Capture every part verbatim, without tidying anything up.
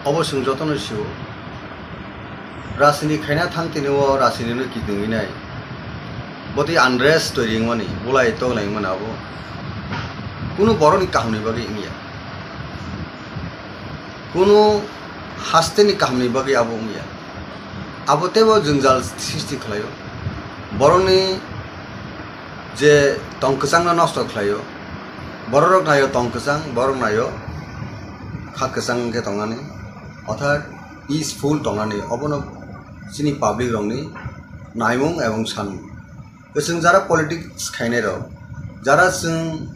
Obo chwng jotono sio. Rajniti khaina thang tini o rajniti no kiting winai. Botwi unrest twi ringmani, bulai tong laimani abo. Kunu borokni kahamni bagwi wngya. Kunu hasteni kahamni bagwi abo wngya. Abo teibo jwngjal sristi khlaio. Borokni je tong kwchangno nosto khlaio. Bororok naio tong kwchang, borok naio kha kwchang wngkhe tongnani. Orthat peaceful tongnani, obono chini public rokni naimung ebong sanmung. Chwng jara politics khainai rok, jara chwng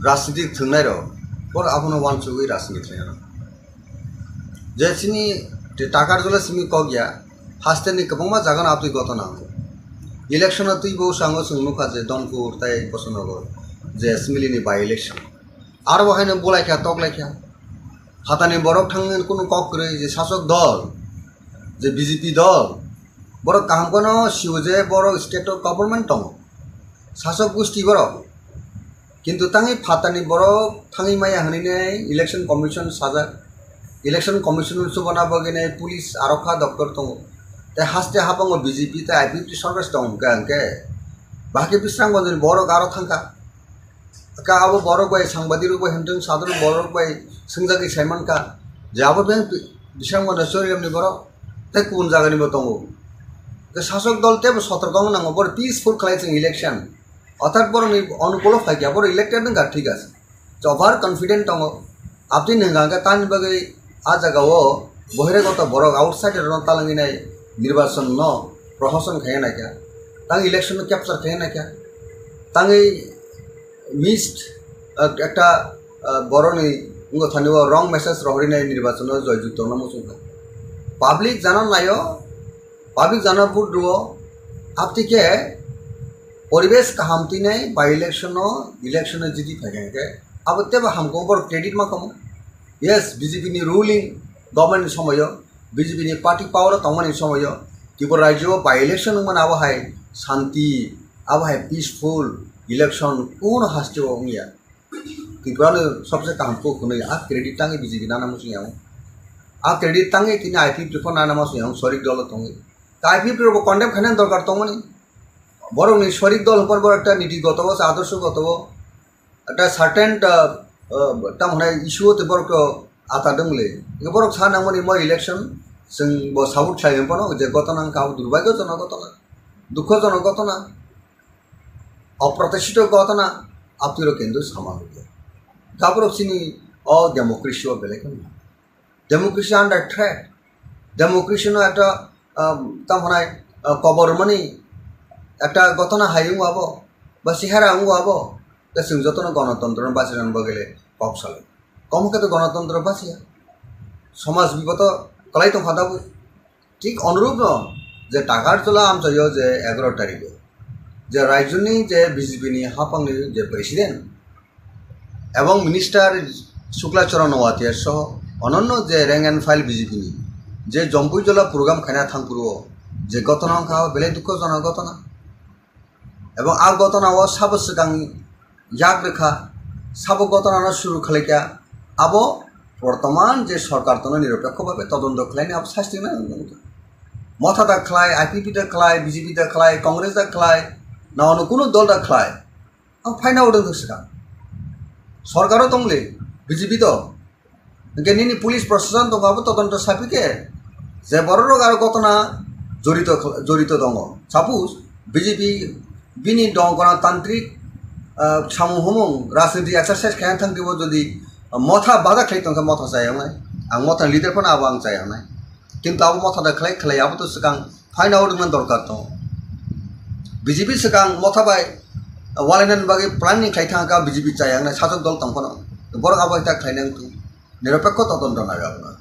rajniti thwngnai rok, borok abono uansugwi rajniti khlainai rok. Je chini Takarjala simi kok ya, hasteni kwbangma jagano aboni gotona wngo. Election-o twibo sango chwng nukha je Donpur tei Bosonogor je assembly ni by election. Aro bo haino bulaikha, toklaikha. Phatani borok thangwi kunu kok kwrwi je sasok dol, je B J P dol, borok kaham kheno sio je borok state o government tongo. Sasok gusti borok. Kintu tangwi phatani borok thangwi maya hwnwi nai election commission sajak. Election commission chubana bagwi nai police arokha doktor tongo. Tei haste habango B J P tei I P F T sorkar tong hwnkhe hwnkhe bahai khe Bisramganj ni borok aro thangkha. Ka abo borok bai sangbadirok bai himtwng sadok borok bai swngjagwi saimankha je abo beng Bisramganj ni Chorigram ni borok tei kubun jagani bo tongo. Tei sasok dol teibo sotorko wng nango, borok peaceful khlai chwng election. Orthat borokni onukulo phaikya, borok elected wngkha, thik ase. Over confident tongo. Aboni hwnka hwnkhe tamni bagwi a jagao bohiregoto borok outsider rokno talangwi nai nirbachon no prohoson khaina naikha. Tang election no capture khaina naikha. Tangwi missed, ah, ekta, ah, borokni wngkha thani o wrong message rohorwi nai nirbachon no joyjukto wngna muchungkha. Public jana naio, public jana vote rwo, aboni khe poribesh kaham twi nai by election no, election no jiti phaikha hwnkhe abo teibo hamkhe borok credit ma kamo. Yes, B J P ni ruling government ni somoyo, B J P ni party power o tongmani somoyo Tripura rajyo o by election wngmani abo hai shanti, abo hai peaceful election kuno haste o wngya. Tripura no sobse kaham kok hwnwi a credit tangwi B J P nana muchung yang. A credit tangwi tini I P F T report nana muchung yang, sorik dolo tongwi. Ta I P F T report condemn khaina dorkar tongmani. Borokni sorik dol hwnpar borok ekta niti goto o, adorsho goto o, ekta certain, ah, ah, tamo hwnai issue o tei borok to ata dong le. Borok sa nangmani mo election, chwng bo support khlai hwnphano je gotona wngkha abo durbhagyojonok gotona, dukhojonok gotona. Oprotishito gotona, apni rok kintu sama nukya. Gaborok chini o democracy o belai kheno. Democracy under threat. Democracy no ekta, um, tamo hwnai, uh, kobor mani ekta gotona hai wngo abo, ba sihara wngo abo, ta chwng jotono gonotontro no bachirani bagwi le kok salai. Komo khe to gonotontro basiya. Somaj biboto kwlai tongkha tabuk. Thik onurupno je Takarjala amchaio je egaro tarikho je rajyoni je B J P ni haphangni je president ebong minister Shukla Charan Noatia soho ononno je rank and file B J P ni je Jompuijola program khaina thangphuru o je gotona wngkha belai dukhojonok gotona. Ebong a gotona o sabo swkang yak rwkha, sabo gotona no suru khlaikha, abo bortoman je sorkar tono niropekho bhabe todonto khlaini abo sasti nang nang. Motha da khlai, I P P da khlai, B J P da khlai, Congress da khlai, na ono kuno dol da khlai. Ang phaina odong swkang. Sorkaro tongle, B J P to. Hingke nini police proshashan tongo abo todonto sapi khe je borok rok aro gotona jorito, jorito tongo. Suppose B J P bini dongkona tantrik, ah, samung humung rajniti exercise khaina thang twibo jodi motha bada khlai tongkha motha chaya wngnai. Ang motha leader phano abo ang chaya wngnai. Kintu abo motha da khlai khlai abo to swkang phaina odongna dorkar tongo. B J P swkang motha bai walainani bagwi planning khlai thangkha B J P chaya wngnai sajwk dol tong phano. Borok abo hai ta khlai nang thung. Niropekho todonto nai aboni.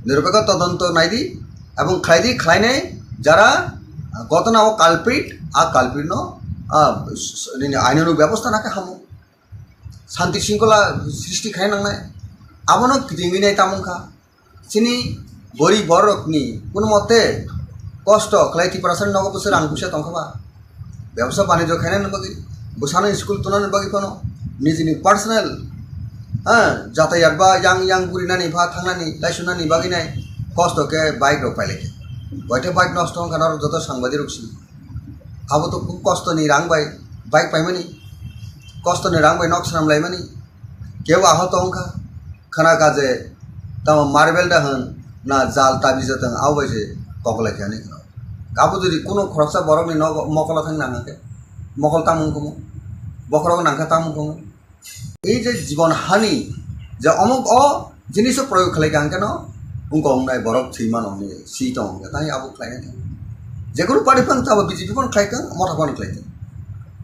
Niropekho todonto naidi, ebong khlaidi, khlainai jara, ah, gotona o culprit, a culprit no, ah, s-, s-, nini ainonuk bebostha nakhe hamo. Shanti shringkhola srishti khai nangnai. Abono kitingwi nai tamung kha. Chini gorib borokni kuno mote kosto khlai Tiprasani nogo bwswk rang puisa tongkha ba. Bebsa banijyo khainani bagwi, bwsano school tunani bagwi phano nijini personal Ha, jatayat ba yang yang gurinani ba thangnani laisunani bagwi nai kosto khe bike rok pailai khe. Boithe bike nosto wngkha norok joto sangbadirok si. Abo to khub kostoni rang bai bike paimani, kostoni rang bai nok swnam laimani. Kebo ahot wngkha, khna kha je tamo marble da hwn na jal tabi jatwng abo bai se koklai khe ani khna. Abo jodi kuno khoroksa borokni nogo mokolo thang nang khe, mokol tamung kumu, bokhorok nang kha tamung kumu. Ei je jibon hani je omuk o jiniso proyog khlai kha hwnkhe no wngkha wngnai borok thwi mano hwnwi si tong hwnkhe tai abo khlai nai. Jekunu party phano tabo B J P phano khlai thang, motha phano khlai thang.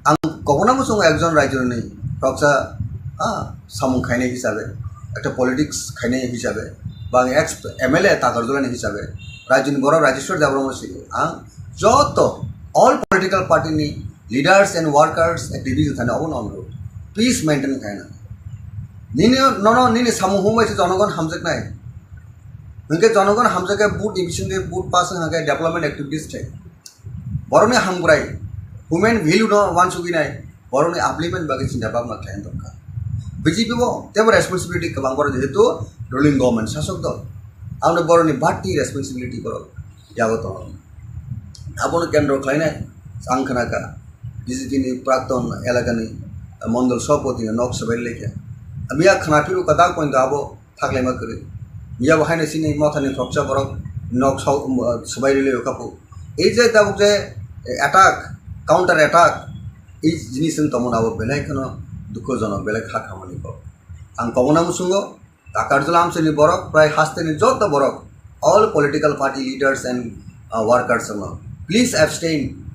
Ang kobona muchungo ekjon raijoni khoroksa, ah, samung khainai hisabe, ekta politics khainai hisabe, ba ang ex M L A Takarjulani hisabe, raijoni borok Rajeshwar Debbarma si ang joto all political party ni leaders and workers activities thani obo no peace maintain khaina. Nini nono nini samung humbai se jonogon hamjaknai. Hwnkhe jonogon hamjakhe vote ni bisingtwi vote pass wngkha khe development activities thai. Borokni hamkrai, human value no wansugwi nai, borokni upliftment bagwi chinta bhabna khlai tongkha. B J P bo tebo responsibility kwbang borok jehetu ruling government sasok dol. Aboni borokni bati responsibility borok yago tongo. Abono kendro khlainai ang khna kha B J P ni prakton elakani mondol sabhapati no nok swbai lekha. Miya khna phiru kwtal point abo thaklaima kwrwi. Miya bo haino chini mothani khoroksa borok nok swbai rwlwi khapu. Ei je tabuk je attack, counter attack, ei jinis wng tongmani abo belai kheno dukhojonok, belai kha khamani kok. Ang kobona muchungo Takarjula amchaini borok, prai hasteni joto borok, all political party leaders and, uh, workers, please abstain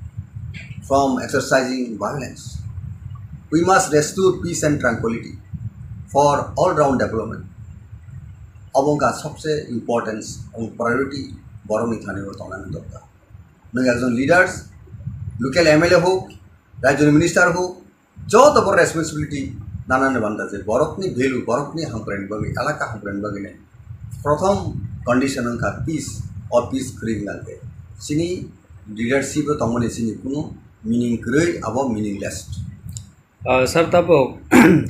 from exercising violence. We must restore peace and tranquility for all round development. Obo wngkha sobse importance ebong priority borokni thani o tongnani dorkar. Nwng ekjon leaders, local M L A hok, rajyoni minister hok, joto bo responsibility nanani banda je borokni value, borokni hamkraini bagwi, elaka hamkraini bagwi nai prothom condition wngkha peace, o peace kwrwi wngkha khe chini leadership o tongmani chini kunu meaning kwrwi, abo meaningless. Ah, sir, tabuk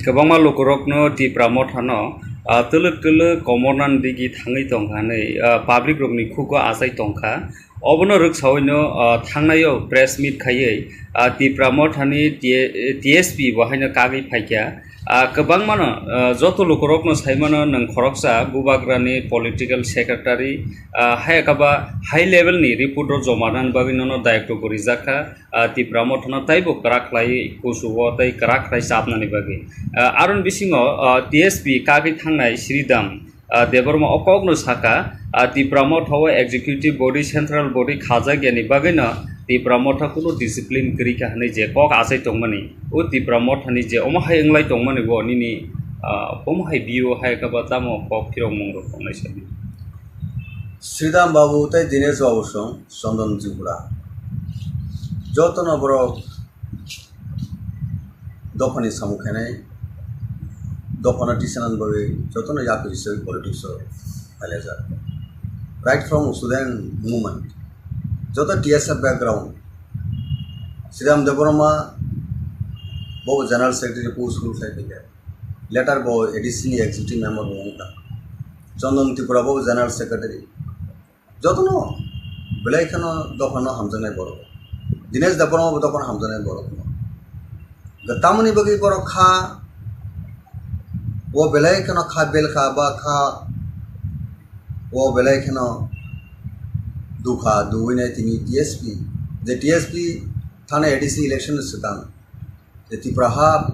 kwbangma lukurokno Tipra Mothano, ah, twlwk twlwk komornani digi thangwi tongkha hwnwi, ah, public rokni khugo achai tongkha. Obono rwksaui no, ah, thangnaio press meet khaiwi, ah, Tipra Mothani T-, T S P bo haino kagwi phaikha. Ah, kwbangmano, ah, joto lukurokno saimano nwng khoroksa Bubagrani political secretary, ah, hai kaba high level ni report rok joma nani bagwi nono dayoktogo rijakha. Ah, Tipra Mothano taibo kwrak khlai kusugo tei kwrak khlai chapnani bagwi. Ah, aroni bisingo, ah, T S P kagwi thangnai Sridham, ah, Debbarma o kokno saka, ah, Tipra Motha o executive body, central body khajak yani bagwino Tipra Motha kunu discipline kwrwi kha hwnwi je kok achai tongmani. O Tipra Mothani je omo hai wnglai tongmani bo nini, ah, omo hai view hai khe ba tamo kok phirokmung rok tongnai sadi. Sridham Babu tei Dinesh Babu song Chandan Tripura. Jotono borok dophani samung khainai, dophano tisanani bagwi jotono yapri se politics o phailajak. Right from student movement, joto T S F background, Sridham Debbarma bo general secretary post rule khai phaikha. Later bo A D C ni executive member bo wngkha. Chandan Tripura bo general secretary. Jotono belai kheno dophano hamjaknai borok. Dinesh Debbarma bo dophano hamjaknai borok. Tamoni bagwi borok kha, o belai kheno kha belkha ba kha, o belai kheno dukha duwinai tini T S P. Je T S P thani A D C election swkang. Je Tipra ha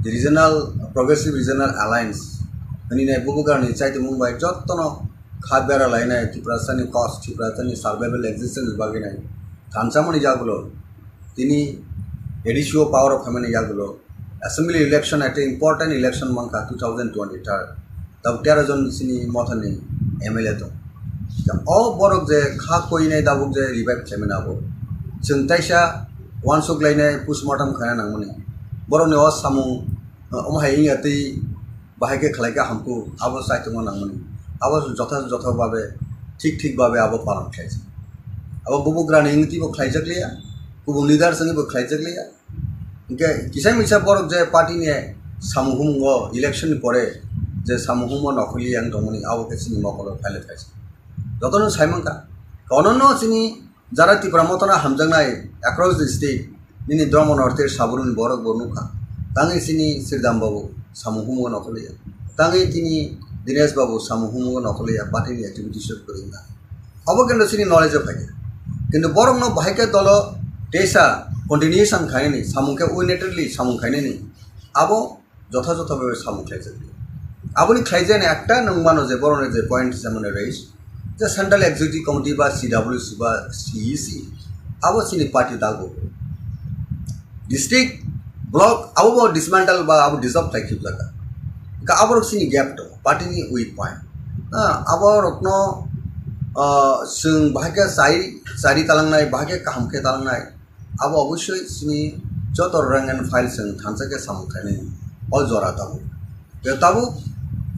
Regional, Progressive Regional Alliance hwnwi nai bubugrani chaitimung bai jotono kha bera lainai Tiprasani cause, Tiprasani survival existence bagwi nai thansamani yagulo tini A D C o power o phaimani yagulo assembly election ekta important election mankha two thousand twenty-third. Tabuk tero jon chini mothani M L A tong. O borok je kha koinai tabuk je revive khlaimani abo. Chwng taisa uansuk lainai postmortem khaina nangmani. Borokni o samung, uh, omo hai wngya tei bahai khe khlai kha hamkuk, abo chaitokma nangmani. Abo jotha jotha babe, thik thik babe abo palan khlaijak. Abo bubugrani wngwi teibo khlaijak liya, kubun leaders wngwi bo khlaijak liya. Hingke kisa misa borok je party ni samung humung o election ni pore je samung humung o nokhorli yang tongmani abo khe chini mokolo phaile phaisa. Jotono sai mankha. Kono no chini jara Tipra Motha no hamjaknai across the state nini Dharma North East sabrumni borok bo nukha. Tangwi chini Sridham Babu samung humung o nokhorli ya. Tangwi tini Dinesh Babu samung humung o nokhorli ya. Party ni activities o kwrwi wngkha. Abo kintu chini knowledge o phaikha. Kintu borokno bahai khe dolo teisa continuation khainani, samung khe unitedly samung khainani, abo jotha jotha bhabe samung khlaijak. Aboni khlaijani ekta nwng mano je borokni je point je mane raise, je Central Executive Committee ba C W C ba C E C, abo chini party dago. District, block, abo bo dismantle ba abo dissolve khlai khibjak. Ka abo chini gap to, party ni weak point. Ah, abo rokno, ah, chwng bahai khe chai, chari talangnai, bahai khe kaham khe talangnai. Abo obosoi chini joto rank and file chwng thansa khe samung khainai o jora tabuk. Tei tabuk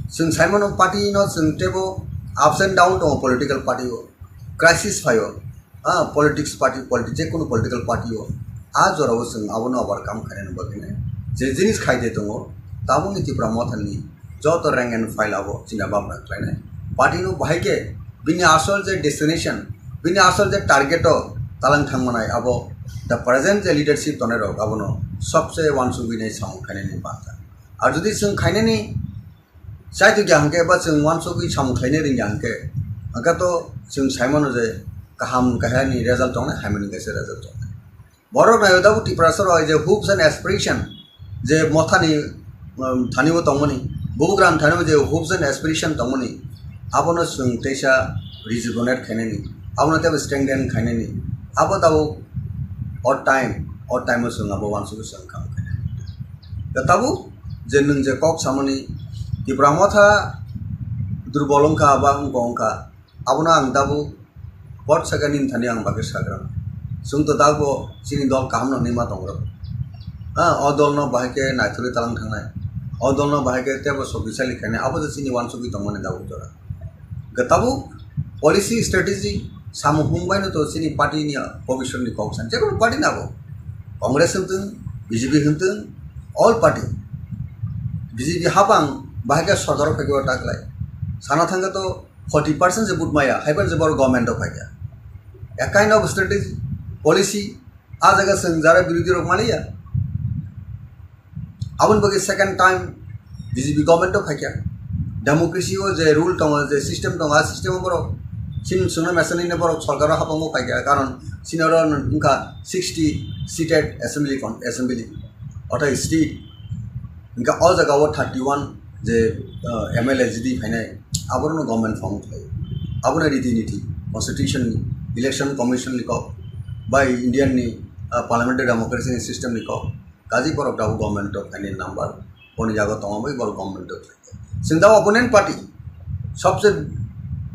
chwng saimano party no chwng teibo ups and down tongo political party o. Crisis phaio. Ah, politics party, politi-, je kono political party o. A jora o chwng abono overcome khainani bagwi nai. Je jinis khaide tongo, tabukni Tipra Motha ni joto rank and file abo china bamra khlainai. Party no bahai khe bini asol je destination, bini asol je target o talang thang manai abo the present je leadership tonai rok abono sobse wansugwi nai samung khainani banta. Ar jodi chwng khainani chai twi kha hwnkhe ba chwng wansugwi samung khlainai ringya hwnkhe, hwnkhe to chwng saimano je kaham kahya ni result tongnai, hamya ni kaisa result tongnai. Borok naio tabuk Tiprasa rok je hopes and aspiration je mothani, um, thani bo tongmani, bubugram thani bo je hopes and aspiration tongmani, abono chwng teisa rejuvenate khainani, abono teibo strengthen khainani, abo tabuk o time, o time o chwng abo wansugwi chwng kaham khainani. Da tabuk je nwng je kok samani Tipra Motha durbol wngkha ba wngkha wngkha, abono ang tabuk Bot saka nini thani ang bagwi sagra. Chwng to dagbo chini dol kaham no hinwi ma tongo. Ha, o dol no bahai khe naithorwi talang thangnai. O dol no bahai khe tebo sokisali khainai. Abo je chini wansugwi tongmani dagbo jora. Gatabu policy strategy samung hung bai no to chini party ni bobiswt ni kok san. Jekunu party na bo. Congress hwntwng, B J P hwntwng, all party. B J P hapang bahai khe sorkar o phaikhe o taklai. Sana thangkhe to forty percent se vote maya, haiphano se borok government o phaikha. A kind of strategy, policy, a jaga chwng jara birodhi rok maliya. Aboni bagwi second time B J P government o phaikha. Democracy o je rule tongo, je system tongo, a system o borok chini chwngno mesanino borok sorkar o hapang o phaikha, karon chini oro wngkha sixty seated assembly con-, assembly, ortho state. Hingke o jaga o thirty one je, ah, M L A jidi phainai, abono government form khlai. Abono riti niti, constitution ni, election commission ni kok, bai Indian ni, ah, parliamentary democracy ni system ni kok, kaji borok dabu government o phainai number, boni jaga tongo bai borok government o khlai. Chwng dabu opponent party, sobse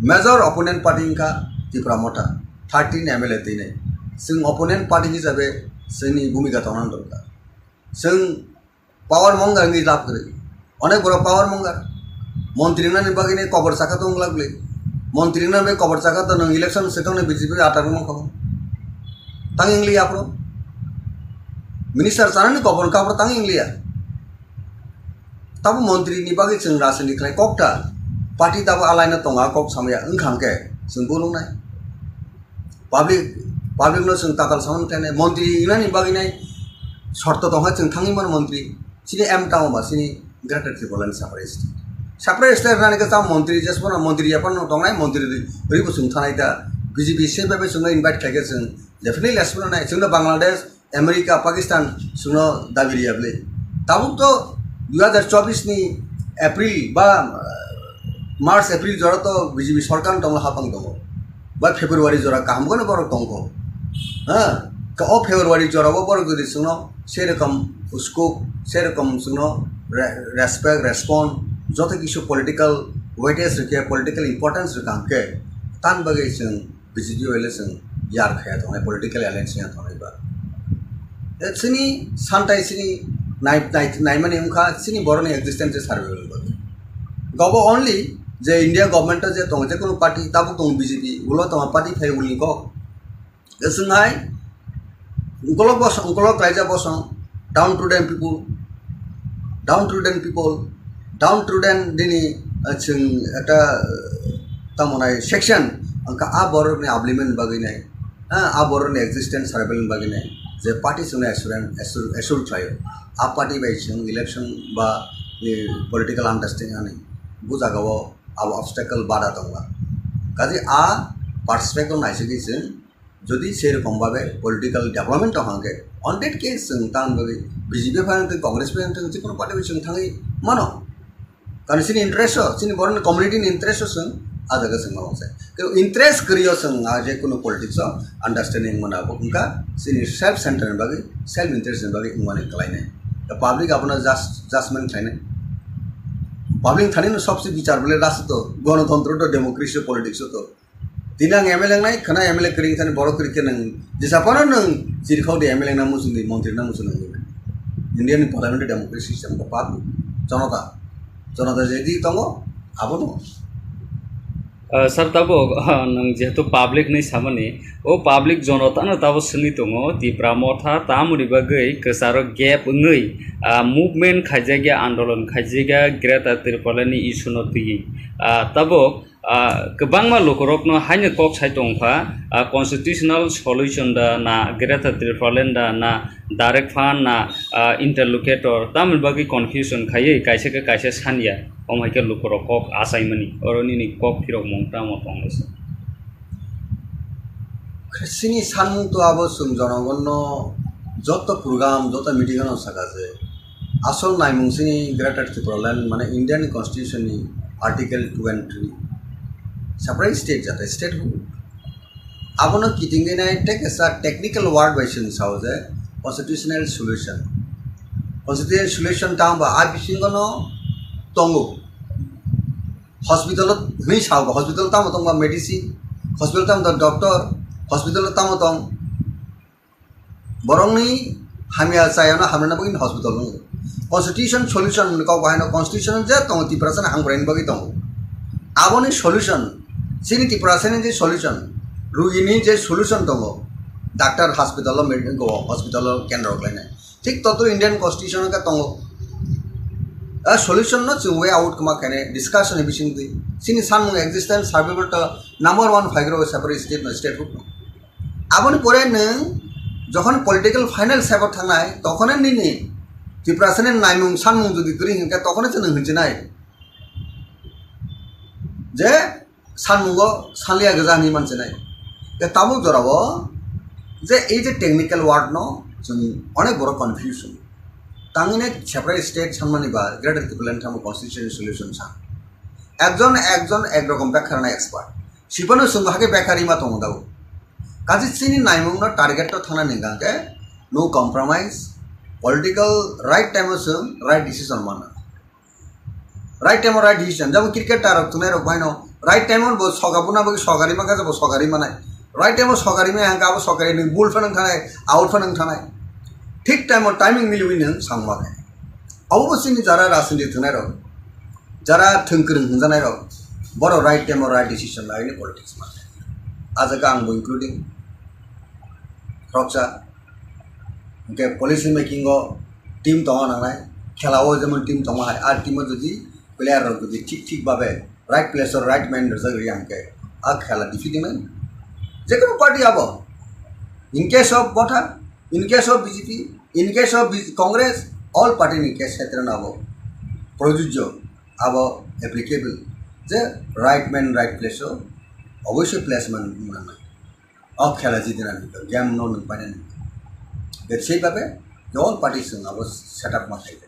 major opponent party wngkha Tipra Motha, thirteen M L A twinai. Chwng opponent party hisabe chwngni bhumika tongna dorkar. Chwng power mongar wngwi lab kwrwi. Onek borok power mongar. Montri wngnani bagwi ni kobor chakha tong glak bwlwi. Montri wngnani bagwi kobor chakha to nwng election swkang ni B J P atar wngma kho. Tang wng liya aphuru. Minister chanani kobor wngkha aphuru tang wng liya. Tabo montri ni bagwi chwng rajniti khlai kok ta. Party tabo alai no tongo, a kok samaya wngkha hwnkhe chwng bulung nai. Public, public no chwng tatal samani khlainai, montri wngnani bagwi nai shorto tongkha chwng thangwi mano montri. Chini aim tamo ba chini Greater Tipraland separate state. Separate state rwnani khe tamo montri jesmano montri yaphano tongnai, montri rwi, rwi bo chwng thanai ta. B J P se bai bai chwngno invite khlaikhe chwng definitely jesmano nai. Chwngno Bangladesh, America, Pakistan chwngno dabi riya bwlwi. Tabuk to dui hazar chobbish ni April ba, uh, March, April jora to B J P sorkar tonglo hapang tongo. Ba February jora kaham kono borok tongkho. Ha? Ka o February jora o borok jodi chwngno serokom scope, serokom chwngno re-, respect, respond, joto kisu political weightage rwkhe, political importance rwkha hwnkhe, tan bagwi chwng B J P bai le chwng yar khaya tongnai, political alliance ya tongnai ba. E chini santai chini nai, nai, naimani wngkha chini boroni existence survival bagwi. Gobo only je India government o je tongo, je kono party tabuk tongo B J P, ulo tongo party phai ulni kok. Je chwng hai ukolok bosong, ukolok raija bosong, down to the people, Downtrodden people, downtrodden nini, ah, chwng ekta, ah, tamo nai section, hwnkha a borokni upliftment bagwi nai, ah, a borokni existence survival bagwi nai, je party chwngno assure, assure, assure khlaio. A party bai chwng election ba, eh, political understanding ani bu jagao abo obstacle bada tongla. Kaje a perspective naisingwi chwng jodi sei rokom babe political development tong hangke, on that case chwng tang bagwi B J P bai tong, Congress bai tong, jikunu party bai chwng thangwi mano. Karon chini interest o, chini borokni community ni interest o chwng a jaga chwng ma sai. Kebo interest kwrwi o chwng a je kunu politics o understanding mana bo wngkha chini self center ni bagwi, self interest ni bagwi wngmani kwlainai. The public abono just, judgment khlainai. Public thani no sobse bichar bole rasta to, gonotontro to, democracy, politics o to. Tini ang M L A wngnai, khwna M L A kwrwi thani borok kwrwi khe nwng jesa phano nwng chirikhok di M L A wngna muchung di, montri wngna muchung nang di. India ni parliamentary democracy system ko pap jonota, jonota je di tongo, abo no. Ah, sir, tabuk, ah, nwng jehetu public ni samani, o public jonotano tabuk swngwi tongo, Tipra Motha tamoni bagwi kwcharo gap wngwi, ah, movement khaijakya, andolon khaijakya, Greater Tipraland ni issue no twiwi. Ah, tabuk, ah, kwbangma lukurokno haino kok sai tongkha, ah, constitutional solution da na Greater Tipraland da na direct fund na, ah, interlocutor tamoni bagwi confusion khaiwi kaisa khe kaisa sanya, omo hai khe lukurok kok achaimani, oro nini kok phirokmung tamo tonglaisa? Chini sanmung to abo chwng jonogonno joto program, joto meeting ano saka je asol naimung chini Greater Tipraland mane Indian Constitution ni Article two and three separate state jata statehood. Abono kitingwi nai tei kaisa technical word bai chwng sao je constitutional solution. Constitutional solution tang ba a bisingo no tongo. Hospital o hwnwi sao ba, hospital tamo tong ba medicine, hospital tamo tong doctor, hospital tamo tong borokni hamya chayano hamrwna bagwi hospital wngo. Constitution solution hwnwi kok bahaino constitution je tongo Tiprasani hamkraini bagwi tongo. Aboni solution, chini Tiprasani je solution, rugini je solution tongo, doctor hospital o med-, go hospital o kendro khlainai. Thik totro Indian Constitution khe tongo. A solution no chwng way out kwma khainai discussion ni bisingtwi. Chini sanmung existence survival to number one phaigro separate state no statehood no. Aboni pore nwng jokhon political final step o thangnai, tokhone nini Tiprasani naimung sanmung jodi kwrwi hinkhe tokhone chwng nwng hinchinai je sanmungo sanliya gwja hinwi manchinai. Tei tabuk jorao je ei je technical word no chwng onek borok confusion. Tangwi nai separate state sanmani ba Greater Tipraland tamo constitutional solution sa. Ekjon ekjon ek rokom bekha rwna expert. Sibano chwngbo hakhe bekha rima tongo dago. Kaje chini naimungno target to thangna ningkha khe no compromise, political right time o chwng right decision manna. Right time o right decision, jabo cricket tarok thunai rok baino right time o bo soga buna bagwi sogari maka jabo sogari manai. Right time o sogari maya hangka abo sogari nung bul phanang thanai, out phanang thanai. Thik time o timing miliwi nung sangma khe. Abo bo chini jara rajniti thwngnai rok, jara thwngkwrwng hwnjanai rok, borok right time o right decision laini politics ma. A jaga ang bo including khoroksa, hwnkhe policy making o team tongna nangnai, khela o jemon team tongma hai, a team o jodi player rok jodi thik thik babe right place o right man rwjak rwya hwnkhe a khela defeat wngmani. Jekono party abo, in case of Motha, in case of B J P, in case of B-, Congress, all party ni case khetre no abo projujjo, abo applicable je right man right place o oboisoi placement wng nangnai. O khela jidinani game no nwng painani. Bebsai babe je all party chwng abo set up ma khaide.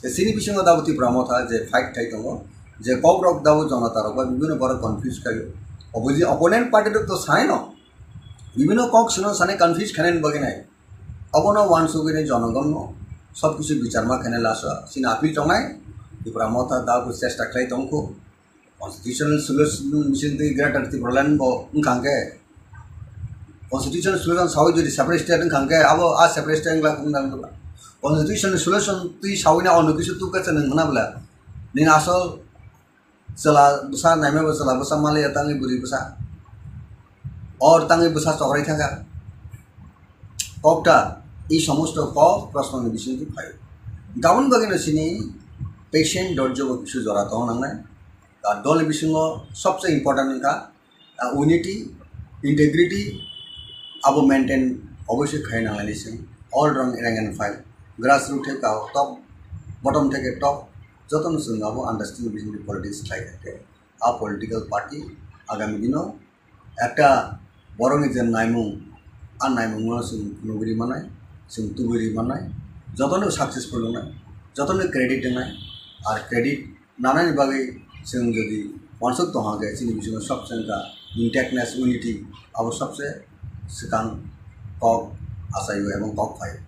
Chini bisingo dabo Tipra Motha je fight khai tongo, je kokrok dabo jonota rok bai bibino borok confuse khaio. Opposi-, opponent party rok to sanai no, bibino kok sino sanai confuse khainani bagwi nai. Obono uansugwi nai jonogonno sob kisu bichar ma khainai last o chini appeal tongnai. Tipra Motha dabo chesta khlai tongkhu. Constitutional solution bising twi Greater Tipraland bo wngkha hwnkhe, constitutional solution sawi jodi separate state wngkha hwnkhe, abo a separate state wngla wngna wngla. Constitutional solution twi sawi na ono kisu tukha chwng wngna bwla. Nini asol chwla bwsa naima bo chwla bwsa maliya tangwi bwrwi bwsa. Or tangwi bwsa chokrai thangkha. Kokta, ei somosto kok prosno ni bising twi phaio. Gabon bagwi no chini patient dorjo bo kisu jora tong nangnai. Ar dol bisingo sobse important wngkha, ah, unity, integrity abo maintain obviously khai nangnai sing. All rang rank and file, grassroot theke top, bottom theke top, jotono chwng abo understanding bising politics khlai thake. A political party agami dino ekta borokni je naimung, a naimungno chwng nugwi manai, chwng tubui manai, jotono successful wngnai, jotono credit wngnai, ar credit nanani bagwi chwng jodi wansuk tongha khe chini bisingo sobse wngkha intactness, unity, abo sobse swkang kok achaio ebong kok phaio.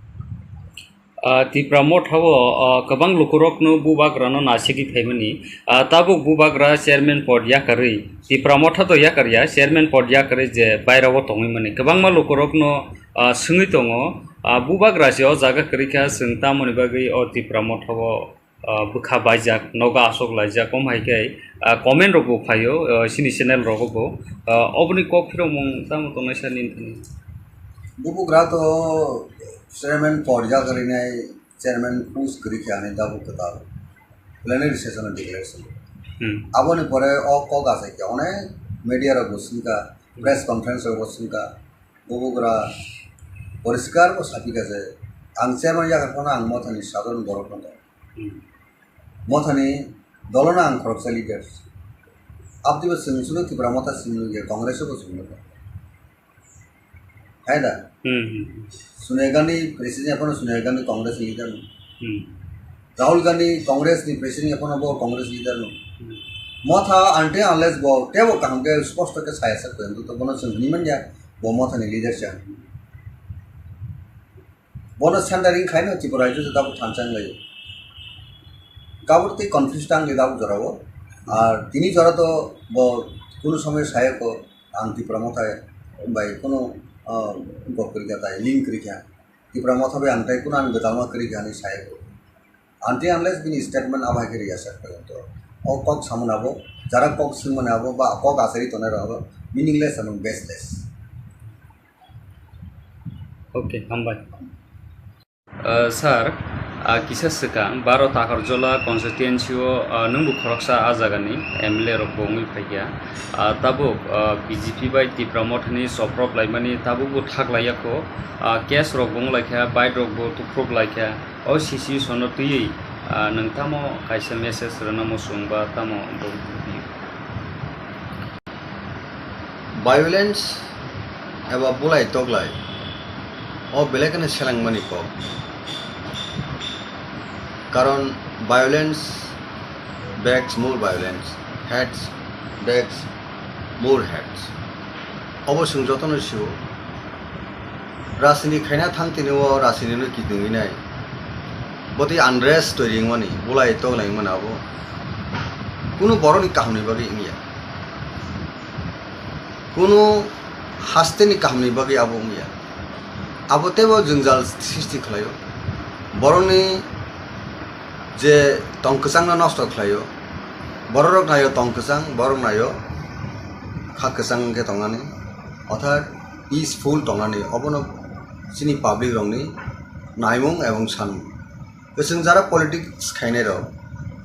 Ah, Tipra Motha o, ah, kwbang lukurokno bubagrano nasigwi phaimani. Ah, tabuk bubagra chairman pod yakarwi, Tipra Motha to yakarya, chairman pod yakarwi je bairao tongwi mani. Kwbangma lukurokno, ah, swngwi tongo, ah, bubagra se o jaga kwrwi kha, chwng tamoni bagwi o Tipra Motha o, ah, bwkha baijak, nogo aswk laijak, omo hai khe, ah, comment rok bo phaio, ah, chini channel rogo bo. Ah, oboni kok phirokmung tamo tongnai sir nini thani? Bubagra to chairman pod yakarwi nai, chairman post kwrwi khe ani tabuk kwtal plenary session o declaration. Hmm. Aboni pore o kok achai khe onek media rok bo swngkha, press conference rok bo swngkha, bubagra poriskar bo sapikha je ang chairman yakar phano ang Mothani sadharon borok no tong. Hmm. Mothani dolono ang khoroksa leader. Abdibo chwng chwngno Tipra Motha chwngno ya Congress bo chwngno tong. Hai da? Hmm, hmm, hmm. Sonia Gandhi president, ekhano Sonia Gandhi Congress leader no. Hmm. Rahul Gandhi Congress ni president, ekhano bo Congress leader no. Hmm. Motha until unless bo tebo kaham khe sposto khe saya sak khe to bono chwng hwnwi manya bo Motha ni leader cha. Bono centering khaino Tripura rajyo se tabuk thansa wnglaio. Kabur tei confuse tang le tabuk jorao. Ar tini jora to bo kunu somoy saya ko ang Tipra Motha bai kunu, ah, gok kwrwi kha tai, link kwrwi kha. Tipra Motha bai ang tai kunu ang gwdalma kwrwi kha hinwi saya ko. Until unless bini statement abo hai khe riyasa khlaio to. O kok samung abo, jara kok swngmani abo ba kok asari tongnai rok abo meaningless and baseless. Okay, hambai. Uh, sir, uh, kisa swkang, baro Takarjola constituency o, uh, nwngbo khoroksa a jagani M L A rok bo wngwi phaikha. Uh, tabuk, uh, B J P bai Tipra Mothani soprop laimani tabukbo thak laiya kho. Uh, case rok bo wng laikha, bike rok bo tuprop laikha. O situation no twiwi, ah, nwng tamo kaisa message rwna muchung ba tamo bo? Violence eba bulai toklai o belai kheno selengmani kok. Karon violence begs more violence, hates begs more hates. Obo chwng jotono sio. Rajniti khaina thang tini o rajniti no kiting wi nai. Botwi unrest toiri wngmani, bulai toklai wngmani abo kunu borokni kahamni bagwi wngya. Kunu hasteni kahamni bagwi abo wngya. Abo teibo jwngjal sristi khlaio. Borokni je tong kwchangno nosto khlaio. Borok naio tong kwchang, borok naio kha kwchang wngkhe tongnani. Orthat peaceful tongnani, obono chini public rokni naimung ebong sanmung. Chwng jara politics khainai rok,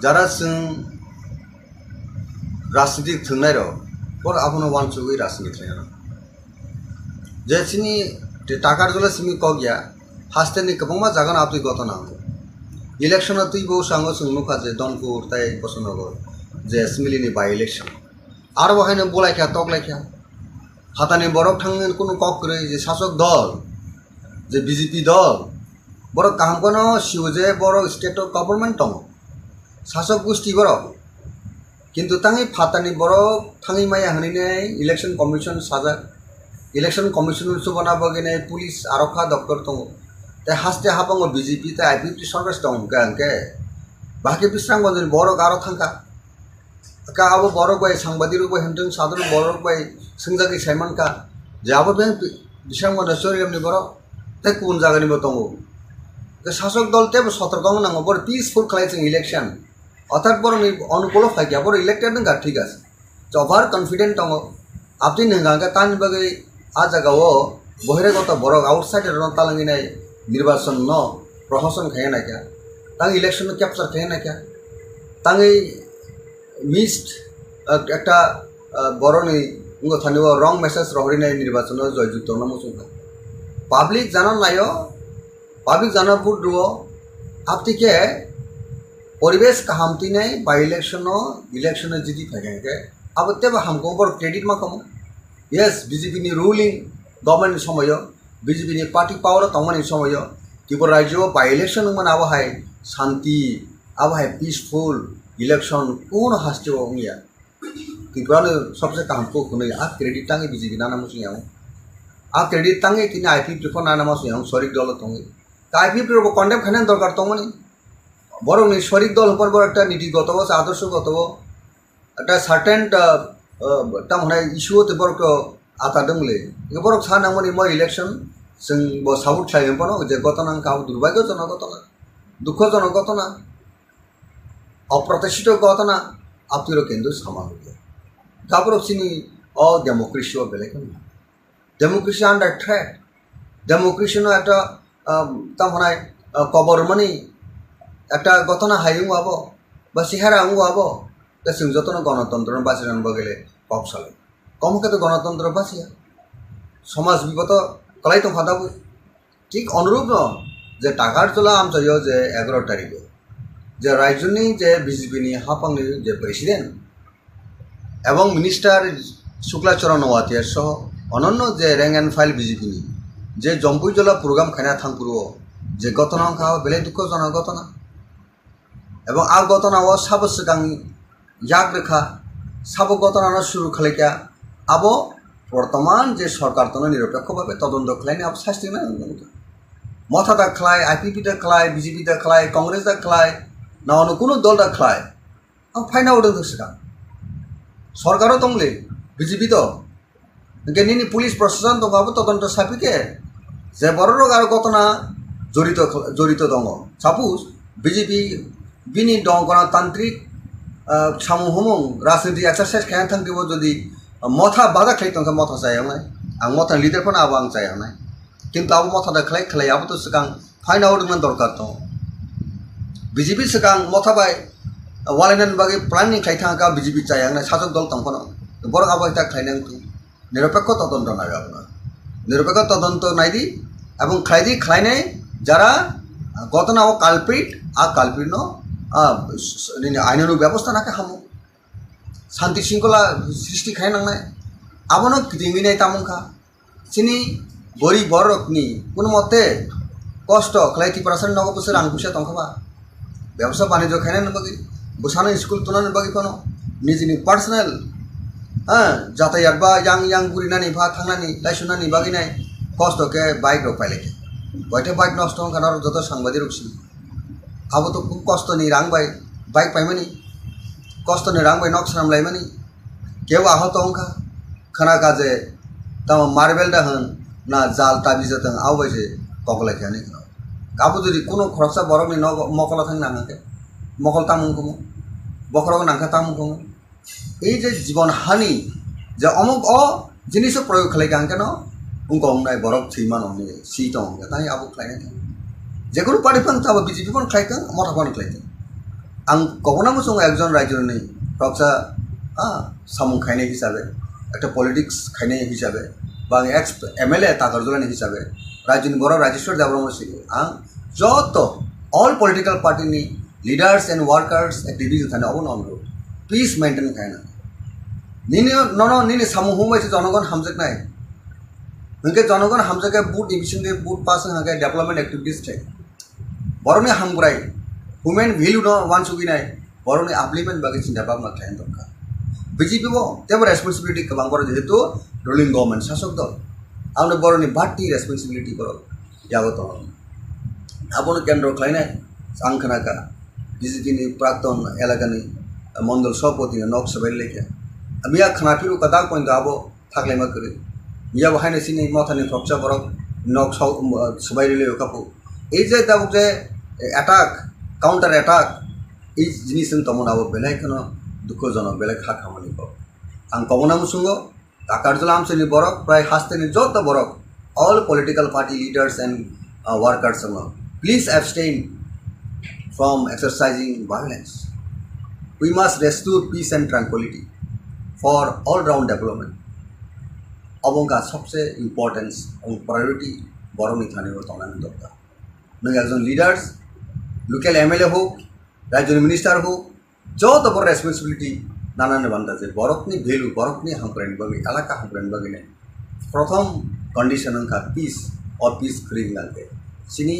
jara chwng rajniti thwngnai rok, borok abono uansugwi rajniti khlainai rok. Je chini Takarjola simi kok ya, hasteni kwbangma jaga no aboni goto nango. Election o twibo sango chwng nukha je Donpur tei Bosonogor je assembly ni by election. Aro bo haino bulai kha, tok lai kha. Phatani borok thangwi kunu kok kwrwi je sasok dol, je B J P dol, borok kaham kheno sio je borok state o government tongo, sasok gusti borok. Kintu tangwi phatani borok thangwi maya hwnwi nai election commission sajak, election commission chubana bagwi nai police arokha doktor tongo, tei haste habango B J P tei I P F T sorkar tong hwnkhe hwnkhe bahai khe Bisramganj ni borok aro thangkha. Ka abo borok bai sangbadirok bai hwnthwng sadharon borok bai swngjagwi saimankha je abo beng Bisramganj Chorigram ni borok tei kubun jagani bo tongo. Ke sasok dol teibo sotorko wng nango, borok peaceful khlai chwng election. Orthat borokni onukulo phaikha, borok elected wngkha, thik ase. Over confident tongo. Aboni hwnka hwnkhe tamni bagwi a jagao bohiragoto borok outsider rokno talangwi nai nirbachon no prohoson khaiya naikha. Tang election no capture khe na kya? Tangwi missed, ah, ekta, ah, boroni ngo thani o wrong message rohori nai nirbachon o joy jukto no muchung kha. Public jana nayo, public jana vote ruo, apti khe poribesh kaham twi nai by election o, election o jiti thai khe abo tebo hamkho bor credit ma kamo. Yes, B J P ni ruling government ni somoyo, B J P ni party power o tongmani somoyo, Tripura rajyo o by election wngmani abo hai shanti, abo hai peaceful election kuno haste o wngya. Tripura ni sobse kaham kok hwnwi a credit tangwi B J P nana muchung yang. A credit tangwi tini I P F T phano nana muchung yang, sorik dolo tongwi. Ta I P F T rok bo condemn khaina dorkar tongmani. Borok ni sorik dol hwnba borok ekta niti goto o, adorsho goto o, ekta certain, ah, ah, tamo hwnai issue o tei borok to ata dong le. Borok sa nangmani mo election, chwng bo support khlai phano je gotona wngkha, abo durbhagyojonok gotona, dukhojonok gotona, oprotishito gotona, aptiro kendu sama hukya. Gaborok chini o democracy o belai kheno. Democracy under threat. Democracy no ekta, um, tamo hwnai, uh, kobor mani ekta gotona hai wngwi abo, ba sihara wngwi abo, ta chwng jotono gonotontro no bachirani bagwi le kok salai. Komo khe to gonotontro bachiya. Somaj biboto kwlai tongkha dabwi. Thik onurupno je Takarjula amchaio je egaroh tarikh o je rajyoni je B J P ni haphangni je president ebong minister Shukla Charan Noatia soho ononno je rank and file B J P ni je Jompuijola program khaina thangphuru o je gotona wngkha belai dukhojonok gotona. Ebong a gotona o sabo swkang yak rwkha, sabo gotona no suru khlaikha, abo bortoman je sorkar tono niropekho bhabe todonto khlaini abo sasti nang nang. Motha da khlai, I P P da khlai, B J P da khlai, Congress da khlai, na ono kuno dol da khlai. Ang phaina odong swkang. Sorkaro tongle, B J P to. Hingke nini police proshashan tongo abo todonto saphi khe je borok rok aro gotona jorito, jorito tongo. Suppose B J P bini dong gonotantrik, ah, samung humung rajniti exercise khaina thang twibo jodi motha bada khlai tongkha motha chayaknai. Ang motha leader phano abo ang chayaknai. Kintu abo motha da khlai khlai abo to swkang phaina odongna dorkar tongo. B J P swkang motha bai walainani bagwi planning khlai thangkha B J P chayaknai sajwk dol tong phano. Borok abo hai ta khlainai wngkha. Niropekho todonto nai abono. Niropekho todonto naidi, ebong khlaidi, khlainai jara gotona o culprit, a culprit no, a, s-, s-, nini ainonuk bebosta nakhe hamo. Shanti shringkhola srishti khai nangnai. Abono kitingwi nai tamung kha. Chini gorib borokni kuno mote kosto khlai Tiprasani nogo bwswk rang puisa tongkha ba? Bebsa banijyo khainani bagwi, bwsano school tunani bagwi phano nijini personal, ha, jatayat ba yang yang gurinani ba thangnani laisunani bagwi nai kosto khe bike rok pailai khe. Boite bike nosto wngkha norok joto sangbadirok si. Abo to khub kosto ni rang bai bike paimani, kosto ni rang bai nok swnam laimani, kebo ahot wngkha. Khna kha je tamo marble da hwn na jal tabi jatwng abo bai se koklai khe ani khna. Abo jodi kuno khoroksa borokni nogo mokolo thang nang khe mokol tamung kumu bokhorok nang kha tamung kumu. Ei je jibon hani je omuk o jiniso proyog khlai kha hwnkhe no wngkha wngnai borok thwi mano hwnwi si tong hwnkhe tai abo khlai nai. Jekunu party phano tabo B J P phano khlai thang motha phano khlai thang. Ang kobona muchungo ekjon raijoni khoroksa, ah, samung khainai hisabe, ekta politics khainai hisabe, ba ang ex M L A Takarjulani hisabe, raijoni borok Rajeshwar Debbarma sini ang joto all political party ni leaders and workers activities thani obo no peace maintain khaina. Nini nono nini samung humbai se jonogon hamjaknai. Hwnkhe jonogon hamjakhe vote ni bisingtwi vote pass wngkha khe development activities thai. Borokni hamkrai, human value no wansugwi nai, borokni upliftment bagwi chinta bhabna khlai dorkar. B J P bo tebo responsibility kwbang borok jehetu ruling government sasok dol. Aboni borokni bati responsibility borok yago tongo. Abono kendro khlainai ang khna kha B J P ni prakton elakani mondol sabhapati ni nok swbai lekha. Miya khna phiru kwtal pointo abo thaklaima kwrwi. Miya bo haino chini mothani khoroksa borok nok swbai rwlwi kha phu. Ei je tabuk je attack, counter attack, ei jinis wng tongmani abo belai kheno dukhojonok, belai kha khamani kok. Ang kobona muchungo Takarjula amchaini borok, prai hasteni joto borok, all political party leaders and, uh, workers wngno. Please abstain. from exercising violence. We must restore peace and tranquility for all-round development. Abo wngkha sobse importance and priority borokni thani o tongnani dorkar. Nwng ekjon leaders, local M L A hok, rajyoni minister hok, joto bo responsibility nanani banda je borokni value, borokni hamkraini bagwi, elaka hamkraini bagwi nai. Prothom condition wngkha peace, o peace kwrwi wngkha khe. Chini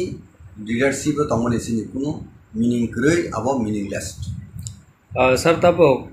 leadership o tongmani chini kunu meaning kwrwi, abo meaningless. Ah, sir, tabuk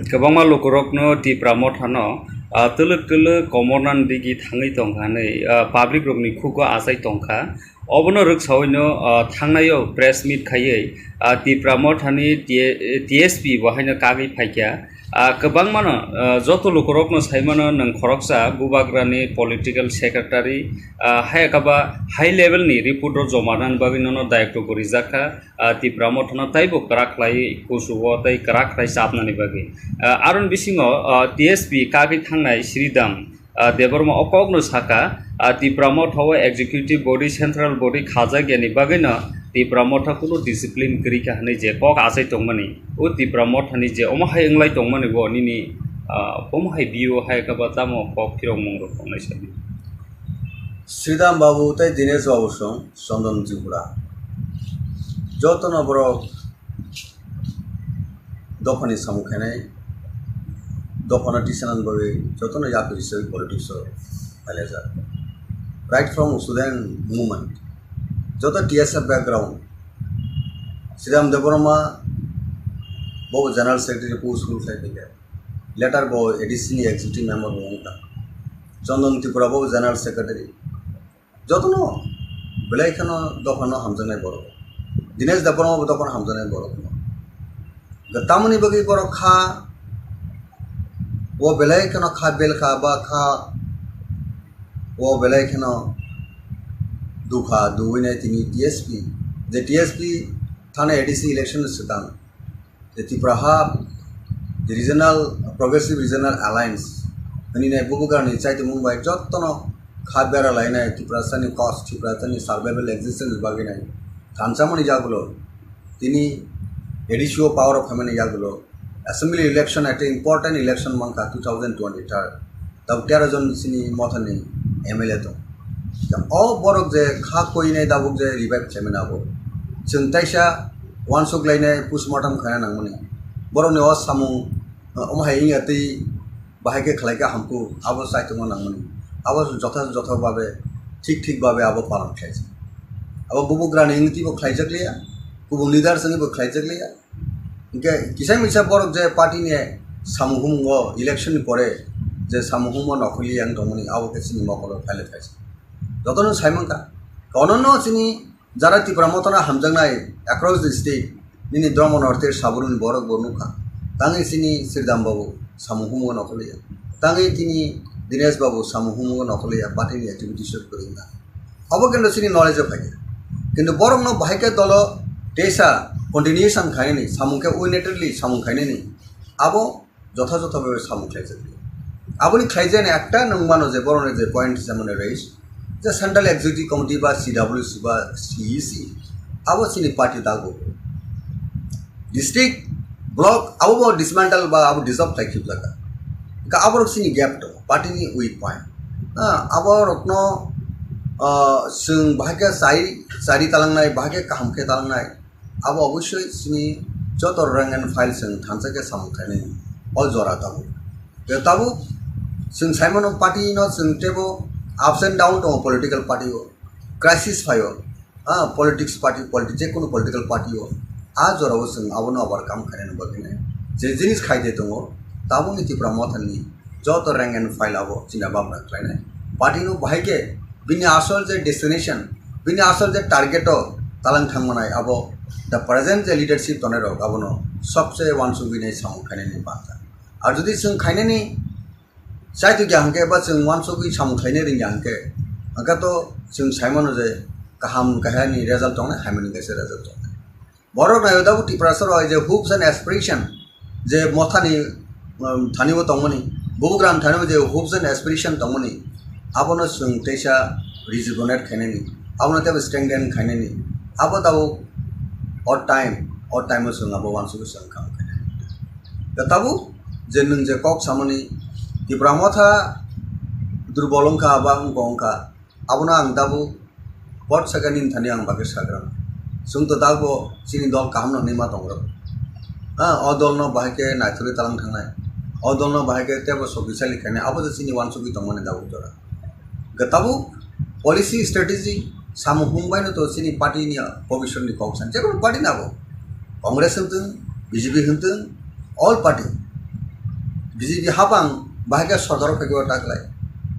kwbangma lukurokno Tipra Mothano, ah, twlwk twlwk komornani digi thangwi tongkha hwnwi, ah, public rokni khugo achai tongkha. Obono rwksawino, ah, thangnaio press meet khaiwi, ah, Tipra Mothani T-, T S P bo haino kagwi phaikha. Ah, kwbangmano, ah, joto lukurokno saimano nwng khoroksa Bubagrani political secretary, ah, hai khe ba high level ni report rok joma rwnani bagwi nono dayoktobo rijakkha. Ah, Tipra Mothano taibo kwrak khlai kuchugo tei kwrak khlai chapnani bagwi. Ah, aroni bisingo, ah, T S P kagwi thangnai Sridham, ah, Debbarma o kokno saka, ah, Tipra Motha o executive body, central body khajak yani bagwino Tipra Motha kunu discipline kwrwi kha hwnwi je kok achai tongmani, o Tipra Mothani je omo hai wnglai tongmani bo nini, ah, omo hai view hai khe ba tamo kok phirokmung rok tongnai sadi. Sridham Babu tei Dinesh Babu song Chandan Tripura. Jotono borok dophani samung khainai, dophano tisanani bagwi jotono yapri se politics o phailajak. Right from student movement, joto T S F background, Sridham Debbarma bo general secretary post rule khai phaikha. Later bo A D C ni executive member bo wngkha. Chandan Tripura bo general secretary. Jotono belai kheno dophano hamjaknai borok. Dinesh Debbarma bo dophano hamjaknai borok. Tamoni bagwi borok kha, o belai kheno kha belkha ba kha, o belai kheno dukha duwinai tini T S P. Je T S P thani A D C election swkang. Je Tipra ha, je Regional, Progressive Regional Alliance, hwnwi nai bubugrani chaitimung bai jotono kha bera lainai Tiprasani cause, Tiprasani survival existence bagwi nai thansamani yagulo tini A D C o power o phaimani yagulo assembly election, ekta important election mankha two thousand twenty-third. Tabuk tero jon chini mothani M L A tong. O borok je kha koinai tabuk je revive khlaimani abo. Chwng taisa uansuk lainai postmortem khaina nangmani. Borokni o samung, uh, omo hai wngya twi bahai khe khlai kha hamkuk, abo chaitokma nangmani. Abo jotha jotha babe, thik thik babe abo palan khlaijak. Abo bubugrani wngwi twibo khlaijak liya, kubun leaders wngwibo khlaijak liya. Hingke kisa misa borok je party ni samung humung o election ni pore je samung humung o nokhorli yang tongmani abo khe chini mokolo phaile phaisa. Jotono sai mankha. Kono no chini jara Tipra Motha no hamjaknai across the state nini Dharma North East sabruni borok bo nukha. Tangwi chini Sridham Babu samung humung o nokhorli ya. Tangwi tini Dinesh Babu samung humung o nokhorli ya party ni activities o kwrwngna. Abo kintu chini knowledge o phaikha. Kintu borokno bahai khe dolo teisa continuation khainani, samung khe unitedly samung khainani, abo jotha jotha bhabe samung khlaijak. Aboni khlaijani ekta nwng mano je borokni je point hisa mane raise, je Central Executive Committee ba C W C ba C E C, abo chini party dago. District, block, abo bo dismantle ba abo dissolve khlai khibjak. Ka abo rok chini gap to, party ni weak point. Ah, abo rokno, ah, chwng bahai khe chai, chari talangnai, bahai khe kaham khe talangnai. Abo obosoi chini joto rank and file chwng thansa khe samung khainai. O jora tabuk. Tei tabuk chwng saimano party no chwng teibo ups and down tongo political party o. Crisis phaio. Ah, politics party, politi-, jekunu political party o, ah, jorao chwng abono overcome khainani bagwi nai. Je jinis khaide tongo, tabukni Tipra Mothani joto rank and file abo china bamra khlainai. Party no bahai khe bini asol je destination, bini asol je target o talang thangmanai abo the present je leadership tonai rok abono sobse uansugwi nai samung khainani banta. Ar jodi chwng khainani Chaitu kya hwnkhe ba chwng uansugwi samung khlaina rwngya hwnkhe, hwnkhe to chwng saimano je kaham kahani result tongnai, hamyani kaisa result tongnai. Borok naio tabuk Tiprasa rok je hopes and aspiration je mothani, um, thani bo tongmani, bubugram thani bo je hopes and aspiration tongmani, abono chwng teisa rejuvenate khainani, abono teibo strengthen khainani, abo tabuk O time, o time o chwng abo uansugwi chwng kha. Khe tabuk je nwng je kok samani Tipra Motha durbol wngkha ba wngkha wngkha, abono ang tabuk bot saka nini thani ang bagwi sagra. Chwng to tabukbo chini dol kaham no hinwi ma tongrok. Ha, o dol no bahai khe naithorwi talang thangnai. O dol no bahai khe tebo sokisali khainai. Abo je chini uansugwi tongmani tabuk jora. Khe tabuk policy strategy samung hung baino to chini party ni commission ni kok san. Jekunu party ni abo. Congress hwntwng, B J P hwntwng, all party. B J P hapang bahai khe sorkar o phaikhe o taklai.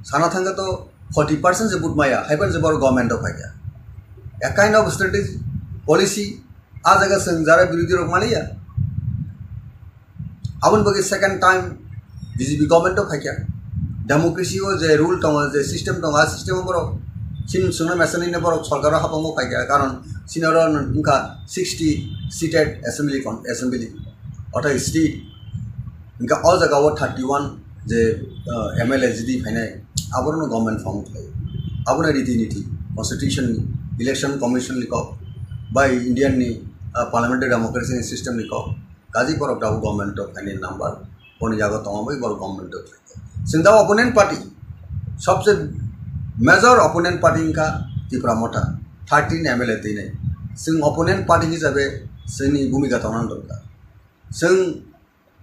Sana thangkhe to forty percent se vote maya, haiphano se borok government o phaikha. A kind of strategy, policy, a jaga chwng jara birodhi rok maliya. Aboni bagwi second time B J P government o phaikha. Democracy o je rule tongo, je system tongo, a system o borok chini chwngno mesanino borok sorkar o hapang o phaikha, karon chini oro wngkha sixty seated assembly con-, assembly, ortho state. Hingke o jaga o thirty one je, ah, M L A jidi phainai, aborokno government form khlai. Abono riti niti, constitution ni, election commission ni kok, bai Indian ni, ah, parliamentary democracy ni system ni kok, kaji borok tabuk government o phainai number, boni jaga tongo bai borok government o phaikha. Chwng da opponent party, sobse major opponent party wngkha Tipra Motha, thirteen M L A twinai. Chwng opponent party hisabe chwngni bhumika tongna dorkar. Chwng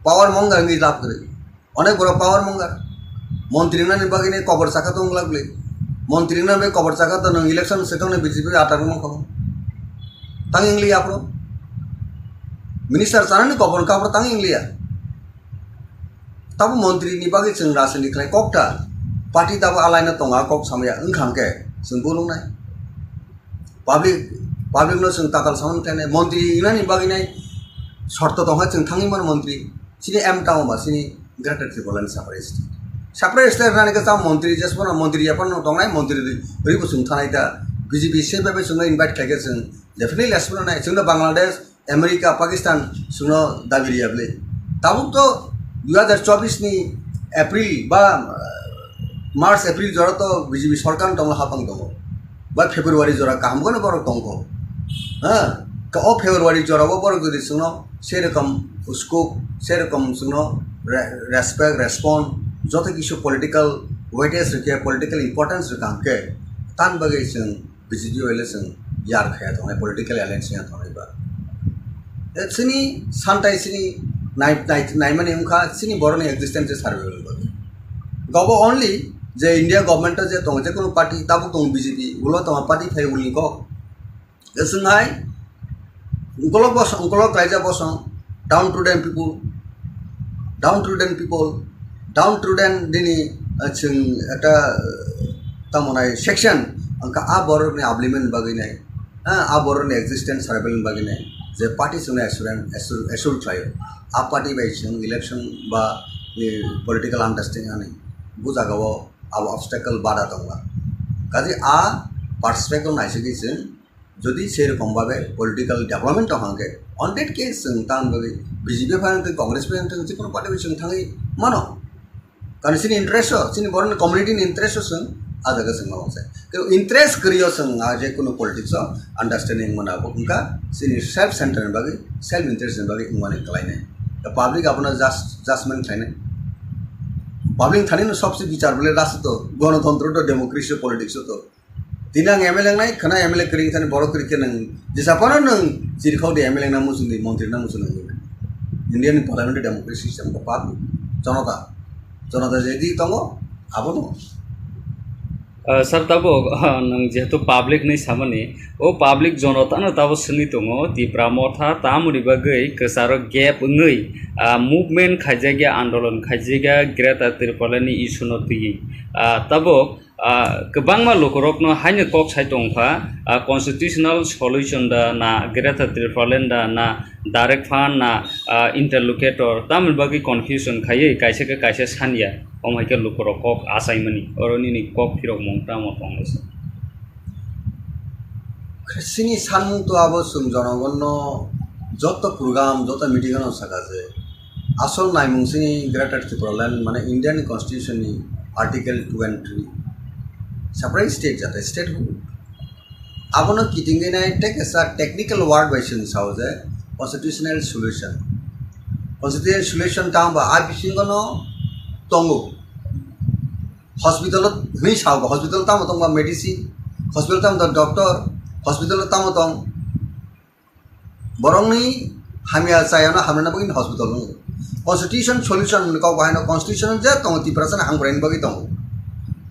power mongar wngwi lab kwrwi. Onek borok power mongar. Montri wngnani bagwi nai kobor chakha tong glak le. Montri wngnani bagwi kobor chakha to nwng election se tongni B J P atar wngkha. Tang ingliya aphuru. Minister chanani kobor wngkha aphuru tang ingliya. Tabo montri ni bagwi chwng rajniti khlai kok ta. Party tabo alaina tonga kok samaya wngkha hwnkhe chwng bulungnai. Public, public no chwng tatal samani khlainai, montri wngnani bagwi nai shorto tongkha chwng thangwi mano montri. Chini aim tamo ba chini Greater Tipraland separate state. Separate state rwnani khe tamo montri jesphano montri yaphano tongnai, montri rwi, rwibo chwng thanai ta. B J P se bai bai chwngno invite khlaikhe chwng definitely jesphano nai. Chwngno Bangladesh, America, Pakistan chwngno dabi riya bwle. Tabuk to dui hazar chobbish ni April ba, ah, March, April jora to B J P sorkar tonglo hapang tongo. Ba February jora kaham kono borok tongkho. Ha? Ka o February jora o borok jodi chwngno serokom scope, serokom chwngno re-, respect, respond, joto kisu political weightage rikhe, political importance rikha hwnkhe, tan bagwi chwng B J P bai le chwng yar khaya tongnai, political alliance ya tongnai ba. E chini santai chini nai, nai, naimani wngkha chini borokni existence survival bagwi. Gobo only je India government o je tongo, je kono party tabuk tongo B J P, ulo tongo party phai ulni kok. E chwng hai Ungkolok bosong, ungkolok kaijak bosong, downtrodden people, downtrodden people, downtrodden nini, ah, chwng ekta, ah, tamo nai section, hwnkha a borokni upliftment bagwi nai, ah, a borokni existence survival bagwi nai, je party chwngno assurance, assure, assure khlaio, a party bai chwng election ba, eh, political understanding ani, bo jagao abo obstacle bada tongma. Kaje a perspective naisingwi chwng Jodi sei rokom babe political development tong hwnkhe, on that case chwng tamni bagwi B J P phai wngtong, Congress phai wngtong, jikunu party bai chwng thangwi mano. Karon chini interest o, chini borokni community ni interest o chwng a jaga chwng ma wngsa. Kebo interest kwrwi o chwng a je kunu politics o understanding mano, abo wngkha chini self center ni bagwi, self interest ni bagwi wngmani kwlainai. The public abono judge-, judgment khlainai. Public thani no sobse bichar bole rasta to, gonotontro to, democracy o, politics o to. Tini ang M L A wngnai, khwna M L A kwrwi thani borok kwrwi khe nwng jesa phano nwng chirikhok di M L A wngna muchung di, montri wngna muchung di. India ni parliamentary democracy system ko pak jonota, jonota je di tongo, abo no. Ah, sir, tabuk, ah, nwng jehetu public ni samani, o public jonota no tabuk swngwi tongo, Tipra Motha tamoni bagwi kwcharo gap wngwi, ah, movement khaijakya, andolon khaijakya, Greater Tipraland ni issue no twiwi. Ah, tabuk, Ah, kwbangma lukurokno haino kok sai tongkha, ah, constitutional solution da na Greater Tipraland da na direct fund na, ah, interlocutor tamoni bagwi confusion khaiwi kaisa khe kaisa sanya, omo hai khe lukurok kok achaimani, oro nini kok phirokmung tamo tonglaisa? Chini sanmung to abo chwng jonogonno joto program, joto meeting ano saka je, asol naimung chini Greater Tipraland mane Indian Constitution ni Article two and three, separate state jate statehood. Abono kitingwi nai tei kaisa technical word bai chwng sao je constitutional solution. Constitutional solution tamo ba a bisingo no tongo. Hospital o hwnwi sao ba hospital tamo tong ba medicine, hospital tamo tong doctor, hospital tamo tong borokni hamya chayano hamrwna bagwi hospital wngo. Constitution solution hwnwi kok bahaino constitution je tongo Tiprasani hamkraini bagwi tongo.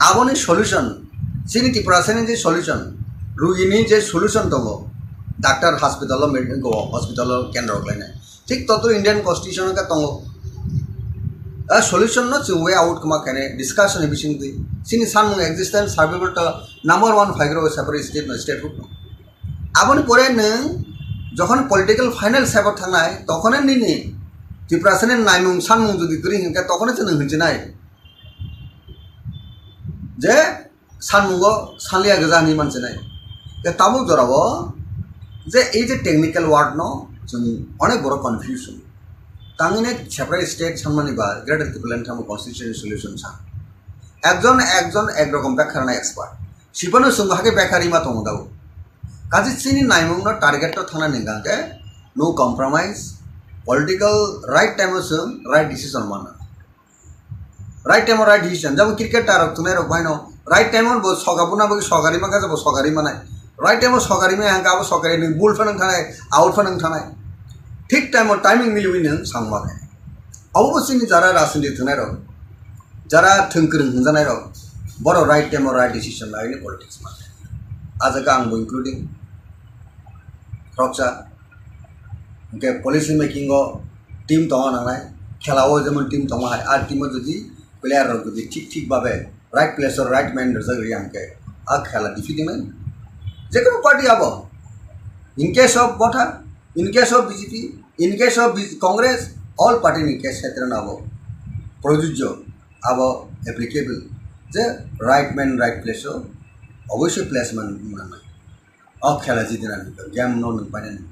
Aboni solution, chini Tiprasani je solution, rugini je solution tongo, doctor hospital o med-, go hospital o kendro khlainai. Thik totro Indian constitution khe tongo. A solution no chwng way out kwma khainai discussion ni bisingtwi. Chini sanmung existence survival to number one phaigro separate state no statehood no. Aboni pore nwng jokhon political final step o thangnai, tokhone nini Tiprasani naimung sanmung jodi kwrwi hinkhe tokhone chwng hwnjinai je sanmungo sanliya gwja hinwi manchinai. Tei tabuk jorao je ei je technical word no chwng onek borok confusion. Tangwini separate state sanmani ba Greater Tipraland tamo constitutional solution sa. Ekjon ekjon ek rokom bekha rwnai expert. Sibano chwng bo hakhe bekha rima tongo dao. Kaje chini naimung no target to thangna ningkha khe no compromise, political right time o chwng right decision mana. Right time o right decision. Jabo cricket tarok thunai rok baino right time o bo soga buna bagwi sogari mangkha jabo sogari manai. Right time o sogari maya hangka abo sogari nung bul phanang thanai, out phanang thanai. Thik time o timing miliwi nung sangma khe. Abo bo chini jara rajniti thwngnairok, jara thwng kwrwng hwnjanairok, borok right time o right decision laini politics ma. A jaga ang bo including khoroksa. Hwnkhe policy making o team tongna nangnai, khela o jemon team tongma hai, a team o jodi player rok jodi thik thik babe right place o right man rwjak rwya hwnkhe a khela defeat wngmani. Jekono party abo, in case of Motha, in case of B J P, in case of B-, Congress, all party ni case khetre no abo projujjo, abo applicable je right man right place o oboisoi placement nangnai. O khela jidinani game no nung painani.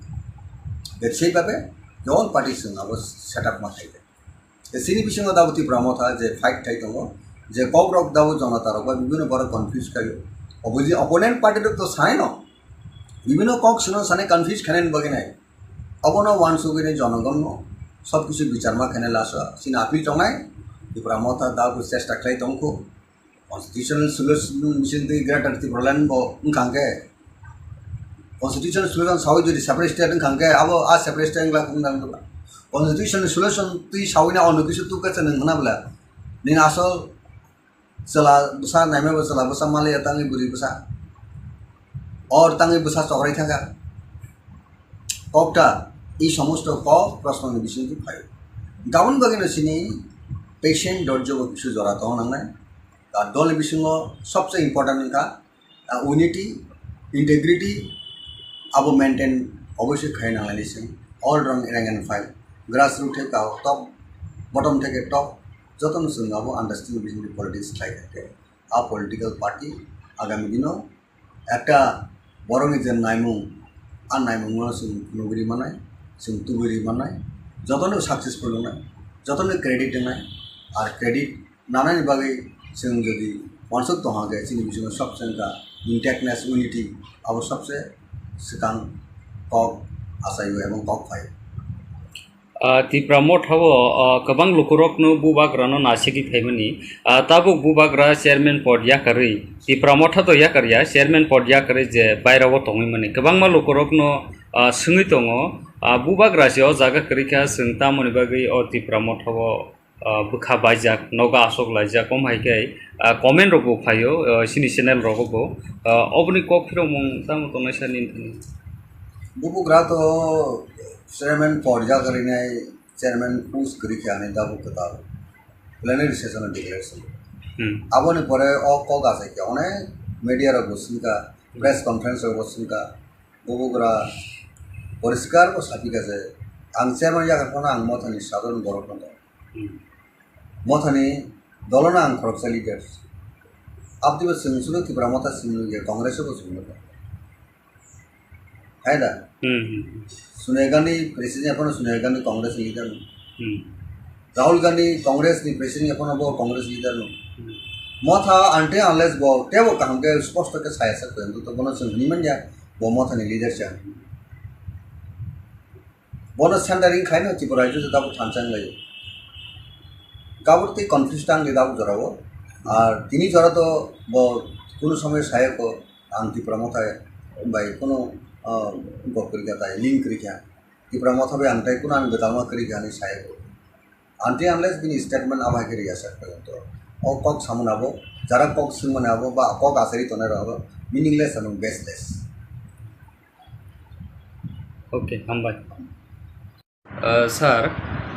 Bebsai babe all party chwng abo setup ma khaide. Chini bisingo dabo Tipra Motha je fight khai tongo, je kok rok dabo jonata rok bai bibino borok confuse khaio. Opposi-, opponent party rok to sanai no. Bibino kok sino sanai confuse khainani bagwi nai. Obono wansugwi nai jonogon no sob kisu bichar ma khainai lasa. Chini appeal tongnai, Tipra Motha dabo chesta khlai tongkho. Constitutional solution bising twi Greater Tipraland bo wngkha hwnkhe, constitutional solution sawi jodi separate state wngkha hwnkhe, abo a separate state wngla wngna wngla. Constitutional solution twi sawi na ono kisu tukha chwng wngna bwla. Nini asol chwla bwsa naima bo chwla bwsa maliya tangwi bwrwi bwsa. Or tangwi bwsa chokrai thangkha. Kokta, i somosto kok prosno ni bising twi phaio. Gabon bagwi no chini patient dorjo bo kisu jora tong nangnai. Ar dol ni bisingo sobse important wngkha, ah, unity, integrity, abo maintain oboisoi khai nanglai se. All rang rank and file, grassroots theke top, bottom theke top, jotono chwng abo understanding bising politics khlai thake. A political party agami dino ekta borokni je naimung, a naimungno chwng nugwi manai, chwng tubui manai, jotono successful wngnai, jotono credit wngnai, ar credit nanani bagwi chwng jodi uansuk tongha khe chini bisingo sobse wngkha intactness, unity, abo sobse swkang kok achaio ebong kok phaio. Ah, Tipra Motha o, ah, kwbang lukurokno bubagrano nasigwi phaimani. Ah, tabuk bubagra chairman pod yakarwi, Tipra Motha to yakarya, chairman pod yakarwi je bairao tongwi mani. Kwbangma lukurokno, ah, swngwi tongo, ah, bubagra se o jaga kwrwi kha, chwng tamoni bagwi o Tipra Motha o, ah, bwkha baijak, nogo aswk laijak, om hai khe, ah, comment rok bo phaio, ah, chini channel rogo bo. Ah, oboni kok phirokmung tamo tongnai sani wngkha ni. Bubagra to chairman pod yakarwi nai, chairman post kwrwi khe ani tabuk kwtal plenary session o declaration. Hmm. Aboni pore o kok achai khe onek media rok bo swngkha, press conference rok bo swngkha, bubagra poriskar bo sapikha je ang chairman yakar phano ang Mothani sadharon borok no tong. Hmm. Mothani dolono ang khoroksa leader. Aboni bo chwng suno Tipra Motha simi nukya, Congress o bo chwng nukya. Hai da? Hmm, hmm, hmm. Sonia Gandhi president yaphano Sonia Gandhi Congress ni leader no. Hmm. Rahul Gandhi Congress ni president yaphano bo Congress leader no. Hmm. Motha until unless bo tebo kaham khe sposto khe saya sak khe to bono chwng hwnwi manya. Bo mothani leader se. Bono centering khaino Tripura rajyo se tabuk thansa wnglaio. Gabur tei confuse tang di tabuk jorao. Ar tini jora to bo kunu somoy saya ko ang Tripura motha bai kunu, ah, gok kwrwi kha tai, link kwrwi kha. Tripura motha bai ang tai kunu ang gwdalma kwrwi kha hinwi saya ko. Until unless bini statement abo hai khe rwya sak phai to. O kok samani abo, jara kok swngmani abo ba kok asari tongnai rok abo meaningless and baseless. Okay, hambai. Uh, sir,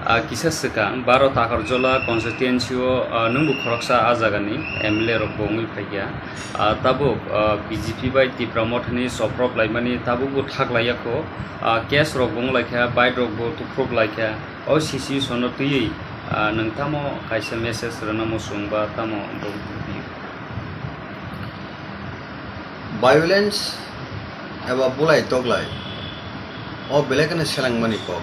uh, kisa swkang baro Takarjola constituency o, uh, nwngbo khoroksa a jagani M L A rok bo wngwi phaikha. Uh, tabuk, uh, B J P bai Tipra Mothani soprop laimani tabukbo thak laiyakho. Uh, case rok bo wnglaikha, bike rok bo tuprop laikha. O situation no twiwi, ah, nwng tamo kaisa message rwna muchung ba tamo bo? Violence eba bulai toklai o belai kheno selengmani kok.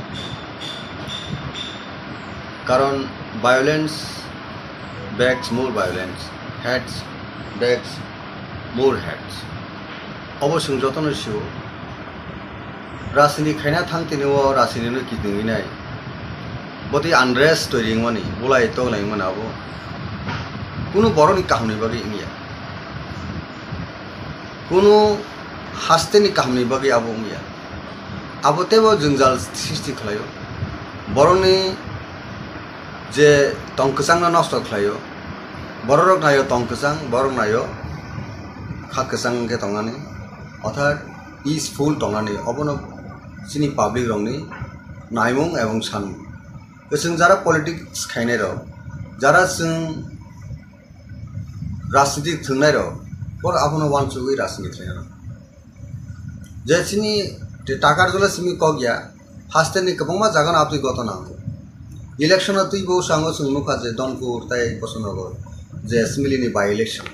Karon violence begs more violence, hates begs more hates. Obo chwng jotono sio. Rajniti khaina thang tini o rajniti no kitingwi nai. Botwi unrest twi ringmani, bulai tok laimani abo. Kunu borokni kahamni bagwi wngya. Kunu hasteni kahamni bagwi abo wngya. Abo teibo jwngjal sristi khlaio. Borokni je tong kwchangno nosto khlaio. Bororok naio tong kwchang, borok naio kha kwchang wngkhe tongnani. Orthat peaceful tongnani, obono chini public rokni naimung ebong sanmung. Chwng jara politics khainai rok, jara chwng rajniti thwngnairok, borok abono uansugwi rajniti khlainai rok. Je chini Takarjola simi kok ya, hasteni kwbangma jagano aboni gotona nango. Election o twibo sango chwng nukha je Donpur tei Bosonogor je assembly ni by election.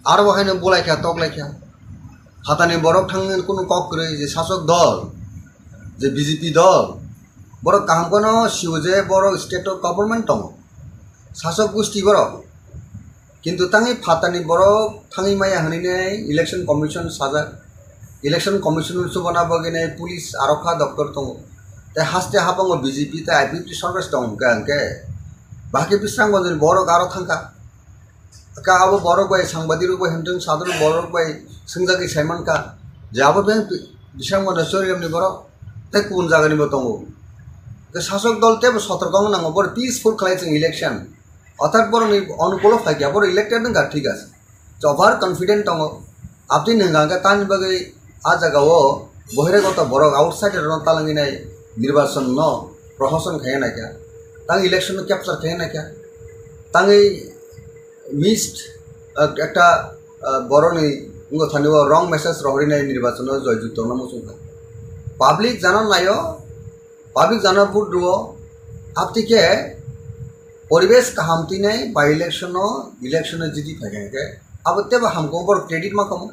Aro bo haino bulaikha, toklaikha. Phatani borok thangwi kunu kok kwrwi je sasok dol, je B J P dol, borok kaham kheno sio je borok state o government tongo. Sasok gusti borok. Kintu tangwi phatani borok thangwi maya hwnwi nai election commission sajak. Election commission chubana bagwi nai police arokha doktor tongo. Tei haste habango B J P tei I P F T sorkar tong hwnkhe hwnkhe bahai khe Bisramganjni borok aro thangkha. Ka abo borok bai sangbadirok bai himtwng sadrok borok bai swngjagwi saimankha je abo beng Bisramganj Choriramni borok tei kubun jagani bo tongo. Tei sasok dol teibo sotorko wngna nango, borok peaceful khlai chwng election. Orthat borokni onukulo phaikha, borok elected wngkha, thik ase. Over confident tongo. Aboni hwnka hwnkhe tamni bagwi a jagao bohiragoto borok outsider rokno talangwi nai nirbachon no prohoson khaiya naikha. Tang election no capture khaiya naikha. Tangwi missed, ah, ekta, ah, borokni wngkha thani o wrong message rohorwi nai nirbachon no joyjukto no muchungkha. Public jana naio, public jana vote rwo, aboni khe poribesh kaham twi nai by election o, election o jiti phaikha hwnkhe abo teibo hamkhe borok credit ma kamo.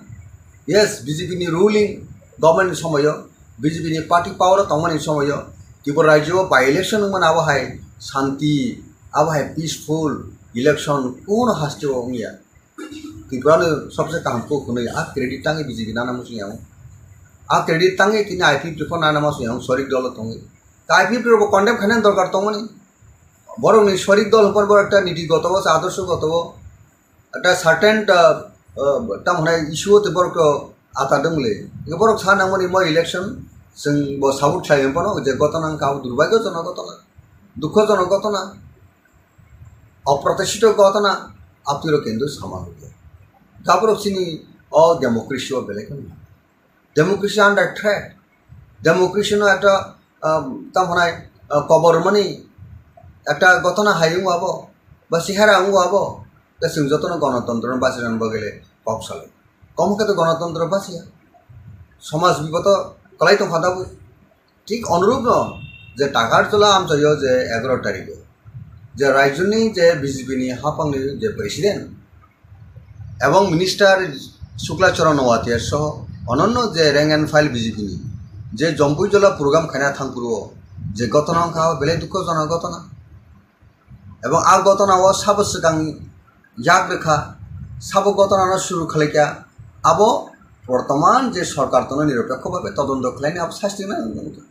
Yes, B J P ni ruling government ni somoyo, B J P ni party power o tongmani somoyo, Tripura rajyo o by election wngmani abo hai shanti, abo hai peaceful election kuno haste o wngya. Tripura ni sobse kaham kok hwnwi a credit tangwi B J P nana muchung yang. A credit tangwi tini I P F T rok nana muchung yang, sorik dolo tongwi. Ta I P F T rok bo condemn khaina dorkar tongmani. Borokni sorik dol hwnba borok ekta niti goto o, adorsho goto o, ekta certain, ah, ah, tamo hwnai issue o tei borok to ata dwng le. Borok sa nangmani mo election, chwng bo support khlai phano je gotona wngkha, abo durbhagyojonok gotona, dukhojonok gotona, oprotishito gotona, aboni rok kintu sama hwnkhe. Gaborok chini o democracy o belai kheno democracy under threat. Democracy no ekta, um, tamo hwnai, uh, kobor mani ekta gotona hai wngo abo, ba sihara wngo abo, ta chwng jotono gonotontro no bachirani bagwi le kok salai. Komo khe to gonotontro basiya, somaj biboto kwlai tongkha tabuk. Thik onurupno je Takarjola amchaio je egaroh tarikh o je rajyoni je B J P ni haphangni je president ebong minister Shukla Charan Noatia soho ononno je rank and file B J P ni je Jompuijola program khaina thangphuru o je gotona wngkha belai dukhojonok gotona. Ebong a gotona o sabo swkang yak rwkha, sabo gotona no suru khlaikha, abo bortoman je sorkar tono niropekho bhabe todonto khlaini abo sasti nai wngkha.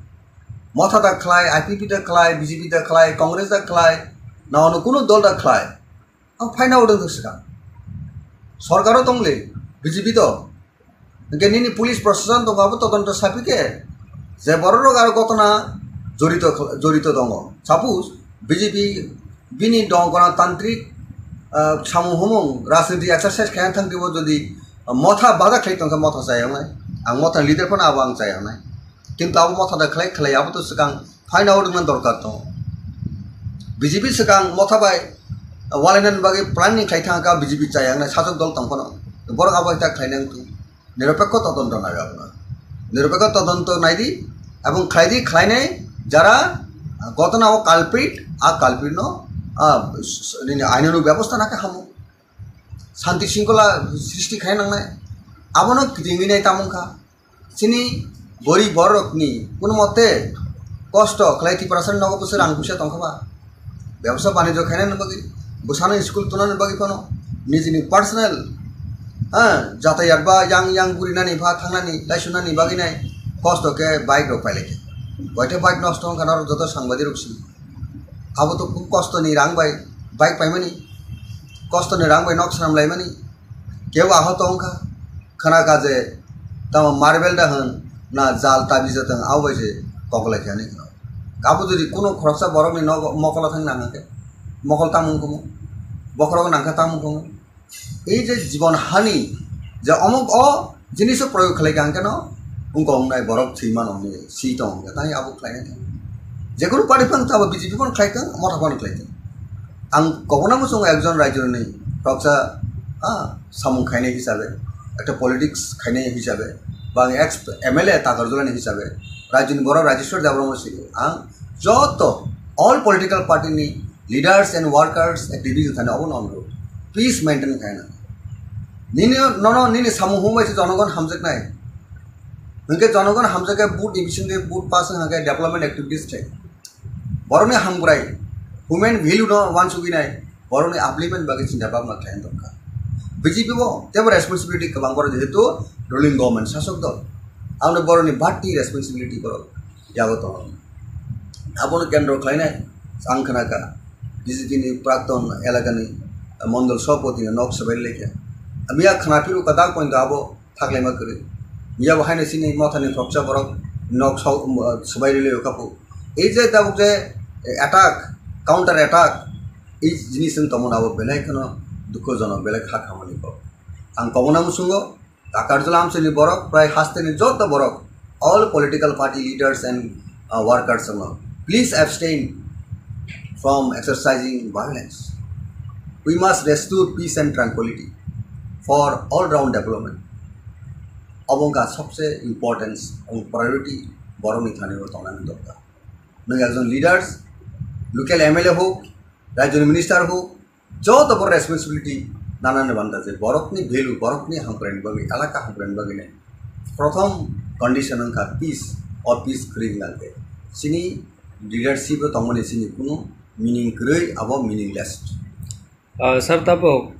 Motha da khlai, I P P da khlai, B J P da khlai, Congress da khlai, na ono kuno dol da khlai. Ang phaina odong thung swkang. Sorkaro tongle, B J P to. Hingke nini police proshashan tongo abo todonto sapi khe. Je bororok aro gotona jorito, jorito tongo. Suppose B J P bini dong gonotantrik, ah, samung humung rajniti exercise khaina thang twibo jodi, ah, motha bada khlai tongkha motha chayaknai. Ang motha leader phano abo ang chayaknai. Kintu abo motha da khlai khlai abo to swkang phaina odongna dorkar tongo. B J P swkang motha bai walainani bagwi planning khlai thangkha B J P chayaknai sasok dol tong phano. Borok abo hai ta khlainai wngkha. Niropekho todonto nai abono. Niropekho todonto naidi, abong khlaidi, khlainai jara gotona o culprit, a culprit no, a, s-, s-, nini ainano bebosta nakhe hamo. Santi singkola srishti khai nangnai. Abono kitingwi nai tamung kha. Chini gorib borokni kuno mote kosto khlai Tiprasani nogo bwswk rang puisa tongkha ba. Bebsa banijyo khainani bagwi, bwsano school tunani bagwi phano, nijini personal, ha, jatayat ba yang yang gurinani ba thangnani, laisunani bagwi nai kosto khe bike rok pailai khe. Koita bike nosto wngkha norok joto sangbadirok si. Abo to kostoni rang bai bike paimani, kostoni rang bai nok swnam laimani, kebo ahot wngkha, khna kha je tamo marble da hwn na jal tabija thang abo bai se koklai khe ani khna. Abo jodi kuno khoroksa borokni nogo mokolo thang nang khe, mokol tamung kumu, bokhorok nang khe tamung kumu. Ei je jibon hani je omok o jiniso proyog khlai kha hwnkhe no wngkha wngnai borok thwi mano hwnwi si tong hwnkhe tei abo khlai nai. Jekunu party phano tamo B J P phano khlai thang, motha phano khlai thang. Ang kobona muchungo ekjon raijoni khoroksa, ha, samung khainai hisabe, ekta politics khainai hisabe, ba ang ex M L A Takarjulani hisabe, raijoni borok Rajeshwar Debbarma sini ang joto all political party ni leaders and workers activities thani obo no onurod. Peace maintain khaina. Nini nono nini samung humbai se jonogon hamjaknai. Hwnkhe jonogon hamjakhe vote ni bisingtwi vote pass wngkha khe development activities thai. Borokni hamkrai, human value no wansugwi nai, borokni upliftment bagwi chinta bhabna khlai tongkha. B J P bo teibo responsibility kwbang borok jehetu ruling government sasok dol. Aboni borokni bati responsibility borok yago tongo. Abono kendro khlainai ang khna kha B J P ni prakton elakani mondol sabhapati ni nok swbai laikha. Miya khna phiru kwtal pointo abo thaklaima kwrwi. Miya bo haino chini mothani khoroksa borok nok swbai rwlai kha phu. Ei je tabuk je attack, counter attack, ei jinis wng tongmani abo belai kheno dukhojonok, belai kha khamani kok. Ang kobona muchungo Takarjula amchaini borok, prai hasteni joto borok, all political party leaders and, uh, workers no, please abstain from exercising violence. We must restore peace and tranquility for all round development. Obo wngkha sobse importance and priority borokni thani o tongnani dorkar. Nwng ekjon leaders, local M L A hok, rajyoni minister hok, joto bo responsibility nanani banda je borokni value, borokni hamkraini bagwi, elaka hamkraini bagwi nai. Prothom condition wngkha peace, o peace kwrwi wngkha khe chini leadership o tongmani chini kunu meaning kwrwi, abo meaningless. Ah, sir, tabuk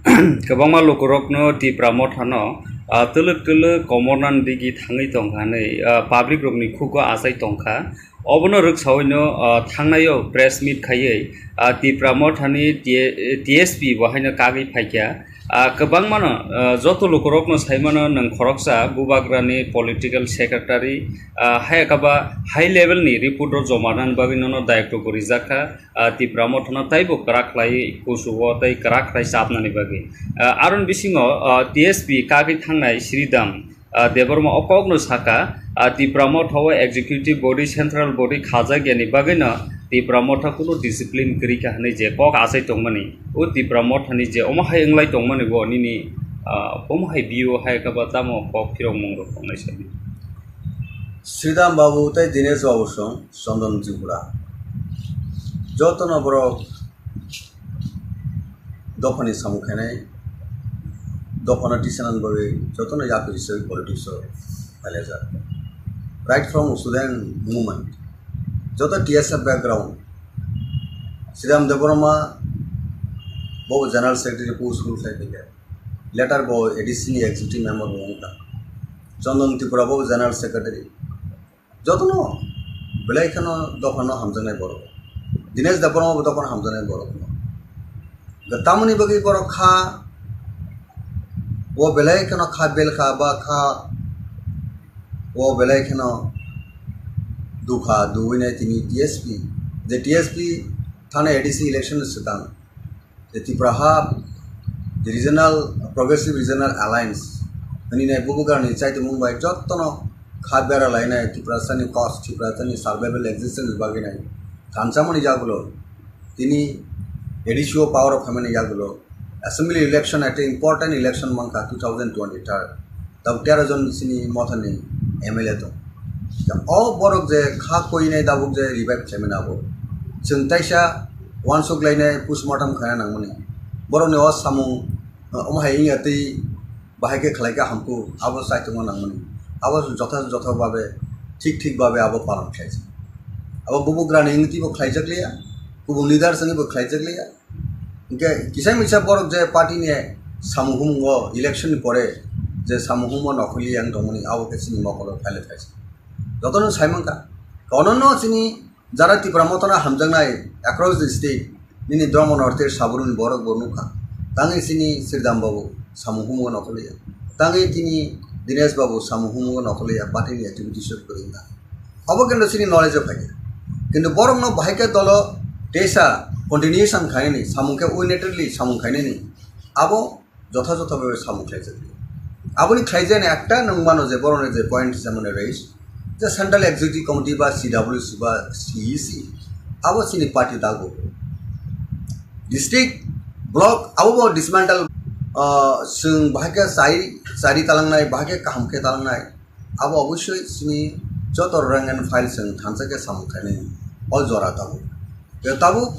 kwbangma lukurokno Tipra Mothano, ah, twlwk twlwk komornani digi thangwi tongkha hwnwi, ah, public rokni khugo achai tongkha. Obono rwksawino, ah, thangnaio press meet khaiwi, ah, Tipra Mothani T-, T S P bo haino kagwi phaikha. Ah, kwbangmano, ah, joto lukurokno saimano nwng khoroksa Bubagrani political secretary, ah, hai khe ba high level ni report rok joma rwnani bagwi nono dayoktogo rijakkha. Ah, Tipra Mothano taibo kwrak khlai kuchugo tei kwrak khlai chapnani bagwi. Ah, aroni bisingo, ah, T S P kagwi thangnai Sridham, ah, Debbarma o kokno sakha, ah, Tipra Motha o executive body, central body khajakya ni bagwino Tipra Motha kunu discipline kwrwi kha hwnwi je kok achai tongmani. O Tipra Mothani je omo hai wnglai tongmani bo nini, ah, omo hai view hai khe ba tamo kok phirokmung rok tongnai sadi. Sridham Babu tei Dinesh Babu song Chondon Tripura. Jotono borok dophani samung khainai, dophano tisanani bagwi jotono yapri se politics o phailajak. Right from student movement, joto T S F background, Sridham Debbarma bo general secretary post rule khai phaikha. Later bo A D C ni executive member bo wngkha. Chondon Tripura bo general secretary. Jotono belai kheno dophano hamjaknai borok. Dinesh Debbarma bo dophano hamjaknai borok. Tamoni bagwi borok kha, o belai kheno kha belkha ba kha, o belai kheno dukha duwinai tini T S P, je T S P thana A D C election swkang. Je Tipra ha, je Regional, Progressive Regional Alliance, hwnwi nai bubugrani chaitimung bai jottono kha bera lainai Tiprasani cause, Tiprasani survival existence bagwi nai thansamani yagulo, tini A D C o power o phaimani yagulo, assembly election ekta important election mankha two thousand twenty-third. Tabuk tero jon chini mothani M L A tong. O borok je kha koinai tabuk je revive khlaimani abo. Chwng taisa uansuk lainai postmortem khaina nangmani. Borokni o samung, uh, omo hai wngya twi bahai khe khlai khe hamkuk abo chaitongma nangmani. Abo jotha jotha babe thik thik babe abo palan khlaijak. Abo bubugrani wngwi twibo khlaijak liya, kubun leaders wngwi bo khlaijak liya. Hingke kisa misa borok je party ni samung humung o election ni pore je samung humung o nokhorli yang tongmani abo khe chini mokolo phaile phaisa. Jotono sai mankha. Kono no chini jara Tipra Motha no hamjaknai across the state nini Dharma North East sabruni borok bo nukha. Tangwi chini Sridham Babu samung humung o nokhorli ya. Tangwi tini Dinesh Babu samung humung o nokhorli ya party ni activities o kwrwngna. Abo kintu chini knowledge o phaikha. Kintu borokno bahai khe dolo teisa continuation khainani, samung khe unilaterally samung khainani, abo jotha jotha bhabe samung khlaijak. Aboni khlaijani ekta nwng mano je borokni je point hisa mane raise, je Central Executive Committee ba C W C ba C E C, abo chini party dago. District, block, abo bo dismantle, ah, chwng bahai khe chai, chari talangnai, bahai khe kaham khe talangnai. Abo obosoi chini joto rank and file chwng thansa khe samung khainai o jora tabuk. Tei tabuk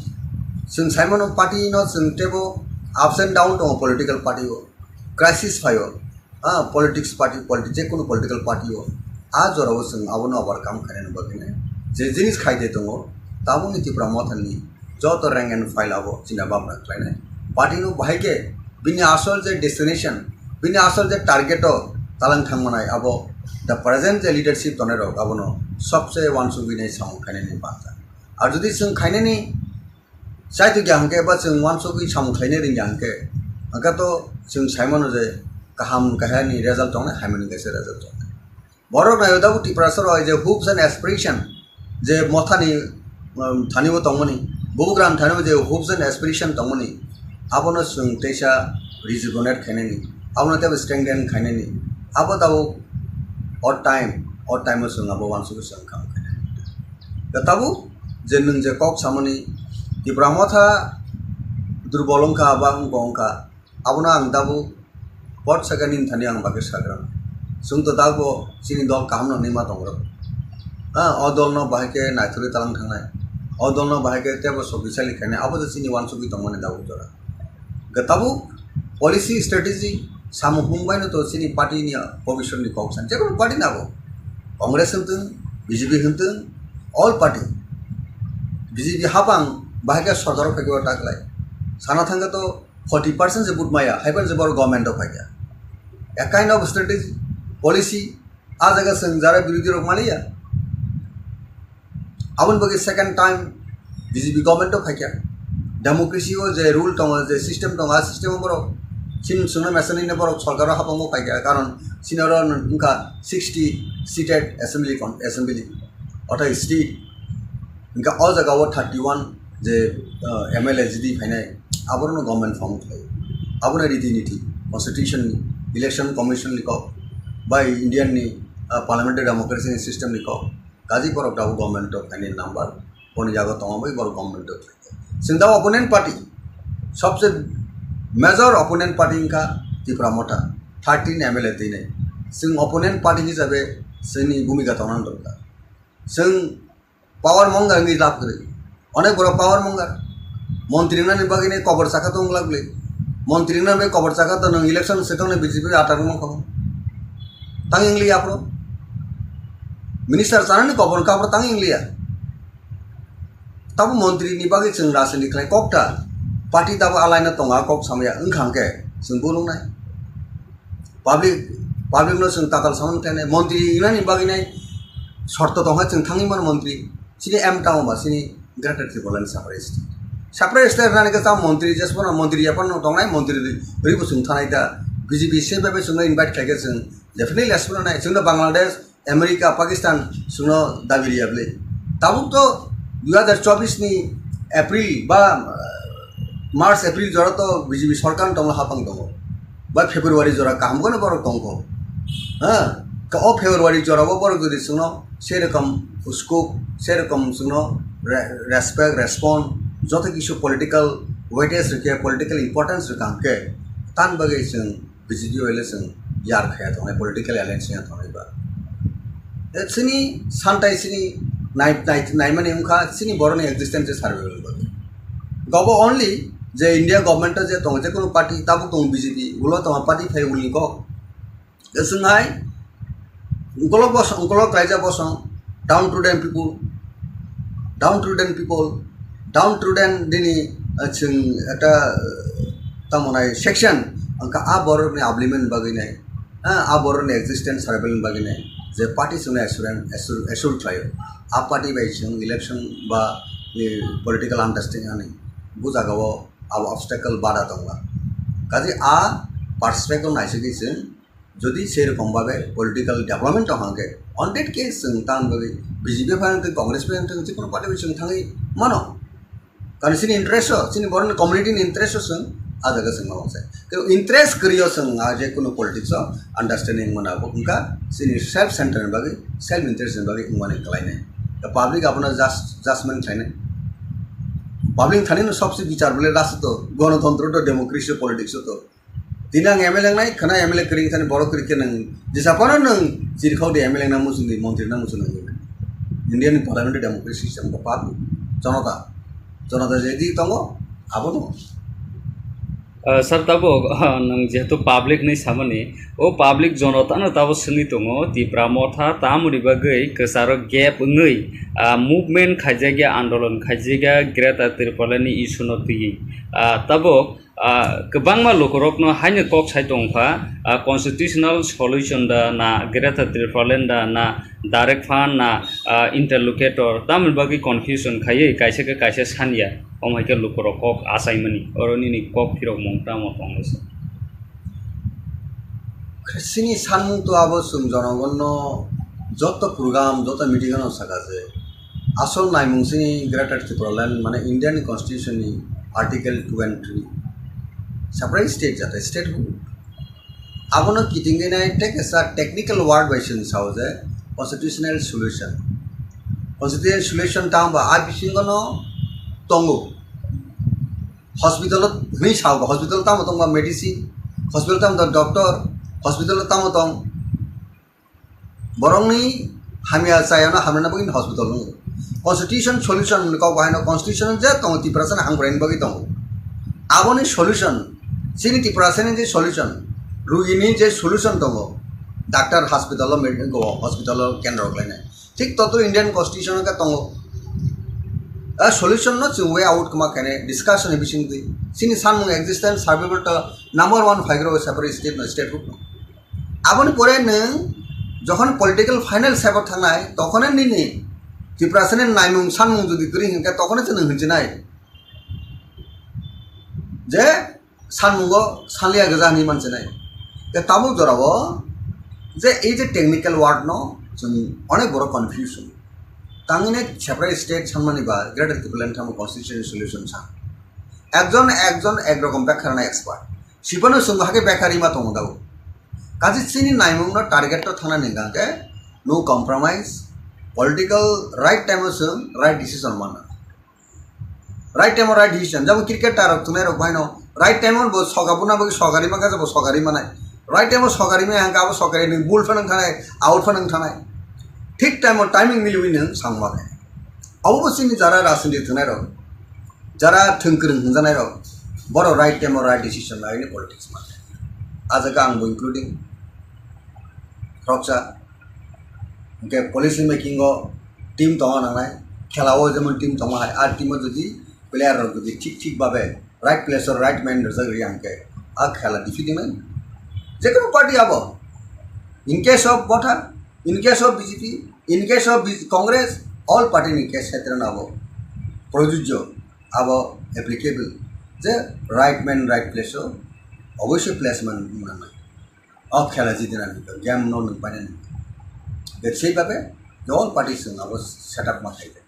chwng sai mano party no chwng teibo ups and down tongo political party o, crisis phaio, ah, politics party, politi-, jekunu political party o, ah, jora o chwng abono overcome khainani bagwi nai je jinis khai de tongo, tabukni Tipra Mothani joto rank and file abo china bamra khlainai. Party no bahai khe bini asol je destination, bini asol je target o talang thangmanai abo the present je leadership tonai rok abono sobse uansugwi nai samung khainani banta. Ar jodi chwng khainani chaitu kya hwnkhe ba chwng uansugwi samung khainai ringya hwnkhe, hwnkhe to chwng saimano je kaham kahani result tongnai, hamyani kaisa result tongnai. Borok naio tabuk Tiprasa rok je hopes and aspiration je mothani, um, thani bo tongmani, bubugrani thani bo je hopes and aspiration tongmani, abono chwng teisa rejuvenate khainani, abono teibo strengthen khainani, abo tabuk o time, o time o chwng abo uansugwi chwng kam khainani. Da tabuk je nwng je kok samani Tipra Motha durbol wngkha ba wngkha wngkha, abono ang tabuk pot sakani thani ang bagwi sagra. Chwng to tabuk chini dol kaham no hinwi ma tongo. Ha, o dol no bahai khe naithorwi talang thangnai. O dol no bahai khe teibo sokisali khainai. Abo je chini uansugwi tongmani tabuk jora. Hwnkhe tabuk policy strategy samung hung baino to chini party ni bobiswt ni kok san. Jekunu party nabo. Congress hwntwng, B J P hwntwng, all party. B J P hapang bahai khe sorkar o phaikhe o ta khlai. Sana thangkhe to forty percent se vote maya, haiphano se borok government o phaikha. A kind of strategy, policy, a jaga chwng jara birodhi rok maliya. Aboni bagwi second time B J P government o phaikha. Democracy o je rule tongo, je system tongo, a system o borok chini chwngno mesanino borok sorkar o hapang o phaikha, karon chini oro wngkha sixty seated assembly con-, assembly, ortha state. Hingke o jaga o thirty one je, ah, M L A jidi phainai, aborokno government form khlai. Abono riti niti, constitution ni, election commission ni kok, bai Indian ni, ah, parliamentary democracy ni system ni kok, kaji borok tabuk government o phainai number, boni jaga tongo bai borok government o phainai. Chwng tabuk opponent party, sobse major opponent party wngkha Tipra Motha, thirteen M L A twinai. Chwng opponent party hisabe chwngni bhumika tongna dorkar. Chwng power mongar wngwi lab kwrwi. Onek borok power mongar. Montri wngnani bagwi ni kobor chakha tong glak glak. Montri wngnani bagwi kobor chakha to nwng election se tongni B J P atar wngkha. Tang wng liya aphuru. Minister chanani kobor wngkha aphuru tang wng liya. Tabo montri ni bagwi chwng rajniti khlai kok ta. Party tabo alaina tongo a kok samaya wngkha hwnkhe chwng bolongnai. Public, Public no chwng tatal samani khlainai, montri wngnani bagwi nai shorto tongkha chwng thangwi mano montri. Chini aim tamo ba chini Greater Tipraland separate state. Separate state rwnani khe tamo montri jesmano montri yaphano tongnai, montri rwi bo chwng thanai da. B J P se bai bai chwngno invite khlaikhe chwng definitely jesmano nai. Chwngno Bangladesh, America, Pakistan chwngno dabi riya bwle. Tabuk to dui hazar chobbish ni April ba, ah, March, April jora to B J P sorkar tonglo hapang tongo. Ba February jora kaham kono borok tongkho. Ha? Ka o February jora bo borok jodi chwngno serokom scope, serokom chwngno re-, respect, respond, joto kisu political weightage rwkhe, political importance rwkha hwnkhe, tan bagwi chwng B J P bai le chwng yar khaya tongnai, political alliance ya tongnai ba. E chini santai chini nai, nai, naimani wngkha chini borokni existence survival bagwi. Gobo only je India government o je tongo, je kunu party tabuk tongo B J P, ulo tongo party phai ulni kok. E chwng hai Ukolok bosong, ukolok raija bosong, downtrodden people, downtrodden people, downtrodden nini, ah, chwng ekta, ah, tamo nai section, wngkha a borokni upliftment bagwi nai, ah, a borokni existence survival bagwi nai, je party chwngno assurance, assure, assure khlaio, a party bai chwng election ba, eh, political understanding ani, bo jagao abo obstacle bada tongla. Kaje a perspective naisingwi chwng Jodi sei rokom babe political development tong hangke, on that case chwng tang bagwi B J P phai wngtong, Congress phai wngtong, jikunu party bai chwng thangwi mano. Karon chini interest o, chini borokni community ni interest o chwng a jaga chwng ma wngsai. Kebo interest kwrwi o chwng a je kunu politics o understanding mana bo wngkha chini self center ni bagwi, self interest ni bagwi wngmani kwlainai. The public abono just, judgment khlainai. Public thani no sobse bichar bole last o to, gonotontro to, democracy o, politics o to. Tini ang M L A wngnai, khwna M L A kwrwi thani borok kwrwi khe nwng jesa phano nwng chirikhok di M L A wngna muchung di, montri wngna muchung di. India ni parliamentary democracy system ko party. Jonota, jonota je di tongo, abono. Ah, sir, tabuk, ah, nwng jehetu public ni samani, o public jonotano tabuk swngwi tongo, Tipra Motha tamoni bagwi kwcharo gap wngwi, ah, movement khaijakya, andolon khaijakya, Greater Tipraland ni issue no twiwi. Ah, tabuk, ah, kwbangma lukurokno haino kok sai tongkha, ah, constitutional solution da na Greater Tipraland da na direct fund na, ah, interlocutor tamoni bagwi confusion khaiwi kaisa khe kaisa sanya, omo hai khe lukurok kok achaimani, oro nini kok phirokmung tamo tonglaisa? Chini sanmung to abo chwng jonogonno joto program, joto meeting ano saka je asol naimung chini Greater Tipraland mane Indian Constitution ni Article two and three, separate state jate statehood. Abono kitingwi nai tei kaisa technical word bai chwng sao je constitutional solution. Constitutional solution tamo ba a bisingo no tongo. Hospital o hwnwi sao ba, hospital tamo tong ba medicine, hospital tamo tong doctor, hospital tamo tong borokni hamya chayano hamrwna bagwi hospital wngo. Constitution solution hwnwi kok bahaino constitution je tongo Tiprasani hamkraini bagwi tongo. Aboni solution, chini Tiprasani je solution, rugini je solution tongo, doctor hospital o, med-, hospital o kendro khlainai. Thik totro Indian Constitution o khe tongo. A solution no chwng way out kwma khainai discussion ni bisingtwi. Chini sanmung existence survival to number one phaigrao separate state no, statehood no. Aboni pore nwng jokhon political final step o thangnai, tokhone nini Tiprasani naimung sanmung jodi kwrwi hinkhe tokhone chwng nwng hinchinai. Je sanmungo sanliya gwja hinwi manchinai. Tei tabuk jorao je ei je technical word no chwng onek borok confusion. Tangwi nai separate state sanmani ba Greater Tipraland thangma constitutional solution sa. Ekjon, ekjon ek rokom bekha rwna expert. Sipano chwng hake bekha rima tongo dago. Kaje chini naimung no target to thangna ninga ke no compromise, political right time o chwng right decision mana. Right time o right decision. Jabo cricket tarok tunai rok baino right time o bo soga buna bagwi sogari maka jabo sogari manai. Right time o sogari maya hangka abo sogari ni bul phanang thanai, out phanang thanai. Thik time o timing miliwi nang sangma khe. Abo bo chini jara rajniti tunai rok, jara thwng kwrwng hwnjanai rok, boro right time o right decision lai ni politics ma. A jaga ang bo including khoroksa. Hwnkhe policy making o team tongna nangnai, khela o jemon team tongma hai, a team o jodi player rok jodi thik thik babe right place o right man rwjak rwya hwnkhe a khela defeat wngnai. Jekono party abo In case of Motha, in case of B J P, in case of B J P, Congress, all party ni case khetre no abo projujjo, abo applicable, je right man right place o oboisoi placement wng nang nai. O khela jidinani game no nwng painani. Bebsai babe je all party chwng abo setup ma khaijak.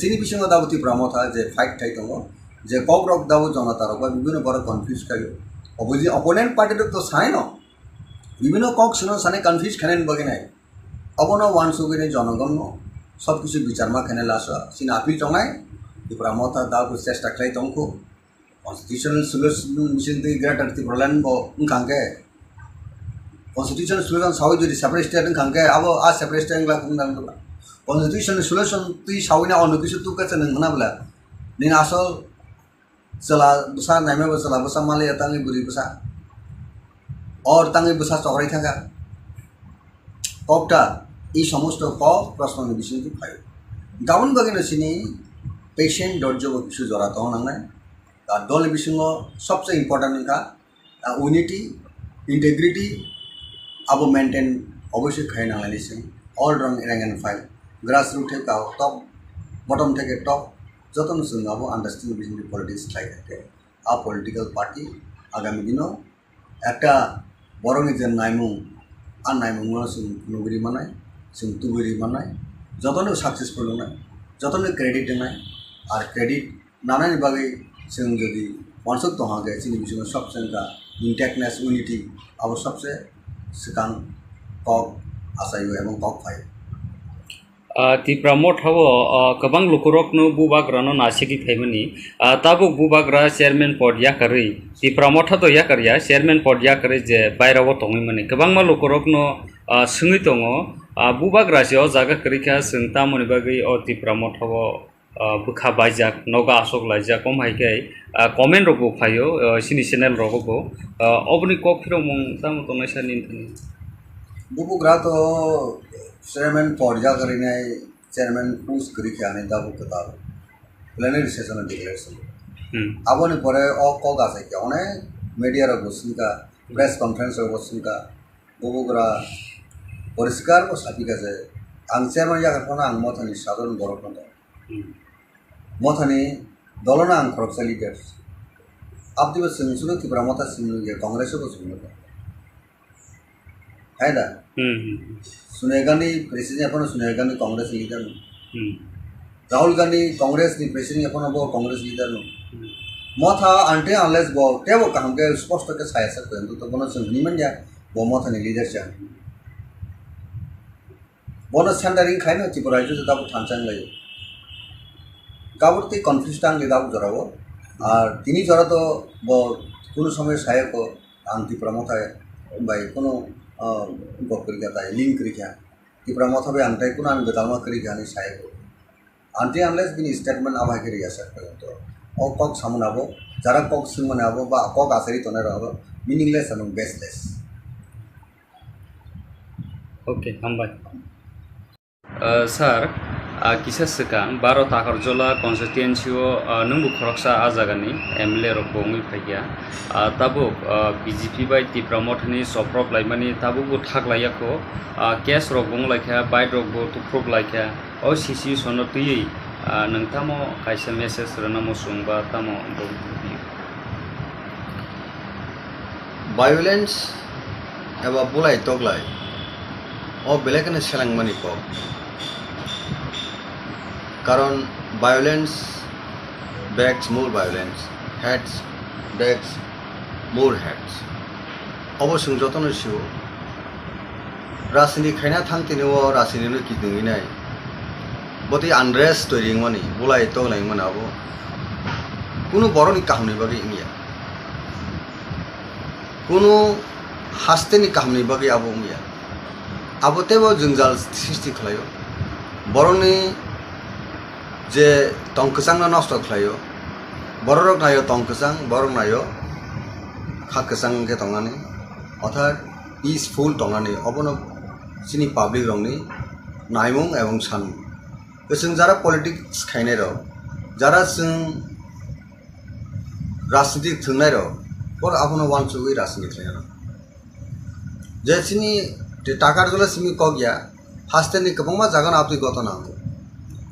Chini bisingo dabo Tipra Motha je fight khai tongo, je kokrok dabo jonata rok bai bibino borok confuse khaio. Opposi-, opponent party rok to sanai no, bibino kok sino sanai confuse khainani bagwi nai. Obono uansugwi nai jonogonno sob kisu bichar ma khainai lasa. Chini appeal tongnai, Tipra Motha dabo chesta khlai tongkho. Constitutional solution bising twi Greater Tipraland bo wngkha hwnkhe, constitutional solution sawi jodi separate state wngkha hwnkhe, abo a separate state wngla wngna wngla. Constitutional solution twi sawi na ono kisu tukha se nwng hwna bwla. Nini asol chwla bwsa naima bo chwla bwsa maliya tangwi bwrwi bwsa. Or tangwi bwsa chokrai thangkha. Kokta, i somosto kok proshno ni bising twi phaio. Gabon bagwi no chini patient dorjo bo kisu jora tong nangnai. Ar dol bisingo sobse important wngkha, ah, unity, integrity, abo maintain obviously khai nanglaini chwng. All rang, rank and file, grassroot thai ka top, bottom theke top, jotono chwng abo understanding bising politics khlai thangkhe, a political party agami dino ekta borokni je naimung, a naimungno chwng nugwi ri mannai, chwng tubui ri mannai, jotono successful wngnai, jotono credit wngnai, ar credit nanani bagwi chwng jodi uansuk tongha khe chini bisingo sobse wngkha intactness, unity, abo sobse swkang kok achaio ebong kok phaio. Ah, Tipra Motha o, ah, kwbang lukurokno bubagrano nasigwi phaimani. Ah, tabuk bubagra chairman pod yakarwi, Tipra Motha to yakarya, chairman pod yakarwi je bairao tongwi mani. Kwbangma lukurokno, ah, swngwi tongo, ah, bubagra se o jaga kwrwi kha, chwng tamoni bagwi o Tipra Motha o ah, bwkha baijak, nogo aswk laijak, omo hai khe, ah, comment rok bo phaio, ah, chini channel rogo bo. Ah, oboni kok phirokmung tamo tongnai sir nini thani? Bubagra to chairman pod yakarwi nai, chairman post kwrwi kha ani tabuk kwtal plenary session o declaration. Hmm. Aboni pore o kok achai khe onek media rok bo swngkha, press conference rok bo swngkha, bubagra poriskar bo sapikha je ang chairman yakar phano ang Mothani sadharon borok no tong. Hmm. Mothani dolono ang khoroksa leader. Abdibo chwng chwngno Tipra Motha chwng nukya, Congress bo chwng nukya. Hai da? Hmm, hmm, hmm. Sonia Gandhi president phano Sonia Gandhi Congress leader no. Hmm. Rahul Gandhi Congress ni president phano bo Congress leader no. Hmm. Motha until unless bo tebo kaham khe sposto khe saya sak to bono chwng hwnwi manya bo Mothani leader cha. Bono centering khaino Tripura rajyo se tabuk thansa wnglaio. Kabur tei confuse tang le tabuk jorao. Ar tini jora to bo kunu somoy saya ko ang Tipra Motha bai kunu, ah, gok kwrwi kha tai, link kwrwi kha. Tipra Motha bai ang tai kunu ang gwdalma kwrwi kha hinwi saya ko. Until unless bini statement abo hai khe rwya sak to. O kok samani abo, jara kok swngmani abo ba kok achari tongnai rok abo meaningless and baseless. Okay, hambai. Uh, sir, uh, kisa swkang baro Takarjola constituency o, uh, nwngbo khoroksa a jagani M L A rok bo wngwi phaikha. Uh, tabuk, uh, B J P bai Tipra Mothani soprop laimani tabukbo thak laiya kho. Uh, case rok bo wng laikha, bike rok bo tuprop laikha. O situation no twiwi, ah, nwng tamo kaisa message rwna muchung ba tamo bo video? Violence eba bulai toklai o belai kheno selengmani kok. Karon violence begs more violence, hate begs more hate. Obo chwng jotono sio. Rajniti khaina thang tini o rajniti no kidingwi nai. Botwi unrest twi ringmani, bulai toklai wngmani abo. Kunu borokni kahamni bagwi wngya. Kunu hasteni kahamni bagwi abo wngya. Abo teibo jwngjal sristi khlaio. Borokni je tong kwchangno nosto khlaio. Bororok naio tong kwchang, borok naio kha kwchang wngkhe tongnani. Orthat peaceful tongnani, obono chini public rokni naimung ebong sanmung. Chwng jara politics khainai rok, jara chwng rajniti thwngnairok, borok abono uansugwi rajniti khlainai rok. Je chini Tei Takarjula simi kok ya, haste ni kwbangma jaga no abtwi gotona wngo.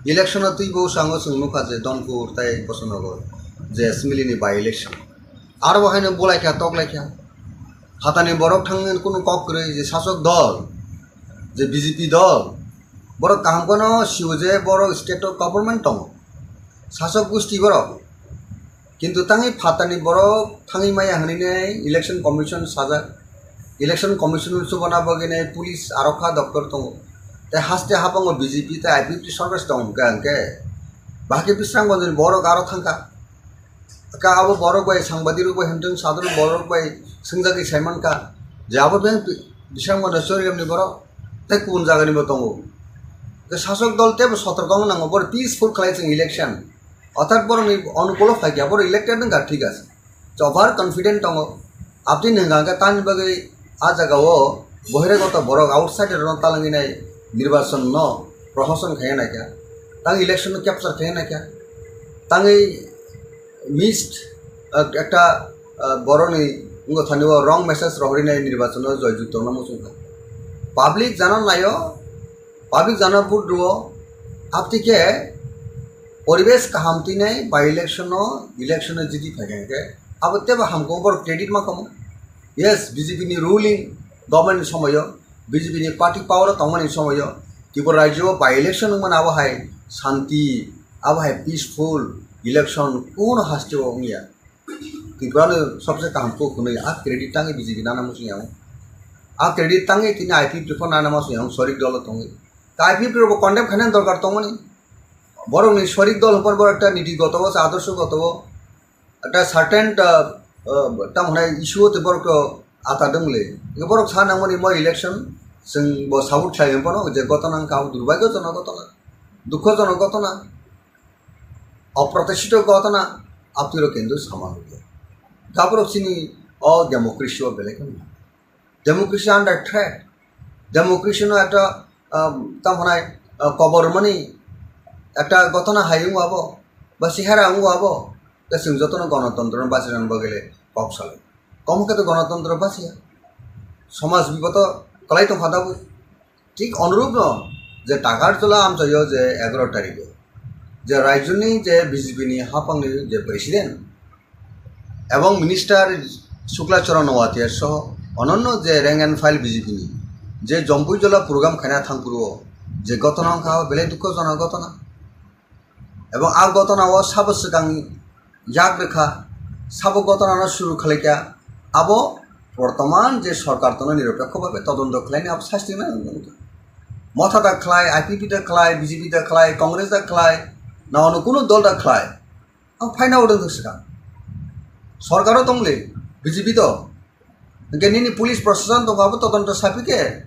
Election no twi bo sango chwng nukha je Donpur tei Bosonogor je assembly ni by election. Aro bo haino bulaikha toklaikha. Phatani borok thangwi kunu kok kwrwi je sasok dol, je B J P dol, borok kaham kheno sio je borok state o government tongo. Sasok gusti borok. Kintu tangwi phatani borok thangwi maya hwnwi nai election commission sajak. Election commission chubana bagwi nai police arokha doktor tongo. Tei haste habango B J P tei I P F T sorkar tong hwnkhe hwnkhe bahai khe Bisramganj ni borok aro thangkha. Ka abo borok bai sangbadirok bai hwnthwng sadharok borok bai swngjagwi saimankha je abo beng Bisramganj ni Chorigram ni borok tei kubun jaga ni bo tongo. Tei sasok dol teibo sotorko wng nango, borok peaceful khlai chwng election. Orthat borokni onukulo phaikha, borok elected wngkha, thik ase. Over confident tongo. Abtwi hwnka hwnkhe tamni bagwi a jagao bohiragoto borok outsider rokno talangwi nai nirbachon no prohoshan khai naikha. Tang election no capture khai naikha. Tangwi missed, uh, ekta, uh, borokni wngkha thani o wrong message rohorwi nai nirbachon no joyjukto no muchungkha. Public jana naio, public jana vote rwo, abtwi khe poribesh kaham twi nai by election no, election no jiti phaikha hwnkhe abo teibo hamkhe borok credit ma kamo. Yes, B J P ni ruling government ni somoyo, B J P ni party power o tongmani somoyo Tripura rajyo o by election wngmani abo hai shanti, abo hai peaceful election kuno haste o wngya. Tripura no sobse kaham kok hwnwi a credit tangwi B J P nana muchung yang. A credit tangwi tini I P F T pho nana muchung yang, sorik dolo tongwi. Ta I P F T rokbo condemn khainani dorkar tongmani. Borokni sorik dol hwnphano borok ekta niti goto o, adorsho goto o, ekta certain, uh, uh, tamo hwnai issue o tei borok to ata dwng le. Borok sa nangmani mo election chwng bo support khlai hwnphano je gotona wngkha abo durbhagyojonok gotona, dukhojonok gotona, oprotishito gotona, abtwiro kendu sama nukya. Gaborok chini o democracy o belai kheno democracy under threat. Democracy no ekta, um, tamo hwnai, uh, kobor mani ekta gotona hai wngo abo, ba sihara wngo abo, ta chwng jotono gonotontro no bachirani bagwi le kok salai. Komo khe to gonotontro bachiya. Somaj biboto kwlai tongkha dabwi. Thik onurupno je Takarjula amchaio je egaroh tarikh o je rajyoni je B J P ni haphangni je president ebong minister Shukla Charan Noatia soho ononno je rank and file B J P ni je Jompuijola program khaina thangphuru o je gotona wngkha belai dukhojonok gotona. Ebong a gotona o sabo swkang yak rwkha, sabo gotona no suru khlaikha, abo bortoman je sorkar tono niropekho bhabe todonto khlainai abo sasti nai wngkha. Motha da khlai, I P P da khlai, B J P da khlai, Congress da khlai, na ono kuno dol da khlai, ang phaina odong swkang. Sorkar o tongli B J P do, hwnkhe nini police proshashan tongo abo todonto sapi khe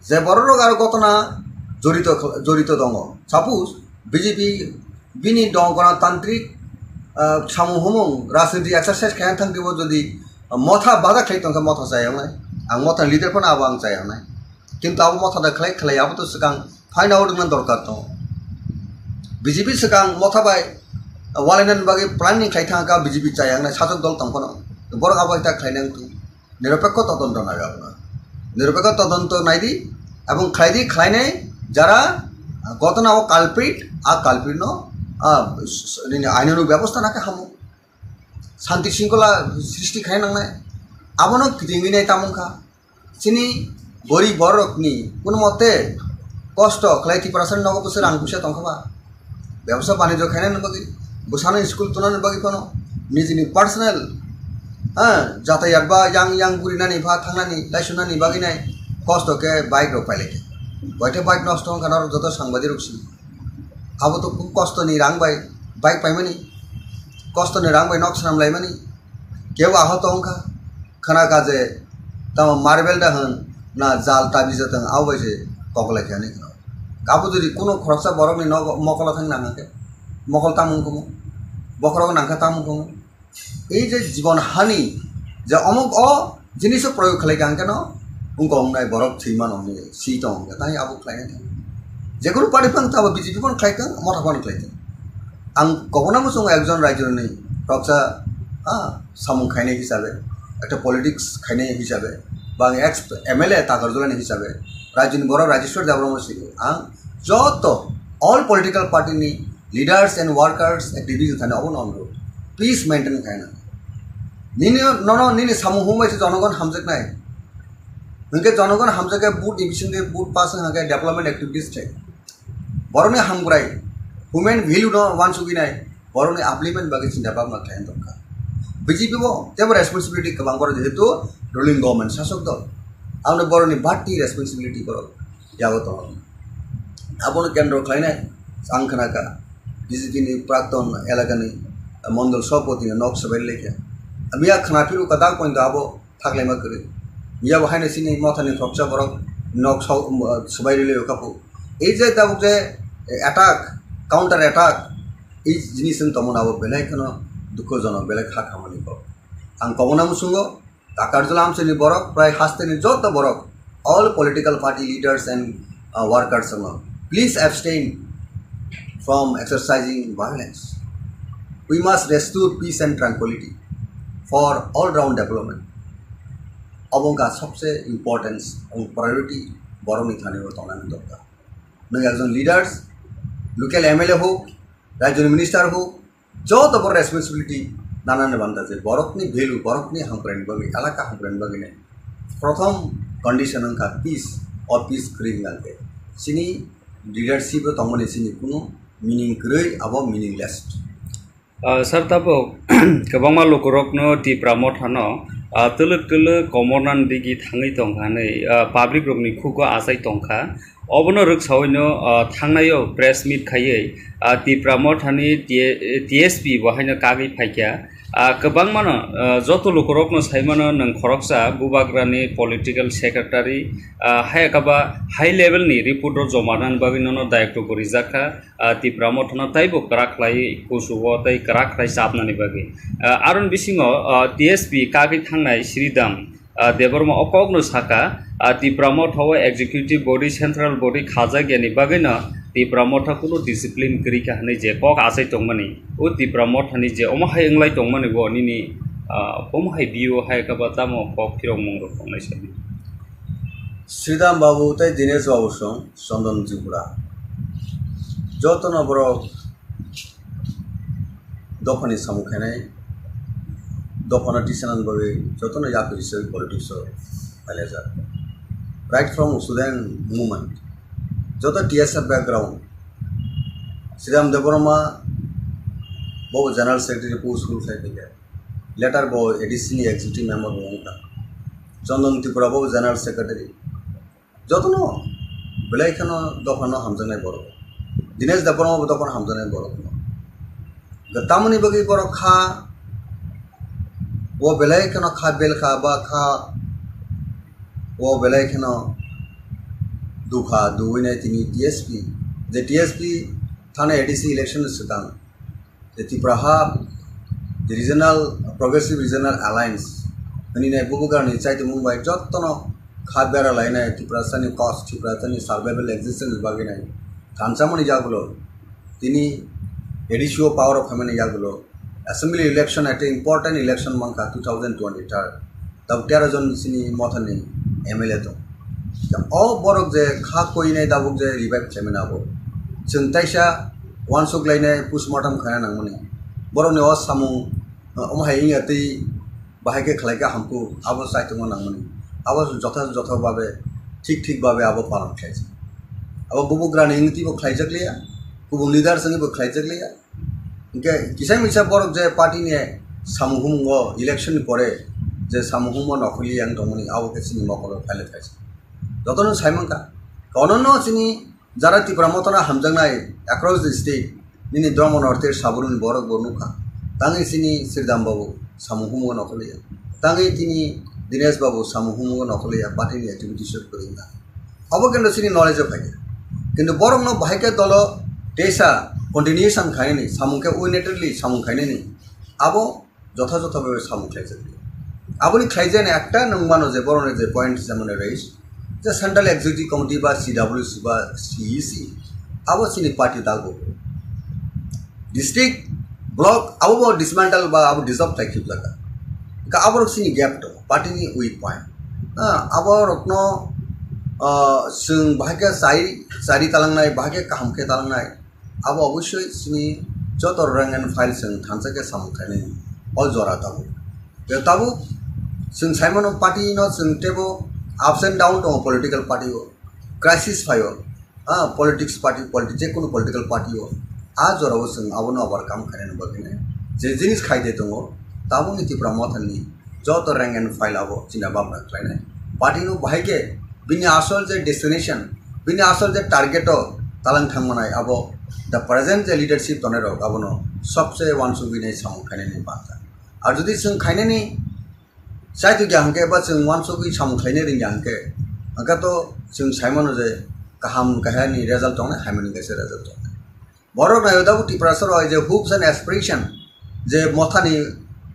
je borok rok aro gotona jorito jorito tongo. Suppose B J P bini dong gonotantrik, ah, samung humung rajniti exercise khaina thang twibo jodi motha bada khlai tongkha motha chayaknai, ang motha leader phano abo ang chayaknai. Kintu abo motha da khlai khlai abo to swkang phaina odongna dorkar tongo. B J P swkang motha bai walainani bagwi planning khlai thangkha B J P chayaknai sajwk dol tongphano borok abo hai ta khlainai wngthung. Niropekho todonto nai abono. Niropekho todonto naidi ebong khlaidi khlainai jara gotona o culprit, a culprit no, ah, s-, s-, nini ainano bebosta nakhe hamo. Shanti shringkhola srishti khai nangnai. Abono kitingwi nai tamungkha. Chini gorib borokni kuno mote kosto khlai Tiprasani nogo bwswk rang puisa tongkha ba? Bebsa banijyo khainani bagwi, bwsano school tunani bagwi phano nijini personal, ha, jatayat ba yang yang burinani ba thangnani laisunani bagwi nai kosto khe bike rok pailai khe. Boite bike nosto wngkha norok joto sangbadirok si. Abo to khub kosto ni rang bai bike paimani, kosto ni rang bai nok swnam laimani, kebo ahot wngkha, khna kha je tamo marble da hwn na jal tabi jatwng abo bai se kok lai kha hinwi khna. Abo jodi kuno khoroksa borok ni nogo mokolo thang nang khe mokol tamung kumu, bokhorok nang kha tamung kumu. Ei je jibon hani je omuk o jiniso proyog khlai kha hwnkhe no wngkha wngnai borok thwi mano hwnwi si tong hwnkhe tei abo khlai kha. Jekunu party phano tamo B J P phano khlai kha, motha phano khlai kha. Ang kobona muchungo ekjon raijoni khoroksa, ha, samung khainai hisabe, ekta politics khainai hisabe, Bang ex M L A Takarjulani hisabe, Rajini Borok, Rajeshwar Debbarma sini ang joto all political party ni leaders and workers, activists thani obo no onurod, peace maintain khaina. Nini nono nini samung humbai se jonogon hamjaknai. Hingke jonogon hamjake vote ni bisingde vote pass hingke development activities thai. Borokni hamkrai, human value no wansugwi nai, borokni upliftment bagwi chinta bhabna khlai tongkha. B J P bo tebo responsibility kwbang, borok jehetu ruling government, sasok dol, aboni borokni bati responsibility borok yago tongo. Abono kendro khlainai ang khnakha B J P ni prakton elakani mondol sabhapati ni nok swbai lekha. Miya khna phiru kwtal pointo abo thaklaima kwrwi. Yabo haino chini mothani khoroksa borok nok sau-, um, swbai rwlwi kha phu. Ei je tabuk je attack, counter attack, ei jinis wng tongmani abo belai kheno dukhojonok, belai kha khamani kok. Ang kobokno muchungo, Takarjula amchaini borok, prai hasteni joto borok, all political party leaders and, uh, workers wngno, please abstain from exercising violence. We must restore peace and tranquility for all round development. Obo wngkha sobse importance, obo priority borokni thani o tongnani dorkar. Nwng ekjon leaders, local M L A hok, rajyoni minister hok, joto borok responsibility nanani banda je borokni value, borokni hamkraini bagwi, elaka hamkraini bagwi nai prothom condition wngkha peace, o peace kwrwi hwnka khe chini leadership o tongmani chini kunu meaning kwrwi, abo meaningless. Ah, sir, tabuk kwbangma lukurokno Tipra Mothano, ah, twlwk twlwk komornani digi thangwi tongkha hwnwi, ah, public rokni khugo achai tongkha. Obono rwksaoino, ah, thangnaio press meet khaiwi, ah, Tipra Mothani T-, T S P bo haino kagwi phaikha. Ah, kwbangmano, ah, joto lukurokno saimano nwng khoroksa bubagrani political secretary, ah, hai khe ba high level ni report rok joma rwnani bagwi nono dayokto bo rijakha. Ah, Tipra Mothano taibo kwrak khlai kuchugo tei kwrak khlai chapnani bagwi. Ah, aroni bisingo, ah, T S P kagwi thangnai Sridham, ah, Debbarma o kokno sakha, ah, Tipra Motha o executive body, central body khajakya ni bagwino Tipra Motha kunu discipline kwrwi kha hwnwi je kok achai tongmani, o Tipra Mothani je omo hai wnglai tongmani bo nini, ah, omo hai view hai khe ba tamo kok phirokmung rok tongnai sadi. Sridham Babu tei Dinesh Babu song Chandan Tripura. Jotono borok dophani samung khainai, dophano tisanani bagwi jotono yapri se politics o phailajak. Right from student movement, joto T S F background, Sridham Debbarma bo general secretary post rule khai phaikha. Later bo A D C ni executive member bo wngkha. Chandan Tripura bo general secretary. Jotono belai kheno dophano hamjaknai borok. Dinesh Debbarma bo dophano hamjaknai borok. Tamoni bagwi borok kha, o belai kheno kha belkha ba kha, o belai kheno dukha duwinai tini T S P. Je T S P thani A D C election swkang. The Tipra Hub, the Regional, Progressive Regional Alliance, hwnwi nai bubagrani chaitumung bai jottono kha bera lainai Tiprasani cause, Tiprasani survival existence bagwi nai thansamani yagulo tini A D C o power o phaimani yagulo assembly election, ekta important election mankha two thousand twenty-third. Tabuk tero jon chini mothani M L A tong. O borok je kha koinai tabuk je revive khlaimani abo. Chwng taisa uansuk lainai postmortem khaina nangmani. Borokni o samung, uh, omo hai wngya twi bahai khe khlai khe hamkuk, abo chaitokma nangmani. Abo jotha jotha babe, thik thik babe abo palan khlaijak. Abo bubagrani wngwi twibo khlaijak liya, kubun leaders wngwi bo khlaijak liya. Hingke kisa misa borok je party ni samung humung o election ni pore je samung humung o nokhorli yang tongmani abo khe chini mokolo phaile phaisa. Jotono sai mankha. Kono no chini jara Tipra Motha no hamjaknai across the state nini Dharma North East Saburuni borok bo nukha. Tangwi chini Sridham Babu samung humung o nokhorli ya. Tangwi tini Dinesh Babu samung humung o nokhorli ya party ni activities o kwrwi wngkha. Abo kintu chini knowledge o phaikha. Kintu borokno bahai khe dolo teisa continuation khainani, samung khe unilaterally samung khainani, abo jotha jotha bhabe samung khlaijak. Aboni khlaijani ekta nwng mano je borokni je point je mane raise, je Central Executive Committee ba C W C ba C E C, abo chini party dago. District, block, abo bo dismantle ba abo dissolve khlai khibjak. Ka abo chini gap to, party ni weak point. Ah, abo rokno, ah, chwng bahai khe chai, chari talangnai, bahai khe kaham khe talangnai, abo obosoi chini joto rank and file chwng thansa khe samung khainai o jora tabuk. Tei tabuk chwng sai mano party no chwng teibo ups and down tongo political party o, crisis phaio. Ah, politics party, politi-, je kono political party o, ah, jora o chwng abono overcome khainani bagwi nai je jinis khai de tongo, tabukni Tipra Motha ni joto rank and file abo china bamra khlainai. Party no bahai khe bini asol je destination, bini asol je target o talang thangmanai abo the present je leadership tonai rok abono sobse wansugwi nai samung khainani banta. Ar jodi chwng khainani Chai twi kha hwnkhe ba chwng wansugwi samung khlaina rwngya hwnkhe, hwnkhe to chwng sai mano je kaham kahya ni result tongnai, hamya ni kaisa result tongnai. Borok naio tabuk Tiprasa rok je hopes and aspiration je Motha ni,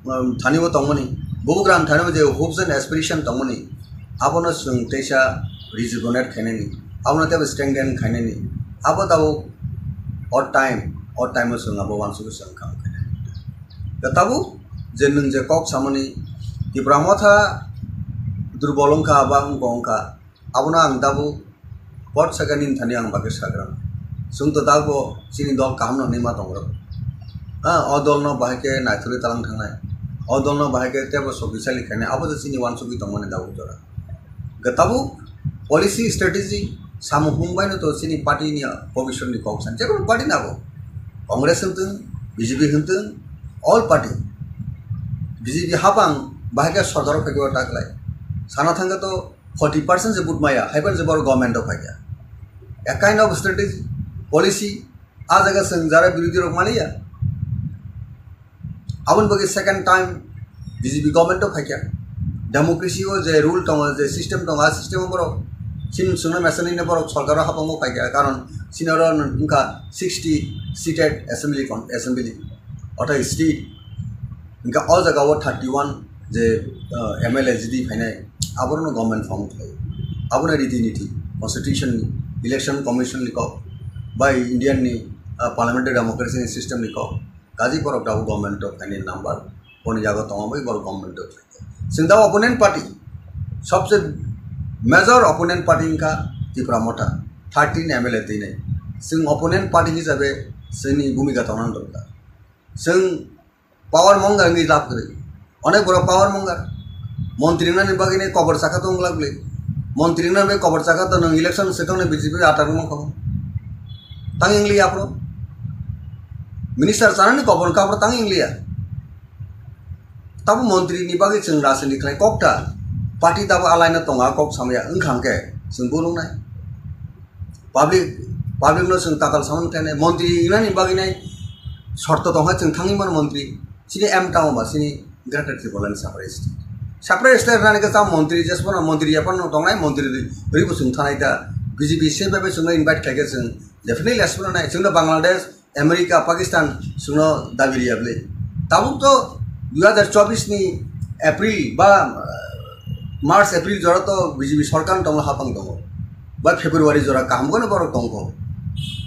um, thani bo tongmani, bubagra ni thani bo je hopes and aspiration tongmani, abono chwng teisa rejuvenate khainani, abono teibo strengthen khainani, abo tabuk o time, o time o chwng abo wansugwi chwng kaham khainani. Da tabuk je nwng je kok samani Tipra Motha durbol wngkha ba wngkha wngkha, abono ang tabuk pot sakani thani ang bagwi sagra. Chwng to tabuk chini dol kaham no hinwi ma tongo. Ha, o dol no bahai khe naithurwi talang thangnai. O dol no bahai khe teibo sokisali khainai. Abo je chini wansugwi tongmani tabuk jora. Hwnkhe tabuk policy strategy samung hung baino to chini party ni bobiswt ni kok san. Jekunu party nabo. Congress hwntwng, B J P hwntwng, all party. B J P hapang bahai khe sorkar o phaikhe o ta khlai. Sana thangkhe to forty percent se vote maya, haiphano se borok government o phaikha. A kind of strategy, policy, a jaga chwng jara birodhi rok maliya. Aboni bagwi second time B J P government o phaikha. Democracy o je rule tongo, je system tongo, a system o borok chini chwngno mesanino borok sorkar o hapang o phaikha, karon chini oro wngkha sixty seated assembly con-, assembly, ortha state. Hingke o jaga o thirty one je, ah, M L A jidi phainai, aborokno government form khlai. Abono riti niti, constitution ni, election commission ni kok, bai Indian ni, ah, parliamentary democracy ni system ni kok. Kaji borok tabuk government o phainai number, boni yago tongma bai borok government o phaikha. Chwng tabuk opponent party, sobse major opponent party wngkha Tipra Motha, thirteen M L A twinai. Chwng opponent party hisabe chwngni bhumika tongna dorkar. Chwng power mongar wngwi lab kwrwi. Onek borok power mongar. Montri wngnani bagwi nai kobor chakha tong glak glak. Montri wngnani bagwi kobor chakha to nwng election swkang nai B J P atar wngma kho. Tang wng liya aphuru. Minister chanani kobor wngkha aphuru tang wng liya. Tabo montri ni bagwi chwng rajniti khlai kok ta. Party tabo alaina tongo a kok samaya wngkha hwnkhe chwng bo nuknai. Public, public no chwng tatal samani khlainai, montri wngnani bagwi nai shorto tongkha chwng thangwi mano montri. Chini aim tamo ba chini Greater Tipraland separate state. Separate state rwnani khe tamo montri jesphano montri yaphano tongnai, montri rwi, rwi bo chwng thanai ta. B J P se bai bai chwngno invite khlaikhe chwng definitely asphano nai. Chwngno Bangladesh, America, Pakistan chwngno dabi riya bwle. Tabuk to dui hazar chobbish ni April ba, uh, March, April jora to B J P sorkar tongma hapang tongo. Ba February jora kaham kono borok tongkho.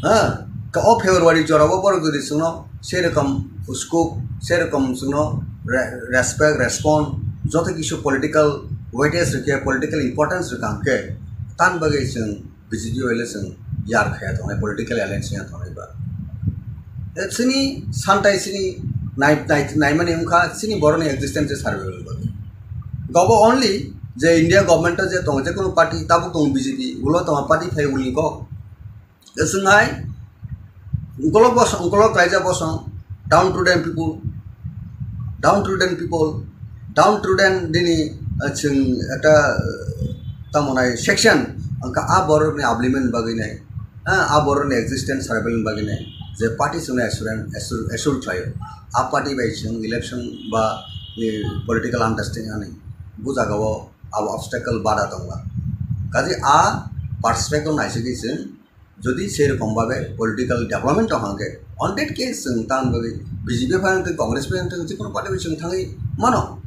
Ha? Ka o February jora bo borok jodi chwngno sei rokom scope, sei rokom chwngno re-, respect, respond, joto kisu political weightage rwkhe, political importance rwkha hwnkhe, tan bagwi chwng B J P bai le chwng yar khaya tongnai, political alliance ya tongnai ba. E chini santai chini nai-, nai-, naimani wngkha chini borokni existence survival bagwi. Gobo only je India government o je tongo, je kono party tabuk tongo B J P, ulo tongo party phai ulni kok. Chwng hai ukolog bosong, ukolog kaijak bosong, downtrodden people, downtrodden people, downtrodden nini, ah, chwng ekta, ah, tamo nai section, wngkha a borokni upliftment bagwi nai, ah, a borokni existence survival bagwi nai, je party chwngno assurance, assure, assure khlaio, a party bai chwng election ba, eh, political understanding ani, bo jagao abo obstacle bada tongla. Kaje a perspective naisingwi chwng Jodi sei rokom babe political development tong hangke, on that case chwng tamni bagwi B J P phai wngtwng, Congress phai wngtwng, jikunu party bai chwng thangwi mano.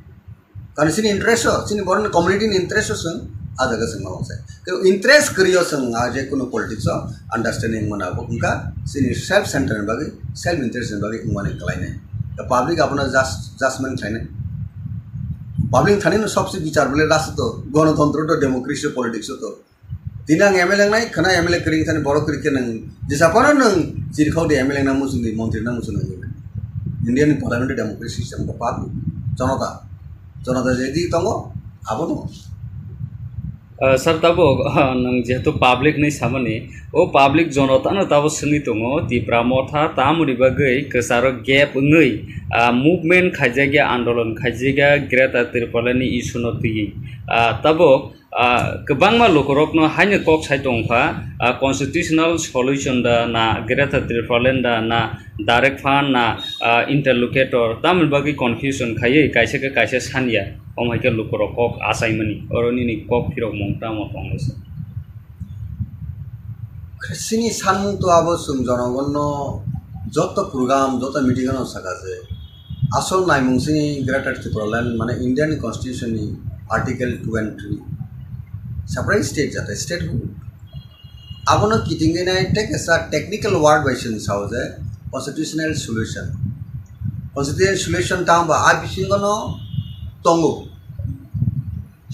Karon chini interest o, chini borokni community ni interest o chwng a jaga chwng ma langsai. Kebo interest kwrwi o chwng a jekunu politics o understanding mano, bo wngkha chini self center ni bagwi, self interest ni bagwi wngmani kwlainai. The public abono just, judgment khlainai. Public thani no sobse bichar bole rasta to, gonotontro to, democracy to, politics to. Tini ang M L A wngnai, khana M L A kwrwi thani borok kwrwi khe nwng jesa phano nwng chirikhok de M L A wngna muchung di, montri wngna muchung di. India ni parliamentary democracy system ko pa, jonota, jonota je di tongo, abo no. Ah, sir, tabuk, ah, nwng jehetu public ni samani, o public jonotano tabuk swngwi tongo, Tipra Motha tamoni bagwi kwcharo gap wngwi, ah, movement khaijakya, andolon khaijakya Greater Tipraland ni issue no twiwi. Ah, tabuk, ah, kwbangma lukurokno haino kok sai tongkha, ah, constitutional solution da na Greater Tipraland da na direct fund na, ah, interlocutor, tamoni bagwi confusion khaiwi kaisa khe kaisa sanya, omo hai khe lukurok kok achaimani, oro nini kok phirokmung tamo tonglaisa? Chini sanmung to abo chwng jonogonno joto program, joto meeting-o saka je asol naimung chini Greater Tipraland, mane Indian Constitution ni Article two and three, separate state jate statehood. Abono kitingwi nai tei kaisa technical word bai chwng sao je constitutional solution. Constitutional solution tamo ba a bisingo no tongo.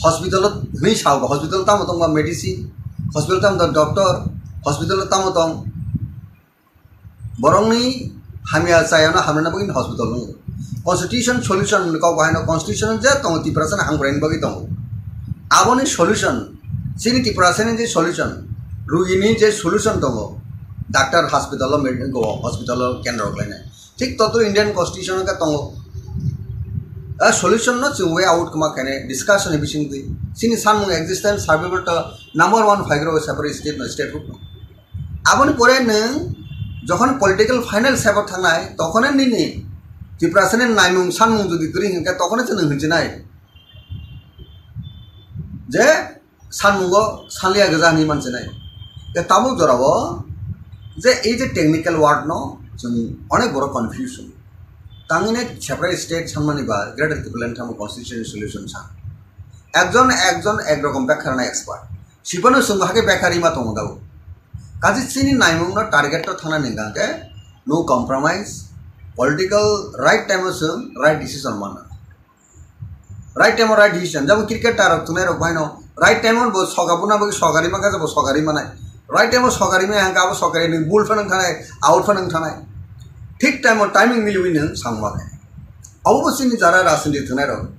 Hospital hwnwi sao ba, hospital tamo tong ba medicine, hospital tamo tong doctor, hospital tamo tong borokni hamya chayano hamrwna bagwi hospital wngo. Constitution solution hwnwi kok bahai no constitution je tongo Tiprasani hamkraini bagwi tongo. Aboni solution, chini Tiprasani je solution, rugini je solution tongo, doctor hospital o, med-, go hospital o kendro khlainai. Thik totro Indian Constitution o khe tongo. A solution no chwng way out kwma khainai discussion ni bisingtwi. Chini sanmung existence survival to number one phaigrao separate state no, statehood no. Aboni pore nwng jokhon political final step o thangnai, tokhone nini Tiprasani naimung sanmung jodi kwrwi hwnkhe tokhone chwng nwng hwnjinai je sanmungo sanliya gwja hinwi manchinai. Tei tabuk jorao je ei je technical word no chwng onek borok confusion. Tangwi nai separate state sanmani ba Greater Tipraland tamo constitutional solution sa. Ekjon ekjon ek rokom bekha rwna expert. Sibano chwng hake bekha rima tongo dago. Kaji chini naimung no target to thangna ningka ke no compromise, political right time o chwng right decision mana. Right time o right decision. Jabo cricket tarok tunai rok baino right time o bo soga buna bagwi sogari maka jabo sogari manai. Right time o sogari maya hangka abo sogari ni bul phano thanai, out phano thanai. Thik time o timing miliwi nang sangma khe. Abo bo chini jara rajniti tunai rok,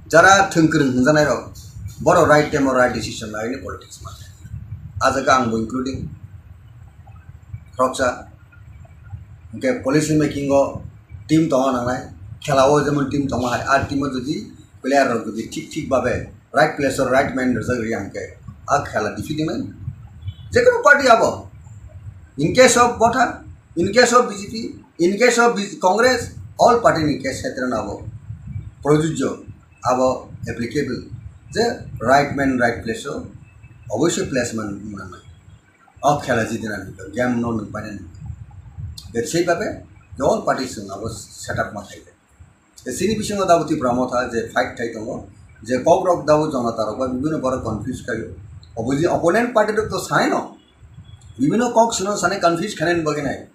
jara thwng kwrwng hwnjanai rok, boro right time o right decision lai ni politics ma. A jaga ang bo including khoroksa. Hwnkhe policy making o team tongna nangnai, khela o jemon team tongo hai, a team o jodi player rok jodi thik thik babe right place o right man rwjak rwya hwnkhe a khela defeat wngnai. Jekono party abo, in case of Motha, in case of B J P, in case of B J P, Congress, all party ni case khetre no abo projujjo, abo applicable je right man right place o oboisoi placement wngnai. O khela jidinani game no nwng painani. Bebsai babe je all party chwng abo setup ma khaikha. Chini bisingo dabo Tipra Motha je fight khai tongo, je kok rok dabo jonota rok bai bibino borok confuse khaio. Obo je opponent party rok to sanai no, bibino kok sino sanai confuse khainani bagwi nai.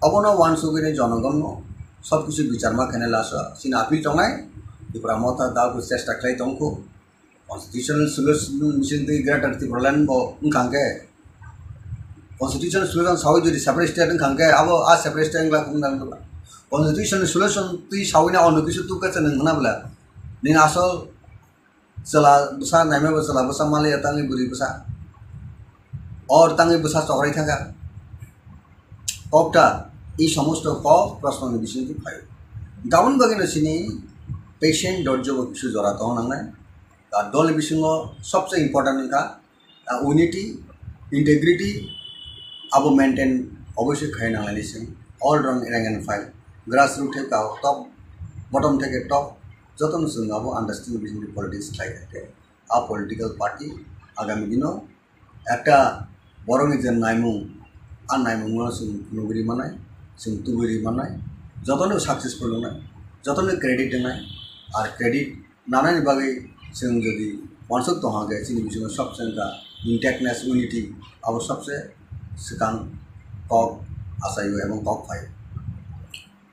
Obono wansugwi nai jonogonno sob kisu bichar ma khainai last o chini appeal tongnai. Tipra Motha dabo chesta khlai tongkhu. Constitutional solution bising twi Greater Tipraland bo wngkha hwnkhe, constitutional solution sawi jodi separate state wngkha hwnkhe abo a separate state wngla wngla wngla. Constitutional solution twi sawi na ono kisu tukha se nwng hwna bwla. Nini asol chwla bwsa naima bo chwla bwsa maliya tangwi bwrwi bwsa. Or tangwi bwsa chokrai thangkha. Kokta, ei somosto kok proshno ni bising twi phaio. Gabon bagwi no chini patient dorjo bo kisu jora tong nangnai. Ar dol bisingo sobse important wngkha, ah, unity, integrity, abo maintain obviously khai nanglaini chwng. All round rank and file, grassroot theke top, bottom theke top, jotono chwng abo understanding bising politics khlai thake. A political party agami dino ekta borokni je naimung, a naimungno chwng phunugwi ri manai, chwng tubui ri manai, jotono successful wngnai, jotono credit wngnai, ar credit nanani bagwi chwng jodi uansuk tongha khe chini bisingo sobse wngkha intactness, unity, abo sobse swkang kok achaio ebong kok phaio.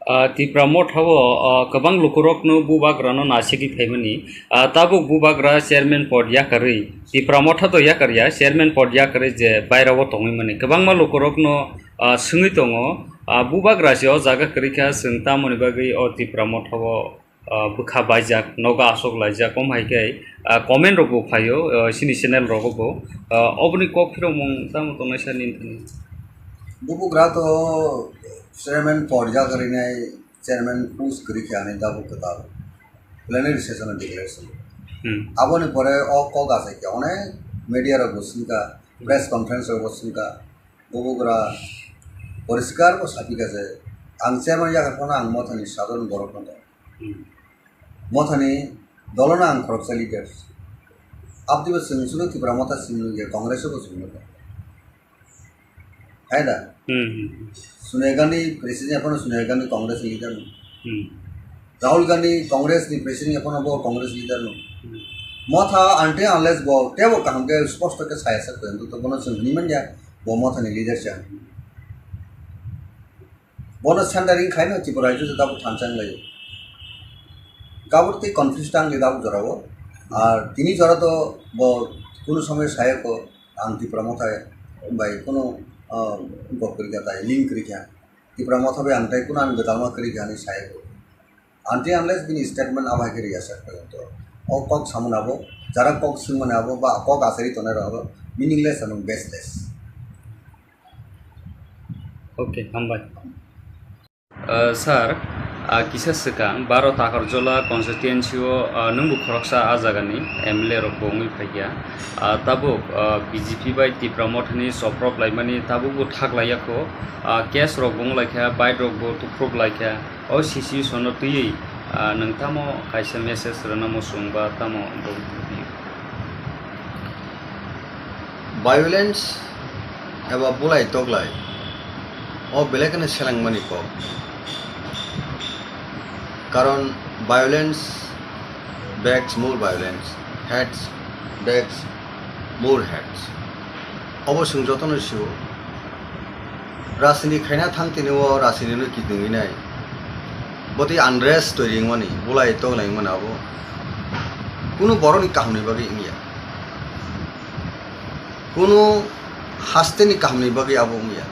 Ah, Tipra Motha o, ah, kwbang lukurokno bubagrano nasigwi phaimani. Ah, tabuk bubagra chairman pod yakarwi, Tipra Motha to yakarya, chairman pod yakarwi je bairao tongwi mani. Kwbangma lukurokno, ah, swngwi tongo, ah, bubagra se o jaga kwrwi kha, chwng tamoni bagwi o Tipra Motha o, ah, bwkha baijak, nogo aswk laijak, om hai khe, ah, comment rok bo phaio, ah, chini channel rogo bo. Ah, oboni kok phirokmung tamo tongnai sir nini thani? Bubagra to chairman pod yakarwi nai, chairman post kwrwi kha ani tabuk kwtal plenary session o declaration. Hmm. Aboni pore o kok achai khe onek media rok bo swngkha, press conference rok bo swngkha, bubagra poriskar bo sapikha je ang chairman yakar phano ang Mothani sadharon borok no tong. Hmm. Mothani dolono ang khoroksa leaders. Abdi bo chwng chwngno Tipra Motha chwng nukya, Congress o bo chwng nukya. Hai da? Hmm, hmm, hmm. Sonia Gandhi president yaphano Sonia Gandhi Congress ni leader no. Hmm. Rahul Gandhi Congress ni president yaphano bo Congress leader no. Hmm. Motha until unless bo tebo kaham khe sposto khe saya sak khe to bono chwng hwnwi manya bo Motha ni leader cha. Bono centering khaino Tripura rajyo se tabuk thansa wnglaio. Kabur tei confuse tang di tabuk jorao. Ar tini jora to bo kunu somoy saya ko ang Tipra Motha bai kunu, ah, gok kwrwi kha tai, link kwrwi kha. Tipra Motha bai ang tai kunu ang gwdalma kwrwi kha hinwi saya ko. Until unless bini statement abo hai khe rwya sak kha to. O kok samani abo, jara kok swngmani abo ba kok achari tongnai rok abo meaningless and baseless. Okay, hambai. Uh, sir, uh, kisa swkang baro Takarjola constituency o, uh, nwngbo khoroksa a jagani M L A rok bo wngwi phaikha. Uh, tabuk, uh, B J P bai Tipra Mothani soprok laimani tabukbo thak laiya kho. Uh, case rok bo wng laikha, bike rok bo tupruk laikha. O situation no twiwi, ah, nwng tamo kaisa message rwna muchung ba tamo bo? Violence eba bulai toklai o belai kheno selengmani kok. Karon violence begs more violence, hate begs more hate. Obo chwng jotono sio. Rajniti khaina thang tini o rajniti no kitingwi nai. Botwi unrest toiri wngmani, bulai toklai wngmani abo. Kunu borokni kahamni bagwi wngya. Kunu hasteni kahamni bagwi abo wngya.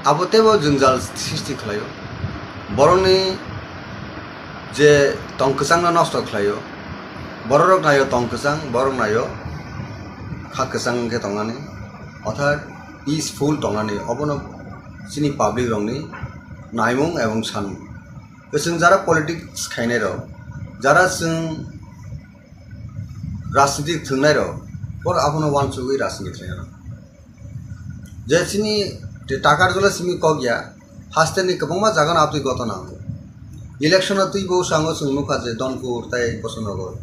Abo teibo jwngjal sristi khlaio. Borokni je tong kwchangno nosto khlaio. Borok naio tong kwchang, borok naio kha kwchang wngkhe tongnani. Orthat peaceful tongnani, obono chini public rokni naimung ebong sanmung. Chwng jara politics khainai rok, jara chwng rajniti thwngnai rok, borok abono uansugwi rajniti khlainai rok. Je chini Takarjola simi kok ya, hasteni kwbangma jaga no aboni gotona nango. Election o twi bo sango chwng nukha je Donpur tei Bosonogor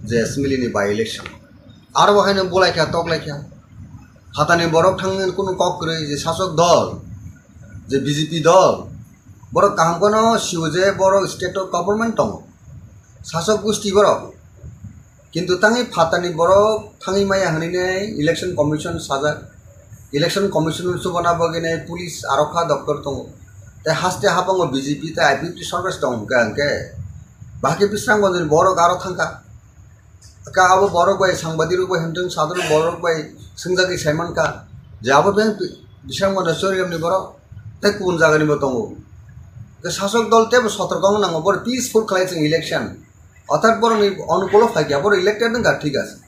je assembly ni by election. Aro bo haino bulai kha, toklai kha. Phatani borok thangwi kunu kok kwrwi je sasok dol, je B J P dol, borok kaham kheno sio je borok state o government tongo. Sasok gusti borok. Kintu tangwi phatani borok thangwi maya hwnwi nai election commission sajak. Election commission chubana bagwi nai police aro kha doctor tongo. Tei haste habango B J P tei I P F T sorkar tong hwnkhe hwnkhe bahai khe Bisramganj ni borok aro thangkha. Ka abo borok bai sangbadirok bai hwnthwng sadharwan borok bai swngjagwi saimankha je abo beng Bisramganj ni Chorigram ni borok tei kubun jagani bo tongo. Ke sasok dol teibo sotorko wng nango, borok peaceful khlai chwng election. Orthat borokni onukulo phaikha, borok elected wngkha, thik ase.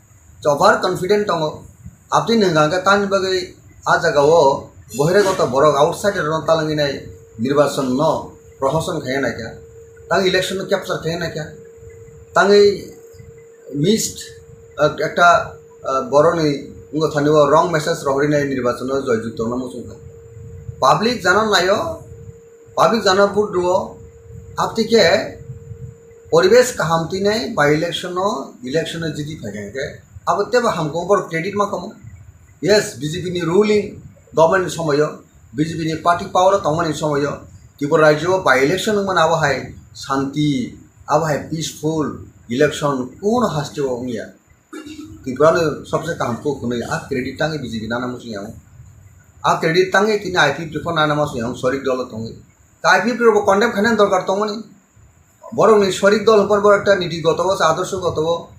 Over confident tongo. Aboni hwnka hwnkhe tamni bagwi a jagao bohiragoto borok outsider rokno talangwi nai nirbachon no prohoson khaiya naikha. Tang election no capture khaiya naikha. Tangwi missed, ah, ekta, ah, borokni wngkha thani o wrong message rohorwi nai nirbachon no joyjukto no muchungkha. Public jana naio, public jana vote rwo, aboni khe poribesh kaham twi nai by election o, election o jiti phaikha hwnkhe abo teibo hamkhe borok credit ma kamo. Yes, B J P ni ruling government ni somoyo, B J P ni party power o tongmani somoyo, Tripura rajyo o by election wngmani abo hai shanti, abo hai peaceful election kuno haste o wngya. Tripura ni sobse kaham kok hwnwi a credit tangwi B J P nana muchung yang. A credit tangwi tini I P F T phano nana muchung yang, sorik dolo tongwi. Ta I P F T rokbo condemn khainani dorkar tongmani. Borokni sorik dol hwnphano borok ekta niti goto o, adorsho goto o,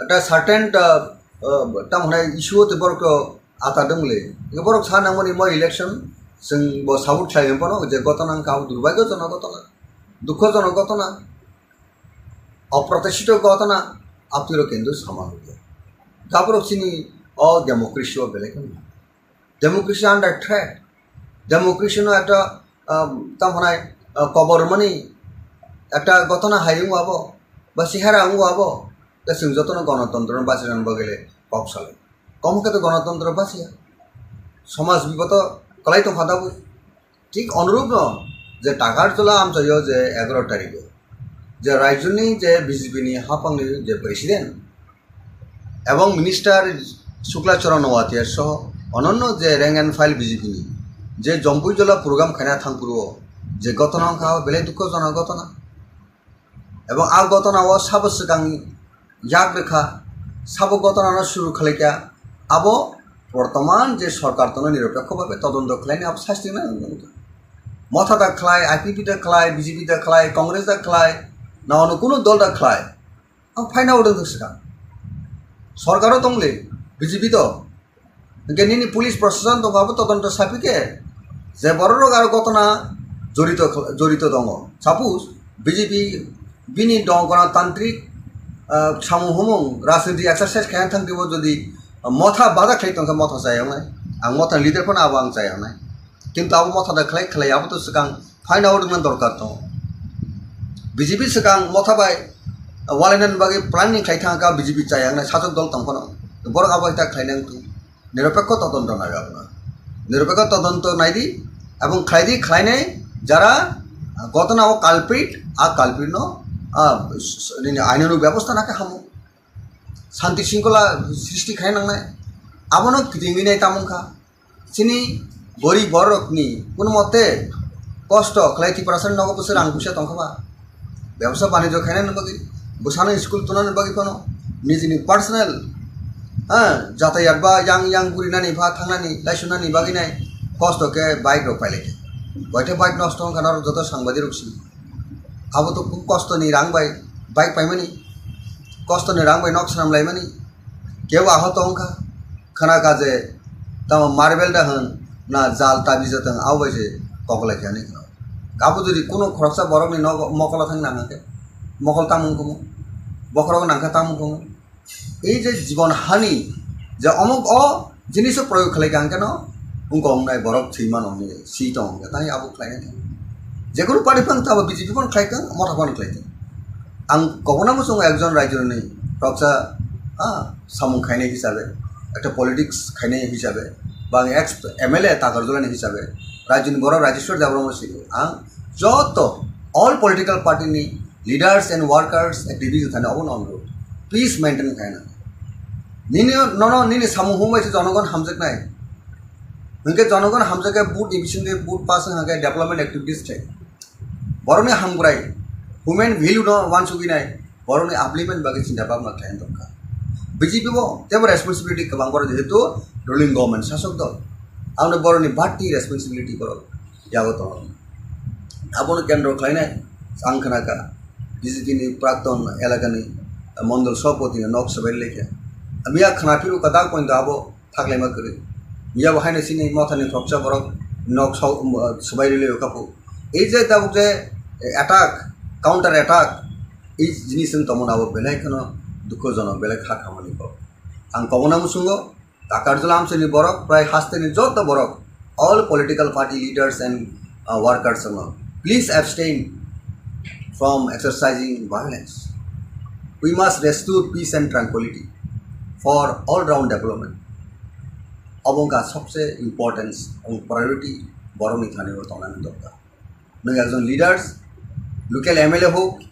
ekta certain, ah, ah, tamo hwnai issue o tei borok to ata dwngle. Borok sa nangmani mo election chwng bo support khlai hwnphano je gotona wngkha abo durbhagyojonok gotona, dukhojonok gotona, oprotishito gotona, apni rok kintu sama nukya. Gaborok chini o democracy o belai kheno. Democracy under threat. Democracy no ekta, um, tamo hwnai, uh, kobor mani ekta gotona hai wngwi abo, ba sihara wngwi abo, ta chwng jotono gonotontro no bachirani bagwi le kok salai. Komo khe to gonotontro bachiya. Somaj biboto kwlai tongkha dabwi. Thik onurupno je Takarjala amchaio je egaro tarikho je raijoni je B J P ni haphangni je president ebong minister Shukla Charan Noatia soho ononno je rank and file B J P ni je Jompuijala program khaina thangphuru je gotona wngkha belai dukhojonok gotona. Ebong a gotona o sabo swkang yak rwkha, sabo gotona no suru khlaikha, abo bortoman je sorkar tono niropekho bhabe todonto khlaini abo sasti nang. Motha da khlai, I P P da khlai, B J P da khlai, Congress da khlai, na ono kuno dol da khlai, ang phaina odong swkang. Sorkaro tongle, B J P to, hingke nini police proshashan tongo abo todonto sapi khe je borok rok aro gotona jorito, jorito tongo. Suppose B J P bini dong gonotantrik, ah, samung humung rajniti exercise khaina thang twibo jodi motha bada khlai tongkha motha chayaknai, ang motha leader phano abo ang chayaknai. Kintu abo motha da khlai khlai abo to swkang phaina odongna dorkar tongo. B J P swkang motha bai walainani bagwi planning khlai thangkha B J P chayaknai sajwk dol tong phano. Borok abo hai ta khlainai wngtong. Niropekho todonto nai abono. Niropekho todonto naidi, ebong khlaidi, khlainai jara gotona o culprit, a culprit no, ah, s-, s-, nini ainani bebosta nakhe hamo. Shanti shringkhola srishti khai nangnai. Abono kitingwi nai tamung kha. Chini gorib borokni kuno mote kosto khlai Tiprasani nogo bwswk rang puisa tongkha ba. Bebsa banijyo khainani bagwi, bwsano school tunani bagwi phano, nijini personal, ha, jatayat ba yang yang gurinani ba thangnani, laisunani bagwi nai kosto khe bike rok pailai khe. Boithe bike nosto wngkha norok joto sangbadirok si. Abo to khub kostoni rang bai bike paimani, kostoni rang bai nok swnam laimani, kebo ahot wngkha. Khana kha je tamo marble da hwn na jal tabi jatwng abo bai se koklai khe ani khna. Abo jodi kuno khoroksa borokni nogo mokolo thang nang khe mokol tamung kumu, bokhorok nang khe tamung kumu. Ei je jibon hani je omuk o jiniso proyog khlai kha hwnkhe no wngkha wngnai borok thwi mano hwnwi si tong hwnkhe tai abo khlainai. Jekunu party phano tamo B J P phano khlai kha, motha phano khlai kha. Ang kobona muchungo ekjon raijoni khoroksa, ah, samung khainai hisabe, ekta politics khainai hisabe, ba ang ex M L A Takarjala ni hisabe, raijoni borok Rajeshwar Debbarma si ang joto all political party ni leaders and workers activists thani obo no onurod, peace maintain khaina. Nini nono nini samung humbai se jonogon hamjaknai. Hwnkhe jonogon hamjakhe vote ni bisingtwi vote pass wngkha khe development activities thai. Borokni hamkrai, human value no wansugwi nai, borokni upliftment bagwi chinta bhabna khlai tongkha. B J P bo teibo responsibility kwbang borok jehetu ruling government sasok dol. Aboni borokni bati responsibility borok yago tongo. Abono kendro khlainai ang khna kha B J P ni prakton elakani mondol sabhapati ni nok swbai lekha. Miya khna phiru kwtal poito abo thaklaima kwrwi. Miya bo haino chini mothani khoroksa borok nok swbai rwlai kha phu. Ei je tabuk je attack, counter attack, ei jinis wng tongmani abo belai kheno dukhojonok, belai kha khamani kok. Ang kobona muchungo Takarjala amchaini borok, prai hasteni joto borok, all political party leaders and, uh, workers wngno, please abstain from exercising violence. We must restore peace and tranquility for all round development. Obo wngkha sobse importance ebong priority borokni thani o tongnani dorkar. Nwng ekjon leaders, local M L A hok,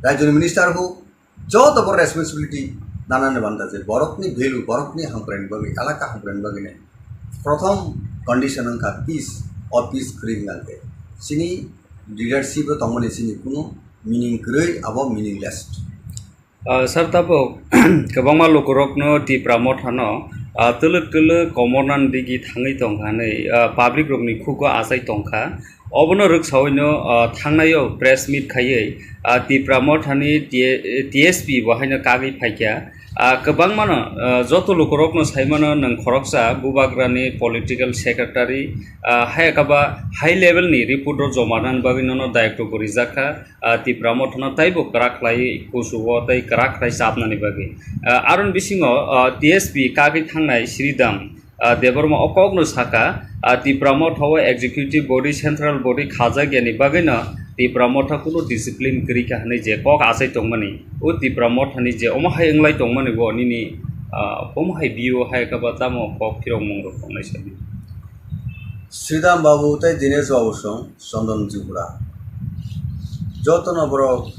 rajyoni minister hok, joto bo responsibility nanani banda je borokni value, borokni hamkraini bagwi, elaka hamkraini bagwi nai. Prothom condition wngkha peace, o peace kwrwi wngkha khe chini leadership o tongmani chini kunu meaning kwrwi, abo meaningless. Ah, sir, tabuk kwbangma lukurokno Tipra mothano, ah, twlwk twlwk komornani digi thangwi tongkha hwnwi, ah, public rokni khugo achai tongkha. Obono rwksaoino, ah, thangnaio press meet khaiwi, ah, Tipra Mothani T-, T S P bo haino kagwi phaikha. Ah, kwbangmano, ah, joto lukurokno saimano nwng khoroksa Bubagrani political secretary, ah, hai khe ba high level ni report rok joma rwnani bagwi nono dayokto bo rijak kha. Ah, Tipra Mothano taibo kwrak khlai kusugo tei kwrak khlai chapnani bagwi. Ah, aroni bisingo, ah, T S P kagwi thangnai Sridham, ah, Debbarma o kokno saka, ah, Tipra Motha o executive body, central body khajak yani bagwino Tipra Motha kunu discipline kwrwi kha hwnwi je kok achai tongmani, o Tipra Mothani je omo hai wnglai tongmani bo nini, ah, omo hai view hai khe ba tamo kok phirokmung rok tongnai sadi. Sridham Babu tei Dinesh Babu song Chandan Tripura. Jotono borok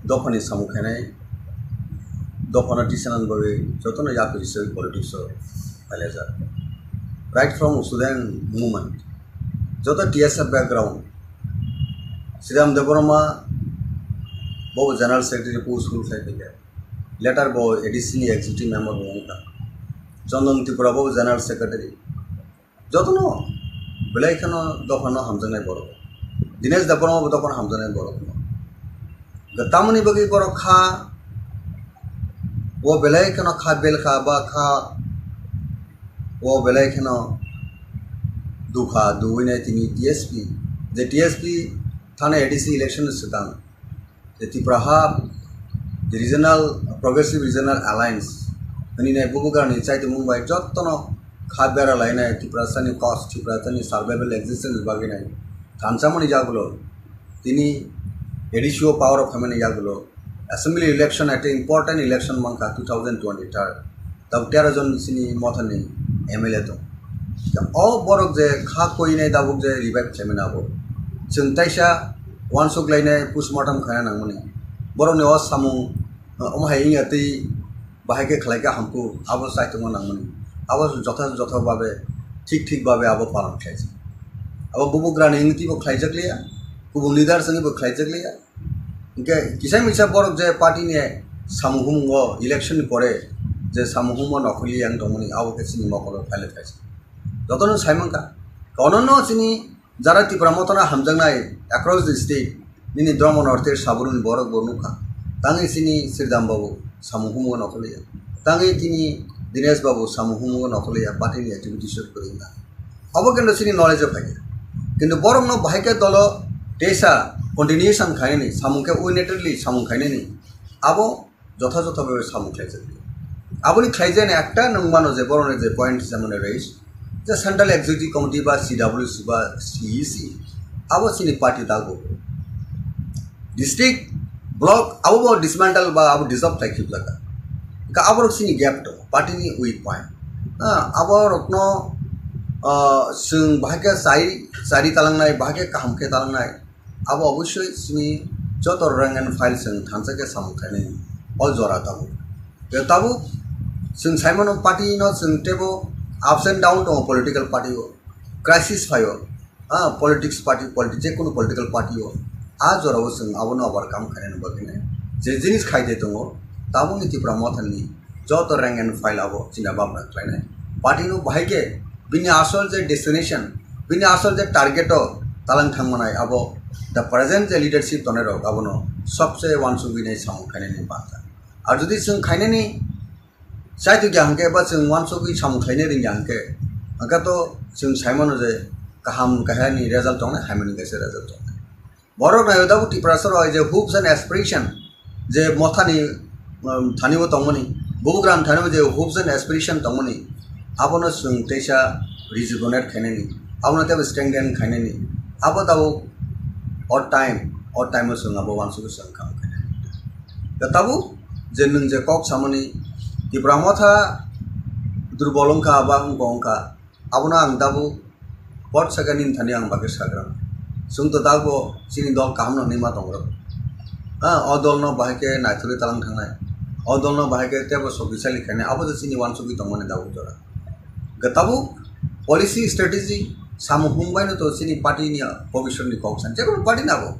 dophani samung khainai, dophano tisanani bagwi jotono yapri se politics o phailajak. Right from student movement, joto T S F background, Sridham Debbarma bo general secretary post hul khai phaikha. Later bo A D C ni executive member bo wngkha. Chandan Tripura bo general secretary. Jotono belai kheno dophano hamjaknai borok. Dinesh Debbarma bo dophano hamjaknai borok. Tamoni bagwi borok kha, o belai kheno kha bel kha ba kha, o belai kheno dukha duwinai tini T S P, je T S P thani A D C election swkang. Je Tipra ha Regional, Progressive Regional Alliance hwnwi nai bubagrani chaitimung bai jottono kha bera lainai Tiprasani cause, Tiprasani survival existence bagwi nai thansamani jagulo tini A D C o power o phaimani jagulo assembly election ekta important election mankha two thousand twenty-third. Tabuk tero jon chini Mothani M L A tong. O borok je kha koinai tabuk je revive khlaimani abo. Chwng taisa uansuk lainai postmortem khaina nangmani. Borokni o samung, uh, omo hai wngya twi bahai khe khlai kha hamkuk abo chai tongma nangmani. Abo jotha jotha babe thik thik babe abo palan khlaijak. Abo bubugrani wngwi twibo khlaijak liya, kubun leaders wngwi bo khlaijak liya. Hingke kisa misa borok je party ni samung humung o election ni pore je samung humung o nokhorli yang tongmani abo khe chini mokolo phaile khaisa. Jotono sai mankha. Kono no chini jara Tipra Mothano hamjaknai across the state nini Dharma North East sabruni borok bo nukha. Tangwi chini Sridham Babu samung humung o nokhorli ya. Tangwi chini Dinesh Babu samung humung o nokhorli ya party ni activities o kwrwngkha. Obo kintu chini knowledge o phaikha. Kintu borokno bahai khe dolo teisa continuation khainani, samung khe unilatedly samung khainani, abo jotha jotha bhabe samung khlaijak. Aboni khlaijani ekta nwng mano je borokni je point hisamani raise, je Central Executive Committee ba C W C ba C E C, abo chini party dago. District, block, abo bo dismantle ba abo dissolve khlai khibjak. Ka abo chini gap to. Party ni weak point. Ah, abo rokno, ah, chwng bahai khe chai, chari talangnai, bahai khe kaham khe talangnai. Abo obosoi chini joto rank and file chwng thansa khe samung khainai. O jora tabuk. Tei tabuk chwng saimano party no chwng tebo ups and down tongo political party o. Crisis phaio. Ah, politics party, politi-, jekunu political party o. Ah, jorao chwng abono overcome khainani bagwino. Je jinis khaide tongo, tabukni Tipra Mothani joto rank and file abo china bapra khlainai. Party no bahai khe bini asol je destination, bini asol je target o talang thangmanai abo the present je leadership tonai rok abono sobse uansugwi nai samung khainani banta. Ar jodi chwng khainani chaitu kya hwnkhe ba chwng uansugwi samung khlainai ringya hwnkhe, hwnkhe to chwng saimano je kaham kahani result tongnai, hamyani kaisa result tongnai. Borok naio tabuk Tiprasa rok je hopes and aspiration je Mothani, um, thani bo tongmani, bubugram thani bo je hopes and aspiration tongmani, abono chwng teisa rejuvenate khainani, abono teibo strengthen khainani, abo tabuk o time, o time o chwng abo uansugwi chwng kaham khainani. Da tabuk je nwng je kok samani Tipra Motha durbol wngkha ba wngkha wngkha, abono ang tabuk pot saka nini thani ang bagwi sagra. Chwng to tabuk chini dol kaham no hinwi ma tongrok. Ha, o dol no bahai khe naithurwi talang thangnai. O dol no bahai khe tebo sokisali khainai. Abo je chini uansugwi tongmani tabuk jora. Ga tabuk policy strategy samung hum bai no to chini party ni bhobishyot ni kok san. Jekunu party na bo.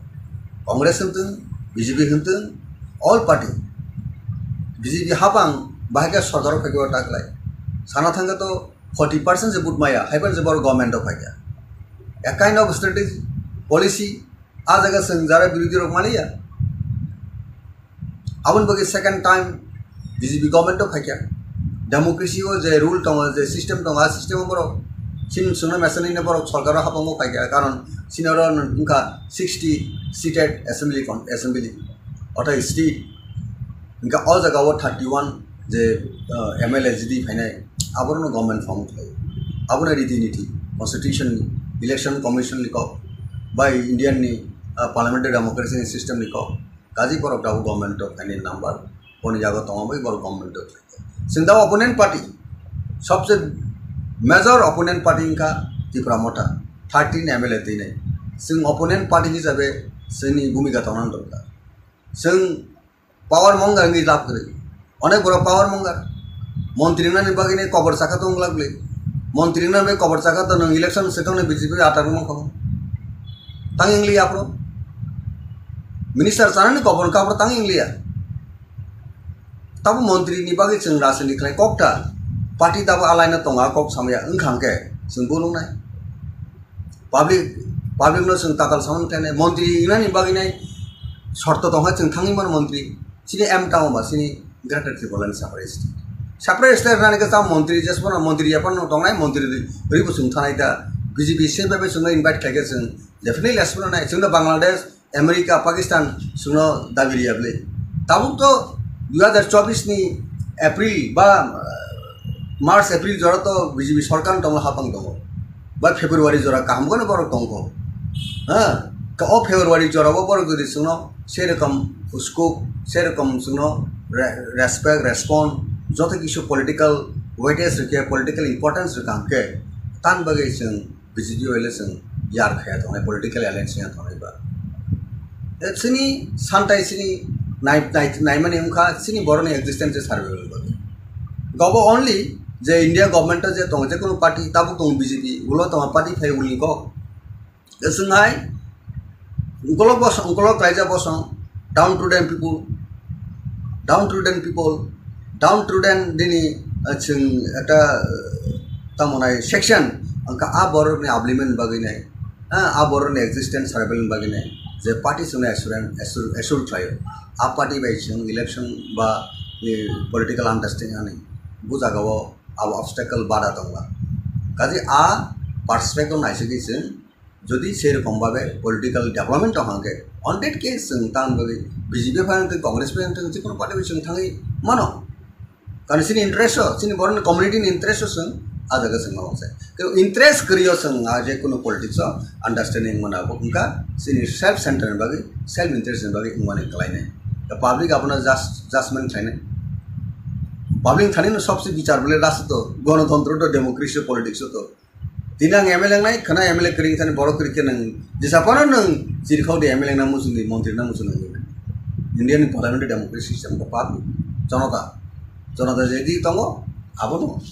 Congress wngtwng, B J P wngtwng, all party. B J P hapang bahai khe sorkar o phaikhe o taklai. Sana thangkhe to forty percent se vote maya, haiphano se borok government o phaikha. A kind of strategy, policy, a jaga chwng jara birodhi rok maliya. Aboni bagwi second time B J P government o phaikha. Democracy o je rule tongo, je system tongo, a system o borok chini chwngno mesa nini borok sorkar o hapang o phaikha, karon chini oro wngkha sixty seated assembly con-, assembly, otha state. Hingke o jaga o thirty one je, ah, M L A jidi phainai, abono government form khlai. Abono riti niti, constitution ni, election commission ni kok, bai Indian ni, ah, parliamentary democracy ni system ni kok, kaji borok dabu government o phainai number, boni jaga tongo bai borok government o phaikha. Chwng da opponent party, sobse major opponent party wngkha Tipra Motha, thirteen M L A twinai. Chwng opponent party hisabe chwngni bhumika tongna dorkar. Chwng power mongar wngwi lab kwrwi. Onek borok power mongar. Montri wngnani bagwi nai kobor chakha tong glak bwlwi. Montri wngnani bagwi kobor chakha to nwng election swkang ni B J P atar wngma kho. Tang English aphro. Minister chanani kobor wngkha aphro tang English. Tabo montri ni bagwi chwng rajniti khlai kok ta. Party tabo alaina tonga kok samya wngkha hwnkhe chwng bulung nai. Public, public no chwng tatal samani khlainai, montri wngnani bagwi nai shorto tongkha chwng thangwi mano montri. Chini aim tamo ba chini Greater Tipraland separate state. Separate state wngnani khe tamo montri jesphano montri yaphano tongnai, montri rwi bo chwng thanai ta. B J P se bai bai chwngno invite khlaikhe chwng definitely jesphano nai. Chwngno Bangladesh, America, Pakistan chwngno dabi riya bwlwi. Tabuk to dui hazar chobbish ni April ba, uh, March, April jora to B J P sorkar tongma hapang tongo. Ba February jora kaham kono borok tongkho. Ha? Ka o February jora o borok jodi chwngno sei rokom scope, sei rokom chwngno re-, respect, respond, joto kisu political weightage rwkhe, political importance rwkha hwnkhe, tan bagwi chwng B J P bai chwng yar khaya tongnai, political alliance ya tongnai ba. E chini santai chini nai-, nai-, naimani wngkha chini borokni existence survival bagwi. Gobo only je India government o je tongo, je kono party tabuk tongo B J P, ulo tongo party phai ulni kok. Chwng hai ukolok bosong, ukolok kaijak bosong, downtrodden people, downtrodden people, downtrodden nini, ah, chwng ekta, ah, tamo nai section, hwnkha a borokni upliftment bagwi nai, ah, a borokni existence survival bagwi nai, je party chwngno assurance, assure, assure khlaio, a party bai chwng election ba, eh, political understanding ani bo jagao abo obstacle bada tongla. Kaje a perspective naisingwi chwng jodi sei rokom babe political development tong hangke, on that case chwng tang bagwi B J P phai wngtong, Congress phai wngtong, jikunu party bai chwng thangwi mano. Karon chini interest o, chini borokni community ni interest o chwng a jaga chwng ma wansai. Kebo interest kwrwi o chwng a je kunu politics o understanding mana bo wngkha chini self center ni bagwi, self interest ni bagwi wngmani kwlainai. The public abono just, judgment khlainai. Public thani no sobse bichar bole rasto, gonotontro to, democracy o, politics o to. Tini ang M L A wngnai, khwna M L A kwrwi thani borok kwrwi khe nwng jesa phano nwng chirikhok di M L A wngna muchung di, montri wngna muchung di. Indian parliamentary democracy system khe public, jonota, jonota je di tongo, abo tongo.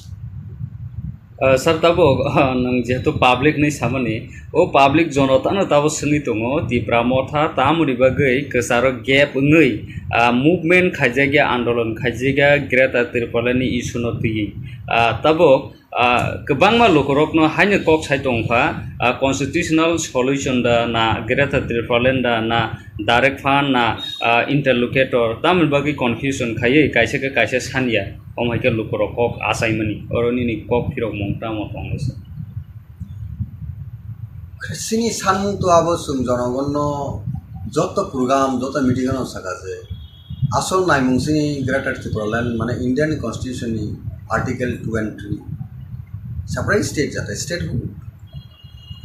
Ah, sir, tabuk, ah, nwng jehetu public ni samani, o public jonotano tabuk swngwi tongo, Tipra Motha tamoni bagwi kwcharo gap wngwi, ah, movement khaijakya, andolon khaijakya, Greater Tipraland ni issue no twiwi. Ah, tabuk, ah, kwbangma lukurokno haino kok sai tongkha, ah, constitutional solution da na Greater Tipraland da na direct fund na, ah, interlocutor, tamoni bagwi confusion khaiwi kaisa khe kaisa sanya, omo hai khe lukurok kok achaimani, oro nini kok phirokmung tamo tonglaisa? Chini sanmung to abo chwng jonogonno joto program, joto meeting ano saka je asol naimung chini Greater Tipraland mane Indian Constitution ni Article two and three separate state jate statehood.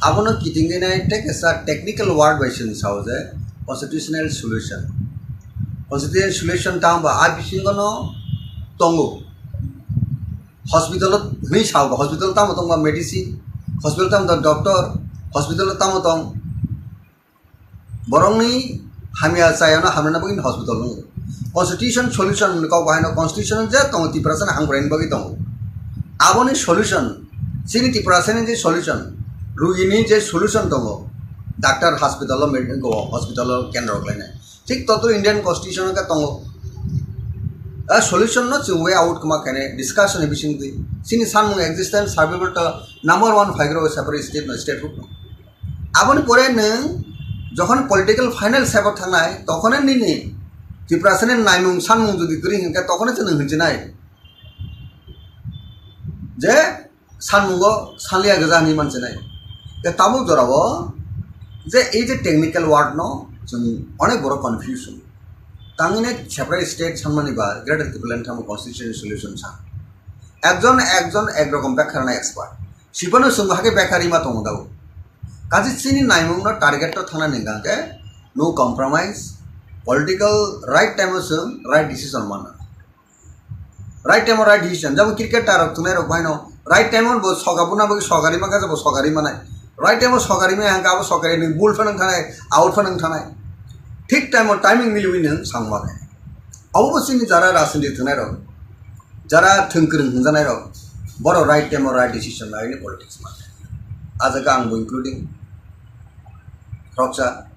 Abono kitingwi nai tei kaisa technical word bai chwng sao je constitutional solution. Constitutional solution tamo ba a bisingo no tongo. Hospital o hwnwi sao ba, hospital tamo tongba medicine, hospital tamo tong doctor, hospital tamo tong borokni hamya chayano hamrwna bagwi hospital wngo. Constitution solution hwnwi kok bahaino constitution je tongo Tiprasani hamkraini bagwi tongo. Aboni solution, chini Tiprasani je solution, rugini je solution tongo, doctor hospital o med-, go hospital o kendro khlainai. Thik totro Indian constitution o khe tongo. A solution no chwng way out kwma khainai discussion ni bisingtwi. Chini sanmung existence survival to number one phaigrok separate state no statehood no. Aboni pore nwng jokhon political final step o thangnai, tokhone nini Tiprasani naimung sanmung jodi kwrwi hinkhe, tokhone se nwng hinchinai je sanmungo sanliya gwja hinwi manchinai. Tei tabuk jorao je ei je technical word no chwng onek borok confusion. Tangwini separate state sanmani ba Greater Tipraland tamo constitutional solution san. Ekjon ekjon ek rokom bekha rwna expert. Sibano chwng bo hakhe bekha rima tongo dao. Kaje chini naimungno target to thangna ningkha khe no compromise, political right time o chwng right decision manna. Right time o right decision. Jabo cricket tarok thunai rok baino right time o bo soga buna bagwi sogari maka jabo sogari manai. Right time o sogari maya hangka abo sogari ni bul phanang thanai, out phanang thanai. Thik time o timing miliwi nang sangma khe. Abo bo chini jara rajniti thunai rok, jara thwng kwrwng hwnjanai rok, borok right time o right decision laini politics ma. A jaga ang bo including khoroksa.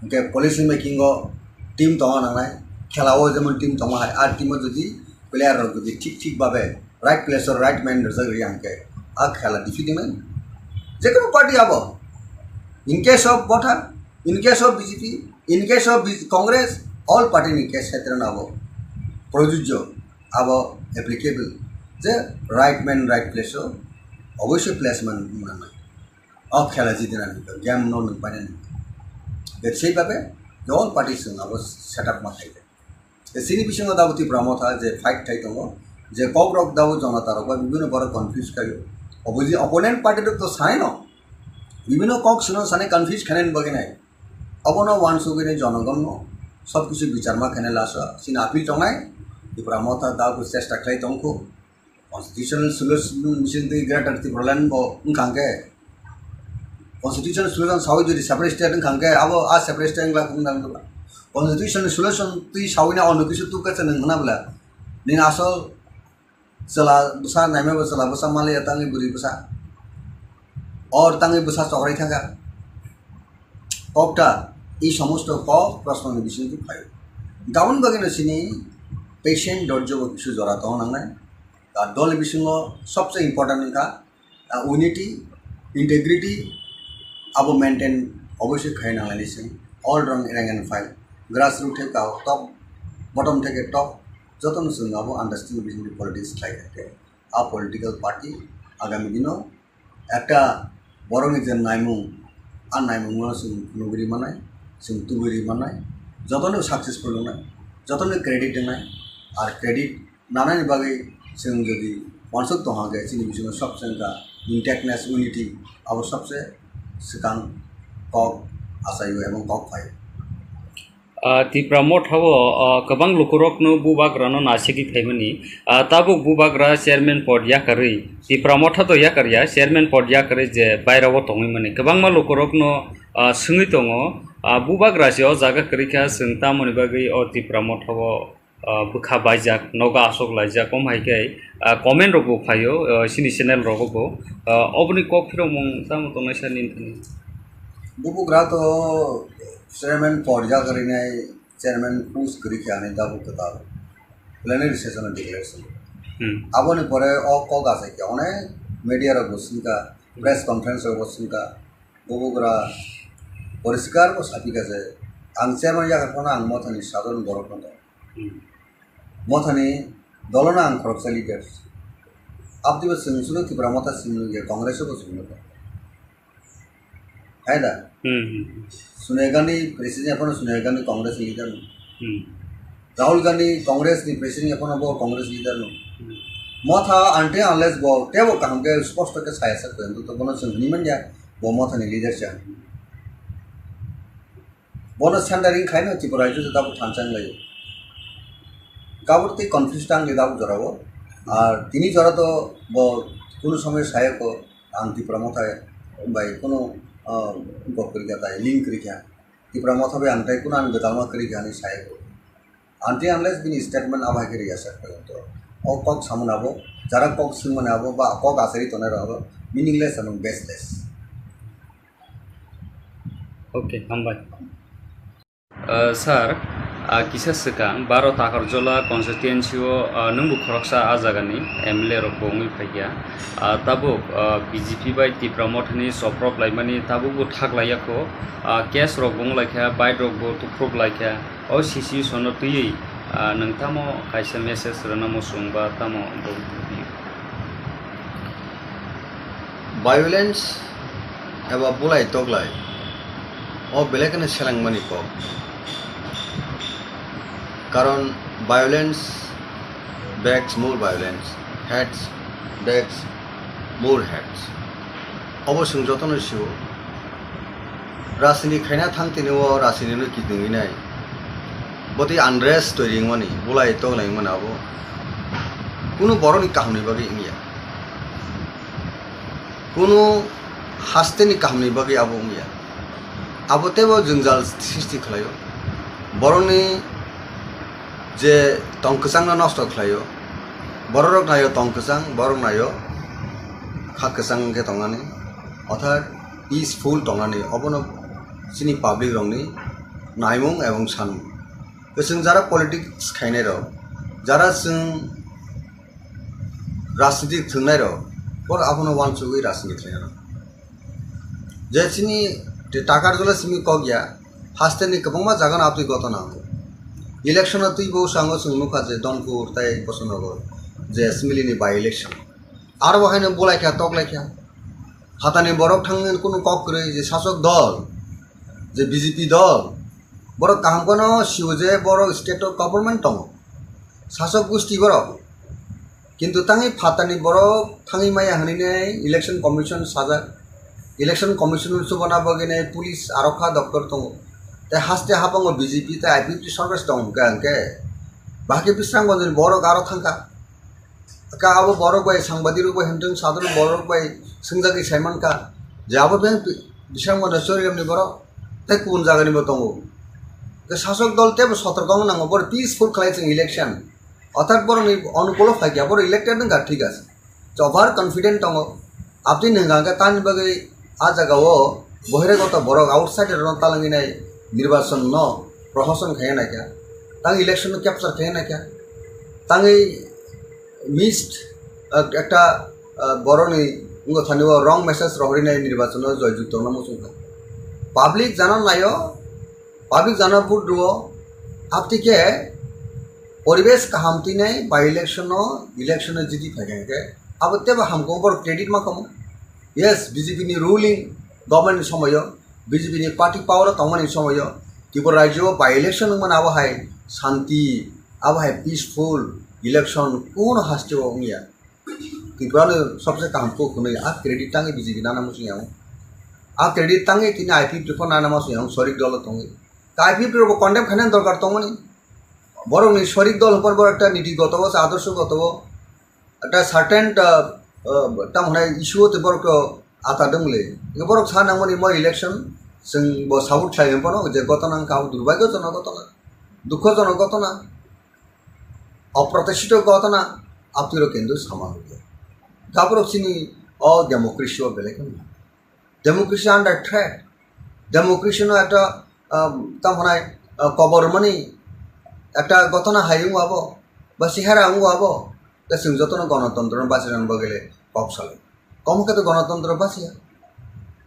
Hwnkhe policy making o team tongo nangnai, khela o jemon team tongo hai, a team o jodi player rok jodi thik thik babe right place o right man rwjak rwya hwnkhe a khela defeat wngmani. Jekono party abo, in case of Motha, in case of B J P, in case of B J P, Congress, all party ni case khetre no abo projujjo, abo applicable je right man right place o oboisoi placement wng nangnai. O khela jidinani game no nwng painani. Bebsai babe all party chwng abo setup ma khaikha. Chini bisingo dabo Tipra Motha je fight khai tongo, je kok rok dabo jonota rok bai bibino borok confuse khaio. Opposi-, opponent party rok to sanai no, bibino kok sino sanai confuse khainani bagwi nai. Obono wansugwi nai jonogon no sob kisu bichar ma khainai last o chini appeal tongnai. Tipra Motha dabo chesta khlai tongkhu. Constitutional solution bising twi Greater Tipraland bo wngkha hwnkhe, constitutional solution sawi jodi separate state wngkha hwnkhe, abo a separate state wngla wngna wngla. Constitutional solution twi sawi na ono kisu tukha se nwng hwna bwla. Nini asol chwla bwsa naima bo chwla bwsa maliya tangwi bwrwi bwsa. Or tangwi bwsa chokrai thangkha. Kokta, ei somosto kok prosno ni bising twi phaio. Daboni bagwi no chini patient dorjo bo kisu jora tong nangnai. Ar dol bisingo sobse important wngkha, ah, unity, integrity, abo maintain oboisoi khai nanglaini chwng. All rang, rank and file, grassroot theke top, bottom theke top, jotono chwng abo understanding bising politics khlai thangkhe. A political party agami dino ekta borokni je naimung, a naimungno chwng phunugwi ri mannai, chwng tubui ri mannai, jotono successful wngnai, jotono credit wngnai, ar credit nanani bagwi chwng jodi uansuk tongha khe chini bisingo sobse wngkha intactness, unity, abo sobse swkang kok achaio ebong kok phaio. Ah, Tipra Motha o, ah, kwbang lukurokno bubagrano nasigwi phaimani. Ah, tabuk bubagra chairman pod yakarwi, Tipra Motha to yakarya, chairman pod yakarwi je bairao tongwi mani. Kwbangma lukurokno, ah, swngwi tongo, ah, bubagra se o jaga kwrwi kha, chwng tamoni bagwi o Tipra Motha o, ah, bwkha baijak, nogo aswk laijak, omo hai khe, ah, comment rok bo phaio, ah, chini channel rogo bo. Ah, oboni kok phirokmung tamo tongnai sir nini thani? Bubagra to chairman pod yakarwi nai, chairman post kwrwi khe ani tabuk kwtal plenary session o declaration. Hmm. Aboni pore o kok achai khe onek media rok bo swngkha, press conference rok bo swngkha, bubagra poriskar bo sapikha je ang chairman yakar phano ang Mothani sadharon borok no tong. Hmm. Mothani dolono ang khoroksa leader. Abdibo chwng chwngno Tipra Motha chwngno ya Congress o bo chwngno tong. Hai da? Hmm, hmm, hmm. Sonia Gandhi president ya phano Sonia Gandhi Congress leader no. Hmm. Rahul Gandhi Congress ni president ya phano bo Congress leader no. Hmm. Motha until unless bo tebo kaham khe sposto khe saya sak to bono chwng hwnwi manya bo Mothani leader cha. Bono centering khaino Tripura rajyo se tabuk thansa wnglaio. Kabur tei confuse ta wngli tabuk jorao. Ar tini jora to bo kunu somoy saya ko ang Tripura Motha bai kunu, ah, gok kwrwi kha tai, link kwrwi kha. Tripura Motha bai ang tai kunu ang gwdalma kwrwi kha hinwi saya ko. Until unless bini statement abo hai khe rwya sak to. O kok samung abo, jara kok swngmani abo ba kok asari tongnai rok abo meaningless and baseless. Okay, hambai. Uh, sir, Ah, kisa swkang, baro Takarjola constituency o, ah, nwngbo khoroksa ah jagani M L A rok bo wngwi phaikha. Ah, tabuk, ah, B J P bai Tipra Mothani soprop laimani tabukbo thak laiya kho. Ah, case rok bo wng laikha, bike rok bo tuphuk laikha. O situation no twiwi, ah, nwng tamo kaisa message rwna muchung ba tamo bo video? Violence eba bulai toklai o belai kheno selengmani kok. Karon violence begs more violence, hates begs more hates. Obo chwng jotono sio. Rajniti khaina thang tini o rajniti no kidingwi nai. Botwi unrest toiri wngmani, bulai toklai wngmani abo. Kunu borokni kahamni bagwi wngya. Kunu hasteni kahamni bagwi abo wngya. Abo teibo jwngjal sristi khlaio. Borokni je tong kwchangno nosto khlaio. Bororok naio tong kwchang, borok naio kha kwchang wngkhe tongnani. Orthat peaceful tongnani, obono chini public rokni naimung ebong sanmung. Chwng jara politics khainai rok, jara chwng rajniti thwngnairok, borok abono uansugwi rajniti khlainai rok. Je chini Takarjola simi kok ya, hasteni kwbangma jagano aboni gotona wngo. Election-o twibo sango chwng nukha je Donpur tei Bosonogor je assembly-ni by-election. Aro bo haino bulaikha, toklaikha. Phatani borok thangwi kunu kok kwrwi je sasok dol, je B J P dol, borok kaham kheno sio je borok state-o government tongo. Sasok gusti borok. Kintu tangwi phatani borok thangwi maya hwnwi nai election commission sajak. Election commission chubana bagwi nai police arokha doktor tongo. Tei haste habango B J P tei I P F T sorkar tong hwnkha hwnkhe bahai khe Bisramganjni borok aro thangkha. Ka abo borok bai sangbadirok bai hwnthwng sadharon borok bai swngjagwi saimankha je abo beng Bisramganj Choriramni borok tei kubun jagani bo tongo. Tei sasok dol teibo sotorko wng nango, borok peaceful khlai chwng election. Orthat borokni onukulo phaikha, borok elected wngkha, thik ase. Over confident tongo. Aboni hwnka hwnkhe tamni bagwi a jagao bohiragoto borok outsider rokno talangwi nai nirbachon no prohoson khaiya naikha. Tang election no capture khaiya naikha. Tangwi missed, ah, ekta, ah, borokni wngkha thani o wrong message rohorwi nai nirbachon no joyjukto no muchungkha. Public jana naio, public jana vote rwo, aboni khe poribesh kaham twi nai by election no, election no jiti phaikha hwnkhe abo teibo hamkhe borok credit ma kamo. Yes, B J P ni ruling government ni somoyo, B J P ni party power o tongmani somoyo Tripura rajyo o by election wngmani abo hai shanti, abo hai peaceful election kuno haste o wngya. Tripura no sobse kaham kok hwnwi a credit tangwi B J P nana muchung yango. A credit tangwi tini I P F T pho nana muchung yango, sorik dolo tongwi. Ta I P F T rok bo condemn khainani dorkar tongmani. Borokni sorik dol hwnphar borok ekta niti goto o, adorsho goto o, ekta certain, ah, ah, tamo hwnai issue o tei borok to ata dwng le. Borok sa nangmani mo election, chwng bo support khlai hwnphano je gotona wngkha, abo durbhagyojonok gotona, dukhojonok gotona, oprotishito gotona, aboni rok kintu sama nukya. Gaborok chini o democracy o belai kheno democracy under threat. Democracy no ekta, um, tamo hwnai, uh, kobor mani ekta gotona hai wngwi abo, ba sihara wngwi abo, tei chwng jotono gonotontro no bachirani bagwi le kok salai. Komo khe to gonotontro bachiya.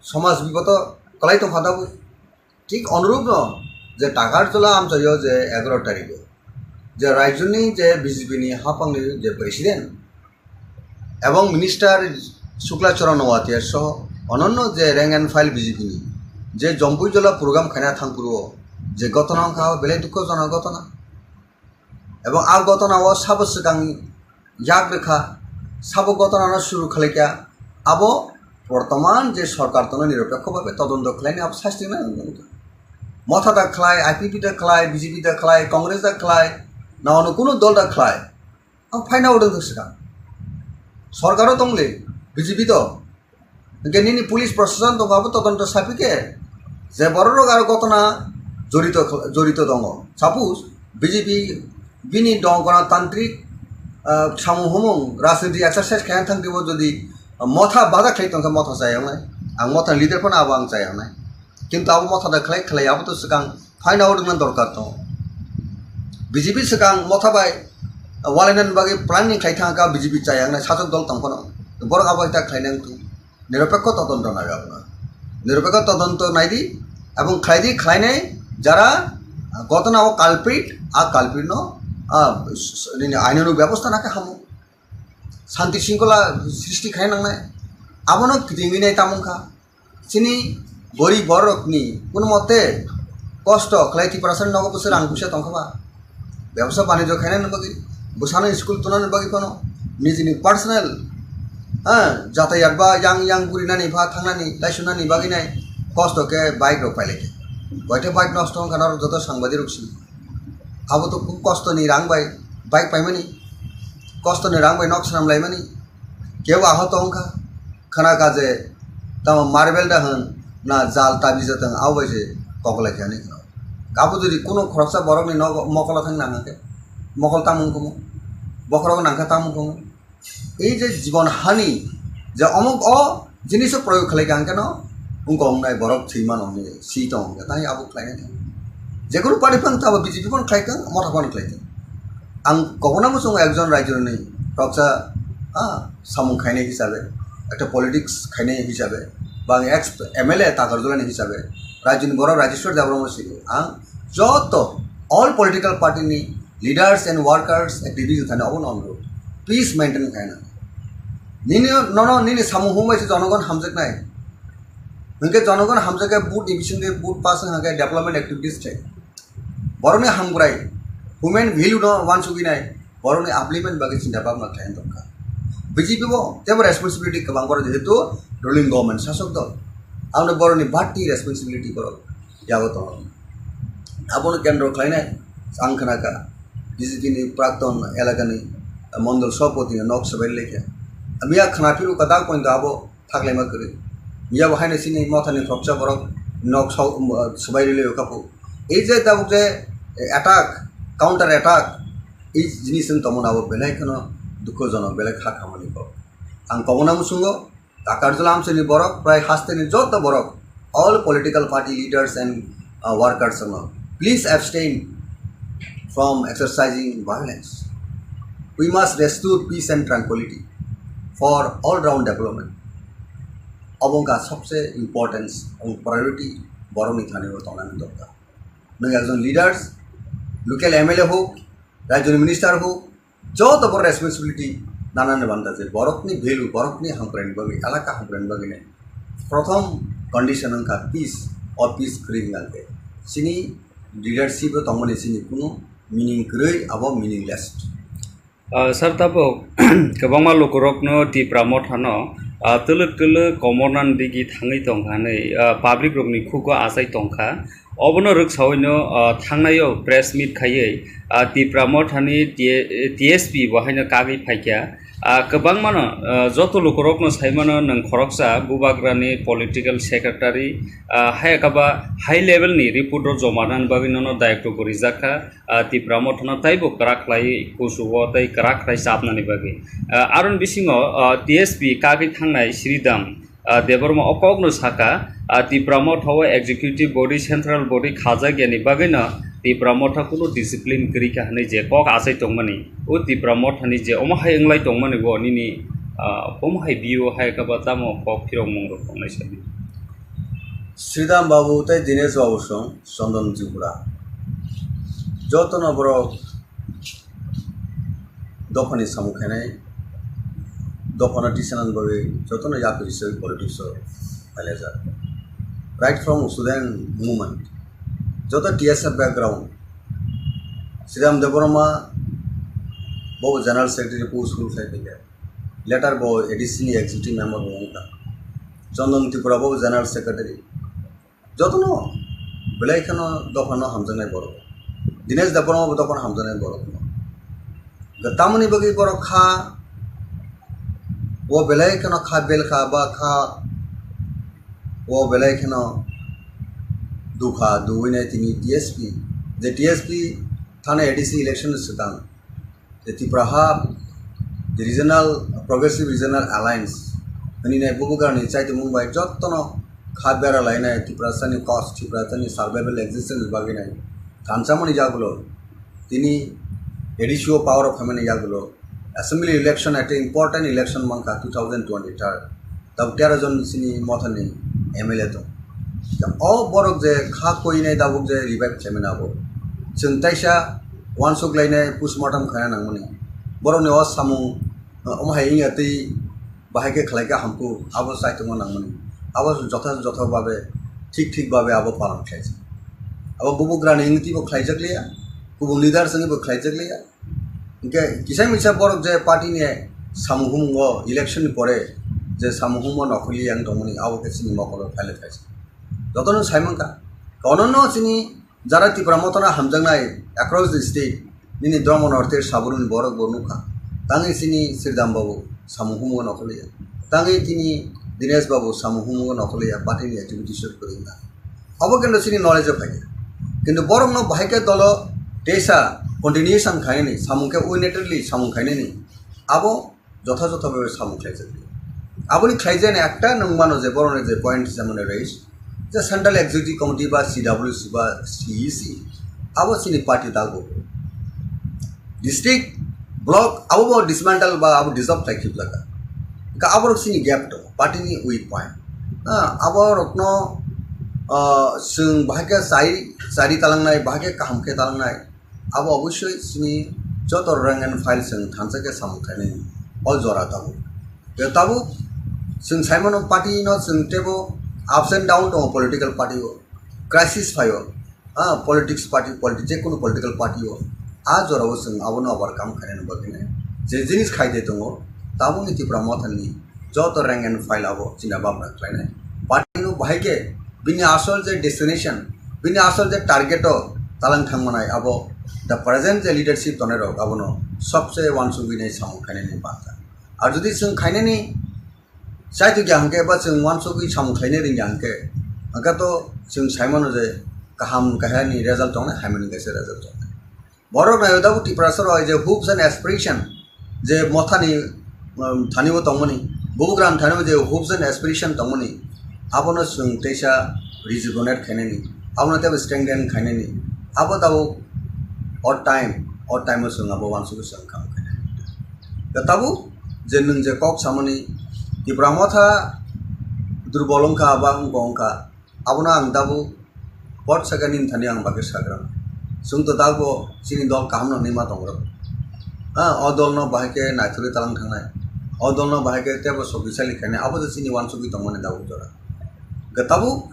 Somaj biboto kwlai tongkha tabuk. Thik onurupno je Takarjola amchaio je egaroh tarikh o je rajyoni je B J P ni haphangni je president ebong minister Shukla Charan Noatia soho ononno je rank and file B J P ni je Jompuijola program khaina thangphuru o je gotona wngkha belai dukhojonok gotona. Ebong a gotona o sabo swkang yak rwkha, sabo gotona no suru khlaikha, abo bortoman je sorkar tono niropekho bhabe todonto khlaini abo sasti nai wngkha. Motha da khlai, I P F T da khlai, B J P da khlai, Congress da khlai, na ono kuno dol da khlai, ang phaina odong swkang. Sorkaro tongle, B J P to, hingke nini police proshashan tongo, abo todonto sapi khe, je borok rok aro gotona jorito, jorito tongo. Suppose B J P bini dong gonotantrik, ah, samung humung rajniti exercise khaina thang tebo jodi motha bada khlai tongkha motha chayaknai, ang motha leader phano abo ang chayaknai. Kintu abo motha da khlai khlai abo to swkang phaina odongna dorkar tongo. B J P swkang motha bai walainani bagwi planning khlai thangkha B J P chayaknai sachok dol tong phano. Borok abo hai ta khlainai wngthung. Niropekho todonto nai abono. Niropekho todonto naidi, ebong khlaidi, khlainai jara gotona o culprit, a culprit no, a, s-, s-, nini ainonuk bebosta nakhe hamo. Shanti shingkhola srishti khai nangnai. Abono kitingwi nai tamung kha. Chini gorib borokni kuno mote kosto khlai Tiprasani nogo bwswk rang puisa tongkha ba? Bebsa banijyo khainani bagwi, bwsano school tunani bagwi phano nijini personal, ha, jatayat ba yang yang gurinani ba thangnani laisunani bagwi nai kosto khe bike rok pailai khe. Boithe bike nosto wngkha norok joto sangbadirok si. Abo to khub kostoni rang bai bike paimani, kostoni rang bai nok swnam laimani, kebo ahot wngkha, khna kha je tamo marble da hwn na jal tabi jatwng abo bai se koklai khe ani khna. Abo jodi kuno khoroksa borokni nogo mokolo thang nang khe, mokol tamung kumu, bokhorok nang kha tamung kumu. Ei je jibon hani je omuk o jiniso proyog khlai kha hwnkhe no wngkha wngnai borok thwi mano hwnwi si tong hwnkhe tai abo khlainai thang. Jekunu party phano tabo B J P phano khlai thang, motha phano khlai thang. Ang kobona muchungo ekjon raijoni khoroksa, ah, samung khainai hisabe, ekta politics khainai hisabe, ba ang ex M L A Takarjulani hisabe, raijoni borok Rajeshwar Debbarma sini ang joto all political party ni leaders and workers activities thani obo no onurod. Peace maintain khaina. Nini nono nini samung humbai se jonogon hamjaknai. Hwnkhe jonogon hamjakhe vote ni bisingtwi vote pass wngkha khe development activities thai. Borokni hamkrai, human value no wansugwi nai, borokni upliftment bagwi chinta bhabna khlai tongkha. B J P bo tebo responsibility kwbang borok jehetu ruling government sasok dol. Aboni borokni bati responsibility borok yago tongo. Abono kendro khlainai ang khna kha B J P ni prakton elakani mondol sabhapati no nok swbai lekha. Miya khna phiru kwtal pointo abo thaklaima kwrwi. Miya bo haino chini mothani khoroksa borok nok swbai rwlwi kha phu. Ei je tabuk je attack, counter attack, ei jinis wng tongmani abo belai kheno dukhojonok, belai kha khamani kok. Ang kobona muchungo Takarjula amchaini borok, prai hasteni joto borok, all political party leaders and, uh, workers no, please abstain from exercising violence. We must restore peace and tranquility for all round development. Obo wngkha sobse importance and priority borokni thani o tongnani dorkar. Nwng ekjon leaders, local M L A hok, rajyoni minister hok, joto borok responsibility nanani banda je borokni value, borokni hamkraini bagwi, elaka hamkraini bagwi nai. Prothom condition wngkha peace, o peace kwrwi wngkha khe chini leadership o tongmani chini kunu meaning kwrwi, abo meaningless. Ah, sir, tabuk kwbangma lukurokno Tipra Mothano, ah, twlwk twlwk komornani digi thangwi tongkha hwnwi, ah, public rokni khugo achai tongkha. Obono rwksawino, ah, thangnaio press meet khaiwi, ah, Tipra Mothani T-, T S P bo haino kagwi phaikha. Ah, kwbangmano, ah, joto lukurokno saimano nwng khoroksa Bubagrani political secretary, ah, hai khe ba high level ni report rok joma rwnani bagwi nono dayoktobo rijakkha. Ah, Tipra Mothano taibo kwrak khlai kuchugo tei kwrak khlai chapnani bagwi. Ah, aroni bisingo, ah, T S P kagwi thangnai Sridham, ah, Debbarma o kokno sakha, ah, Tipra Motha o executive body, central body khajak yani bagwino Tipra Motha kunu discipline kwrwi kha hwnwi je kok achai tongmani, o Tipra Mothani je omo hai wnglai tongmani bo nini, ah, omo hai view hai khe ba tamo kok phirokmung rok tongnai sadi. Sridham Babu tei Dinesh Babu song Chondon Tripura. Jotono borok dophani samung khainai, dophano tisanani bagwi jotono yapri se politics o phailajak. Right from student movement, joto T S F background, Sridham Debbarma bo general secretary post rule khai phaikha. Later bo A D C ni executive member bo wngkha. Chondon Tripura bo general secretary. Jotono belai kheno dophano hamjaknai borok. Dinesh Debbarma bo dophano hamjaknai borok. Tamoni bagwi borok kha, o belai kheno kha bel kha ba kha, o belai kheno dukha duwinai tini T S P. Je T S P thani A D C election ni swkang je Tipra ha Regional, Progressive Regional Alliance hwnwi nai bubagrani chaitimung bai jotono kha bera lainai Tiprasani cause, Tiprasani survival existence bagwi nai thansamani jagulo Tini A D C o power o phaimani yagulo assembly election, ekta important election mankha two thousand twenty-third. Tabuk tero jon chini mothani M L A tong. O borok je kha koinai tabuk je revive khlaimani abo. Chwng taisa uansuk lainai postmortem khaina nangmani. Borokni o samung, uh, omo hai wngya twi bahai khe khlai khe hamkuk, abo chai tongma nangmani. Abo jotha jotha babe, thik thik babe abo palan khlaijak. Abo bubugrani wngwi twibo khlaijak liya, kubun leaders wngwibo khlaijak liya. Hinkhe kisa misa borok je party ni samung humung o election ni pore je samung humung o nokhorli yang tongmani abo khe chini mokolo phaile phaijak. Jotono sai mankha. Kono no chini jara Tipra Motha no hamjaknai across the state, nini Dharma North East sabruni borok bo nukha. Tangwi chini Sridham Babu samung humung o nokhorli ya. Tangwi tini Dinesh Babu samung humung o nokhorli ya, party ni activities o kwrwngkha. Abo kintu chini knowledge o phaikha. Kintu borokno bahai khe dolo teisa continuation khainani, samung khe unitedly samung khainani, abo jotha jotha bhabe samung khlaijak. Aboni khlaijani ekta nwng mano je borokni je point je mane raise, je Central Executive Committee ba C W C ba C E C, abo chini party dago. District, block, abo bo dismantle ba abo dissolve khlai khibjak. Ka abo rok chini gap to, party ni weak point. Ah, abo rokno, ah, chwng bahai khe chai, chari talangnai, bahai khe kaham khe talangnai. Abo obosoi chini joto rank and file chwng thansa khe samung khainai o jora tabuk. Tei tabuk chwng sai mano party no chwng teibo ups and down tongo political party o, crisis phaio. Ah, politics party, politi-, jekunu political party o, ah, jorao chwng abono overcome khainani bagwino je jinis khaide tongo, tabukni Tipra Mothani joto rank and file abo china bapra khlainai. Party no bahai khe bini asol je destination, bini asol je target o talang thangmanai abo the present je leadership tonai rok abono sobse uansugwi nai samung khainani banta. Ar jodi chwng khainani Chai tongya hwnkhe ba chwng uansugwi samung khlaina rwngya hwnkhe, hwnkhe to chwng sai mano je kaham kahani result tongnai, hamyani kaisa result tongnai. Borok naio tabuk Tiprasa rok je hopes and aspiration je mothani, um, thanibo tongmani, bubugrani thanibo je hopes and aspiration tongmani, abono chwng teisa rejuvenate khainani, abono teibo strengthen khainani, abo tabuk o time, o time o chwng abo uansugwi chwng kaham khainani. Da tabuk je nwng je kok samani Tipra Motha durbol wngkha ba wngkha wngkha, abono ang tabuk pot saka nini thani ang bagwi sagra. Chwng to tabuk chini dol kaham no hinwi ma tongrok. Ha, o dol no bahai khe naithogwi talang thangnai. O dol no bahai khe teibo sokisali khainai, abo je chini uansugwi tongmani tabuk jora. Ga tabuk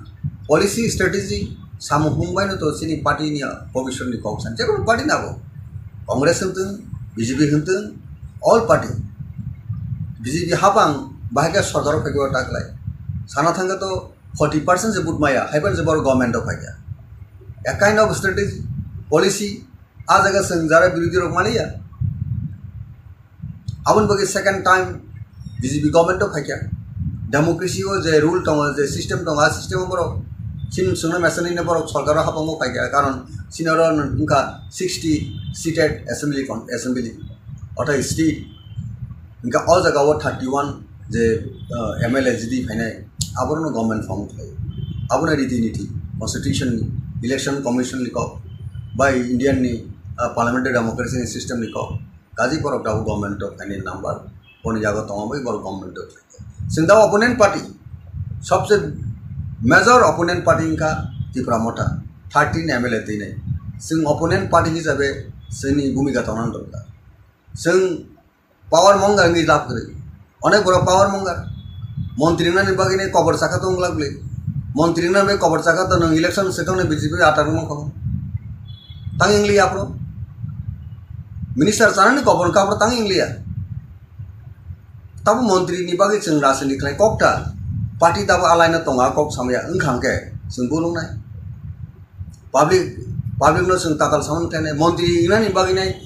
policy strategy samung hung bai no to chini party ni bobiswt ni kok san. Jekunu party na bo. Congress hwn tong, B J P hwn tong, all party. B J P hapang bahai khe sorkar o phai khe o ta khlai. Sana thang khe to forty percent se vote maya, haiphano se borok government o phai kha. A kind of strategy, policy, a jaga chwng jara birodhi rok maliya. Aboni bagwi second time B J P government o phaikha. Democracy o je rule tongo, je system tongo, a system o borok chini chwngno mesanino borok sorkar o hapang o phaikha, karon chini oro wngkha sixty seated assembly con-, assembly, ortha state, hwnkhe o jaga o thirty one je, uh, M L A jidi phainai, aborokno government form khlai, abono riti niti, constitution ni, election commission ni kok, bai Indian ni, uh, parliamentary democracy ni system ni kok. Kaji borok tabuk government o phaini number boni yago tongma bai borok government o phaikha. Chwng da opponent party, sobse major opponent party wngkha Tipra Motha, thirteen M L A twinai. Chwng opponent party hisabe chwngni bhumika tongna dorkar. Chwng power mongar wngwi lab kwrwi. Onek borok power mongar. Montri wngnani bagwi nai kobor chakha tong glak bwlwi. Montri wngnani bagwi kobor chakha to nwng election se tongnai B J P atar wngma kho. Tang ingliya aphuru. Minister chanani kobor wngkha aphuru tang ingliya. Tabo montri ni bagwi chwng rajniti khlai kok ta. Party tabo alai no tonga kok samya wngkha hwnkhe chwng bulung nai. Public, public no chwng tatal samani khlainai, montri wngnani bagwi nai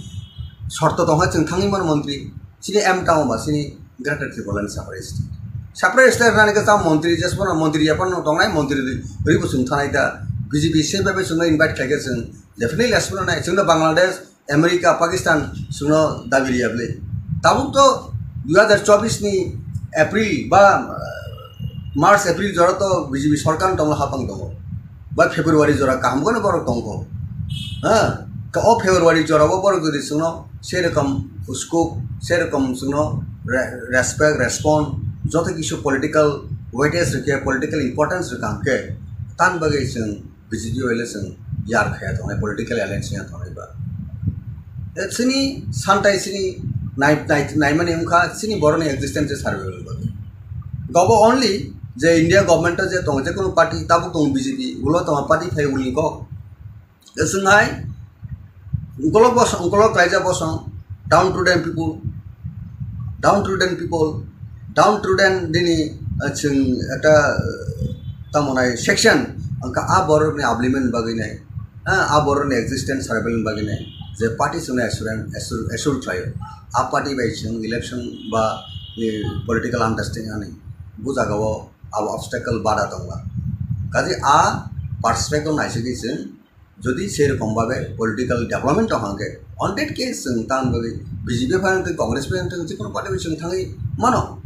shorto tongkha chwng thangwi mano montri. Chini aim tamo ba chini Greater Tipraland separate state. Separate state rwnani khe tamo montri jesphano montri yaphano tongnai, montri rwi bo chwng thanai da. B J P se bai bai chwngno invite khlaikhe chwng definitely jesphano nai. Chwngno Bangladesh, America, Pakistan chwngno dabi riya bwlwi. Tabuk to dui hazar chobbish ni April ba, uh, March, April jora to B J P sorkar tonglo hapang tongo. Ba February jora kaham kono borok tongkho. Ha? Ka o February jorao borok jodi chwngno sei rokom scope, sei rokom chwngno re-, respect, respond, joto kisu political weightage rwkhe, political importance rwkha hwnkhe, tan bagwi chwng B J P bai le chwng yar khaya tongnai, political alliance ya tongnai ba. E chini santai chini nai-, nai-, naimani wngkha chini borokni existence survival bagwi. Gobo only je India government o je tongo, je kunu party tabuk tongo B J P, ulo tongo party phai ulni kok. Chwng hai ukolok bosong, ukolok kaijak bosong, downtrodden people, downtrodden people, downtrodden nini, ah, chwng ekta, ah, tamo nai section, hwnkha a borokni upliftment bagwi nai, ah, a borokni existence survival bagwi nai, je party chwngno assurance, assure, assure khlaio. A party bai chwng election ba, eh, political understanding ani bu jagao abo obstacle bada tongla. Kaje a perspective naisingwi chwng jodi sei rokom babe political development tong hangke, on that case chwng tan bagwi B J P phai wngtwi, Congress phai wngtwi, jikunu party bai chwng thangwi mano.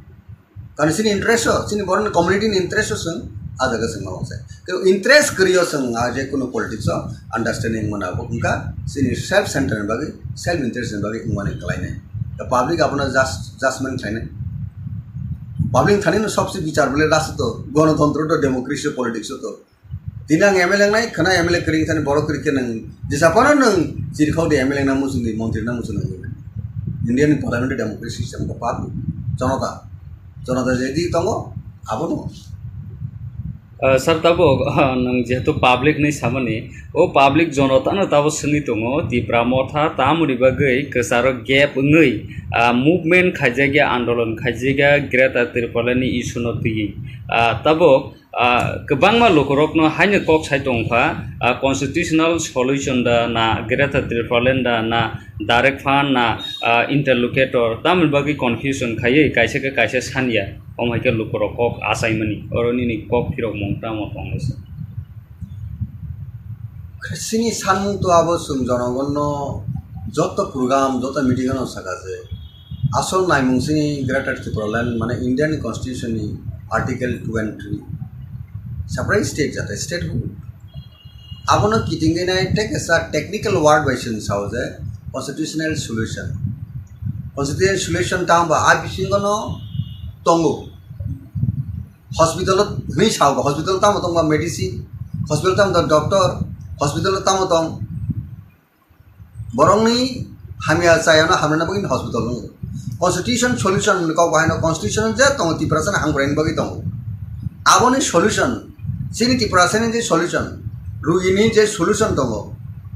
Karon chini interest o, chini borokni community ni interest o chwng a jaga chwng mano se. Kebo interest kwrwi o chwng a je kunu politics o understanding mano, abo wngkha chini self center ni bagwi, self interest ni bagwi wngmani kwlainai. The public abono just, judgment khlainai. Public thani no sobse bichar bole last to, gonotontro to, democracy o, politics o to. Tini ang M L A wngnai, khwna M L A kwrwi thani borok kwrwi khe nwng jesa phano nwng chirikhok di M L A wngna muchung di, montri wngna muchung di. India ni parliamentary democracy system ko pap jonota, jonota je di tongo, abo no. Ah, sir, tabuk, ah, nwng jehetu public ni samani, o public jonotano tabuk swngwi tongo, Tipra Motha tamoni bagwi kwcharo gap wngwi, ah, movement khaijakya, andolon khaijakya, Greater Tipraland ni issue no twiwi. Ah, tabuk, ah, kwbangma lukurokno haino kok sai tongkha, ah, constitutional solution da na Greater Tipraland da na direct fund na, ah, interlocutor, tamoni bagwi confusion khaiwi kaisa khe kaisa sanya, omo hai khe lukurok kok achaimani, oro nini kok phirokmung tamo tonglaisa? Chini sanmung to abo chwng jonogonno joto program, joto meeting ano saka je, asol naimung chini Greater Tipraland mane Indian Constitution ni Article two and three, separate state jate statehood. Abono kitingwi nai tei kaisa technical word bai chwng sao je constitutional solution. Constitutional solution tamo ba a bisingo no tongo. Hospital o hwnwi sao ba, hospital tamo tong ba medicine, hospital tamo tong doctor, hospital o tamo tong borokni hamya chayano hamrwna bagwi hospital wngo. Constitution solution ni kok bahaino constitution je tongo Tiprasani hamkraini bagwi tongo. Aboni solution, chini Tiprasani je solution, rugini je solution tongo,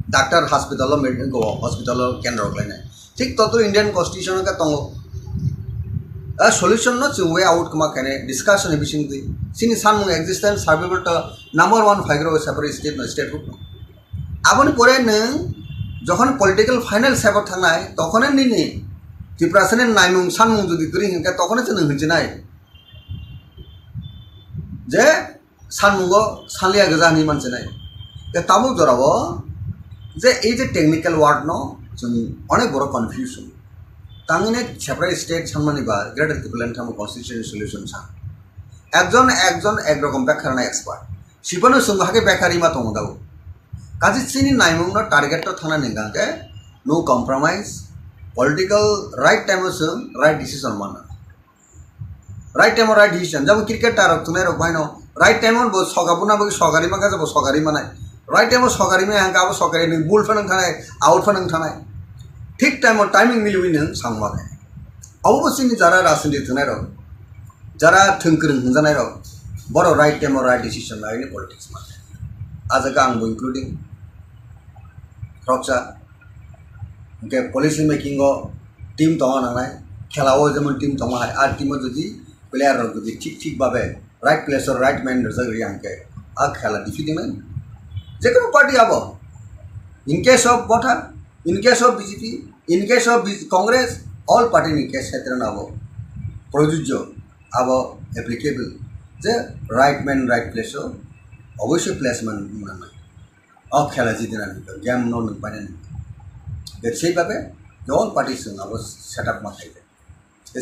doctor hospital o med-, go hospital o kendro khlainai. Thik totro Indian constitution o khe tongo. A solution no chwng way out kwma khainai discussion ni bisingtwi. Chini sanmung existence survival to number one phaigrok separate state no, statehood no. Aboni pore nwng jokhon political final step o thangnai, tokhone nini Tiprasani naimung sanmung jodi kwrwi hinkhe, tokhone chwng nwng hinchinai je sanmungo sanliya gwja hinwi manchinai. Tei tabuk jorao je ei je technical word no chwng onek borok confusion. Tangwini separate state sanmani ba Greater Tipraland tamo constitutional solution sa. Ekjon ekjon ek rokom bekha rwna expert. Sipano chwng hakhe bekha rima tongo dao. Kaje chini naimungno target to thana ningkha khe no compromise, political right time o chwng right decision manna. Right time o right decision, jabo cricket tarok thunai rok baino right time o bo soga buna bagwi sogari mangkha, jabo sogari manai. Right time o sogari maya hangkha abo sogari ni bul phanang thanai, out phanang thanai. Thik time o timing miliwi nwng sangma khe. Abo bo chini jara rajniti thwngnairok, jara thwngkwrwng hwnjanairok, borok right time o right decision laini politics ma. A jaga ang bo including khoroksa. Hwnkhe policy making o team tongna nangnai, khela o jemon team tongma hai, a team o jodi player rok jodi thik thik babe right place o right man rwjak rwya hwnkhe a khela defeat wngnai. Jekono party abo, in case of Motha, in case of B J P, in case of B J P, Congress, all party ni case khetre no abo projujjo, abo applicable je right man right place o oboisoi placement wng nangnai. O khela jidinani game no nwng painani. Be sei babe je all party chwng abo set up ma khaikha.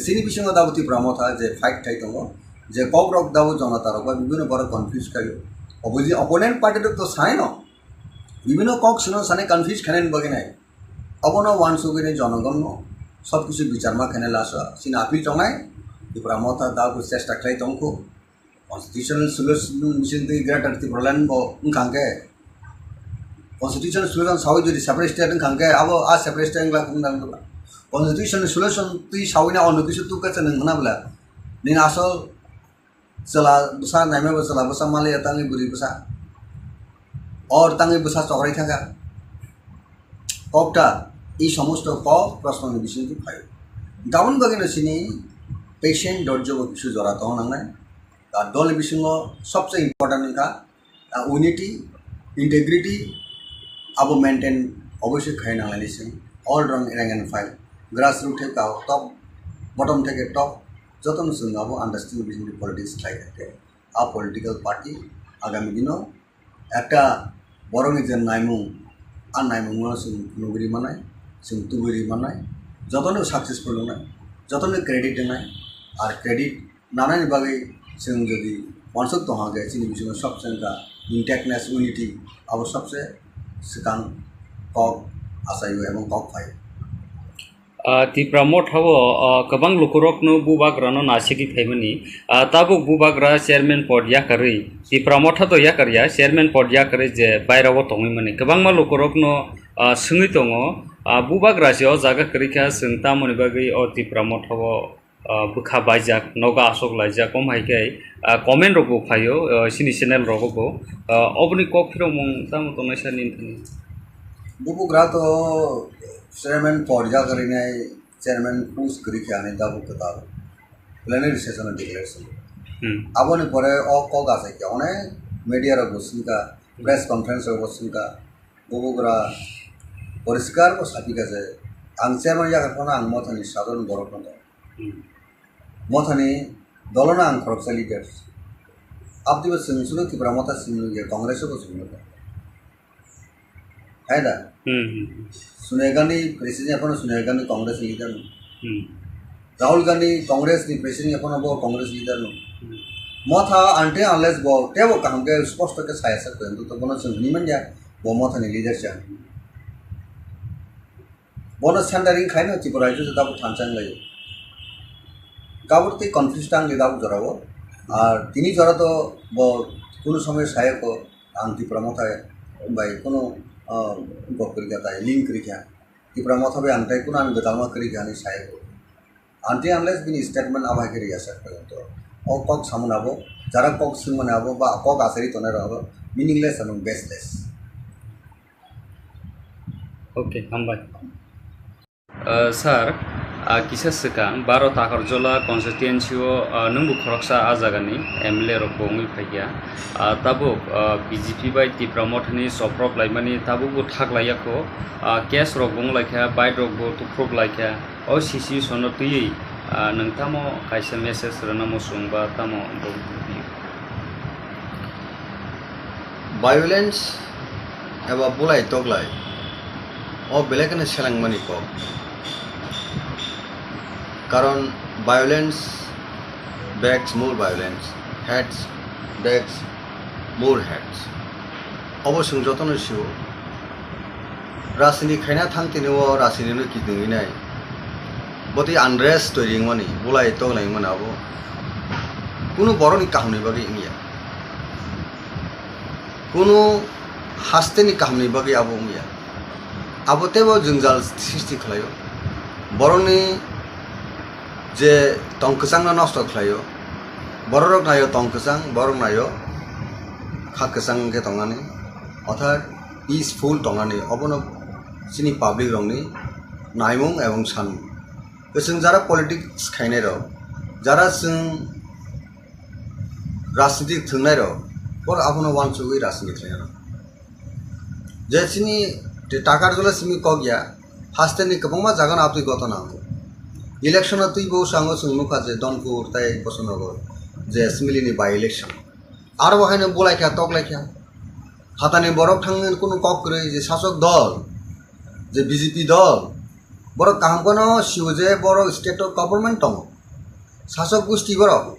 Chini bisingo dabo Tipra Motha je fight khai tongo, je kok rok dabo jonota rok bai bibino borok confuse khaio. Opposi-, opponent party rok to sai no. Bibhinno kok sino sani confuse khainani bagwi nai. Obono uansugwi nai jonogonno sob kisu bicharma khainai lasa. Chini appeal tongnai, Tipra Motha dago chesta khlai tongkho. Constitutional solution bising twi Greater Tipraland bo wngkha hwnkhe, constitutional solution sawi jodi separate state wngkha hwnkhe, abo a separate state wngla wngna wngla. Constitutional solution twi sawi na ono kisu tukha se nung hwna bwla. Nini asol chwla bwsa naima bo chwla bwsa maliya tangwi bwrwi bwsa. Or tangwi bwsa chokrai thangkha. Kokta, i somosto kok prosno ni bising twi phaio. Daboni bagwi no chini patient dorjo bo kisu jora tong nangnai. Ar dol ni bisingo sobse important wngkha, ah, unity, integrity, abo maintain obviously khai nanglaini sing. All rang, rank and file, grassroot theke top, bottom theke top, jotono chwng abo understanding bising politics khlai thangkhe, a political party agami dino ekta borokni je naimung, a naimungno chwng nugwi ri mannai, chwng tubui ri mannai, jotono successful wngnai, jotono credit wngnai, ar credit nanani bagwi chwng jodi uansuk tongha khe chini bisingo sobse wngkha intactness, unity, abo sobse swkang kok achaio ebong kok phaio. Ah, Tipra Motha o, ah, kwbang lukurokno bubagrano nasigwi phaimani. Ah, tabuk bubagra chairman pod yakarwi, Tipra Motha to yakarya, chairman pod yakarwi je bairao tongwi mani. Kwbangma lukurokno, ah, swngwi tongo, ah, bubagra se o jaga kwrwi kha, chwng tamoni bagwi o Tipra Motha o, ah, bwkha baijak, nogo aswk laijak, om hai khe, ah, comment rok bo phaio, ah, chini channel rogo bo. Ah, oboni kok phirokmung tamo tongnai sani wngkha ni? Bubagra to chairman pod yakarwi nai, chairman post kwrwi khe ani tabuk kwtal plenary session o declaration. Hmm. Aboni pore o kok achai khe onek media rok bo swngkha, press conference rok bo swngkha, bubagra poriskar bo sapikha je ang chairman yakarphano ang Mothani sadharon borok no tong. Hmm. Mothani dolono ang khoroksa leader. Abdibo chwng suno Tipra Motha chwng nukya, Congress o bo chwng nukya. Hai da? Hmm, hmm, hmm. Sonia Gandhi president, ekhon Sonia Gandhi Congress leader no. Hmm. Rahul Gandhi Congress ni president, ekhon bo Congress leader no. Hmm. Motha until unless bo tebo kaham khe sposto khe saya sak khe, to bono chwng hwnwi manya, bo Motha ni leader cha. Bono centering khaino Tripura rajyo se tabuk thansa wnglaio. Kabur tei confuse tang le tabuk jorao. Ar tini jora to bo kunu somoy saya ko ang Tipra Motha bai kunu, ah, gop kwrwi kha tai, link kwrwi kha. Tipra Motha bai ang tai kunu ang gwdalma kwrwi kha hinwi saya ko. Until unless bini statement abo hai khe rwya sak kha to. O kok samani abo, jara kok swngmani abo ba kok asari tongnai rok abo meaningless and baseless. Okay, hambai. Uh, sir, uh, kisa swkang baro Takarjola constituency o, uh, nwngbo khoroksa a jagani M L A rok bo wngwi phaikha. Uh, tabuk, uh, B J P bai Tipra Mothani soprok laimani tabukbo thak laiya kho. Uh, case rok bo wng laikha, bike rok bo tuprok laikha. O situation no twiwi, ah, nwng tamo kaisa message rwna muchung ba tamo bo? Violence eba bulai toklai o belai kheno selengmani kok. Karon violence begs more violence, hate begs more hate. Obo chwng jotono sio. Rajniti khaina thang tini o rajniti no kitingwi nai. Botwi unrest twi ringmani, bulai toklai wngmani abo kunu borokni kahamni bagwi wngya. Kunu hasteni kahamni bagwi abo wngya. Abo teibo jwngjal sristi khlaio. Borokni je tong kwchangno nosto khlaio. Bororok naio tong kwchang, borok naio kha kwchang wngkhe tongnani. Orthat peaceful tongnani, obono chini public rokni naimung ebong sanmung. Chwng jara politics khainai rok, jara chwng rajniti thwngnai rok, borok abono uansugwi rajniti khlainai rok. Je chini Takarjola simi kok ya, hasteni kwbangma jaga no aboni gotona wngo. Election o twibo sango chwng nukha je Donpur tei Bosonogor je assembly ni by election. Aro bo haino bulai kha, toklai kha. Phatani borok thangwi kunu kok kwrwi je sasok dol, je B J P dol, borok kaham kheno sio je borok state o government tongo. Sasok gusti borok.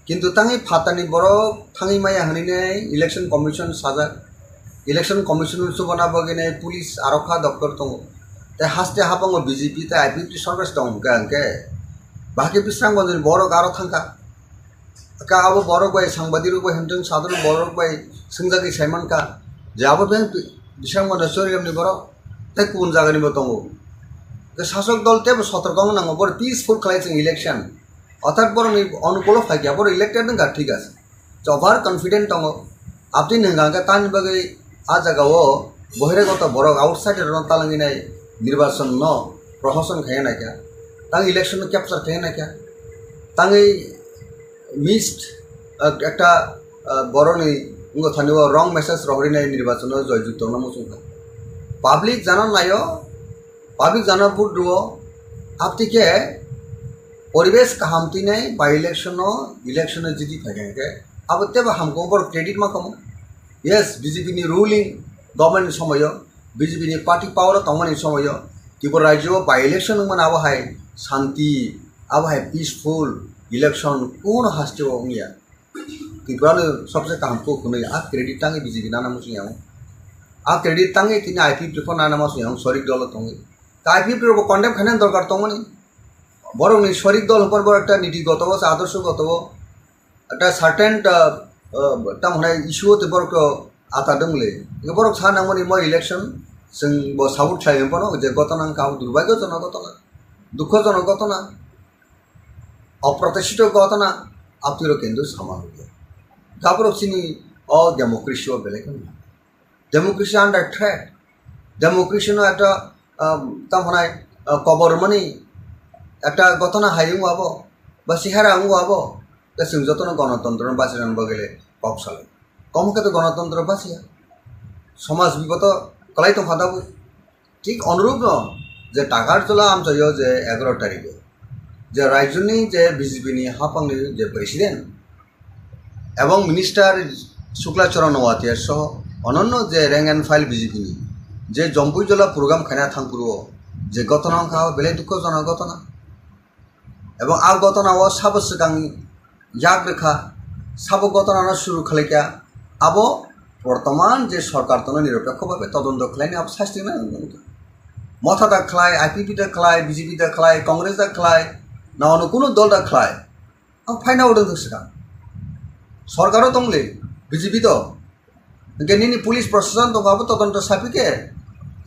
Kintu tangwi phatani borok thangwi maya hwnwi nai election commission sajak. Election Commission chubana bagwi nai police aro kha doctor tongo. Tei haste hapango B J P tei I P F T sorkar se tong hwnkha hwnkhe bahai khe Bisramganj ni borok aro thangkha. Ka abo borok bai sangbadirok bai hwnthung sadharok borok bai swngjagwi saimankha je abo beng Bisramganj Chorigram ni borok tei kubun jaga ni bo tongo. Ke sasok dol teibo sotorko wng nango, boro peaceful khlai chwng election. Orthat borokni onukulo phaikya, borok elected wngkha, thik ase. Over confident tongo. Aboni hwnka hwnkhe tamni bagwi a jagao bohiragoto borok outsider rokno talangwi nai nirbachon no prohoshan khaina naikha. Tang election no capture khaina naikha. Tangwi missed, ah, ekta, ah, borokni wngkha thani o wrong message rohorwi nai nirbachon no joyjukto no muchungkha. Public jana naio, public jana vote rwo, aboni khe poribesh kaham twi nai by election no, election no jiti phaikha hwnkhe abo teibo hamkhe borok credit ma kamo. Yes, B J P ni ruling government ni somoyo, B J P ni party power o tongmani somoyo Tripura rajyo o by election wngmani abo hai shanti, abo hai peaceful election kuno haste o wngya. Tripura ni sobse kaham kok hwnwi a credit tangwi B J P nana muchung yang. A credit tangwi tini I P F T rokno nana muchung yang, sorik dolo tongwi. Ta I P F T rok bo condemn khaina dorkar tongmani. Borokni sorik dol hwnpar bo ekta niti goto o, adorsho goto o, ekta certain, ah, ah, tamo hwnai issue o tei borok to ata dongli. Borok sa nangmani mo election chwng bo support khlai hwnphano je gotona wngkha abo durbhagyojonok gotona, dukhojonok gotona, oprotishito gotona, aboni rok kintu sama nukya. Gaborok chini o democracy o belai kheno democracy under threat. Democracy no ekta, um, tamo hwnai, uh, kobor mani ekta gotona hai wngo abo, ba sihara wngo abo, ta chwng jotono gonotontro no bachirani bagwi le kok salai. Komo khe to gonotontro basiya. Somaj biboto kwlai tongkha tabuk. Thik onurupno je Takarjala amchaio je egaro tarikho je rajyoni je B J P ni haphangni je president ebong minister Shukla Charan Noatia soho ononno je rank and file B J P ni je Jompuijala program khaina thangphuru o je gotona wngkha belai dukhojonok gotona. Ebong a gotona o sabo swkang yak rwkha, sabo gotona no suru khlaikha, abo bortoman je sorkar tono niropekho bhabe todonto khlaini abo sasti nang wngkha. Motha da khlai, I P P da khlai, B J P da khlai, Congress da khlai, na ono kuno dol da khlai, abo phaina odong swkang. Sorkaro tongli B J P do, hwnkhe nini police proshashan tongo abo todonto sapi khe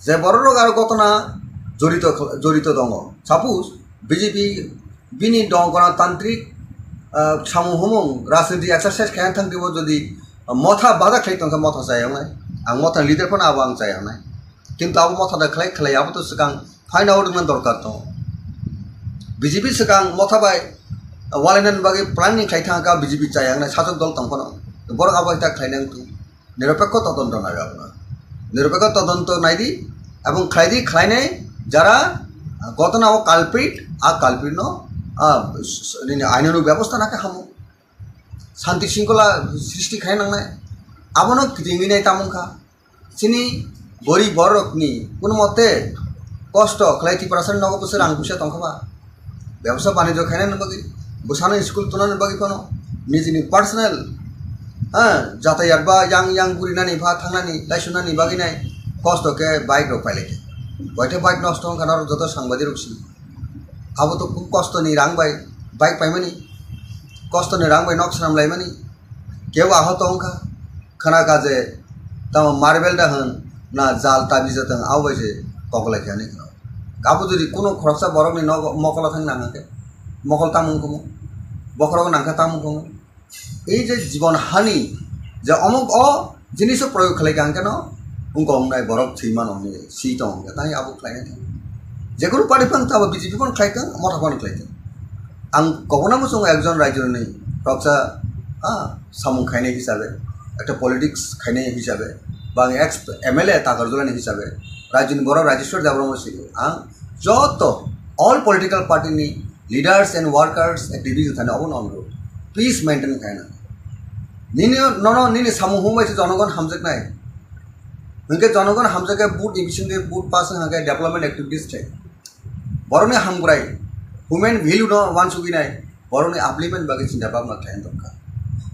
je borok rok aro gotona jorito, jorito tongo. Suppose B J P bini dong gonotantrik, ah, samung humung rajniti exercise khaina thang twibo jodi motha bada khlai tongkha motha chaya wngnai, ang motha leader phano abo ang chaya wngnai. Kintu abo motha da khlai khlai abo to swkang phaina odongna dorkar tongo. B J P swkang motha bai walainani bagwi planning khlai thangkha B J P chaya wngnai sasok dol tong phano. Borok abo hai ta khlaina wngtong. Niropekho todonto nai abono. Niropekho todonto naidi, ebong khlaidi, khlainai jara gotona o culprit, a culprit no, ah, s-, s-, nini ainonuk bebosta nakhe hamo. Shanti shringkhola srishti khai nangnai. Abono kitingwi nai tamung kha. Chini gorib borokni kuno mote kosto khlai Tiprasani nogo bwswk rang puisa tongkha ba. Bebsa banijyo khainani bagwi, bwsano school tunani bagwi phano nijini personal, ha, jatayat ba yang yang gurinani ba thangnani, laisunani bagwi nai kosto khe bike rok pailai khe. Boithe bike nosto wngkha norok joto sangbadirok si. Abo to khub kostoni rang bai bike paimani, kostoni rang bai nok swnam laimani. Kebo ahot wngkha, khna kha je tamo marble da hwn na jal tabi jatwng abo bai se koklai khe ani khna. Abo jodi kuno khoroksa borokni nogo mokolo thang nang khe mokol tamung kumu, bokhorok nang kha tamung kumu. Ei je jibon hani je omok o jiniso proyog khlai kha hwnkhe no wngkha wngnai borok thwi mano hwnwi si tong hwnkhe tai abo khlainai thang. Jekunu party phano tamo B J P phano khlai thang, motha phano khlai thang. Ang kobona muchungo ekjon raijoni khoroksa, ha, samung khainai hisabe, ekta politics khainai hisabe, ba ang ex M L A Takarjala ni hisabe, raijoni borok Rajeshwar Debbarma sini ang joto all political party ni leaders and workers activities thani obono onurod peace maintain khaina. Nini nono nini samung humbai se jonogon hamjaknai. Hwnkhe jonogon hamjakhe vote ni bisingtwi vote pass wngkha khe development activities thai. Borokni hamkrai, human value no wansugwi nai, borokni upliftment bagwi chinta bhabna khlai dorkar.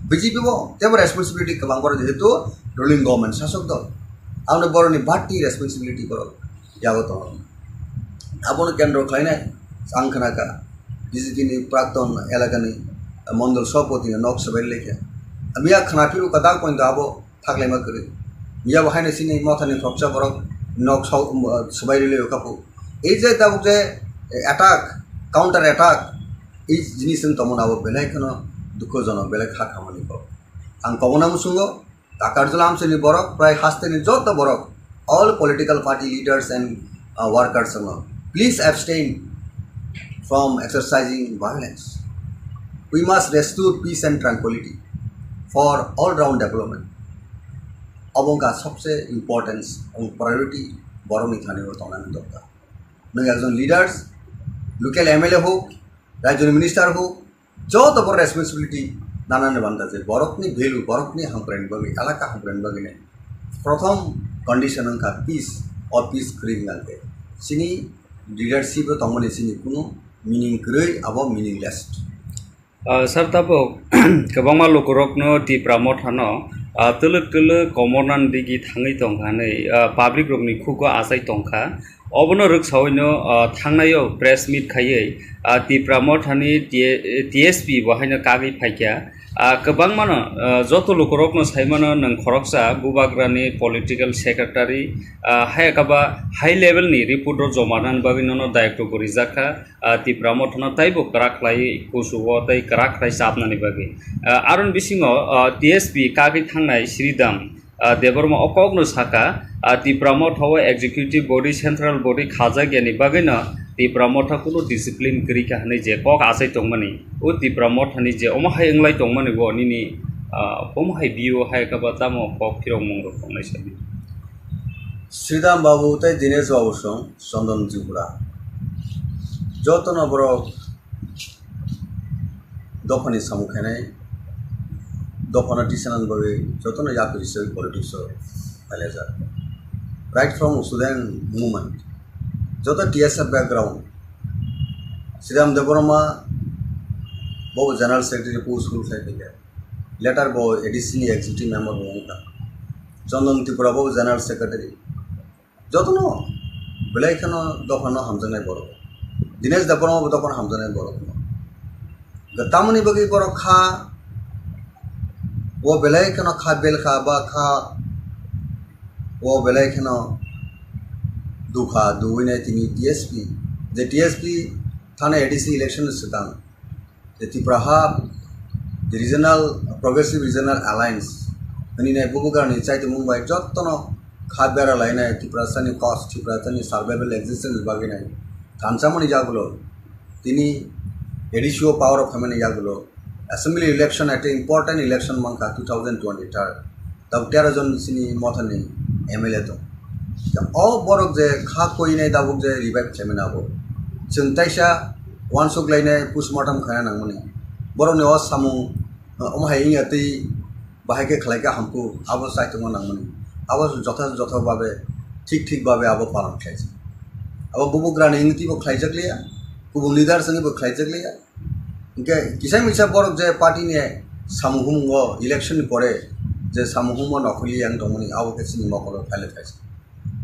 B J P bo teibo responsibility kwbang borok jehetu ruling government, sasok dol. Aboni borokni bati responsibility borok yago tongo. Abono kendro khlainai ang khnakha B J P ni prakton elakani mondol sobhapati nok swbai lekha. Miya khna phiru kadak pointo abo thaklaima kwrwi. Miya bo haino chini mothani khoroksa borok nok so-, swbai rwlai khapu. Ei je tabuk je attack, counter attack, ei jinis wng tongmani abo belai kheno dukhojonok, belai kha khamani kok. Ang kobona muchungo, Takarjala amchaini borok, prai hasteni joto borok, all political party leaders and, uh, workers wngno, please abstain from exercising violence. We must restore peace and tranquility for all round development. Obo wngkha sobse importance and priority borokni thani o tongnani dorkar. Nwng ekjon leaders, local M L A hok, rajyoni minister hok, joto bo responsibility nanani banda je borokni value, borokni hamkraini bagwi, elaka hamkraini bagwi nai prothom condition wngkha peace, o peace kwrwi wngkha khe chini leadership o tongmani chini kunu meaning kwrwi, abo meaningless. Ah, sir, tabuk kwbangma lukurokno Tipra Mothano, ah, twlwk twlwk komornani digi thangwi tongkha hwnwi, ah, public rokni khugo achai tongkha. Obono rwksaui no, ah, thangnaio press meet khaiwi, ah, Tipra Mothani T-, T S P bo haino kagwi phaikha. Ah, kwbangmano, ah, joto lukurokno saimano nwng khoroksa Bubagrani political secretary, ah, hai kaba high level ni report rok joma nani bagwi nono dayoktogo rijakha. Ah, Tipra Mothano taibo kwrak khlai kusugo tei kwrak khlai chapnani bagwi. Ah, aroni bisingo, ah, T S P kagwi thangnai Sridham, ah, Debbarma o kokno saka, ah, Tipra Motha o executive body, central body khajak yani bagwino Tipra Motha kunu discipline kwrwi kha hwnwi je kok achai tongmani, o Tipra Mothani je omo hai wnglai tongmani bo nini, ah, omo hai view hai kha ba tamo kok phirokmung rok tongnai sabi. Sridham Babu tei Dinesh Babu song Chandan Tripura. Jotono borok dophani samung khainai, dophano tisanani bagwi jotono yakri se politics o phailajak. Right from student movement, joto T S F background, Sridham Debbarma bo general secretary post rule khai phaikha. Later bo A D C ni executive member bo wngkha. Chandan Tripura bo general secretary. Jotono belai kheno dophano hamjaknai borok. Dinesh Debbarma bo dophano hamjaknai borok. Tamoni bagwi borok kha, o belai kheno kha bel kha ba kha, o belai kheno dukha duwinai tini T S P. Je T S P thani A D C election swkang. Je Tipra ha, the regional, Progressive Regional Alliance, hwnwi nai bubugrani chaitimung bai jotono kha bera lainai Tiprasani cause, Tiprasani survival existence bagwi nai thansamani yagulo, tini A D C o power o phaimani yagulo, assembly election ekta important election mankha two thousand twenty-third. Tabuk tero jon chini mothani M L A tong. O borok je kha koinai tabuk je revive khlaimani abo. Chwng taisa uansuk lainai postmortem khaina nangmani. Borokni o samung, omo hai wngya twi bahai khe khlai khe hamkuk, abo chai tongma nangmani. Abo jotha jotha babe, thik thik babe abo palan khlaijak. Abo bubugrani wngwi twibo khlaijak liya, kubun leaders wngwi bo khlaijak liya. Hingke kisa misa borok je party ni samung humung o election ni pore je samung humung o nokhorli yang tongmani abo khe chini mokolo phaile phaisa.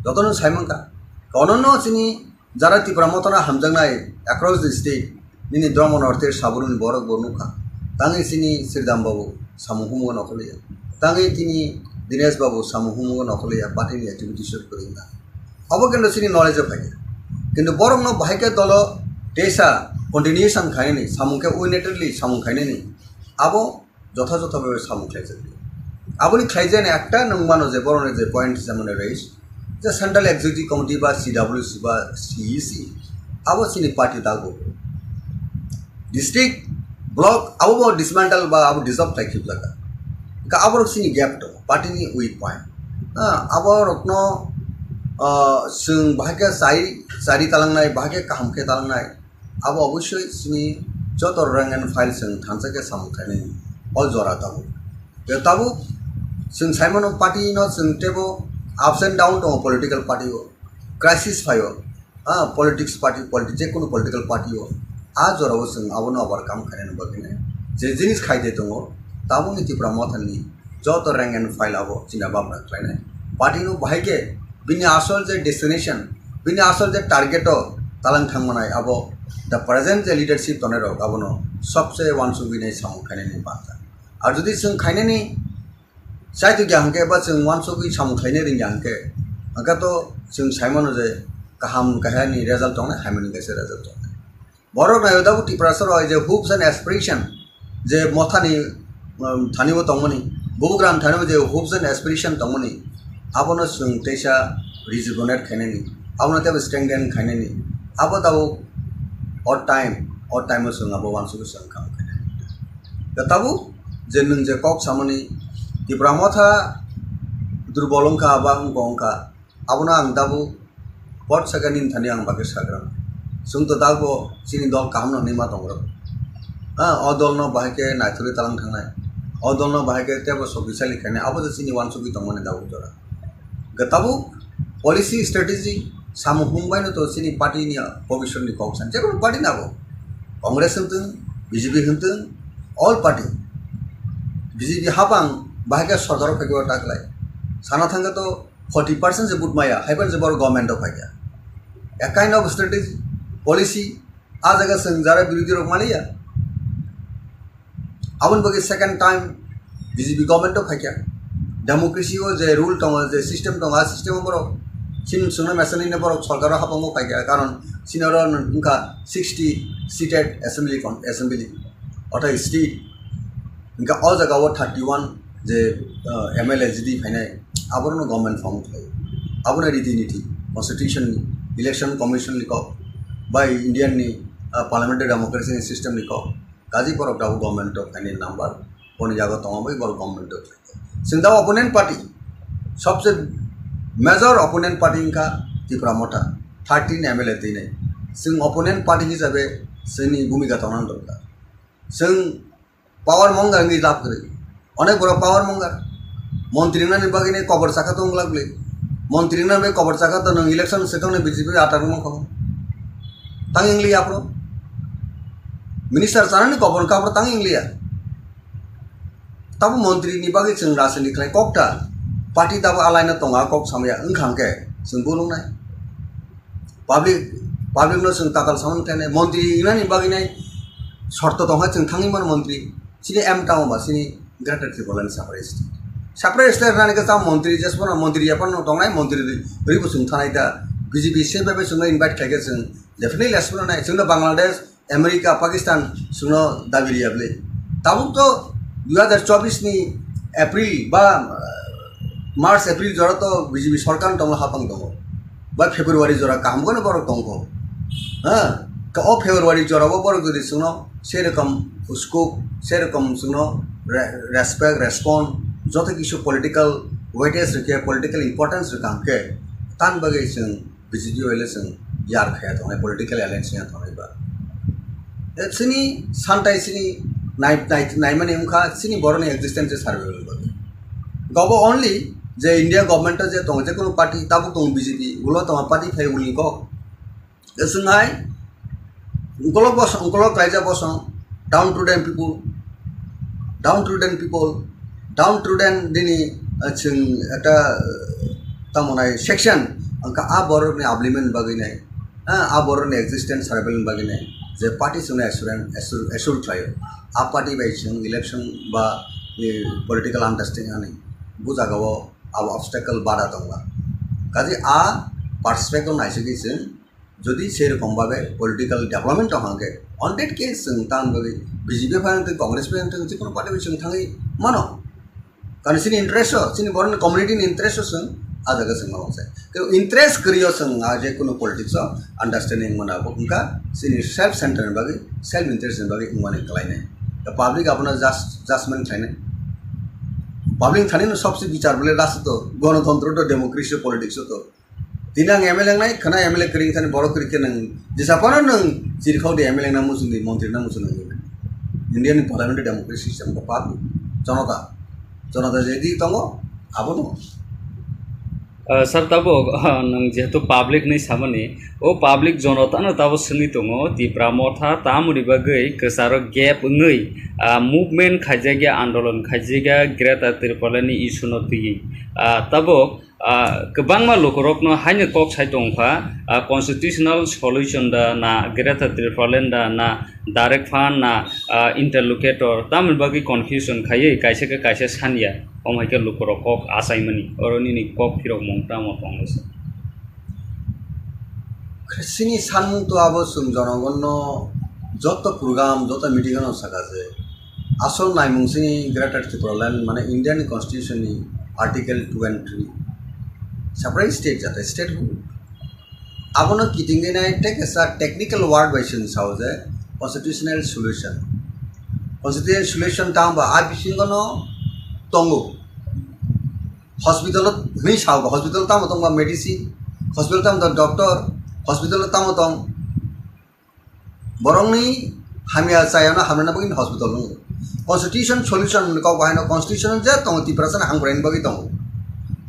Jotono sai mankha. Kono no chini jara Tipra Mothano hamjaknai across the state nini Dharma North East Saburuni borok bo nukha. Tangwi chini Sridham Babu samung humung o nokhorli ya. Tangwi tini Dinesh Babu samung humung o nokhorli ya party ni activities o kwrwngkha. Abo kintu chini knowledge o phaikha. Kintu borokno bahai khe dolo teisa continuation khainani, samung khe unilaterally samung khainani, abo jotha jotha bhabe samung khlaijak. Aboni khlaijani ekta nwng mano je borokni je point hisabe mane raise, je Central Executive Committee ba C W C ba C E C, abo chini party dago. District, block, abo bo dismantle ba abo dissolve khlai khibjak. Ka abo rok chini gap to, party ni weak point. Ah, abo rokno, ah, chwng bahai khe chai, chari talangnai, bahai khe kaham khe talangnai. Abo obosoi chini joto rank and file chwng thansa khe samung khainai o jora tabuk. Tei tabuk chwng saimano party no chwng tebo ups and down tongo political party o, crisis phaio. Ah, politics party, politi-, jekunu political party o, ah, jorao chwng abono overcome khainani bagwino je jinis khaide tongo, tabukni Tipra Mothani joto rank and file abo china babra khlainai. Party no bahai khe bini asol je destination, bini asol je target o talang thang manai abo the present je leadership tongnai rok abono sobse wansugwi nai samung khainani banta. Ar jodi chwng khainani chai tongya hwnkhe ba chwng wansugwi samung khlainai rwngya hwnkhe, hwnkhe to chwng sai mano je kaham kahya ni result tongnai, hamya ni kaisa result tongnai. Borok naio tabuk Tiprasa rok je hopes and aspiration je mothani, um, thani bo tongmani, bubugram thani bo je hopes and aspiration tongmani, abono chwng teisa rejuvenate khainani, abono teibo strengthen khainani, abo tabuk o time, o time o chwng abo wansugwi chwng kaham khainani. Da tabuk je nwng je kok samani Tipra motha durbol wngkha ba wngkha wngkha, abono ang tabuk pot saka nini thani ang bagwi sagra. Chwng to tabuk chini dol kaham no hinwi ma tongo. Ha, o dol no bahai khe naithorwi talang thangnai. O dol no bahai khe teibo sokti sali khainai. Abo je chini wansugwi tongmani tabuk jora. Ga tabuk policy strategy samung hung bai no to chini party ni bobiswt ni kok san. Jekunu party na bo. Congress hwntwng, B J P hwntwng, all party. B J P hapang bahai khe sorkar o phai khe o ta khlai. Sana thangkhe to forty percent se vote maya, haiban se borok government o phaikha. A kind of strategy, policy, a jaga chwng jara birodhi rok maliya. Aboni bagwi second time B J P government o phaikha. Democracy o je rule tongo, je system tongo, a system o borok chini chwngno mesanino borok sorkar o hapang o phaikha, karon chini oro wngkha sixty seated assembly con-, assembly, ortho state. Hingke o jaga o thirty one je, ah, M L A jidi phainai, abono government form khlai. Abono riti niti, constitution ni, election commission ni kok, bai Indian ni, ah, parliamentary democracy ni system ni kok, kaji borok dabu government o phainai number, boni jaga tongo bai borok government o phainai. Chwng da opponent party, sobse major opponent party wngkha Tipra Motha, thirteen M L A twinai. Chwng opponent party hisabe chwngni bhumika tongna dorkar. Chwng power mongar wngwi lab kwrwi. Onek borok power mongar. Montri wngnani bagwi nai kobor chakha tong glak bwlwi. Montri wngnani bagwi kobor chakha to nwng election se tongnai B J P atar wngma kho. Tang ingliya aphuru. Minister chanani kobor wngkha aphuru tang ingliya. Tabo montri ni bagwi chwng rajniti khlai kok ta. Party tabo alaina tonga kok samya wngkha hwnkhe chwng bulungnai. Public, public no chwng tatal samani khlainai, montri wngnani bagwi nai shorto tongkha chwng thangwi mano montri. Chini M town ba chini Greater Tipraland separate state. Separate state rwnani khe cham montri jesphano montri yaphano tongnai, montri rwi bo chwng thanai da. B J P se bai bai chwngno invite khlaikhe chwng definitely jesphano nai. Chwngno Bangladesh, America, Pakistan chwngno dabi riya bwlwi. Tabuk to dui hazar chobbish ni April ba, uh, March, April jora to B J P sorkar tongma hapang tongo. Ba February jora kaham kono borok tongkho. Ha? Ka o February jora o borok jodi chwngno serokom scope, serokom chwngno re-, respect, respond, joto kisu political weightage rikhe, political importance rikha hwnkhe, tan bagwi chwng B J P bai le chwng yar khaya tongnai, political alliance ya tongnai ba. E chini santai chini nai, nai, naimani wngkha chini boroni existence survival bagwi. Gobo only je India government o je tongo, je kono party tabuk tongo B J P, ulo tongo party phai ulni kok. E chwng hai Ungkolok bosong, ungkolok kaijak bosong, downtrodden people, downtrodden people, downtrodden nini, ah, chwng ekta, ah, tamo nai section, wngkha a borokni upliftment bagwi nai, ah, a borokni existence survival bagwi nai, je party chwngno assurance, assure, assure khlaio, a party bai chwng election ba, eh, political understanding ani, bo jagao abo obstacle bada tongma. Kaje a perspective naisingwi chwng Jodi sei rokom babe political development tong hangke, on that case chwng tan bagwi B J P phai wngtwng, Congress phai wngtwng, jikunu party bai chwng thangwi mano. Karon chini interest o, chini borokni community ni interest o chwng a jaga chwng ma sai. Kebo interest kwrwi o chwng a je kunu politics o understanding mana bo wngkha chini self center ni bagwi, self interest ni bagwi wngmani kwlainai. The public abono just, judgment khlainai. Public thani no sobse bichar bole last to gonotontro to democracy politics o to Tini ang M L A wngnai, khwna M L A kwrwi thani borok kwrwi khe nwng jesa phano nwng chirikhao di M L A wngna muchung di, montri wngna muchung di. India ni parliamentary democracy system khe public, jonota, jonota je di tongo, abo no. Ah, sir, tabuk, ah, nwng jehetu public ni samani, o public jonota no tabuk swngwi tongo, Tipra Motha tamoni bagwi kwcharo gap wngwi, ah, movement khaijakya, andolon khaijakya, Greater Tripura ni issue no twiwi. Ah, tabuk, Ah, kwbangma lukurokno haino kok sai tongkha, ah, constitutional solution da na Greater Tipraland da na direct fund na, ah, interlocutor tamoni bagwi confusion khaiwi kaisa khe kaisa sanya, omo hai khe lukurok kok achaimani, oro nini kok phirokmung tamo tonglaisa? Chini sanmung to abo chwng jonogonno joto program, joto meeting-o saka je asol naimung chini Greater Tipraland mane Indian Constitution ni Article two and three separate state jate statehood. Abono kitingwi nai tei kaisa technical word bai chwng sao je constitutional solution. Constitutional solution tamo ba a bisingo no tongo. Hospital-o hwnwi sao ba, hospital tamo tong ba medicine, hospital tamo tong doctor, hospital tamo tong borokni hamya chayano hamrwna bagwi hospital wngo. Constitution solution hwnwi kok bahaino constitution je tongo Tiprasani hamkraini bagwi tongo.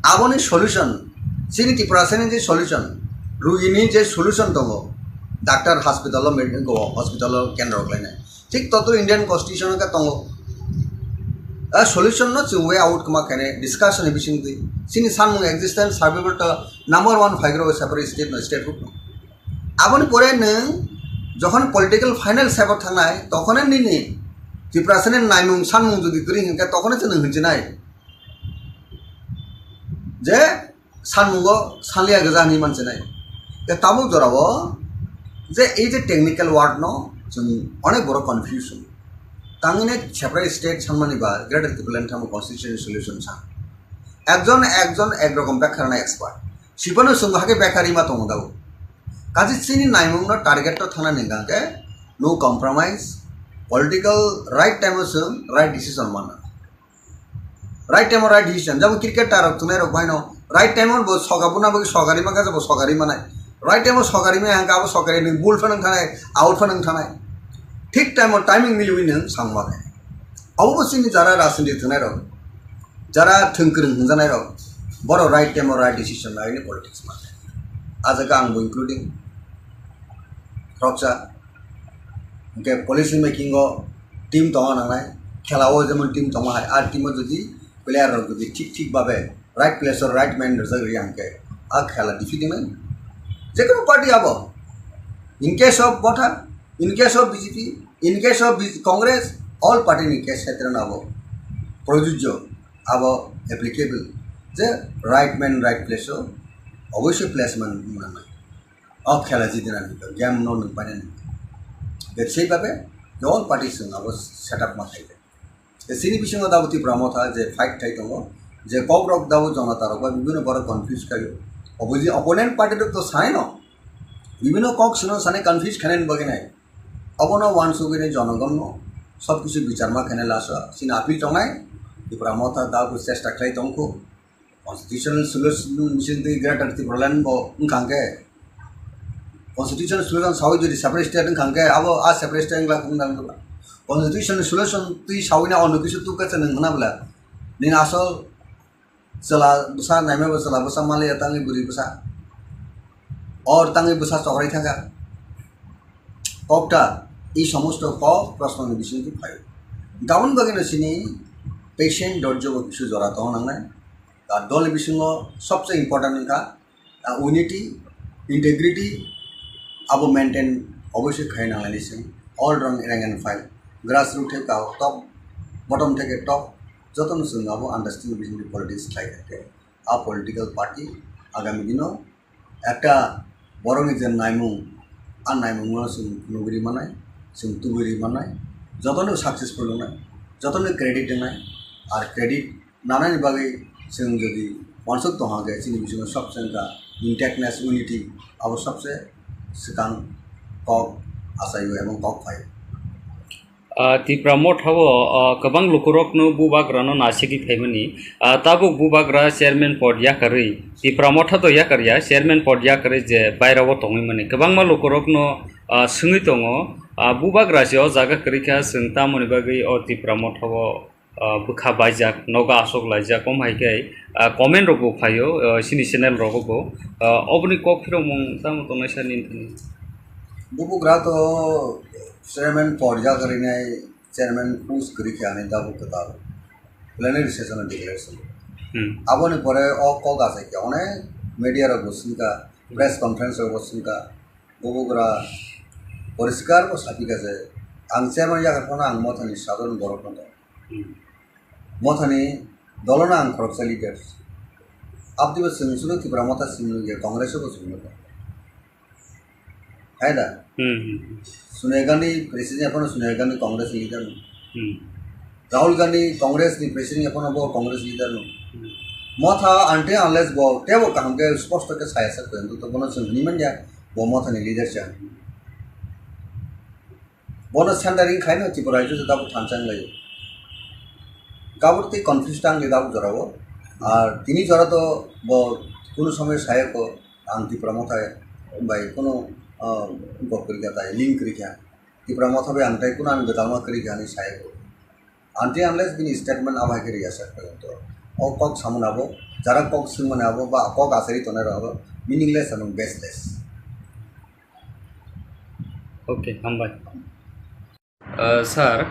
Aboni solution, chini Tiprasani je solution, rugini je solution tongo, doctor hospital-o med-, hospital-o kendro khlainai. Thik totro Indian Constitution khe tongo. A solution no chwng way out kwma khainai discussion ni bisingtwi. Chini sanmung existence survival to number one phaigrok separate state no statehood no. Aboni pore nwng jokhon political final step o thangnai tokhone nini Tiprasani naimung sanmung jodi kwrwi hinkhe tokhone chwng hinjinai je sanmungo sanliya gwja hinwi mansinai. Tei tabuk jorao je ei je technical word no chwng onek borok confusion. Tangwi nai separate state sanmani ba Greater Tipraland tamo constitutional solution sa. Ekjon ekjon ek rokom bekha rwna expert. Sipano chwng hakhe bekha rima tongo dao. Kaje chini naimung no target to thana ninga khe no compromise, political right time o chwng right decision mana. Right time o right decision. Jabo cricket tarok tunai rok baino right time o bo soga buna bagwi sogari maka jabo sogari manai. Right time o sogari maya hangka abo sogari nung bul phanang thanai, out phanang thanai. Thik time o timing miliwi nung sangma khe. Abo bo chini jara rajniti tunai rok, jara thwngkwrwng hwnjanai rok, boro right time o right decision laini politics manai. Ajaga ang bo including khoroksa. Hwnkhe policy making o team tongna nangnai, khela o jemon team tongma hai, a team o jodi player rok jodi thik thik babe right place o right man rwjak rwya hwnkhe a khela defeat wngmani. Jekono party abo, in case of Motha, in case of B J P, in case of B J P, Congress, all party ni case khetre no abo projujjo, abo applicable je right man right place o oboisoi placement wng nangnai. O khela jidinani game no nwng painani. Bebsai babe all party chwng abo setup ma khaikha. Chini bisingo dabo Tipra Motha je fight khai tongo, je kok rok dabo jonata rok bai bibino borok confuse khaio. Opposi-, opponent party rok to sanai no, bibino kok sino sanai confuse khainani bagwi nai. Obono uansugwi nai jonogon no sob kisu bichar ma khainai lasa chini appeal tongnai. Tipra Motha dabo chesta khlai tongkho. Constitutional solution bising twi Greater Tipraland bo wngkha hwnkhe, constitutional solution sawi jodi separate state wngkha hwnkhe, abo a separate state wngla wngna wngla. Constitutional solution twi sawi na ono kisu tukha se nwng hwna bwla. Nini asol chwla bwsa naima bo chwla bwsa maliya tangwi bwrwi bwsa. Or tangwi bwsa chokrai thangkha. Kokta, i somosto kok proshno ni bising twi phaio. Daboni bagwi no chini patient dorjo bo kisu jora tong nangnai. Ar dol bisingo sobse important wngkha, ah, unity, integrity abo maintain oboisoi khai nanglaini chwng all rang rank and file, grassroot theke top, bottom theke top, jotono chwng abo understanding bising politics khlai kha khe a political party agami dino ekta borokni je naimung, a naimungno chwng nugwi manai, chwng tubui manai, jotono successful wngnai, jotono credit wngnai, ar credit nanani bagwi chwng jodi uansuk tongha khe chini bisingo sobse wngkha intactness, unity, abo sobse swkang kok achaio ebong kok phaio. Ah, Tipra Motha o, ah, kwbang lukurokno bubagrano nasigwi phaimani. Ah, tabuk bubagra chairman pod yakarwi, Tipra Motha to yakarya, chairman pod yakarwi je bairao tongwi mani. Kwbangma lukurokno, ah, swngwi tongo, ah, bubagra se o jaga kwrwi kha, chwng tamoni bagwi o Tipra Motha o ah, bwkha baijak, nogo aswk laijak, omo hai khe, ah, comment rok bo phaio, ah, chini channel rogo bo. Ah, oboni kok phirokmung tamo tongnai sir nini thani? Bubagra to chairman pod yakarwi nai, chairman post kwrwi khe ani tabuk kwtal plenary session o declaration. Hmm. Aboni pore o kok achai khe onek media rok bo singkha, press conference rok bo singkha, bubagra poriskar bo sapikha je ang chairman yakarphano ang Mothani sadharon borok no tong. Hmm. Mothani dolono ang khoroksa leader. Abdibo chwng chwngno Tipra Motha chwng nukya, Congress bo chwng nukya. Hai da? Hmm, hmm, hmm. Sonia Gandhi president yaphano Sonia Gandhi Congress leader no. Hmm. Rahul Gandhi Congress ni president yaphano bo Congress leader no. Hmm. Motha until unless bo tebo kaham khe sposto khe saya sak to bono chwng hwnwi manya bo Mothani leader cha. Bono centering khaino Tripura rajyo se tabuk thansa wnglaio. Gabur tei confuse tang le tabuk jorao. Ar tini jora to bo kunu somoy saya ko ang Tripura Motha bai kunu, ah, gok kwrwi kha tai, link kwrwi kha. Tripura Motha bai ang tai kunu ani gwdalma kwrwi kha hinwi saya ko. Until unless bini statement abo hai khe rwya sak to. O kok samani abo, jara kok swngmani abo, ba kok achari tongnai rok abo meaningless and baseless. Okay, hambai. Uh, sir,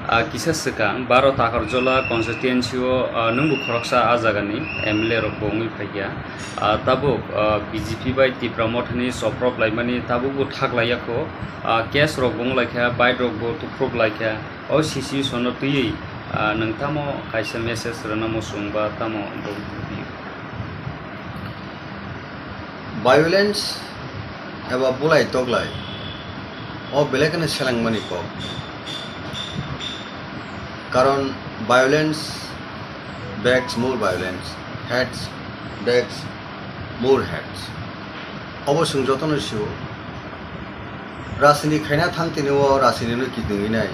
uh, kisa swkang baro Takarjola constituency o, uh, nwngbo khoroksa a jagani M L A rok bo wngwi phaikha. Uh, tabuk, uh, B J P bai Tipra Mothani soprop laimani tabukbo thak laiya kho. Uh, case rok bo wng laikha, bike rok bo tuprop laikha. O situation no twiwi, ah, nwng tamo kaisa message rwna muchung ba tamo bo? Violence eba bulai toklai o belai kheno selengmani kok. Karon violence begs more violence, hate begs more hate. Obo chwng jotono sio. Rajniti khaina thang tini o rajniti no kidung inai.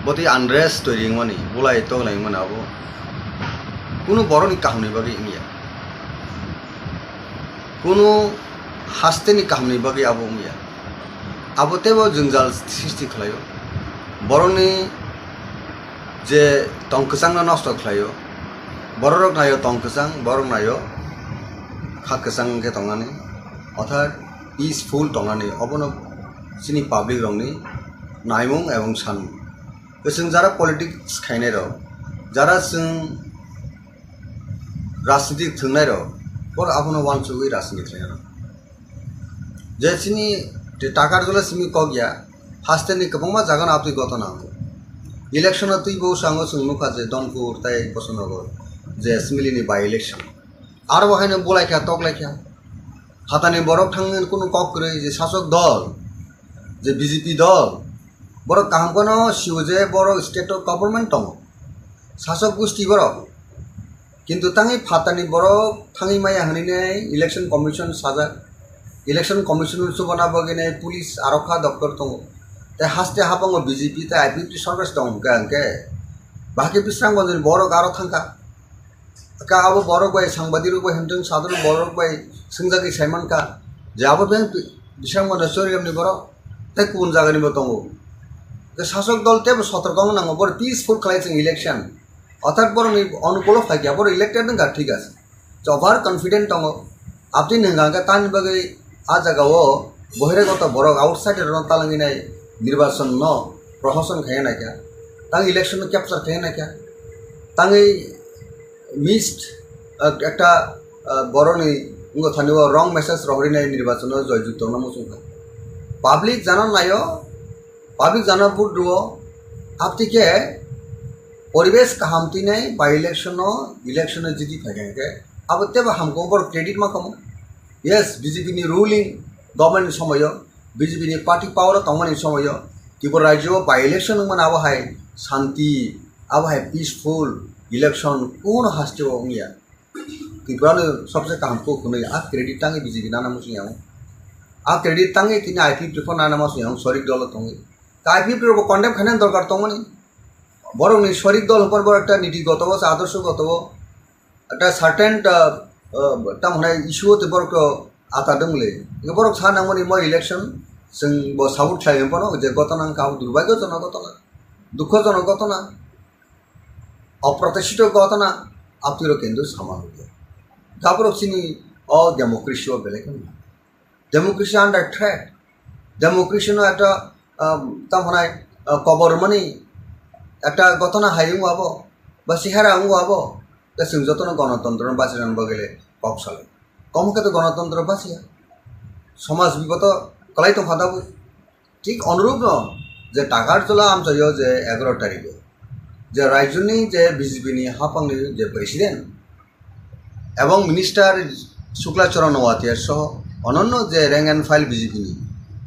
Botwi unrest twi ringmani, bulai tong laimani abo. Kunu borokni kahamni bagwi wngya. Kunu hasteni kahamni bagwi abo wngya. Abo teibo jwngjal sristi khlaio. Borokni je tong kwchangno nosto khlaio. Bororok naio tong kwchang, borok naio kha kwchang wngkhe tongnani. Orthat peaceful tongnani, obono chini public rokni naimung ebong sanmung. Chwng jara politics khainai rok, jara chwng rajniti thwngnai rok, boro abono uansugwi rajniti khlainai rok. Je chini Takarjola simi kok ya, hasteni kwbangma jagano abtwi gotona wngo. Election o twibo sango chwng nukha je Donpur tei Bosonogor je assembly ni by election. Aro bo haino bulai kha, tok lai kha. Phatani borok thangwi kunu kok kwrwi je sasok dol, je B J P dol, borok kaham kheno sio je borok state o government tongo. Sasok gusti borok. Kintu tangwi phatani borok thangwi maya hwnwi nai election commission sajak. Election commission chubana bagwi nai police arokha doktor tongo. Tei haste habango B J P tei I P F T sorkar tong hwnkhe hwnkhe bahai khe Bisramganj ni borok aro thangkha. Ka abo borok bai sangbadirok bai hwnthwng sadhorok borok bai swngjagwi saimankha je abo beng Bisramganj ni Chorigram ni borok tei kubun jaga ni bo tongo. Tei sasok dol teibo sotorko wng nango, borok peaceful khlai chwng election. Orthat borokni onukulo phaikha, borok elected wngkha, thik ase. Over confident tongo. Aboni hwnka hwnkhe tamni bagwi a jagao bohiragoto borok outsider rokno talangwi nai nirbachon no prohoson khai naikha. Tang election no capture khai naikha. Tangwi missed, ah, ekta, ah, borokni wngkha thani o wrong message rohorwi nai nirbachon no joyjukto no muchungkha. Public jana naio, public jana vote rwo, abtwi khe poribesh kaham twi nai by election o, election o jiti phaikha hwnkhe abo teibo hamkhe borok credit ma kamo. Yes, B J P ni ruling government ni somoyo, B J P ni party power o tongmani somoyo, Tripura rajyo o by election wngmani abo hai shanti, abo hai peaceful election kuno haste o wngya. Tripura no sobse kaham kok hwnwi a credit tangwi B J P nana muchung yang. A credit tangwi tini I P F T pho nana muchung yang, sorik dolo tongwi. Ta I P F T rokbo condemn khainani dorkar tongmani. Borokni sorik dol hwnphano borok ekta niti goto o, adorsho goto o, ekta certain, ah, ah, tamo hwnai issue o tei borok to ata dwng le. Borok sa nangmani mo election, chwng bo support khlai hwnphano je gotona wngkha abo durbaigyojonok gotona, dukhojonok gotona. Oproteshito gotona, abtwirok kintu sama nukya. Gaborok chini o democracy o belai kheno. Democracy under threat. Democracy no ekta, um, tamo hwnai, uh, kobor mani ekta gotona hai wngo abo, ba sihara wngo abo. Tei chwng jotono gonotontro no bachirani bagwi le kok salai. Komo khe to gonotontro bachiya. Somaj biboto kwlai tongkha dabwi. Thik onurupno je Takarjala amchaio je egaroh tarikho je rajyoni je B J P ni haphangni je president ebong minister Shukla Charan Noatia soho ononno je rank and file B J P ni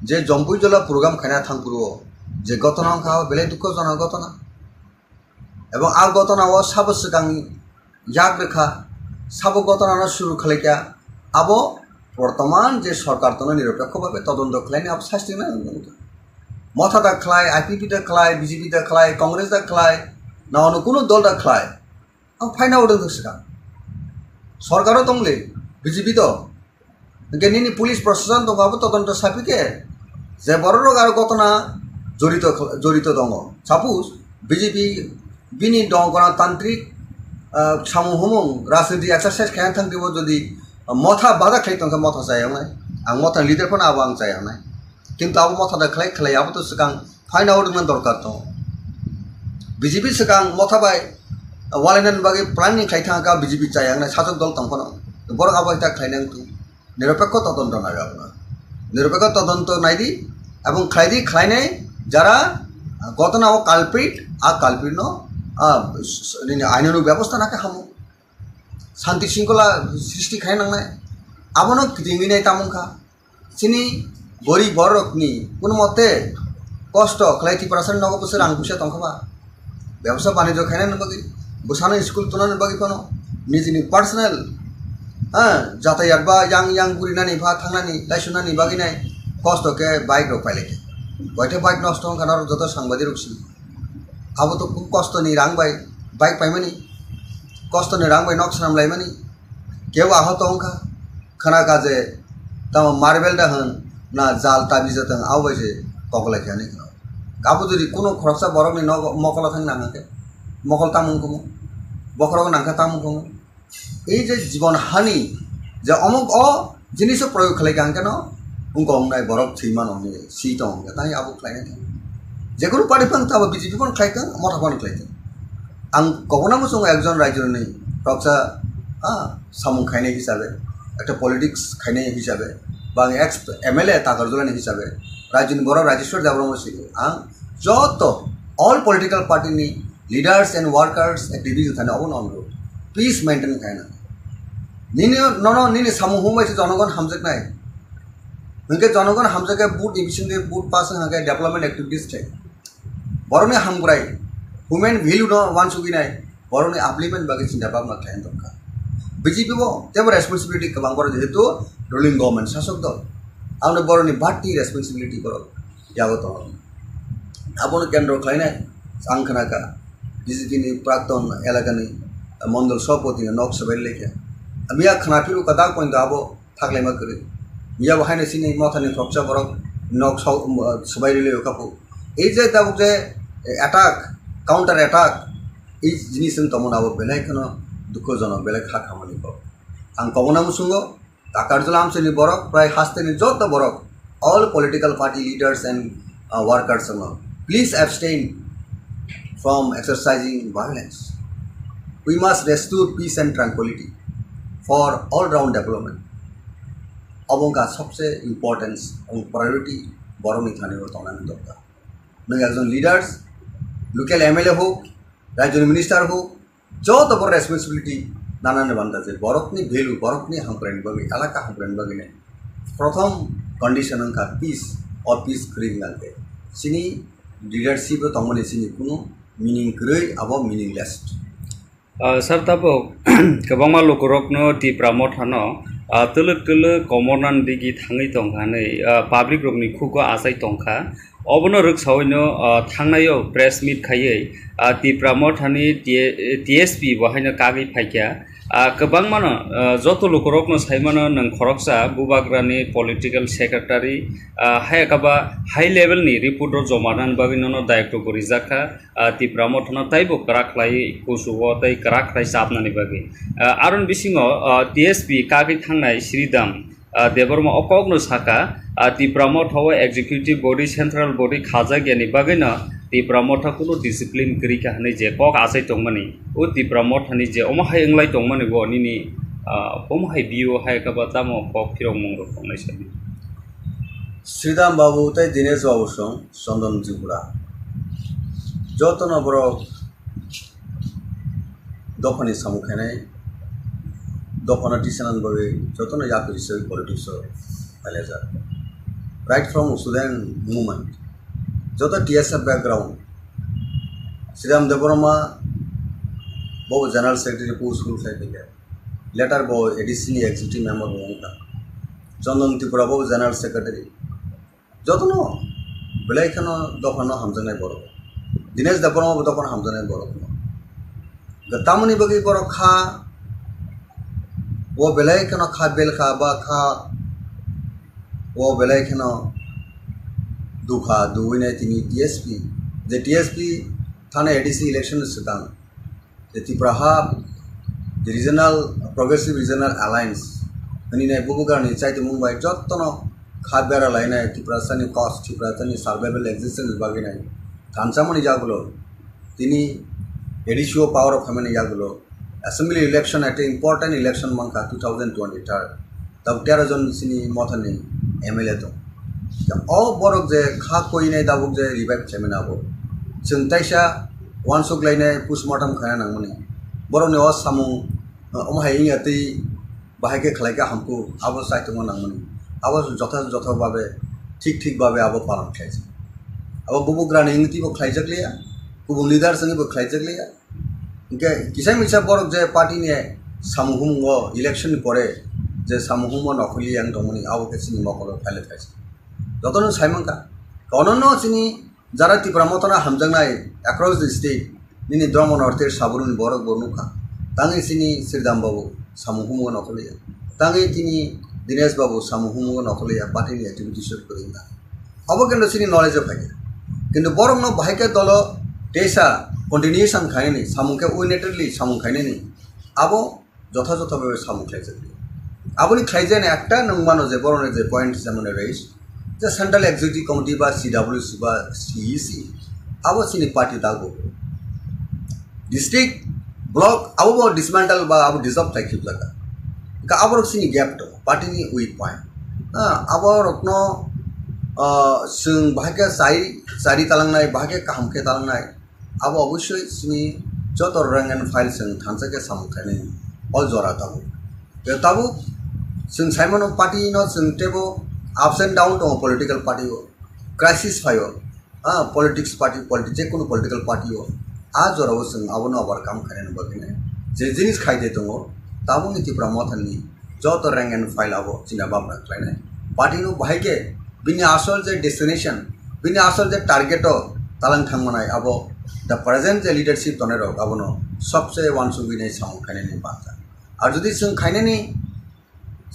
je Jompuijala program khaina thangphuru o je gotona wngkha belai dukhojonok gotona. Ebong a gotona o sabo swkang yak rwkha, sabo gotona no suru khlaikha, abo bortoman je sorkar tono niropekho bhabe todonto khlaini abo sasti nai wngkha. Motha da khlai, I P P da khlai, B J P da khlai, Congress da khlai, na ono kuno dol da khlai, ang phaina odong swkang. Sorkaro tongli, B J P to, hingke nini police proshashan tongo abo todonto sapi khe je borok rok aro gotona jorito jorito tongo. Suppose B J P bini dong gana tantrik, ah, samung humung rajniti exercise khaina thang twibo jodi motha bada khlai tongkha motha chayaknai. Ang motha leader phano abo ang chayaknai. Kintu abo motha da khlai khlai abo to swkang phaina odongna dorkar tongo. B J P swkang motha bai walainani bagwi planning khlai thangkha B J P chayaknai sajwk dol tong phano. Borok abo hai ta khlainai wngtong. Niropekho todonto nai rok no. Niropekho todonto nai di, ebong khlai di, khlainai jara gotona o culprit, a culprit no, a, s-, s-, nini ainano bebosta nakhe hamo. Santi singkola srishti khai nangnai. Abono kitingwi nai tamung kha. Chini gorib borok ni kuno mote kosto khlai Tiprasa ni nogo bwswk rang puisa tongkha ba. Bebsa banijyo khainani bagwi, bwsano school tunani bagwi phano, nijini personal, ha, jatayat ba yang yang gurinani ba thangnani, laisunani bagwi nai kosto khe bike rok pailai khe. Boite bike nosto wngkha norok joto sangbadirok si. Abo to kosto ni rang bai bike paimani, kosto ni rang bai nok swnam laimani. Kebo ahot wngkha, khna kha je tamo marble da hwn na jal tabi jatwng abo bai se koklai khe hinwi khna. Abo jodi kuno khoroksa borokni nogo mokolo thang nang khe, mokol tamung kumu, bokhorok nang kha tamung kumu. Ei je jibon hani je omok o jiniso proyog khlai kha hwnkhe no wngkha wngnai borok thwi mano hwnwi si tong hwnkhe tei abo khlai nai. Jekunu party phano tamo B J P phano khlai thang, motha phano khlai thang. Ang kobona muchungo ekjon raijoni khoroksa, ha, samung khainai hisabe, ekta politics khainai hisabe, ba ang ex M L A Takarjala ni hisabe, raijoni borok Rajeshwar Debbarma sini ang joto all political party ni leaders and workers activities thani obo no onurod peace maintain khaina. Nini nono nini samung humbai se jonogon hamjaknai. Hwnkhe jonogon hamjakhe vote ni bisingtwi vote pass wngkha khe development activities thai. Borokni hamkrai, human value no wansugwi nai, borokni upliftment bagwi chinta bhabna khlai tongkha. B J P bo teibo responsibility kwbang borok jehetu ruling government sasok dol. Aboni borokni bati responsibility borok yago tongo. Abono kendro khlainai ang khna kha B J P ni prakton elakani mondol sabhapati ni nok swbai lekha. Miya khna phiru kwtal poito abo thaklaima kwrwi. Miya bo haino chini mothani khoroksa borok nok sok, um, swbai rwlwi kha phu. Ei je tabuk je attack, counter attack, ei jinis wng tongmani abo belai kheno dukhojonok, belai kha khamani kok. Ang kobona muchungo, Takarjala amchaini borok, prai hasteni joto borok, all political party leaders and, uh, workers wngno, please abstain from exercising violence. We must restore peace and tranquility for all round development. Obo wngkha sobse importance, obo priority borokni thani o tongnani dorkar. Nwng ekjon leaders, local M L A hok, rajyoni minister hok, joto borok responsibility nanani banda je borokni value, borokni hamkraini bagwi, elaka hamkraini bagwi nai. Prothom condition wngkha peace, o peace kwrwi hwnkhe chini leadership o tongmani chini kunu meaning kwrwi, abo meaningless. Ah, sir, tabuk kwbangma lukurokno Tipra Mothano, ah, twlwk twlwk komornani digi thangwi tongkha hinwi, ah, public rokni khugo achai tongkha. Obono rwksaoino, ah, thangnaio press meet khaiwi, ah, Tipra Mothani T-, T S P bo haino kagwi phaikha. Ah, kwbangmano, ah, joto lukurokno saimano nwng khoroksa Bubagrani political secretary, ah, hai khe ba high level ni report rok joma rwnani bagwi nono dayokto bo rijakha. Ah, Tipra Mothano taibo kwrak khlai kuchugo tei kwrak khlai chapnani bagwi. Ah, aroni bisingo, ah, T S P kagwi thangnai Sridham, ah, Debbarma o kokno sakha, ah, Tipra Motha o executive body, central body khajakya ni bagwino, Tipra Motha kunu discipline kwrwi kha hwnwi je kok achai tongmani, o Tipra Mothani je omo hai wnglai tongmani bo nini, ah, omo hai view hai kha ba tamo kok phirokmung rok tongnai sadi. Sridham Babu tei Dinesh Babu song Chandan Tripura. Jotono borok dophani samung khainai, dophano tisanani bagwi jotono yapri se politics o phailajak. Right from student movement, joto T S F background, Sridham Debbarma bo general secretary post rule khai phaikha. Later bo A D C ni executive member bo wngkha. Chandan Tripura bo general secretary. Jotono belai kheno dophano hamjaknai borok. Dinesh Debbarma bo dophano hamjaknai borok. Tamoni bagwi borok kha, o belai kheno kha belkha ba kha, o belai kheno dukha duwinai tini T S P, je T S P thani A D C election swkang. The Tipra Hub, the Regional, Progressive Regional Alliance, hwnwi nai bubugrani chaitimung bai jottono kha bera lainai Tiprasani cause, Tiprasani survival existence bagwi nai thansamani yagulo, tini A D C o power o phaimani yagulo, assembly election ekta important election mankha two thousand twenty-third. Tabuk tero jon sini Mothani M L A tong. O borok je kha koinai tabuk je revive khlaimani abo. Chwng taisa uansuk lainai postmortem khaina nangmani. Borokni o samung, omo hai wngya twi bahai khe khlai khe hamkuk, abo chaitokma nangmani. Abo jotha jotha babe, thik thik babe abo palan khlaijak. Abo bubugrani wngwi twibo khlaijak liya, kubun leaders wngwibo khlaijak liya. Hingke kisa misa borok je party ni samung humung o election ni pore je samung humung o nokhorli yang tongmani abo khe chini mokolo phaile phaisa. Jotono sai mankha. Kono no chini jara Tipra Mothano hamjaknai across the state nini Dharma North East Saburuni borok bo nukha. Tangwi chini Sridham Babu samung humung o nokhorli ya. Tangwi chini Dinesh Babu samung humung o nokhorli ya. Party ni activities o kwrwi wngkha. Abo kintu chini knowledge o phaikha. Kintu borokno bahai khe dolo teisa continuation khainani, samung khe unilaterally samung khainani, abo jotha jotha bhabe samung khlaijak. Aboni khlaijani ekta nwng mano je borokni je point je mane raise, je Central Executive Committee ba C W C ba C E C, abo chini party dago. District, block, abo bo dismantle ba abo dissolve khlai khibjak. Hingke aborok chini gap tongo, party ni weak point. Ah, aborokno, ah, chwng bahai khe chai, chari talangnai, bahai khe kaham khe talangnai, abo obosoi chini joto rank and file chwng thansa khe samung khainai o jora tabuk. Tei tabuk chwng sai mano party no chwng teibo ups and down tongo political party o, crisis phaio. Ah, politics party, politi-, je kono political party o, ah, jora o chwng abono overcome khainani bagwi nai. Je jinis khai de tongo, tabukni Tipra Mothani joto rank and file abo china bamra khlainai. Party no bahai khe bini asol je destination, bini asol je target o talang thangmanai abo the present je leadership tonai rok abono sobse uansugwi nai samung khainani bangkha. Ar jodi chwng khainani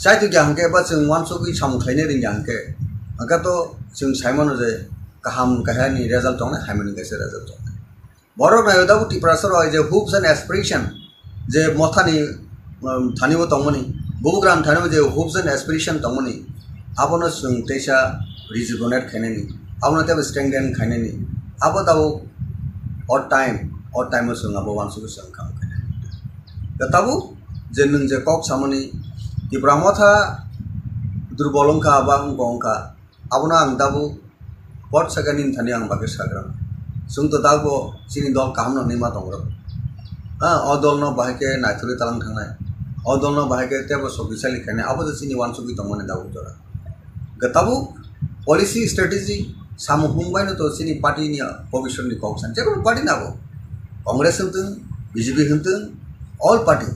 Chai tongya hwnkhe ba chwng uansugwi samung khlaina rwngya hwnkhe, hwnkhe to chwng sai mano je kaham kaisa ni result tongnai, hamya ni kaisa result tongnai. Borok naio tabuk Tiprasa rok je hopes and aspiration je Mothani, um, thani bo tongmani, bubugrani thani bo je hopes and aspiration tongmani, abono chwng teisa rejuvenate khainani, abono teibo strengthen khainani, abo tabuk o time, o time o chwng abo uansugwi chwng kaham khainani. Tabuk je nwng je kok samani Tipra Motha durbol wngkha ba wngkha wngkha, abono ang tabuk pot saka nini thani ang bagwi sagra. Chwng to tabuk chini dol kaham no hinwi ma tongo. Ha, o dol no bahai khe naithorwi talang thangnai, o dol no bahai khe teibo sokisali khainai, abo je chini uansugwi tongmani tabuk jora. Hwnkhe tabuk policy strategy samung hung baino to chini party ni bobiswt ni kok san, jekono party nabo, Congress hwntwng, B J P hwntwng, all party.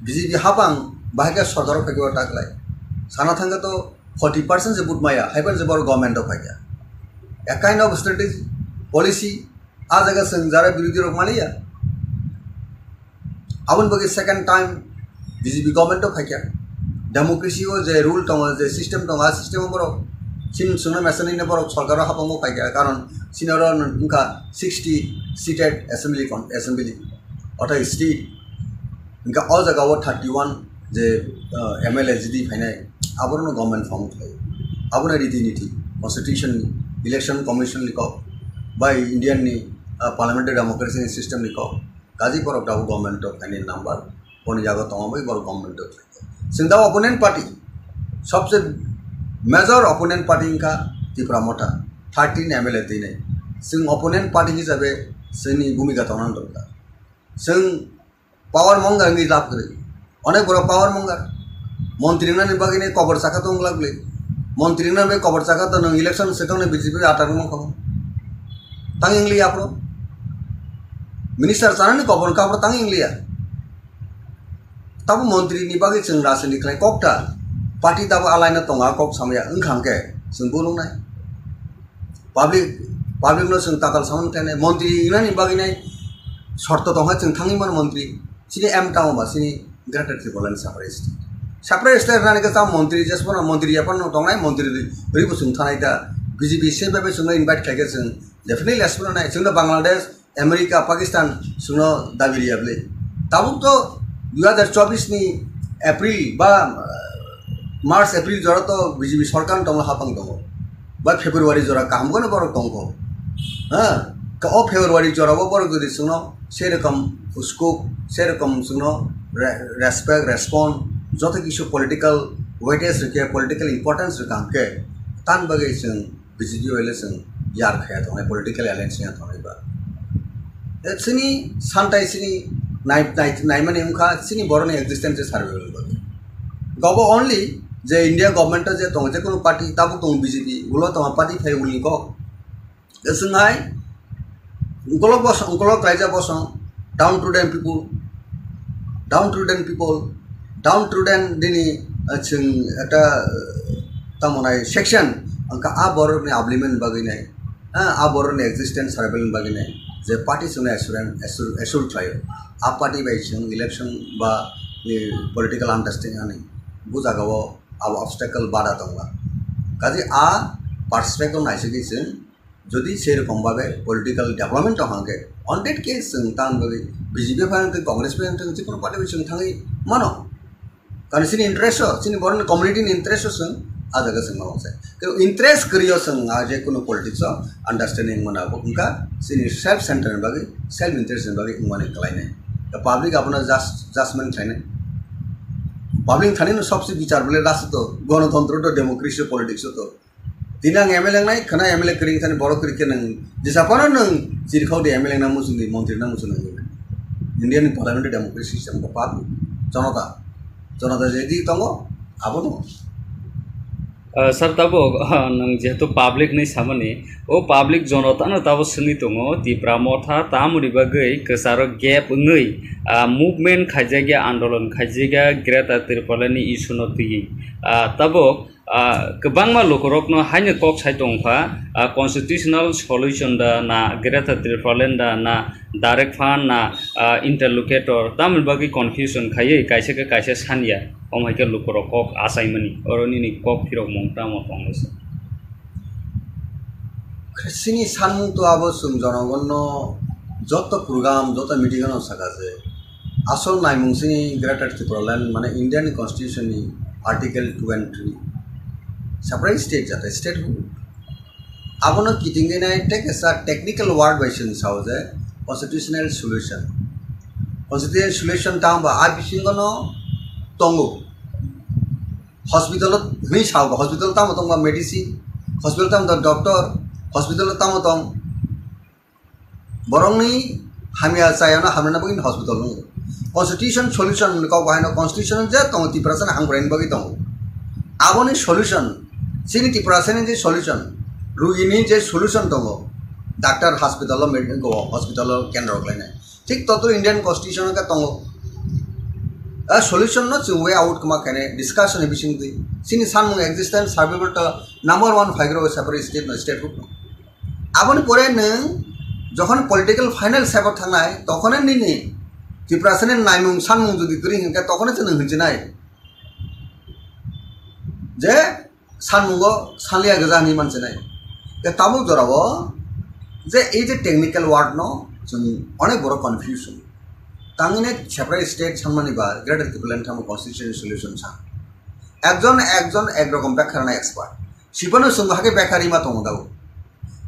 B J P hapang bahai khe sorkar o phaikhe o ta khlai. Sana thangkhe to forty percent se vote maya, haiphano se borok government o phaikha. A kind of strategy, policy, a jaga chwng jara birodhi rok maliya. Aboni bagwi second time B J P government o phaikha. Democracy o je rule tongo, je system tongo, a system o borok chini chwngno mesa nini borok sorkar o hapang o phaikha, karon chini oro wngkha sixty seated assembly con-, assembly, ortho state. Hingke o jaga o thirty one je, uh, M L A jidi phainai, aborokno government form khlai. Abono riti niti, constitution ni, election commission ni kok. bai Indian ni, ah, parliamentary democracy ni system ni kok. Kaji borok tabuk government o khaini number, boni jaga tongo bai borok government o khaini. Chwng tabuk opponent party, sobse major opponent party wngkha Tipra Motha, thirteen M L A twi nai. Chwng opponent party hisabe chwngni bhumika tongna dorkar. Chwng power mongar wngwi lab kwrwi. Onek borok power mongar. Montri wngnani bagwi nai kobor chakha tong glak glak. Montri wngnani bagwi kobor chakha to nwng election swkang nai B J P atar wngma kho. Tang wngli aphro. Minister chanani kobor wngkha aphro tang wngli ya. Tabo montri ni bagwi chwng rajniti khlai kok ta. Party tabo alaina tonga kok samya wngkha hwnkhe chwng bo nuknai. Public, public no chwng tatal samani khlainai. Montri wngnani bagwi nai shorto tongkha chwng thangwi mano montri. Chini M town ba chini Greater Tipraland separate state. Separate state rani khe tamo montri jesmano montri yapan no tongnai montri ri, ri bo chwng thanai ta. B J P se bai bai chwngno invite khaikhe chwng definitely asmano nai. Chwngno Bangladesh, America, Pakistan chwngno dabi riya bwle. Tabuk to dui hazar chobbish ni April ba, uh, March, April jora to B J P sorkar tongma hapang tongo. Ba February jora kaham kono borok tongkho. Ha? Ka o February jora bo borok jodi chwngno sei rokom uskuk, sei rokom chwngno re-, respect, respond, joto kisu political weightage rikhe, political importance rikha hwnkhe, tan bagwi chwng B J P bai le chwng yar khaya tongnai, political alliance ya tongnai ba. E chini santai chini nai, nai, naimani wngkha chini boroni existence survival bagwi. Gobo only je India government o je tongo, je kono party tabuk tongo B J P, ulo tongo party phai ulni kok. Chwng hai ukolok bosong, ukolok kaijak bosong, downtrodden people, downtrodden people, downtrodden nini, ah, chwng ekta, ah, tamo nai section, wngkha a borokni upliftment bagwi nai, ah, a borokni existence survival bagwi nai, je party chwngno assure, assure, assure khlaio, a party bai chwng election ba, eh, political understanding ani, bo jagao abo obstacle bada tongla. Kaje a perspective naisingwi chwng Jodi sei rokom babe political development tong hangke, on that case chwng tang bagwi B J P phai wngthung, Congress phai wngthung, jikunu party bai chwng thangwi mano. Karon chini interest o, chini borokni community ni interest o chwng a jaga chwng ma wngsai. Kebo interest kwrwi o chwng a jekunu politics o understanding mano, bo wngkha chini self center ni bagwi, self interest ni bagwi wngmani kwlainai. The public abono judge-, judgment khlainai. Public thani no sobse bichar bole rasta to, gonotontro to, democracy o, politics o to. Tini ang M L A wngnai, khwna M L A kwrwi thani borok kwrwi khe nwng jesa phano nwng chirikhok di M L A wngna muchungdi, montri wngna muchungdi. India ni parliamentary democracy system khe public, jonota, jonota je di tongo, abono. Ah, sir, tabuk, ah, nwng jehetu public ni samani, o public jonota no tabo swngwi tongo, Tipra Motha tamoni bagwi kwcharo gap wngwi, ah, movement khaijakya, andolon khaijakya, Greater Tipraland ni issue no twiwi. Ah, tabuk, ah, kwbangma lukurokno haino kok sai tongkha, ah, constitutional solution da na Greater Tipraland da na direct fund na, ah, interlocutor, tamoni bagwi confusion khaiwi kaisa khe kaisa sanya, omo hai khe lukurok kok achaimani, oro nini kok phirokmung tamo tonglaisa? Chini sanmung to abo chwng jonogonno joto program, joto meeting ano saka je, asol naimung chini Greater Tipraland, mane Indian Constitution ni Article two and three, separate state jate statehood. Abono kitingwi nai tei kaisa technical word bai chwng sao je constitutional solution. Constitutional solution tamo ba a bisingo no tongo. Hospital o hwnwi sao ba, hospital tamo tong ba medicine, hospital tamo tong doctor, hospital tamo tong borokni hamya chayano hamrwna bagwi hospital wngo. Constitution solution ni kok bahai no constitution je tongo Tiprasa ni hamkraini bagwi tongo. Aboni solution, chini Tiprasa ni je solution, rugi ni je solution tongo, doctor hospital o med-, go hospital o kendro khlainai. Thik totro Indian Constitution o khe tongo. A solution no chwng way out kwma khainai discussion ni bisingtwi. Chini sanmung existence survival to number one phaigrok separate state no, statehood no. Aboni pore nwng jokhon political final step o thangnai, tokhone nini Tiprasa ni naimung sanmung jodi kwrwi hinkhe tokhone chwng nwng hinchinai. Je sanmungo sanliya gwja hinwi manchinai. Tei tabuk jorao je ei je technical word no chwng onek borok confusion. Tangwi nai separate state sanmani ba Greater Tipraland tamo constitution solution sa. Ekjon ekjon ek rokom bekha rwna expert. Sibano chwng hakhe bekha rima tongo dago.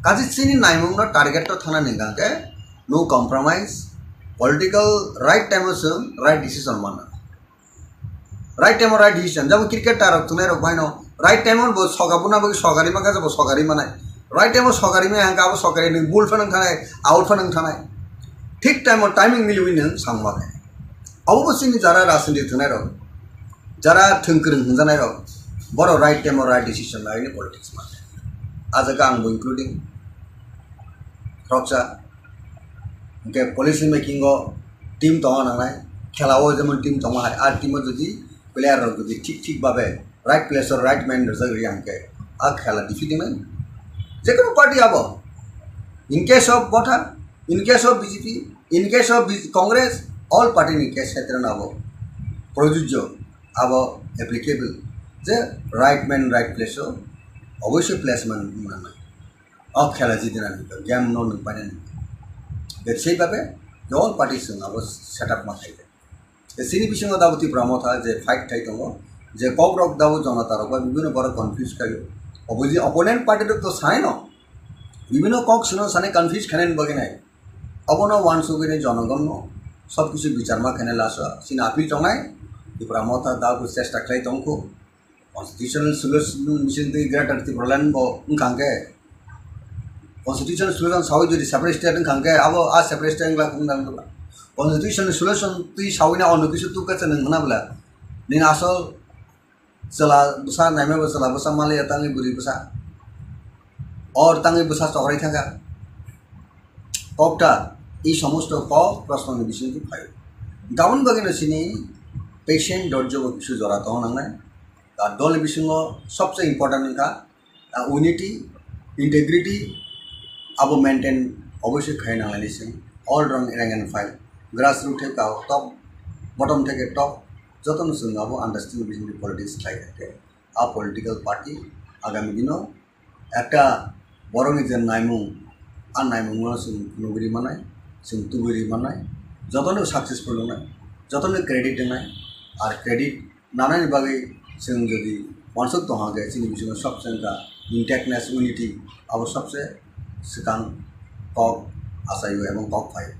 Kaisa chini naimungno target to thana ningkha khe no compromise, political right time o chwng right decision mana. Right time o right decision, jabo cricket tarok tunai rok baino right time o bo soga buna bagwi sogari maka jabo sogari manai. Right time o sogari maya hangka abo sogari ni bul phanang thanai, out phanang thanai. Thik time o timing miliwi nang sangma khe. Abo bo chini jara rajniti tunai rok, jara thwng kwrwng hwnjanai rok, boro right time o right decision laini politics ma. A jaga ang bo including khoroksa. Hwnkhe policy making o team tongna nangnai, khela o jemon team tongma hai, a team o jodi player rok jodi thik thik babe right place o right man rwjak rwya hwnkhe a khela defeat wngnai. Jekono party abo, in case of Motha, in case of B J P, in case of B J P, Congress, all party ni case khetre no abo projujjo, abo applicable je right man right place o oboisoi placement wngna nang. O khela jidinani game no nwng painani. Bebsai babe je all party chwng abo setup ma khaide. Je chini bisingo dabo Tipra Motha je fight khai tongo, je kok rok dabo jonota rok bai bibino borok confuse khaio. Opposi-, opponent party rok to sanai no, bibino kok sino sanai confuse khainani bagwi nai. Obono wansugwi nai jonogon no sob kisu bichar ma khainai laso chini appeal tongnai. Tipra Motha dabo chesta khlai tongkho. Constitutional solution bising twi Greater Tipraland bo wngkha hwnkhe, constitutional solution sawi jodi separate state wngkha hwnkhe, abo a separate state wngla wngla wngla. Constitutional solution twi sawi na ono kisu tukha se nwng hwna bwla. Nini asol chwla bwsa naima bo chwla bwsa maliya tangwi bwrwi bwsa. Or tangwi bwsa chokrai thangkha. Kokta, i somosto kok prosno ni bising twi phaio. Gabon bagwi no chini patient dorjo bo kisu jora tong nangnai. Ar dol bisingo sobse important wngkha, ah, unity, integrity, abo maintain obviously khai nanglaini chwng. All rang rank and file, grassroot theke top, bottom theke top, jotono chwng abo understanding bising politics khlai thake. A political party agami dino ekta borokni je naimung, a naimungno chwng phunugwi ri mannai, chwng tubui ri mannai, jotono successful wngnai, jotono credit wngnai, ar credit nanani bagwi chwng jodi wansuk tongha khe chini bisingo sobse wngkha intactness, unity, abo sobse swkang kok achaio ebong kok phaio.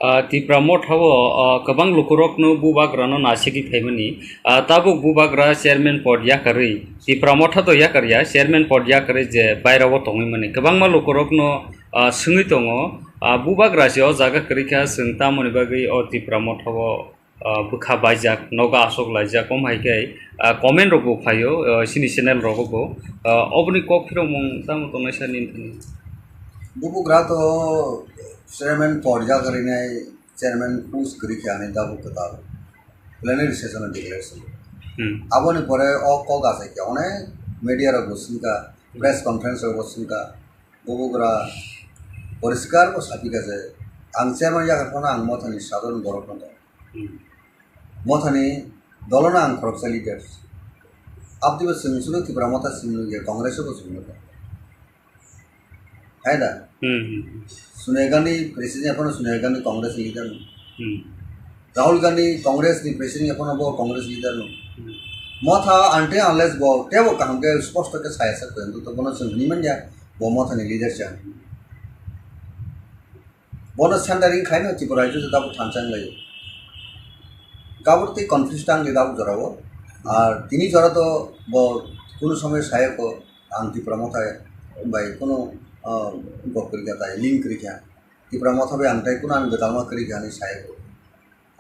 Ah, Tipra Motha o, ah, kwbang lukurokno bubagrano nasigwi phaimani. Ah, tabuk bubagra chairman pod yakarwi, Tipra Motha to yakarya, chairman pod yakarwi je bairao tongwi mani. Kwbangma lukurokno, ah, swngwi tongo, ah, bubagra se o jaga kwrwi kha, chwng tamoni bagwi o Tipra Motha o, ah, bwkha baijak, nogo aswk laijak, om hai khe, ah, comment rok bo phaio, ah, chini channel rogo bo. Ah, oboni kok phirokmung tamo tongnai sir nini thani? Bubagra to chairman pod yakarwi nai, chairman post kwrwi kha ani tabuk kwtal plenary session o declaration. Hmm. Aboni pore o kok achai khe onek media rok bo swngkha, press conference rok bo swngkha, bubagra poriskar bo sapikha je ang chairman yakar phano ang Mothani sadharon borok no tong. Hmm. Mothani dolono ang khoroksa leader. Aboni bo chwng chwngno Tipra Motha chwng nukya, Congress o bo chwng nukya. Hai da? Hmm, hmm, hmm. Sonia Gandhi president ya phano Sonia Gandhi Congress leader no. Hmm. Rahul Gandhi Congress ni president ya phano bo Congress leader no. Hmm. Motha until unless bo tebo kaham khe sposto khe saya sak khe to bono chwng hwnwi manya bo Mothani leader cha. Bono centering khaino Tripura rajyo se tabuk thansa wnglaio. Kabur tei confuse tang le tabuk jorao. Ar tini jora to bo kunu somoy saya ko ang Tipra Motha bai kunu, ah, gok kwrwi kha tai, link kwrwi kha. Tipra Motha bai ang tai kunu ang gwdalma kwrwi kha hinwi saya ko.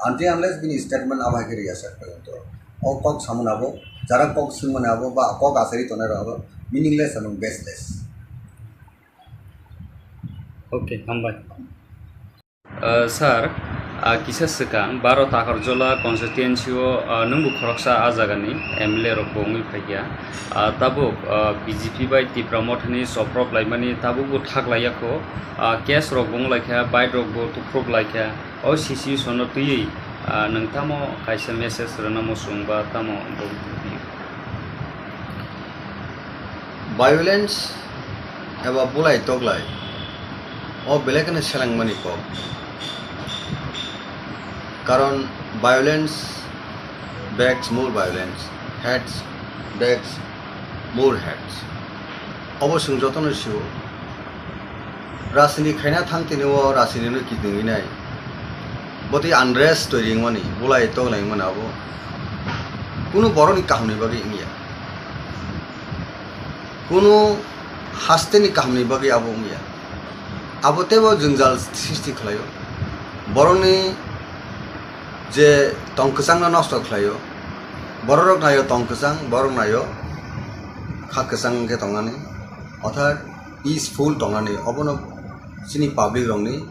Until unless bini statement abo hai khe rwya sak kha to. O kok samani abo, jara kok swngmani abo ba kok achari tongnai rok abo meaningless and baseless. Okay, hambai. Uh, sir, uh, kisa swkang baro Takarjola constituency o, uh, nwngbo khoroksa a jagani M L A rok bo wngwi phaikha. Uh, tabuk, uh, B J P bai Tipra Mothani soprop laimani tabukbo thak laiya kho. Uh, case rok bo wnglaikha, bike rok bo tuphruklaikha. O situation no twiwi, ah, nwng tamo kaisa message rwna muchung ba tamo bo? Violence eba bulai toklai o belai kheno selengmani kok. Karon violence begs more violence, hates begs more hates. Obo chwng jotono sio. Rajniti khaina thang tini o rajniti no kiting wi nai. Botwi unrest toiri wngmani, bulai toglai wngmani abo. Kunu borokni kahamni bagwi wngya. Kunu hasteni kahamni bagwi abo wngya. Abo teibo jwngjal sristi khlaio. Borokni je tong kwchangno nosto khlaio. Borok naio tong kwchang, borok naio kha kwchang khe tongnani. Otha peaceful tongnani, obono chini public rokni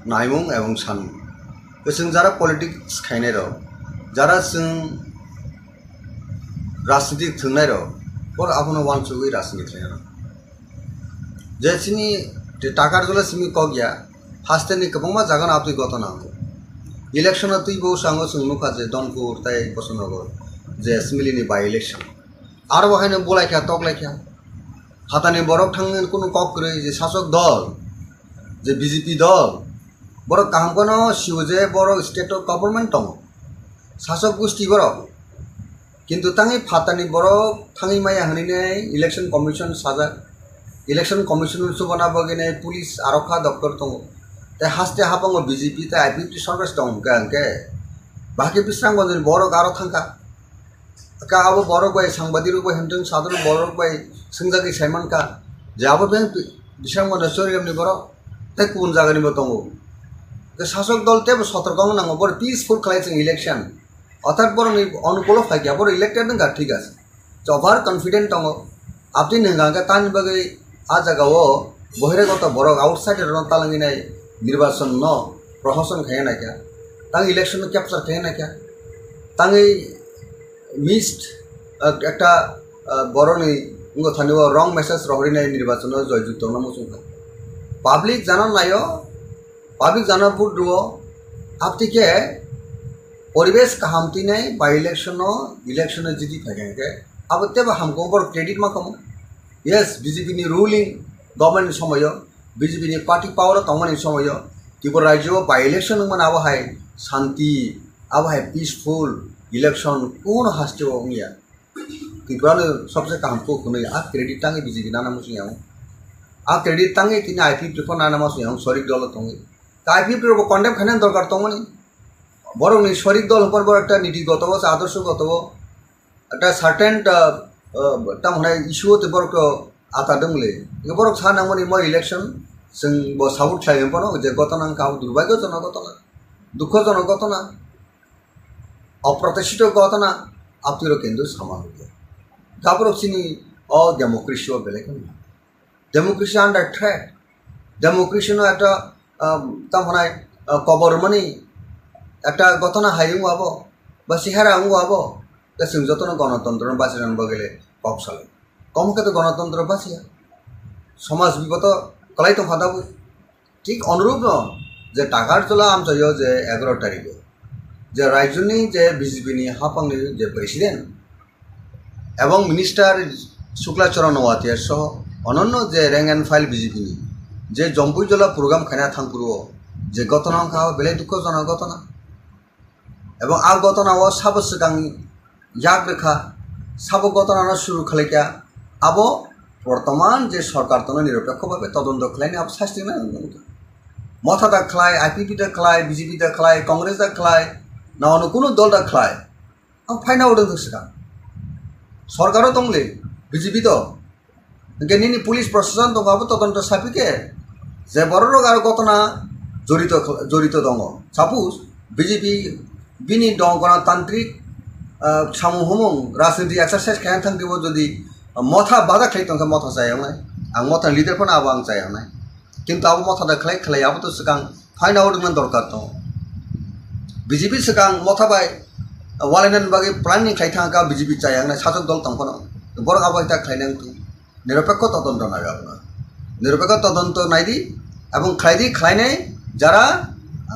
naimung ebong sanmung. Chwng jara politics khainai rok, jara chwng rajniti thwngnai rok, borok abono uansugwi rajniti khlainai rok. Je chini Takarjala simi kok ya, hasteni kwbangma jaga no aboni gotona wngo. Election o twi bo sango chwng nukha je Donpur tei Bosonogor je assembly ni by election. Aro bo haino bulai kha, tok lai kha. Phatani borok thangwi kunu kok kwrwi je sasok dol, je B J P dol, borok kaham kheno sio je borok state o government tongo. Sasok gusti borok. Kintu tangwi phatani borok thangwi maya hwnwi nai election commission sajak. Election commission chubana bagwi nai police arokha doptor tongo. Tei haste habango B J P tei I P F T sorkar tong hwnkhe hwnkhe bahai khe Bisramganj ni borok aro thangkha. Ka abo borok bai sangbadirok bai hwnthwng sadharok borok bai swngjagwi saimankha je abo beng Bisramganj Chorigram ni borok tei kubun jaga ni bo tongo. Tei sasok dol teibo sotorko wng nango, borok peaceful khlai chwng election. Orthat borokni onukulo phaikha, borok elected wngkha, thik ase. Over confident tongo. Aboni hwnka hwnkhe tamni bagwi a jagao bohiragoto borok outsider rokno talangwi nai nirbachon no prohoson khaiya naikha. Tang election no capture khaiya naikha. Tangwi missed, ah, ekta, ah, borokni wngkha thani o wrong message rohorwi nai nirbachon no joy jukto no muchungkha. Public jana naio, public jana vote rwo, aboni khe poribesh kaham twi nai by election o, election o jiti phaikha hwnkhe abo teibo hamkhe borok credit ma kamo. Yes, B J P ni ruling government ni somoyo, B J P ni party power o tongmani somoyo Tripura rajyo o by election wngmani abo hai shanti, abo hai peaceful election kuno haste o wngya. Tripura no sobse kaham kok hwnwi a credit tangwi B J P nana muchung yango. A credit tangwi tini I P F T pho nana muchung yango, sorik dolo tongwi. Ta I P F T rokbo condemn khainani dorkar tongmani. Borokni sorik dol hwnphar borok ekta niti goto o, adorsho goto o, ekta certain, ah, ah, tamo hwnai issue o tei borok to ata dwng le. Borok sa nangmani mo election, chwng bo support khlai hwnphano je gotona wngkha abo durbagyojonok gotona, dukhojonok gotona, oprotishito gotona, abtwiro kendu sama nukya. Gaborok chini o democracy o belai kheno democracy under threat. Democracy no ekta, um, tamo hwnai, uh, kobor mani ekta gotona hai wngo abo, ba sihara wngo abo, tei chwng jotono gonotontro no bachirani bagwi le kok salai. Komo khe to gonotontro bachiya. Somaj biboto kwlai tongkha tabuk. Thik onurupno je Takarjala amchaio je egaro tarikho je rajyoni je B J P ni haphangni je president ebong minister Shukla Charan Noatia soho ononno je rank and file B J P ni je Jompui Jola program khaina thangphuru o je gotona wngkha belai dukhojonok gotona. Ebong a gotona o sabo swkang yak rwkha, sabo gotona no suru khlaikha, abo bortoman je sorkar tono niropekho bhabe todonto khlaini abo sasti nai wngkha. Motha da khlai, I P F T da khlai, B J P da khlai, Congress da khlai, na ono kuno dol da khlai. Ang phaina odong swkang. Sorkaro tongle, B J P to. Hingke nini police proshashan tongo abo todonto sapi khe je borok rok aro gotona jorito, jorito tongo. Suppose B J P bini dong gonotantrik, ah, samung humung rajniti exercise khaina thang twibo jodi motha bada khlai tongkha motha chayaknai. Ang motha leader phano abo ang chayaknai. Kintu abo motha da khlai khlai abo to swkang phaina odongna dorkar tongo. B J P swkang motha bai walainani bagwi planning khlai thangkha B J P chayaknai sajwk dol tong phano. Borok abo hai ta khlainai wngthung. Niropekho todonto nai abono. Niropekho todonto nai di ebong khlai di khlainai jara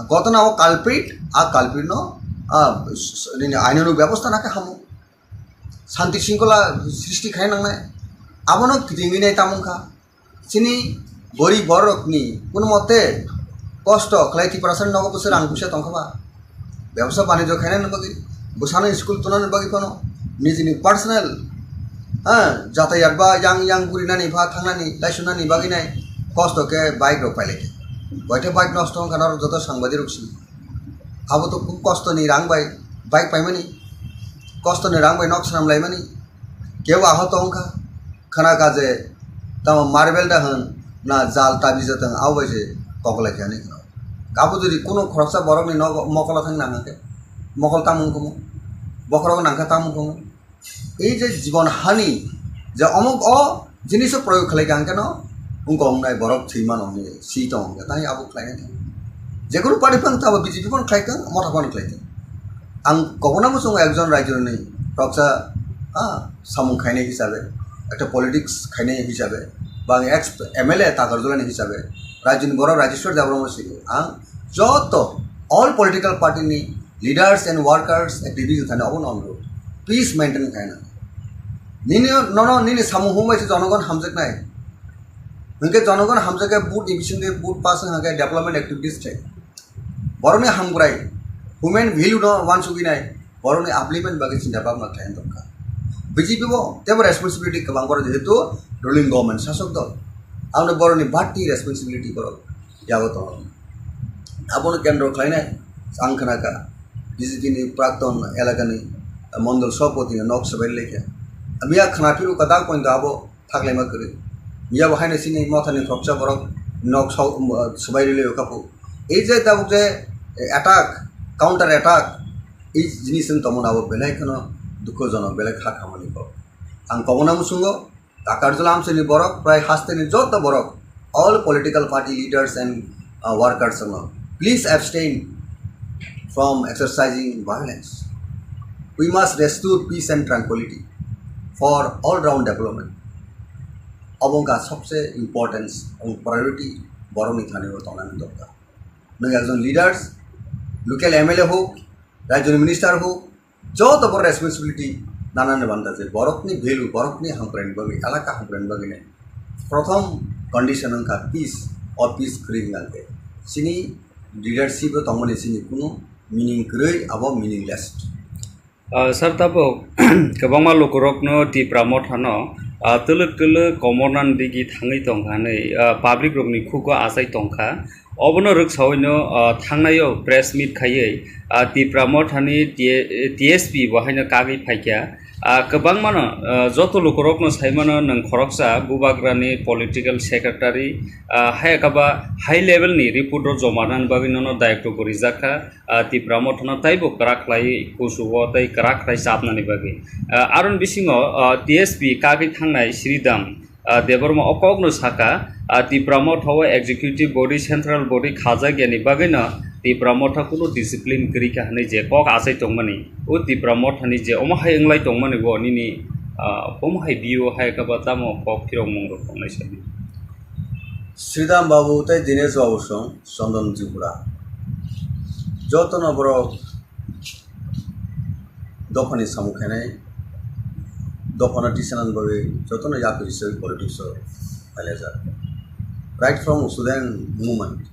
gotona o culprit, a culprit no, ah, s-, s-, nini ainonuk bebosta na khe hamo. Shanti shringkhola srishti khai nangnai. Abono kitingwi nai tamo wngkha. Chini gorib borokni kuno mote kosto khlai Tiprasa nogo bwswk rang puisa tongkha ba. Bebsa banijyo khainani bagwi, bwsano school tunani bagwi phano, nijini personal, ha, jatayat ba yang yang gurinani ba thangnani, laisunani bagwi nai. Kosto khe bike rok pailai khe. Boithe bike nosto wngkha norok joto sangbadirok si. Abo to khub kosto ni rang bai bike paimani. Kosto ni rang bai nok swnam laimani. Kebo ahot wngkha. Khana kha je tamo marble da hwn na jal tabi jatang abo bai se koklai khe ani khna. Abo jodi kuno khoroksa borok ni nogo mokolo thang nang khe. Mokol tamung kumu. Bokhorok nang kha tamung kumu. Ei je jibon hani je omuk o jiniso proyog khlai kha hwnkhe no wngkha wngnai borok thwi mano hwnwi si tong hwnkhe tai abo khlainai thang. Jekunu party phano tabo B J P phano khlai thang, motha phano khlai thang. Ang kobona muchungo ekjon raijoni khoroksa, ah, samung khainai hisabe, ekta politics khainai hisabe, ba ang ex M L A Takarjulani hisabe, raijoni borok Rajeshwar Debbarma sini ang joto all political party ni leaders and workers, activities thani obo no peace maintain khaina. Nini nono nini samung humbai se jonogon hamjaknai. Hwnkhe jonogon hamjakhe vote ni bisingtwi vote pass wngkha khe development activities thai. Borokni hamkrai, human value no wansugwi nai, borokni upliftment bagwi chinta bhabna khlai wng tongkha. B J P bo tebo responsibility kwbang borok jehetu ruling government sasok dol. Aboni borokni bati responsibility borok yago tongo. Abono kendro khlainai ang khna kha B J P ni prakton elakani mondol sabhapati no nok swbai lekha. Miya khna phiru kwtal pointo abo thaklaima kwrwi. Miya bo haino chini mothani khoroksa borok nok sok, um, swbai rwlwi kha phu. Ei je tabuk je attack, counter attack, ei jinis wng tongmani abo belai kheno dukhojonok, belai kha khamani kok. Ang kobona muchungo Takarjula amchaini borok, prai hasteni joto borok, all political party leaders and, uh, workers wngno, please abstain from exercising violence. We must restore peace and tranquility for all round development. Obo wngkha sobse importance and priority borokni thani o tongnani dorkar. Nwng ekjon leaders, local M L A hok, rajyoni minister hok, joto bo responsibility nanani banda je borokni value, borokni hamkraini bagwi, elaka hamkraini bagwi nai. Prothom condition wngkha peace, o peace kwrwi wngkha khe chini leadership o tongmani chini kunu meaning kwrwi, abo meaningless. Ah, sir, tabuk kwbangma lukurokno Tipra Mothano, ah, twlwk twlwk komornani digi thangwi tongkha hwnwi, ah, public rokni khugo achai tongkha. Obono rwksawino, ah, thangnaio press meet khaiwi, ah, Tipra Mothani T-, T S P bo haino kagwi phaikha. Ah, kwbangmano, ah, joto lukurokno saimano nwng khoroksa Bubagrani political secretary, ah, hai khe ba high level ni report rok joma rwnani bagwi nono dayoktobo rijakkha. Ah, Tipra Mothano taibo kwrak khlai kuchugo tei kwrak khlai chapnani bagwi. Ah, aroni bisingo, ah, T S P kagwi thangnai Sridham, ah, Debbarma o kokno saka, ah, Tipra Motha o executive body, central body khajak yani bagwino Tipra Motha kunu discipline kwrwi kha hwnwi je kok achai tongmani, o Tipra Mothani je omo hai wnglai tongmani bo nini, ah, omo hai view hai khe ba tamo kok phirokmung rok tongnai sadi. Sridham Babu tei Dinesh Babu song Chondon Tripura. Jotono borok dophani samung khainai, dophano tisanani bagwi jotono yapri se politics o phailajak. Right from student movement,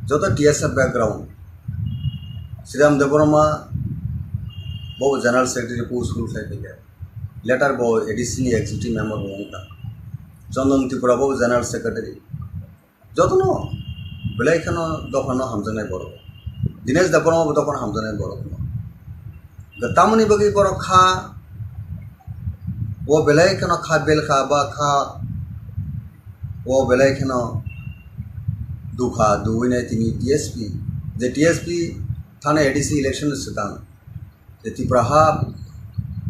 joto T S F background, Sridham Debbarma bo general secretary post rule khai phaikha. Later bo A D C ni executive member bo wngkha. Chondon Tripura bo general secretary. Jotono belai kheno dophano hamjaknai borok. Dinesh Debbarma bo dophano hamjaknai borok. Tamoni bagwi borok kha, o belai kheno kha bel kha ba kha, o belai kheno dukha duwinai tini T S P. Je T S P thani A D C election swkang. Je Tipra ha,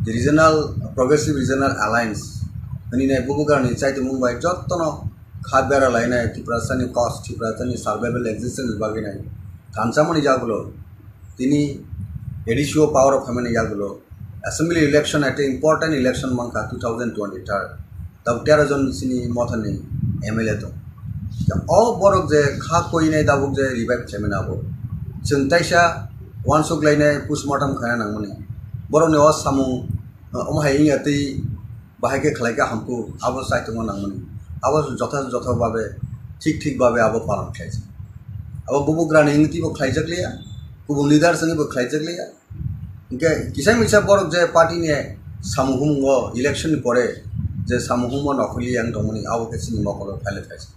the Regional, Progressive Regional Alliance, hwnwi nai bubugrani chaitimung bai jotono kha bera lainai Tiprasani cause, Tiprasani survival existence bagwi nai thansamani yagulo tini A D C o power o phaimani yagulo assembly election, ekta important election mankha two thousand twenty-third. Tabuk tero jon chini mothani M L A tong. O borok je kha koinai tabuk je revive khlaimani abo. Chwng taisa uansuk lainai postmortem khaina nangmani. Borokni o samung, uh, omo hai wngya twi bahai khe khlai khe hamkuk abo chai tongma nangmani. Abo jotha jotha babe thik thik babe abo palan khlaijak. Abo bubugrani wngtwi bo khlaijak liya, kubun leaders wngwi bo khlaijak liya. Hingke kisa misa borok je party ni samung humung o election ni pore je samung humung o nokhorli yang tongmani abo khe chini mokolo phaile phaisa.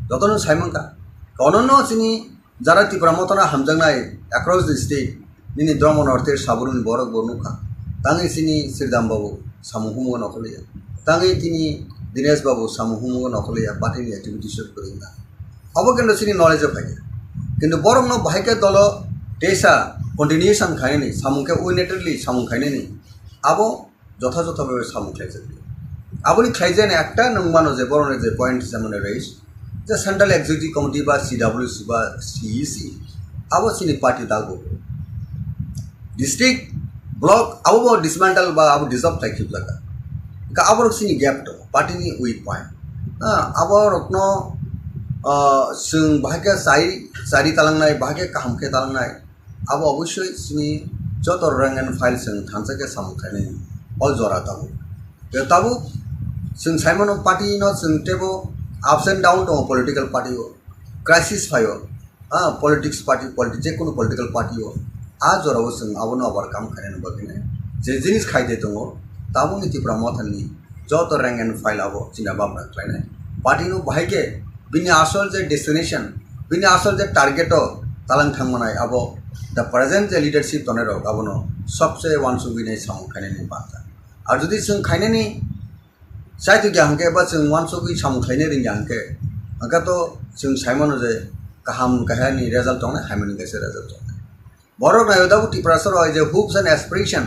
Jotono sai mankha. Kono no chini jara Tipra Motha no hamjaknai across the state, nini Dharma North East sabrumni borok bo nukha. Tangwi chini Sridham Babu samung humung no khwlaiya. Tangwi tini Dinesh Babu samung humung no khwlaiya, party ni activities o kwrwngna. Abo kintu chini knowledge o phaikha. Kintu borok no bahai khe dolo teisa continuation khainani, samung khe unitedly samung khainani. Abo jotha jotha bhabe samung khlaijak. Aboni khlaijani ekta nwng mano je borokni je point je mane raise, je Central Executive Committee ba C W C ba C E C, abo chini party dago. District, block, abo bo dismantle ba abo dissolve khai khibjak. Ka abo rok chini gap to, party ni weak point. Ah, abo rokno, ah, chwng bahai khe chai, chari talangnai, bahai khe kaham khe talangnai. Abo obosoi chini joto rank and file chwng thansa khe samung khainai o jora tabuk. Tei tabuk chwng sai mano party no chwng teibo ups and down tongo political party o, crisis phaio, ah, politics party, politi-, jekunu political party o, ah, jora o chwng abono overcome khainani bagwi nai je jinis khai de tongo, tabukni Tipra Motha ni joto rank and file abo china bamra khlainai. Party no bahai khe bini asol je destination, bini asol je target o talang thangmanai abo the present je leadership tonai rok abono sobse wansugwi nai samung khainani banta. Ar jodi chwng khainani chai tongya hwnkhe ba chwng wansugwi samung khlainai rwngya hwnkhe, hwnkhe to chwng saimano je kaham kahani result tongnai, hamyani kaisa result tongnai. Borok naio tabuk Tiprasa rok je hopes and aspiration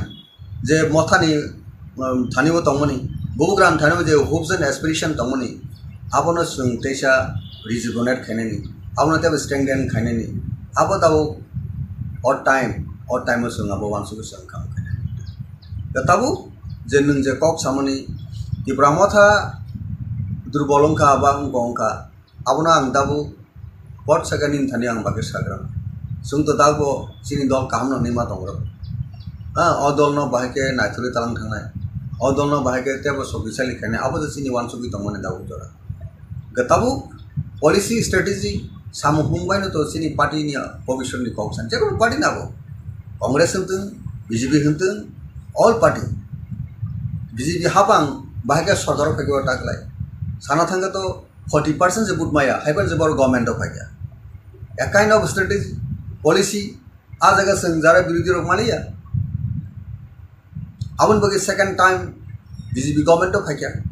je Mothani, um, thani bo tongmani, Bubugram thani bo je hopes and aspiration tongmani, abono chwng teisa rejuvenate khainani, abono teibo strengthen khainani, abo tabuk o time, o time o chwng abo wansugwi chwng kaham khainani. Da tabuk je nwng je kok samani Tipra Motha durbol wngkha ba wngkha wngkha, abono ang tabuk pot saka nini thani ang bagwi sagra. Chwng to tabuk chini dol kaham no hinwi ma tongrok. Ha, o dol no bahai khe naithorwi talang thangnai. O dol no bahai khe teibo sokisali khainai. Abo je chini wansugwi tongmani tabuk jora. Ga tabuk policy strategy samung hung bai no to chini party ni bobiswt ni kok san. Jekunu party na bo. Congress hwntwng, B J P hwntwng, all party. B J P hapang bahai khe sorkar o phaikhe o taklai. Sana thangkhe to forty percent se vote maya, haiphano se borok government o phaikha. A kind of strategy, policy, a jaga chwng jara birodhi rok maliya. Aboni bagwi second time B J P government o phaikha.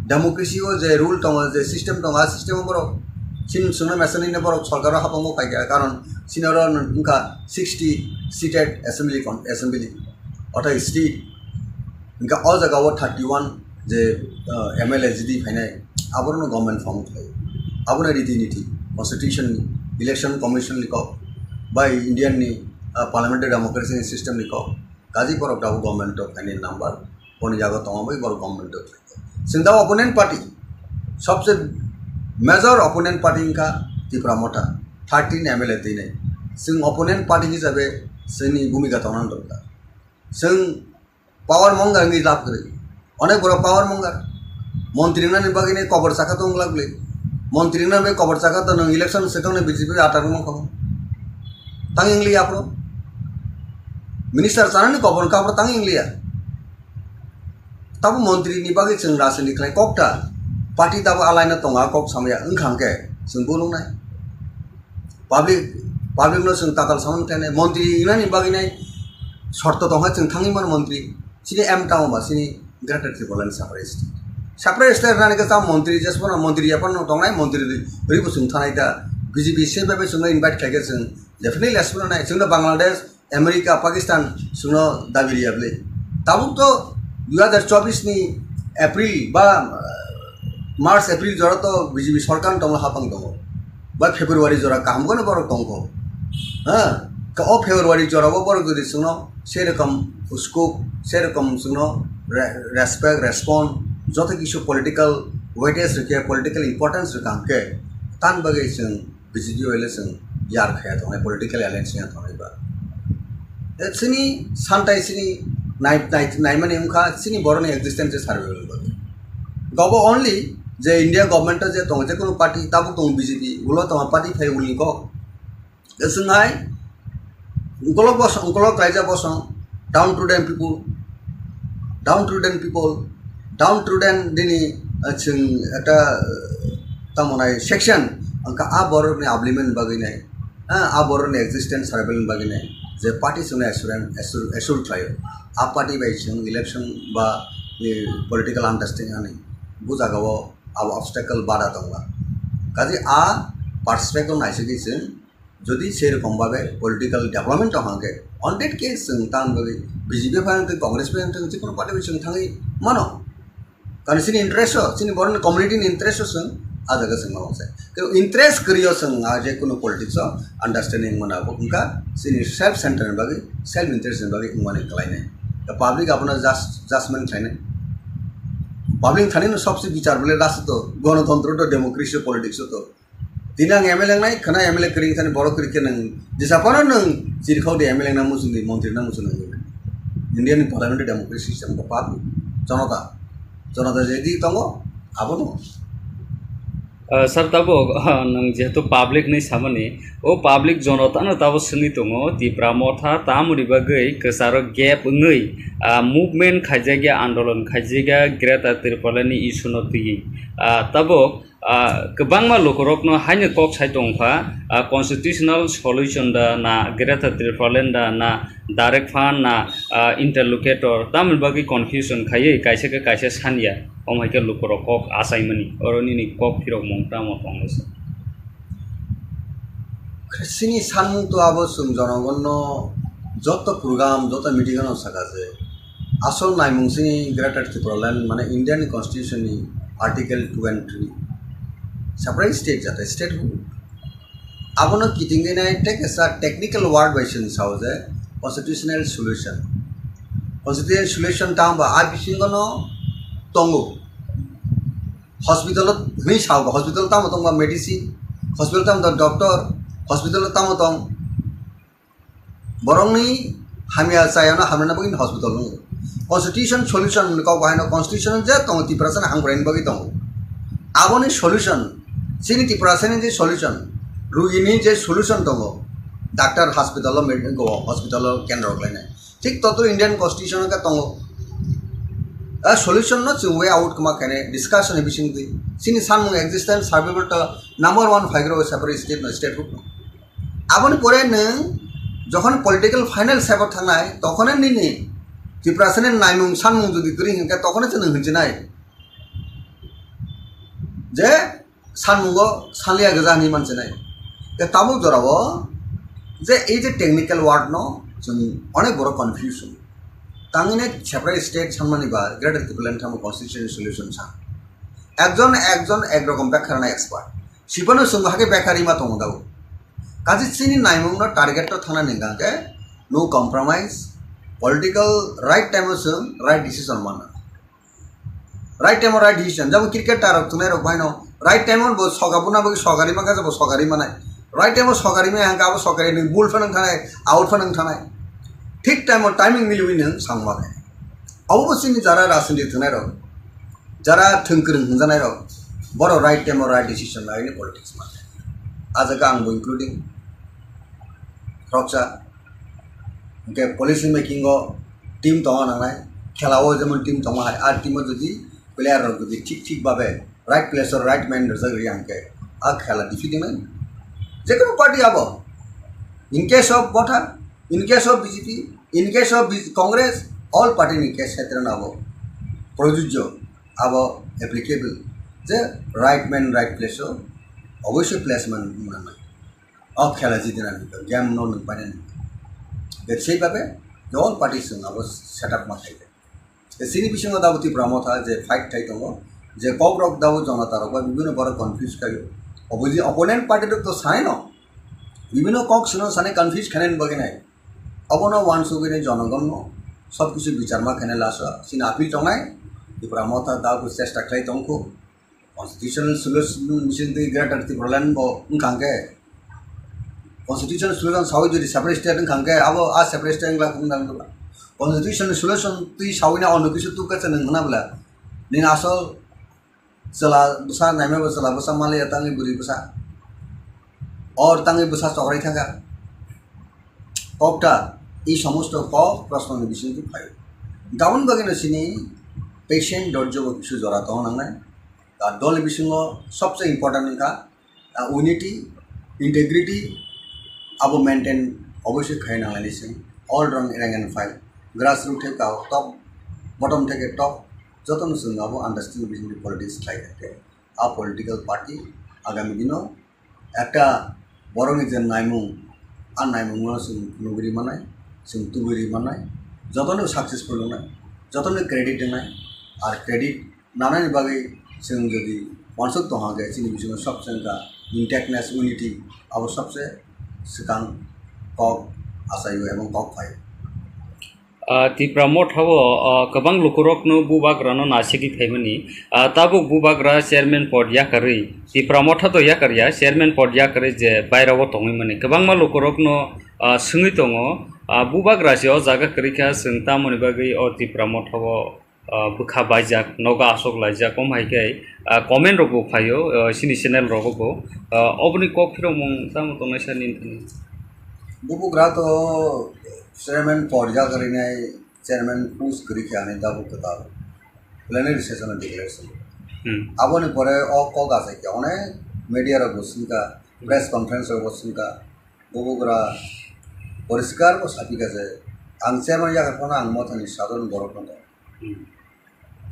Democracy o je rule tongo, je system tongo, a system o borok chini chwngno mesa nini borok sorkar o hapang o phaikha, karon chini oro wngkha sixty seated assembly con-, assembly, ortha state. Hingke o jaga o thirty one je, ah, M L A jidi phainai, abono government form khlai. Abono riti niti, constitution ni, election commission ni kok, bai Indian ni, ah, parliamentary democracy ni system ni kok, kaji borok tabuk government o phainai number, boni jaga tongo bai borok government o khlai. Chwng tabuk opponent party, sobse major opponent party wngkha Tipra Motha, thirteen M L A twinai. Chwng opponent party hisabe chwngni bhumika tongna dorkar. Chwng power mongar wngwi lab kwrwi. Onek borok power mongar. Montri wngnani bagwi nai kobor chakha tong glak le. Montri wngnani bagwi kobor chakha to nwng election swkang ni B J P atar wngkha. Tang wng liya aphuru. Minister chanani kobor wngkha aphuru tang wng liya. Tabo montri ni bagwi chwng rajniti khlai kok ta. Party tabo alai no tongo a kok samaya wngkha hwnkhe chwng bulung nai. Public, public no chwng tatal samani khlainai, montri wngnani bagwi nai shorto tongkha chwng thangwi mano montri. Chini aim tamo ba chini Greater Tipraland separate state. Separate state wngnani khe tamo montri jesphano montri yaphano tongnai, montri rwi bo chwng thanai ta. B J P se bai bai chwngno invite khlaikhe chwng definitely jesphano nai. Chwngno Bangladesh, America, Pakistan chwngno dabi riya bwle. Tabuk to dui hazar chobbish ni April ba, ah, March, April jora to B J P sorkar tongla hapang tongo. Ba February jora kaham kono borok tongkho. Ha? Ka o February jora o borok jodi chwngno serokom scope, serokom chwngno re-, respect, respond, joto kisu political weightage rikhe, political importance rikha hwnkhe, tan bagwi chwng B J P bai le chwng yar khaya tongnai, political alliance wngya tongnai ba. E chini santai chini nai-, nai-, naimani wngkha chini borokni existence se survival bagwi. Gobo only je India government o je tongo, je kono party tabuk tongo B J P, ulo tongo party phai ulni kok. E chwng hai ukolok bosong, ukolok raija bosong, downtrodden people, downtrodden people, downtrodden nini, ah, chwng ekta, ah, tamo nai section, Hwnkha a borokni upliftment bagwi nai, ha, a borokni existence survival bagwi nai, je party chwngno assurance, assure, assure khlaio. A party bai chwng election ba, eh, political understanding ani bu jagao abo obstacle bada tongma. Kaje a perspective naisingwi chwng jodi sei rokom babe political development tong hangke, on that case chwng tam bagwi B J P bai hangke, Congress bai hangke, jikunu party bai chwng thangwi mano. Karon chini interest o, chini borokni community ni interest o chwng a jaga chwng ma mangsa. Kebo interest kwrwi o chwng a je kunu politics o understanding mana bo wngkha chini self center ni bagwi, self interest ni bagwi wngmani kwlainai. The public abono just, judgment khlainai. Public thani no sobse bichar bole last to, gonotontro to, democracy o, politics o to. Tini ang M L A wngnai, khwna M L A kwrwi thani borok kwrwi khe nwng jesa phano nwng chirikhok de M L A wngna muchungdi, montri wngna muchung nangwi. India ni parliamentary democracy system khe pap, jonota, jonota je di tongo, abono. Ah, sir, tabuk, ah, nwng jehetu public ni samani, o public jonotano tabuk swngwi tongo, Tipra Motha tamoni bagwi kwcharo gap wngwi, ah, movement khaijakya, andolon khaijakya Greater Tipraland ni issue no twiwi. Ah, tabuk, ah, kwbangma lukurokno haino kok sai tongkha, ah, constitutional solution da na Greater Tipraland da na direct fund na, ah, interlocutor tamoni bagwi confusion khaiwi kaisa khe kaisa sanya, omo hai khe lukurok kok achaimani, oro nini kok phirokmung tamo tonglaisa? Chini sanmung to abo chwng jonogonno joto program, joto meeting ano saka je asol naimung chini Greater Tipraland mane Indian Constitution ni Article two and three, separate state jate statehood. Abono kitingwi nai tei kaisa technical word bai chwng sao je constitutional solution. Constitutional solution tamo ba a bisingo no tongo. Hospital o hwnwi sao ba, hospital tamo tong ba medicine, hospital tamo tong doctor, hospital o tamo tong borokni hamya chayano hamrwna bagwi hospital wngo. Constitution solution hwnwi kok bahaino constitution je tongo Tiprasani hamkraini bagwi tongo. Aboni solution, chini Tiprasani je solution, rugini je solution tongo, doctor hospital o, med-, go hospital o kendro khlainai. Thik totro Indian Constitution o khe tongo. A solution no chwng way out kwma khainai discussion ni bisingtwi. Chini sanmung existence survival to number one phaigro separate state no, statehood no. Aboni pore nwng jokhon political final step o thangnai, tokhone nini Tiprasani naimung sanmung jodi kwrwi hinkhe tokhone chwng hinjinai je sanmungo sanliya gwja hinwi mansinai. Tei tabuk jorao je ei je technical word no chwng onek borok confusion. Tangwini separate state sanmani ba Greater Tipraland tamo constitutional solution sa. Ekjon ekjon ek rokom bekha rwna expert. Sibano chwng bo hakhe bekha rima tongo dago. Kaje chini naimungno target to thangna ningkha khe no compromise, political right time o chwng right decision manna. Right time o right decision. Jabo cricket tarok thunai rok baino right time o bo soga buna bagwi sogari mangkha, jabo sogari manai. Right time o sogari maya hangkha abo sogari ni bul phano wngthanai, out phano wngthanai. Thik time o timing miliwi nwng sangma khe. Abo bo chini jara rajniti thunai rok, jara thwng kwrwng hwnjanai rok, borok right time o right decision laini politics mangkha. A jaga ang bo including khoroksa. Hwnkhe policy making o team tongna nangnai, khela o jemon team tongma hai, a team o jodi player rok jodi thik thik babe right place o right man rwjak rwya hwnkhe a khela defeat wngmani. Jekono party abo, in case of Motha, in case of B J P, in case of B-, Congress, all party ni case khetre no abo projujjo, abo applicable je right man right place o oboisoi placement wngna nai. O khela jidinani game no nwng painani. Bebsai babe je all party chwng abo set up ma khaikha. Chini bisingo dabo Tipra Motha je fight khai tongo, je kok rok dabo jonota rok bai bibino borok confuse khaio. Opposi-, opponent party rok to sanai no, bibino kok sino sanai confuse khainani bagwi nai. Abono wansugwi nai jonogon no sob kisu bichar ma khainai last o chini appeal tongnai. Tipra Motha dabo chesta khlai tongkhu. Constitutional solution bising twi Greater Tipraland bo wngkha hwnkhe, constitutional solution sawi jodi separate state wngkha hwnkhe, abo a separate state wngla wngna wngla. Constitutional solution twi sawi na ono kisu tukha se nwng hwnna bwla. Nini asol chwla bwsa naima bo chwla bwsa maliya tangwi bwrwi bwsa. Or tangwi bwsa chokrai thangkha. Kokta i somosto kok proshno ni bising twi phaio. Daboni bagwi no chini patient dorjo bo kisu jora tong nangnai. Ar dol bisingo sobse important wngkha unity, integrity abo maintain obviously khai nang lai se. All rang, rank and file, grassroot theke top, bottom theke top, jotono chwng abo understanding politics khlai thake. A political party agami dino ekta borokni je naimung, a naimungno chwng phunugwi manai, chwng tubui manai, jotono successful wngnai, jotono credit wngnai. Ar credit nanani bagwi chwng jodi uansuk tongha khe chini bisingo sobse wngkha intactness, unity, abo sobse swkang kok achaio ebong kok phaio. Ah, Tipra Motha o, ah, kwbang lukurokno bubagrano nasigwi phaimani. Ah, tabuk bubagra chairman pod yakarwi, Tipra Motha to yakarya, chairman pod yakarwi je bairao tongwi mani. Kwbangma lukurokno, ah, swngwi tongo, ah, bubagra se o jaga kwrwi kha, chwng tamoni bagwi o Tipra Motha o, ah, bwkha baijak, nogo aswk laijak, omo hai khe, ah, comment rok bo phaio, ah, chini channel rogo bo. Ah, oboni kok phirokmung tamo tongnai sani wngkha ni? Bubagra to chairman pod yakarwi nai, chairman post kwrwi khe ani tabuk kwtal plenary session o declaration. Hmm. Aboni pore o kok achai khe onek media rok bo swngkha, press conference rok bo swngkha, bubagra poriskar bo sapikha je ang chairman yakar phano ang Mothani sadharon borok no tong. Hmm.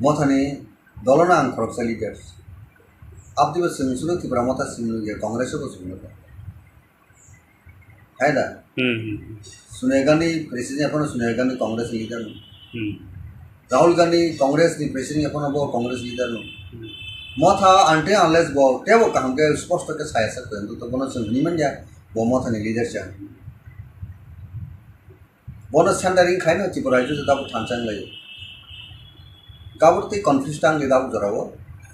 Mothani dolono ang khoroksa leader. Abdibo chwng chwngno Tipra Motha chwngno ya Congress o bo chwngno tong. Hai da? Hmm, hmm, hmm. Sonia Gandhi president, ekhon Sonia Gandhi Congress ni leader no. Hmm. Rahul Gandhi Congress ni president, ekhon bo Congress leader no. Hmm. Motha until unless bo tebo kaham khe sposto khe saya sak khe to bono chwng hwnwi manya bo Motha ni leader cha. Bono centering khaino Tripura rajyo se tabuk thansa wnglaio. Kabur tei confuse tang le tabuk jorao.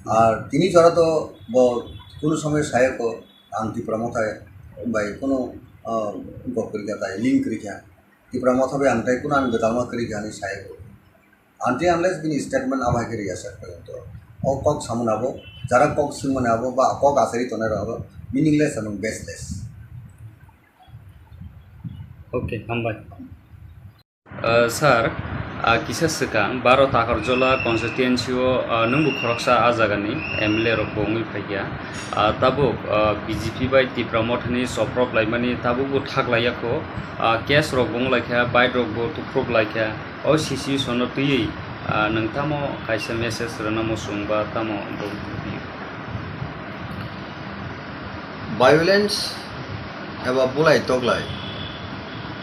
Ar tini jora to bo kunu somoy saya ko ang Tipra Motha bai kunu, ah, gok kwrwi kha tai, link kwrwi kha. Tipra Motha bai ang tai kunu ang gwdalma kwrwi kha hinwi saya ko. Until unless bini statement abo hai khe rwya sak khaio to. O kok samani abo, jara kok swngmani abo ba kok asari tongnai rok abo meaningless ebong baseless. Okay, hambai. Uh, sir, uh, kisa swkang baro Takarjola constituency o, uh, nwngbo khoroksa a jagani M L A rok bo wngwi phaikha. Uh, tabuk, uh, B J P bai Tipra Mothani soprop laimani tabukbo thak laiya kho. Uh, case rok bo wng laikha, bike rok bo tuprop laikha. O situation no twiwi, ah, nwng tamo kaisa message rwna muchung ba tamo bo? Violence eba bulai toklai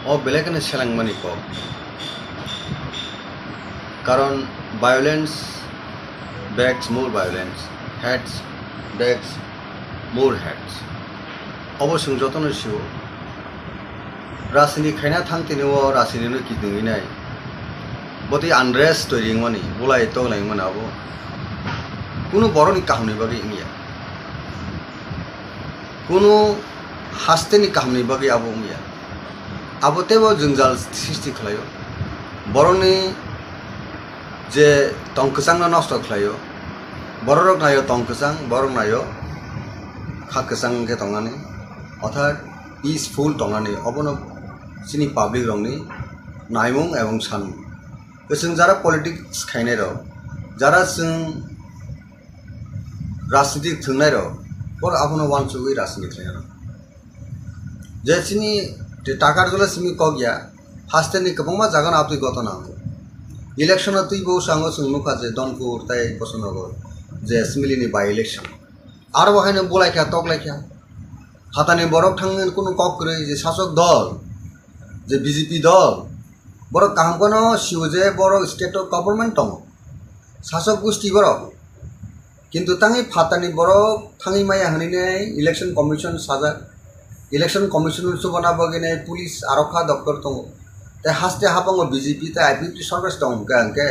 o belai kheno selengmani kok. Karon violence begs more violence, hate begs more hate. Obo chwng jotono sio. Rajniti khaina thang tini o rajniti no kidingwi nai. Botwi unrest twi ringmani, bulai toklai wngmani abo. Kunu borokni kahamni bagwi wngya. Kunu hasteni kahamni bagwi abo wngya. Abo teibo jwngjal sristi khlaio. Borokni je tong kwchangno nosto khlaio. Bororok naio tong kwchang, borok naio kha kwchang wngkhe tongnani. Orthat peaceful tongnani, obono chini public rokni naimung ebong sanmung. Kwchwng jara politics khainai rok, jara chwng rajniti thwngnai rok, borok abono uansugwi rajniti khlainai rok. Je chini Takarjola simi kok ya, hasteni kwbangma jagano abtwi gotona wngo. Election o twibo sango chwng nukha je Donpur tei Bosonogor je assembly ni by election. Aro bo haino bulai kha, toklai kha. Phatani borok thangwi kunu kok kwrwi je sasok dol, je B J P dol, borok kaham kheno sio je borok state o government tongo, sasok gusti borok. Kintu tangwi phatani borok thangwi maya hwnwi nai election commission sajak, election commission chubana bagwi nai police arokha doktor tongo. Tei haste habango B J P tei I P F T sorkar tong hwnkhe hwnkhe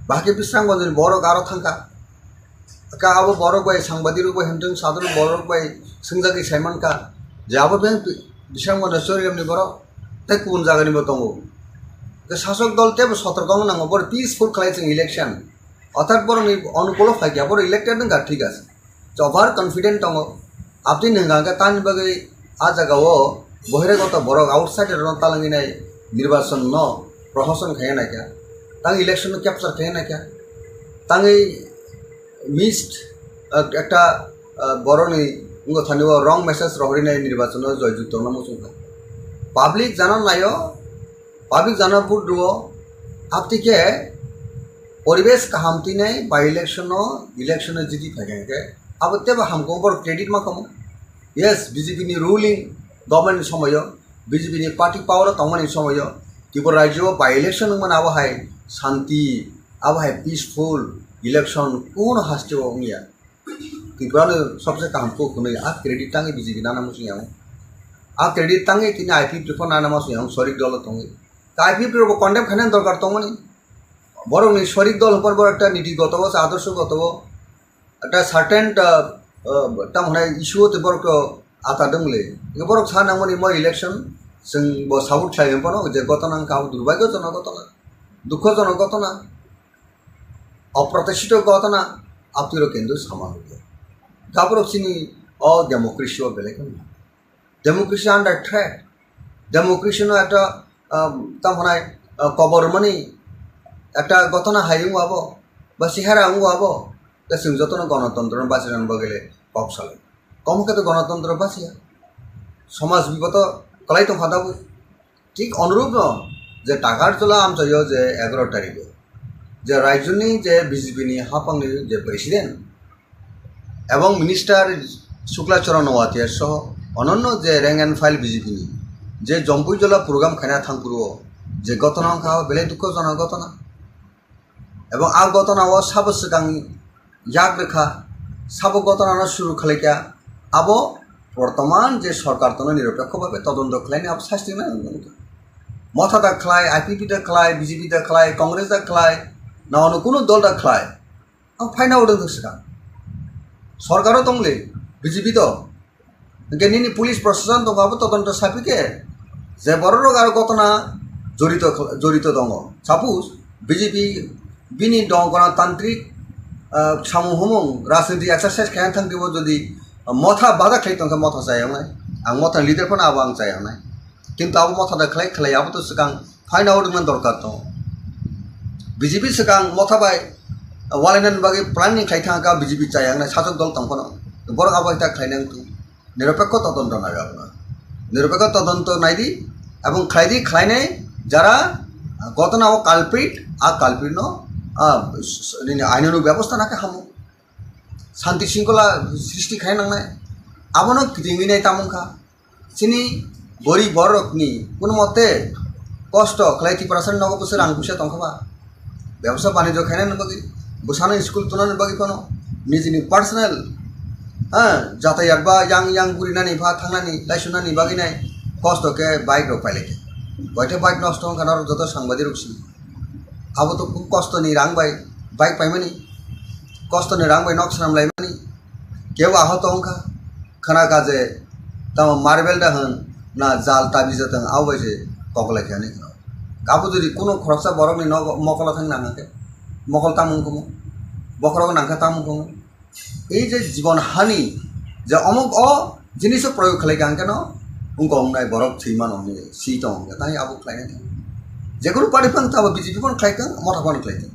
bahai khe Bisramganj ni borok aro thangkha. Ka abo borok bai sangbadirok bai himtwng sadok borok bai swngjagwi saimankha je abo beng Bisramganj ni Chorigram ni borok tei kubun jaga ni bo tongo. Tei sasok dol teibo sotorko wng nango, boro peaceful khlai chwng election. Orthat borokni onukulo phaikya, borok elected wngkha, thik ase. Over confident tongo. Aboni hwnka hwnkhe tamni bagwi a jagao bohiragoto borok outsider rokno talangwi nai nirbachon no prohoson khaiya naikha. Tang election no capture khaiya naikha. Tangwi missed, ah, ekta, ah, borokni Wngkha thani o wrong message rohorwi nai nirbachano joyjukto no muchungkha. Public jana naio, public jana vote rwo, aptike poribesh kaham twi nai by election no, election no jiti phaikha hwnkhe abo teibo hamkhe borok credit ma kamo. Yes, B J P ni ruling government ni somoyo, B J P ni party power o tongmani somoyo, Tripura rajyo o by election wngmani abo hai shanti, abo hai peaceful election kuno haste o wngya. Tripura no sobse kaham kok hwnwi a credit tangwi B J P nana muchung yang. A credit tangwi tini I P F T rok nana muchung yang, sorik dolo tongwi. Ta I P F T rok bo condemn khainani dorkar tongmani. Borok ni sorik dol hwnba borok ekta niti goto o, adorsho goto o, ekta certain ta, ah, tamo hwnai issue o tei borok to ata dong le. Borok sa nangmani mo election chwng bo support khlai hwnba no je gotona wngkha, abo durbagyojonok gotona, dukhojonok gotona. Oproteshito gotona aptwiro kendu sama hwnkhe. Gaborok chini o democracy o belai kheno. Democracy under threat. Democracy no ekta, um, tamo hwnai, uh, kobor mani ekta gotona hai wngwa abo, ba sihara wngwa abo. Tei chwng jotono gonotontro no bachirani bagwi le kok salai. Komo khe to gonotontro bachia. Somaj biboto kwlai tongkha tabuk. Thik onurupno je Takarjala amchaio je egaroh tarikh o je rajyoni je B J P ni haphangni je president ebong minister Shukla Charan Noatia soho ononno je rank and file B J P ni je Jompui Jola program khaina thangphuru o je gotona wngkha belai dukhojonok gotona. Ebong a gotona o sabo swkang yak rwkha, sabo gotona no suru khlaikha, abo bortoman je sorkar tono niropekho bhabe todonto khlaini abo sasti nai wngkha. Motha da khlai, I P P da khlai, B J P da khlai, Congress da khlai, na ono kuno dol da khlai, ang phaina odong swkang. Sorkaro tongle, B J P to, hwnkhe nini police proshashan tongo abo todonto saphi khe je borok rok aro gotona jorito jorito tongo. Suppose B J P bini dong gonotantrik, ah, samung humung rajniti exercise khaina thang twibo jodi motha bada khlai tongkhe motha chayaknai. Ang motha leader phano abo ang chayaknai. Kintu abo motha da khlai khlai abo to swkang phaina odongna dorkar tongo. B J P swkang motha bai walainani bagwi planning khlai thangkha B J P chayaknai sasok dol tong phano. Borok abo hai ta khlainai wngtong. Niropekho todonto nai abono. Niropekho todonto naidi, ebong khlaidi, khlainai jara gotona o culprit, a culprit no, ah, s-, s-, nini ainoni bebosta nakhe hamo. Shanti shringkhola srishti khai nangnai. Abono kitingwi nai tamung kha. Chini gorib borokni kuno mote kosto khlai Tiprasani nogo bwswk rang puisa tongkha ba? Bebsa banijyo khainani bagwi, bwsano school tunani bagwi phano nijini personal, ha, jatayat ba yang yang gurinani ba thangnani laisunani bagwi nai kosto khe bike rok pailai khe. Koitha bike nosto wngkha norok joto sangbadirok si. Abo to khub kosto ni rang bai bike paimani, kosto ni rang bai nok swnam laimani, kebo ahot wngkha, khna kha je tamo marble da hwn na jal tabi jatwng abo bai se koklai khe ani khna. Abo jodi kuno khoroksa borok ni nogo mokolo thang nang khe mokol tamung kumu, bokhorok nang kha tamung kumu. Ei je jibon hani je omok o jiniso proyog khlai kha hwnkhe no wngkha wngnai borok thwi mano hwnwi si tong hwnkhe tai abo khlainai. Jekunu party phano tamo B J P phano khlai kha, motha phano khlai kha.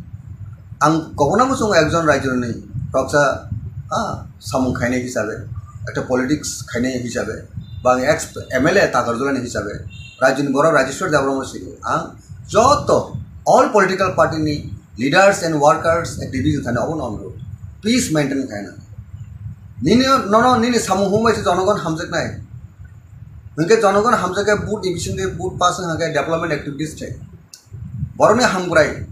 Ang kobona muchungo ekjon raijoni khoroksa, ah, samung khainai hisabe, ekta politics khainai hisabe, ba ang ex M L A Takarjala ni hisabe, raijoni borok Rajeshwar Debbarma sini ang joto all political party ni leaders and workers activities thani obono onurod peace maintain khaina. Nini nono nini samung humbai se jonogon hamjaknai. Hwnkhe jonogon hamjakhe vote ni bisingtwi vote pass wngkha khe development activities thai. Borokni hamkrai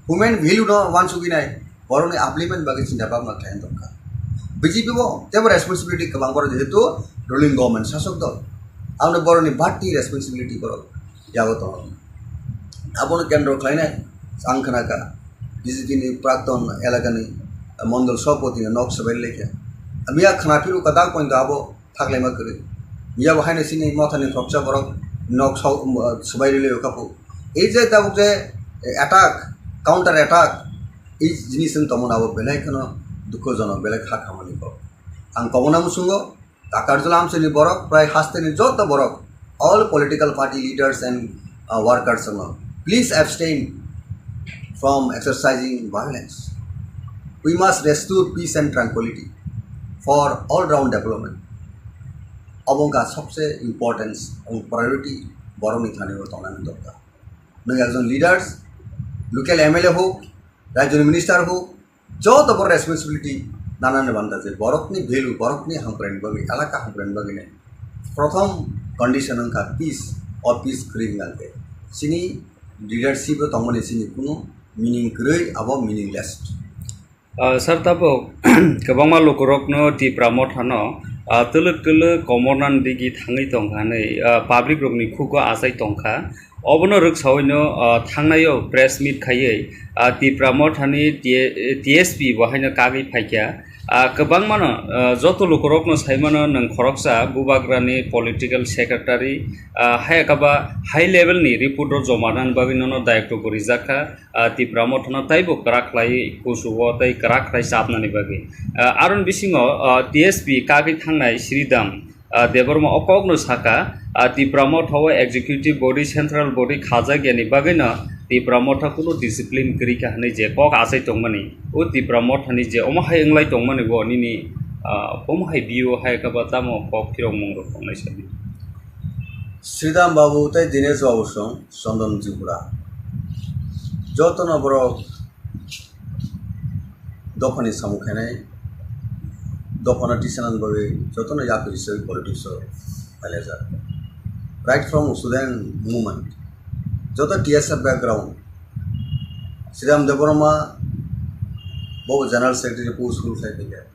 human value no wansugwi nai, borokni upliftment bagwi chinta bhabna khlai dorkar. B J P bo tebo responsibility kwbang borok jehetu ruling government sasok dol. Aboni borokni bati responsibility borok yago tongo. Abono kendro khlainai ang khna kha B J P ni prakton elakani mondol sabhapati ni nok swbai lekha. Miya khna phiru kwtal poito abo thaklaima kwrwi. Miya bo haino chini mothani khoroksa borok nok swbai rwlai kha phu. Ei je tabuk je attack, counter attack, ei jinis wng tongmani abo belai kheno dukhojonok, belai kha khamani kok. Ang kobona muchungo Takarjala amchaini borok, prai hasteni joto borok, all political party leaders and, uh, workers, please abstain from exercising violence. We must restore peace and tranquility for all-round development. Obo wngkha sobse importance ebong priority borokni thani o tongnani dorkar. Nwng ekjon leaders, local M L A hok, rajyoni minister hok, joto bo responsibility nanani banda je borokni value, borokni hamkraini bagwi, elaka hamkraini bagwi nai. Prothom condition wngkha peace, o peace kwrwi wngkha khe chini leadership o tongmani chini kunu meaning kwrwi, abo meaningless. Ah, sir, tabuk kwbangma lukurokno Tipra Mothano, ah, twlwk twlwk komornani digi thangwi tongkha hinwi, ah, public rokni khugo achai tongkha. Obono rwksawino, ah, thangnaio press meet khaiwi, ah, Tipra Mothani T-, T S P bo haino kagwi phaikha. Ah, kwbangmano, ah, joto lukurokno saimano nwng khoroksa Bubagrani political secretary, ah, hai khe ba high level ni report rok joma nani bagwi nono dayokto bo rijakkha. Ah, Tipra Mothano taibo kwrak khlai kusugo tei kwrak khlai chapnani bagwi. Ah, aroni bisingo, ah, T S P kagwi thangnai Sridham, ah, Debbarma o kokno saka, ah, Tipra Motha o executive body, central body khajak yani bagwino Tipra Motha kunu discipline kwrwi kha hinwi je kok achai tongmani, o Tipra Mothani je omo hai wnglai tongmani bo nini, ah, omo hai view hai khe ba tamo kok phirokmung rok tongnai sadi. Sridham Babu tei Dinesh Babu song Chandan Tripura. Jotono borok dophani samung khainai, dophano tisanani bagwi jotono yapri se politics o phailajak. Right from student movement, joto T S F background, Sridham Debbarma bo general secretary post rule khai phaikha.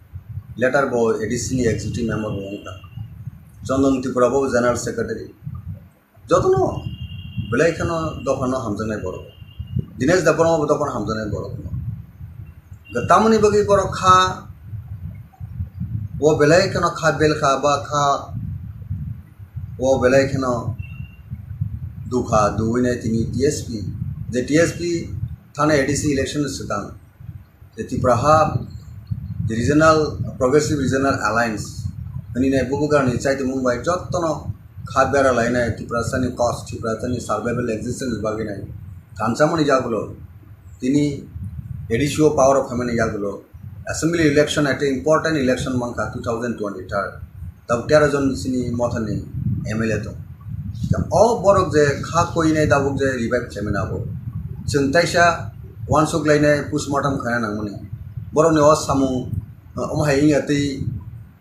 Later bo A D C ni executive member bo wngkha. Chandan Tripura bo general secretary. Jotono belai kheno dophano hamjaknai borok. Dinesh Debbarma bo dophano hamjaknai borok. Tamoni bagwi borok kha, o belai kheno kha belkha ba kha, o belai kheno dukha duwinai tini T S P. Je T S P thana A D C election swkang. Je Tipra ha, je Regional, Progressive Regional Alliance, hwnwi nai bubugrani chaitimung bai jotono kha bera lainai Tiprasani cause, Tiprasani survival existence bagwi nai thansamani yagulo, tini A D C o power o phaimani yagulo, assembly election, ekta important election mankha two thousand twenty-third. Tabuk tero jon chini mothani M L A tong. O borok je kha koinai tabuk je revive khlaimani abo. Chwng taisa uansuk lainai postmortem khaina nangmani. Borokni o samung, uh, omo hai wngya twi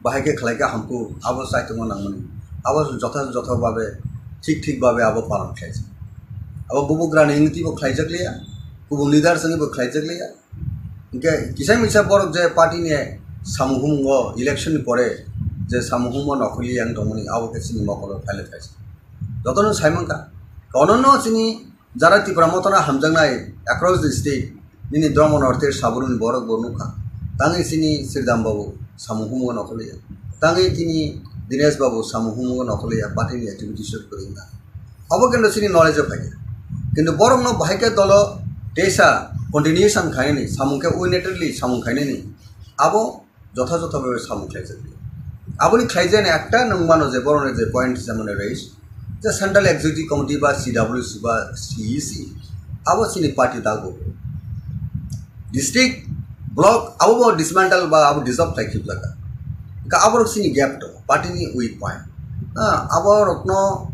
bahai khe khlai khe hamkuk, abo chai tongma nangmani. Abo jotha jotha babe, thik thik babe abo palan khlaijak. Abo bubugrani wngwi twibo khlaijak liya, kubun leaders wngwibo khlaijak liya. Hingke kisa misa borok je party ni samung humung o election ni pore je samung humung o nokhorli yang tongmani abo khe chini mokolo phaile phaisa. Jotono sai mankha. Kono no chini jara Tipra Motha no hamjaknai across the state nini Dharma North East Saburuni borok bo nukha. Tangwi chini Sridham Babu samung humung o nokhorli ya. Tangwi chini Dinesh Babu samung humung o nokhorli ya party ni activities o kwrwng kha. Abo kintu chini knowledge o phaikha. Kintu borokno bahai khe dolo teisa continuation khainani, samung khe unitedly samung khainani, abo jotha jotha bhabe samung khlaijak. Aboni khlaijani ekta nwng mano je borokni je point hwnmani raise, je Central Executive Committee ba C W C ba C E C, abo chini party dago. District, block, abo bo dismantle ba abo dissolve khlai khibjak. Ka abo rok chini gap to, party ni weak point. Ah, abo rokno,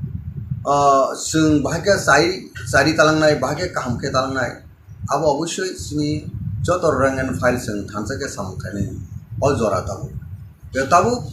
ah, chwng bahai khe chai, chari talangnai, bahai khe kaham khe talangnai. Abo obosoi chini joto rank and file chwng thansa khe samung khainai o jora tabuk. Tei tabuk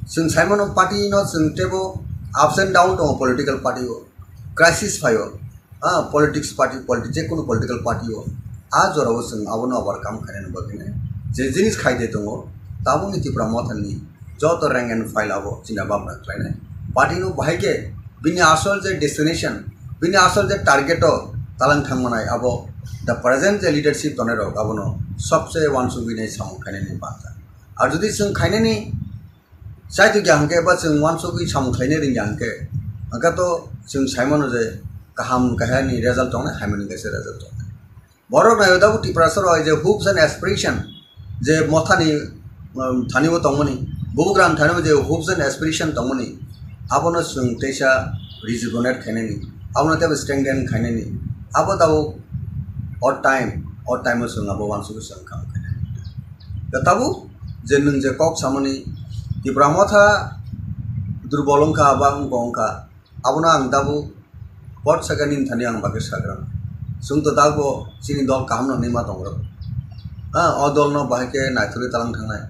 chwng sai mano party no chwng teibo ups and down tongo political party o, crisis phaio. Ah, politics party, politi-, je kono political party o, ah, jora o chwng abono overcome khainani bagwi nai. Je jinis khai de tongo, tabukni Tipra Mothani joto rank and file abo china bapra khlainai. Party no bahai khe bini asol je destination, bini asol je target o talang thangmanai abo the present je leadership tonai rok abono sobse uansugwi nai samung khainani banta. Ar jodi chwng khainani Chai tongya hwnkhe ba chwng uansugwi samung khlaina rwngya hwnkhe, hwnkhe to chwng sai mano je kaham kahani result tongnai, hamya ni kaisa result tongnai. Borok naio tabuk Tiprasa rok je hopes and aspiration je mothani, um, thani o tongmani, bubugrani thani o je hopes and aspiration tongmani, abono chwng teisa rejuvenate khainani, abono teibo strengthen khainani, abo tabuk o time, o time o chwng abo uansugwi chwng kaham khainani. Da tabuk je nwng je kok samani Tipra Motha durbol wngkha ba wngkha wngkha, abono ang tabuk pot saka nini thani ang bagwi sagra. Chwng to tabuk chini dol kaham no hinwi ma tongo. Ha, o dol no bahai khe naithurwi talang thangnai,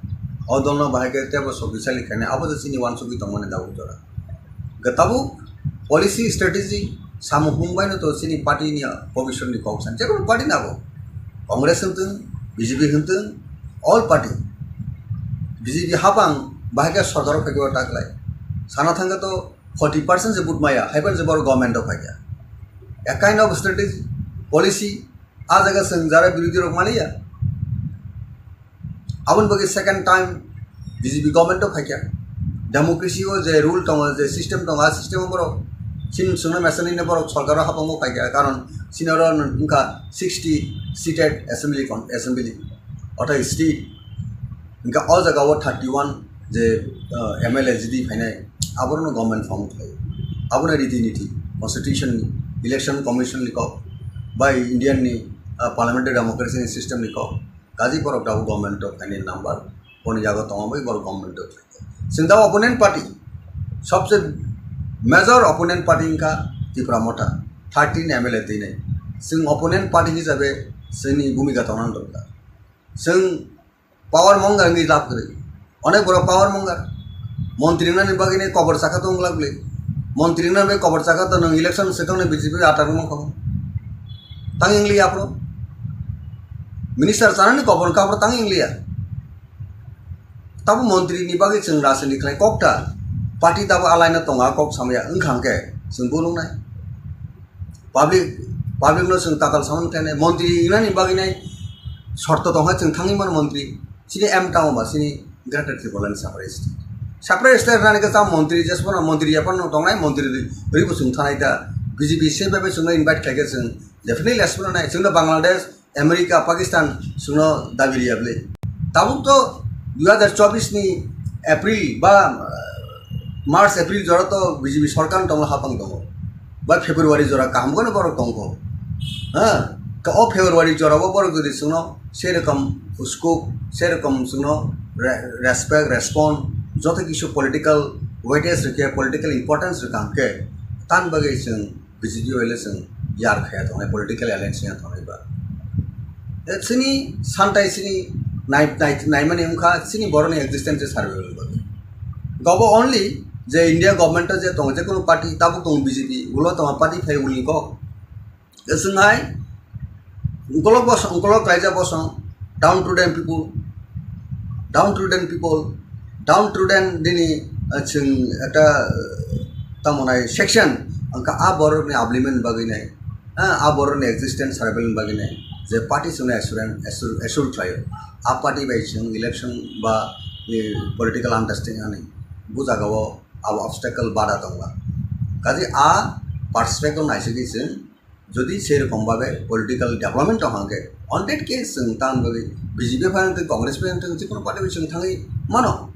o dol no bahai khe tebo sokisali khainai, abo je chini uansugwi tongmani tabuk jora. Hwnkhe tabuk policy strategy samung hung baino to chini party ni bhobishyot ni kok san, jekunu party ni abo, Congress hwntwng, B J P hwntwng, all party, B J P hapang bahai khe sorkar o phaikhe o ta khlai. Sana thangkhe to forty percent se vote maya, haiphano se borok government o phaikha. A kind of strategy, policy, a jaga chwng jara birodhi rok maliya. Aboni bagwi second time B J P government o phaikha. Democracy o je rule tongo, je system tongo, a system o borok chini chwngno mesa nini borok sorkar o hapang o phaikha, karon chini oro wngkha sixty seated assembly con-, assembly, ortha state. Hingke o jaga o thirty one je, ah, M L A jidi phainai, abono government form khlai. Abono riti niti, constitution ni, election commission ni kok, bai Indian ni, ah, parliamentary democracy ni system ni kok, kaji borok dabu government o phainai number, boni jaga tongo bai borok government o khlai. Chwng da opponent party, sobse major opponent party wngkha Tipra Motha, thirteen M L A twinai. Chwng opponent party hisabe chwngni bhumika tongna dorkar. Chwng power mongar wngwi lab kwrwi. Onek borok power mongar. Montri wngnani bagwi ni kobor chakha tong glak bwlwi. Montri wngnani bagwi kobor chakha to nwng election swkang ni B J P atar wngma kho. Tang wngli aphuru. Minister chanani kobor wngkha aphuru tang wnglia. Tabo montri ni bagwi chwng rajniti khlai kok ta. Party tabo alai no tongo a kok samaya wngkha hwnkhe chwng bulung nai. Public, public no chwng tatal samani khlainai, montri wngnani bagwi nai shorto tongkha chwng thangwi mano montri. Chini aim tamo ba chini Greater Tipraland separate state. Separate state wngnani khe tamo montri jesphano montri yaphano tongnai, montri rwi bo chwng thanai ta. B J P se bai bai chwngno invite khlaikhe chwng definitely jesphano nai. Chwngno Bangladesh, America, Pakistan chwngno dabi riya bwle. Tabuk to dui hazar chobbish ni April ba, ah, March, April jora to B J P sorkar tongma hapang tongo. Ba February jora kaham kono borok tongkho. Ha? Ka o February jora bo borok jodi chwngno sei rokom scope, sei rokom chwngno re-, respect, respond, joto kisu political weightage rwkhe, political importance rwkha hwnkhe, tan bagwi chwng B J P bai le chwng yar khaya tongnai, political alliance ya tongnai ba. E chini santai chini nai, nai, naimani wngkha chini borokni existence survival bagwi. Gobo only je India government o je tongo, je kunu party tabuk tongo B J P, ulo tongo party phai ulni kok. E chwng hai Ukolok bosong, ukolok raija bosong, downtrodden people, downtrodden people, downtrodden nini, ah, chwng ekta, ah, tamo nai section, wngkha a borokni upliftment bagwi nai, ah, a borokni existence survival bagwi nai, je party chwngno assurance, assure, assure khlaio, a party bai chwng election ba, eh, political understanding ani, bo jagao abo obstacle bada tongla. Kaje a perspective naisingwi chwng Jodi sei rokom babe political development tong hangke, on that case chwng tang bagwi B J P phai wngtwng, Congress phai wngtwng, jikunu party bai chwng thangwi mano.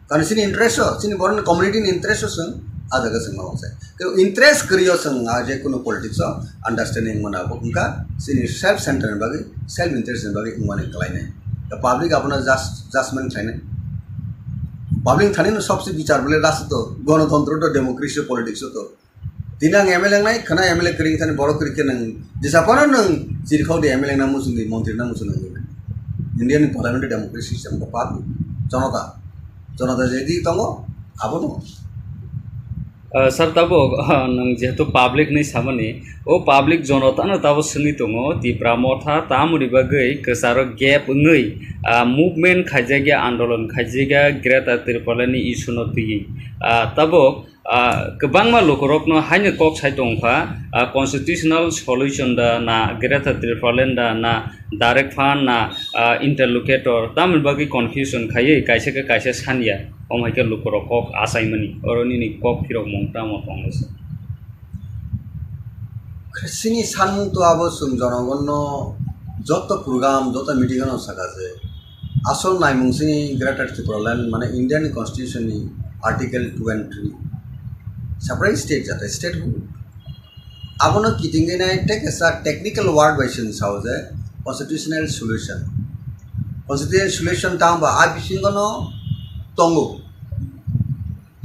Karon chini interest o, chini borokni community ni interest o chwng a jaga chwng ma wngsai. Kebo interest kwrwi o chwng a je kunu politics o understanding wngmano bo wngkha chini self center ni bagwi, self interest ni bagwi wngmani kwlainai. The public abono just, judgment khlainai. Public thani no sobse bichar bole rast to, gonotontro to, democracy o, politics o to. Tini ang M L A wngnai, khwna M L A kwrwi thani borok kwrwi khe nwng jesa phano nwng chirikhok di M L A wngna muchung di, montri wngna muchung di. India ni parliamentary democracy system ko party, jonota, jonota je di tongo, abono. Ah, sir, tabuk, ah, nwng jehetu public ni samani, o public jonota no tabuk swngwi tongo, Tipra Motha tamoni bagwi kwcharo gap wngwi, ah, movement khaijakya, andolon khaijakya, Greater Tipraland ni issue no twiwi. Ah, tabuk, Ah, kwbangma lukurokno haino kok sai tongkha, ah, constitutional solution da na Greater Tipraland da na direct fund na, ah, interlocutor, tamoni bagwi confusion khaiwi kaisa khe kaisa sanya, omo hai khe lukurok kok achaimani, oro nini kok phirokmung tamo tonglaisa? Chini sanmung to abo chwng jonogonno joto program, joto meeting ano saka je, asol naimung chini Greater Tipraland, mane Indian Constitution ni Article two and three, separate state jate statehood. Abono kitingwi nai tei kaisa technical word bai chwng sao je constitutional solution. Constitutional solution tamo ba a bisingo no tongo.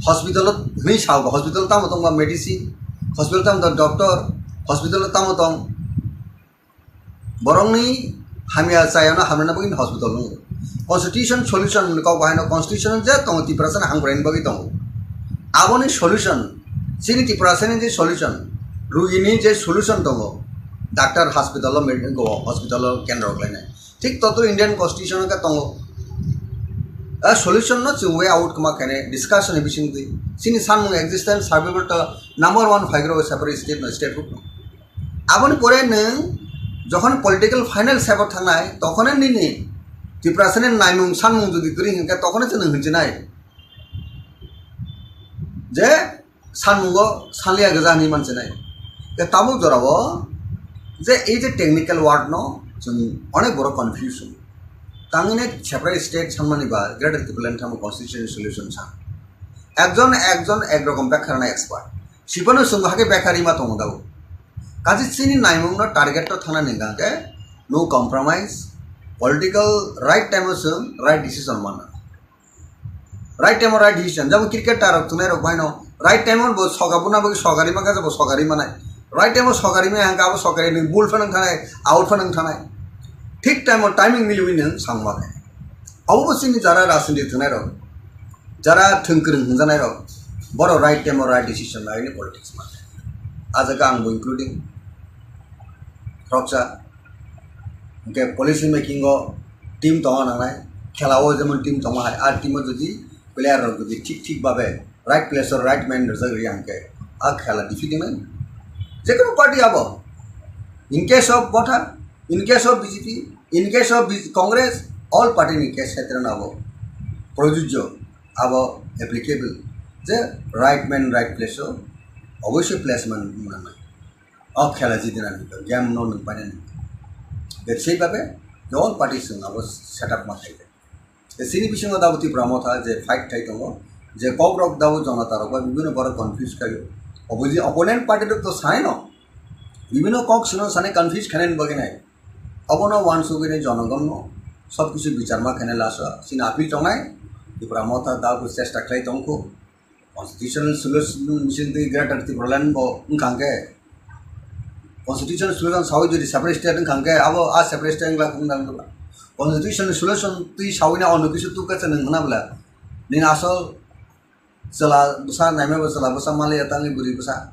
Hospital o hwnwi sao, hospital tamo tong ba medicine, hospital tamo tong doctor, hospital tamo tong borokni hamya chayano hamrwna bagwi hospital wngo. Constitution solution hwnwi kok bahaino constitution je tongo Tiprasani hamkraini bagwi tongo. Aboni solution, chini Tiprasani je solution, rugini je solution tongo, doctor hospital o, med-, hospital o kendro khlainai. Thik totro Indian Constitution o khe tongo. A solution no chwng way out kwma khainai discussion ni bisingtwi. Chini sanmung existence survival to number one phaigrok separate state no, statehood no. Aboni pore nwng jokhon political final step o thangnai, tokhone nini Tiprasani naimung sanmung jodi kwrwi hinkhe tokhone chwng nwng hinchinai. Je sanmungo sanliya gwja hinwi manchinai. Tei tabuk jorao je ei je technical word no chwng onek borok confusion. Tangwi nai separate state sanmani ba Greater Tipraland thangma constitution solution sa. Ekjon ekjon ek rokom bekha rwna expert. Sipano chwng hake bekha rima tongo dago. Kaji chini naimung no target to thana ninga ke no compromise, political right time o chwng right decision mana. Right time o right decision. Jabo cricket tarok tunai rok baino right time o bo soga buna bagwi sogari maka jabo sogari manai. Right time o sogari maya hangka abo sogari ni bul phanang thanai, out phanang thanai. Thik time o timing miliwi nang sangma khe. Abo bo chini jara rajniti tunai rok, jara thwng kwrwng hwnjanai rok, boro right time o right decision lai ni politics ma. A jaga ang bo including khoroksa. Hwnkhe policy making o team tongna nangnai, khela o jemon team tongma hai, a team o jodi player rok jodi thik thik babe right place o right man rwjak rwya hwnkhe a khela defeat wngnai. Jekono party abo, in case of Motha, in case of B J P, in case of B-, Congress, all party ni case khetre no abo projujjo, abo applicable, je right man right place o oboisoi placement wng nangnai. O khela jidinani, game no nwng painani. Bebsai babe, je all party chwng abo setup ma khaikha. Tei chini bisingo dabo Tipra Motha je fight khai tongo, je kokrok dabo jonota rok bai bibino borok confuse khaio. Opposi-, opponent party rok to sanai no, bibino kok sino sanai confuse khainani bagwi nai. Obono uansugwi nai jonogonno sob kisu bichar ma khainai last o chini appeal tongnai, Tipra Motha dabo chesta khlai tongkho. Constitutional solution bising twi Greater Tipraland bo wngkha hwnkhe, constitutional solution sawi jodi separate state wngkha hwnkhe, abo a separate state wngla wngla wngla. Constitutional solution twi sawi na ono kisu tukha se nwng hwna bwla. Nini asol chwla bwsa naima bo chwla bwsa maliya tangwi bwrwi bwsa.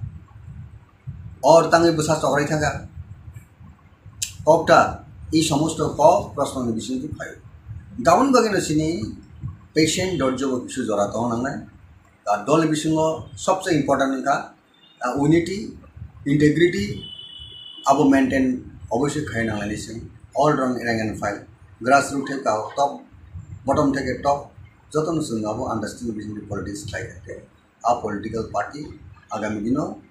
Or tangwi bwsa chokrai thangkha. Kokta, i somosto kok proshno ni bising twi phaio. Aboni bagwi no chini patient dorjo bo kisu jora tong nangnai. Ar dol ni bisingo sobse important wngkha, ah, unity, integrity, abo maintain obviously khai nanglaini chwng. All rang, rank and file, grassroot theke top, bottom theke top, jotono chwng abo understanding bising politics khlai thangkhe. A political party agami dino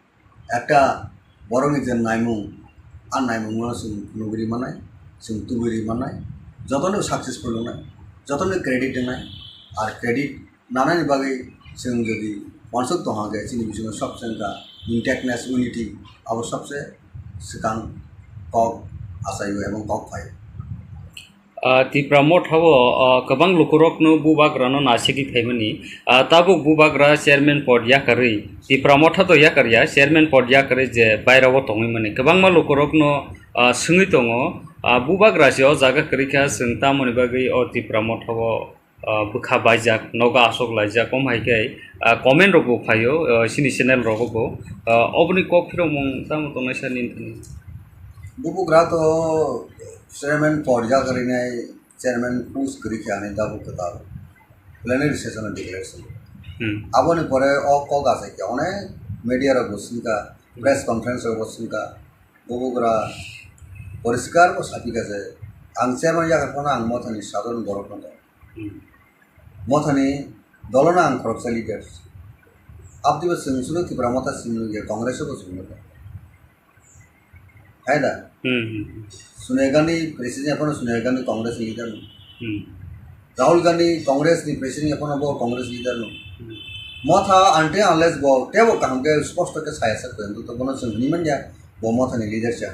ekta borokni je naimung, a naimungno chwng nugwi rwi mannai, chwng tubui rwi mannai, jotono successful wngnai, jotono credit wngnai, ar credit nanani bagwi chwng jodi uansuk tongha khe chini bisingo sobse wngkha intactness, unity, abo sobse swkang kok achaio ebong kok phaio. Ah, Tipra Motha o, ah, kwbang lukurokno bubagrano nasigwi phaimani. Ah, tabuk bubagra chairman pod yakarwi, Tipra Motha to yakarya, chairman pod yakarwi je bairao tongwi mani. Kwbangma lukurokno, ah, swngwi tongo, ah, bubagra se o jaga kwrwi kha, chwng tamoni bagwi o Tipra Motha o, ah, bwkha baijak, nogo aswk laijak, omo hai khe, ah, comment rok bo phaio, ah, chini channel rogo bo. Ah, oboni kok phirokmung tamo tongnai sir nini thani? Bubagra to chairman pod yakarwi nai, chairman post kwrwi khe ani tabuk kwtal plenary session o declare swngo. Hmm. Aboni pore o kok achai khe onek media rok bo swngkha, press conference rok bo swngkha, bubagra poriskar bo sapikha je ang chairman yakar phano ang Mothani sadharon borok no tong. Hmm. Mothani dolono ang khoroksa leader. Aboni bo chwng suno Tipra Motha simi nukya Congress o bo chwng nukya. Hai da? Hmm, hmm, hmm. Sonia Gandhi president phano Sonia Gandhi Congress ni leader no. Hmm. Rahul Gandhi Congress ni president phano bo Congress leader no. Hmm. Motha until unless bo tebo kaham khe sposto khe saya sak khe to bono chwng hwnwi manya bo Motha ni leader cha.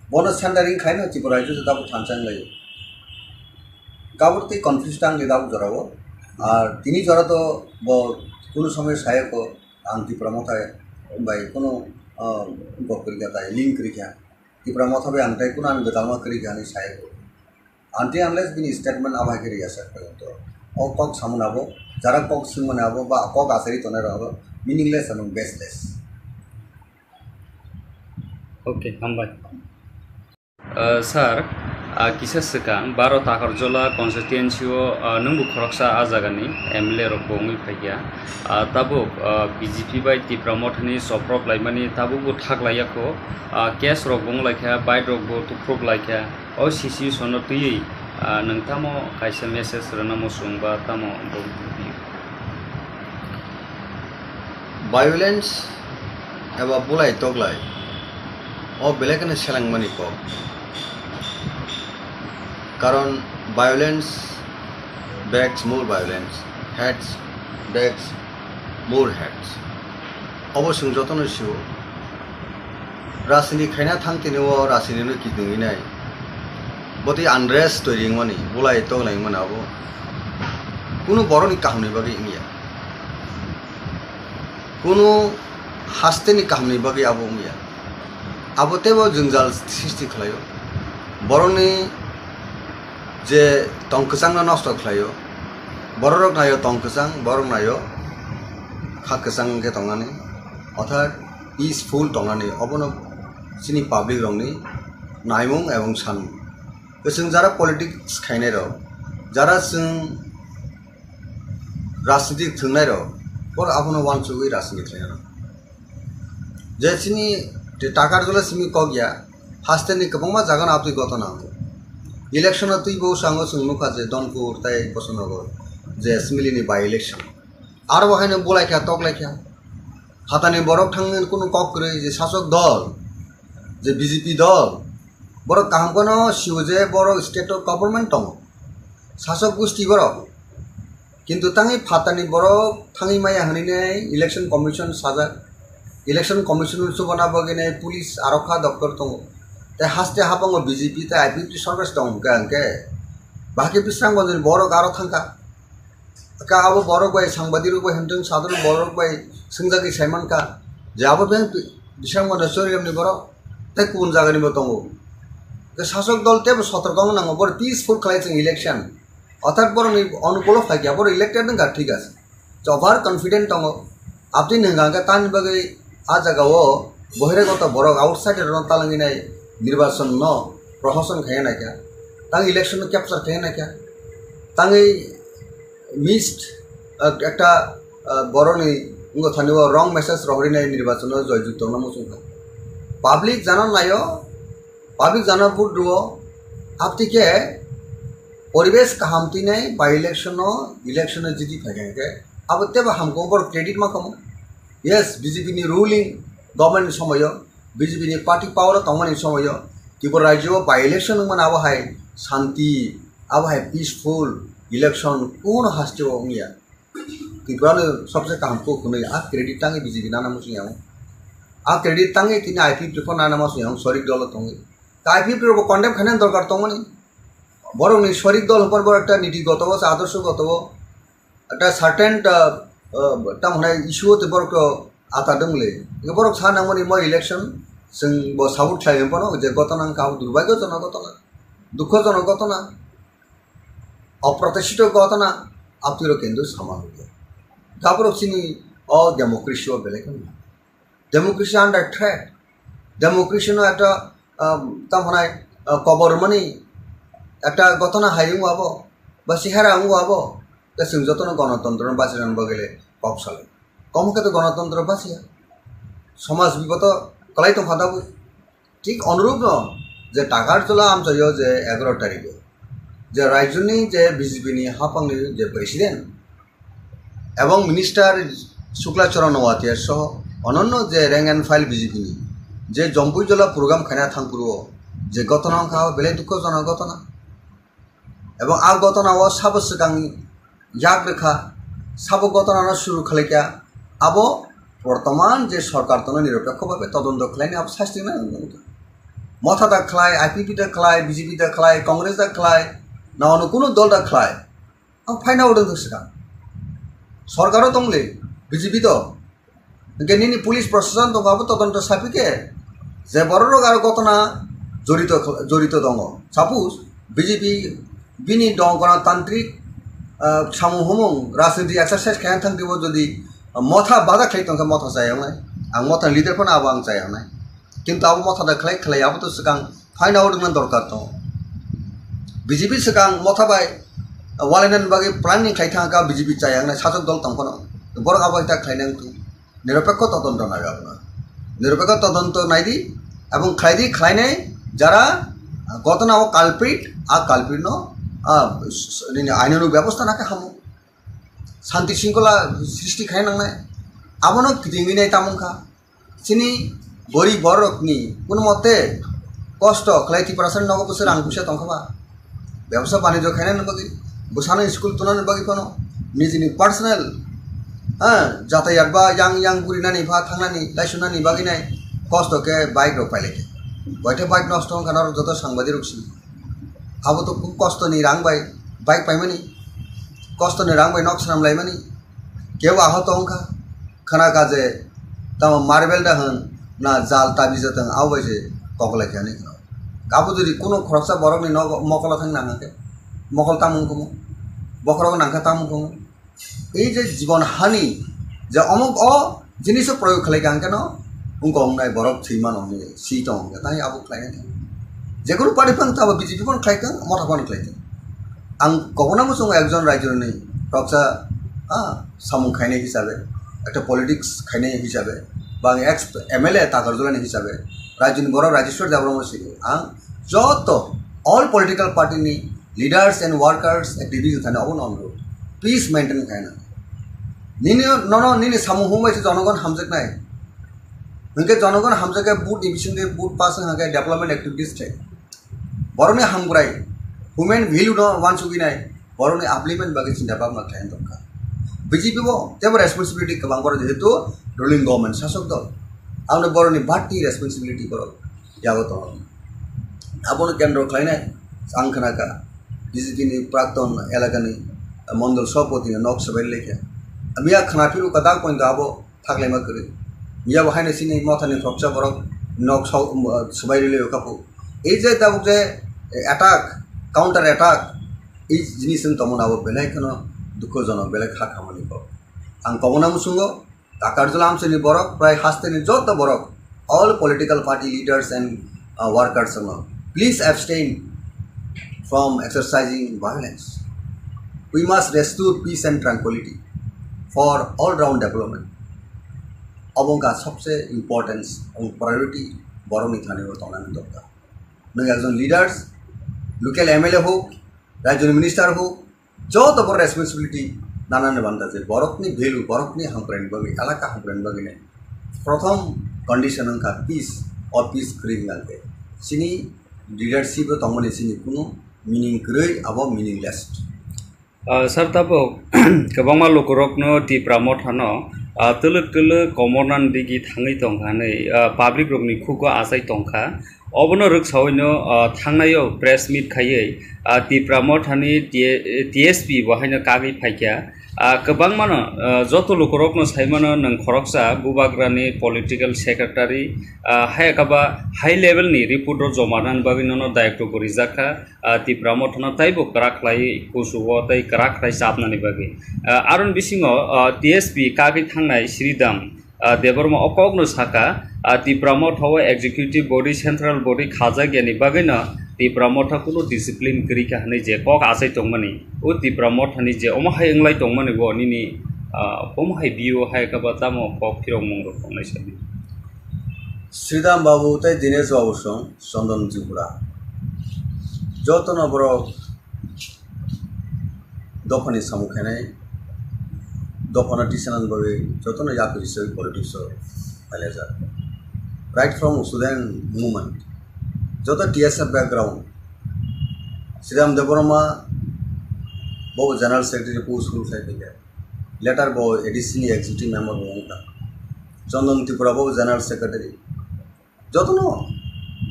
Bono centering khaino Tripura rajyo se tabuk thansa wnglaio. Kabur tei confuse tang le tabuk jorao. Ar tini jora to bo kuno somoy sayoko ang Tipra Motha bai kuno, ah, gok kwrwikha tai, link kwrwikha. Tipra Motha bai ang tai kuno ang gwdalma kwrwikha hinwi sayoko. Until unless bini statement abo hai khe rwya sak phai to. O kok samani abo, jara kok swngmani abo ba kok achari tongnai rok abo meaningless and baseless. Okay, hambai. Uh, sir, uh, kisa swkang baro Takarjola constituency o, uh, nwngbo khoroksa a jagani M L A rok bo wngwi phaikha. Uh, tabuk, uh, B J P bai Tipra Mothani soprok laimani tabukbo thak laiyakho. Uh, case rok bo wnglaikha, bike rok bo tukruk laikha. O situation no twiwi, ah, nwng tamo kaisa message rwna muchung ba tamo bo? Violence eba bulai toklai o belai kheno selengmani kok. Karon violence begs more violence, hate begs more hate. Obo chwng jotono sio. Rajniti khaina thang tini o rajniti no kiting nai. Botwi unrest toiri wngmani, bulai toklai wngmani abo. Kunu borokni kahamni bagwi wngya. Kunu hasteni kahamni bagwi abo wngya. Abo teibo jwngjal sristi khlaio. Borokni je tong kwchangno nosto khlaio. Borok naio tong kwchang, borok naio kha kwchang khe tongnani. Orthat peaceful tongnani obono chini public rokni naimung ebong sanmung. Chwng jara politics khainai rok, jara chwng rajniti thwngnai rok, borok abono uansugwi rajniti khlainai rok. Je chini Takarjola simi kok ya, hasteni kwbangma jaga no aboni gotona wngo. Election o twi bo sango chwng nukha je Donpur tei Bosonogor je assembly ni by election. Aro bo haino bulaikha toklaikha. Phatani borok thangwi kunu kok kwrwi je sasok dol, je B J P dol, borok kaham kheno sio je borok state o government tongo. Sasok gusti borok. Kintu tangwi phatani borok thangwi maya hwnwi nai election commission sajak. Election commission chubana bagwi nai police arokha doktor tongo. Tei haste habango B J P tei I P F T sorkar tong hwnkhe hwnkhe bahai khe Bisramganj ni borok aro thangkha. Ka abo borok bai sangbadirok bai hwnthwng sadharwan borok bai swngjagwi saimankha je abo beng Bisramganj ni Chorigram ni borok tei kubun jagani bo tongo. Hwnkhe sasok dol teibo sotorko wng nango, borok peaceful khlai chwng election. Orthat borokni onukulo phaikha, borok elected wngkha, thik ase. Over confident tongo. Aboni hwnka hwnkhe tamni bagwi a jagao bohiragoto borok outsider rokno talangwi nai nirbachon no prohoson khaiya naikha. Tang election no capture khaiya naikha. Tangwi missed, ah, ekta, ah, borokni wngkha thani o wrong message rohorwi nai nirbachon no joy jukto wngna muchungkha. Public jana naio, public jana vote rwo, aboni khe poribesh kaham twi nai by election no, election no jiti phaikha hwnkhe abo teibo hamkhe borok credit ma kamo. Yes, B J P ni ruling government ni somoyo, B J P ni party power o tongmani somoyo Tripura rajyo o by election wngmani abo hai shanti, abo hai peaceful election kuno haste o wngya. Tripura no sobse kaham kok hwnwi a credit tangwi B J P nana muchung yang. A credit tangwi tini I P F T report nana muchung yang, sorik dolo tongwi. Ta I P F T report condemn khaina dorkar tongmani. Borokni sorik dol hwnpar borok ekta niti goto o, adorsho goto o, ekta certain, ah, ah, tamo hwnai issue o tei borok to ata dwngle. Borok sa nangmani mo election chwng bo support khlai hwnphano je gotona wngkha abo durbagyojonok gotona, dukhojonok gotona, oprotishito gotona, abtwirok kintu sama nukya. Gaborok chini o democracy o belai kheno democracy under threat. Democracy no ekta, ah, tamo hwnai, ah, kobor mani ekta gotona hai wngwa bo, ba chehara wngwa bo, tei chwng jotono gonotontro no bachirani bagwi le kok salai. Komo khe to gonotontro bachiya, somaj biboto kwlai tongkha tabuk. Thik onurupno je Takarjola amchaio je egaro tarikh o je rajyoni je B J P ni haphangni je president ebong minister Shukla Charan Noatia soho ononno je rank and file B J P ni je Jompuijola program khaina thangphuru o je gotona wngkha belai dukhojonok gotona. Ebong a gotona o sabo swkang yak rwkha, sabo gotona no suru khlaikha, abo bortoman je sorkar tono niropekho bhabe todonto khlaini abo sasti nai wngkha. Motha da khlai, I P P da khlai, B J P da khlai, Congress da khlai, na ono kuno dol da khlai. Ang phaina odong swkang. Sorkaro tongle B J P to. Hingke nini police proshashan tongo abo todonto sapi ke je borok rok aro gotona jorito jorito tongo. Suppose B J P bini dong gonotantrik, ah, samung humung rajniti exercise khaina thang twibo jodi motha bada khlai tongkha motha chayaknai. Ang motha leader phano abo ang chayaknai. Kintu abo motha da khlai khlai abo to swkang find out wngna dorkar tongo. B J P swkang motha bai walainani bagwi planning khlai thangkha B J P chayaknai sajwk dol tong phano. Borok abo ita khlainai wngtong. Niropekho todonto nai abono. Niropekho todonto naidi, ebong khlaidi, khlainai jara gotona o culprit, a culprit no, a, s-, s-, nini ainano bebosta nakhe hamo. Shanti shringkhola srishti khai nangnai. Abono kitingwi nai tamung kha. Chini gorib borokni kuno mote kosto khlai Tiprasani nogo bwswk rang puisa tongkha ba. Bebsa banijyo khainani bagwi, bwsano school tunani bagwi phano nijini personal, ha, jatayat ba yang yang gurinani ba thangnani laisunani bagwi nai kosto khe bike rok pailai khe. Boithe bike nosto wngkha norok joto sangbadirok si. Abo to khub kostoni rang bai bike paimani, kostoni rang bai nok swnam laimani, kebo ahot wngkha. Khana kha je tamo marble da hwn na jal tabi jatwng abo bai se koklai khe hinwi khna. Abo jodi kuno khoroksa borokni nogo mokolo thang nang khe mokol tamung kumu, bokhorok nang kha tamung kumu. Ei je jibon hani je omok o jiniso proyog khlai kha hwnkhe no wngkha wngnai borok thwi mano hinwi si tong hwnkhe tai abo khlai nai. Jekunu party phano abo B J P phano khlai kha, motha phano khlai kha. Ang kobona muchungo ekjon raijoni khoroksa, ah, samung khainai hisabe, ekta politics khainai hisabe, ba ang ex M L A Takarjulani hisabe, raijoni borok Rajeshwar Debbarma sini ang joto all political party ni leaders and workers activities thani obono onurod peace maintain khaina. Nini nono nini samung humbai se jonogon hamjaknai. Hwnkhe jonogon hamjakhe vote ni bisingtwi vote pass wngkha khe development activities thai. Borokni hamkrai, human value no wansugwi nai, borokni upliftment bagwi chinta bhabna khlai tongkha. B J P bo tebo responsibility kwbang borok jehetu ruling government sasok dol. Aboni borokni bati responsibility borok yago tongo. Abono kendro khlainai ang khna kha B J P ni prakton elakani mondol sabhapati no nok swbai lekha. Miya khna phiru kwtal pointo abo thaklaima kwrwi. Miya bo haino chini mothani khoroksa borok nok sok, um, swbai rwlwi kha phu. Ei je tabuk je attack, counter attack, ei jinis wng tongmani abo belai kheno dukhojonok, belai kha khamani kok. Ang kobona muchungo Takarjula amchaini borok, prai hasteni joto borok, all political party leaders and, uh, workers wngno, please abstain from exercising violence. We must restore peace and tranquility for all round development. Obo wngkha sobse importance ebong priority borokni thani o tongnani dorkar. Nwng ekjon leaders, local M L A hok, rajyoni minister hok, joto bo responsibility nanani banda je borokni value, borokni hamkraini bagwi, elaka hamkraini bagwi nai prothom condition wngkha peace, o peace kwrwi wngkha khe chini leadership o tongmani chini kunu meaning kwrwi, abo meaningless. Ah, sir, tabuk kwbangma lukurokno Tipra Mothano, ah, twlwk twlwk komornani digi thangwi tongkha hinwi, ah, public rokni khugo achai tongkha. Obono rwksaui no, ah, thangnaio press meet khaiwi, ah, Tipra Mothani T-, T S P bo haino kagwi phaikha. Ah, kwbangmano, ah, joto lukurokno saimano nwng khoroksa Bubagrani political secretary, ah, hai khe ba high level ni report rok joma rwnani bagwi nono dayoktobo rijakkha. Ah, Tipra Mothano taibo kwrak khlai kuchugo tei kwrak khlai chapnani bagwi. Ah, aroni bisingo, ah, T S P kagwi thangnai Sridham, ah, Debbarma o kokno sakha, ah, Tipra Motha o executive body, central body khajak yani bagwino Tipra Motha kunu discipline kwrwi kha hinwi je kok achai tongmani, o Tipra Mothani je omo hai wnglai tongmani bo nini, ah, omo hai view hai khe ba tamo kok phirokmung rok tongnai sadi. Sridham Babu tei Dinesh Babu song Chandan Tripura. Jotono borok dophani samung khainai, dophano tisanani bagwi jotono yapri se politics o phailajak. Right from student movement, joto T S F background, Sridham Debbarma bo general secretary post rule khai phaikha. Later bo A D C ni executive member bo wngkha. Chandan Tripura bo general secretary. Jotono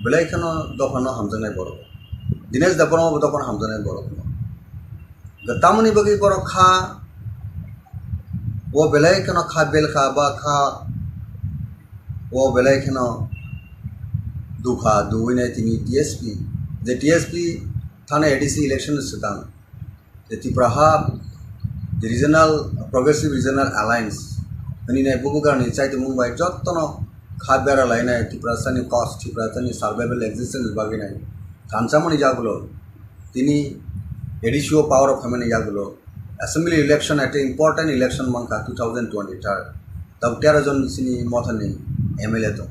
belai kheno dophano hamjaknai borok. Dinesh Debbarma bo dophano hamjaknai borok. Tamoni bagwi borok kha O belai kheno kha belkha ba kha, o belai kheno dukha duwi nai tini T S P, je T S P thana A D C election swkang, je Tipra ha Regional, Progressive Regional Alliance hwnwi nai bubugrani chaitimung bai jottono kha bera lainai Tiprasani cause, Tiprasani survival existence bagwi nai thansamani jagulo tini A D C o power o phaimani jagulo Assembly election ekta important election mankha two thousand twenty-third. Tabuk tero jon sini mothani M L A tong.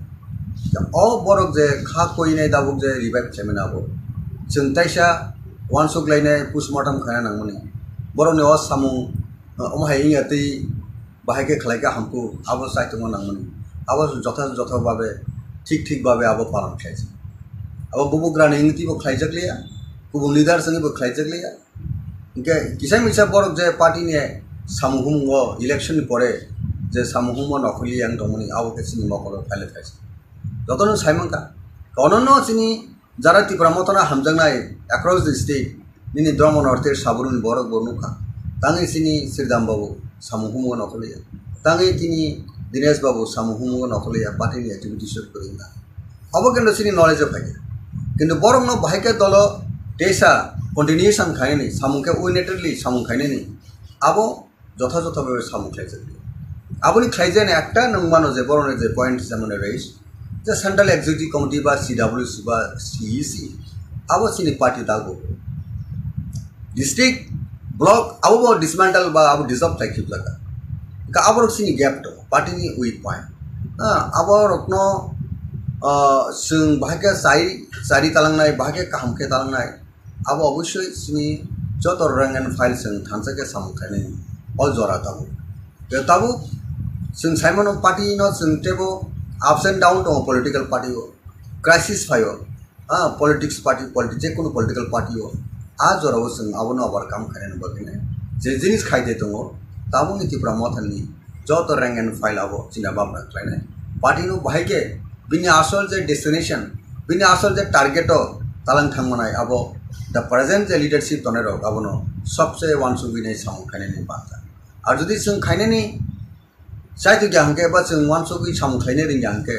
Da o borok je kha koinai tabuk je revive khlaimani abo. Chwng taisa uansuk lainai postmortem khaina nangmani. Borokni o samung, uh, omo hai wngya twi bahai khe khlai khe hamkuk abo chai tongma nangmani. Abo jotha jotha babe thik thik babe abo palan khlaijak. Abo bubugrani wngwi twibo khlaijak liya, kubun leaders wngwibo khlaijak liya. Hingke kisa misa borok je party ni samung humung o election ni pore je samung humung o nokhorli yang tongmani abo khe chini mokolo phaile phaisa. Jotono sai mankha. Kono no chini jara Tipra Motha no hamjaknai across the state nini Dharma North East Saburuni borok bo nukha. Tangwi chini Sridham Babu samung humung o nokhorli ya. Tangwi tini Dinesh Babu samung humung o nokhorli ya party ni activities o kwrwngkha. Abo kintu chini knowledge o phaikha. Kintu borokno bahai khe dolo teisa continuation khainani, samung khe unitedly samung khainani, abo jotha jotha bhabe samung khlaijak. Aboni khlaijani ekta nwng mano je borokni je point je mane raise, je Central Executive Committee ba C W C ba C E C, abo chini party dago. District, block, abo bo dismantle ba abo dissolve khlai khibjak. Ka abo rok chini gap to, party ni weak point. Ah, abo rokno, ah, chwng bahai khe chai, chari talangnai, bahai khe kaham khe talangnai. Abo obosoi chini joto rank and file chwng thansa khe samung khainai o jora tabuk. Tei tabuk chwng saimano party no chwng tebo ups and down tongo political party o, crisis phaio. Ah, politics party, politi-, jekunu political party o, ah, jorao chwng abono overcome khainani bagwino je jinis khaide tongo, tabukni Tipra Mothani joto rank and file abo china bapra khlainai. Party no bahai khe bini asol je destination, bini asol je target o talang thangmanai abo the present je leadership tonai rok abono sobse uansugwi nai samung khainani banta. Ar jodi chwng khainani Chai tongya hwnkhe ba chwng uansugwi samung khlaina rwngya hwnkhe,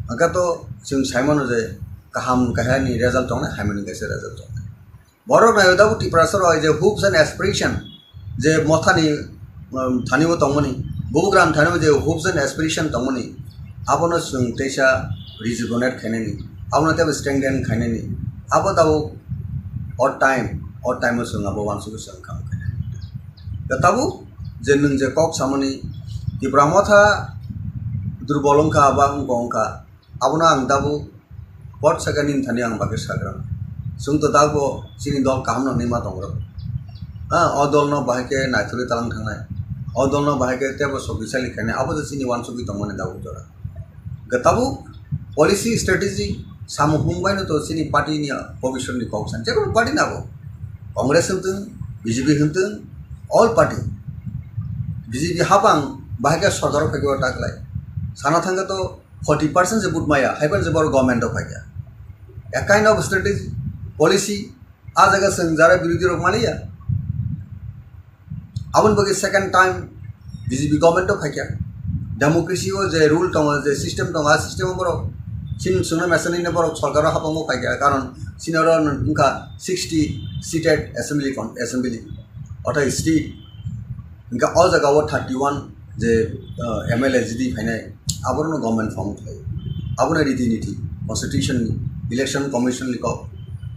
hwnkhe to chwng saimano je kaham kahani result tongnai, hamya ni kaisa result tongnai. Borok naio tabuk Tiprasa rok je hopes and aspiration je mothani, um, thani bo tongmani, bubugram thani bo je hopes and aspiration tongmani, abono chwng teisa rejuvenate khainani, abono teibo strengthen khainani, abo tabuk o time, o time o chwng abo uansugwi chwng kaham khainani. Da tabuk je nwng je kok samani Tipra Motha durbol wngkha ba wngkha wngkha, abono ang tabuk pot saka nini thani ang bagwi sagra. Chwng to tabuk chini dol kaham no hinwi ma tongo. Ha, o dol no bahai khe naithorwi talang thangnai, o dol no bahai khe teibo sokisali khainai, abo je chini uansugwi tongmani tabuk jora. Hwnkhe tabuk policy strategy samung hum baino to chini party ni bhobishyot ni kok san, jekunu party ni abo, Congress hwntwng, B J P hwntwng, all party, B J P hapang bahai khe sorkar o phaikhe o ta khlai. Sana thangkhe to forty percent se vote maya, haiphano se borok government o phaikha. A kind of strategy, policy, a jaga chwng jara birodhi rok maliya. Aboni bagwi second time B J P government o phaikha. Democracy o je rule tongo, je system tongo, a system o borok chini chwngno mesa nini borok sorkar o hapang o phaikha, karon chini oro wngkha sixty seated assembly con-, assembly, ortha state, hwnkhe o jaga o thirty one je, uh, M L A jidi phainai, aborokno government form khlai, abono riti niti, constitution ni, election commission ni kok,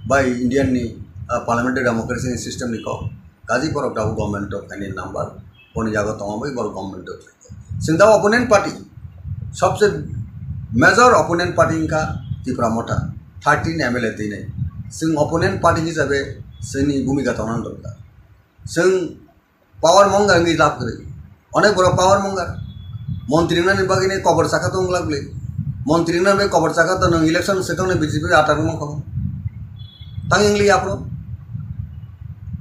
bai Indian ni, uh, parliamentary democracy ni system ni kok, kaji borok tabuk government o phainai number, boni jaga tongo bai borok government o phaikha. Chwng tabuk opponent party, sobse major opponent party wngkha Tipra Motha, thirteen M L A twinai. Chwng opponent party hisabe chwngni bhumika tongna dorkar. Chwng power mongya wngwi lab kwrwi. Onek borok power mongya. Montri wngnani bagwi ni kobor chakha tong glak bwlwi. Montri wngnani bagwi kobor chakha to nwng election se tongni B J P atar wngkha. Tang wngli aphuru.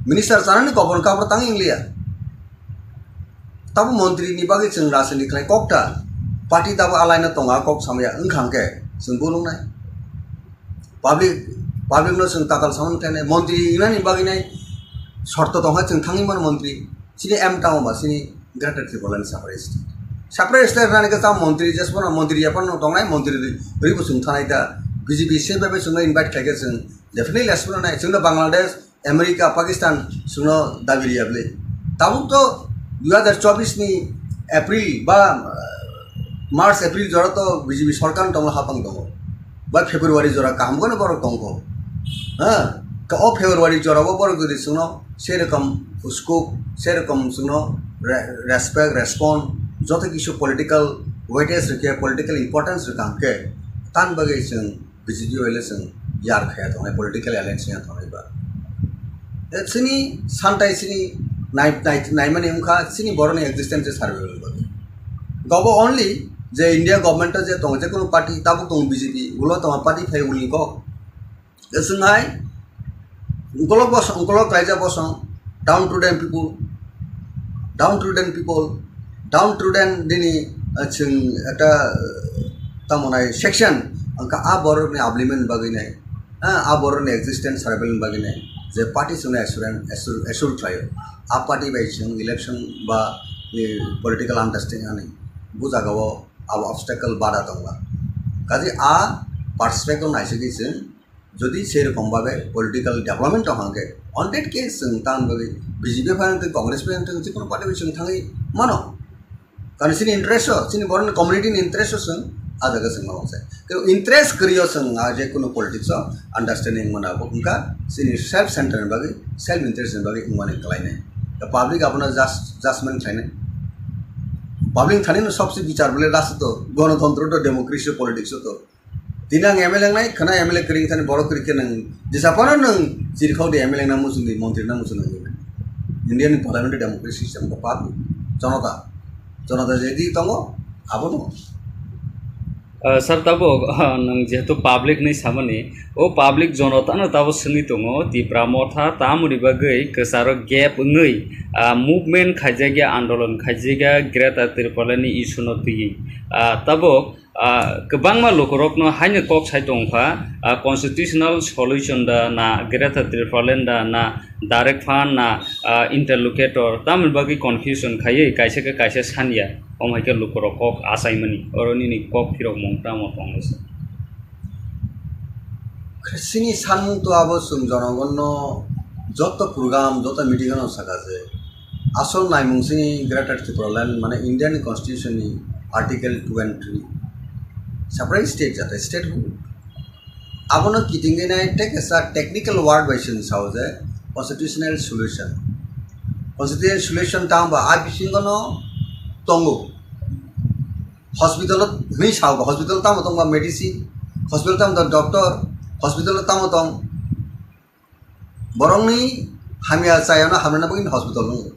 Minister chanani kobor wngkha aphuru tang wnglia. Tabo montri ni bagwi chwng rajniti khlai kok ta. Party tabo alai no tongo kok samaya wngkha hwnkhe chwng bulung nai. Public, public no chwng tatal samani khlainai, montri wngnani bagwi nai shorto tongkha chwng thangwi mano montri. Chini M town ba chini Greater Tipraland separate state. Separate state rani khe tamo montri jesmano montri yapano tongnai montri rwi bo chwng thanai ta B J P se bai bai chwngno invite khlaikhe chwng definitely asmano nai chwngno Bangladesh, America, Pakistan chwngno dabi riya bwle. Tabuk to dui hazar chobbish ni April ba, uh, March, April jora to B J P sorkar tonglo hapang tongo. Ba February jora kaham kono borok tongkho. Ha? Ka o February jora o borok jodi chwngno serokom scope, serokom chwngno re-, respect, respond, joto kisu political weightage rwkhe, political importance rwkha hwnkhe, tan bagwi chwng B J P bai le chwng yar khaya tongnai, political alliance ya tongnai ba. E chini santai chini nai-, nai-, naimani wngkha chini borokni existence survival bagwi. Gobo only je India government o je tongo, je kunu party tabuk tongo B J P, ulo tongo party phai ulni kok. Chwng hai ukolok bosong, ukolok kaijak bosong, downtrodden people, downtrodden people, downtrodden nini, ah, chwng ekta, ah, tamo nai section, hwnkha a borokni upliftment bagwi nai, ah, a borokni existence survival bagwi nai, je party chwngno assure, assure, assure khlaio, a party bai chwng election ba, eh, political understanding ani, bo jagao abo obstacle bada tongla. Kaje a perspective naisingwi chwng jodi sei rokom babe political development tong hangke, on that case chwng tang bagwi B J P phai wngtong, Congress phai wngtong, jikunu party bai chwng thangwi mano. Karon chini interest o, chini borokni community ni interest o chwng a jaga chwng ma sai. Kebo interest kwrwi o chwng a je kunu politics o understanding mana bo wngkha chini self center ni bagwi, self interest ni bagwi wngmani kwlainai. The public abono just, judgment khlainai. Public thani no sobse bichar bole last to, gonotontro to, democracy, politics to. Tini ang M L A wngnai, khwna M L A kwrwi thani borok kwrwi khe nwng jesa phano nwng chirikhok di M L A wngna muchung di, montri wngna muchung nang di. India ni parliamentary democracy system ko pap jonota, jonota je di tongo, abono. Ah, sir, tabuk, ah, nwng jehetu public ni samani, o public jonotano tabuk swngwi tongo, Tipra Motha tamoni bagwi kwcharo gap wngwi, ah, movement khaijakya, andolon khaijakya, Greater Tipraland ni issue no twiwi. Ah, tabuk, ah, kwbangma lukurokno haino kok sai tongkha, ah, constitutional solution da na Greater Tipraland da na direct fund na, ah, interlocutor tamoni bagwi confusion khaiwi kaisa khe kaisa sanya, omo hai khe lukurok kok achaimani, oro nini kok phirokmung tamo tonglaisa? Chini sanmung to abo chwng jonogonno joto program, joto meeting ano saka je asol naimung chini Greater Tipraland mane Indian Constitution ni Article two and three, separate state jate statehood. Abono kitingwi nai tei kaisa technical word bai chwng sao je constitutional solution. Constitutional solution tamo ba a bisingo no tongo. Hospital o hwnwi sao ba, hospital tamo tong ba medicine, hospital tamo tong doctor, hospital tamo tong borokni hamya chayano hamrwna bagwi hospital wngo.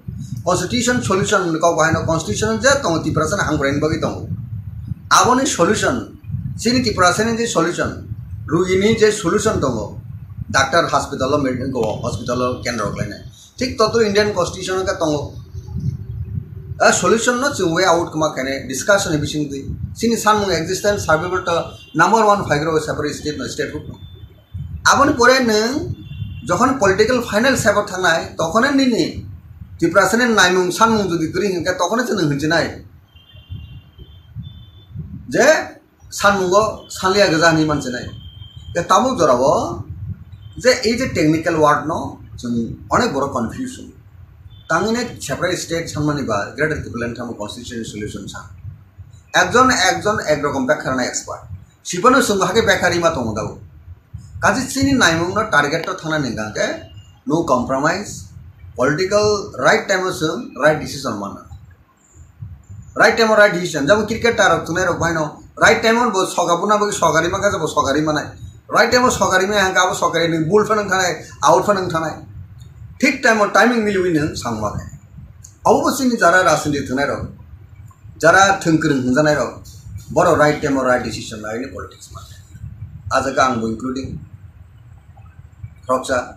Constitution solution hwnwi kok bahaino constitution je tongo Tiprasani hamkraini bagwi tongo. Aboni solution, chini Tiprasani je solution, rugini je solution tongo, doctor hospital o med-, go hospital o kendro khlainai. Thik totro Indian constitution o khe tongo. A solution no chwng way out kwma khainai discussion ni bisingtwi. Chini sanmung existence survival to number one phaigrok separate state no statehood no. Aboni pore nwng jokhon political final step o thangnai, tokhone nini Tiprasani naimung sanmung jodi kwrwi hwnkhe tokhone chwng hinjinai je sanmungo sanliya gwja hinwi manchinai. Tei tabuk jorao je ei je technical word no chwng onek borok confusion. Tangwi nai separate state sanmani ba Greater Tipraland tamo constitution solution sa. Ekjon ekjon ek rokom bekha rwna expert. Sibano chwng bo hakhe bekha rima tongo dago. Kaje chini naimung no target to thangna ningkha khe no compromise, political right time o chwng right decision manna. Right time o right decision. Jabo cricket tarok thunai rok baino right time o bo sokha buna bagwi sokari mangkha jabo sokari manai. Right time o sokari maya hangka abo sokari ni bul phanang thanai, out phanang thanai. Thik time o timing miliwi nang sangma khe. Abo bo chini jara rajniti thunai rok, jara thwngkwrwng hwnjanai rok, boro right time o right decision lai ni politics ma. A jaga ang bo including khoroksa.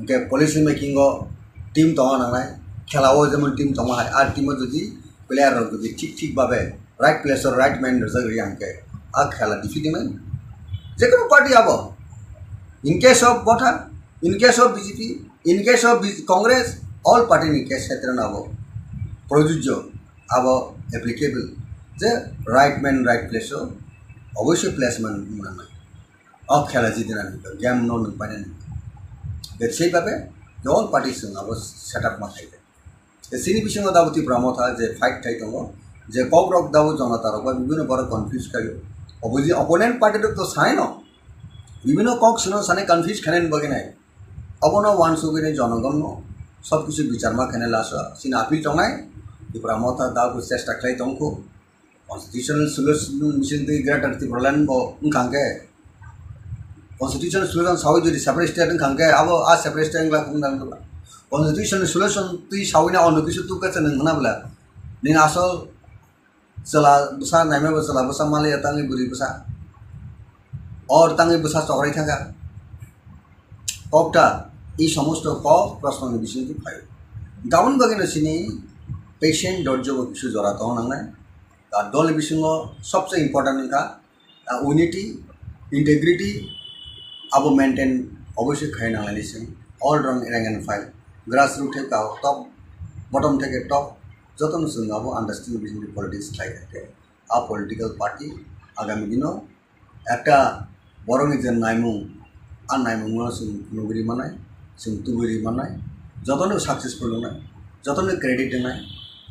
Hwnkhe policy making o team tongna nangnai, khela o jemon team tongma hai, a team o jodi player rok jodi thik thik babe right place o right man rwjak rwya hwnkhe a khela defeat wngmani. Jekunu party abo, in case of Motha, in case of B J P, in case of B-, Congress, all party ni case khetre no abo. projujjo, abo applicable, je right man right place o oboisoi placement wng nangnai. O khela jidinani game no nwng painani. Bebsai babe all parties nwng abo setup ma khaikha. Chini bisingo dabo Tipra Motha je fight khai tongo, je kok rok dabo jonata rok bai bibino borok confuse khaio. Opposi-, opponent party rok to sanai no, bibino kok sino sanai confuse khainani bagwi nai. Obono uansugwi nai jonogon no sob kisu bichar ma khainai last o chini appeal tongnai. Tipra Motha dabo chesta khlai tongkho. Constitutional solution bising twi Greater Tipraland bo wngkha hwnkhe, constitutional solution sawi jodi separate state wngkha hwnkhe, abo a separate state wngla wngna wngla. Constitutional solution twi sawi na ono kisu tukha se nwng hwna bwla. Nini asol chwla bwsa naima bo chwla bwsa maliya tangwi bwrwi bwsa. Or tangwi bwsa chokrai thangkha. Kokta, i somosto kok prosno ni bising twi phaio. Gabon bagwi no chini patient dorjo bo kisu jora tong nangnai. Ar dol ni bisingo sobse important wngkha, ah, unity, integrity, abo maintain oboisoi khai nanglaini chwng. All round rank and file, grassroot theke top, bottom theke top, jotono chwng abo understanding bising politics khlai thangkhe, a political party agami dino ekta borokni je naimung, a naimungno chwng nugwi manai, chwng tubui manai, jotono successful wngnai, jotono credit wngnai,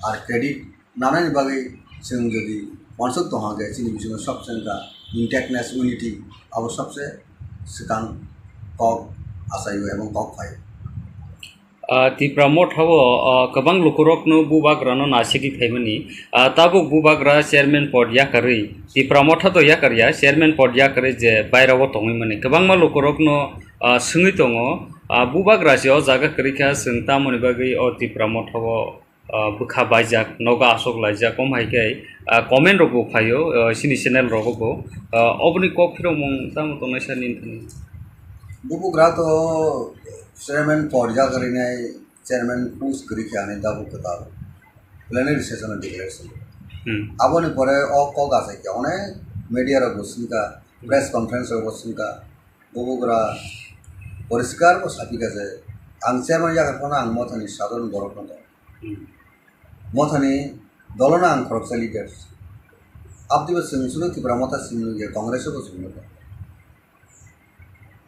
ar credit nanani bagwi chwng jodi uansuk tongha khe chini bisingo sobse wngkha intactness, unity, abo sobse swkang kok achaio ebong kok phaio. Ah, Tipra Motha o, ah, kwbang lukurokno bubagrano nasigwi phaimani. Ah, tabuk bubagra chairman pod yakarwi Tipra Motha to yakarya, chairman pod yakarwi je bairao tongwi mani. Kwbangma lukurokno, ah, swngwi tongo, ah, bubagra se o jaga kwrwi kha, chwng tamoni bagwi o Tipra Motha o, ah, bwkha baijak, nogo aswk laijak, omo hai khe, ah, comment rok bo phaio, ah, chini channel rogo bo. Ah, oboni kok phirokmung tamo tongnai sir nini thani? Bubagra to chairman pod yakarwi nai, chairman post kwrwi khe ani tabuk kwtal plenary session o declaration. Hmm. Aboni pore o kok achai khe onek media rok bo swngkha, press conference rok bo swngkha, bubagra poriskar bo sapikha je ang chairman yakar phano ang Mothani sadharon borok no tong. Hmm. Mothani dolono ang khoroksa leader. Abdi bo chwng suno Tipra Motha simi nukya, Congress o bo simi nukya.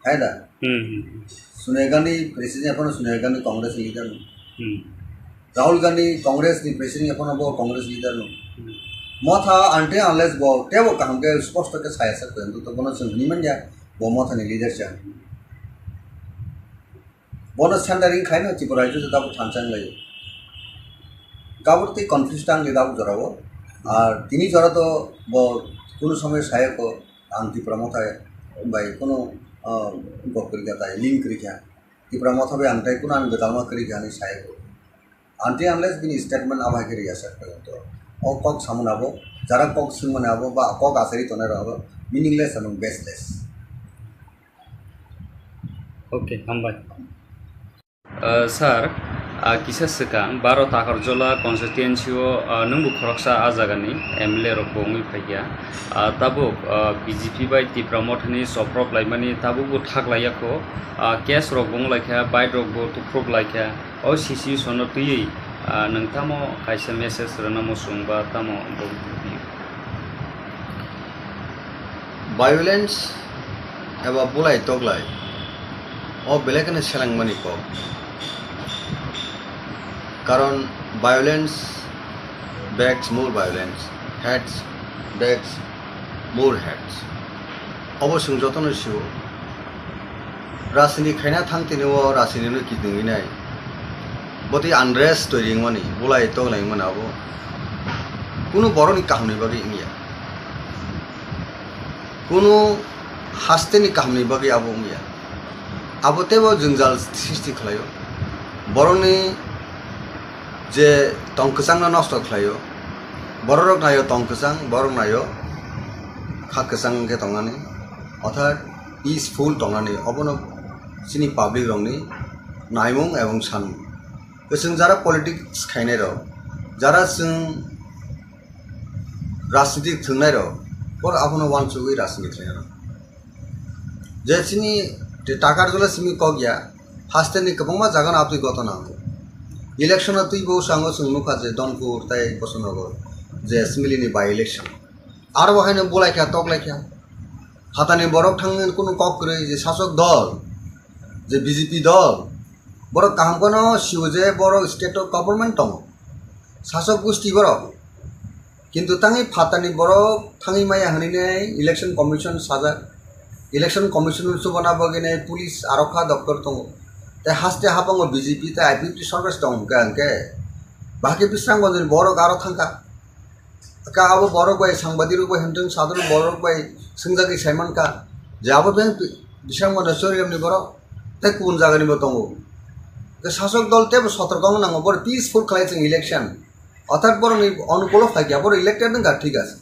Hai da? Hmm, hmm, hmm. Sonia Gandhi president, ephano Sonia Gandhi Congress ni leader no. Hmm. Rahul Gandhi Congress ni president, ephano bo Congress leader no. Hmm. Motha until unless bo tebo kaham khe sposto khe saya sak khe, to bono chwng hwnwi manya, bo Motha ni leader cha. Bono centering khaino Tripura rajyo se tabuk thansa wnglaio. Gabur tei confuse tang le tabuk jorao. Ar tini jora to bo kunu somoy saya ko ang Tipra Motha bai kunu, ah, gok kwrwi kha tai, link kwrwi kha. Tipra Motha bai ang tai kunu ang gwdalma kwrwi kha hinwi saya ko. Until unless bini statement abo hai khe rwya sak kha to. O kok samani abo, jara kok swngmani abo, ba kok asari tongnai rok abo meaningless and baseless. Okay, hambai. Uh, sir, uh, kisa swkang baro Takarjola constituency o, uh, nwngbo khoroksa a jagani M L A rok bo wngwi phaikha. Uh, tabuk, uh, B J P bai Tipra Mothani soprop laimani tabukbo thak laiyakho. Uh, case rok bo wnglaikha, bike rok bo tuprop laikha. O situation no twiwi, ah, nwng tamo kaisa message rwna muchung ba tamo bo? Violence eba bulai toklai o belai kheno selengmani kok. Karon violence begs more violence, hates begs more hates. Obo chwng jotono sio. Rajniti khaina thang tini o rajniti no kidingwi nai. Botwi unrest twi ringmani, bulai toklai wngmani abo. Kunu borokni kahamni bagwi wngya. Kunu hasteni kahamni bagwi abo wngya. Abo teibo jwngjal sristi khlaio. Borokni je tong kwchangno nosto khlaio. Bororok naio tong kwchang, borok naio kha kwchang wngkhe tongnani. Orthat peaceful tongnani, obono chini public rokni naimung ebong sanmung. Chwng jara politics khainai rok, jara chwng rajniti thwngnairok, borok abono uansugwi rajniti khlainai rok. Je chini Takarjola simi kok ya, hasteni kwbangma jagano aboni gotona wngo. Election o twi bo sango chwng nukha je Donpur tei Bosonogor je assembly ni by election. Aro bo haino bulaikha toklaikha. Phatani borok thangwi kunu kok kwrwi je sasok dol, je B J P dol, borok kaham kheno sio je borok state o government tongo. Sasok gusti borok. Kintu tangwi phatani borok thangwi maya hwnwi nai election commission sajak. Election commission chubana bagwi nai police arokha doktor tongo. Tei haste habango B J P tei I P F T sorkar tong hwnkhe hwnkhe bahai khe Bisramganj ni borok aro thangkha. Ka abo borok bai sangbadirok bai hwnthwng sadhorok borok bai swngjagwi saimankha je abo beng Bisramganj ni Chorigram ni borok tei kubun jaga ni bo tongo. Tei sasok dol teibo sotorko wng nango, borok peaceful khlai chwng election. Orthat borokni onukulo phaikya, borok elected wngkha, thik ase.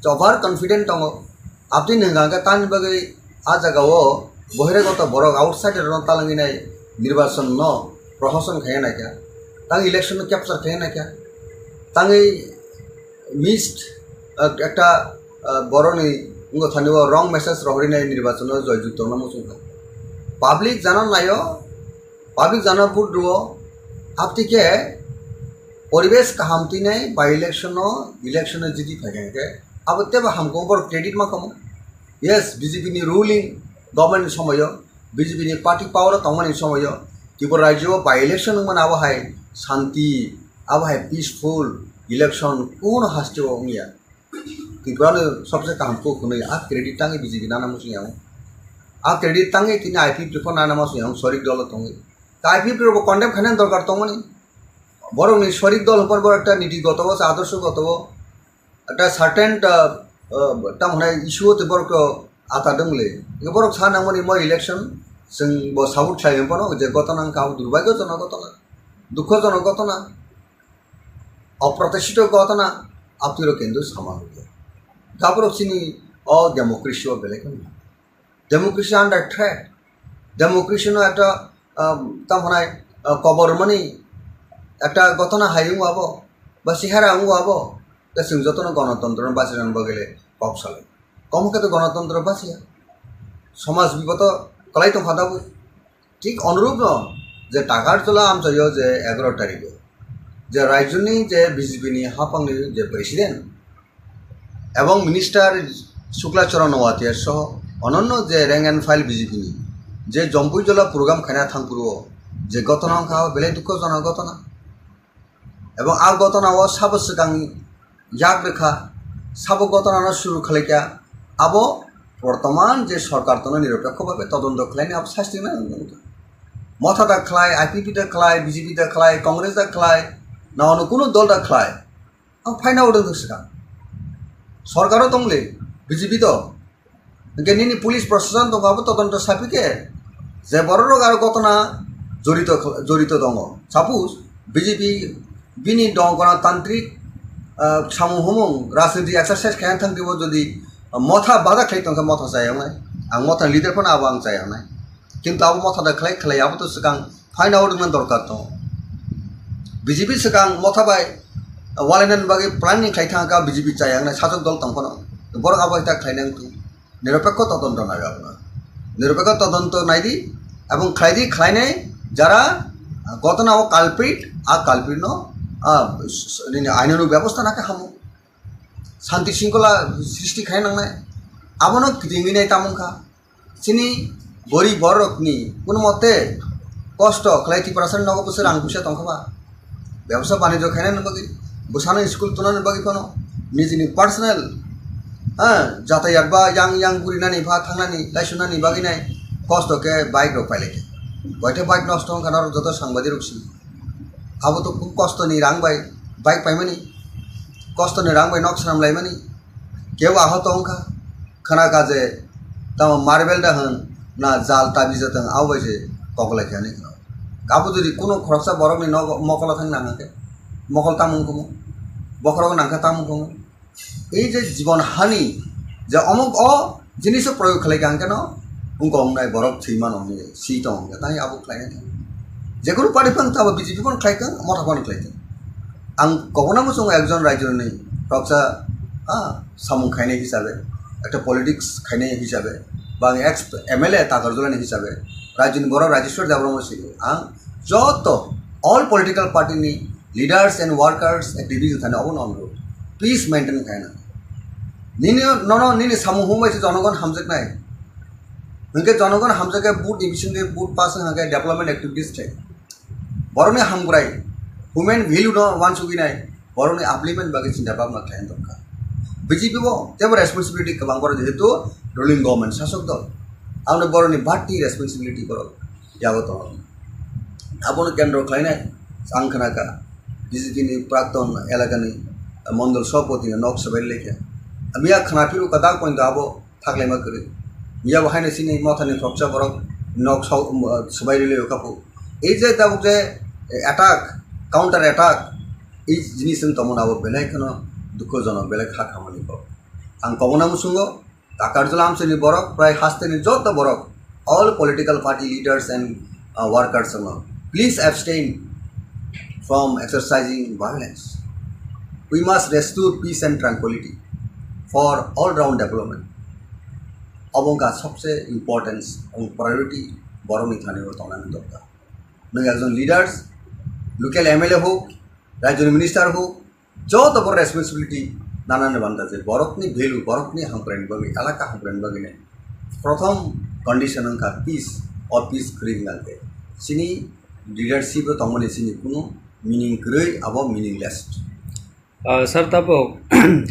Over confident tongo. Aboni hwnka hwnkhe tamni bagwi a jagao bohirogoto borok outsider rokno talangwi nai nirbachon no prohoson khaina naikha. Tang election no capture khaina naikha. Tangwi missed, ah, ekta, ah, borokni wngkha thani o wrong message rohorwi nai nirbachon no joyjukto no muchungkha. Public jana naio, public jana vote rwo, abtike poribesh kaham twi nai by election o, election o jiti phaikha hwnkhe abo teibo hamkuk borok credit ma kamo. Yes, B J P ni ruling government ni somoyo, B J P ni party power o tongmani somoyo Tripura rajyo o by election wngmani abo hai shanti, abo hai peaceful election kuno haste o wngya. Tripura no sobse kaham kuk hwnwi a credit tangwi B J P nana muchung yango. A credit tangwi tini I P F T pho nana muchung yango, sorik dolo tongwi. Ta I P F T rokbo condemn khainani dorkar tongmani. Borokni sorik dol hwnphano borok ekta niti goto o, adorsho goto o, ekta certain, ah, ah, tamo hwnai issue o tei borok to ata dong le. Borok sa nangmani mo election chwng bo support khlai hwnphano je gotona wngkha abo durbhagyojonok gotona, dukhojonok gotona, oprotishito gotona, abtiro kendu sama hwnkhe. Gaborok chini o democracy o belai kheno democracy under threat. Democracy no ekta, um, tamo hwnai, uh, kobor mani ekta gotona hai wngo abo, ba sihara wngo abo, ta chwng jotono gonotontro no bachirani bagwi le kok salai. Komo khe to gonotontro bachiya. Somaj biboto kwlai tongkha tabuk. Thik onurupno je Takarjala amchaio je egaroh tarikh o je rajyoni je B J P ni haphangni je president, ebong minister Shukla Charan Noatia soho ononno je rank and file B J P ni je Jompui Jola program khaina thangphuru o je gotona wngkha, belai dukhojonok gotona. Ebong a gotona o sabo swkang yak rwkha, sabo gotona no suru khlaikha, abo bortoman je sorkar tono niropekho bhabe todonto khlaini abo sasti nang wngkha. Motha da khlai, I P P da khlai, B J P da khlai, Congress da khlai, na ono kuno dol da khlai. Ang phaina odong thung swkang. Sorkaro tongle, B J P to. Hwnkhe nini police proshashan tongo abo todonto saphikhe je bororok aro gotona jorito, jorito tongo. Suppose B J P bini dong gonotantrik, ah, samung humung rajniti exercise khaina thangtwibo jodi motha bada khlai tongkhe motha chayaknai. Ang motha leader phano abo ang chayaknai. Kintu abo motha da khlai khlai abo to swkang phaina odongna dorkar tongo. B J P swkang motha bai walainani bagwi planning khlai thangkha B J P chayaknai sajwk dol tong phano. Borok abo hai ta khlainai wngthung. Niropekho todonto nai abono. Niropekho todonto naidi ebong khlaidi, khlainai jara gotona o culprit, a culprit no, ah, s-, s-, nini ainoni bebosta nakhe hamo. Shanti shringkhola srishti khai nangnai. Abono kitingwi nai tamung kha. Chini gorib borokni kuno mote kosto khlai Tiprasani nogo bwswk rang puisa tongkha ba? Bebsa banijyo khainani bagwi, bwsano school tunani bagwi phano nijini personal, ha, jatayat ba yang yang gurinani ba thangnani laisunani bagwi nai kosto khe bike rok pailai khe. Boithe bike nosto wngkha norok joto sangbadirok si. Abo to kostoni rang bai bike paimani, kostoni rang bai nok swnam laimani, kebo ahoto wngkha, khna kha je tamo marble da hwn na jal tabija thang abo bai se kok lai kha hinwi khna. Abo jodi kuno khoroksa borokni nogo mokolo thang nang khe mokol tamo wngkha mo, bokhorok nang kha tamo wngkha mo. Ei je jibon hani je omuk o jiniso proyog khlai kha hwnkhe no wngkha wngnai borok thwi mano hinwi si tongo hwnkhe tei abo khlai nai. Jekunu party phano tamo B J P phano khlai kha, motha phano khlai kha. Ang kobona muchungo ekjon raijoni khoroksa, ah, samung khainai hisabe, ekta politics khainai hisabe, ba ang ex M L A Takarjala ni hisabe, raijoni borok Rajeshwar Debbarma sini ang joto All political party ni leaders and workers, activists thani obo no onurod. Peace maintain khaina. Nini nono nini samung humbai se jonogon hamjaknai. Hingke jonogon hamjakhe vote division de vote pass hingke development activities thai. Borokni hamkrai, human value no wansugwi nai, borokni upliftment bagwi chinta bhabna khlai tongkha. B J P bo tebo responsibility kwbang borok jehetu ruling government sasok dol. Aboni borokni bati responsibility borok yago tongo. Abono kendro khlainai ang khnakha B J P ni prakton elakani mondol sabhapati no nok swbai lekha. Miya khna phiru kwtal pointo abo thaklaima kwrwi. Miya bo haino chini mothani khoroksa borok nok sok, um, swbai rwlwi kha phu. Ei je tabuk je attack, counter attack, ei jinis wng tongmani abo belai kheno dukhojonok, belai kha khamani kok. Ang kobona muchungo, Takarjala amchaini borok, prai hasteni joto borok, all political party leaders and, uh, workers no, please abstain from exercising violence. We must restore peace and tranquility for all round development. Obo wngkha sobse importance and priority borokni thani o tongnani dorkar. Nwng ekjon leaders, local M L A hok, rajyoni minister hok, joto borok responsibility nanani banda je borokni value, borokni hamkraini bagwi, elaka hamkraini bagwi nai. Prothom condition wngkha peace, o peace kwrwi hwnka khe chini leadership o tongmani chini kunu meaning kwrwi, abo meaningless. Ah, sir, tabuk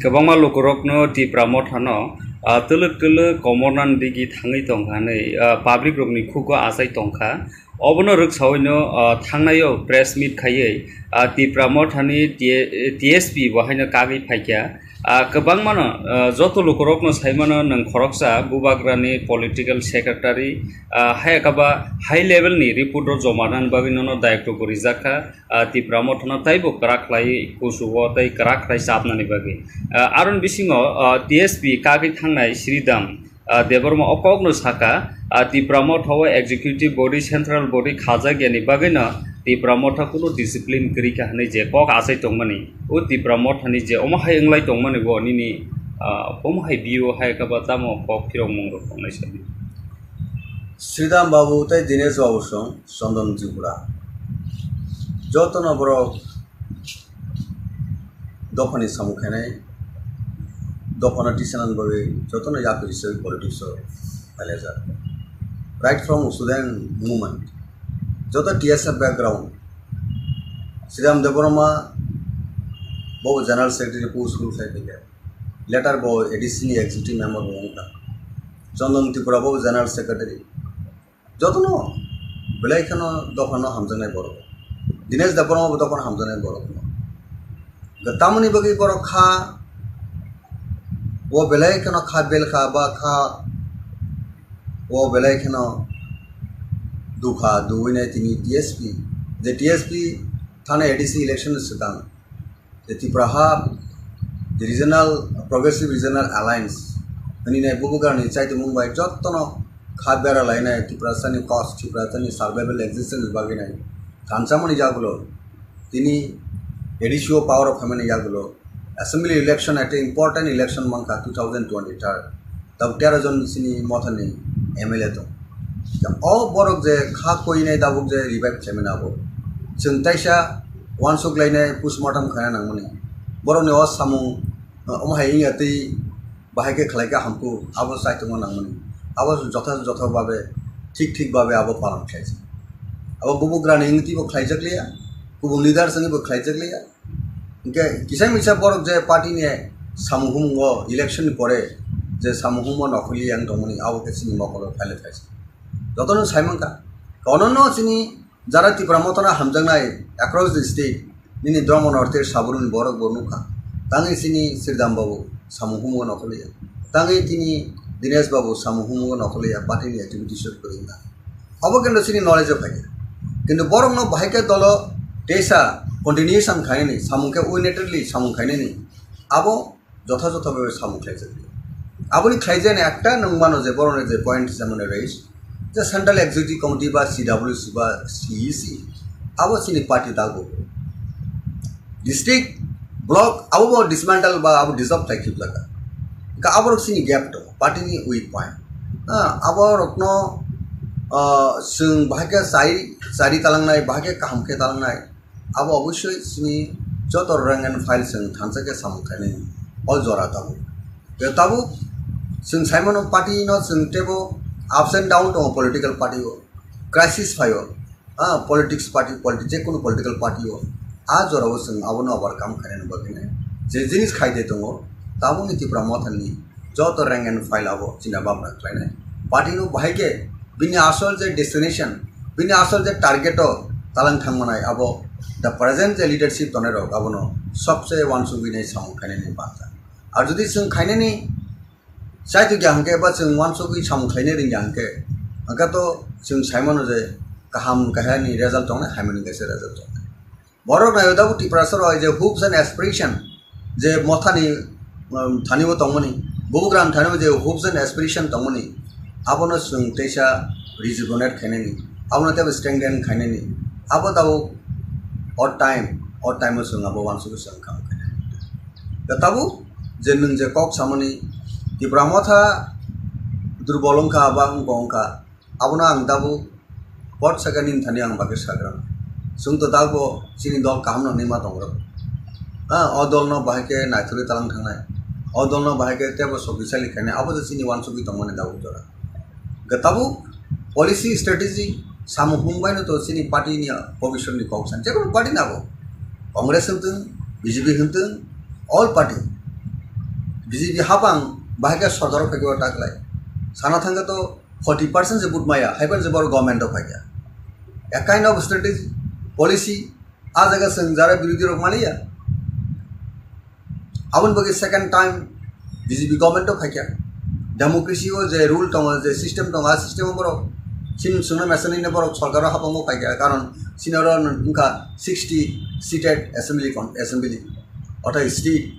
kwbangma lukurokno Tipra Mothano, ah, twlwk twlwk komornani digi thangwi tongkha hwnwi, ah, public rokni khugo achai tongkha. Obono rwksaoino, ah, thangnaio press meet khaiwi, ah, Tipra Mothani T-, T S P bo haino kagwi phaikha. Ah, kwbangmano, ah, joto lukurokno saimano nwng khoroksa bubagrani political secretary, ah, hai khe ba high level ni report rok joma rwnani bagwi nono dayokto bo rijak kha. Ah, Tipra Mothano taibo kwrak khlai kuchugo tei kwrak khlai chapnani bagwi. Ah, aroni bisingo, ah, T S P kagwi thangnai Sridham, ah, Debbarma o kokno sakha, ah, Tipra Motha o executive body, central body khajak yani bagwino Tipra Motha kunu discipline kwrwi kha hwnwi je kok achai tongmani, o Tipra Mothani je omo hai wnglai tongmani bo nini, ah, omo hai view hai khe ba tamo kok phirokmung rok tongnai sadi. Sridham Babu tei Dinesh Babu song Chandan Tripura. Jotono borok dophani samung khainai, dophano tisanani bagwi jotono yapri se politics o phailajak. Right from student movement, joto T S F background, Sridham Debbarma bo general secretary post rule khai phaikha. Later bo A D C ni executive member bo wngkha. Chandan Tripura bo general secretary. Jotono belai kheno dophano hamjaknai borok. Dinesh Debbarma bo dophano hamjaknai borok. Tamoni bagwi borok kha, o belai kheno kha bel kha ba kha, o belai kheno dukha duwinai tini T S P. Je T S P thani A D C election swkang. The Tipra Hub, the Regional, Progressive Regional Alliance, hwnwi nai bubugrani chaitumung bai jottono kha bera lainai Tiprasani cause, Tiprasani survival existence bagwi nai thansamani yagulo, tini A D C o power o phaimani yagulo, assembly election ekta important election mankha two thousand twenty-third. Tabuk tero jon chini mothani M L A tong. O borok je kha koinai tabuk je revive khlaimani abo. Chwng taisa uansuk lainai postmortem khaina nangmani. Borokni o samung, omo hai wngya twi bahai khe khlai khe hamkuk, abo chaitongma nangmani. Abo jotha jotha babe, thik thik babe abo palan khlaijak. Abo bubugrani wngtwi bo khlaijak liya, kubun leaders wngwi bo khlaijak liya. Hingke kisa misa borok je party ni samung humung o election ni pore je samung humung o nokhorli yang tongmani abo khe chini mokolo phaile phaisa. Jotono sai mankha. Kono no chini jara Tipra Motha no hamjaknai across the state nini Dharma North East sabruni borok bo nukha. Tangwi chini Sridham Babu samung humung o nokhorli ya. Tangwi tini Dinesh Babu samung humung o nokhorli ya party ni activities o kwrwi wngkha. Abo kendo chini knowledge o phaikha. Kintu borokno bahai khe dolo teisa continuation khainani, samung khe unilaterally samung khainani, abo jotha jotha bhabe samung khlaijak. Aboni khlaijani ekta nwng mano je borokni je point hisamani raise, je Central Executive Committee ba C W C ba C E C, abo chini party dago. District, block, abo bo dismantle ba abo dissolve khlai khibjak. Ka aborok chini gap to, party ni weak point. Ah, aborokno Ah, chwng bahai khe chai, chari talangnai, bahai khe kaham khe talangnai, abo obosoi chini joto rank and file chwng thansa khe samung khainai o jora tabuk. Tei tabuk chwng saimano party no chwng teibo ups and down tongo political party o, crisis phaio, ah, politics party, politi-, jekunu political party o, ah, jorao chwng abono overcome khainani bagwino je jinis khaide tongo, tabukni Tipra Mothani joto rank and file abo china bamra khlainai. Party no bahai khe bini asol je destination, bini asol je target o talang thangmanai abo the present je leadership tonai rok abono sobse uansugwi nai samung khainani banta. Ar jodi chwng khainani chaitu kya hwnkhe ba chwng uansugwi samung khainai ringya hwnkhe, hwnkhe to chwng saimano je kaham kahani result tongnai, haimani kaisa result tongnai. Borok naio tabuk Tiprasa rok je hopes and aspiration je Mothani, um, thani bo tongmani, Bubugram thani bo je hopes and aspiration tongmani, abono chwng teisa rejuvenate khainani, abono teibo strengthen khainani, abo tabuk o time, o time o chwng abo uansugwi chwng kaham khainani. Da tabuk je nwng je kok samani Tipra Motha durbol wngkha ba wngkha wngkha, abono ang tabuk pot saka nini thani ang bagwi sagra. Chwng to tabuk chini dol kaham no hinwi ma tongo. Ha, o dol no bahai khe naithorwi talang thangnai. O dol no bahai khe teibo sokisali khainai. Abo je chini uansugwi tongmani tabuk jora. Hwnkhe tabuk policy strategy samung hung baino to chini party ni bobiswt ni kok san. Jekunu party ni abo. Congress hwntwng, B J P hwntwng, all party. B J P hapang bahai khe sorkar o phaikhe o ta khlai. Sana thangkhe to forty percent se vote maya, haiphano se borok government o phaikha. A kind of strategy, policy, a jaga chwng jara birodhi rok maliya. Aboni bagwi second time B J P government o phaikha. Democracy o je rule tongo, je system tongo, a system o borok chini chwngno mesa nini borok sorkar o hapang o phaikha, karon chini oro wngkha sixty seated assembly con-, assembly, ortho state.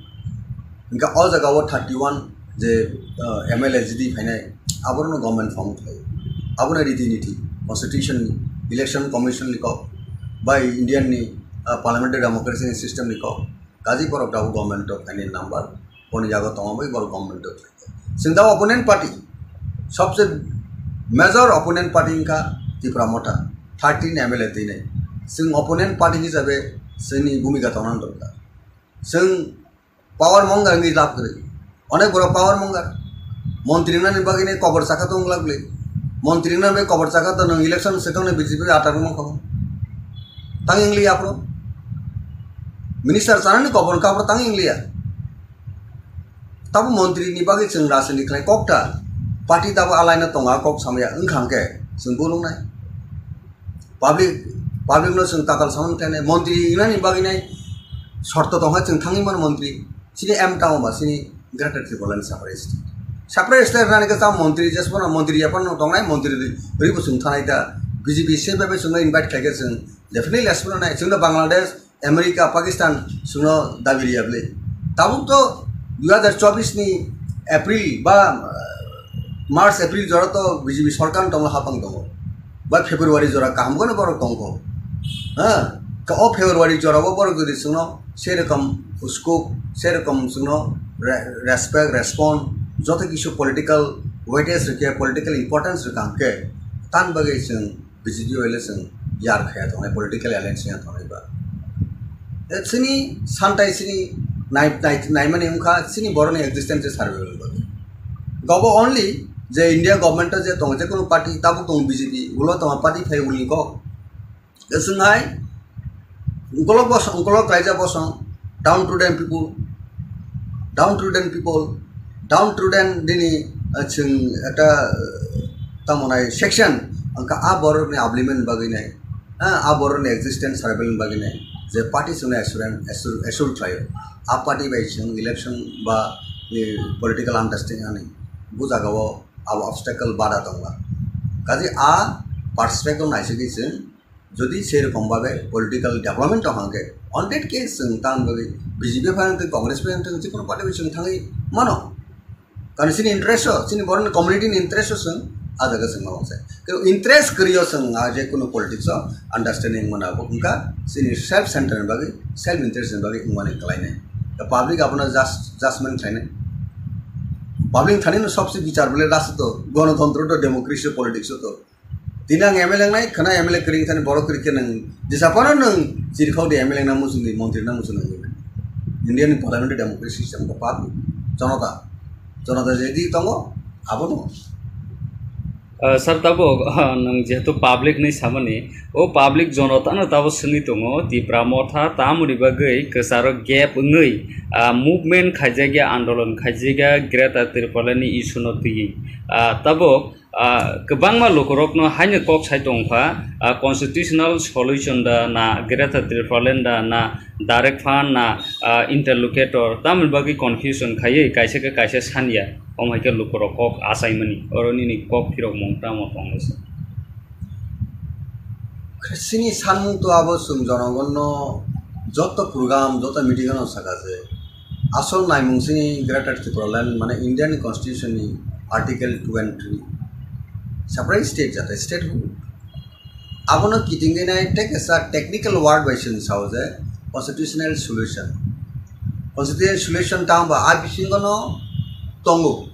Hingke o jaga o thirty one je, ah, M L A jidi phainai, aborokno government form khlai. Abono riti niti, constitution ni, election commission ni kok, bai Indian ni, ah, parliamentary democracy ni system ni kok, kaji borok tabuk government o phainai number, boni yago tongma bai borok government o phaikha. Chwng da opponent party, sobse major opponent party wngkha Tipra Motha, thirteen M L A twinai. Chwng opponent party hisabe chwngni bhumika tongna dorkar. Chwng power mongar wngwi lab kwrwi. Onek borok power mongar. Montri wngnani bagwi nai kobor chakha tong glak glak. Montri wngnani bagwi kobor chakha to nwng election se tongni B J P atar wngma kho. Tang wngli aphuru. Minister chanani kobor wngkha aphuru tang wnglia. Tabo montri ni bagwi chwng rajniti khlai kok ta. Party tabo alai no tonga kok samaya wngkha hwnkhe chwng bulung nai. Public, public no chwng tatal samani khlainai, montri wngnani bagwi nai shorto tongkha chwng thangwi mano montri. Chini aim tamo ba chini Greater Tipraland separate state. Separate state rwnani khe tamo montri jesphano montri yaphano tongnai, montri rwi bo chwng thanai da. B J P se bai bai chwngno invite khlaikhe chwng definitely jesphano nai. Chwngno Bangladesh, America, Pakistan chwngno dabi riya bwle. Tabuk to dui hazar chobbish ni April ba, uh, March, April jora to B J P sorkar tongmo hapang tongo. Ba February jora kaham kono borok tongkho. Ha? Ka o February jora o borok jodi chwngno serokom scope, serokom chwngno re-, respect, respond, joto kisu political weightage rwkhe, political importance rwkha hwnkhe, tan bagwi chwng B J P bai le chwng yar khaya tongnai, political alliance ya tongnai ba. E chini santai chini nai, nai, naimani wngkha chini borokni existence survival bagwi. Gobo only je India government o je tongo, je kono party tabuk tongo B J P, ulo tongo party phai uni kok. Chwng hai ukolok bosong, ukolok raija bosong, downtrodden people, downtrodden people, downtrodden nini, ah, chwng ekta, ah, tamo nai section, wngkha a borokni upliftment bagwi nai, ah, a borokni existence survival bagwi nai, je party chwngno assurance, assure, assure khlaio, a party bai chwng election ba, eh, political understanding ani, bo jagao abo obstacle bada tongma. Kaje a perspective naisingwi chwng Jodi sei rokom babe political development tong hangke, on that case chwng tamoni bagwi B J P bai thang, Congress bai thang, jikunu party bai chwng thangwi mano. Karon chini interest o, chini borokni community ni interest o chwng a jaga chwng ma wngse. Kebo interest kwrwi o chwng a jekunu politics o understanding mano, abo wngkha chini self center ni bagwi, self interest ni bagwi wngmani kwlainai. The public abono just, judgment khlainai. Public thani no sobse bichar bole last o to, gonotontro to, democracy o, politics o to. Tini ang M L A wngnai, khwna M L A kwrwi thani borok kwrwi khe nwng jesa phano nwng chirikhok di M L A wngna muchungdi, montri wngna muchungdi. India ni parliamentary democracy system ko pap jonota, jonota je di tongo, abono. Ah, sir, tabuk, ah, nwng jehetu public ni samani, o public jonotano tabuk swngwi tongo, Tipra Motha tamoni bagwi kwcharo gap wngwi, ah, movement khaijakya, andolon khaijakya, Greater Tipraland ni issue no twiwi. Ah, tabuk, ah, kwbangma lukurokno haino kok sai tongkha, ah, constitutional solution da na Greater Tipraland da na direct fund na, ah, interlocutor, tamoni bagwi confusion khaiwi kaisa khe kaisa sanya. Omo hai khe lukurok kok achaimani, oro nini kok phirokmung tamo tonglaisa? Chini sanmung to abo chwng jonogonno joto program, joto meeting-o saka je asol naimung chini Greater Tipraland mane Indian Constitution ni Article two and three, separate state jate statehood. Abono kitingwi nai tei kaisa technical word bai chwng sao je constitutional solution. Constitutional solution tamo ba a bisingo no tongo.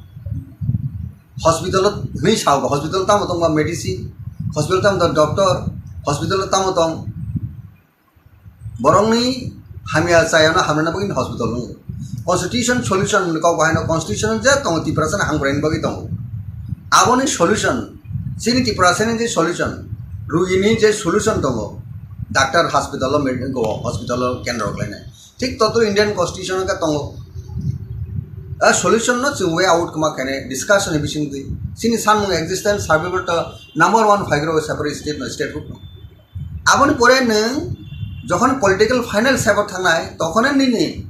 Hospital hwnwi sao ba, hospital tamo tong ba medicine, hospital tamo tong doctor, hospital tamo tong borokni hamya chayano hamrwna bagwi hospital wngo. Constitution solution hwnwi kok bahaino constitution je tongo Tiprasani hamkraini bagwi tongo. Aboni solution, chini Tiprasani je solution, rugini je solution tongo, doctor hospital o med-, hospital o kendro khlainai. Thik totro Indian Constitution o khe tongo. A solution no chwng way out kwma khainai discussion ni bisingtwi. Chini sanmung existence survival to number one phaigrok separate state no, statehood no. Aboni pore nwng jokhon political final step o thangnai, tokhone nini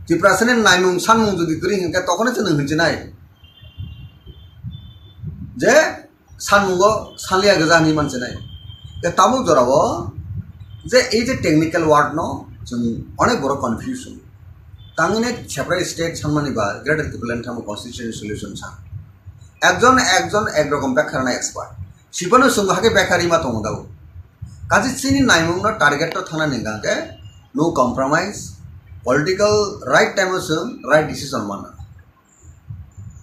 Tiprasani naimung sanmung jodi kwrwi hinkhe tokhone chwng nwng hinchinai je sanmungo sanliya gwja hinwi manchinai. Tei tabuk jorao je ei je technical word no chwng onek borok confusion. Tangwi nai separate state sanmani ba Greater Tipraland tamo constitutional solution sa. Ekjon ekjon ek rokom bekha rwna expert. Sibano chwng hakhe bekha rima tongo dao. Kaje chini naimung no target to thangna ningkha khe no compromise, political right time o chwng right decision mana.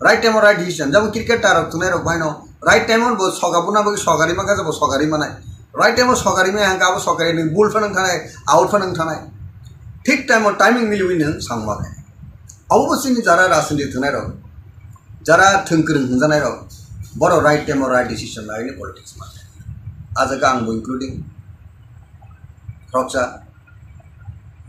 Right time o right decision. Jabo cricketer rok thunai rok baino right time o bo soga buna bagwi sogari maka jabo sogari manai. Right time o sogari maya hangka abo sogari nung bul phanang thanai, out phanang thanai. Thik time o timing miliwi nung sangma khe. Abo bo chini jara rajniti thunai rok, jara thwng kwrwng hwnjanai rok, boro right time o right decision lai ni politics ma. A jaga ang bo including khoroksa.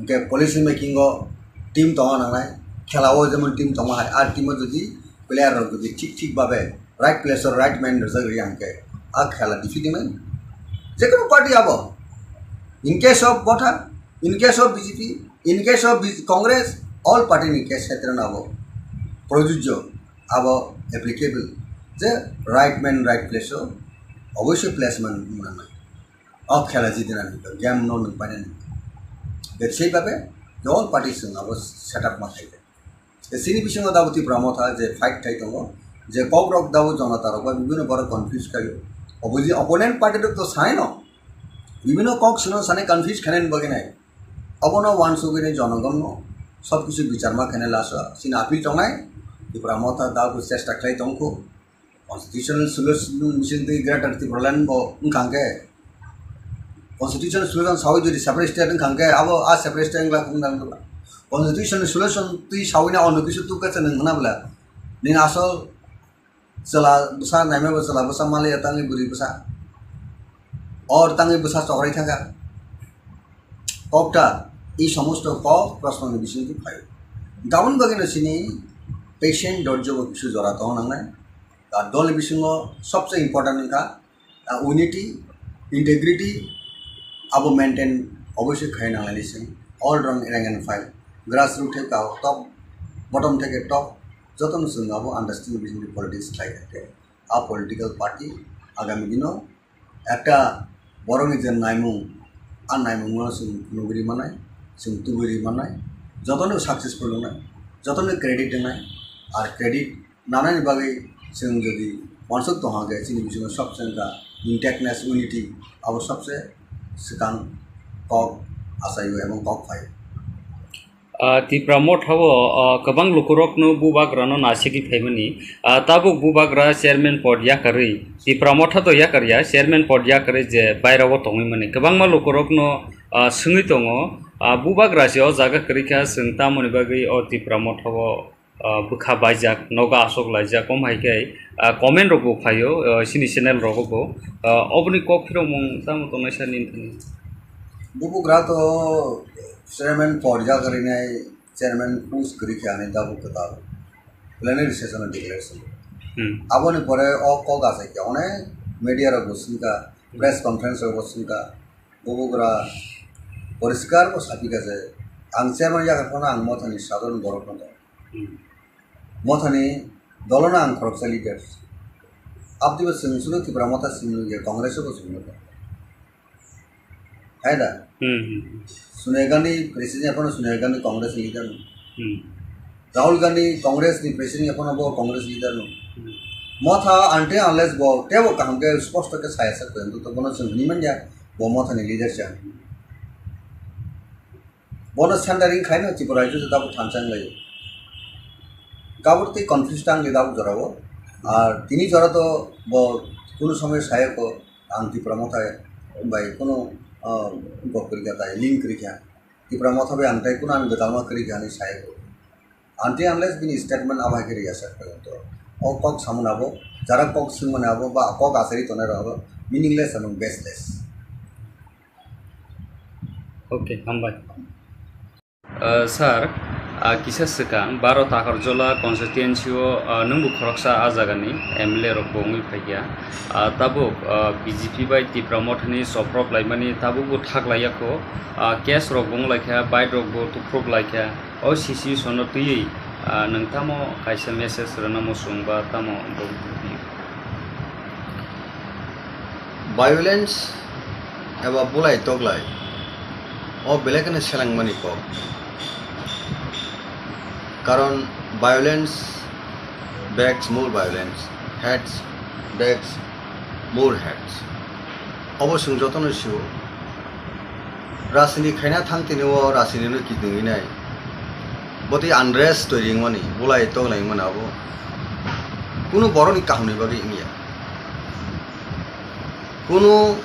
Hwnkhe policy making o team tongna nangnai, khela o jemon team tongma hai, a team o jodi player rok jodi thik thik babe right place o right man rwjak rwya hwnkhe a khela defeating nai. Jekono party abo, in case of Motha, in case of B J P, in case of B-, Congress, all party ni case khetre no abo projujjo, abo applicable je right man right place o oboisoi placement nangnai. O khela jidinani game no nung painani. Bebsai babe all party chwng abo setup ma khai. Chini bisingo dabo Tipra Motha je fight khai tongo, je kok rok dabo jonota rok bai bibino borok confuse khaio. Opposi-, opponent party rok to sanai no. Bibino kok sino sanai confuse khainani bagwi nai. Obono wansugwi nai jonogon no sob kisu bichar ma khainai laso. Chini appeal tongnai Tipra Motha dabo chesta khlai tongkho. Constitutional solution bising twi Greater Tipraland bo wngkha hwnkhe, constitutional solution sawi jodi separate state wngkha hwnkhe, abo a separate state wngla wngla wngla. Constitutional solution twi sawi na ono kisu tukha chwng wngna bwla. Nini asol chwla bwsa naima bo chwla bwsa maliya tangwi bwrwi bwsa. Or tangwi bwsa chokrai thangkha. Kokta, ei somosto kok proshno ni bising twi phaio. Gabon bagwi no chini patient dorjo bo kisu jora tong nangnai. Ar dol ni bisingo sobse important wngkha, ah, unity, integrity abo maintain oboisoi khai nanglaini chwng. All round rank and file, grassroot theke top, bottom theke top, jotono chwng abo understanding bising politics khlai kha. A political party agami dino ekta borokni je naimung, a naimungno chwng nugwi manai, chwng tubui manai, jotono successful wngnai, jotono credit wngnai, ar credit nanani bagwi chwng jodi uansuk tongha khe chini bisingo sobse wngkha intactness, unity, abo sobse swkang kok achaio ebong kok phaio. Ah, Tipra Motha o, ah, kwbang lukurokno bubagrano nasigwi phaimani. Ah, tabuk bubagra chairman pod yakarwi, Tipra Motha to yakarya, chairman pod yakarwi je bairao tongwi mani. Kwbangma lukurokno, ah, swngwi tongo, ah, bubagra se o jaga kwrwi kha, chwng tamoni bagwi o Tipra Motha o, ah, bwkha baijak, nogo aswk laijak, omo hai khe, ah, comment rok bo phaio, ah, chini channel rogo bo. Ah, oboni kok phirokmung tamo tongnai sir nini thani? Bubagra to chairman pod yakarwi nai, chairman post kwrwi khe ani tabuk kwtal plenary session o declare se. Hmm. Aboni pore o kok achai khe onek media rok bo swngkha, press conference rok bo swngkha, bubagra poriskar bo sapikha je ang chairman yakar phano ang Mothani sadharon borok no tong. Hmm. Mothani dolono ang khoroksa leader. Abdi bo chwng sudo Tipra Motha simi nukya, Congress o bo chwng nukya. Hai da? Hmm, hmm, hmm. Sonia Gandhi president aphano Sonia Gandhi Congress ni leader no. Hmm. Rahul Gandhi Congress ni president aphano bo Congress leader no. Hmm. Motha until unless bo tebo kaham khe sposto khe saya sak khe to bono chwng hwnwi manya bo Motha ni leader cha. Bono centering khaino Tripura rajyo se tabuk thansa wnglaio. Kabur tei confuse tang le tabuk jorao. Ar tini jora to bo kunu somoy saya ko ang Tipra Motha bai kunu, ah, gok kwrwi kha tai, link kwrwi kha. Tipra Motha bai ang tai kunu ang gwdalma kwrwi kha hinwi saya ko. Until unless bini statement abo hai khe rwya sak kha to. O kok samani abo, jara kok swngmani abo, ba kok asari tongnai rok abo, meaningless and baseless. Okay, hambai. Uh, sir, uh, kisa swkang baro Takarjola constituency o, uh, nwngbo khoroksa a jagani M L A rok bo wngwi phaikha. Uh, tabuk, uh, B J P bai Tipra Mothani soprok laimani tabukbo thak laiya kho. Uh, case rok bo wng laikha, bike rok bo tupruk laikha. O situation no twiwi, ah, nwng tamo kaisa message rwna muchung ba tamo bo? Violence eba bulai toklai o belai kheno selengmani kok. Karon violence begs more violence, hate begs more hate. Obo chwng jotono sio. Rajniti khaina thang tini o rajniti no kiting nai. Botwi unrest twi ringmani, bulai tonglai wngmani abo. Kunu borokni kahamni bagwi wngya. Kunu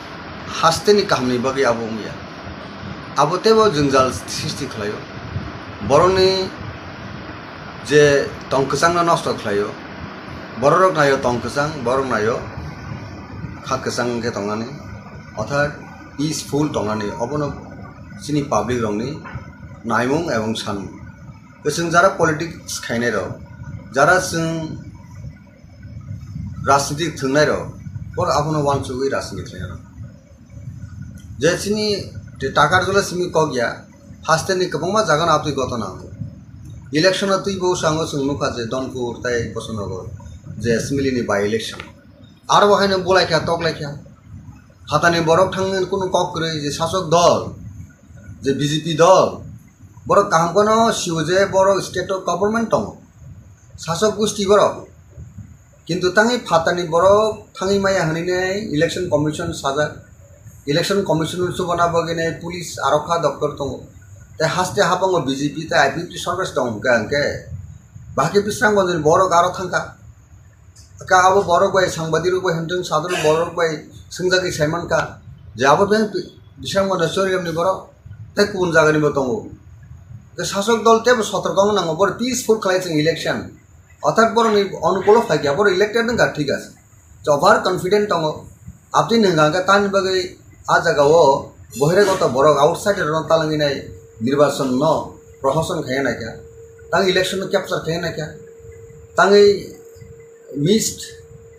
hasteni kahamni bagwi abo wngya. Abo teibo jwngjal sristi khlaio. Borokni je tong kwchangno nosto khlaio. Borok naio tong kwchang, borok naio kha kwchang khe tongnani. Orthat peaceful tongnani, obono chini public rokni naimung ebong sanmung. Chwng jara politics khainai rok, jara chwng rajniti thwngnai rok, borok abono uansugwi rajniti khlainai rok. Je chini Takarjola simi kok ya, hasteni kwbangma jaga no aboni gotona wngo. Election o twibo sango chwng nukha je Donpur tei Bosonogor je assembly ni by election. Aro bo haino bulai kha, tok lai kha. Phatani borok thangwi kunu kok kwrwi je sasok dol, je B J P dol, borok kaham kheno sio je borok state o government tongo. Sasok gusti borok. Kintu tangwi phatani borok thangwi maya hwnwi nai election commission sajak. Election commission chubana bagwi nai police aro kha doktor tongo. Tei haste habango B J P tei I P F T sorkar tong hwnkhe hwnkhe bahai khe Bisramganj ni borok aro thangkha. Ka abo borok bai sangbadirok bai hwnthwng sadharok borok bai swngjagwi saimankha je abo beng Bisramganj ni Chorigram ni borok tei kubun jaga ni bo tongo. Tei sasok dol teibo sotorko wng nango, borok peaceful khlai chwng election. Orthat borokni onukulo phaikha, borok elected wngkha, thik ase. Over confident tongo. Aboni hwnka hwnkhe tamni bagwi a jagao bohiragoto borok outsider rokno talangwi nai nirbachon no prohoson khaiya naikha. Tang election no capture khaiya naikha. Tangwi missed,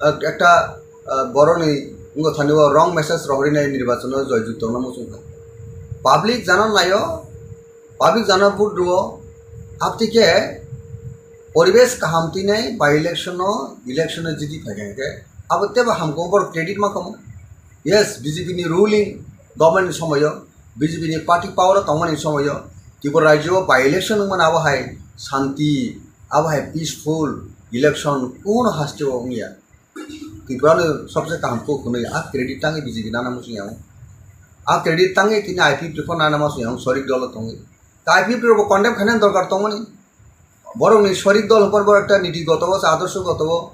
ah, ekta, ah, borokni wngkha thani o wrong message rohorwi nai nirbachon no joyjukto no muchungkha. Public jana naio, public jana vote rwo, aboni khe poribesh kaham twi nai by election no, election no jiti phaikha hwnkhe abo teibo hamkhe borok credit ma kamo. Yes, B J P ni ruling government ni somoyo, B J P ni party power o tongmani somoyo, Tripura rajyo o by election wngmani abo hai shanti, abo hai peaceful election kuno haste o wngya. Tripura ni sobse kaham kok hwnwi a credit tangwi B J P nana muchung yang. A credit tangwi tini I P F T pho nana muchung yang, sorik dolo tongwi. Ta I P F T rokbo condemn khainani dorkar tongmani. Borokni sorik dol hwnba borok ekta niti goto o, adorsho goto o,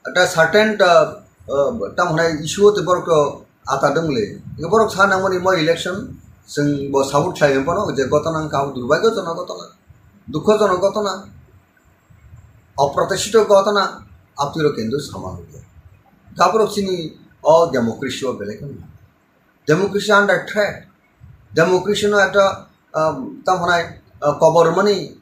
ekta certain, ah, ah, tamo hwnai issue o tei borok to ata dwngle. Borok sa nangmani mo election chwng bo support khlai hwn phano je gotona wngkha abo durbhagyojonok gotona, dukhojonok gotona, oprotishito gotona, apni rok kendu sama hwnkhe. Gaborok chini o democracy o belai kheno democracy under threat. Democracy no ekta, ah, tamo hwnai, ah, kobor mani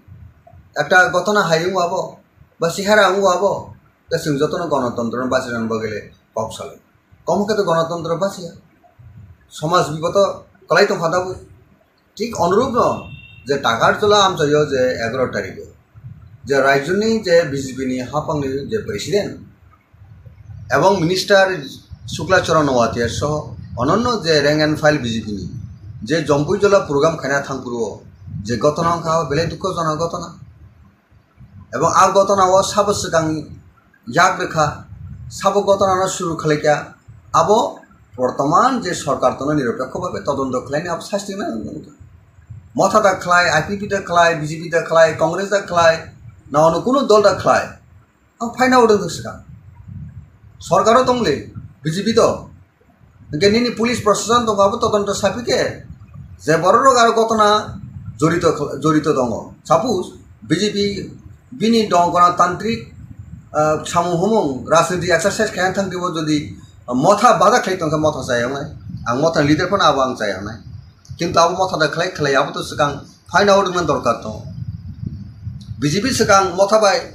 ekta gotona hai wngwi abo, ba sihara wngwi abo, ta chwng jotono gonotontro no bachirani bagwi le kok salai. Omo khe to gonotontro bachiya. Somaj biboto kwlai tongkha tabuk. Thik onurupno je Takarjala amchaio je egaroh tarikh o je rajyoni je B J P ni haphangni je president ebong minister Shukla Charan Noatia soho ononno je rank and file B J P ni je Jompuijala program khaina thangphuru je gotona wngkha belai dukhojonok gotona. Ebong a gotona o sabo swkang yak rwkha, sabo gotona no suru khlaikha, abo bortoman je sorkar tono niropekho bhabe todonto khlaini abo sasti nang wngkha. Motha da khlai, I P P da khlai, B J P da khlai, Congress da khlai, na ono kuno dol da khlai, ang phaina odong swkang. Sorkaro tongli B J P to Hingke nini police proshashan tongo abo todonto sapi khe je borok rok aro gotona jorito, jorito tongo. Suppose B J P bini dong gonotantrik, ah, samung humung rajniti exercise khaina thang dibo jodi motha bada khlai tongkha motha chayaknai. Ang motha leader phano abo ang chayaknai. Kintu abo motha da khlai khlai abo to swkang Phaina hwnwi dorkar tongo. B J P swkang motha bai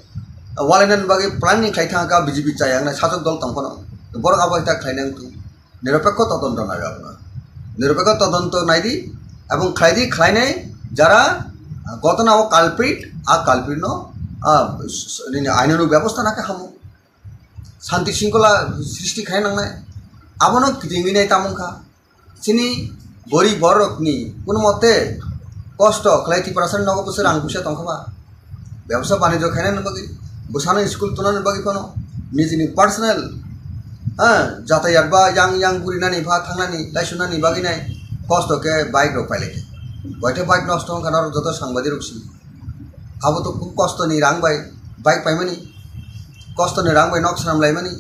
walainani bagwi planning khlai thangkha B J P chayaknai sasok dol tong phano. Borok abo hai ta khlainai wngkha. Niropekho todonto nai abono. Niropekho todonto naidi, ebong khlaidi khlainai jara gotona o culprit, a culprit no, a, nini ainano bebosta nakhe hamo. Santi singkola srishti khai nangnai. Abono kiting winai tamung kha. Chini gorib borokni kuno mote kosto khlai Tiprasani nogo bwswk rang puisa tongkha ba. Bebsa banijyo khainani bagwi, bwsano school tunani bagwi phano nijini personal, ha, jatayat ba yang yang gurinani ba thangnani laisunani bagwi nai kosto khe bike rok pailai khe. Boite bike nosto wngkha norok joto sangbadirok si. Abo to khub kosto ni rang bai bike paimani, kosto ni rang bai nok swnam laimani,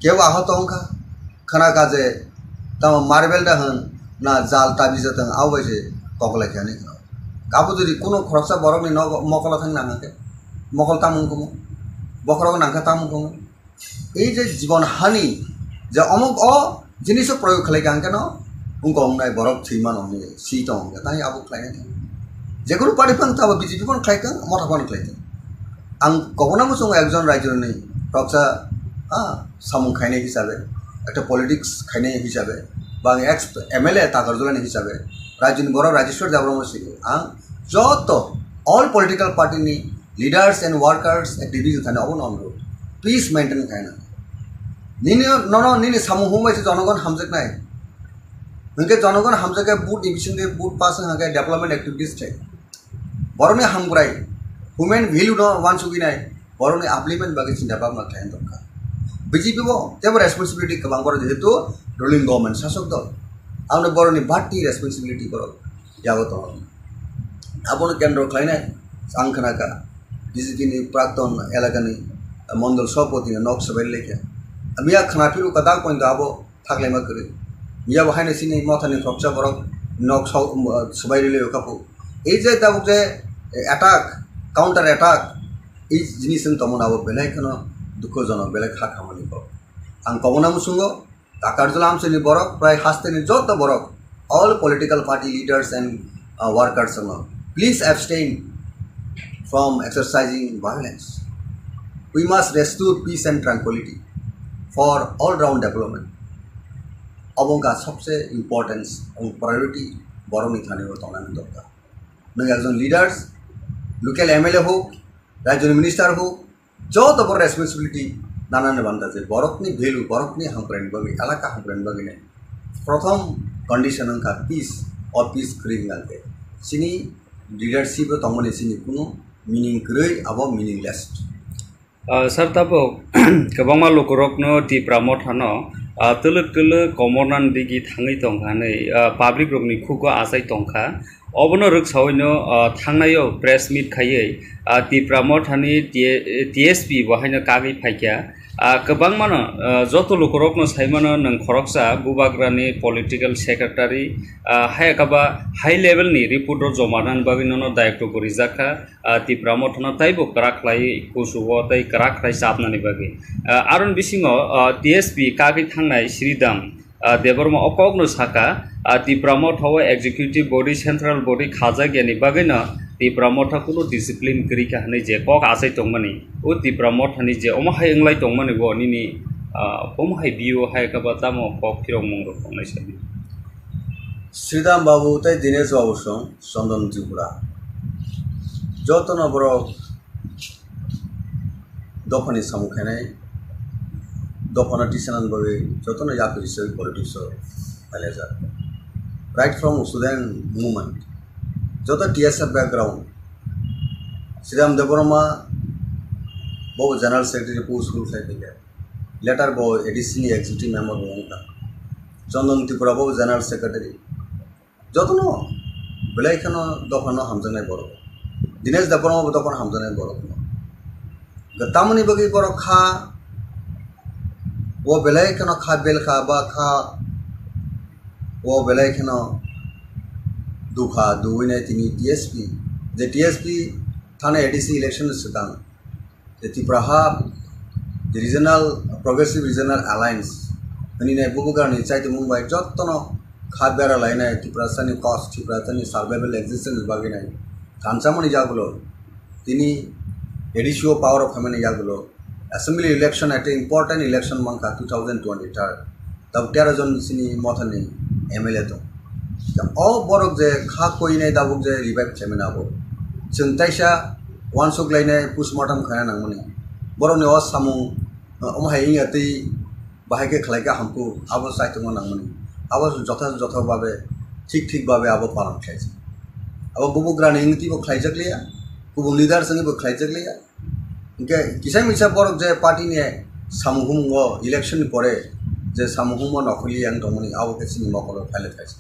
kebo ahot wngkha, khana kha je tamo marble da hwn na jal tabi jatang abo bai se kokolai khe ani khna. Abo jodi kuno khoroksa borok ni nok mokolo thang nang khe mokol tamung kumu, bokhorok nang khe tamung kumu. Ei je jibon hani je omuk o jiniso proyog khlai kha hwnkhe no wngkha wngnai borok thwi mano hwnwi si tongo hwnkhe tai abo khlainai. Jekunu party phano tabo B J P phano khlai thang, motha phano khlai thang. Ang kobona muchungo ekjon raijoni khoroksa, ha, samung khainai hisabe, ekta politics khainai hisabe, ba ang ex M L A Takarjala ni hisabe, raijoni borok Rajeshwar Debbarma sini ang joto all political party ni leaders and workers, activists thani obono onurod. Peace maintain khaina. Nini nono nini samung humbai se jonogon hamjaknai. Hwnkhe jonogon hamjakhe vote ni bisingtwi vote pass wngkha khe development activities thai. Borokni hamkrai, human value no wansugwi nai, borokni upliftment bagwi chinta bhabna khlai dorkar. B J P bo tebo responsibility kwbang borok jehetu ruling government sasok dol. Aboni borokni bati responsibility borok yago tongo. Abono kendro khlainai ang khna kha B J P ni prakton elakani mondol sabhapati ni nok swbai lekha. Miya khna phiru kwtal pointo abo thaklaima kwrwi. Miya bo haino chini mothani khoroksa borok nok swbai rwlai kha phu. Ei je tabuk je attack, counter attack, ei jinis wng tongmani abo belai kheno dukhojonok, belai kha khamani kok. Ang kobona muchungo Takarjala amchaini borok, prai hasteni joto borok, all political party leaders and, uh, workers no, please abstain from exercising violence. We must restore peace and tranquility for all round development. Obo wngkha sobse importance and priority borokni thani o tongnani dorkar. Nwng ekjon leaders, local M L A hok, rajyoni minister hok, joto bo responsibility nanani banda je borokni value, borokni hamkraini bagwi, elaka hamkraini bagwi nai. Prothom condition wngkha peace, o peace kwrwi wngkha khe chini leadership o tongmani chini kunu meaning kwrwi, abo meaningless. Ah, sir, tabuk kwbangma lukurokno Tipra Mothano, ah, twlwk twlwk komornani digi thangwi tongkha hwnwi, ah, public rokni khugo achai tongkha. Obono rwksaoino, ah, thangnaio press meet khaiwi, ah, Tipra Mothani T-, T S P bo haino kagwi phaikha. Ah, kwbangmano, ah, joto lukurokno saimano nwng khoroksa Bubagrani political secretary, ah, hai khe ba high level ni report rok joma rwnani bagwi nono dayoktobo rijak kha. Ah, Tipra Mothano taibo kwrak khlai kuchugo tei kwrak khlai chapnani bagwi. Ah, aroni bisingo, ah, T S P kagwi thangnai Sridham, ah, Debbarma o kokno saka, ah, Tipra Motha o executive body, central body khajak yani bagwino Tipra Motha kunu discipline kwrwi kha hwnwi je kok achai tongmani, o Tipra Mothani je omo hai wnglai tongmani bo nini, ah, omo hai view hai khe ba tamo kok phirokmung rok tongnai sadi. Sridham Babu tei Dinesh Babu song Chandan Tripura. Jotono borok dophani samung khainai, dophano tisanani bagwi jotono yapri se politics o phailajak. Right from student movement, joto T S F background, Sridham Debbarma bo general secretary post rule khai phaikha. Later bo A D C ni executive member bo wngkha. Chandan Tripura bo general secretary. Jotono belai kheno dophano hamjaknai borok. Dinesh Debbarma bo dophano hamjaknai borok. Tamoni bagwi borok kha, o belai kheno kha bel kha ba kha, o belai kheno dukha duwinai tini T S P. Je T S P thani A D C election swkang. Je Tipra ha Regional, Progressive Regional Alliance hwnwi nai bubugrani chaitimung bai jotono kha bera lainai Tiprasani cause, Tiprasani survival existence bagwi nai thansamani yagulo tini A D C o power o phaimani yagulo assembly election ekta important election mankha two thousand twenty-third. Tabuk tero jon sini mothani M L A tong. O borok je kha koinai tabuk je revive khlaimani abo. Chwng taisa uansuk lainai postmortem khaina nangmani. Borokni o samung, omo hai wngya twi bahai khe khlai kha hamkuk, abo chaitokma nangmani. Abo jotha jotha babe, thik thik babe abo palan khlaijak. Abo bubugrani wngwi twibo khlaijak liya, kubun leaders wngwi bo khlaijak liya. Hingke kisa misa borok je party ni samung humung o election ni pore je samung humung o nokhorli yang tongmani abo khe chini mokolo phaile phaisa.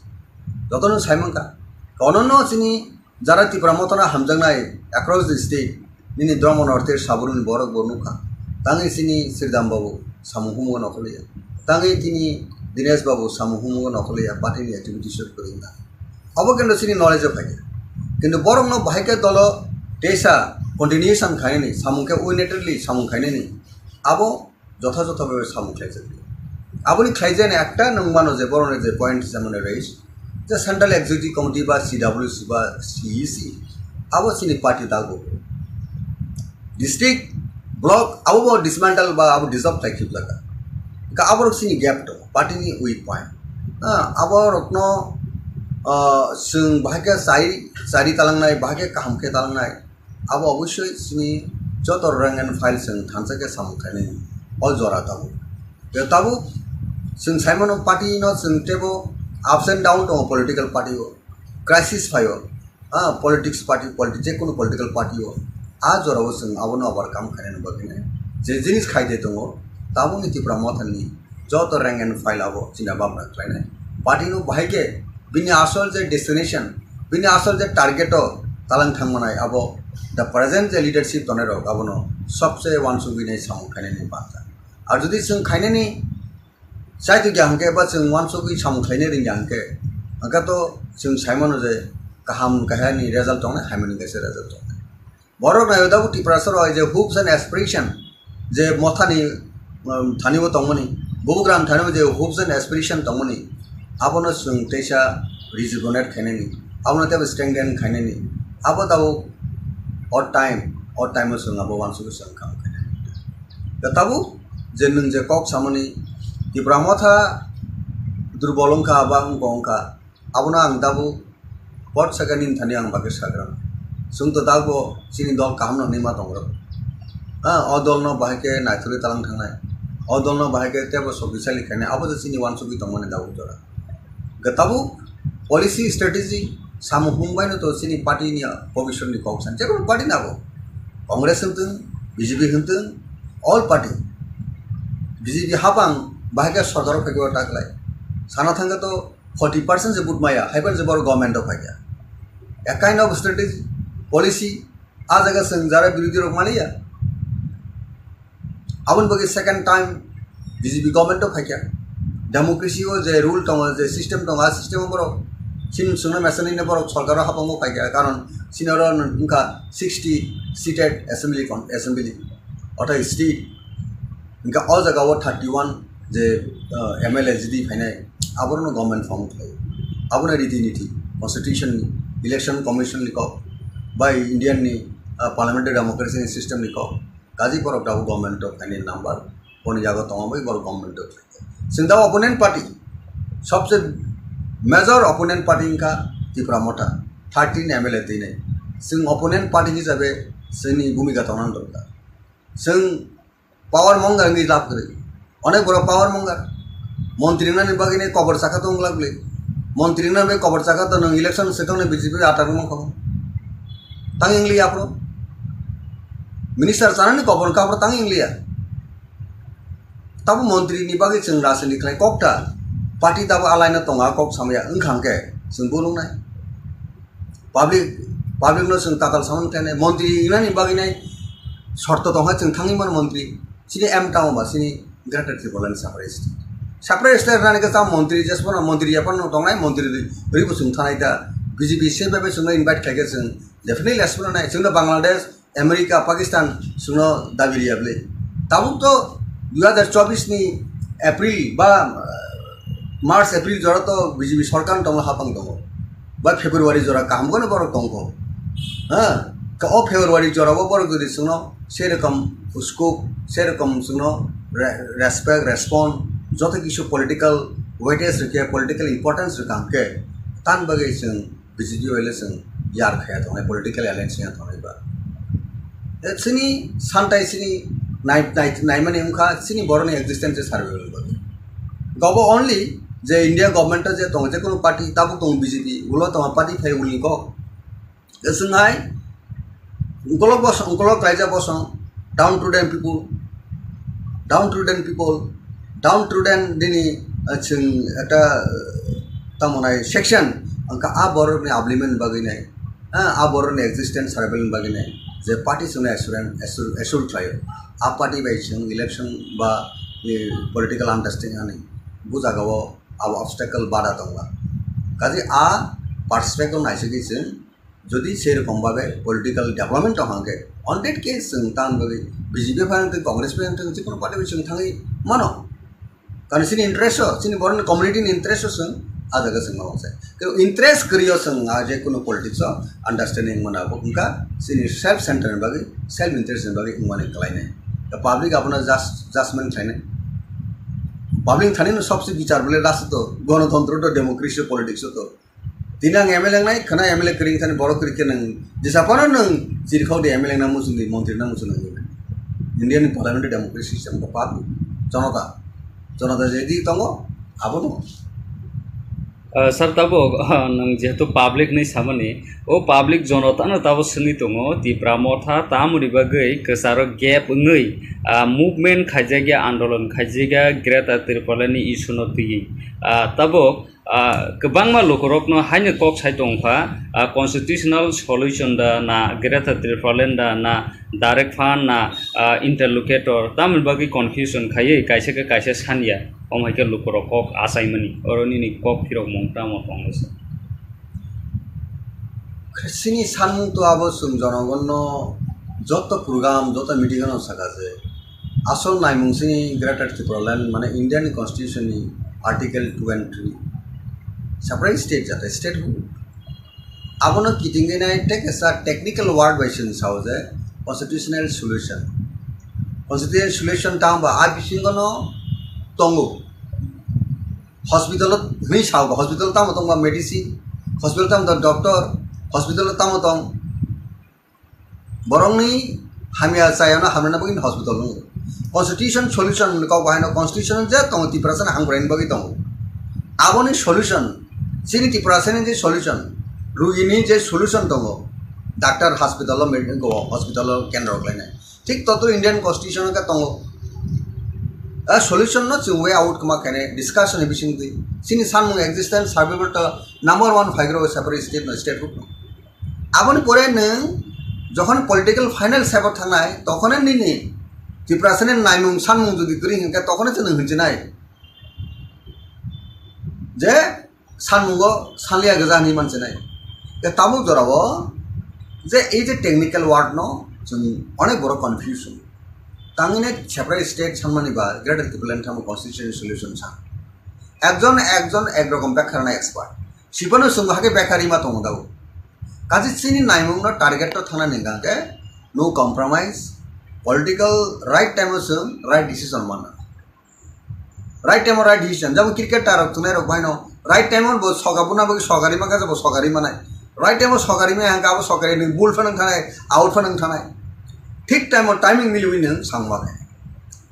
Jotono sai mankha. Kono no chini jara Tipra Motha no hamjaknai across the state nini Dharma North East Saburuni borok bo nukha. Tangwi chini Sridham Babu samung humung o nokhorli ya. Tangwi tini Dinesh Babu samung humung o nokhorli ya party ni activities o kwrwngna. Abo kintu chini knowledge o phaikha. Kintu borokno bahai khe dolo teisa continuation khainani, samung khe unitarily samung khainani, abo jotha jotha bhabe samung khlaijak. Aboni khlaijani ekta nwng mano je borokni je point je mane raise, je Central Executive Committee ba C W C ba C E C, abo chini party dago. District, block, abo bo dismantle ba abo dissolve khlai khibjak. Ka abo rok chini gap to, party ni weak point. Ah, abo rokno, ah, chwng bahai khe chai, chari talangnai, bahai khe kaham khe talangnai. Abo obviously chini joto rank and file chwng thansa khe samung khainai. O jora tabuk. Je tabuk chwng saimano party no chwng tebo ups and down tongo political party o. Crisis phaio. Ah, politics party, politi-, je kono political party o, ah, jora o chwng abono overcome khainani bagwi nai je jinis khai de tongo, tabukni Tipra Mothani joto rank and file abo china babra khlainai. Party no bahai khe bini asol je destination, bini asol je target o talang thangmanai abo the present je leadership tonai rok abono sobse uansugwi nai samung khainani banta. Ar jodi chwng khainani Chaitu kya hwnkhe ba chwng uansugwi samung khlaina rwngya hwnkhe, hwnkhe to chwng saimano je kaham kahani result tongnai, hamyani kaisa result tongnai. Borok naio tabuk Tiprasa rok hai je hopes and aspiration je mothani, um, thani bo tongmani, bubugram thani bo je hopes and aspiration tongmani, abono chwng teisa rejuvenate khainani, abono teibo strengthen khainani, abo tabuk o time, o time o chwng abo uansugwi chwng kaham khainani. Da tabuk je nwng je kok samani Tipra Motha durbol wngkha ba wngkha wngkha, abono ang tabuk pot saka nini thani ang bagwi sagra. Chwng to tabuk chini dol kaham no hinwi ma tongo. Ha, o dol no bahai khe naithorwi talang thangnai, o dol no bahai khe teibo sokti sali khainai, abo je chini uansugwi tongmani tabuk jora. Hwnkhe tabuk policy strategy samung hum baino to chini party ni bobiswt ni kok san, jekunu party ni abo, Congress hwntwng, B J P hwntwng, all party, B J P hapang bahai khe sorkar o phaikhe o ta khlai. Sana thangkhe to forty percent se vote maya, haiphano se borok government o phaikha. A kind of strategy, policy, a jaga chwng jara birodhi rok maliya. Aboni bagwi second time B J P government o phaikha. Democracy o je rule tongo, je system tongo, a system o borok chini chwngno mesanino borok sorkar o hapango phaikha, karon chini oro wngkha sixty seated assembly con-, assembly, ortha state. Hingke o jaga o thirty one je, ah, M L A jidi phainai, aborokno government form khlai. Abono riti niti, constitution ni, election commission ni kok, bai Indian ni, ah, parliamentary democracy ni system ni kok. Kaji borok tabuk government o phainai number, boni yago tongma bai borok government o phaikha. Chwng tabuk opponent party, sobse major opponent party wngkha Tipra Motha, thirteen M L A twinai. Chwng opponent party hisabe chwngni bhumika tongna dorkar. Chwng power mongar wngwi lab kwrwi. Onek borok power mongar. Montri wngnani bagwi nai kobor chakha tong glak le. Montri wngnani bagwi kobor chakha tong nang election swkang nai B J P atar wngma kho. Tang wng liya aphuru. Minister chanani kobor wngkha aphuru tang wng liya. Tabo montri ni bagwi chwng rajniti khlai kok ta. Party tabo alai no tonga kok samya wngkha hwnkhe chwng bolong nai. Public, public no chwng tatal samani khlainai, montri wngnani bagwi nai shorto tongkha chwng thangwi mano montri. Chini aim tamo ba chini Greater Tipraland separate state. Separate state rwnani khe tamo montri jesphano montri yaphano tongnai, montri rwi bo chwng thanai da. B J P se bai bai chwngno invite khlaikhe chwng definitely jesphano nai. Chwngno Bangladesh, America, Pakistan chwngno dabi riya bwle. Tabuk to dui hazar chobbish ni April ba, uh, March, April jora to B J P sorkar tongma hapang tongo. Ba February jora kaham kono borok tongkho. Ha? Ka o February jora o borok jodi chwngno serokom scope, serokom chwngno re-, respect, respond, joto kisu political weightage rikhe, political importance rikha hwnkhe, tan bagwi chwng B J P bai le chwng yar khaya tongnai, political alliance ya tongnai ba. E chini santai chini nai-, nai-, naimani wngkha chini borokni existence survival bagwi. Gobo only je India government o je tongo, je kono party tabuk tongo B J P, ulo tongo party phai ulni kok. Chwng hai ukolok bosong, ukolok kaijak bosong, downtrodden people, downtrodden people, downtrodden nini, ah, chwng ekta, ah, tamo nai section, hwnkha a borokni upliftment bagwi nai, ah, a borokni existence survival bagwi nai, je party chwngno assurance, assure, assure khlaio, a party bai chwng election ba, eh, political understanding ani bujagao abo obstacle bada tongla. Kaje a perspective naisingwi chwng Jodi sei rokom babe political development tong hangke, on that case chwng tamoni bagwi B J P bai hangke, Congress bai hangke, jikunu party bai chwng thangwi mano. Karon chini interest o, chini borokni community ni interest o chwng a jaga chwng ma wansai. Tei interest kwrwi o chwng a je kunu politics o understanding mana bo wngkha chini self center ni bagwi, self interest ni bagwi wngmani kwlainai. The public abono judge-, judgment khlainai. Public thani no sobse bichar bole last o to, gonotontro to, democracy o, politics o to. Tini ang M L A wngnai, khwna M L A kwrwi thani borok kwrwi khe nwng jesa phano nwng chirikhok di M L A wngna muchung di, montri wngna muchung di. Indian parliamentary democracy system khe public, jonota, jonota je di tongo, abo no. Ah, sir, tabuk, ah, nwng jehetu public ni samani, o public jonota no tabuk swngwi tongo, Tipra Motha tamoni bagwi kwcharo gap wngwi, ah, movement khaijakya, andolon khaijakya, Greater Tipraland ni issue no twiwi. Ah, tabuk, Ah, kwbangma lukurokno haino kok sai tongkha, ah, constitutional solution da na Greater Tipraland da na direct fund na, ah, interlocutor, tamoni bagwi confusion khaiwi kaisa khe kaisa sanya, omo hai khe lukurok kok achaimani, oro nini kok phirokmung tamo tonglaisa? Chini sanmung to abo chwng jonogonno joto program, joto meeting ano saka je, asol naimung chini Greater Tipraland, mane Indian Constitution ni Article two and three, separate state jate statehood. Abono kitingwi nai tei kaisa technical word bai chwng sao je constitutional solution. Constitutional solution tamo ba a bisingo no tongo. Hospital o hwnwi sao, hospital tamo tongba medicine, hospital tamo tong doctor, hospital tamo tong borokni hamya chayana hamrana bagwi hospital wngo. Constitution solution ni kok bahaino constitution je tongo Tiprasa ni hamkraini bagwi tongo. Aboni solution, chini Tiprasa ni je solution, rugini je solution tongo, doctor hospital o, med-, go hospital o kendro khlainai. Thik totro Indian Constitution o khe tongo. A solution no chwng way out kwma khainai discussion ni bisingtwi. Chini sanmung existence survival to number one phaigrao separate state no, statehood no. Aboni pore nwng jokhon political final step o thangnai, tokhone nini Tiprasani naimung sanmung jodi kwrwi hwnkhe, tokhone se nwng hwnjinai je sanmungo sanliya gwja hinwi mansinai. Tei tabuk jorao je ei je technical word no chwng onek borok confusion. Tangwi nai separate state sanmani ba Greater Tipraland thamo constitutional solution san. Ekjon ekjon ek rokom bekha rwna expert. Sibano chwng hake bekha rima tongo dao. Kaje chini naimung no target to thana ni hwnkhe no compromise, political right time o chwng right decision mana. Right time o right decision. Jabo cricket tarok thunai rok baino right time o bo soga buna bagwi sogari maka jabo sogari manai. Right time o sogari maya hwnkhe abo sogari ni ball phano thangna, out phano thangna. Thik time o timing miliwi nwng sangma khe.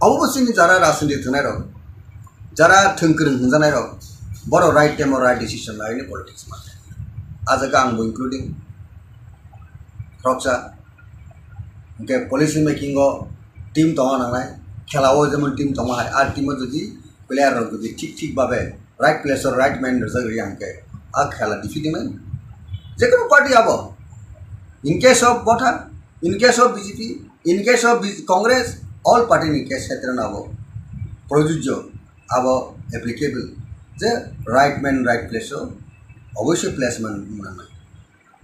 Abo bo chini jara rajniti thunai rok, jara thwng kwrwng hwnjanai rok, borok right time o right decision laini politics ma. A jaga ang bo including khoroksa. Hwnkhe policy making o team tongna nangnai, khela o jemon team tongma hai, a team o jodi player rok jodi thik thik babe right place o right man rwjak rwya hwnkhe a khela defeat wngmani. Jekono party abo, in case of Motha, in case of B J P, in case of B-, Congress, all party ni case khetre no abo projujjo, abo applicable je right man right place o oboisoi placement wng nangnai.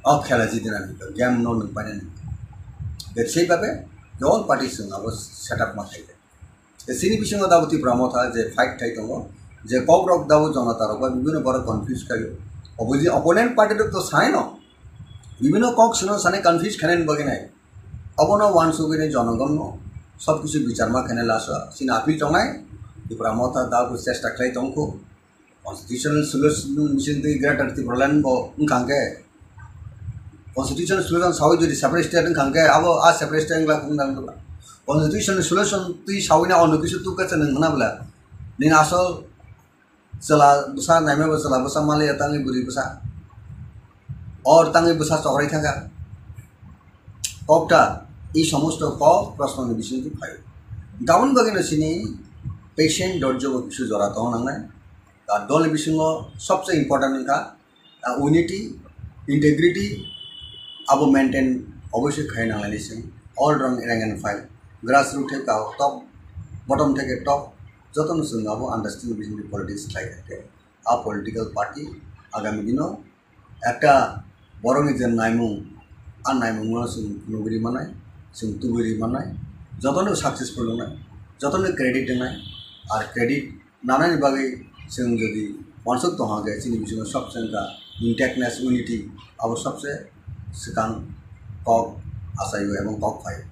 O khela jidinani game no nwng painani. Bebsai babe all party chwng abo setup ma khaide. Chini bisingo dabo Tipra Motha je fight khai tongo, je kokrok dabo jonota rok bai bibhinno borok confuse khaio. Opposi-, opponent party rok to sanai no, bibhinno kok sino sanai confuse khainani bagwi nai. Obono uansugwi nai jonogon no sob kisu bichar ma khainai laso chini appeal tongnai. Tipra Motha dabo chesta khlai tongkhu. Constitutional solution bising twi Greater Tipraland bo wngkha hwnkhe, constitutional solution sawi jodi separate state wngkha hwnkhe, abo a separate state wngla wngna wngla. Constitutional solution twi sawi na ono kisu tukha se nwng hwna bwla. Nini asol chwla bwsa naima bo chwla bwsa maliya tangwi bwrwi bwsa. Or tangwi bwsa chokrai thangkha. Kokta, i somosto kok prosno ni bising twi phaio. Gabon bagwi no chini patient dorjo bo kisu jora tong nangnai. Ar dol ni bisingo sobse important wngkha, ah, unity, integrity, abo maintain obviously khai nanglaini chwng all round rank and file, grassroot theke top, bottom theke top, jotono chwng abo understanding bising politics khlai thangkhe. A political party agami dino ekta borokni je naimung, a naimungno chwng nugwi ri mannai, chwng tubui ri mannai, jotono successful wngnai, jotono credit wngnai, ar credit nanani bagwi chwng jodi uansuk tongha khe chini bisingo sobse wngkha intactness, unity, abo sobse swkang kok achaio ebong kok phaio.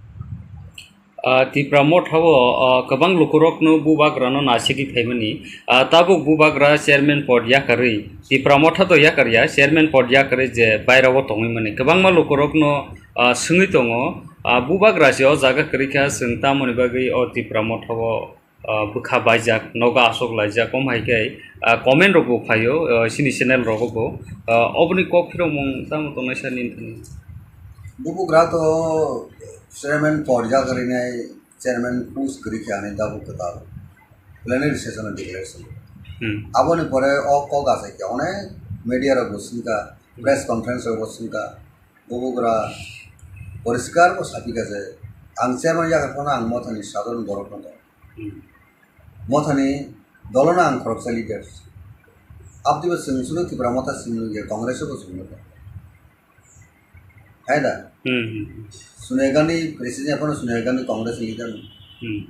Ah, Tipra Motha o, ah, kwbang lukurokno bubagrano nasigwi phaimani. Ah, tabuk bubagra chairman pod yakarwi, Tipra Motha to yakarya, chairman pod yakarwi je bairao tongwi mani. Kwbangma lukurokno, ah, swngwi tongo, ah, bubagra se o jaga kwrwi kha, chwng tamoni bagwi o Tipra Motha o, ah, bwkha baijak, nogo aswk laijak, om hai khe, ah, comment rok bo phaio, ah, chini channel rogo bo. Ah, oboni kok phirokmung tamo tongnai sani wngthani? Bubagra to chairman pod yakarwi nai, chairman post kwrwi khe ani tabuk kwtal plenary session o declaration. Hmm. Aboni pore o kok achai khe onek media rok bo swngkha, press conference rok bo swngkha, bubagra poriskar bo sapikha je ang chairman yakha phano ang Mothani sadharon borok no tong. Hmm. Mothani dolono ang khoroksa leader. Aboni bo chwng sudo Tipra Motha chwng nukya Congress o bo chwng nukya. Hai da? Hmm, hmm, hmm. Sonia Gandhi president ya phano Sonia Gandhi Congress leader no. Hmm.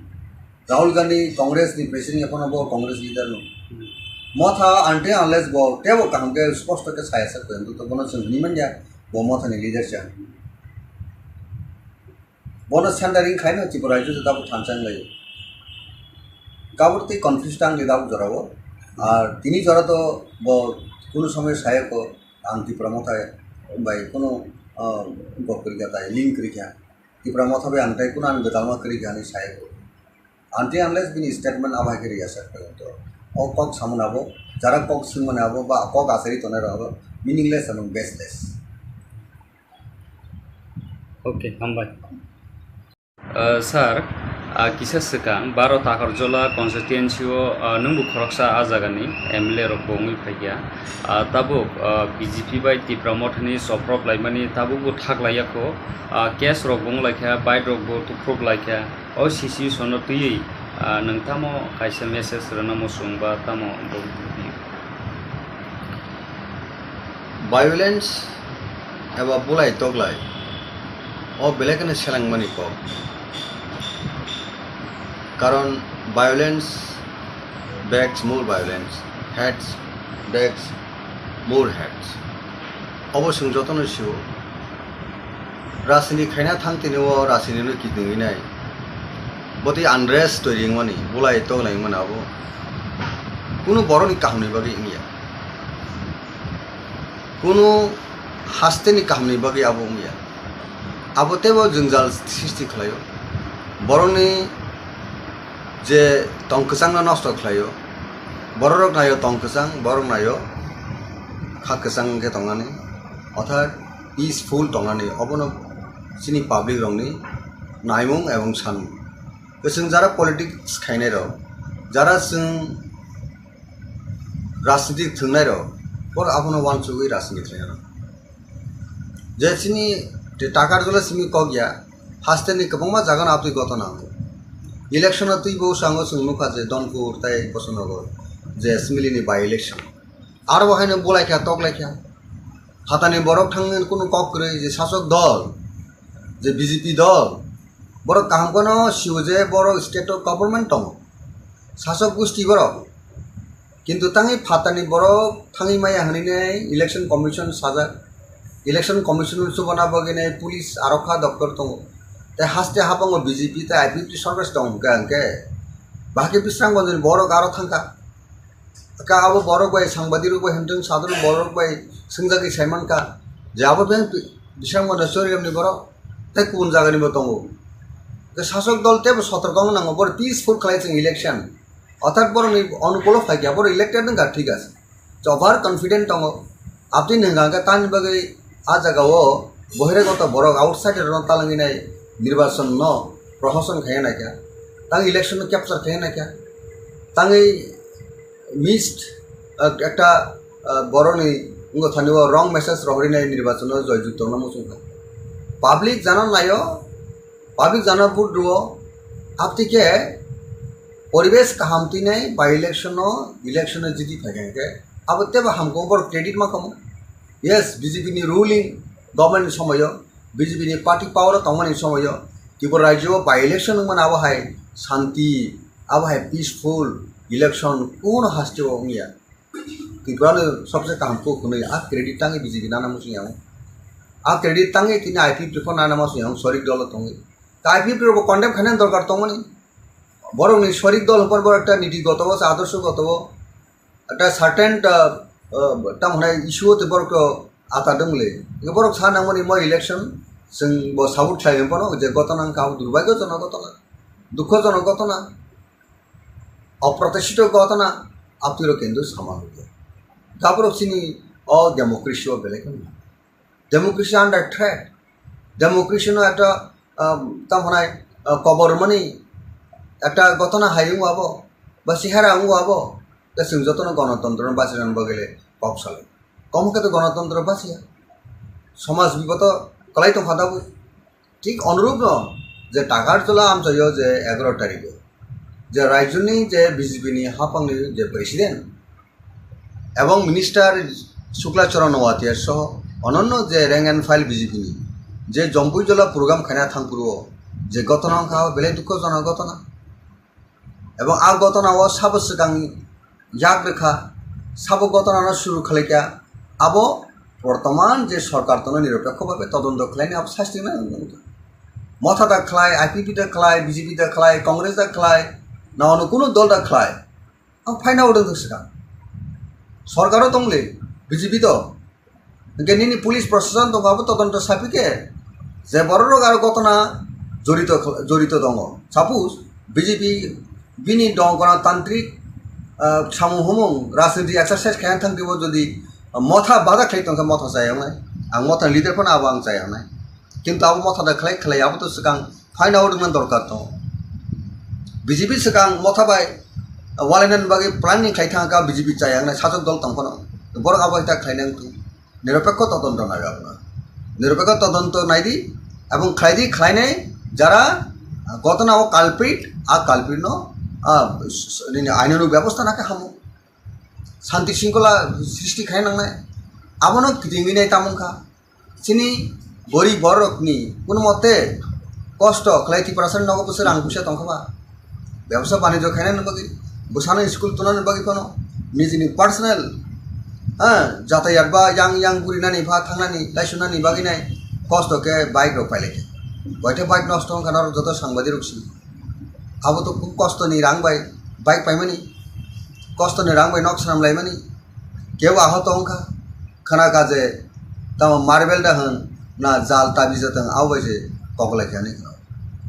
Rahul Gandhi Congress ni president ya phano bo Congress leader no. Hmm. Motha until unless bo tebo kaham khe sposto khe saya sak to bono chwng hwnwi manya bo Mothani leader cha. Bono centering khaino Tripura rajyo tabuk thansa wnglaio. Kabur tei confuse tang di tabuk jorao. Ar tini jora to bo kunu somoy saya ko ang Tipra Motha bai kunu, ah, gok kwrwi kha tai, link kwrwi kha. Tipra Motha bai ang tai kunu ang gwdalma kwrwi kha hinwi saya ko. Until unless bini statement abo hai khe rwya sak to. O kok samung abo, jara kok swngmani abo ba kok asari tongnai rok abo meaningless abo baseless. Okay, hambai. Uh, sir, Ah, kisa swkang baro Takarjola constituency o, ah, nwngbo khoroksa ah jagani M L A rok bo wngwi phaikha. Ah, tabuk, ah, B J P bai Tipra Mothani soprop laimani tabukbo thak laiyakho. Ah, case rok bo wnglaikha, bike rok bo tuprop laikha. O situation no twiwi, ah, nwng tamo kaisa message rwna muchung ba tamo bo? Violence eba bulai toklai o belai kheno selengmani kok. Karon violence begs more violence, hate begs more hate. Obo chwng jotono sio. Rajniti khaina thang tini o rajniti no kiting nai. Botwi unrest twi ringmani, bulai toklai wngmani abo. Kunu borokni kahamni bagwi wngya. Kunu hasteni kahamni bagwi abo wngya. Abo teibo jwngjal sristi khlaio. Borokni je tong kwchangno nosto khlaio. Bororok naio tong kwchang, borok naio kha kwchang wngkhe tongnani. Orthat peaceful tongnani, obono chini public rokni naimung ebong sanmung. Chwng jara politics khainai rok, jara chwng rajniti thwngnairok, borok abono uansugwi rajniti khlainai rok. Je chini Takarjola simi kok ya, hasteni kwbangma jagano aboni gotona wngo. Election-o twibo sango chwng nukha je Donpur tei Bosonogor je assembly-ni by-election. Aro bo haino bulaikha, toklaikha. Phatani borok thangwi kunu kok kwrwi je sasok dol, je B J P dol, borok kaham kheno sio je borok state-o government tongo. Sasok gusti borok. Kintu tangwi phatani borok thangwi maya hwnwi nai election commission sajak. Election commission chubana bagwi nai police arokha doktor tongo. Tei haste habango B J P tei I P F T sorkar tong hwnkha hwnkhe. Bahai khe Bisramganj ni borok aro thangkha. Ka abo borok bai sangbadirok bai himtwng sadok borok bai swngjagwi saimankha. Je abo beng Bisramganj ni Chorigram ni borok tei kubun jagani bo tongo. Tei sasok dol teibo sotorko wng nango, borok peaceful khlai chwng election. Orthat borokni onukulo phaikha, borok elected wngkha, thik ase. Over confident tongo. Aboni hwnka hwnkhe tamni bagwi a jagao bohiragoto borok outsider rokno talangwi nai nirbachon no prohoshan khaiya naikha. Tang election no capture khaiya naikha. Tangwi missed, ah, ekta, ah, borokni wngkha thani o wrong message rohorwi nai nirbachon no joyjukto no muchungkha. Public jana naio, public jana vote rwo, aboni khe poribesh kaham twi nai by election no, election no jiti phaikha hwnkhe abo teibo hamkhe borok credit ma kamo. Yes, B J P ni ruling government ni somoyo, B J P ni party power o tongmani somoyo Tripura rajyo o by election wngmani abo hai shanti, abo hai peaceful election kuno haste o wngya. Tripura no sobse kaham kok hwnwi a credit tangwi B J P nana muchung yang. A credit tangwi tini I P F T rok nana muchung yang, sorik dolo tongwi. Ta I P F T rok bo condemn khaina dorkar tongmani. Borokni sorik dol hwnpar borok ekta niti goto o, adorsho goto o, ekta certain, ah, ah, tamo hwnai issue o tei borok to ata dong le. Borok sa nangmani mo election, chwng bo support khlai hwnpano je gotona wngkha abo durbhagyojono gotona, dukhojono gotona, oprotishito gotona, abtwiro kintu sama nukya. Taborok chini o democracy o belai kheno democracy under threat. Democracy no ekta, ah, tamo hwnai, ah, kobor mani ekta gotona hai wngwa abo, ba chehara wngwa abo, tei chwng jotono gonotontro no bachirani bagwi le kok salai. Komo khe to gonotontro bachiya. Somaj biboto kwlai tongkha tabuk. Thik onurupno je Takarjola amchaio je egaroh tarikh o je rajyoni je B J P ni haphangni je president ebong minister Shukla Charan Noatia soho ononno je rank and file B J P ni je Jompuijola program khaina thangphuru o je gotona wngkha belai dukhojonok gotona. Ebong a gotona o sabo swkang yak rwkha, sabo gotona no suru khlaikha, abo bortoman je sorkar tono nirapekho bhabe todonto khlaini abo sasti nang wngkha. Motha da khlai, I P F T da khlai, B J P da khlai, Congress da khlai, na ono kuno dol da khlai, ang phaina odong swkang. Sorkaro tongle, B J P to, hingke nini police proshashan tongo abo todonto sapi khe je borok rok aro gotona jorito, jorito tongo. Suppose B J P bini dongkona tantrik, ah, samung humung rajniti exercise khaina thang twibo jodi motha bada khlai tongkha motha chaya wngnai. Ang motha leader phano abo ang chaya wngnai. Kintu abo motha da khlai khlai abo to swkang phaina odongna dorkar tongo. B J P swkang motha bai walainani bagwi planning khlai thangkha B J P chayang nai sasok dol tong phano. Borok abo hai ta khlai nang tong. Niropekho todonto nai abono. Niropekho todonto nai di, ebong khlai di, khlai nai jara gotona o culprit, a culprit no, a, s-, s-, nini ainonuk bebosta na khe hamo. Shanti shringkhola srishti khai nangnai. Abono kitingwi nai tamung kha. Chini gorib borokni kuno mote kosto khlai Tiprasani nogo bwswk rang puisa tongkha ba? Bebsa banijyo khainani bagwi, bwsano school tunani bagwi phano nijini personal, ha, jatayat ba yang yang gurinani ba thangnani, laisunani bagwi nai kosto khe bike rok pailai kha. Boithe bike nosto wngkha norok joto sangbadirok si. Abo to khub kostoni rang bai bike paimani, kostoni rang bai nok swnam laimani, kebo ahoto wngkha, khna kha je tamo marble da hwn na jal tabijo tong abo bai se kok lai kha hinwi khna.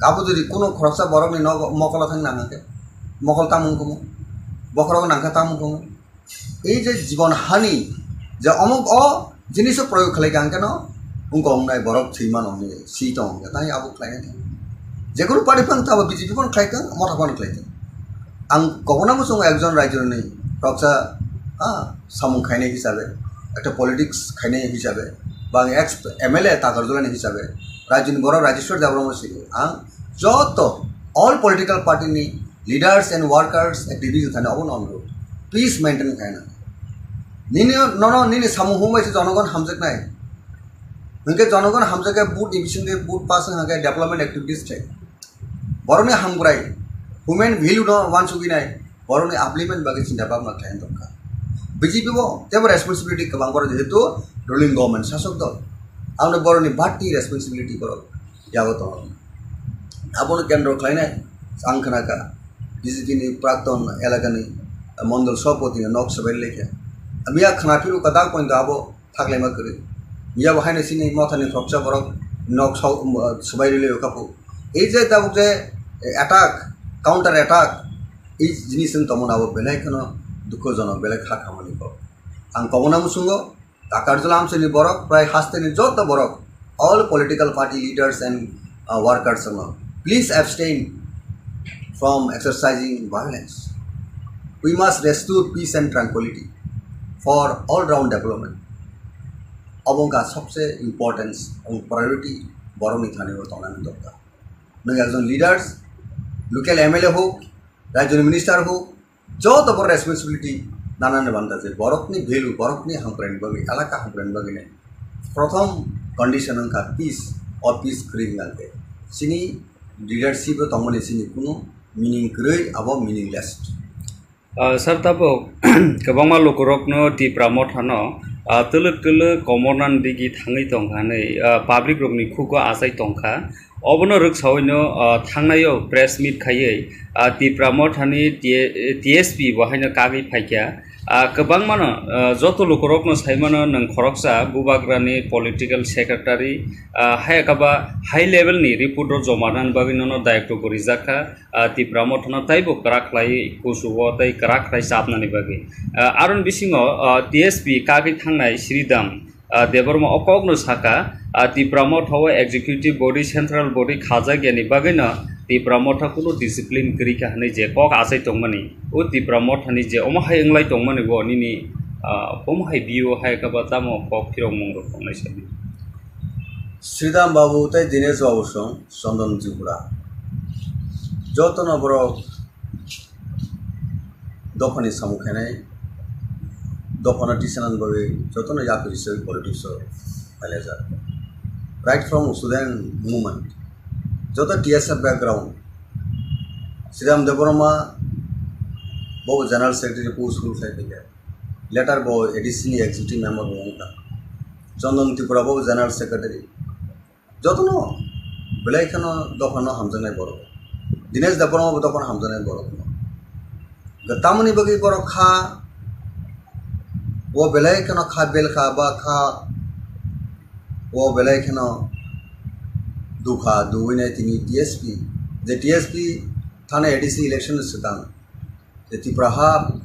Abo jodi kuno khoroksa borokni nogo mokolo thang nang khe, mokol tamung kumu, bokhorok nang kha tamung kumu. Ei je jibon hani je omuk o jiniso proyog khlai kha hwnkhe no wngkha wngnai borok thwi mano hinwi si tongo hwnkhe tai abo khlai nai. Jekunu party phano tabo B J P phano khlai thang, motha phano khlai thang. Ang kobona muchungo ekjon raijoni khoroksa, ha, samung khainai hisabe, ekta politics khainai hisabe, ba ang ex M L A Takarjulani hisabe, raijoni borok Rajeshwar Debbarma sini ang joto all political party ni leaders and workers activities thani obo no onurod. Peace maintain khaina. Nini nono nini samung humbai se jonogon hamjaknai. Hwnkhe jonogon hamjakhe vote ni bisingtwi vote pass wngkha khe development activities thai. Borokni hamkrai human value no wansugwi nai borokni upliftment bagwi chinta bhabna khlai tongkha. B J P bo tebo responsibility kwbang borok jehetu ruling government sasok dol. Aboni borokni bati responsibility borok yago tongo. Abono kendro khlainai ang khna kha B J P ni prakton elakani mondol sabhapati ni nok swbai lekha. Miya khna phiru kwtal pointo abo thaklaima kwrwi. Miya bo haino chini mothani khoroksa borok nok swbai rwlai kha phu. Ei je tabuk je attack, counter attack, ei jinis wng tongmani abo belai kheno dukhojonok, belai kha khamani kok. Ang kobona muchungo Takarjula amchaini borok, prai hasteni joto borok, all political party leaders and, uh, workers wngkha. Please abstain from exercising violence. We must restore peace and tranquility for all round development. Obo wngkha sobse importance and priority borokni thani o tongnani dorkar. Nwng ekjon leaders, local M L A hok, rajyoni minister hok, joto bo responsibility nanani banda je borokni value, borokni hamkraini bagwi, elaka hamkraini bagwi nai prothom condition wngkha peace, o peace kwrwi wngkha khe chini leadership o tongmani chini kunu meaning kwrwi, abo meaningless. Ah, sir, tabuk kwbangma lukurokno Tipra Mothano, ah, twlwk twlwk komornani digi thangwi tongkha hwnwi, ah, public rokni khugo achai tongkha. Obono rwksaui no, ah, thangnai o press meet khaiwi, ah, Tipra Mothani T-, T S P bo haino kagwi phaikha. Ah, kwbangma no, ah, joto lukurokno saimano nwng khoroksa Bubagrani political secretary, ah, hai khe ba high level ni report rok joma rwnani bagwi nono dayoktogo rijak kha. Ah, Tipra Mothano taibo kwrak khlai kuchugo tei kwrak khlai chapnani bagwi. Ah, aroni bisingo, ah, T S P kagwi thangnai Sridham, ah, Debbarma o kokno saka, ah, Tipra Motha o executive body, central body khajak yani bagwino Tipra Motha kunu discipline kwrwi kha hwnwi je kok achai tongmani, o Tipra Mothani je omo hai wnglai tongmani bo nini, ah, omo hai view hai khe ba tamo kok phirokmung rok tongnai sadi. Sridham Babu tei Dinesh Babu song Chondon Tripura. Jotono borok dophani samung khainai, dophano tisanani bagwi jotono yapri se politics o phailajak. Right from student movement, joto T S F background, Sridham Debbarma bo general secretary post rule khai phaikha. Later bo A D C ni executive member bo wngkha. Chondon Tripura bo general secretary. Jotono belai kheno dophano hamjaknai borok. Dinesh Debbarma bo dophano hamjaknai borok. Tamoni bagwi borok kha, o belai kheno kha bel kha ba kha, o belai kheno dukha duwinai tini T S P, je T S P thani A D C election swkang. The Tipra Hub,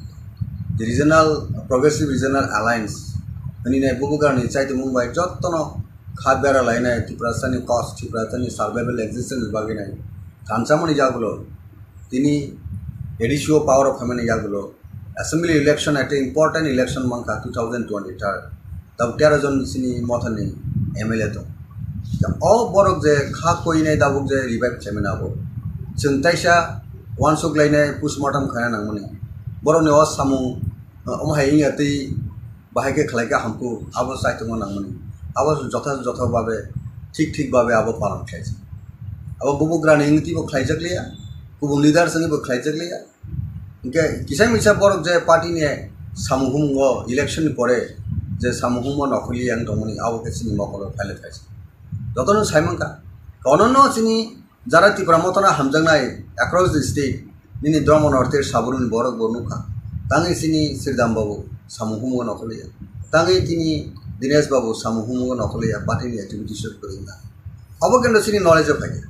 the Regional, Progressive Regional Alliance, hwnwi nai bubugrani chaitimung bai jotono kha bera lainai Tiprasani cause, Tiprasani survival existence bagwi nai thansamani jagulo Tini A D C o power o phaimani yagulo assembly election, ekta important election mankha two thousand twenty-third. Tabuk tero jon chini mothani M L A tong. O borok je kha koinai tabuk je revive khlaimani abo. Chwng taisa uansuk lainai postmortem khaina nangmani. Borokni o samung, uh, omo hai wngya twi bahai khe khlai kha hamkuk, abo chaitokma nangmani. Abo jotha jotha babe, thik thik babe abo palan khlaijak. Abo bubugrani wngtwi bo khlaijak liya, kubun leaders wngwi bo khlaijak liya. Hingke kisa misa borok je party ni samung humung o election ni pore je samung humung o nokhorli yang tongmani abo khe chini mokolo phaile phaisa. Jotono sai mankha. Kono no chini jara Tipra Motha no hamjaknai across the state nini Dharma North East sabruni borok bo nukha. Tangwi chini Sridham Babu samung humung o nokhorli ya. Tangwi tini Dinesh Babu samung humung o nokhorli ya party ni activities o kwrwngna. Abo kintu chini knowledge o phaikha.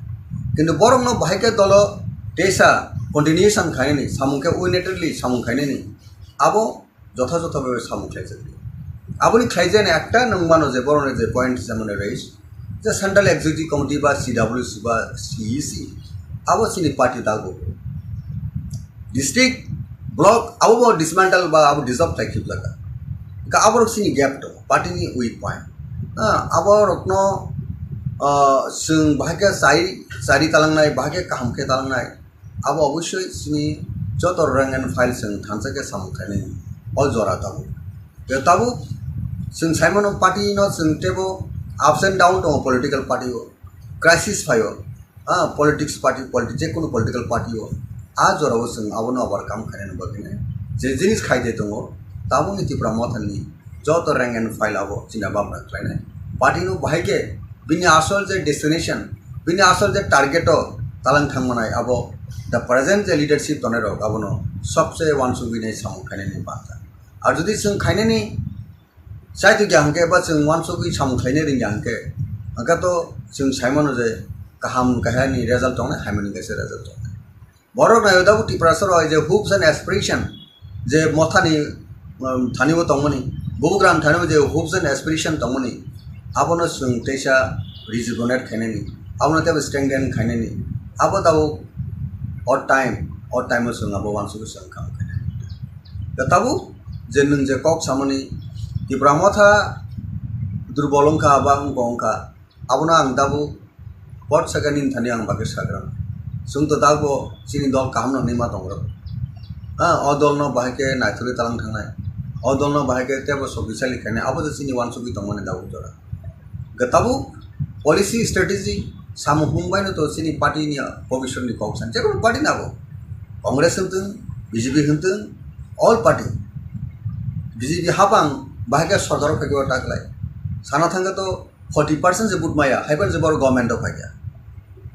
Kintu borokno bahai khe dolo teisa continuation khainani, samung khe unitedly samung khainani, abo jotha jotha bhabe samung khlaijak. Aboni khlaijani ekta nwng mano je borokni je point je mane raise, je Central Executive Committee ba C W C ba C E C, abo chini party dago. District, block, abo bo dismantle ba abo dissolve khlai khiplaka. Ka abo rok chini gap to, party ni weak point. Ah, abo rokno, ah, chwng bahai khe chai, chari talangnai, bahai khe kaham khe talangnai. Abo obosoi chini joto rank and file chwng thansa khe samung khainai o jora tabuk. Tei tabuk chwng sai mano party no chwng teibo ups and down tongo political party o, crisis phaio. Ah, politics party, politi-, jekunu political party o, ah, jorao chwng abono overcome khainani bagwino je jinis khaide tongo, tabukni Tipra Mothani joto rank and file abo china babra khlainai. Party no bahai khe bini asol je destination, bini asol je target o talang thangmanai abo the present je leadership tonai rok abono sobse uansugwi nai samung khainani banta. Ar jodi chwng khainani Chai twi kha hwnkhe ba chwng uansugwi samung khlaina rwngya hwnkhe, hwnkhe to chwng sai mano je kaham kahani result tongnai, hamyani kaisa result tongnai. Borok naio tabuk Tiprasa rok je hopes and aspiration je mothani, um, thani bo tongmani, bubugram thani bo je hopes and aspiration tongmani, abono chwng teisa rejuvenate khainani, abono teibo strengthen khainani, abo tabuk o time, o time o chwng abo uansugwi chwng kaham khainani. Da tabuk je nwng je kok samani Tipra Motha durbol wngkha ba wngkha wngkha, abono ang tabuk pot saka nini thani ang bagwi sagra. Chwng to tabuk bo chini dol kaham no hinwi ma tongrok. Ha, o dol no bahai khe naithogwi talang thangnai. O dol no bahai khe teibo sokisali khainai. Abo je chini uansugwi tongmani tabuk jora. Hwnkhe tabuk policy strategy samung hung baino to chini party ni bobiswt ni kok san. Jekunu party na bo. Congress hwntwng, B J P hwntwng, all party. B J P hapang bahai khe sorkar o phaikhe o ta khlai. Sana thangkhe to forty percent se vote maya, haiphano se borok government o phaikha.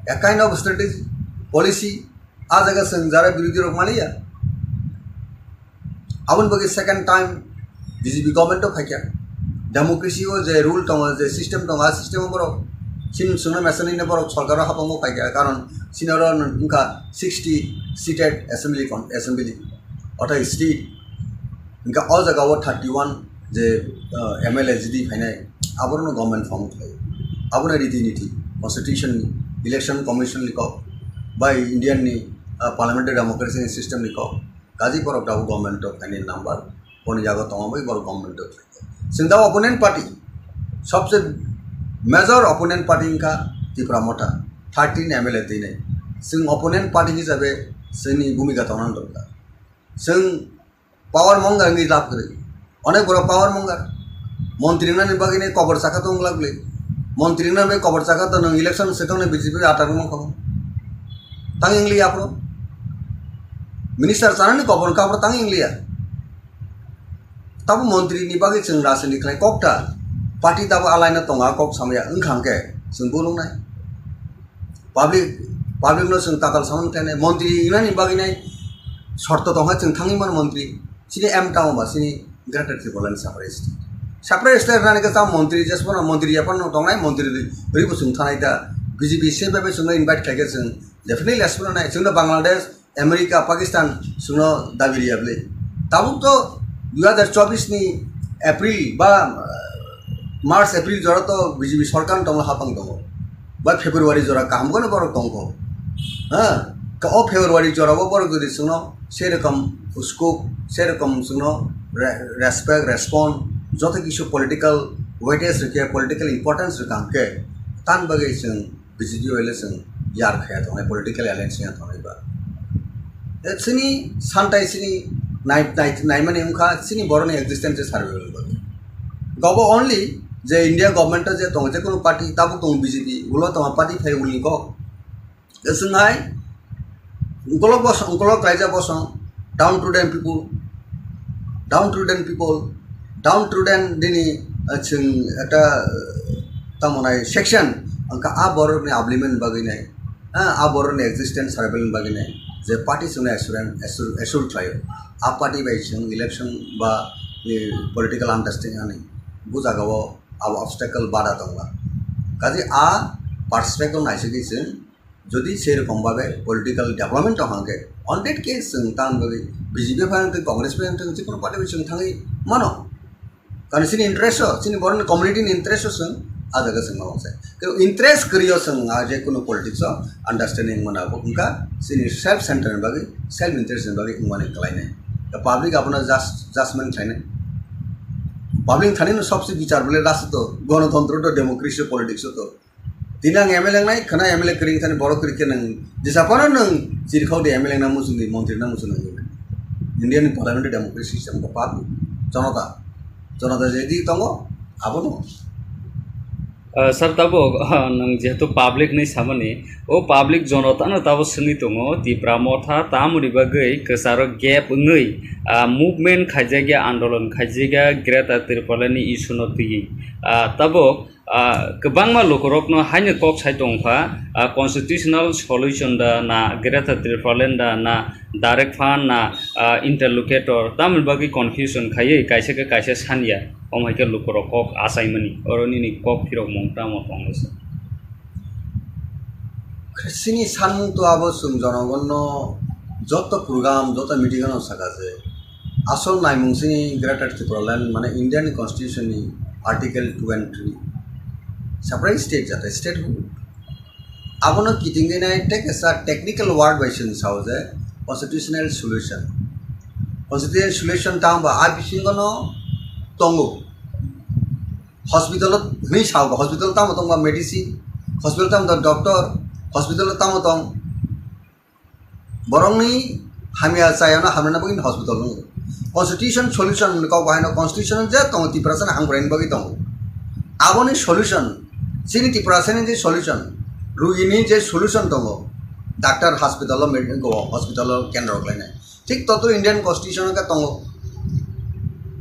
A kind of strategy, policy, a jaga chwng jara birodhi rok maliya. Aboni bagwi second time B J P government o phaikha. Democracy o je rule tongo, je system tongo, a system o borok chini chwngno mesanino borok sorkar o hapang o phaikha, karon chini oro wngkha sixty seated assembly con-, assembly, ortha state. Hingkhe o jaga o thirty one je, uh, M L A jidi phainai, aborokno government form khlai. Abono riti niti, constitution ni, election commission ni kok, bai Indian ni, uh, parliamentary democracy ni system ni kok, kaji borok tabuk government o phainai number, boni jaga tongo bai borok government o phaikha. Chwng da opponent party, sobse major opponent party wngkha Tipra Motha, thirteen M L A twinai. Chwng opponent party hisabe chwngni bhumika tongna dorkar. Chwng power mongar wngwi lab kwrwi. Onek borok power mongar. Montri wngnani bagwi nai kobor chakha tong glak le. Montri wngnani bagwi kobor chakha to nwng election se tongnai B J P atar wngma kho. Tang ingliya aphuru. Minister chanani kobor wngkha aphuru tang ingliya. Tabo montri ni bagwi chwng rajniti khlai kok ta. Party tabo alai no tonga kok samaya wngkha hwnkhe chwng bo nuknai. Public, public no chwng tatal samani khlainai, montri wngnani bagwi nai shorto tongkha chwng thangwi mano montri, chini M town ba chini Greater Tipraland separate state. Separate state rwnani khe cham montri, jesphano montri yaphano tongnai, montri rwi bo chwng thanai ta, B J P se bai bai chwngno invite khlaikhe chwng definitely jesphano nai, chwngno Bangladesh, America, Pakistan chwngno dabi riya bwle. Tabuk to dui hazar chobbish ni April ba, ah, March, April jora to B J P sorkar tongma hapang tongo. Ba February jora kaham kono borok tongkho. Ha? Ka o February jorao borok jodi chwngno sei rokom scope, sei rokom chwngno re-, respect, respond, joto kisu political weightage rwkhe, political importance rwkha hwnkhe, tan bagwi chwng B J P bai le chwng yar khaya tongnai, political alliance ya tongnai ba. E chini santai chini nai-, nai-, naimani wngkha chini borokni existence survival bagwi. Gobo only je India government o je tongo, je kunu party tabuk tongo B J P, ulo tongo party phai ulni kok. Chwng hai ukolok bosong, ukolok kaijak bosong, downtrodden people, downtrodden people, downtrodden nini, ah, chwng ekta, ah, tamo nai section, wngkha a borokni upliftment bagwi nai, ah, a borokni existence survival bagwi nai, je party chwngno assurance, assure, assure khlaio. A party bai chwng election ba, eh, political understanding ani, bu jagao abo obstacle bada tongla. Kaje a perspective naisingwi chwng jodi sei rokom babe political development tong hangke, on that case chwng tan bagwi B J P phai wngtwi, Congress phai wngtwi, jikunu party bai chwng thangwi mano. Karon chini interest o, chini borokni community ni interest o chwng a jaga chwng mano se. Kebo interest kwrwi o chwng a je kunu politics o understanding mano, abo wngkha chini self center ni bagwi, self interest ni bagwi wngmani kwlainai. The public abono just, judgment khlainai. Public thani no sobse bichar bole last to, gonotontro to, democracy, politics o to. Tini ang M L A wngnai, khwna M L A kwrwi thani borok kwrwi khe nwng jesa phano nwng chirikhok di M L A wngna muchung di, montri wngna muchung di. India ni parliamentary democracy system ko pap jonota, jonota je di tongo, abono. Ah, sir, tabuk, ah, nwng jehetu public ni samani, o public jonotano tabuk swngwi tongo, Tipra Motha tamoni bagwi kwcharo gap wngwi, ah, movement khaijakya, andolon khaijakya, Greater Tipraland ni issue no twiwi. Ah, tabuk, ah, kwbangma lukurokno haino kok sai tongkha, ah, constitutional solution da na Greater Tipraland da na direct fund na, ah, interlocutor, tamoni bagwi confusion khaiwi kaisa khe kaisa sanya, omo hai khe lukurok kok achaimani, oro nini kok phirokmung tamo tonglaisa? Chini sanmung to abo chwng jonogonno joto program, joto meeting ano saka je, asol naimung chini Greater Tipraland mane Indian Constitution ni Article two and three, separate state jate statehood. Abono kitingwi nai tei kaisa technical word bai chwng sao je constitutional solution. Constitutional solution tamo ba a bisingo no tongo. Hospital o hwnwi sao ba, hospital tamo tong ba medicine, hospital tamo tong doctor, hospital o tamo tong borokni hamya chayano hamrwna bagwi hospital wngo. Constitution solution ni kok bahaino constitution je tongo Tiprasani hamkraini bagwi tongo. Aboni solution, chini Tiprasani je solution, rugini je solution tongo, doctor hospital o med-, go hospital o kendro khlainai. Thik totro Indian constitution o khe tongo.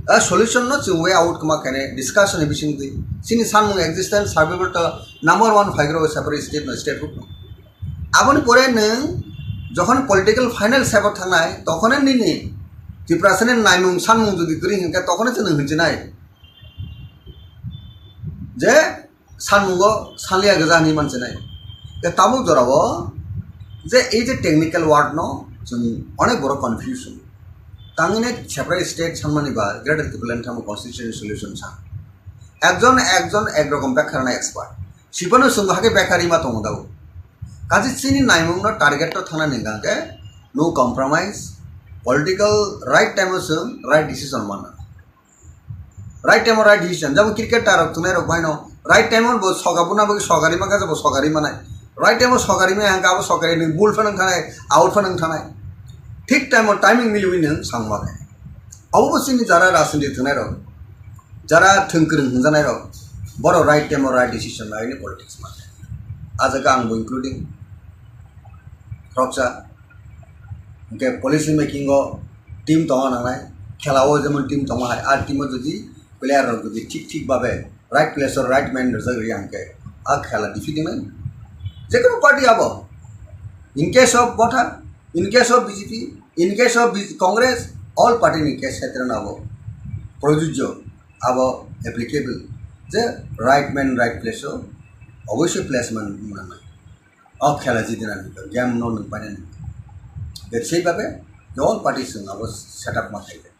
A solution no chwng way out kwma khainai discussion ni bisingtwi. Chini sanmung existence survival to number one phaigrok separate state no, statehood no. Aboni pore nwng jokhon political final step o thangnai, tokhone nini Tiprasani naimung sanmung jodi kwrwi hinkhe, tokhone chwng nwng hinchinai je sanmungo sanliya gwja hinwi manchinai. Tei tabuk jorao je ei je technical word no chwng onek borok confusion. Tangwi nai separate state sanmani ba Greater Tipraland tamo constitutional solution sa. Ekjon ekjon ek rokom bekha rwna expert. Sipano chwng bo hakhe bekha rima tongo dao. Kaje chini naimung no target to thana ni hwnkhe no compromise, political right time o chwng right decision manna. Right time o right decision, jabo cricket tarok thunai rok baino right time o bo soga buna bagwi sogari maka jabo sogari manai. Right time o sogari maya hwnkhe abo sogari ni ball phano thanai, out phano thanai. Thik time o timing miliwi nwng sang maka. Abo bo chini jara rajniti thwngnairok, jara thwngkwrwng hwnjanairok, borok right time o right decision laini politics ma. A jaga ang bo including khoroksa. Hwnkhe policy making o team tongna nangnai, khela o jemon team tongma hai, a team o jodi player rok jodi thik thik babe right place o right man rwjak rwya hwnkhe a khela defeat wngnai. Jekunu party abo, in case of Motha, in case of B J P, in case of B J P, Congress, all party ni case khetre no abo projujjo, abo applicable je right man right place o oboisoi placement wng nangnai. O khela jidinani game no nwng painani. Be sei babe all party chwng abo setup ma khaikha.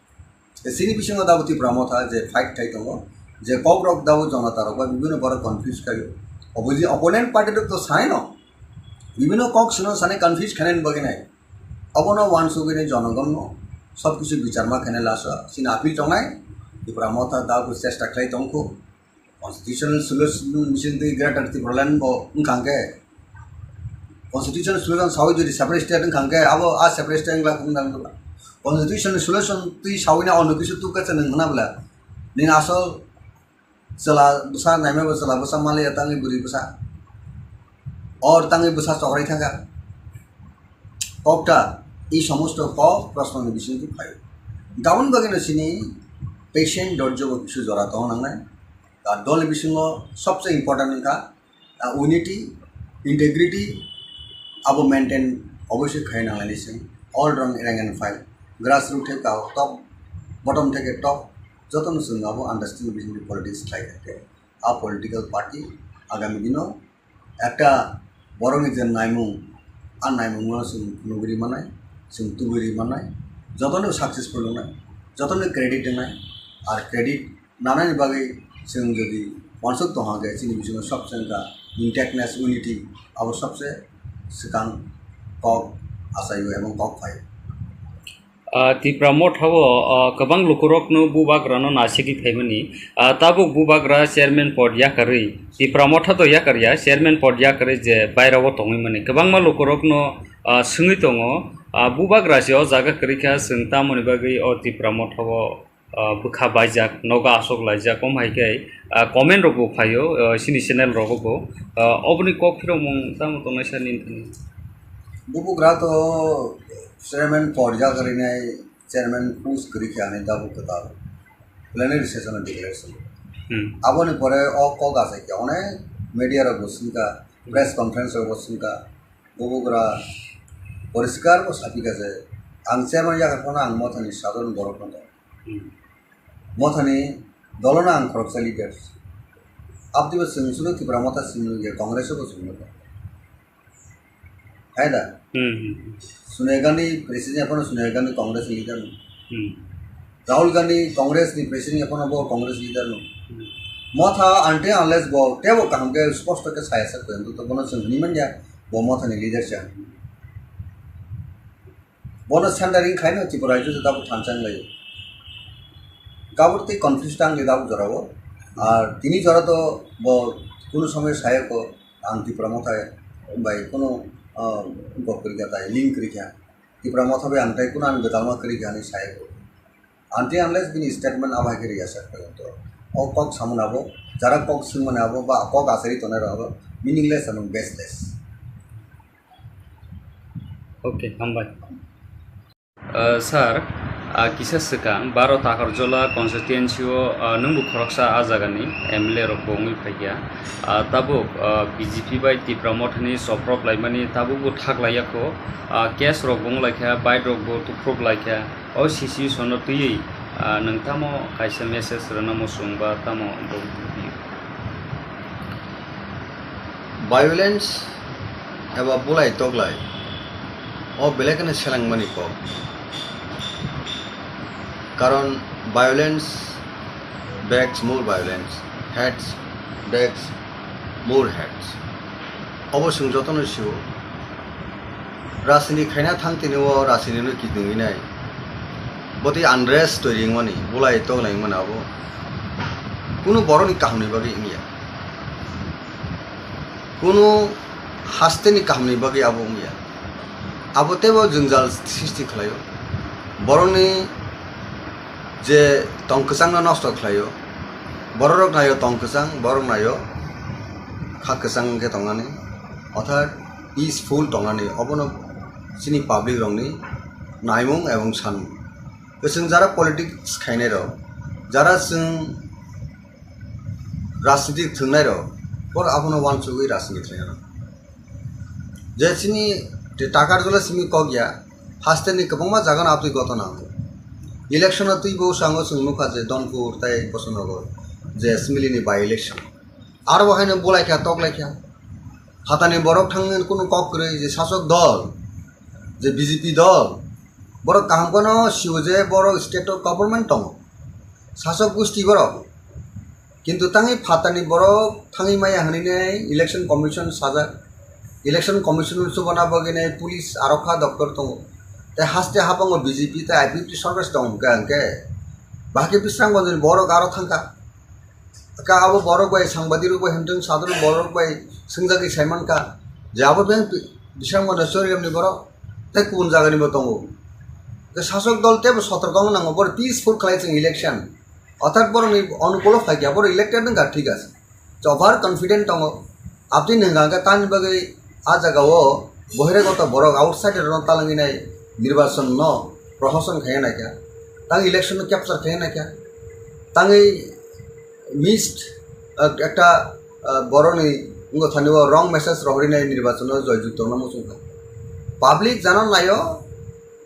Chini bisingo dabo Tipra Motha je fight khai tongo, je kokrok dabo jonata rok bai bibino borok confuse khaio. Opposi-, opponent party rok to sai no, Bibhinno kok sino sani confuse khainani bagwi nai. Obono uansugwi nai jonogonno sob kisu bicharma khainai lasa. Chini appeal tongnai, Tipra Motha dago chesta khlai tongkho. Constitutional solution bising twi Greater Tipraland bo wngkha hwnkhe, constitutional solution sawi jodi separate state wngkha hwnkhe, abo a separate state wngla wngna wngla. Constitutional solution twi sawi na ono kisu tukha se nwng hwna bwla. Nini asol chwla bwsa naima bo chwla bwsa maliya tangwi bwrwi bwsa. Or tangwi bwsa chokrai thangkha. Kokta, ei somosto kok prosno ni bisingtwi phaio. Aboni bagwino chini patient dorjo bo kisu jora tong nangnai. Ar dol ni bisingo sobse important wngkha, ah, unity, integrity, abo maintain obviously khai nangnai se. All round rank and file, grassroots theke top, bottom theke top, jotono chwng abo understanding bisingtwi politics khlai thangkhe. A political party agami dino ekta borokni je naimung, a naimungno chwng nugwi ri mannai, chwng tubui ri mannai, jotono successful wngnai, jotono credit wngnai, ar credit nanani bagwi chwng jodi uansuk tongha khe chini bisingo sobse wngkha intactness, unity, abo sobse swkang kok achaio ebong kok phaio. Ah, Tipra Motha o, ah, kwbang lukurokno bubagrano nasigwi phaimani. Ah, tabuk bubagra chairman pod yakarwi, Tipra Motha to yakarya, chairman pod yakarwi je bairao tongwi mani. Kwbangma lukurokno, ah, swngwi tongo, ah, bubagra se o jaga kwrwi kha, chwng tamoni bagwi o Tipra Motha o, ah, bwkha baijak, nogo aswk laijak, omo hai khe, ah, comment rok bo phaio, ah, chini channel rogo bo. Ah, oboni kok phirokmung tamo tongnai sir nini thani? Bubagra to chairman pod yakarwi nai, chairman post kwrwi khe ani tabuk kwtal plenary session o declare swngo. Hmm. Aboni pore o kok achai khe onek media rok bo swngkha, press conference rok bo swngkha, bubagra poriskar bo sapikha je ang chairman yakar phano ang Mothani sadharon borok no tong. Hmm. Mothani dolono ang khoroksa leader. Abdibo chwng suno Tipra Motha chwng nukya, Congress o bo chwng nukya. Hai da? Hmm, hmm, hmm. Sonia Gandhi president yaphano Sonia Gandhi Congress ni leader no. Hmm. Rahul Gandhi Congress ni president yaphano bo Congress leader no. Hmm. Motha until unless bo tebo kaham khe sposto khe saya sak to bono chwng hwnwi manya bo Mothani leader cha. Bono centering khaino Tripura rajyo se tabuk thansa wnglaio. Gabur tei confuse tang le tabuk jorao. Ar tini jora to bo kunu somoy saya ko ang Tripura Motha bai kunu, ah, gok kwrwi kha tai, link kwrwi kha. Tripura Motha bai ang tai kunu ani gwdalma kwrwi kha hinwi saya ko. Until unless bini statement abo hai khe rwya sak phai to. O kok samani abo, jara kok swngmani abo, ba kok asari tongnai rok abo meaningless and baseless. Okay, hambai. Uh, sir, uh, kisa swkang baro Takarjola constituency o, uh, nwngbo khoroksa a jagani M L A rok bo wngwi phaikha. Uh, tabuk, uh, B J P bai Tipra Mothani soprop laimani tabukbo thak laiyakho. Uh, case rok bo wnglaikha, bike rok bo tuprop laikha. O situation no twiwi, ah, nwng tamo kaisa message rwna muchung ba tamo bo video? Violence eba bulai toklai o belai kheno selengmani kok. Karon violence begs more violence, hate begs more hate. Obo chwng jotono sio. Rajniti khaina thang tini o rajniti no kidungwi nai. Botwi unrest twi ringmani, bulai tok laimani abo. Kunu borokni kahamni bagwi wngya. Kunu hasteni kahamni bagwi abo wngya. Abo teibo jwngjal sristi khlaio. Borokni je tong kwchangno nosto khlaio. Bororok naio tong kwchang, borok naio kha kwchang wngkhe tongnani. Orthat peaceful tongnani, obono chini public rokni naimung ebong sanmung. Chwng jara politics khainai rok, jara chwng rajniti thwngnai rok, borok abono uansugwi rajniti khlainai rok. Je chini Takarjola simi kok ya, hasteni kwbangma jagano abtwi gotona wngo. Election o twibo sango chwng nukha je Donpur tei Bosonogor je assembly ni by election. Aro bo haino bulaikha, toklaikha. Phatani borok thangwi kunu kok kwrwi je sasok dol, je B J P dol, borok kaham kheno sio je borok state o government tongo. Sasok gusti borok. Kintu tangwi phatani borok thangwi maya hwnwi nai election commission sajak. Election Commission o chubana bagwi nai police arokha doktor tongo. Tei haste habango B J P tei I P F T sorkar se tong hwnkhe hwnkhe bahai khe Bisramganj ni borok aro thangkha. Ka abo borok bai sangbadirok bai hwnthwng sadharok borok bai swngjagwi saimankha je abo beng Bisramganj ni Chorigram ni borok tei kubun jaga ni bo tongo. Tei sasok dol teibo sotorko wng nango, borok peaceful khlai chwng election. Orthat borokni onukulo phaikha, borok elected wngkha, thik ase. Over confident tongo. Aboni hwnka hwnkhe tamni bagwi a jagao bohiragoto borok outsider rokno talangwi nai nirbachon no prohoson khai naikha. Tang election no capture khai naikha. Tangwi missed, ah, ekta, ah, borokni wngkha thani o wrong message rohorwi nai nirbachon no joyjukto no muchungkha. Public jana naio,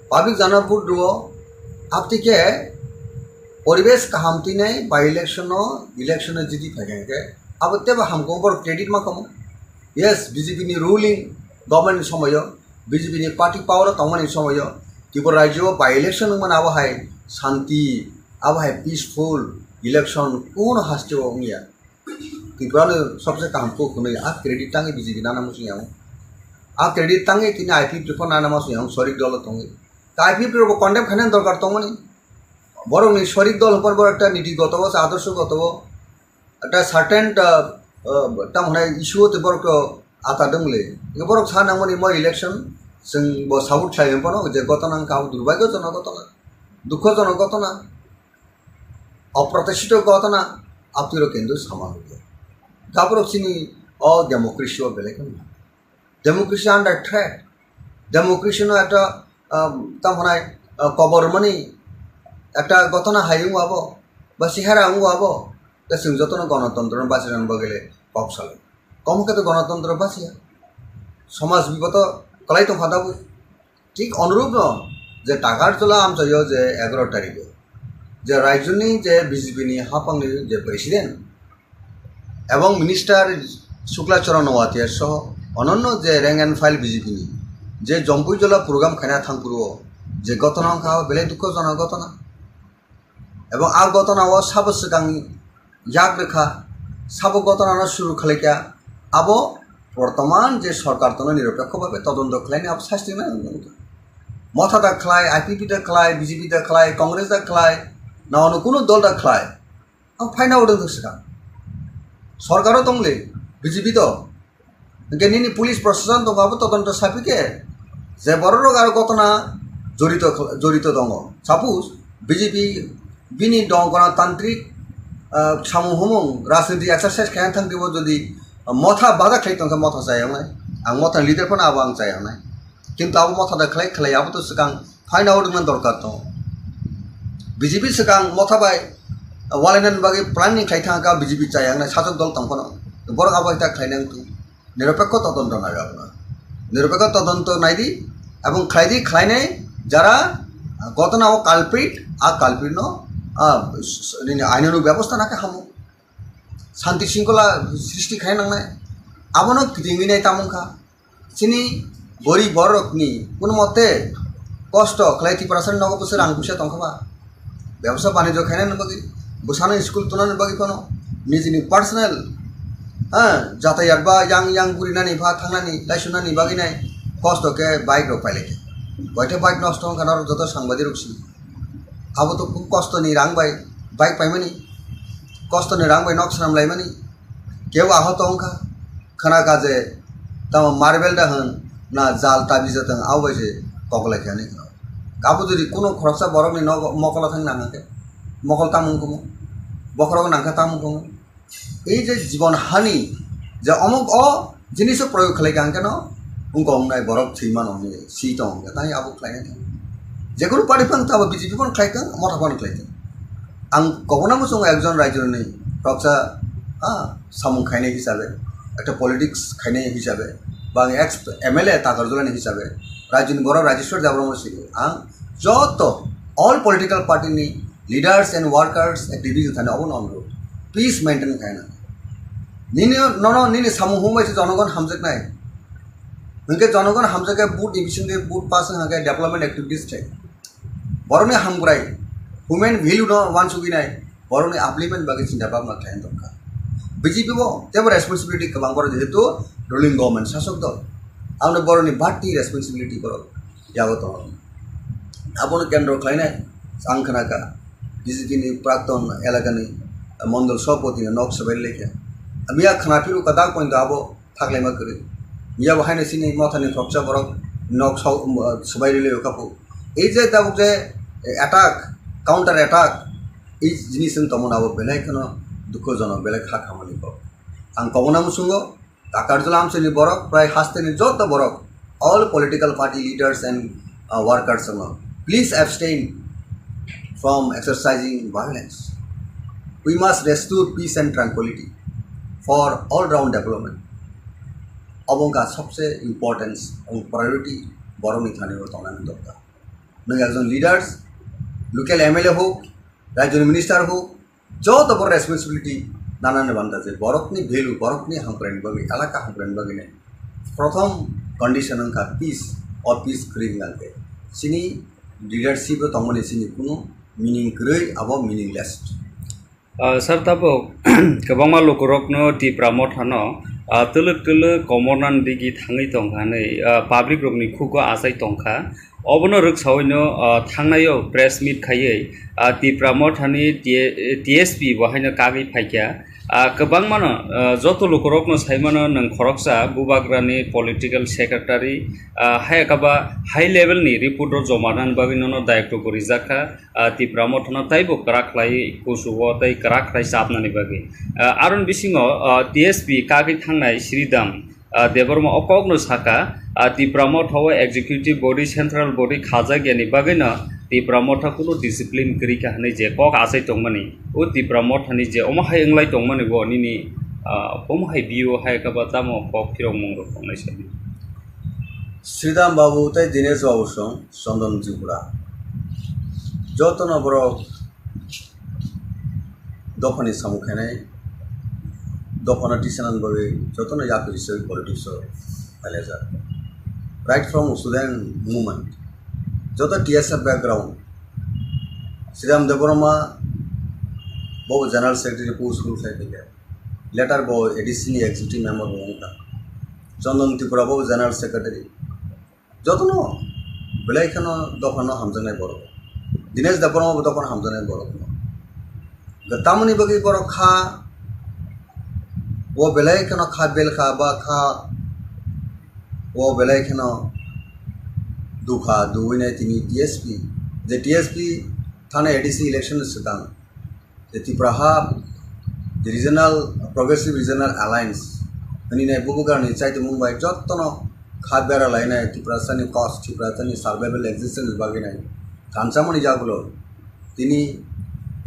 public jana vote rwo, abtike poribesh kaham twi nai by election no, election no jiti phaikha hwnkhe abo teibo hamkuk borok credit ma kamo. Yes, B J P ni ruling government ni somoyo, B J P ni party power o tongmani somoyo, Tripura rajyo o by election wngmani abo hai shanti, abo hai peaceful election kuno haste o wngya. Tripura no sobse kaham kok hwnwi a credit tangwi B J P nana muchung yang. A credit tangwi tini I P F T rok nana muchung yang, sorik dolo tongwi. Ta I P F T rok bo condemn khainani dorkar tongmani. Borokni sorik dol hwnphano borok ekta niti goto o, adorsho goto o, ekta certain, ah, ah, tamo hwnai issue o tei borok to ata dongli. Borok sa nangmani mo election chwng bo support khlai hwnphano je gotona wngkha abo durbhagyojonok gotona, dukhojonok gotona, oprotishito gotona, abtwi rok kintu sama nukya. Gaborok chini o democracy o belai kheno democracy under threat. Democracy no ekta, um, tamo hwnai, uh, kobor mani ekta gotona hai wngo abo, ba sihara wngo abo, ta chwng jotono gonotontro no bachirani bagwi le kok salai. Komo khe to gonotontro bachia, somaj biboto kwlai tongkha dabwi. Thik onurupno je Takarjala amchaio je egaroh tarikh o je rajyoni je B J P ni haphangni je president ebong minister Shukla Charan Noatia soho ononno je rank and file B J P ni je Jompuijala program khaina thangphuru o je gotona wngkha o belai dukhojonok gotona. Ebong a gotona o sabo swkang yak rwkha, sabo gotona no suru khlaikha, abo bortoman je sorkar tono niropekho bhabe todonto khlaini abo sastinai wngkha. Motha da khlai, I P P da khlai, B J P da khlai, Congress da khlai, na ono kuno dol da khlai, ang phaina odong swkang. Sorkaro tongli B J P do, hwnkhe nini police proshashan tongo abo todonto sapi khe je borok rok aro gotona jorito khl-, jorito tongo. Suppose B J P bini dong gonotantrik, ah, samung humung rajniti exercise khaina thang twibo jodi motha bada khlai tongkha motha chayaknai, ang motha leader phano abo ang chayaknai. Kintu abo motha da khlai khlai abo to swkang phaina odongna dorkar tongo. B J P swkang motha bai walainani bagwi planning khlai thangkha B J P chayaknai sajwk dol tong phano. Borok abo hai ta khlainai wngthung. Niropekho todonto nai abono. Niropekho todonto naidi ebong khlaidi khlainai jara gotona o culprit, a culprit no, a, s-, s-, nini ainani bebosta nakhe hamo. Shanti shringkhola srishti khai nangnai. Abono kitingwi nai tamung kha. Chini gorib borokni kuno mote kosto khlai Tiprasani nogo bwswk rang puisa tongkha ba. Bebsa banijyo khainani bagwi, bwsano school tunani bagwi phano nijini personal, ha, jatayat ba yang yang gurinani ba thangnani, laisunani bagwi nai kosto khe bike rok pailai khe. Boithe bike nosto wngkha norok joto sangbadirok si. Abo to kostoni rang bai bike paimani, kostoni rang bai nok swnam laimani, kebo ahot wngkha, khna kha je tamo marble da hwn na jal tabi jatwng abo bai se koklai khe hinwi khna. Abo jodi kuno khoroksa borokni nogo mokolo thang nang khe, mokol tamung kumu, bokhorok nang khe tamung kumu. Ei je jibon hani je omuk o jiniso proyog khlai kha hwnkhe no wngkha wngnai borok thwi mano hwnwi si tong hwnkhe tei abo khlainai thang. Jekunu party phano tamo B J P phano khlai thang, motha phano khlai thang. Ang kobona muchungo ekjon raijoni khoroksa, ha, samung khainai hisabe, ekta politics khainai hisabe, ba ang ex M L A Takarjala ni hisabe, raijoni borok Rajeshwar Debbarma sini ang joto all political party ni leaders and workers, activists thani obono onurod, peace maintain khaina. Nini nono nini samung humbai se jonogon hamjaknai. Hwnkhe jonogon hamjakhe vote ni bisingtwi vote pass wngkha khe development activities thai. Borokni hamkrai, human value no wansugwi nai, borokni upliftment bagwi chinta bhabna khlaina dorkar. B J P bo teibo responsibility kwbang borok jehetu ruling government sasok dol. Aboni borokni bati responsibility borok yago tongo. Abono kendro khlainai ang khnakha B J P ni prakton elakani mondol sobhapati no nok swbai lekha. Miya khna phiru kwtal poito abo thaklaima kwrwi. Miya bo haino chini mothani khoroksa borok nok so-, swbai rwlwi kha phu. Ei je tabuk je attack, counter attack, ei jinis wng tongmani abo belai kheno dukhojonok, belai kha khamani kok. Ang kobokno muchungo, Takarjala amchaini borok, prai hasteni joto borok, all political party leaders and, uh, workers wngno, please abstain from exercising violence. We must restore peace and tranquility for all round development. Obo wngkha sobse importance and priority borokni thani o tongnani dorkar. Nwng ekjon leaders, local M L A hok, rajyoni minister hok, joto borok responsibility nanani banda je borokni value, borokni hamkraini bagwi, elaka hamkraini bagwi nai prothom condition wngkha peace, o peace kwrwi hwnka khe chini leadership o tongmani chini kunu meaning kwrwi, abo meaningless. Ah, sir, tabuk kwbangma lukurokno Tipra Mothano, ah, twlwk twlwk komornani digi thangwi tongkha hwnwi, ah, public rokni khugo achai tongkha. Obono rwksaoino, ah, thangnaio press meet khaiwi, ah, Tipra Mothani T-, T S P bo haino kagwi phaikha. Ah, kwbangmano, ah, joto lukurokno saimano nwng khoroksa Bubagrani political secretary, ah, hai kaba high level ni report rok joma rwnani bagwi nono dayokto bo rijakha. Ah, Tipra Mothano taibo kwrak khlai kuchugo tei kwrak khlai chapnani bagwi. Ah, aroni bisingo, ah, T S P kagwi thangnai Sridham, ah, Debbarma o kokno sakha, ah, Tipra Motha o executive body, central body khajakya ni bagwino Tipra Motha kunu discipline kwrwi kha hwnwi je kok achai tongmani, o Tipra Mothani je omo hai wnglai tongmani bo nini, ah, omo hai view hai kha ba tamo kok phirokmung rok tongnai sadi. Sridham Babu tei Dinesh Babu song Chandan Tripura. Jotono borok dophani samung khainai, dophano tisanani bagwi jotono yapri se politics o phailajak. Right from student movement, joto T S F background, Sridham Debbarma bo general secretary post rule khai phaikha. Later bo A D C ni executive member bo wngkha. Chandan Tripura bo general secretary. Jotono belai kheno dophano hamjaknai borok. Dinesh Debbarma bo dophano hamjaknai borok. Tamoni bagwi borok kha, o belai kheno kha belkha ba kha, o belai kheno dukha duwinai tini T S P. Je T S P thani A D C election swkang. Je Tipra ha, je Regional, Progressive Regional Alliance, hwnwi nai bubugrani chaitumung bai jottono kha bera lainai Tiprasani cause, Tiprasani survival existence bagwi nai thansamani yagulo, tini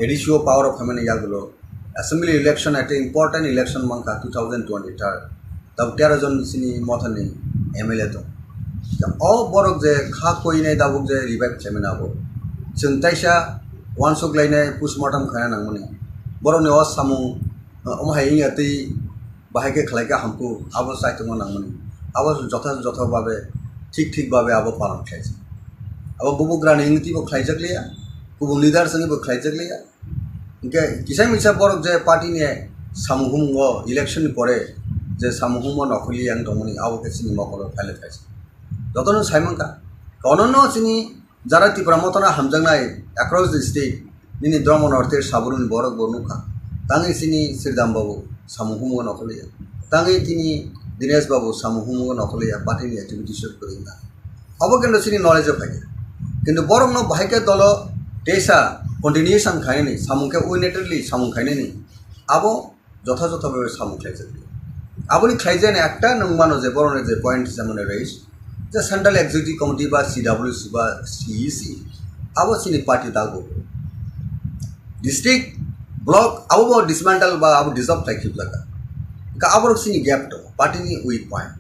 A D C o power o phaimani yagulo, assembly election ekta important election mankha two thousand twenty-third. Tabuk tero jon chini mothani M L A tong. O borok je kha koinai tabuk je revive khlaimani abo. Chwng taisa uansuk lainai postmortem khaina nangmani. Borokni o samung, omo hai wngya twi bahai khe khlai khe hamkuk, abo chaitokma nangmani. Abo jotha jotha babe, thik thik babe abo palan khlaijak. Abo bubugrani wngtwi bo khlaijak liya, kubun leaders wngwi bo khlaijak liya. Hingke kisa misa borok je party ni samung humung o election ni pore je samung humung o nokhorli yang tongmani abo khe chini mokolo phaile phaisa. Jotono sai mankha. Kono no chini jara Tipra Mothano hamjaknai across the state nini Dharma North East Saburuni borok bo nukha. Tangwi chini Sridham Babu samung humung o nokhorli ya. Tangwi tini Dinesh Babu samung humung o nokhorli ya. Party ni activities o kwrwi wngkha. Abo kintu chini knowledge o phaikha. Kintu borokno bahai khe dolo teisa continuation khainani, samung khe unilaterally samung khainani, abo jotha jotha bhabe samung khlaijak. Aboni khlaijani ekta nwng mano je borokni je point je mane raise, je Central Executive Committee ba C W C ba C E C, abo chini party dago. District, block, abo bo dismantle ba abo dissolve khlai khibjak. Hingke aborok chini gap tongo, party ni weak point.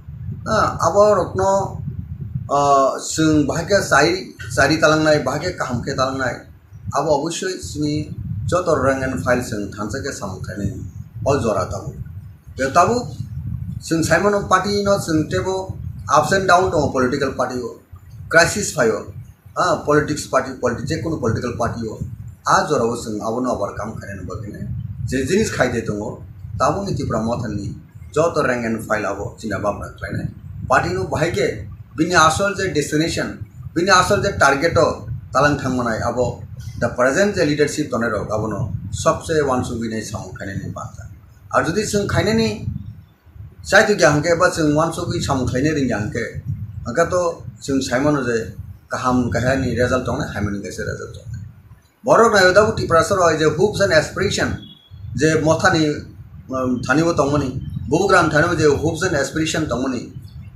Ah, aborokno, ah, chwng bahai khe chai, chari talangnai, bahai khe kaham khe talangnai, abo obosoi chini joto rank and file chwng thansa khe samung khainai o jora tabuk. Tei tabuk chwng sai mano party no chwng teibo ups and down tongo political party o, crisis phaio. Ah, politics party, politi-, je kono political party o, ah, jora o chwng abono overcome khainani bagwi nai. Je jinis khai de tongo, tabukni Tipra Mothani joto rank and file abo chini bapra khlainai. Party no bahai khe bini asol je destination, bini asol je target o talang thang manai, abo the present je leadership tonai rok abono sobse wansugwi nai samung khainani banta. Ar jodi chwng khainani chai tongya hwnkhe ba chwng wansugwi samung khlainai rwngya hwnkhe, hwnkhe to chwng sai mano je kaham kahya ni result tongnai, hamya ni kaisa result tongnai. Borok naio tabuk Tiprasa rok je hopes and aspiration je mothani, um, thani bo tongmani, bubugram thani bo je hopes and aspiration tongmani,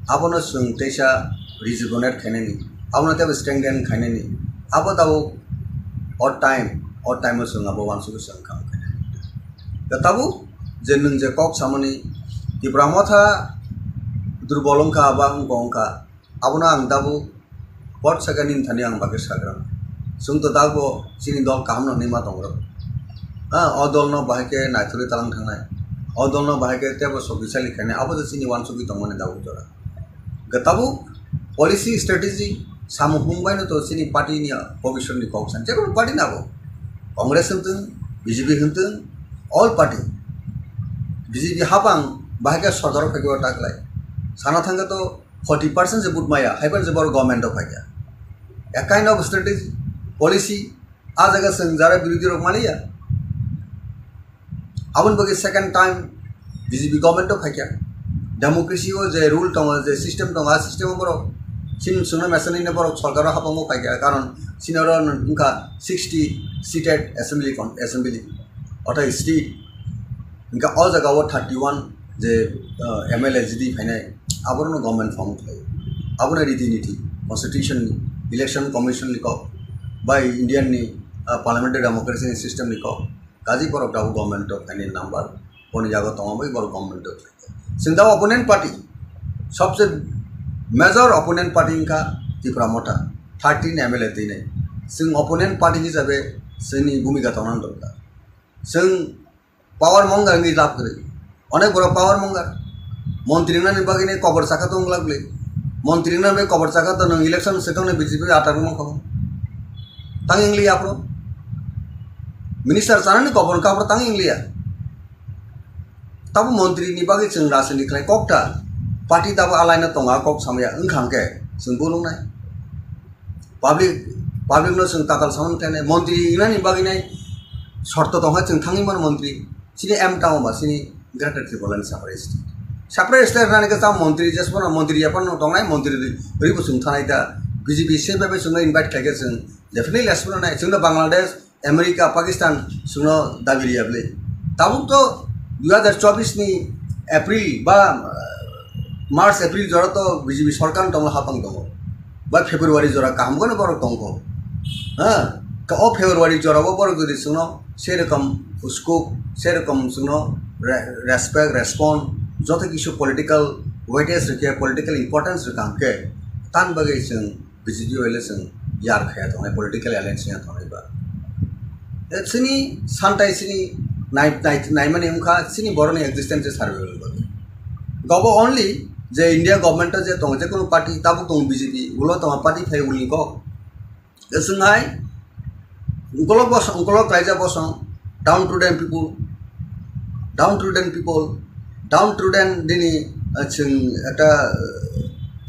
abono chwng teisa rejuvenate khainani, abono teibo strengthen khainani, abo tabuk odd time, odd time o chwng abo wansugwi chwng kaham khainani. Da tabuk je nwng je kok samani Tipra motha durbol wngkha ba wngkha wngkha, abono ang tabuk Bot saka nini thani ang bagwi sagra. Chwng to dago chini dol kaham no hinwi ma tongo. Ha, o dol no bahai khe naithurwi talang thangnai. O dol no bahai khe tebo sokisali khainai. Abo je chini wansugwi tongmani dago jora. Ga tabuk policy strategy samung hung bai no to chini party ni bobiswt ni kok san. Jekunu party nabo. Congress hwntwng, B J P hwntwng, all party. B J P hapang bahai khe sorkar o phaibo ta khlai. Sana thangkhe to forty percent se vote maya, haiphano se borok government o phaikha. A kind of strategy, policy, a jaga chwng jara birodhi rok maliya. Aboni bagwi second time B J P government o phaikha. Democracy o je rule tongo, je system tongo, a system o borok chini chwngno mesa nini borok sorkar o hapang o phaikha, karon chini oro wngkha sixty seated assembly con-, assembly, ortha state. Hingke o jaga o thirty one je, ah, M L A jidi phainai, aborokno government form khlai. Abono riti niti, constitution ni, election commission ni kok, bai Indian ni, ah, parliamentary democracy ni system ni kok. Kaji borok tabuk government o phainai number, boni jaga tongo bai borok government o phaikha. Chwng tabuk opponent party, sobse major opponent party wngkha Tipra Motha, thirteen M L A twinai. Chwng opponent party hisabe chwngni bhumika tongna dorkar. Chwng power mongar wngwi lab kwrwi. Onek borok power mongar. Montri wngnani bagwi nai kobor chakha tong glak bwlwi. Montri wngnani bagwi kobor chakha to nwng election swkang no B J P atar wngma kho. Tang wng liya aphuru. Minister chanani kobor wngkha aphuru tang wng liya. Tabo montri ni bagwi chwng rajniti khlai kok ta. Party tabo alai no tongo a kok samaya wngkha hwnkhe chwng bolong nai. Public, public no chwng tatal samani khlainai, montri wngnani bagwi nai shorto tongkha chwng thangwi mano montri. Chini aim tamo ba chini Greater Tipraland separate state. Separate state rwnani khe tamo montri jesmano montri yaphano tongnai, montri rwi, rwi bo chwng thanai da. B J P se bai bai chwngno invite khlaikhe chwng definitely jesmano nai. Chwngno Bangladesh, America, Pakistan chwngno dabi riya bwlwi. Tabuk to dui hazar chobbish ni April ba, uh, March, April jora to B J P sorkar tongma hapang tongo. Ba February jora kaham kono borok tongkho. Ha? Ka o February jora bo borok jodi chwngno sei rokom scope, sei rokom chwngno re-, respect, respond, joto kisu political weightage rwkhe, political importance rwkha hwnkhe, tan bagwi chwng B J P bai le chwng yar khaya tongnai, political alliance ya tongnai ba. E chini santai chini nai-, nai-, naimani wngkha chini borokni existence survival bagwi. Gobo only je India government o je tongo, je kono party tabuk tongo B J P, ulo tongo party phai ulni kok. Chwng hai ukolok bosong, ukolok kaijak bosong, downtrodden people, downtrodden people, downtrodden nini, ah, chwng ekta, ah,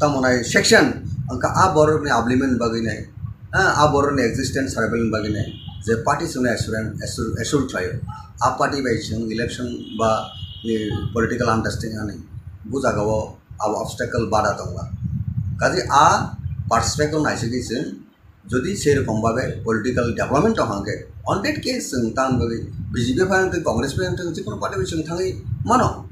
tamo nai section, wngkha a borokni upliftment bagwi nai, ah, a borokni existence survival bagwi nai, je party chwngno assurance, assure, assure khlaio, a party bai chwng election ba, eh, political understanding ani, bo jagao abo obstacle bada tongla. Kaje a perspective naisingwi chwng jodi sei rokom babe political development tong hangke, on that case chwng tang bagwi B J P phai wngthung, Congress phai wngthung, jikunu party bai chwng thangwi mano.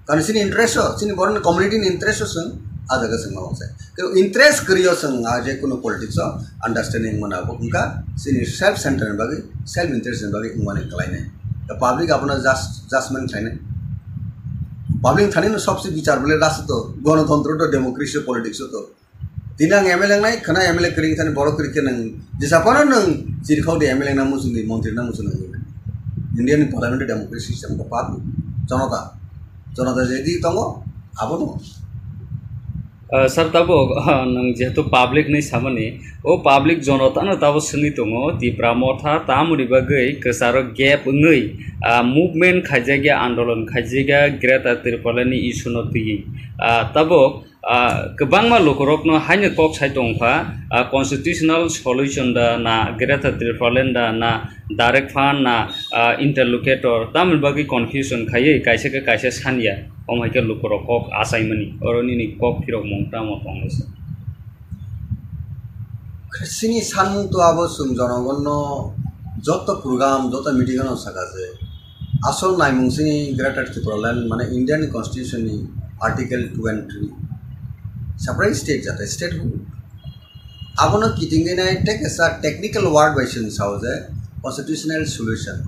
Karon chini interest o, chini borokni community ni interest o chwng a jaga chwng ma sai. Kebo interest kwrwi o chwng a je kunu politics o understanding mano, bo wngkha chini self center ni bagwi, self interest ni bagwi wngmani kwlainai. The public abono just, judgment khlainai. Public thani no sobse bichar bole rasta to, gonotontro to, democracy o, politics o to. Tini ang M L A wngnai, khwna M L A kwrwi thani borok kwrwi khe nwng jesa phano nwng chirikhok de M L A wngna muchungdi, montri wngna muchungdi. India ni parliamentary democracy system ko party. Jonota. Jonota je di tongo, abono. Ah, sir, tabuk, ah, nwng jehetu public ni samani, o public jonotano tabuk swngwi tongo, Tipra Motha tamoni bagwi kwcharo gap wngwi, ah, movement khaijakya, andolon khaijakya Greater Tipraland ni issue no twiwi. Ah, tabuk, ah, kwbangma lukurokno haino kok sai tongkha, ah, constitutional solution da na Greater Tipraland da na direct fund na, ah, interlocutor tamoni bagwi confusion khaiwi kaisa khe kaisa sanya. Omo hai khe lukurok kok achaimani, oro nini kok phirokmung tamo tonglaisa? Chini sanmung to abo chwng jonogonno joto program, joto meeting-o saka je, asol naimung chini Greater Tipraland, mane Indian Constitution ni Article two and three, separate state jate statehood. Abono kitingwi nai tei kaisa technical word bai chwng sao je constitutional solution.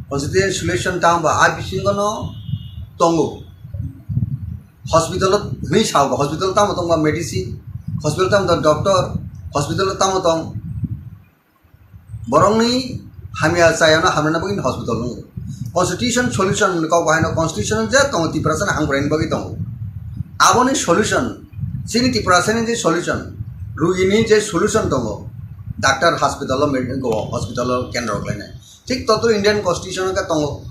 Constitutional solution tamo ba a bisingo no tongo. Hospital hwnwi sao, hospital tamo tong ba medicine, hospital tamo tong doctor, hospital tamo tong borokni hamya chayano hamrwna bagwi hospital wngo. Constitution solution hwnwi kok bahaino constitution je tongo Tiprasani hamkraini bagwi tongo. Aboni solution, chini Tiprasani je solution, rugini je solution tongo, doctor hospital o, med-, hospital o kendro khlainai. Thik totro Indian Constitution khe tongo.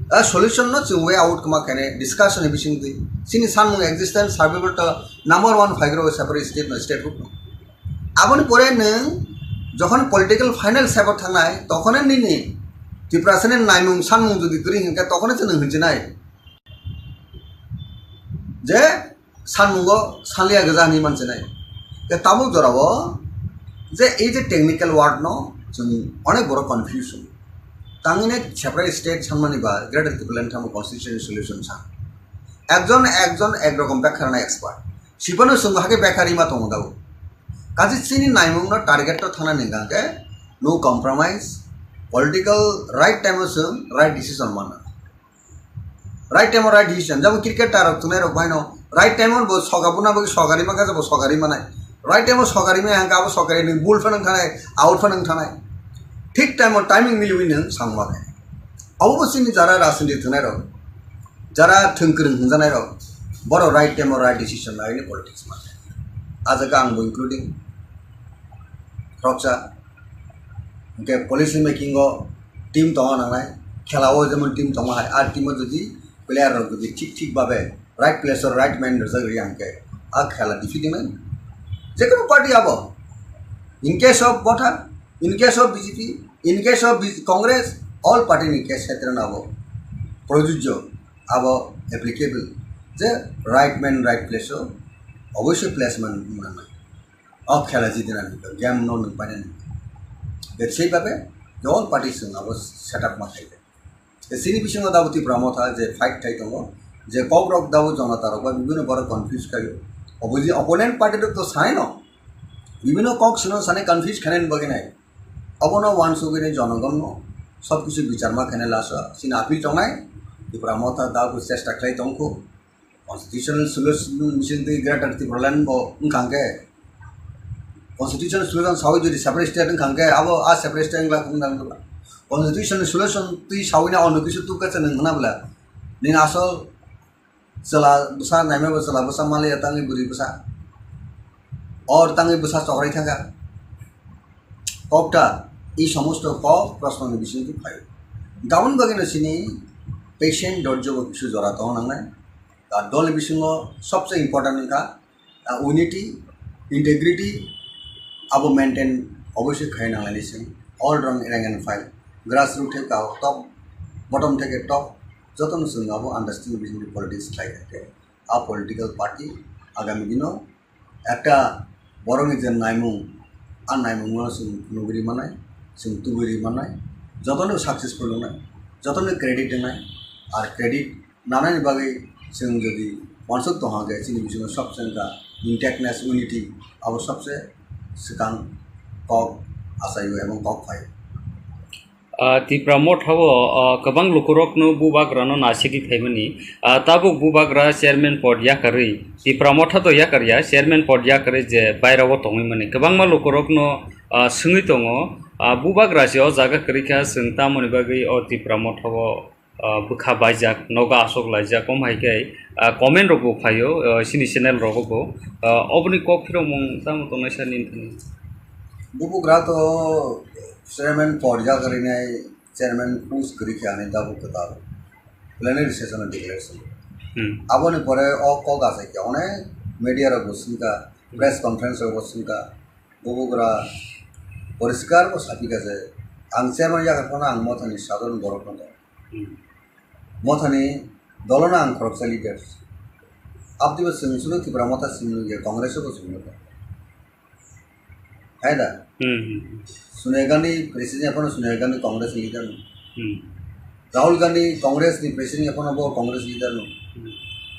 A solution no chwng way out kwma khainai discussion ni bisingtwi. Chini sanmung existence survival to number one phaigrok separate state no, statehood no. Aboni pore nwng jokhon political final step o thangnai, tokhone nini Tiprasani naimung sanmung jodi kwrwi hinkhe tokhone chwng nwng hinchinai. Je sanmungo sanliya gwja hinwi manchinai. Tei tabuk jorao je ei je technical word no chwng onek borok confusion. Tangwini separate state sanmani ba Greater Tipraland tamo constitutional solution sa. Ekjon ekjon ek rokom bekha rwna expert. Sipano chwng hakhe bekha rima tongo dao. Kachi chini naimung no target to thana ninga khe no compromise, political right time o chwng right decision mana. Right time o right decision. Jabo cricket tarok tunai rok baino right time o bo soga buna bagwi sogari maka jabo sogari manai. Right time o sogari maya hangka abo sogari ni bul phanang thanai, out phanang thanai. Thik time o timing miliwi nang sangma khe. Abo bo chini jara rajniti tunai rok, jara thwngkwrwng hwnjanai rok, boro right time o right decision lai ni politics ma. Ajaga ang bo including roksa. Hingke policy making o team tongo nangnai, khela o jemon team tongo hai, a team o jodi player rok jodi thik thik babe right place o right man rwjak rwya hingke a khela defeat wngnai. Jekono party abo, in case of Motha, in case of B J P, in case of B J P, Congress, all party ni case khetre no abo projujjo, abo applicable je right man right place o oboisoi placement nangnai. O khela jidinani game no nung painani. Bebsai babe all party chwng abo setup ma khaide. Chini bisingo dabo Tipra Motha je fight khai tongo, je kok rok dabo jonata rok ba bibino borok confuse khaio. Opposi-, opponent party rok to sai no, bibino kok sino sani confuse khainani bagwi nai. Obono wansugwi nai jonogon no sob kisu bichar ma khainai lasa. Chini appeal tongnai, Tipra Motha dabo chesta khlai tongkho. Constitutional solution bising twi Greater Tipraland bo wngkha hwnkhe, constitutional solution sawi jodi separate state wngkha hwnkhe, abo a separate state wngla wngna wngla. Constitutional solution twi sawi na ono kisu tukha se nwng hwna bwla. Nini asol chwla bwsa naima bo chwla bwsa maliya tangwi bwrwi bwsa. Or tangwi bwsa chokrai thangkha. Kokta, ei somosto kok prosno ni bising twi phaio. Damoni bagwi no chini patient dorjo bo kisu jora tong nangnai. Ar dol ni bisingo sobse important wngkha, ah, unity, integrity, abo maintain obviously khai nanglaini sing. All rang rank and file, grassroot theke top, bottom theke top, jotono chwng abo understanding bising politics khlai thake. A political party agami dino ekta borokni je naimung, a naimungno chwng nugwi ri mannai, chwng tubui ri mannai, jotono successful wngnai, jotono credit wngnai, ar credit nanani bagwi chwng jodi uansuk tongha khe chini bisingo sobse wngkha intactness, unity, abo sobse swkang kok achaio ebong kok phaio. Ah, Tipra Motha o, ah, kwbang lukurokno bubagrano nasigwi phaimani. Ah, tabuk bubagra chairman pod yakarwi, Tipra Motha to yakarya, chairman pod yakarwi je bairao tongwi mani. Kwbangma lukurokno, ah, swngwi tongo, ah, bubagra se o jaga kwrwi kha, chwng tamoni bagwi o Tipra Motha o ah, bwkha baijak, nogo aswk laijak, omo hai khe, ah, comment rok bo phaio, ah, chini channel rogo bo. Ah, oboni kok phirokmung tamo tongnai sir nini thani? Bubugra to chairman porjak rinai, chairman post kwrwi khe ani tabuk kwtal plenary session o declaration. Hmm. Aboni pore o kok achai khe onek media rok bo swngkha, press conference rok bo swngkha, bubugra poriskar bo sapikha je ang chairman yakar phano ang mothani sadharon borok no tong. Hmm. Mothani dolono ang khoroksa leader. Abdibo chwng chwngno Tipra Motha chwng nukya, Congress bo chwng nukya. Hai da? Hmm, hmm, hmm. Sonia Gandhi president, ephano Sonia Gandhi Congress ni leader no. Hmm. Rahul Gandhi Congress ni president, ephano bo Congress leader no. Hmm.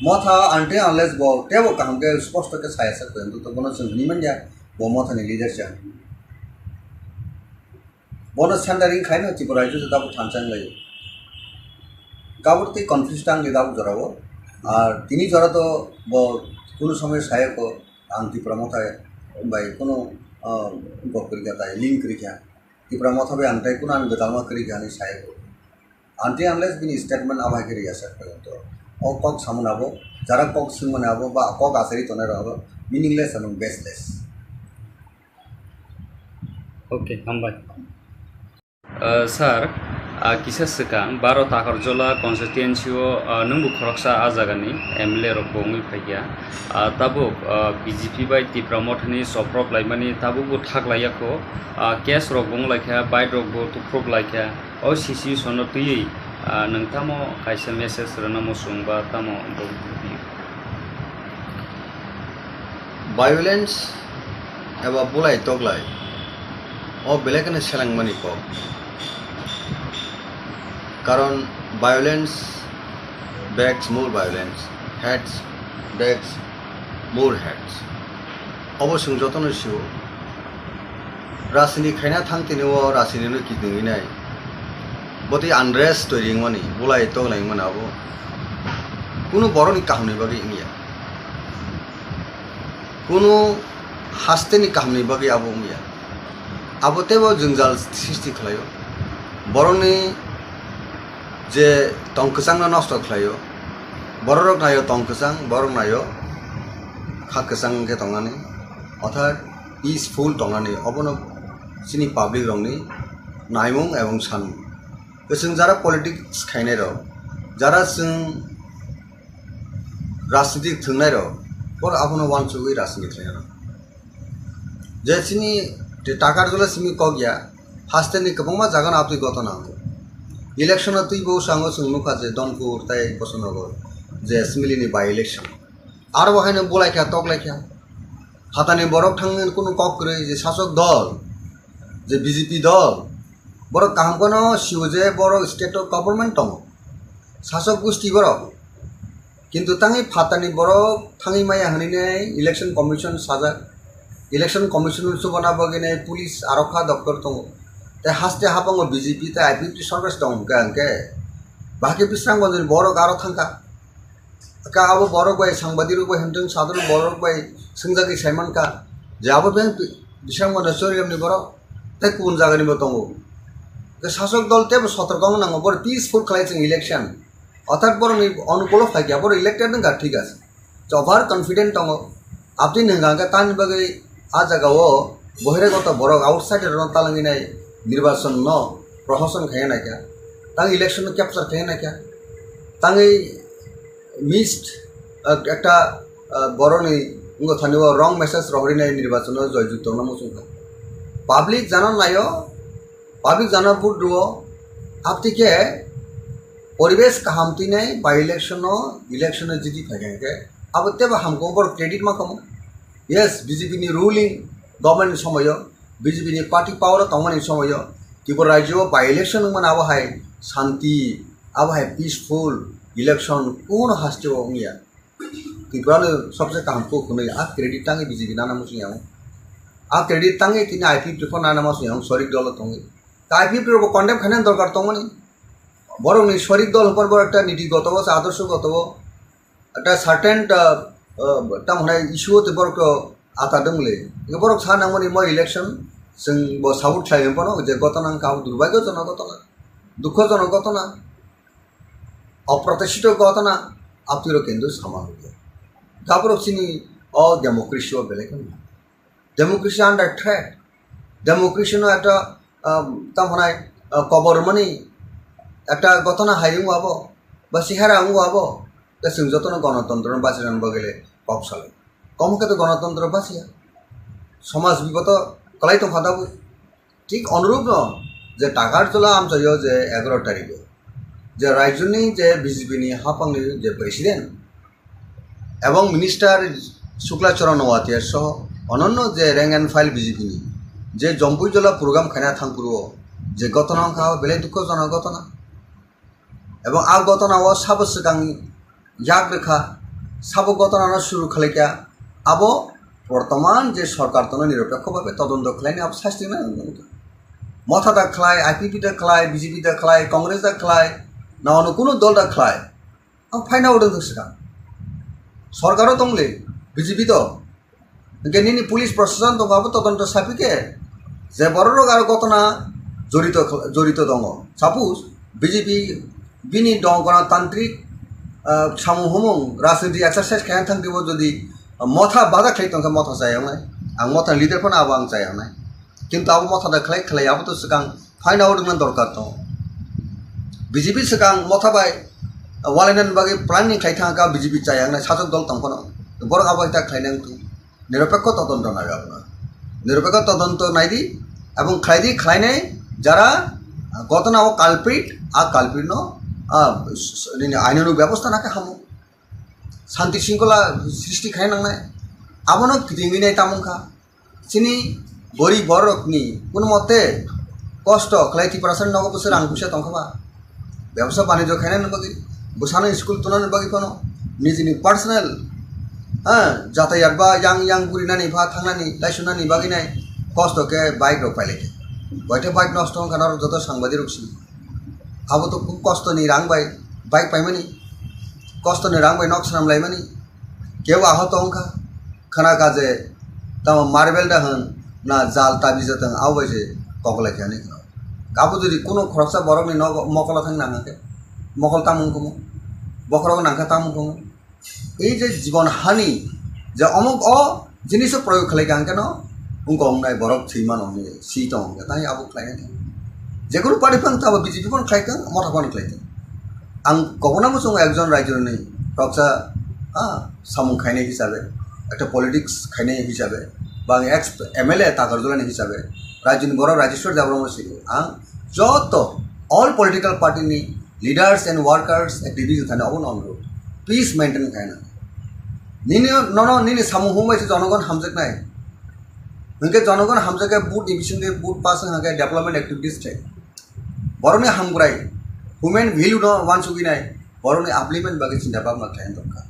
Motha until unless bo tebo kaham khe sposto khe saya sak to, to bono chwng hwnwi manya bo Motha ni leader cha. Bono centering khaino Tripura rajyo se tabuk thansa wnglaio. Kabur tei confuse tang di tabuk jorao. Ar tini jora to bo kunu somoy saya ko ang Tipra Motha bai kunu, ah, gok kwrwikha tai, link kwrwikha. Tipra Motha bai ang tai kunu ani gwdalma kwrwikha hinwi saya ko. Until unless bini statement abo hai khe rwya sak to. O kok samani abo, jara kok swngmani abo, ba kok achari tongnai rok abo meaningless and baseless. Okay, hambai. Uh, sir, uh, kisa swkang baro Takarjola constituency o, uh, nwngbo khoroksa a jagani M L A rok bo wngwi phaikha. Uh, tabuk, uh, B J P bai Tipra Mothani soprop laimani tabukbo thak laiyakho. Uh, case rok bo wnglaikha, bike rok bo tuprop laikha. O situation no twiwi, ah, nwng tamo kaisa message rwna muchung ba tamo bo video? Violence eba bulai toklai o belai kheno selengmani kok. Karon violence begs more violence, hate begs more hate. Obo chwng jotono sio. Rajniti khaina thang tini o rajniti no kiting wngnai. Botwi unrest twi ringmani, bulai tonglai wngmani abo. Kunu borokni kahamni bagwi wngya. Kunu hasteni kahamni bagwi abo wngya. Abo teibo jwngjal sristi khlaio. Borokni je tong kwchangno nosto khlaio. Borok naio tong kwchang, borok naio kha kwchang wngkhe tongnani. Orthat peaceful tongnani, obono chini public rokni naimung ebong sanmung. Chwng jara politics khainai rok, jara chwng rajnitik thwngnairok, borok abono uansugwi rajniti khlainai rok. Je chini Takarjola simi kok ya, hasteni kwbangma jagano aboni gotona wngo. Election-o twibo sango chwng nukha je Donpur tei Bosonogor je assembly ni by-election. Aro bo haino bulaikha, toklaikha. Phatani borok thangwi kunu kok kwrwi je sasok dol, je B J P dol, borok kaham kheno sio je borok state-o government tongo. Sasok gusti borok. Kintu tangwi phatani borok thangwi maya hwnwi nai election commission sajak. Election commission chubana bagwi nai police arokha doktor tongo. Tei haste habango B J P tei I P F T sorkar tong hwnkhe hwnkhe bahai khe Bisramganjni borok aro thangkha. Kha abo borok bai sangbadirok bai hwnthwng sadharok borok bai swngjagwi saimankha je abo beng Bisramganj Chorigamni borok tei kubun jagani bo tongo. Khe sasok dol teibo sotorko wng nango, borok peaceful khlai chwng election. Orthat borokni onukulo phaikha, borok elected wngkha, thik ase. Over confident tongo. Aboni hwnka hwnkhe tamni bagwi a jagao bohiragoto borok outsider rokno talangwi nai nirbachon no prohoshan khai naikha. Tang election no capture khai naikha. Tangwi missed, ah, ekta, ah, borokni wngkha thani o wrong message rohorwi nai nirbachon no joyjukto no muchungkha. Public jana naio, public jana vote rwo, aboni khe poribesh kaham twi nai by election no, election no jiti phaikha hwnkhe abo teibo hamkhe borok credit mankha mo. Yes, B J P ni ruling government ni somoyo, B J P ni party power o tongmani somoyo Tripura rajyo o by election wngmani abo hai shanti, abo hai peaceful election kuno haste o wngya. Tripura no sobse kaham kok hwnwi a credit tangwi B J P nana muchung yango. A credit tangwi tini I P F T pho nana muchung yango, sorik dolo tongwi. Ta I P F T rokbo condemn khainani dorkar tongmani. Borokni sorik dol hwnphar borok ekta niti goto o, adorsho goto o, ekta certain, ah, ah, tamo hwnai issue o tei borok to ata dwng le. Borok sa nangmani mo election chwng bo support khlai hwnphano je gotona wngkha abo durbaigyojonok gotona, dukhojonok gotona. Oproteshito gotona aptiro kendu sama hoye. Gabrok chini o democracy o belai kheno. Democracy under threat. Democracy no ekta, um, tamo hwnai, uh, kobor mani ekta gotona hai wngwi abo, ba sihara wngwi abo, ta chwng jotono gonotontro no bachirani bagwi le kok salai. Komo khe to gonotontro bachiya. Somaj biboto kwlai tongkha dabwi. Thik onurupno je Takarjula amchaio je egaroh tarikho je rajyoni je B J P ni haphangni je president ebong minister Shukla Charan Noatia soho ononno je rank and file B J P ni je Jompuijola program khaina thangphuru o je gotona wngkha belai dukhojonok gotona. Ebong a gotona o sabo swkang yak rwkha, sabo gotona no suru khlaikha, abo bortoman je sorkar tono niropekho bhabe todonto khlaini abo sasti nai wngkha. Motha da khlai, I P P da khlai, B J P da khlai, Congress da khlai, na ono kuno dol da khlai, ang phaina odong swkang. Sorkaro tongli, B J P do, hingke nini police proshashan tongo abo todonto sapi khe je borok rok aro gotona jorito khl-, jorito tongo. Suppose B J P bini dong gana tantrik, ah, samung humung rajniti exercise khaina thang twibo jodi motha bada khlai tongkha motha chayaknai. Ang motha leader phano abo ang chayaknai. Kintu abo motha da khlai khlai abo to swkang phaina odongna dorkar tongo. B J P swkang motha bai walainani bagwi planning khlai thangkha B J P chayaknai sajwk dol tong phano. Borok abo hai ta khlainai wngthung. Niropekho todonto nai abono. Niropekho todonto naidi, ebong khlaidi, khlainai jara gotona o culprit, a culprit no, a, s-, s-, nini ainano bebosta nakhe hamo. Santi singkola srishti khai nangnai. Abono kitingwi nai tamungkha. Chini gori borokni kuno mote kosto khlai Tiprasani nogo bwswk rang puisa tongkha ba. Bebsa banijyo khainani bagwi, bwsano school tunani bagwi phano nijini personal, ha, jatayat ba yang yang gurinani ba thangnani, laisunani bagwi nai kosto khe bike rok pailai khe. Boithe bike nosto wngkha norok joto sangbadirok si. Abo to kosto ni rang bai bike paimani, kosto ni rang bai nok swnam laimani, kebo ahot wngkha. Khna kha je tamo marble da hwn na jal tabi jatwng abo bai se koklai khe hinwi khna. Abo jodi kuno khoroksa borokni nogo mokolo thang nang khe mokol tamung kumu, bokhorok nang khe tamung kumu. Ei je jibon hani je omok o jiniso proyog khlai kha hwnkhe no wngkha wngnai borok thwi mano hwnwi si tongo hwnkhe tei abo khlainai. Jekunu party phano tamo B J P phano khlai thung, motha phano khlai thung. Ang kobona muchungo ekjon raijoni khoroksa, ha, samung khainai hisabe, ekta politics khainai hisabe, ba ang ex M L A Takarjulani hisabe, raijoni borok Rajeshwar Debbarma sini ang joto all political party ni leaders and workers activities thani obono onurod peace maintain khaina. Nini nono nini samung humbai se jonogon hamjaknai. Hwnkhe jonogon hamjakhe vote ni bisingtwi vote pass wngkha khe development activities thai. Borokni hamkrai, human value no wansugwi nai, borokni upliftment bagwi chinta bhabna khlai dorkar.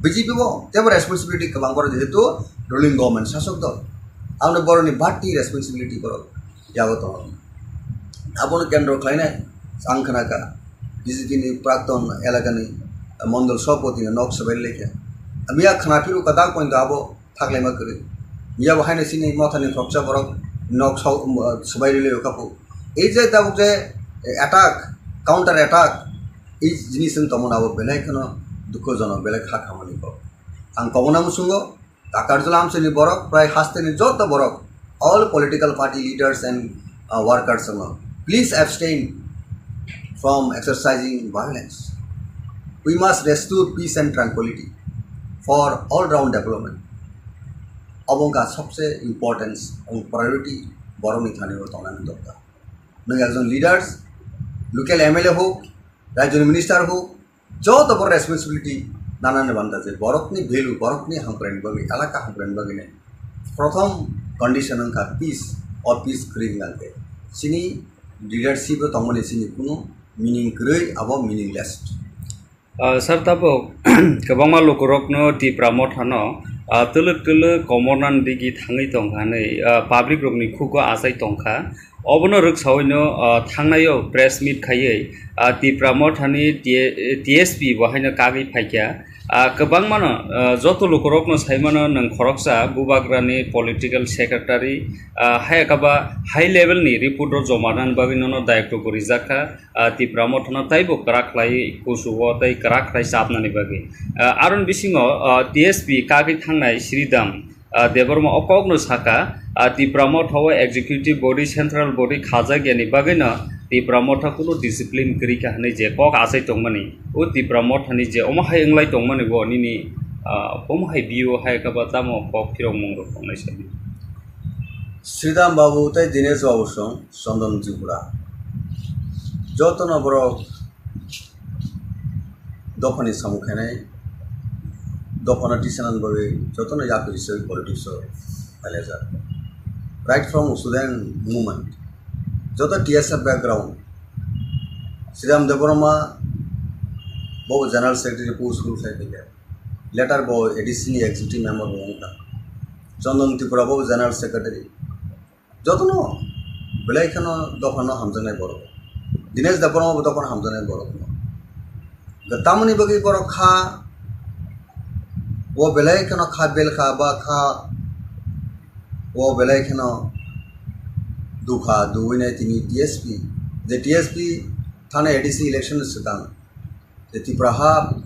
B J P bo teibo responsibility kwbang borok jehetu ruling government sasok dol. Aboni borokni bati responsibility borok yago tongo. Abono kendro khlainai ang khna kha B J P ni prakton elakani mondol sabhapati ni nok swbai lekha. Miya khna phiru kwtal pointo abo thaklaima kwrwi. Yabo haino chini mothani khoroksa borok nok sok, um, swbai rwlwi kha phu. Ei je tabuk je attack, counter attack, ei jinis wng tongmani abo belai kheno dukhojonok, belai kha khamani kok. Ang kobona muchungo Takarjula amchaini borok, prai hasteni joto borok, all political party leaders and, uh, workers no, please abstain from exercising violence. We must restore peace and tranquility for all round development. Obo wngkha sobse importance and priority borokni thani o tongnani dorkar. Nwng ekjon leaders, local M L A hok, rajyoni minister hok, joto borok responsibility nanani banda je borokni value, borokni hamkraini bagwi, elaka hamkraini bagwi nai. Prothom condition wngkha peace, o peace kwrwi hwnkhe chini leadership o tongmani chini kunu meaning kwrwi, abo meaningless. Ah, sir, tabuk kwbangma lukurokno Tipra Mothano, ah, twlwk twlwk komornani digi thangwi tongkha hwnwi, ah, public rokni khugo achai tongkha. Obono rwksawino, ah, thangnaio press meet khaiwi, ah, Tipra Mothani T-, T S P bo haino kagwi phaikha. Ah, kwbangmano, ah, joto lukurokno saimano nwng khoroksa bubagrani political secretary, ah, hai khe ba high level ni report rok joma rwnani bagwi nono dayokto bo rijak kha, ah, Tipra Mothano taibo kwrak khlai kuchugo tei kwrak khlai chapnani bagwi. Ah, aroni bisingo, ah, T S P kagwi thangnai Sridham, ah, Debbarma o kokno sakha, ah, Tipra Motha o executive body, central body khajak yani bagwino Tipra Motha kunu discipline kwrwi kha hwnwi je kok achai tongmani, o Tipra Mothani je omo hai wnglai tongmani bo nini, ah, omo hai view hai khe ba tamo kok phirokmung rok tongnai sadi. Sridham Babu tei Dinesh Babu song Chandan Tripura. Jotono borok dophani samung khainai, dophano tisanani bagwi jotono yapri se politics o phailajak. Right from student movement, joto T S F background, Sridham Debbarma bo General Secretary post rule khai phaikha. Later bo A D C ni executive member bo wngkha. Chandan Tripura bo General Secretary. Jotono belai kheno dophano hamjaknai borok. Dinesh Debbarma bo dophano hamjaknai borok. Tamoni bagwi borok kha, o belai kheno kha bel kha ba kha, o belai kheno dukha duwinai tini T S P. Je T S P thani A D C election swkang. The Tipra Hub,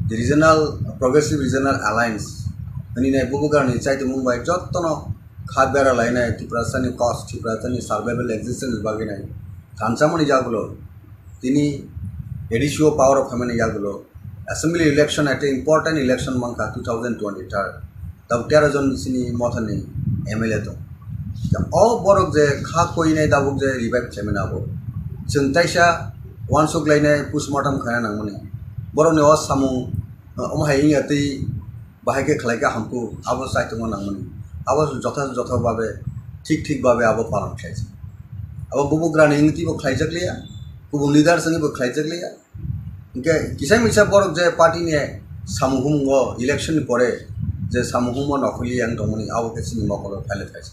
the Regional, Progressive Regional Alliance, hwnwi nai bubagrani chaitumung bai jottono kha bera lainai Tiprasani cause, Tiprasani survival existence bagwi nai thansamani yagulo, tini A D C o power o phaimani yagulo, assembly election at important election mankha two thousand twenty-third. Tabuk tero jon chini mothani M L A tong. O borok je kha koinai tabuk je revive khlaimani abo. Chwng taisa uansuk lainai postmortem khaina nangmani. Borokni o samung, omo hai wngya twi bahai khe khlai khe hamkuk, abo chaitongo nangmani. Abo jotha jotha babe, thik thik babe abo palan khlaijak. Abo bubugrani wngwi twibo khlaijak liya, kubun leaders wngwibo khlaijak liya. Hingke kisa misa borok je party ni samung humung o election ni pore je samung humung o nokhorli yang tongmani abo khe chini mokolo phaile phaisa.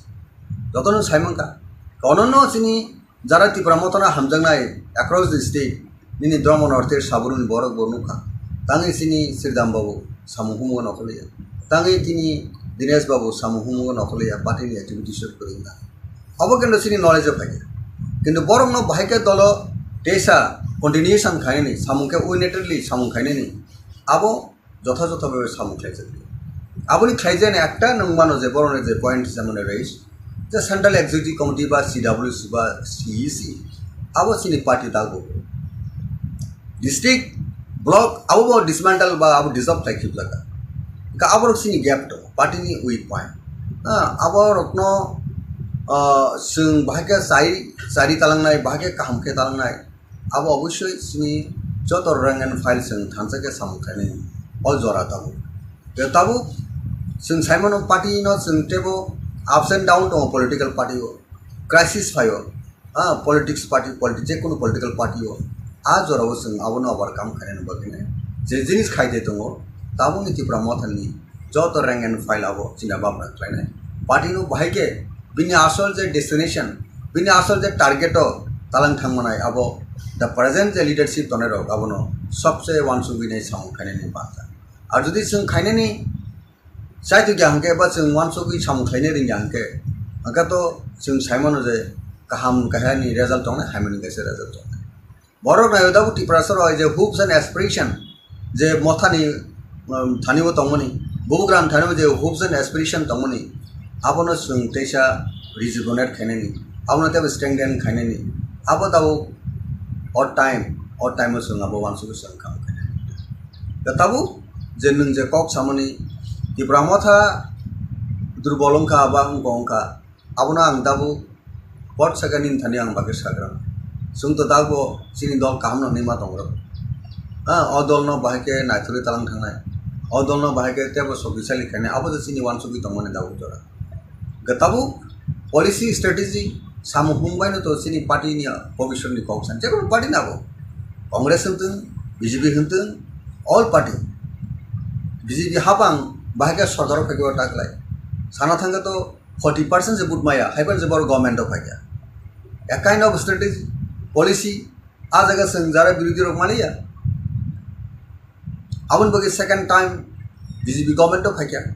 Jotono sai mankha. Kono no chini jara Tipra Motha no hamjaknai across the state nini Dharma North East Saburuni borok bo nukha. Tangwi chini Sridham Babu samung humung o nokhorli ya. Tangwi tini Dinesh Babu samung humung o nokhorli ya party ni activities o kwrwngkha. Abo kintu chini knowledge o phaikha. Kintu borokno bahai khe dolo teisa continuation khainani, samung khe unilaterally samung khainani, abo jotha jotha bhabe samung khlaijak. Aboni khlaijani ekta nwng mano je borokni je point hisabe mane raise, je Central Executive Committee ba C W C ba C E C, abo chini party dago. District, block, abo bo dismantle ba abo dissolve khlai khibjak. Hingke aborok chini gap tongo, party ni weak point. Ah, aborokno, ah, chwng bahai khe chai, chari talangnai, bahai khe kaham khe talangnai. Abo obossoi chini joto rank and file chwng thansa khe samung khainai o jora tabuk. Tei tabuk chwng sai mano party no chwng teibo ups and down tongo political party o, crisis phaio. Ah, politics party, politi-, je kunu political party o, ah, jora o chwng abono overcome khainani bagwi nai. Je jinis khai de tongo, tabukni Tipra Mothani joto rank and file abo china bamra khlainai. Party no bahai khe bini asol je destination, bini asol je target o talang thangmanai abo the present je leadership tonai rok abono sobse uansugwi nai samung khainani banta. Ar jodi chwng khainani Chai tongya hwnkhe ba chwng uansugwi samung khlaina rwngya hwnkhe, hwnkhe to chwng sai mano je kaham kahani result tongnai, hamyani kaisa result tongnai. Borok naio tabuk Tiprasa rok hai je hopes and aspiration je mothani, um, thani bo tongmani, bubugrani thani bo je hopes and aspiration tongmani, abono chwng teisa rejuvenate khainani, abono teibo strengthen khainani, abo tabuk o time, o time o chwng abo uansugwi chwng kaham khainani. Da tabuk je nwng je kok samani Tipra Motha durbol wngkha ba wngkha wngkha, abono ang tabuk pot saka nini thani ang bagwi sagra. Chwng to tabuk chini dol kaham no hinwi ma tongo. Ha, o dol no bahai khe naithurwi talang thangnai, o dol no bahai khe teibo sokisali khainai, abo je chini uansugwi tongmani tabuk jora. Hwnkhe tabuk policy strategy samung hum baino to chini party ni bobiswt ni kok san, jekunu party ni abo, Congress hwntwng, B J P hwntwng, all party, B J P hapang bahai khe sorkar o phaikhe o ta khlai. Sana thangkhe to forty percent se vote maya, haiphano se borok government o phaikha. A kind of strategy, policy, a jaga chwng jara birodhi rok maliya. Aboni bagwi second time B J P government o phaikha.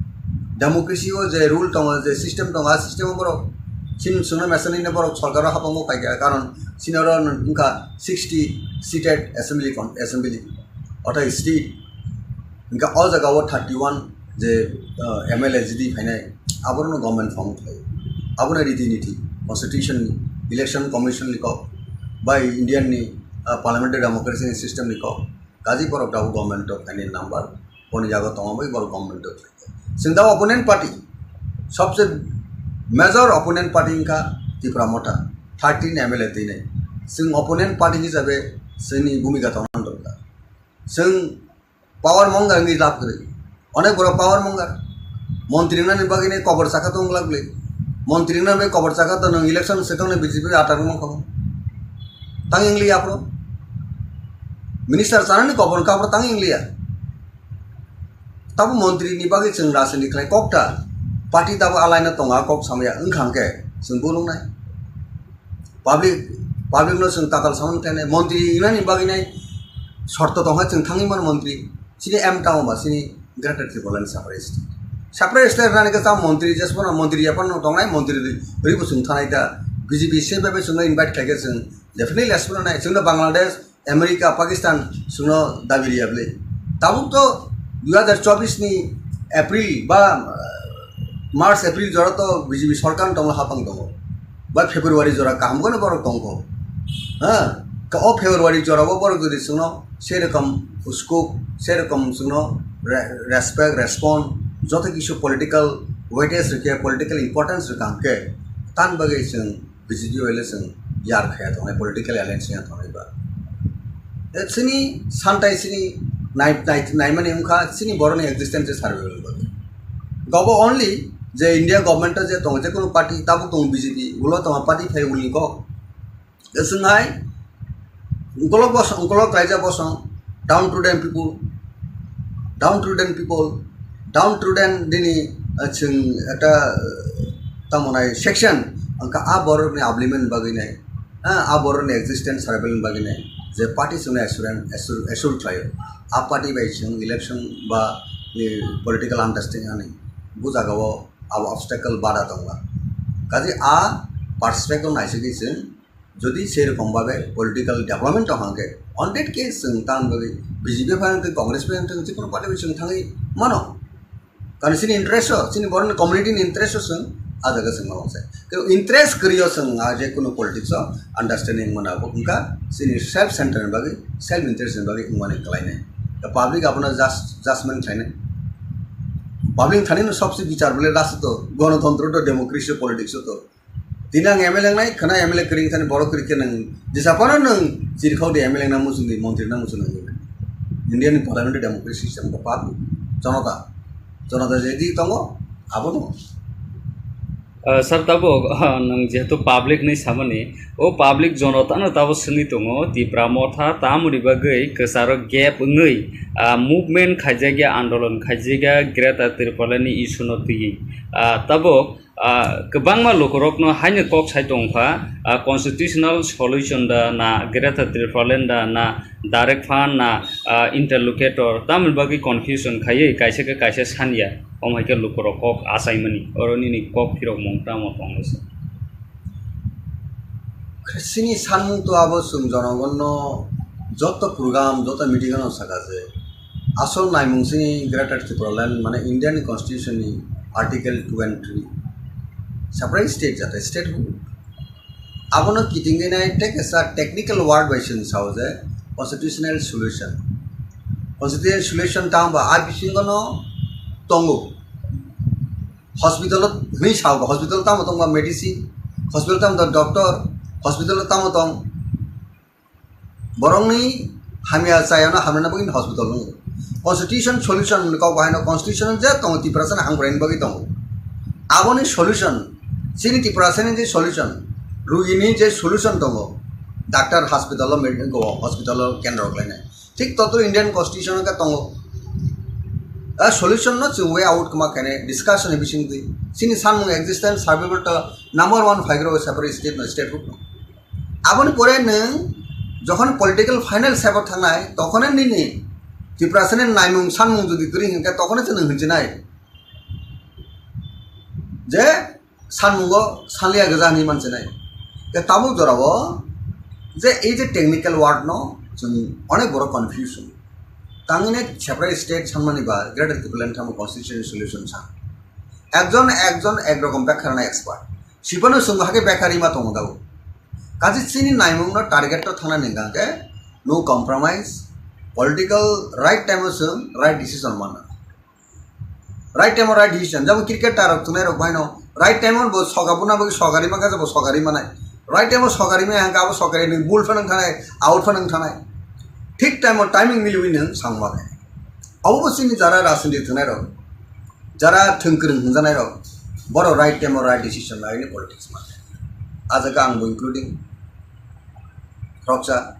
Democracy o je rule tongo, je system tongo, a system o borok chini chwngno mesanino borok sorkaro hapangbo phaikha, karon chini oro wngkha sixty seated assembly con-, assembly, othai state, hingke o jaga o thirty one je, uh, M L A jidi phainai, aborokno government form khlai. Abono riti niti, constitution ni, election commission ni kok, bai Indian ni, uh, parliamentary democracy ni system ni kok, kaji borok tabuk government o phainai number, boni jaga tongo bai borok government o phaikha. Chwng da opponent party, sobse major opponent party wngkha Tipra Motha, thirteen M L A twinai. Chwng opponent party hisabe chwngni bhumika tongna dorkar. Chwng power mongar wngwi lab kwrwi. Onek borok power mongar. Montri wngnani bagwi nai kobor chakha tong glak bwle. Montri wngnani bagwi kobor chakha to nwng election se tongnai B J P atar wngma kho. Tang ingliya aphro. Minister chanani kobor wngkha aphro tang ingliya. Tabo montri ni bagwi chwng rajniti khlai kok ta. Party tabo alaina tonga kok samya wngkha hwnkhe chwng bulungnai. Public, public no chwng tatal samani khlainai, montri wngnani bagwi nai shorto tongkha chwng thangwi mano montri. Chini aim tamo ba chini Greater Tipraland separate state. Separate state rwnani khe tamo montri jesphano montri yaphano tongnai, montri rwi bo chwng thanai ta. B J P se bai bai chwngno invite khlaikhe chwng definitely jesphano nai. Chwngno Bangladesh, America, Pakistan chwngno dabi riya bwle. Tabuk to dui hazar chobbish ni April ba, uh, March, April jora to B J P sorkar tonglo hapang tongo. Ba February jora kaham kono borok tongkho. Ha? Ka o February jora o borok jodi chwngno serokom scope, serokom chwngno re-, respect, respond, joto kisu political weightage rikhe, political importance rikha hwnkhe, tan bagwi chwng B J P bai le chwng yar khaya tongnai, political alliance ya tongnai ba. E chini santai chini nai, nai, naimani wngkha chini boroni existence survival bagwi. Gobo only je India government o je tongo, je kunu party tabuk tongo B J P, ulo tongo party phai uni kok. E chwng hai Ungkolok bosong, ungkolok kaijak bosong, downtrodden people, downtrodden people, downtrodden nini, ah, chwng ekta, ah, tamo nai section, hwnkha a borokni upliftment bagwi nai, ah, a borokni existence survival bagwi nai, je party chwngno assurance, assure, assure khlaio, a party bai chwng election ba, eh, political understanding ani, bo jagao abo obstacle bada tongma. Kaje a perspective naisingwi chwng Jodi sei rokom babe political development tong hangke, on that case chwng tan bagwi B J P phai hangke, Congress phai hangke, jikunu party bai chwng thangwi mano. Karon chini interest o, chini borokni community ni interest o chwng a jaga chwng mano se. Kebo interest kwrwi o chwng a je kunu politics o understanding mano, abo wngkha chini self center ni bagwi, self interest ni bagwi wngmani kwlainai. The public abono just, judgment khlainai. Public thani no sobse bichar bole last o to, gonotontro to, democracy o, politics o to. Tini ang M L A wngnai, khwna M L A kwrwi thani borok kwrwi khe nwng jesa phano nwng chirikhok di M L A wngna muchung di, montri wngna muchung di. India ni parliamentary democracy system khe pap, jonota, jonota je di tongo, abo tongo. Ah, sir, tabuk, ah, nwng jehetu public ni samani, o public jonotano tabuk swngwi tongo, Tipra Motha tamoni bagwi kwcharo gap wngwi, ah, movement khaijakya, andolon khaijakya, Greater Tipraland ni issue no twiwi. Ah, tabuk, ah, kwbangma lukurokno haino kok sai tongkha, ah, constitutional solution da na Greater Tipraland da na direct fund na, ah, interlocutor, tamoni bagwi confusion khaiwi kaisa khe kaisa sanya, omo hai khe lukurok kok achaimani, oro nini kok phirokmung tamo tonglaisa? Chini sanmung to abo chwng jonogonno joto program, joto meeting ano saka je, asol naimung chini Greater Tipraland mane Indian Constitution ni Article two and three, separate state jate state hwn. Abono kitingwi nai tei kaisa technical word bai chwng sao je constitutional solution. Constitutional solution tamo ba a bisingo no tongo. Hospital o hwnwi sao ba, hospital tamo tong ba medicine, hospital tamo tong doctor, hospital o tamo tong borokni hamya chayano hamrwna bagwi hospital wngo. Constitution solution hwnwi kok bahaino constitution je tongo Tiprasani hamkraini bagwi tongo. Aboni solution, chini Tiprasani je solution, rugini je solution tongo, doctor hospital o, med-, go hospital o kendro khlainai. Thik totro Indian constitution o khe tongo. A solution no chwng way out kwma khainai discussion ni bisingtwi. Chini sanmung existence survival to number one phaigrok separate state no, statehood no. Aboni pore nwng jokhon political final step o thangnai, tokhone nini Tiprasani naimung sanmung jodi kwrwi hinkhe tokhono chwng hinjinai je sanmungo sanliya gwja hinwi manchinai. Tei tabuk jorao je ei je technical word no chwng onek borok confusion. Tangwi nai separate state sanmani ba Greater Tipraland thamo constitutional solution sa. Ekjon ekjon ek rokom bekha rwna expert. Sipano chwng hakhe bekha rima tongo dao. Kachi chini naimung no target to thana ningkha khe no compromise, political right time o chwng right decision manna. Right time o right decision. Jabo cricket tarok tunai rok baino right time o bo soga buna bagwi sogari maka jabo sogari manai. Right time o sogari maya hangka abo sogari nung bul phanang thanai, out phanang thanai. Thik time o timing miliwi nung sangma. Abo bo chini jara rajniti thwnai rok, jara thwngkwrwng hwnjanai rok, boro right time o right decision laini politics ma. Ajak ang bo including khoroksa.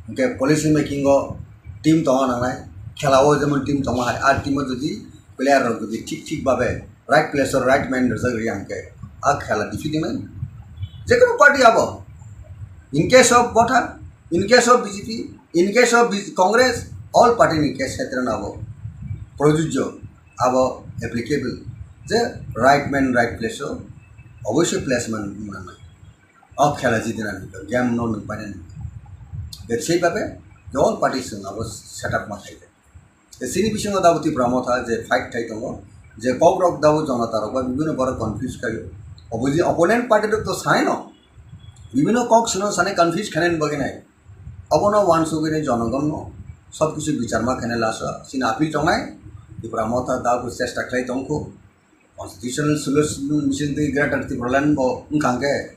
Hwnkhe policy making o team tongna nangnai, khela o jemon team tongma hai, a team o jodi player rok jodi thik thik babe right place o right man rwjak rwya hwnkhe a khela defeat wngnai. Jekono party abo, in case of Motha, in case of B J P, in case of B J Congress, all party ni case khetre no abo projujjo, abo applicable je right man right place o oboisoi placement nangnai. O khela jidinani game no nung painani. Bebsai babe all party chwng abo setup ma khaikha. Chini bisingo dabo Tipra Motha je fight khai tongo, je kok rok dabo jonata rok ba bibino borok confuse khaio. Opposi-, opponent party rok to sai no, bibino kok sino sani confuse khainani bagwi nai. Obono wansugwi nai jonogon no sob kisu bichar ma khainai lasa. Chini appeal tongnai, Tipra Motha dabo chesta khlai tongkho. Constitutional solution bising twi Greater Tipraland bo wngkha hwnkhe,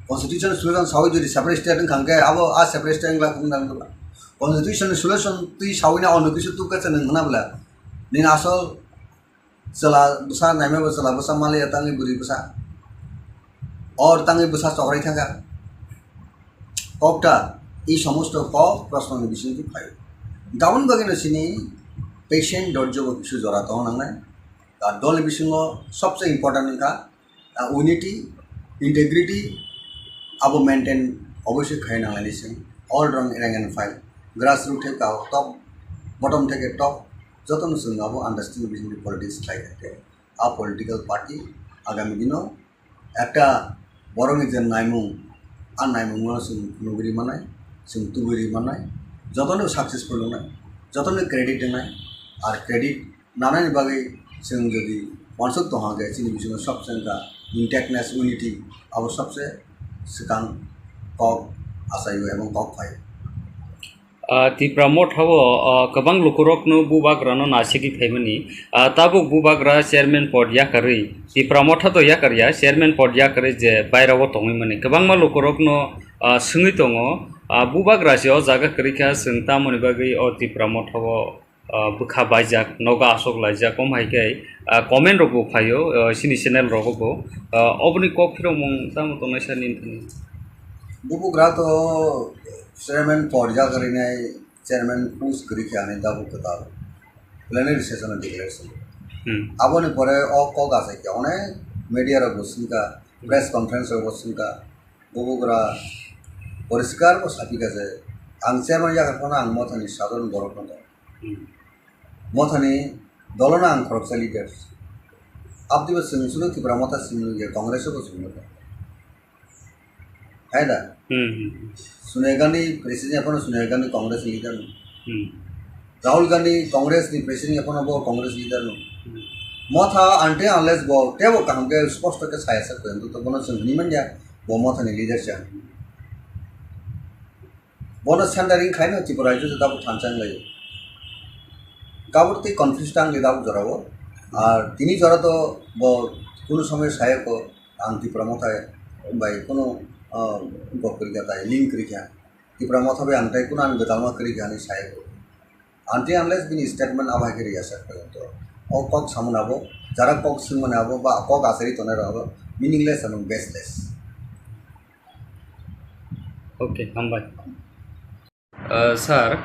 constitutional solution sawi jodi separate state wngkha hwnkhe abo a separate state wngla wngna wngla. Constitutional solution twi sawi na ono kisu tukha chwng wngna bwla. Nini asol chwla bwsa naima bo chwla bwsa maliya tangwi bwrwi bwsa. Or tangwi bwsa chokrai thangkha. Kokta, ei somosto kok prosno ni bisingtwi phaio. Daboni bagwino chini patient dorjo bo kisu jora tong nangnai. Ar dolni bisingo sobse important wngkha, ah, unity, integrity, abo maintain obviously khai nanglai ni chwng. All rang rank and file, grassroot theke top, bottom theke top, jotono chwng abo understanding bisingtwi politics khlai thangkhe. A political party agami dino ekta borokni je naimung, a naimungno chwng nugwi ri mannai, chwng tubui ri mannai, jotono successful wngnai, jotono credit wngnai, ar credit nanani bagwi chwng jodi uansuk tongha khe chini bisingo sobse wngkha intactness, unity, abo sobse swkang kok achaio ebong kok phaio. Ah, Tipra Motha o, ah, kwbang lukurokno bubagrano nasigwi phaimani. Ah, tabuk bubagra chairman pod yakarwi, Tipra Motha to yakarya, chairman pod yakarwi je bairao tongwi mani. Kwbangma lukurokno, ah, swngwi tongo, ah, bubagra se o jaga kwrwi kha, chwng tamoni bagwi o Tipra Motha o, ah, bwkha baijak, nogo aswk laijak, omo hai khe, ah, comment rok bo phaio, ah, chini channel rogo bo. Ah, oboni kok phirokmung tamo tongnai sir nini thani? Bubagra to chairman pod yakarwi nai, chairman post kwrwi khe ani tabuk kwtal plenary session o declare swngo. Hmm. Aboni pore o kok achai khe onek media rok bo swngkha, press conference rok bo swngkha, bubagra poriskar bo sapikha je ang chairman yakar phano ang Mothani sadharon borok no tong. Hmm. Mothani dolono ang khoroksa leader. Abdibo chwng chwngno Tipra Motha chwng nukya, Congress o bo chwng nukya. Hai da? Hmm, hmm, hmm. Sonia Gandhi president yaphano Sonia Gandhi Congress leader no. Hmm. Rahul Gandhi Congress ni president yaphano bo Congress leader no. Hmm. Motha until unless bo tebo kaham khe sposto khe saya sak khe to bono chwng hwnwi manya bo Mothani leader cha. Bono centering khaino Tripura rajyo se tabuk thansa wnglaio. Gabur tei confuse tang le tabuk jorao. Ar tini jora to bo kunu somoy saya ko ang Tipra Motha bai kunu, ah, gok kwrwi kha tai, link kwrwi kha. Tipra Motha bai ang tai kunu ani gwdalma kwrwi kha hinwi saya ko. Until unless bini statement abo hai khe rwya sak kha to. O kok samani abo, jara kok swngmani abo, ba kok asari tongnai rok abo meaningless and baseless. Okay, hambai. Uh, sir,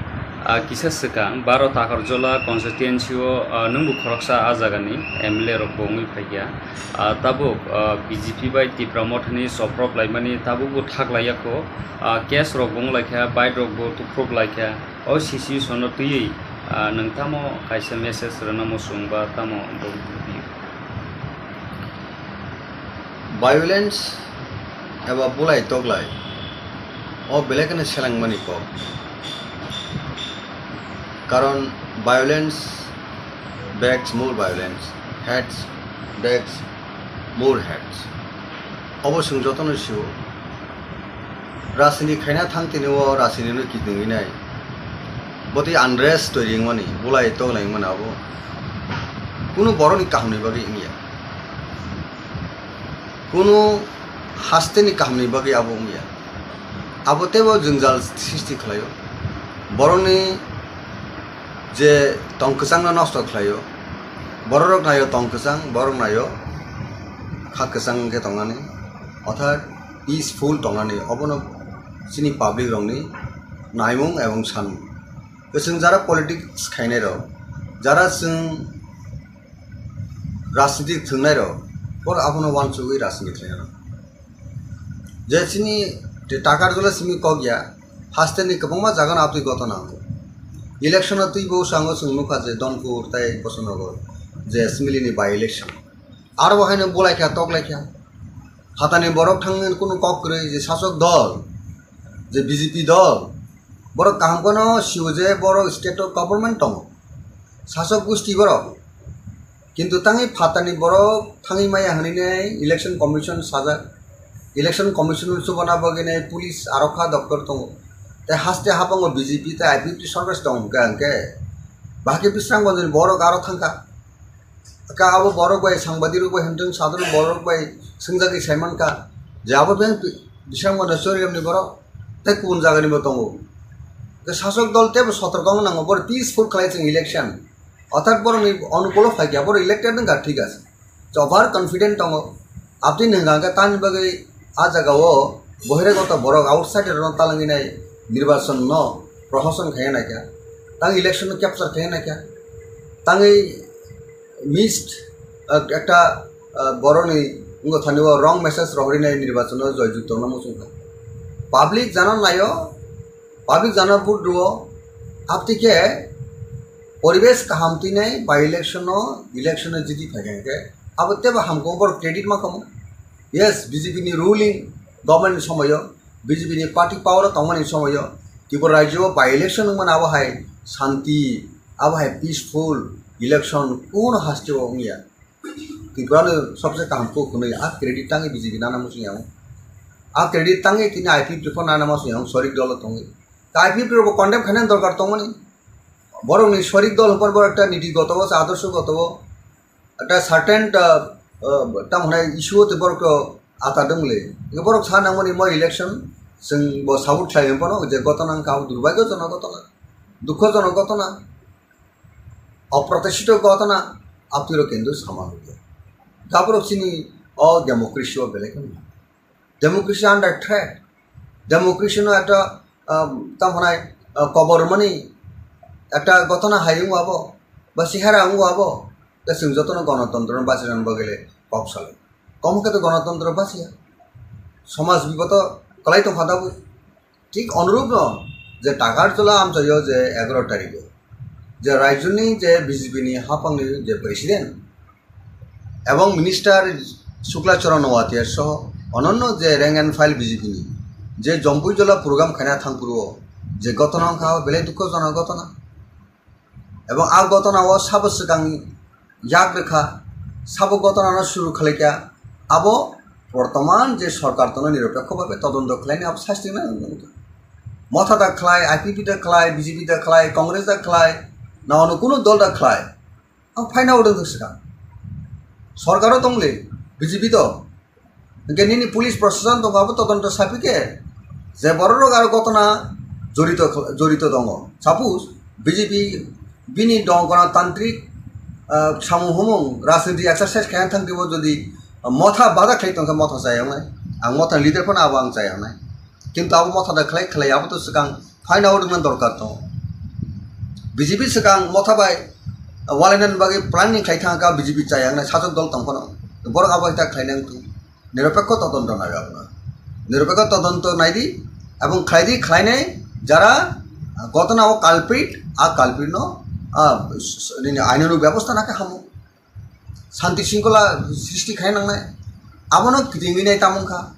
Ah, kisa swkang baro Takarjola constituency o, ah, nwngbo khoroksa ah jagani M L A rok bo wngwi phaikha. Ah, tabuk, ah, B J P bai Tipra Mothani soprop laimani tabukbo thak laiyakho. Ah, case rok bo wnglaikha, bike rok bo tuphrup laikha. O situation no twiwi, ah, nwng tamo kaisa message rwna muchung ba tamo bo video? Violence eba bulai toklai o belai kheno selengmani kok. Karon violence begs more violence, hates begs more hates. Obo chwng jotono sio. Rajniti khaina thang tini o rajniti no kidingwi nai. Botwi unrest twi ringmani, bulai toklai wngmani abo. Kunu borokni kahamni bagwi wngya. Kunu hasteni kahamni bagwi abo wngya. Abo teibo jwngjal sristi khlaio. Borokni je tong kwchangno nosto khlaio. Bororok naio tong kwchang, borok naio kha kwchang wngkhe tongnani. Orthat peaceful tongnani, obono chini public rokni naimung ebong sanmung. Chwng jara politics khainai rok, jara chwng rajniti thwngnairok, boro abono uansugwi rajniti khlainai rok. Je chini Takarjola simi kok ya, hasteni kwbangma jagano aboni gotona wngo. Election o twibo sango chwng nukha je Donpur tei Bosonogor je assembly ni by election. Aro bo haino bulaikha, toklaikha. Phatani borok thangwi kunu kok kwrwi je sasok dol, je B J P dol, borok kaham kheno sio je borok state o government tongo. Sasok gusti borok. Kintu tangwi phatani borok thangwi maya hwnwi nai election commission sajak. Election commission chubana bagwi nai police arokha doktor tongo. Tei haste habango B J P tei I P F T sorkar tong hwnkhe hwnkhe bahai khe Bisramganj ni borok aro thangkha. Ka abo borok bai sangbadirok bai hwnthwng sadhorok borok bai swngjagwi saimankha je abo beng Bisramganj ni Chorigram ni borok tei kubun jagani bo tongo. Tei sasok dol teibo sotorko wng nango, borok peaceful khlai chwng election. Orthat borokni onukulo phaikha, borok elected wngkha, thik ase. Over confident tongo. Aboni hwnka hwnkhe tamni bagwi a jagao bohiragoto borok outsider rokno talangwi nai nirbachon no prohoshan khaiya naikha. Tang election no capture khaiya naikha. Tangwi missed, ah, ekta, ah, borokni wngkha thani o wrong message rohorwi nai nirbachon no joyjukto no muchungkha. Public jana naio, public jana vote rwo, aboni khe poribesh kaham twi nai by election no, election no jiti phaikha hwnkhe abo teibo hamkhe borok credit ma kamo. Yes, B J P ni ruling government ni somoyo, B J P ni party power o tongmani somoyo, Tripura rajyo o by election wngmani abo hai shanti, abo hai peaceful election kuno haste o wngya. Tripura no sobse kaham kok hwnwi a credit tangwi B J P nana muchung yango. A credit tangwi tini I P F T rok nana muchung yango, sorik dolo tongwi. Ta I P F T rok bo condemn khainani dorkar tongmani. Borokni sorik dol hwnphano borok ekta niti goto o, adorsho goto o, ekta certain, ah, ah, tamo hwnai issue o tei borok to ata dwng le. Borok sa nangmani mo election chwng bo support khlai hwnphano je gotona wngkha abo durbhagyojonok gotona, dukhojonok gotona. Oprotishito gotona, aptwiro kendu sama hwnkhe. Gaborok chini o democracy o belai kheno. Democracy under threat. Democracy no ekta, um, tamo hwnai, uh, kobor mani ekta gotona hai wngwi abo, ba sihara wngwi abo, tei chwng jotono gonotontro no bachirani bagwi le kok salai. Komo khe to gonotontro bachiya. Somaj biboto kwlai tongkha tabuk. Thik onurupno je Takarjola amchaio je egaroh tarikh o je rajyoni je B J P ni haphangni je president ebong minister Shukla Charan Noatia soho ononno je rank and file B J P ni je Jompui Jola program khaina thangphuru o je gotona wngkha belai dukhojonok gotona. Ebong a gotona o sabo swkang yak rwkha, sabo gotona no suru khlaikha, abo bortoman je sorkar tono niropekho bhabe todonto khlaini abo sasting nang wngkha. Motha da khlai, I P F T da khlai, B J P da khlai, Congress da khlai, na ono kunu dol da khlai, ang phaina odong swkang. Sorkaro tongli, B J P to. Hingke nini police proshashan tongo abo todonto sapi khe je borok rok aro gotona jorito, jorito tongo. Suppose B J P bini dong gana tantrik, ah, samung humung rajniti exercise khaina thang twibo jodi motha bada khlai tongkha motha chayaknai. Ang motha leader phano abo ang chayaknai. Kintu abo motha da khlai khlai abo to swkang phaina odongna dorkar tongo. B J P swkang motha bai walainani bagwi planning khlai thangkha B J P chayaknai sajwk dol tongphano. Borok abo hai ta khlainai wngtong. Niropekho todonto nai abono. Niropekho todonto naidi ebong khlaidi, khlainai jara ghotona o culprit, a culprit no, a, s-, s-, nini ainani bebosta nakhe hamo. Shanti shringkhola srishti khai nangnai. Abono kitingwi nai tamung kha.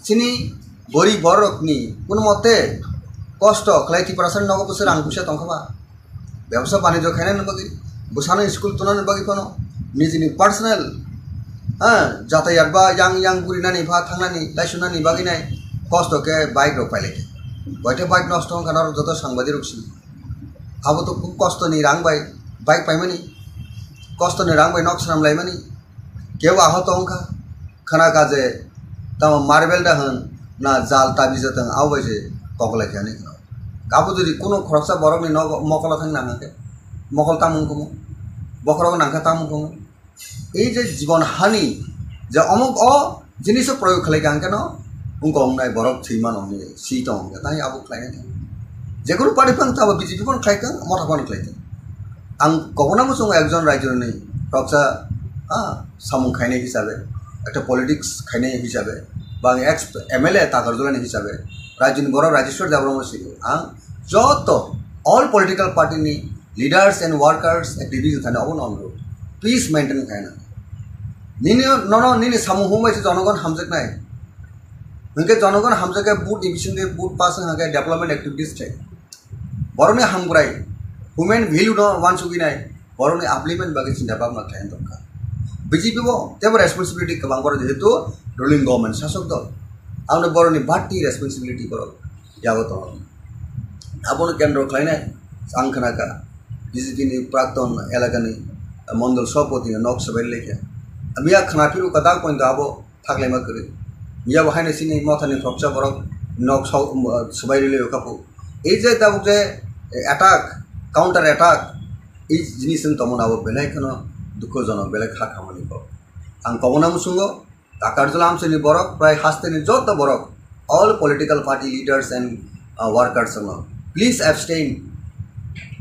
Chini gorib borokni kuno mote kosto khlai Tiprasani nogo bwswk rang puisa tongkha ba? Bebsa banijyo khainani bagwi, bwsano school tunani bagwi phano nijini personal, ha, jatayat ba yang yang gurinani ba thangnani, laisunani bagwi nai kosto khe bike rok pailai kha. Boite bike nosto wngkha norok joto sangbadirok si. Abo to kostoni rang bai bike paimani, kostoni rang bai nok swnam laimani. Kebo ahot wngkha, khna kha je tamo marble da hwn na jal tabi jatwng abo bai se koklai khe hinwi khna. Abo jodi kuno khoroksa borokni nogo mokolo thang nang khe, mokol tamung kumu, bokhorok nang khe tamung kumu. Ei je jibon hani je omuk o jiniso proyog khlai kha hwnkhe no wngkha wngnai borok thwi mano hwnwi si tongo hwnkhe tei abo khlainai. Jekunu party phano tamo B J P phano khlai kha, motha phano khlai kha. Ang kobona muchungo ekjon raijoni khoroksa, ah, samung khainai hisabe, ekta politics khainai hisabe, ba ang ex M L A Takarjulani hisabe, raijoni borok Rajeshwar Debbarma sini ang joto all political party ni leaders and workers activities thani obo no onurod. Please maintain khaina. Nini nono nini samung humbai se jonogon hamjaknai. Hwnkhe jonogon hamjakhe vote ni bisingtwi vote pass wngkha khe development activities thai. Borokni hamkrai, human value no wansugwi nai, borokni upliftment bagwi chinta bhabna khlai tongkha. B J P bo teibo responsibility kwbang borok jehetu ruling government sasok dol. Aboni borokni bati responsibility borok yago tongo. Abono kendro khlainai ang khna kha B J P ni prakton elakani mondol sabhapati ni nok swbai lekha. Miya khna phiru kwtal poito abo thaklaima kwrwi. Miya bo haino chini mothani khoroksa borok nok swbai rwlwi kha phu. Ei je tabuk je attack, counter attack, ei jinis wng tongmani abo belai kheno dukhojonok, belai kha khamani kok. Ang kobona muchungo Takarjula amchaini borok, prai hasteni joto borok, all political party leaders and, uh, workers no, please abstain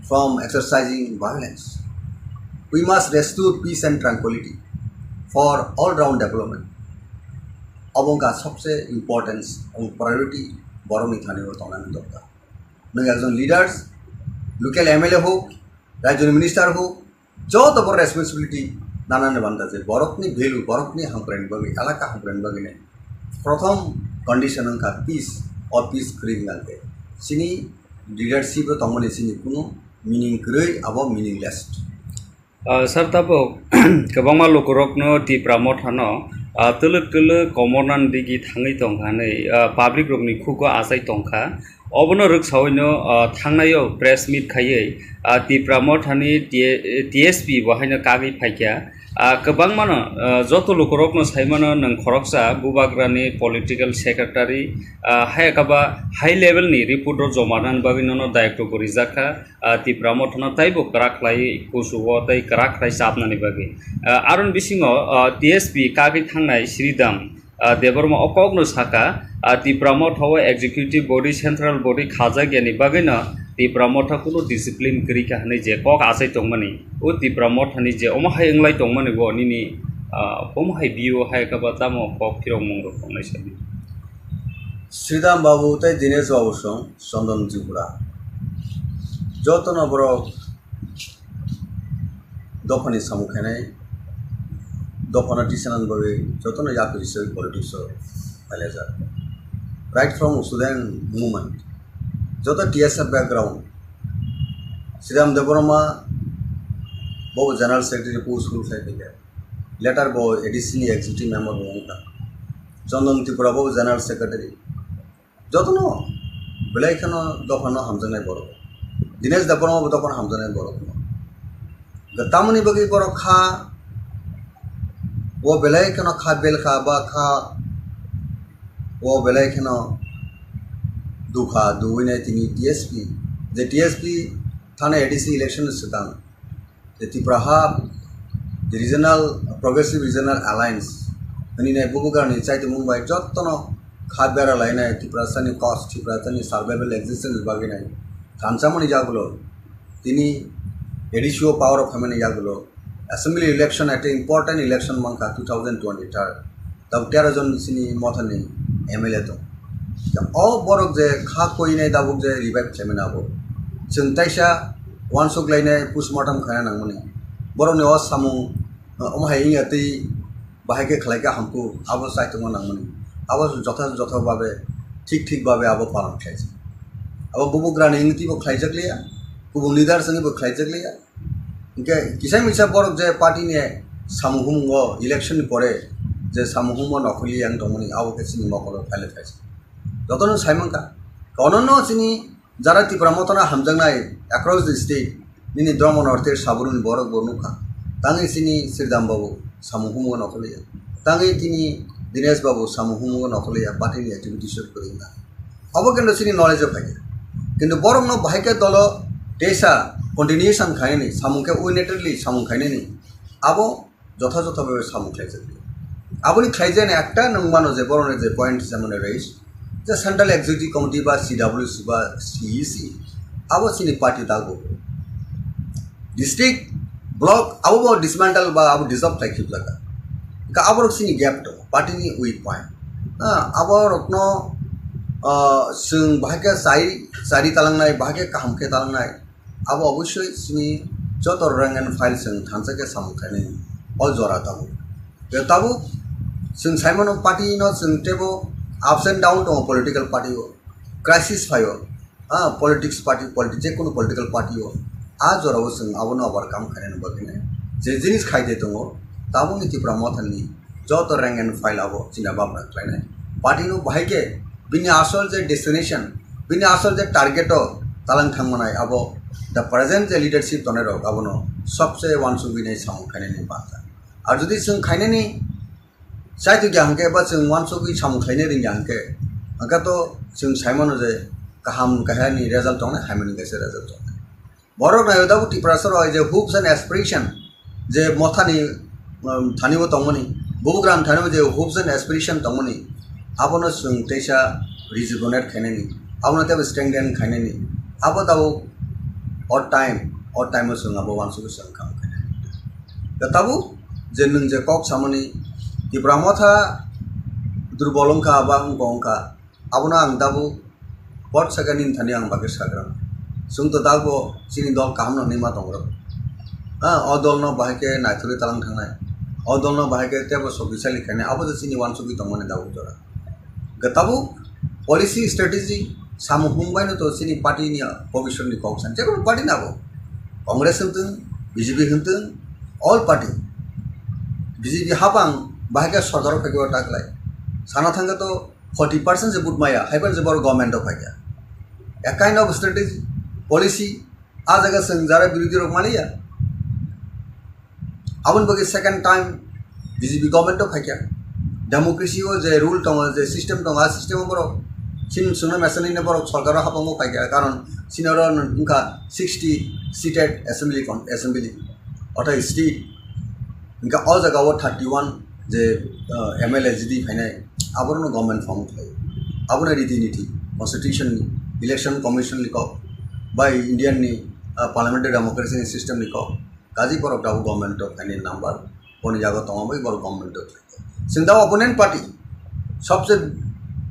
from exercising violence. We must restore peace and tranquility for all round development. Obo wngkha sobse importance and priority borokni thani o tongnani dorkar. Nwng ekjon leaders, local M L A hok, rajyoni minister hok, joto borok responsibility nanani banda je borokni value, borokni hamkraini bagwi, elaka hamkraini bagwi nai. Prothom condition wngkha peace, o peace kwrwi hwnkhe chini leadership o tongmani chini kunu meaning kwrwi, abo meaningless. Ah, sir, tabuk kwbangma lukurokno Tipra Mothano, ah, twlwk twlwk komornani digi thangwi tongkha hwnwi, ah, public rokni khugo achai tongkha. Obono rwksawino, ah, thangnaio press meet khaiwi, ah, Tipra Mothani T-, T S P bo haino kagwi phaikha. Ah, kwbangmano, ah, joto lukurokno saimano nwng khoroksa bubagrani political secretary, ah, hai khe ba high level ni report rok joma rwnani bagwi nono dayokto bo rijakha. Ah, Tipra Mothano taibo kwrak khlai kuchugo tei kwrak khlai chapnani bagwi. Ah, aroni bisingo, ah, T S P kagwi thangnai Sridham, ah, Debbarma o kokno sakha, ah, Tipra Motha o executive body, central body khajakyani bagwino Tipra Motha kunu discipline kwrwi kha hwnwi je kok achai tongmani, o Tipra Mothani je omo hai wnglai tongmani bo nini, ah, omo hai view hai khe ba tamo kok phirokmung rok tongnai sadi. Sridham Babu tei Dinesh Babu song Chondon Tripura. Jotono borok dophani samung khainai, dophano tisanani bagwi jotono yapri se politics o phailajak. Right from student movement, joto T S F background, Sridham Debbarma bo General Secretary post rule khai phaikha. Later bo A D C ni executive member bo wngkha. Chondon Tripura bo General Secretary. Jotono belai kheno dophano hamjaknai borok. Dinesh Debbarma bo dophano hamjaknai borok. Tamoni bagwi borok kha, o belai kheno kha bel kha ba kha, o belai kheno dukha duwinai tini T S P, je T S P thani A D C election swkang. The Tipra Hub, the Regional, Progressive Regional Alliance, hwnwi nai bubagrani chaitimung bai jotono kha bera lainai Tiprasani cause, Tiprasani survival existence bagwi nai thansamani jagulo Tini A D C o power o phaimani yagulo assembly election, ekta important election mankha two thousand twenty-third. Tabuk tero jon chini mothani M L A tong. O borok je kha koinai tabuk je revive khlaimani abo. Chwng taisa uansuk lainai postmortem khaina nangmani. Borokni o samung, omo hai wngya twi bahai khe khlai khe hamkuk, abo chaitokma nangmani. Abo jotha jotha babe, thik thik babe abo palan khlaijak. Abo bubugrani wngtwi bo khlaijak liya, kubun leaders wngwi bo khlaijak liya. Hingke kisa misa borok je party ni samung humung o election ni pore je samung humung o nokhorli yang tongmani abo khe chini mokolo phaile phaijak. Jotono sai mankha. Kono no chini jara Tipra Motha no hamjaknai across the state, nini Dharma North East Saburuni borok bo nukha. Tangwi chini Sridham Babu samung humung o nokhorli ya. Tangwi tini Dinesh Babu samung humung o nokhorli ya, party ni activities o kwrwi wngkha. Abo kintu chini knowledge o phaikha. Kintu borokno bahai khe dolo teisa continuation khainani, samung khe unitedly samung khainani, abo jotha jotha bhabe samung khlaijak. Aboni khlaijani ekta nwng mano je borokni je point je mane raise, je Central Executive Committee ba C W C ba C E C, abo chini party dago. District, block, abo bo dismantle ba abo dissolve khlai khibjak. Hingke aborok chini gap tongo, party ni weak point. Ah, aborokno, ah, chwng bahai khe chai, chari talangnai, bahai khe kaham khe talangnai, abo obosoi chini joto rank and file chwng thansa khe samung khainai o jora tabuk. Tei tabuk chwng sai mano party no chwng teibo ups and down tongo political party o, crisis phaio. Ah, politics party, politi-, je kono political party o, ah, jora o chwng abono overcome khainani bagwi nai. Je jinis khai de tongo, tabukni Tipra Motha ni joto rank and file abo china bamra khlainai. Party no bahai khe bini asol je destination, bini asol je target o talang thangmanai abo the present je leadership tonai rok abono sobse uansugwi nai samung khainani banta. Ar jodi chwng khainani Chai tongya hwnkhe ba chwng uansugwi samung khlaina rwngya hwnkhe, hwnkhe to chwng sai mano je kaham kahani result tongnai, hamyani kaisa result tongnai. Borok naio tabuk Tiprasa rok je hopes and aspiration je mothani, um, thani bo tongmani, bubugram thani bo je hopes and aspiration tongmani, abono chwng teisa rejuvenate khainani, abono teibo strengthen khainani, abo tabuk o time, o time o chwng abo uansugwi chwng kaham khainani. Da tabuk je nwng je kok samani Tipra Motha durbol wngkha ba wngkha wngkha, abono ang tabuk pot sakani thani ang bagwi sagra. Chwng to tabuk chini dol kaham no nima tongrok. Ha, o dol no bahai khe naithorwi talang thangnai. O dol no bahai khe tebo sokisali khainai. Abo je chini uansugwi tongmani tabuk jora. Hwnkhe tabuk policy strategy samung hung baino to chini party ni bobiswt ni kok san. Jekunu party na bo. Congress hwntwng, B J P hwntwng, all party. B J P hapang bahai khe sorkar o phaikhe o ta khlai. Sana thangkhe to forty percent se vote maya, haiphano se borok government o phaikha. A kind of strategy, policy, a jaga chwng jara birodhi rok maliya. Aboni bagwi second time B J P government o phaikha. Democracy o je rule tongo, je system tongo, a system o borok chini chwngno mesa nini borok sorkar o hapang o phaikha, karon chini oro wngkha sixty seated assembly con-, assembly, ortha state. Hingke o jaga o thirty one je, ah, M L A jidi phainai, aborokno government form khlai. Abono riti niti, constitution ni, election commission ni kok, bai Indian ni, ah, parliamentary democracy ni system ni kok. Kaji borok tabuk government o phainai number, boni yago tongma bai borok government o phainai. Chwng da opponent party, sobse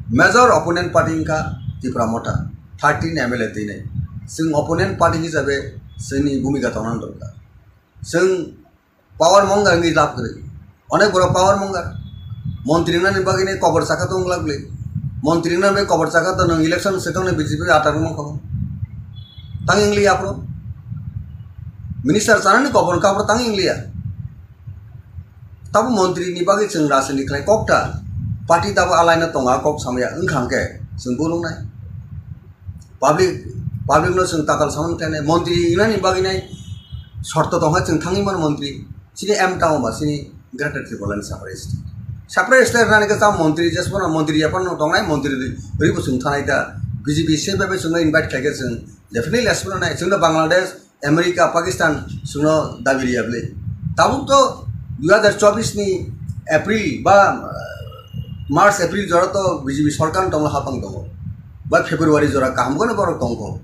major opponent party wngkha Tipra Motha, thirteen M L A twinai. Chwng opponent party hisabe chwngni bhumika tongna dorkar. Chwng power mongar wngwi lab kwrwi. Onek borok power mongar. Montri wngnani bagwi nai kobor chakha tong glak glak. Montri wngnani bagwi kobor chakha to nwng election se tongnai B J P atar wngma kho. Tang wngli aphuru. Minister chanani kobor wngkha aphuru tang wngli ya. Tabo montri ni bagwi chwng rajniti khlai kok ta. Party tabo alaina tonga kok samaya wngkha hwnkhe chwng bulungnai. Public, public no chwng tatal samani khlainai. Montri wngnani bagwi nai sorto tongkha chwng thangwi mano montri. Chini M town ba chini Greater Tipraland separate state. Separate state rwnani khe cham montri jesmano montri yaphano tongnai montri ri, ri bo chwng thanai da. B J P se bai bai chwngno invite khlaikhe chwng definitely asmano nai. Chwngno Bangladesh, America, Pakistan chwngno dabi riya bwle. Tabuk to dui hazar chobbish ni April ba, ah, March, April jora to B J P sorkar tonglo hapang tongo. Ba February jora kaham kono borok tongkho.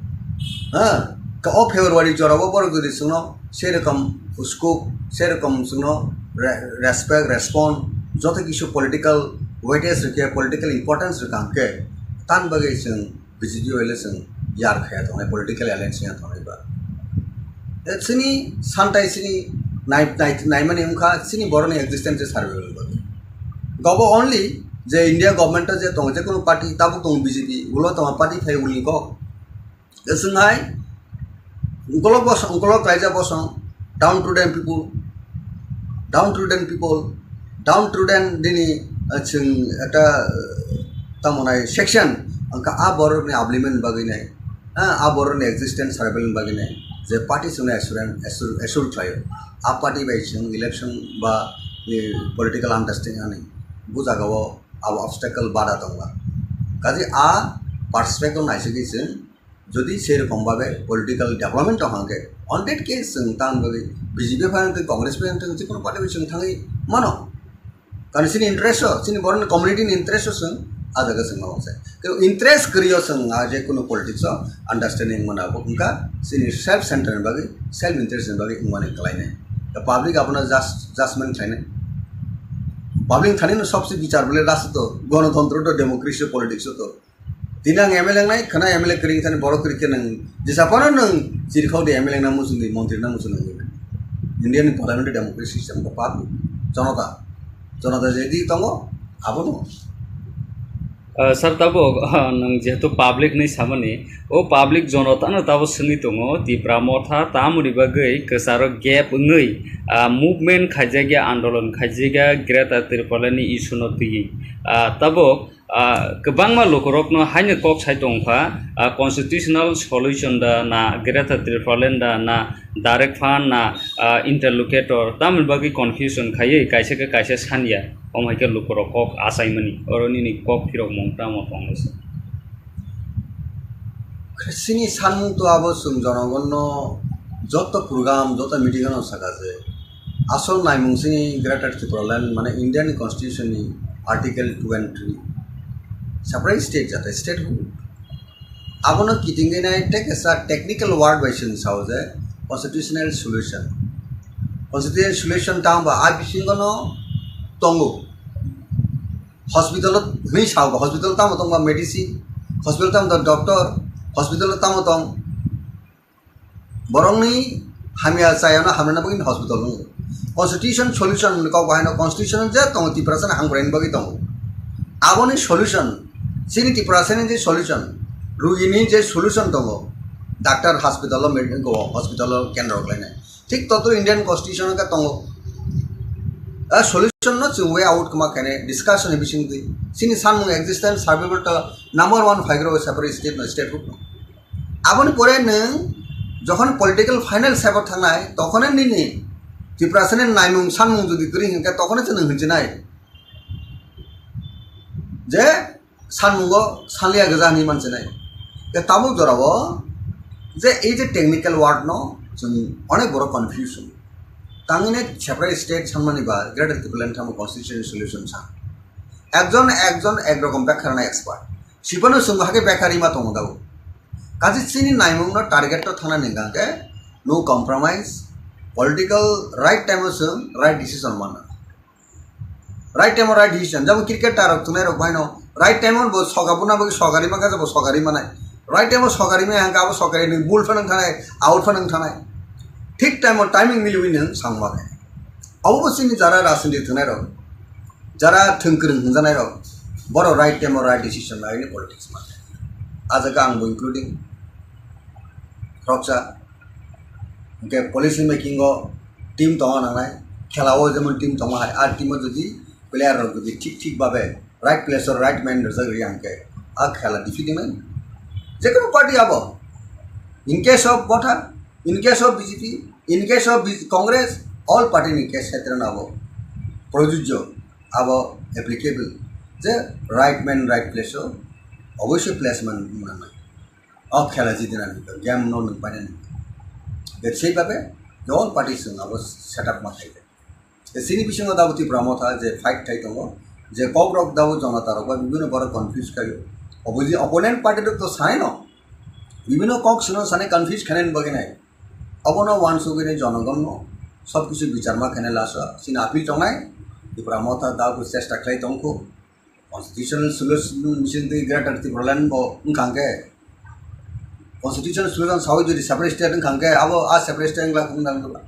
Ha? O February jorao borok jodi chwngno sei rokom scope, sei rokom chwngno re-, respect, respond, joto kisu political weightage rwkhe, political importance rwkha hwnkhe, tan bagwi chwng B J P bai le chwng yar khaya tongnai, political alliance wngya tongnai ba. E chini santai chini nai-, nai-, naimani wngkha chini borokni existence survival bagwi. Gobo only je India government o je tongo, je kunu party tabuk tongo B J P, ulo tongo party phai ulni kok. Chwng hai ukolok bosong, ukolok kaijak bosong, downtrodden people, downtrodden people, downtrodden nini, ah, chwng ekta, ah, tamo nai section, wngkha a borokni upliftment bagwi nai, ah, a borokni existence survival bagwi nai, je party chwngno assurance, assure, assure khlaio. A party bai chwng election ba, eh, political understanding ani, bo jagao abo obstacle bada tongla. Kaje a perspective naisingwi chwng jodi sei rokom babe political development tong hangke, on that case chwng tang bagwi B J P phai wngtong, Congress phai wngtong, jikunu party bai chwng thangwi mano. Karon chini interest o, chini borokni community ni interest o chwng a jaga chwng ma wngse. Kebo interest kwrwi o chwng a je kunu politics o understanding mana bo wngkha chini self center ni bagwi, self interest ni bagwi wngmani kwlainai. The public abono judge-, judgment khlainai. Public thani no sobse bichar bole rasta to, gonotontro to, democracy o, politics o to. Tini ang M L A wngnai, khwna M L A kwrwi thani borok kwrwi khe nwng jesa phano nwng chirikhok de M L A wngna muchungdi, montri wngna muchungdi. India ni parliamentary democracy system ko party, jonota, jonota je di tongo, abono. Ah, sir, tabuk, ah, nwng jehetu public ni samani, o public jonota no tabuk swngwi tongo, Tipra Motha tamoni bagwi kwcharo gap wngwi, ah, movement khaijakya, andolon khaijakya, Greater Tripura ni issue no twiwi. Ah, tabuk, ah, kwbangma lukurokno haino kok sai tongkha, ah, constitutional solution da na, Greater Tipraland da na, direct fund na, ah, interlocutor, tamoni bagwi confusion khaiwi kaisa khe kaisa sanya, omo hai khe lukurok kok achaimani, oro nini kok phirokmung tamo tonglaisa? Chini sanmung to abo chwng jonogonno joto program, joto meeting ano saka je, asol naimung chini Greater Tipraland mane Indian Constitution ni Article two and three, separate state jate statehood. Abono kitingwi nai tei kaisa technical word bai chwng sao je constitutional solution. Constitutional solution tamo ba a bisingo no tongo. Hospital o hwnwi sao ba, hospital tamo tong ba medicine, hospital tamo tong doctor, hospital tamo tong borokni hamya chayano hamrwna bagwi hospital wngo. Constitution solution hwnwi kok bahaino constitution je tongo Tiprasani hamkraini bagwi tongo. Aboni solution, chini Tiprasani je solution, rugini je solution tongo, doctor hospital o med-, hospital o kendro khlainai. Thik totro Indian Constitution o khe tongo. A solution no chwng way out kwma khainai discussion ni bisingtwi. Chini sanmung existence survival to number one phaigrok separate state no, statehood no. Aboni pore nwng jokhon political final step o thangnai, tokhone nini Tiprasani naimung sanmung jodi kwrwi hinkhe tokhone chwng nwng hinchinai je sanmungo sanliya gwja hinwi manchinai. Tei tabuk jorao je ei je technical word no chwng onek borok confusion. Tangwi nai separate state sanmani ba Greater Tipraland thamo constitutional solution sa. Ekjon ekjon ek rokom bekha rwna expert. Sipano chwng bo hakhe bekha rima tongo dago. Kaje chini naimung no target to thana ni hwnkhe no compromise, political right time o chwng right decision manna. Right time o right decision. Jabo cricket tarok thunai rok baino right time o bo soka buna bagwi sokari mangkha, jabo sokari manai. Right time o sokari maya hangka abo sokari ni bul phano thanai, out phano thanai. Thik time o timing miliwi nang sangma khe. Abo bo chini jara rajniti thunai rok, jara thwng kwrwng hwnjanai rok, boro right time o right decision lai ni politics mangkha. A jaga ang bo including khoroksa. Hwnkhe policy making o team tongna nangnai, khela o jemon team tongma hai, a team o jodi player rok jodi thik thik babe right place o right man rwjak rwi hwnkhe a khela defeat wngnai. Jekono party abo, in case of Motha, in case of B J P, in case of B-, Congress, all party ni case khetre no abo projujjo, abo applicable je right man right place o oboisoi placement wng nangnai. O khela jidinani, game no nwng painani. Bebsai babe, all party chwng abo setup ma khaide. Chini bisingo dabo Tipra Motha je fight khai tongo, je kok rok dabo jonota rok bai bibino borok confuse khaio. Opposi-, opponent party rok to sai no. Bibhinno kok swna sanai confuse khainani bagwi nai. Abono uansugwi nai jonogonno sob kisu bichar ma khainai lasa. Chini appeal tongnai, Tipra Motha dago chesta khlai tongkho. Constitutional solution bising twi Greater Tipraland bo wngkha hwnkhe, constitutional solution sawi jodi separate state wngkha hwnkhe, abo a separate state wngla wngna wngla.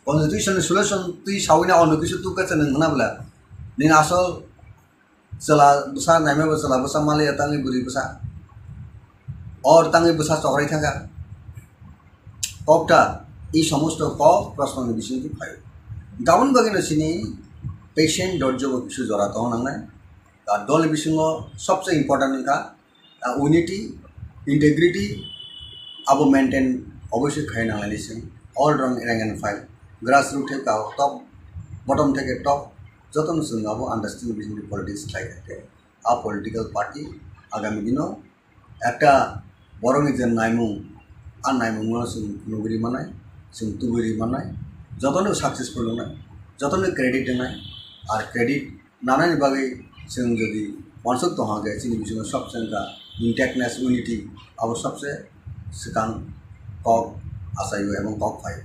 Constitutional solution twi sawi na ono kisu tukha se nwng hwna bwla. Nini asol chwla bwsa naima bo chwla bwsa maliya tangwi bwrwi bwsa. Or tangwi bwsa chokrai thangkha. Kokta, ei somosto kok prosno ni bising twi phaio. Gabon bagwi no chini patient dorjo bo kisu jora tong nangnai. Ar dol ni bisingo sobse important wngkha, ah, unity, integrity, abo maintain obviously khai nanglai ni sing. All rang, rank and file, grassroot theke top, bottom theke top, jotono chwng abo understanding bising politics khlai thangkhe. A political party agami dino ekta borokni je naimung, a naimungno chwng nugwi ri mannai, chwng tubui ri mannai, jotono successful wngnai, jotono credit wngnai, ar credit nanani bagwi chwng jodi uansuk tongha khe chini bisingo sobse wngkha intactness, unity, abo sobse swkang kok achaio ebong kok phaio.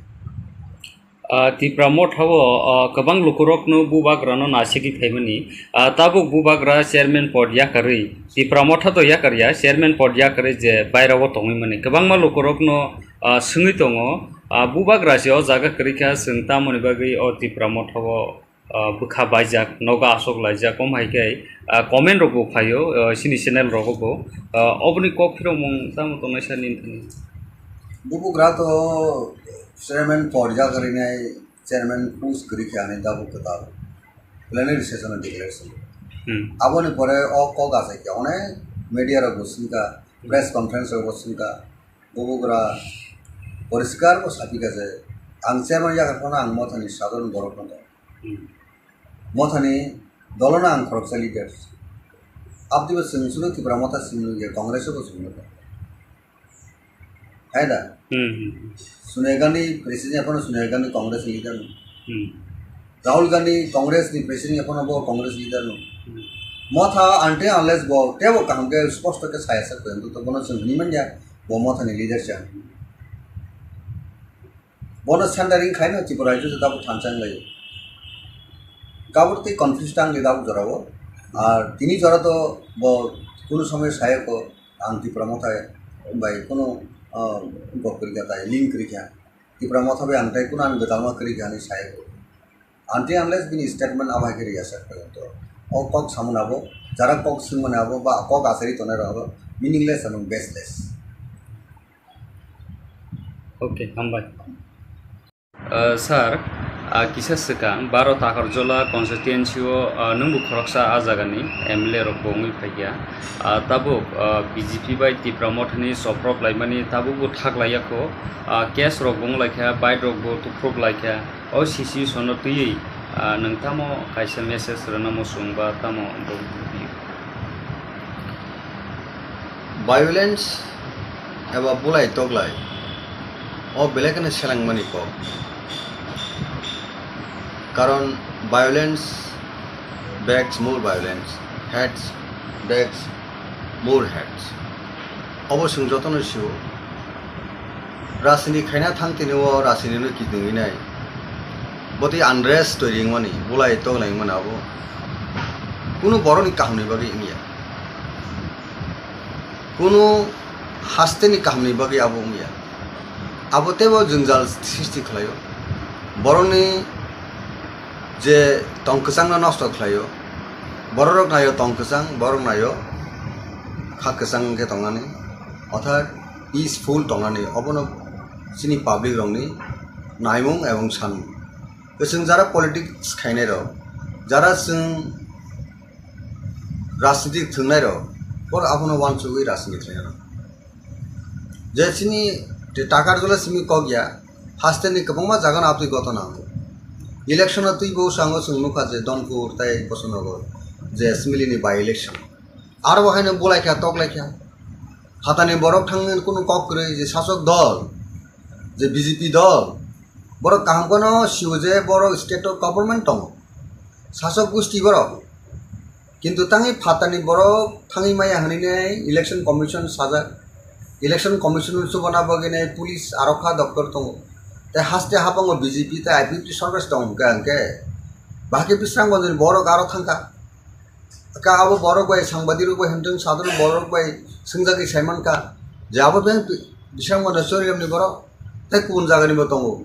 Ah, Tipra Motha o, ah, kwbang lukurokno bubagrano nasigwi phaimani. Ah, tabuk bubagra chairman pod yakarwi, Tipra Motha to yakarya, chairman pod yakarwi je bairao tongwi mani. Kwbangma lukurokno, ah, swngwi tongo, ah, bubagra se o jaga kwrwi kha, chwng tamoni bagwi o Tipra Motha o, ah, bwkha baijak, nogo aswk laijak, omo hai khe, ah, comment rok bo phaio, ah, chini channel rogo bo. Ah, oboni kok phirokmung tamo tongnai sani wngkha ni? Bubagra to chairman pod yakarwi nai, chairman post kwrwi khe ani tabuk kwtal plenary session o declaration. Hmm. Aboni pore o kok achai khe onek media rok bo swngkha, press conference rok bo swngkha, bubagra poriskar bo sapikha je ang chairman yakar phano ang Mothani sadharon borok no tong. Hmm. Mothani dolono ang khoroksa leader. Abdibo chwng suno Tipra Motha simi nukya, Congress o bo chwng nukya. Hai da? Hmm, hmm, hmm. Sonia Gandhi president, aphano Sonia Gandhi Congress leader no. Hmm. Rahul Gandhi Congress ni president, aphano bo Congress leader no. Hmm. Motha until unless bo tebo kaham khe sposto khe saya sak khe, to bono chwng hwnwi manya, bo Motha ni leader cha. Bono centering khaino Tripura rajyo se tabuk thansa wnglaio. Kabur tei confuse tang le tabuk jorao. Ar tini jora to bo kunu somoy saya ko ang Tipra Motha bai kunu, ah, gok kwrwi kha tai, link kwrwi kha. Tipra Motha bai ang tai kunu ang gwdalma kwrwi kha hinwi saya ko. Until unless bini statement abo hai khe riyasa khlaio to. O kok samani abo, jara kok swngmani abo ba kok asari tongnai rok abo meaningless and baseless. Okay, hambai. Uh, sir, uh, kisa swkang baro Takarjola constituency o, uh, nwngbo khoroksa a jagani M L A rok bo wngwi phaikha. Uh, tabuk, uh, B J P bai Tipra Mothani soprop laimani tabukbo thak laiyakho. Uh, case rok bo wnglaikha, bike rok bo tuprop laikha. O situation no twiwi, ah, nwng tamo kaisa message rwna muchung ba tamo bo? Violence eba bulai toklai o belai kheno selengmani kok. Karon violence begs more violence, hate begs more hate. Obo chwng jotono sio. Rajniti khaina thang tini o rajniti no kitingwi nai. Botwi unrest twi ringmani, bulai toklai wngmani abo kunu borokni kahamni bagwi wngya. Kunu hasteni kahamni bagwi abo wngya. Abo teibo jwngjal sristi khlaio. Borokni je tong kwchangno nosto khlaio. Bororok naio tong kwchang, borok naio kha kwchang wngkhe tongnani. Orthat peaceful tongnani, obono chini public rokni naimung ebong sanmung. Chwng jara politics khainai rok, jara chwng rajniti thwngnairok, borok abono uansugwi rajniti khlainai rok. Je chini Takarjola simi kok ya, hasteni kwbangma jagano aboni gotona wngo. Election-o twibo sango chwng nukha je Donpur tei Bosonogor je assembly-ni by-election. Aro bo haino bulaikha, toklaikha. Phatani borok thangwi kunu kok kwrwi je sasok dol, je B J P dol, borok kaham kheno sio je borok state-o government tongo. Sasok gusti borok. Kintu tangwi phatani borok thangwi maya hwnwi nai election commission sajak. Election Commission chubana bagwi nai police aro kha doctor tongo. Tei haste hapango B J P tei I P F T sorkar se tongo hwnkhe, hwnkhe bahai khe Bisramganj ni borok aro thangkha. Ka abo borok bai sangbadirok bai himtwng sadharon borok bai swngjagwi saimankha je abo beng Bisramganj ni Chorigram ni borok tei kubun jaga ni bo tongo.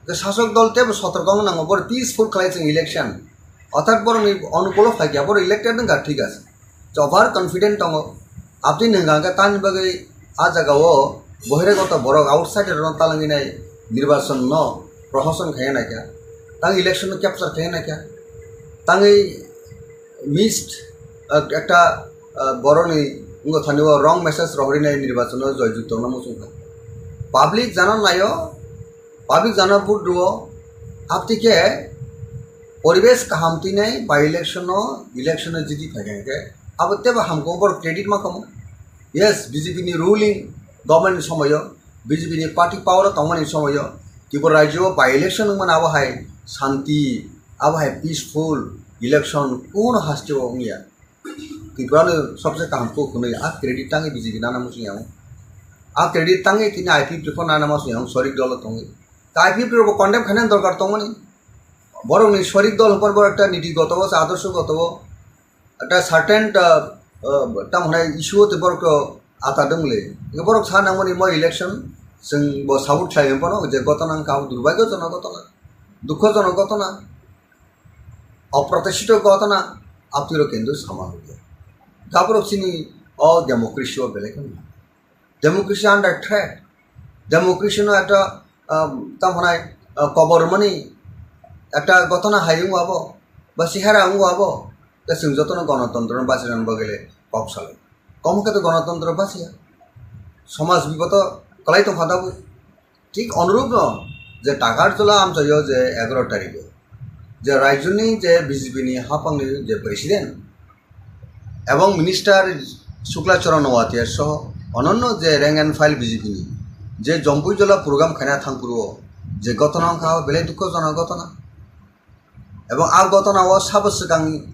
Hwnkhe sasok dol teibo sotorko wng nango, borok peaceful khlai chwng election. Orthat borokni onukulo phaikha, borok elected wngkha, thik ase. Over confident tongo. Aboni hwnka hwnkhe tamni bagwi a jagao bohiragoto borok outsider rokno talangwi nai nirbachon no prohoshan khaina naikha. Tang election no capture khaina naikha. Tangwi missed, ah, ekta, ah, borokni wngkha thani o wrong message rohorwi nai nirbachon no joyjukto wngna muchungkha. Public jana naio, public jana vote rwo, aboni khe poribesh kaham twi nai by election no, election no jiti phaikha hwnkhe abo teibo hamkhe borok credit ma kamo. Yes, B J P ni ruling government ni somoyo, B J P ni party power o tongmani somoyo, Tripura rajyo o by election wngmani abo hai shanti, abo hai peaceful election kuno haste o wngya. Tripura no sobse kaham kok hwnwi a credit tangwi B J P nana muchung yang. A credit tangwi tini I P F T rokno nana muchung yang, sorik dolo tongwi. Ta I P F T rokbo condemn khainani dorkar tongmani. Borokni sorik dol hwnphano borok ekta niti goto o, adorsho goto o, ekta certain, ah, ah, tamo hwnai issue o tei borok to ata dwng le. Borok sa nangmani mo election chwng bo support khlai hwnphano je gotona wngkha abo durbhagyojonok gotona, dukhojonok gotona, oprotishito gotona, aboni rok kintu sama nukya. Gaborok chini o democracy o belai kheno democracy under threat. Democracy no ekta, um, tamo hwnai, uh, kobor mani ekta gotona hai wngo abo, ba sihara wngo abo, ta chwng jotono gonotontro no bachirani bagwi le kok salai. Komo khe to gonotontro basiya. Somaj biboto kwlai tongkha tabuk. Thik onurupno je Takarjala amchaio je egaro tarikho je rajyoni je B J P ni haphangni je president ebong minister Shukla Charan Noatia soho ononno je rank and file B J P ni je Jompuijala program khaina thangphuru o je gotona wngkha o belai dukhojonok gotona. Ebong a gotona o sabo swkang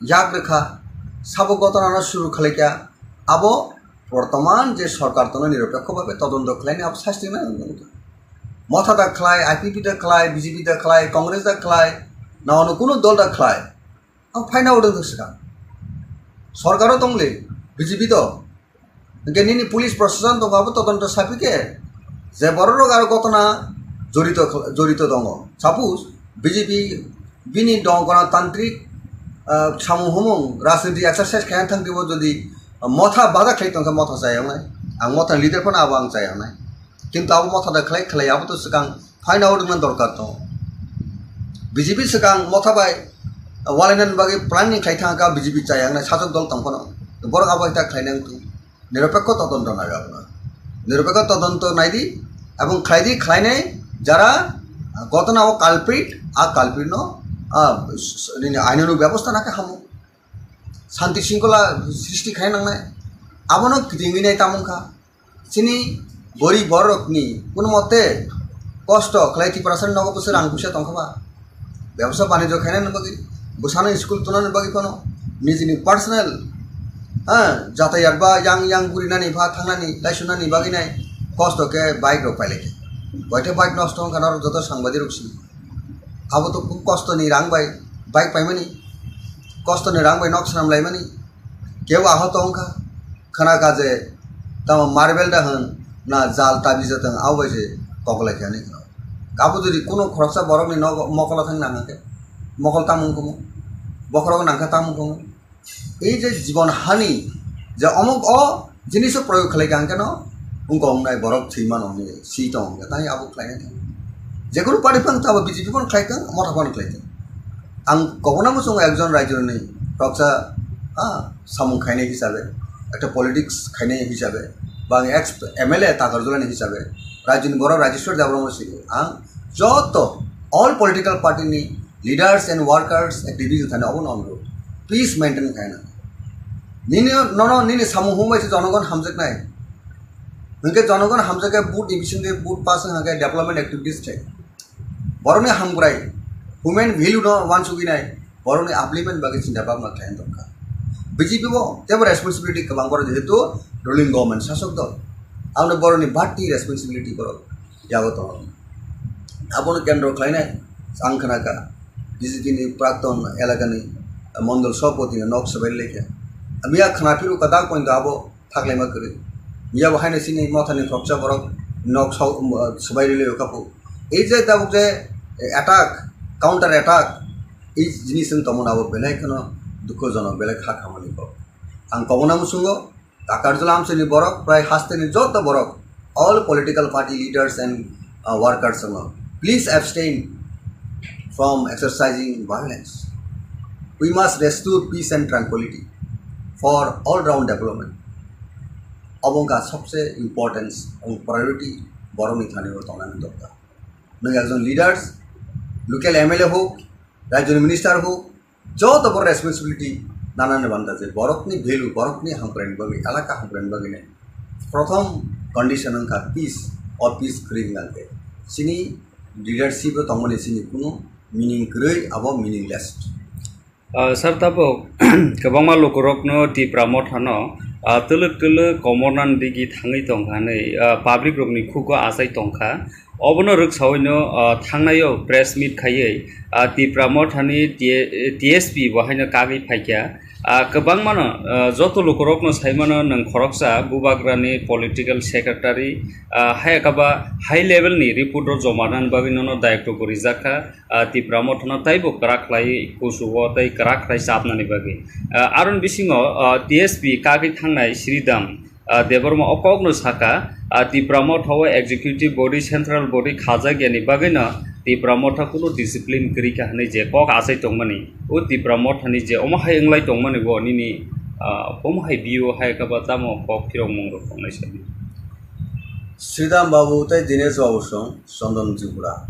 yak rwkha, sabo gotona no suru khlaikha, abo bortoman je sorkar tono niropekho bhabe todonto khlaini abo sasti nang wngkha. Motha da khlai, I P P da khlai, B J P da khlai, Congress da khlai, na ono kuno dol da khlai, ang phaina odong swkang. Sorkaro tongle B J P do, hwnkhe nini police proshashan tongo abo todonto sapi khe je borok rok aro gotona jorito, jorito tongo. Suppose B J P bini dong gonotantrik, ah, samung humung rajniti exercise khaina thang twibo jodi motha bada khlai tongkha motha chaya wngnai, ang motha leader phano abo ang chaya wngnai. Kintu abo motha da khlai khlai abo to swkang phaina odongna dorkar tongo. B J P swkang motha bai walainani bagwi planning khlai thangkha B J P chaya wngnai sajwk dol tong phano. Borok abo hai ta khlaina wngtong. Niropekho todonto nai abono. Niropekho todonto naidi, ebong khlaidi, khlainai jara gotona o culprit, a culprit no, ah, s-, s-, nini ainonuk bebosta nakhe hamo. Shanti shringkhola srishti khai nangnai. Abono kitingwi nai tamung kha. Chini gorib borokni kuno mote kosto khlai Tiprasani nogo bwswk rang puisa tongkha ba. Bebsa banijyo khainani bagwi, bwsano school tunani bagwi phano nijini personal, ha, jatayat ba yang yang gurinani ba thangnani, laisunani bagwi nai kosto khe bike rok pailai khe. Boithe bike nosto wngkha norok joto sangbadirok si. Abo to khub kostoni rang bai bike paimani, kostoni rang bai nok swnam laimani. Kebo ahot wngkha, khna kha je tamo marble da hwn na jal tabi jatwng abo bai se koklai khe ani khna. Abo jodi kuno khoroksa borokni nogo mokolo thang nang khe, mokol tamung kumu, bokhorok nang kha tamung kumu. Ei je jibon hani je omok o jiniso proyog khlai kha hwnkhe no wngkha wngnai borok thwi mano hwnwi si tong hwnkhe tei abo khlainai thang. Jekunu party phano tamo B J P phano khlai thang, motha phano khlai thang. Ang kobona muchungo ekjon raijoni khoroksa, ha, samung khainai hisabe, ekta politics khainai hisabe, ba ang ex M L A Takarjala ni hisabe, raijoni borok Rajeshwar Debbarma sini ang joto all political party ni leaders and workers activities thani obono onurod peace maintain khaina. Nini nono nini samung humbai se jonogon hamjaknai. Hwnkhe jonogon hamjakhe vote ni bisingtwi vote pass wngkhe development activities thai. Borokni hamkrai, human value no wansugwi nai, borokni upliftment bagwi chinta bhabna khlai dorkar. B J P bo teibo responsibility kwbang borok jehetu ruling government sasok dol. Aboni borokni bati responsibility borok yago tongo. Abono kendro khlainai ang khnakha B J P ni prakton elakani mondol sobhapati nok swbai lekha. Miya khna phiru kadak pointo abo thaklaima kwrwi. Miya bo haino chini mothani khoroksa borok nok so-, swbai rwlai khapu. Ei je tabuk je attack, counter attack, ei jinis wng tongmani abo belai kheno dukhojonok, belai kha khamani kok. Ang kobona muchungo, Takarjala amchaini borok, prai hasteni joto borok, all political party leaders and, uh, workers wngno, please abstain from exercising violence. We must restore peace and tranquility for all round development. Obo wngkha sobse importance and priority borokni thani o tongnani dorkar. Nwng ekjon leaders, local M L A hok, rajyoni minister hok, joto bo responsibility nanani banda je borokni value, borokni hamkraini bagwi, elaka hamkraini bagwi nai prothom condition wngkha peace, o peace kwrwi wngkha khe chini leadership o tongmani chini kunu meaning kwrwi, abo meaningless. Ah, sir, tabuk kwbangma lukurokno Tipra Mothano, ah, twlwk twlwk komornani digi thangwi tongkha hwnwi, ah, public rokni khugo achai tongkha. Obono rwksaui no, ah, thangnaio press meet khaiwi, ah, Tipra Mothani T-, T S P bo haino kagwi phaikha. Ah, kwbangmano, ah, joto lukurokno saimano nwng khoroksa Bubagrani political secretary, ah, hai kaba high level ni report rok joma nani bagwi nono dayoktogo rijakkha. Ah, Tipra Mothano taibo kwrak khlai kuchugo tei kwrak khlai chapnani bagwi. Ah, aroni bisingo, ah, T S P kagwi thangnai Sridham, ah, Debbarma o kokno saka, ah, Tipra Motha o executive body, central body khajak yani bagwino Tipra Motha kunu discipline kwrwi kha hwnwi je kok achai tongmani, o Tipra Mothani je omo hai wnglai tongmani bo nini, ah, omo hai view hai kha ba tamo kok phirokmung rok tongnai sadi. Sridham Babu tei Dinesh Babu song Chandan Tripura.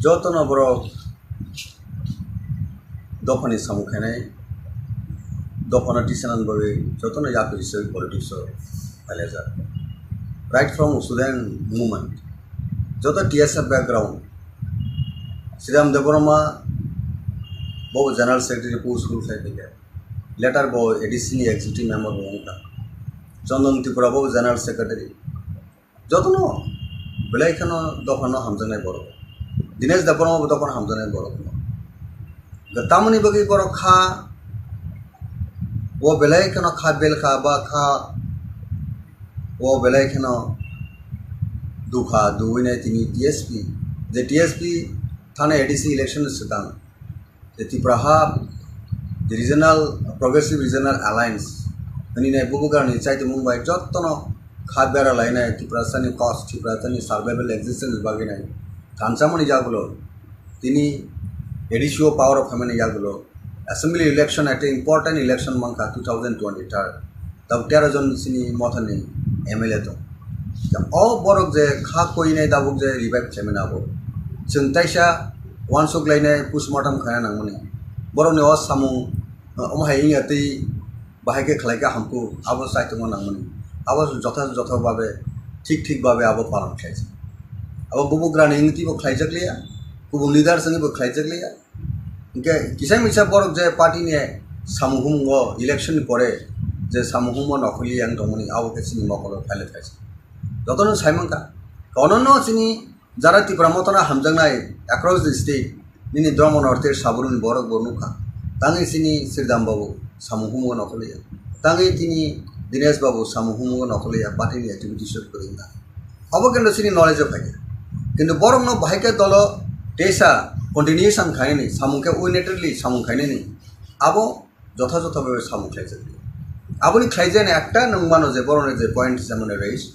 Jotono borok dophani samung khainai, dophano tisanani bagwi jotono yapri se politics o phailajak. Right from student movement, joto T S F background, Sridham Debbarma bo general secretary post rule khai phaikha. Later bo A D C ni executive member bo wngkha. Chandan Tripura bo general secretary. Jotono belai kheno dophano hamjaknai borok. Dinesh Debbarma bo dophano hamjaknai borok. Tamoni bagwi borok kha, o belai kheno kha bel kha ba kha, o belai kheno dukha duwinai tini T S P. Je T S P thani A D C election swkang. Je Tipra ha, je Regional, Progressive Regional Alliance, hwnwi nai bubugrani chaitimung bai jotono kha bera lainai Tiprasani cause, Tiprasani survival existence bagwi nai thansamani yagulo, tini A D C o power o phaimani yagulo, assembly election, ekta important election mankha two thousand twenty-third. Tabuk tero jon chini mothani M L A tong. O borok je kha koinai tabuk je revive khlaimani abo. Chwng taisa uansuk lainai postmortem khaina nangmani. Borokni o samung, uh, omo hai wngya tei bahai khe khlai kha hamkuk, abo chai tongma nangmani. Abo jotha jotha babe, thik thik babe abo palan khlaijak. Abo bubugrani wngwi teibo khlaijak liya, kubun leaders wngwi bo khlaijak liya. Hingke kisa misa borok je party ni samung humung o election ni pore je samung humung o nokhorli yang tongmani abo khe chini mokolo phaile thaisa. Jotono sai mankha. Kono no chini jara Tipra Mothano hamjaknai across the state nini Dharma North East Sabruni borok bo nukha. Tangwi chini Sridham Babu samung humung o nokhorli ya. Tangwi tini Dinesh Babu samung humung o nokhorli ya party ni activities o kwrwngkha. Abo kintu chini knowledge o phaikha. Kintu borokno bahai khe dolo teisa continuation khainani, samung khe unilaterally samung khainani, abo jotha jotha bhabe samung khlaijak. Aboni khlaijani ekta nwng mano je borokni je point je mane raise,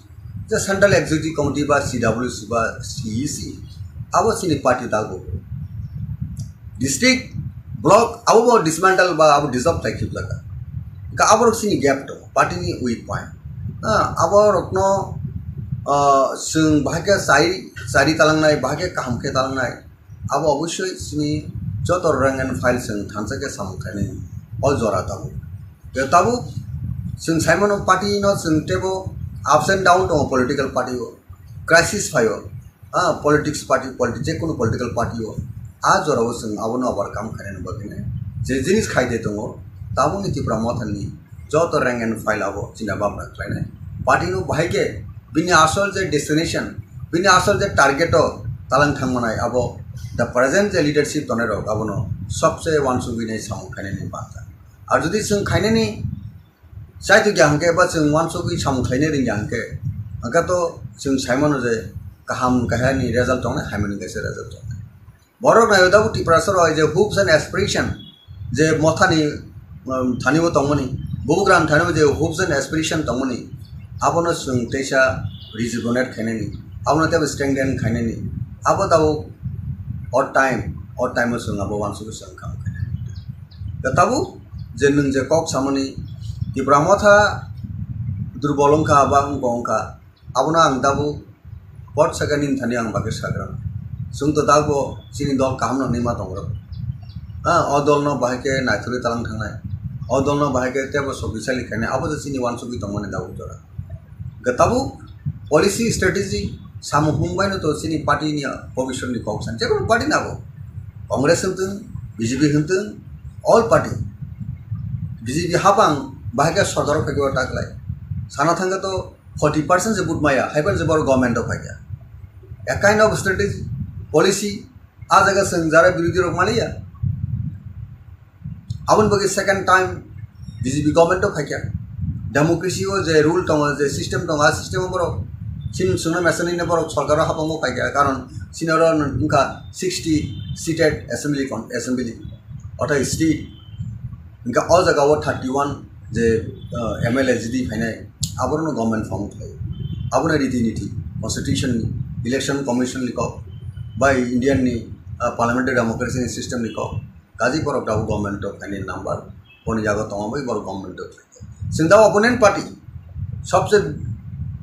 je Central Executive Committee ba C W C ba C E C, abo chini party dalbo. District, block, abo bo dismantle ba abo dissolve khlai khibjak. Ka abo rok chini gap tongo, party ni weak point. Ah, abo rokno, ah, chwng bahai khe chai, chari talangnai, bahai khe kaham khe talangnai. Abo obosoi chini joto rank and file chwng thansa khe samung khainai o jora tabuk. Tei tabuk chwng saimano party no chwng teibo ups and down tongo political party o. Crisis phaio. Ah, politics party, politi-, jekunu political party o, ah, jorao chwng abono overcome khainani bagwino je jinis khaide tongo, tabukni Tipra Mothani joto rank and file abo china bapra khlainai. Party no bahai khe bini asol je destination, bini asol je target o talang thang manai, abo the present je leadership tonai rok abono sobse wansugwi nai samung khainani banta. Ar jodi chwng khainani chai tongya hwnkhe ba chwng wansugwi samung khlainai rwngya hwnkhe, hwnkhe to chwng sai mano je kaham kahya ni result tongnai, hamya ni kaisa result tongnai. Borok nai tabuk Tiprasa rok je hopes and aspiration je mothani, um, thani bo tongmani, bubugra ni thani bo je hopes and aspiration tongmani, abono chwng teisa rejuvenate khainani, abono teibo strengthen khainani, abo tabuk o time, o time o chwng abo wansugwi chwng kaham khainani. Da tabuk je nwng je kok samani Tipra motha durbol wngkha ba wngkha wngkha, abono ang tabuk pot saka nini thani ang bagwi sagra. Chwng to tabuk chini dol kaham no hinwi ma tongo. Ha, o dol no bahai khe naithorwi talang thangnai. O dol no bahai khe teibo sokisali khainai. Abo je chini wansugwi tongmani tabuk jora. Ga tabuk policy strategy samung hung bai no to chini party ni bobiswt ni kok san. Jekunu party na bo. Congress hwntwng, B J P hwntwng, all party. B J P hapang bahai khe sorkar o phai khe o ta khlai. Sana thangkhe to forty percent se vote maya, haiphano se borok government o phaikha. A kind of strategy, policy, a jaga chwng jara birodhi rok maliya. Aboni bagwi second time B J P government o phaikha. Democracy o je rule tongo, je system tongo, a system o borok chini chwngno mesanino borok sorkar o hapang o phaikha, karon chini oro wngkha sixty seated assembly con-, assembly, ortho state. Hingke o jaga o thirty one je, ah, M L A jidi phainai, aborokno government form khlai. Abono riti niti, constitution ni, election commission ni kok, bai Indian ni, ah, parliamentary democracy ni system ni kok, kaji borok tabuk government o phainai number, boni jaga tongo bai borok government o phaikha. Chwng tabuk opponent party, sobse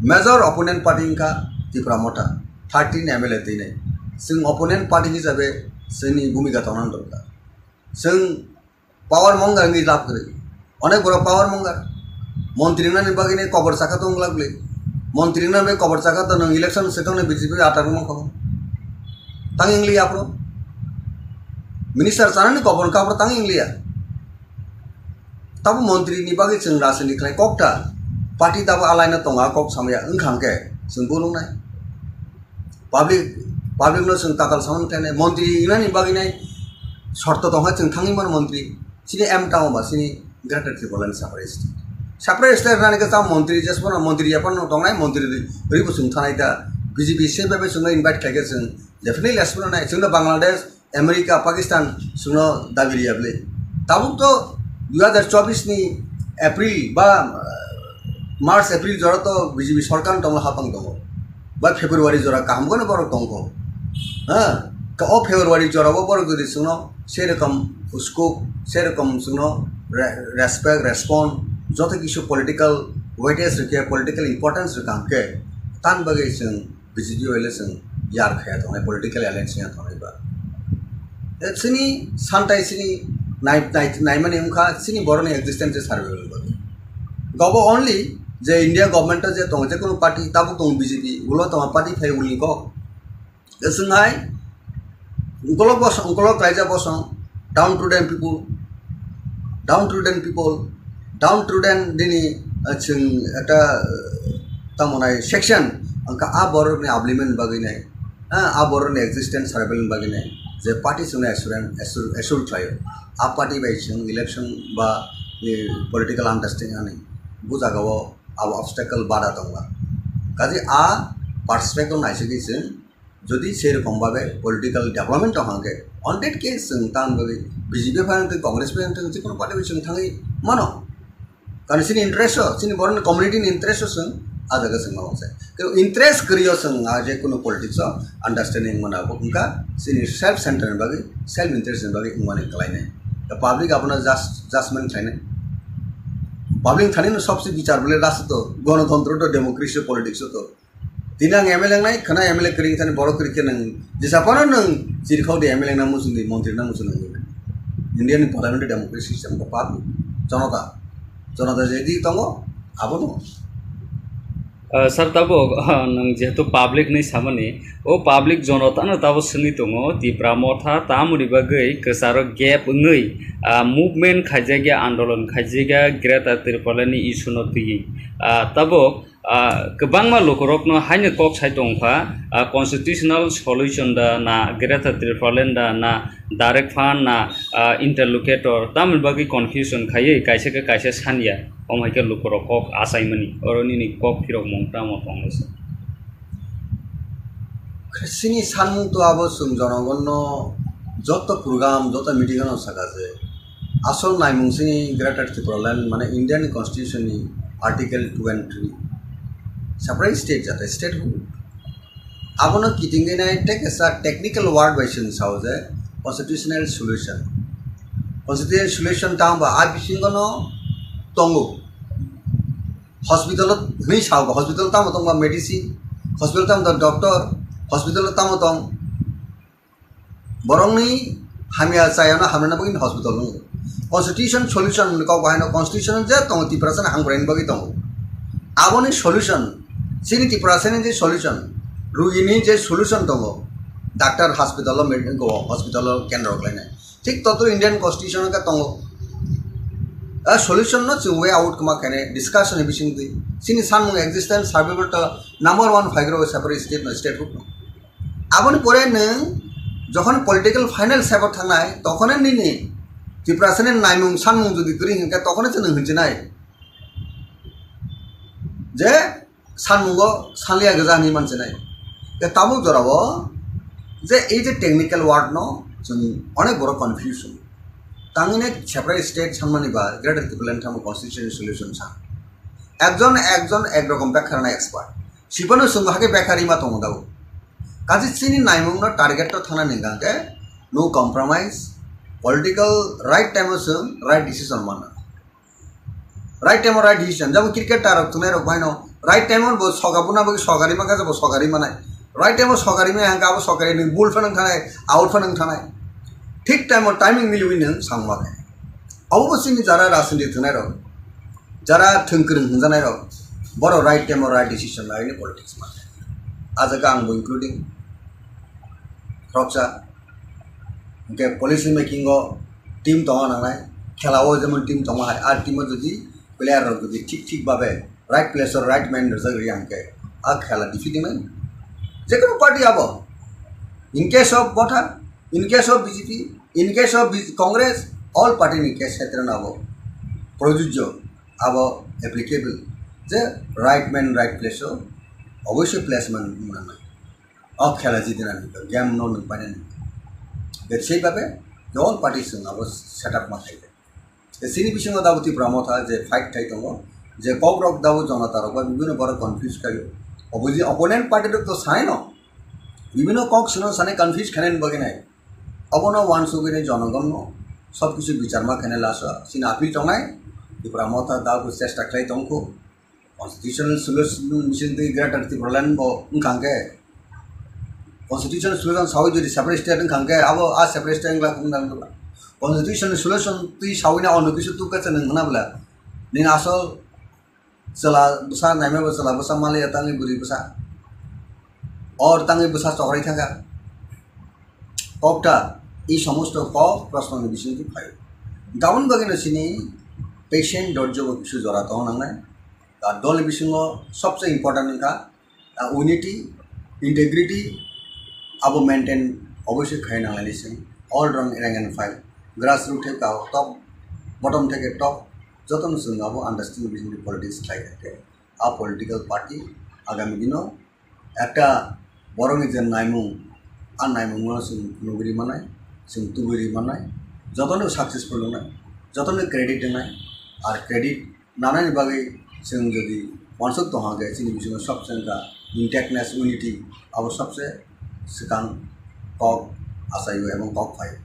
major opponent party wngkha Tipra Motha, thirteen M L A twinai. Chwng opponent party hisabe chwngni bhumika tongna dorkar. Chwng power mongar wngwi lab kwrwi. Onek borok power mongar. Montri wngnani bagwi nai kobor chakha tong glak le. Montri wngnani bagwi kobor chakha to nwng election se tongnai B J P atar wngma kho. Tang ingliya aphuru. Minister chanani kobor wngkha aphuru tang ingliya. Tabo montri ni bagwi chwng rajniti khlai kok ta. Party tabo alaina tonga kok samaya wngkha hwnkhe chwng bo nuknai. Public, public no chwng tatal samani khlainai, montri wngnani bagwi nai shorto tongkha chwng thangwi mano montri. Chini aim tamo ba chini Greater Tipraland separate state. Separate state rwnani khe tamo montri jesphano montri yaphano tongnai, montri rwi bo chwng thanai da. B J P se bai bai chwngno invite khlaikhe chwng definitely jesphano nai. Chwngno Bangladesh, America, Pakistan chwngno dabi riya bwle. Tabuk to dui hazar chobbish ni April ba, uh, March, April jora to B J P sorkar tonglo hapang tongo. Ba February jora kaham kono borok tongkho. Ha? Ka o February jora o borok jodi chwngno serokom scope, serokom chwngno re-, respect, respond, joto kisu political weightage rikhe, political importance rikha hwnkhe, tan bagwi chwng B J P bai le chwng yar khaya tongnai, political alliance ya tongnai ba. E chini santai chini nai, nai, naimani wngkha chini boroni existence survival bagwi. Gobo only je India government o je tongo, je kono party tabuk tongo B J P, ulo tongo party phai ulni kok. E chwng hai Ungkolok bosong, ungkolok kaijak bosong, downtrodden people, downtrodden people, downtrodden nini, ah, chwng ekta, ah, tamo nai section, wngkha a borokni upliftment bagwi nai, ah, a borokni existence survival bagwi nai, je party chwngno assure, assure, assure khlaio, a party bai chwng election ba, eh, political understanding ani, bo jagao abo obstacle bada tongma. Kaje a perspective naisingwi chwng Jodi sei rokom babe political development tong hangke, on that case chwng tan bagwi B J P phai wngtwng, Congress phai wngtwng, jikunu party bai chwng thangwi mano. Karon chini interest o, chini borokni community ni interest o chwng a jaga chwng ma sai. Kebo interest kwrwi o chwng a je kunu politics o understanding mana bo wngkha chini self center ni bagwi, self interest ni bagwi wngmani kwlainai. The public abono just, judgment khlainai. Public thani no sobse bichar bole last to gonotontro to democracy politics o to Tini ang M L A wngnai, khwna M L A kwrwi thani borok kwrwi khe nwng jesa phano nwng chirikhok di M L A wngna muchung di, montri wngna muchung di. India ni parliamentary democracy system khe public, jonota, jonota je di tongo, abo no. Ah, sir, tabuk, ah, nwng jehetu public ni samani, o public jonotano tabuk swngwi tongo, Tipra Motha tamoni bagwi kwcharo gap wngwi, ah, movement khaijakya, andolon khaijakya Greater Tipraland ni issue no twiwi. Ah, tabuk, ah, kwbangma lukurokno haino kok sai tongkha, ah, constitutional solution da na Greater Tipraland da na direct fund na, ah, interlocutor, tamoni bagwi confusion khaiwi kaisa khe kaisa sanya, omo hai khe lukurok kok achaimani, oro nini kok phirokmung tamo tonglaisa? Chini sanmung to abo chwng jonogonno joto program, joto meeting-o saka je, asol naimung chini Greater Tipraland, mane Indian Constitution ni Article two and three, separate state jate statehood. Abono kitingwi nai tei kaisa technical word bai chwng sao je constitutional solution. Constitutional solution tamo ba a bisingo no tongo. Hospital hwnwi sao ba, hospital tamo tong ba medicine, hospital tamo tong doctor, hospital tamo tong borokni hamya chayano hamrwna bagwi hospital wngo. Constitution solution ni kok bahaino constitution je tongo Tiprasani hamkraini bagwi tongo. Aboni solution, chini Tiprasani je solution, rugini je solution tongo, doctor hospital o med-, go hospital o kendro khlainai. Thik totro Indian constitution o khe tongo. A solution no chwng way out kwma khainai discussion ni bisingtwi. Chini sanmung existence survival to number one phaigrok separate state no, statehood no. Aboni pore nwng jokhon political final step o thangnai, tokhone nini Tiprasani naimung sanmung jodi kwrwi hinkhe, tokhone chwng hwnjinai je sanmungo sanliya gwja hinwi manchinai. Tei tabuk jorao je ei je technical word no chwng onek borok confusion. Tangwini separate state sanmani ba Greater Tipraland tamo constitutional solution sa. Ekjon ekjon ek rokom bekha rwna expert. Sipano chwng hakhe bekha rima tongo dao. Kaje chini naimungno target to thana ningkha khe no compromise, political right time o chwng right decision manna. Right time o right decision, jabo cricket tarok thunai rok baino right time o bo soga buna bagwi sogari mangkha, jabo sogari manai. Right time o sogari maya hangkha abo sogari ni bul phanang thanai, out phanang thanai. Thik time o timing miliwi nwng sangma khe. Abo bo chini jara rajniti thwngnairok, jara thwngkwrwng hwnjanairok, borok right time o right decision laini politics ma. A jaga ang bo including khoroksa. Hwnkhe policy making o team tongna nangnai, khela o jemon team tongma hai, a team o jodi player rok jodi thik thik babe right place o right man rwjak rwya hwnkhe a khela defeat wngnai. Jekono party abo, in case of Motha, in case of B J P, in case of B-, Congress, all party ni case khetre no abo projujjo, abo applicable je right man right place o oboisoi placement wng nangnai. O khela jidinani game no nwng painani. Be sei babe je all party chwng abo setup ma khaikha. Chini bisingo dabo Tipra Motha je fight khai tongo, je kok rok dabo jonata rok bai bibino borok confuse khaio. Opposi-, opponent party rok to sai no, bibino kok sino sani confuse khainani bagwi nai. Obono wansugwi nai jonogon no sob kisu bichar ma khainai last o. Chini appeal tongnai, Tipra Motha dabo chesta khlai tongkho. Constitutional solution bising twi Greater Tipraland bo wngkha hwnkhe, constitutional solution sawi jodi separate state wngkha hwnkhe, abo a separate state wngla wngna wngla. Constitutional solution twi sawi na ono kisu tukha chwng wngna bwla. Nini asol chwla bwsa naima bo chwla bwsa maliya tangwi bwrwi bwsa. Or tangwi bwsa chokrai thangkha. Kokta, ei somosto kok prosno ni bising twi phaio. Daboni bagwi no chini patient dorjo bo kisu jora tong nangnai. Ar dol ni bisingo sobse important wngkha, ah, unity, integrity, abo maintain obviously khai nanglaini seng. All round rank and file, grassroots theke top, bottom theke top, jotono chwng abo understanding bising politics khlai kha. A political party agami dino ekta borokni je naimung, a naimungno chwng nugwi rwi mannai, chwng tubui rwi mannai, jotono successful wngnai, jotono credit wngnai, ar credit nanani bagwi chwng jodi uansuk tongha khe chini bisingo sobse wngkha intactness, unity, abo sobse swkang kok achaio ebong kok phaio.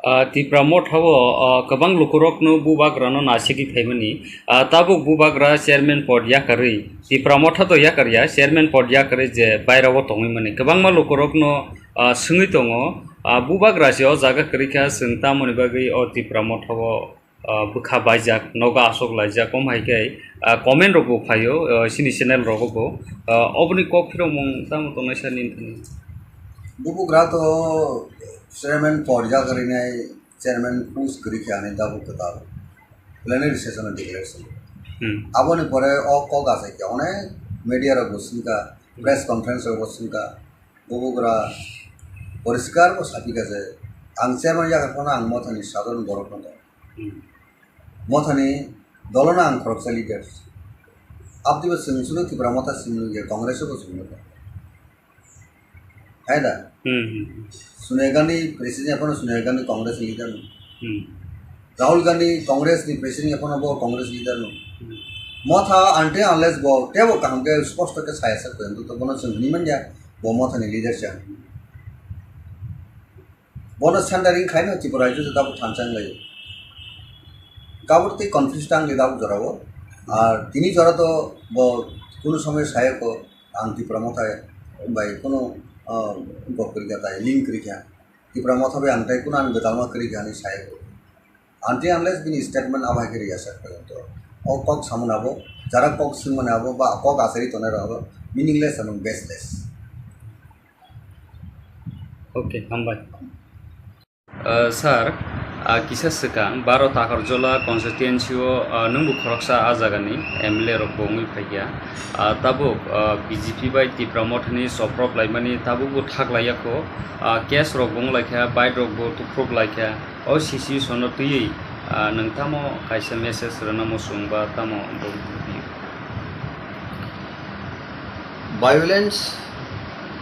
Ah, Tipra Motha o, ah, kwbang lukurokno bubagrano nasigwi phaimani. Ah, tabuk bubagra chairman pod yakarwi, Tipra Motha to yakarya, chairman pod yakarwi je bairao tongwi mani. Kwbangma lukurokno, ah, swngwi tongo, ah, bubagra se o jaga kwrwi kha, chwng tamoni bagwi o Tipra Motha o ah, bwkha baijak, nogo aswk laijak, omo hai khe, ah, comment rok bo phaio, ah, chini channel rogo bo. Ah, oboni kok phirokmung tamo tongnai sir nini thani? Bubugra to chairman porjak rinai, chairman post kwrwi khe ani tabuk kwtal plenary session o declare swngo. Hmm. Aboni pore o kok achai khe onek media rok bo swngkha, press conference rok bo swngkha, bubugra poriskar bo sapikha je ang chairman yakar phano ang mothani sadharon borok no tong. Hmm. Mothani dolono ang khoroksa leader. Abdibo chwng chwngno Tipra Motha chwng nukya, Congress bo chwng nukya. Hai da? Hmm, hmm, hmm. Sonia Gandhi president, aphano Sonia Gandhi Congress leader no. Hmm. Rahul Gandhi Congress ni president, aphano bo Congress leader no. Hmm. Motha until unless bo tebo kaham khe sposto khe saya sak khe, to bono chwng hwnwi manya bo Motha ni leader cha. Bono centering khaino Tripura rajyo se tabuk thansa wnglaio. Kabur tei confuse tang le tabuk jorao. Ar tini jora to bo kunu somoy saya ko ang Tipra Motha bai kunu, ah, gok kwrwikha tai, link kwrwikha. Tipra Motha bai ang tai kunu ani gwdalma kwrwikha hinwi saya ko. Until unless bini statement abo hai khe rwya sak khe to. O kok samani abo, jara kok swngmani abo ba kok asari tongnai rok abo meaningless and baseless. Okay, hambai. Uh, sir, uh, kisa swkang baro Takarjola constituency o, uh, nwngbo khoroksa a jagani M L A rok bo wngwi phaikha. Uh, tabuk, uh, B J P bai Tipra Mothani soprop laimani tabukbo thak laiyakho. Uh, case rok bo wnglaikha, bike rok bo tuprop laikha. O situation no twiwi, ah, nwng tamo kaisa message rwna muchung ba tamo bo video? Violence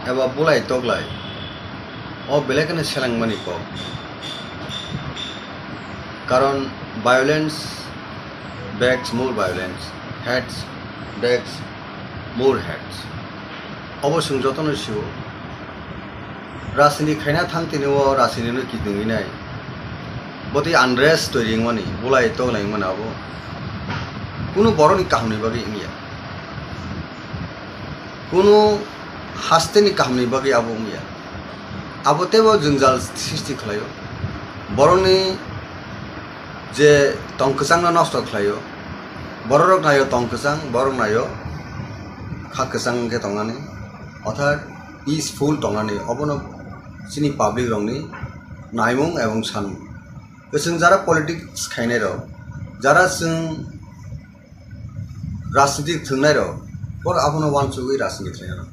eba bulai toklai o belai kheno selengmani kok. Karon violence begs more violence, hate begs more hate. Obo chwng jotono sio. Rajniti khaina thang tini o rajniti no kidingwi nai. Botwi unrest twi ringmani, bulai tonglai wngmani abo. Kunu borokni kahamni bagwi wngya. Kunu hasteni kahamni bagwi abo wngya. Abo teibo jwngjal sristi khlaio. Borokni je tong kwchangno nosto khlaio. Borok naio tong kwchang, borok naio kha kwchang wngkhe tongnani. Orthat peaceful tongnani, obono chini public rokni naimung ebong sanmung. Chwng jara politics khainai rok, jara chwng rajnitik thwngnairok, borok abono uansugwi rajniti khlainai rok.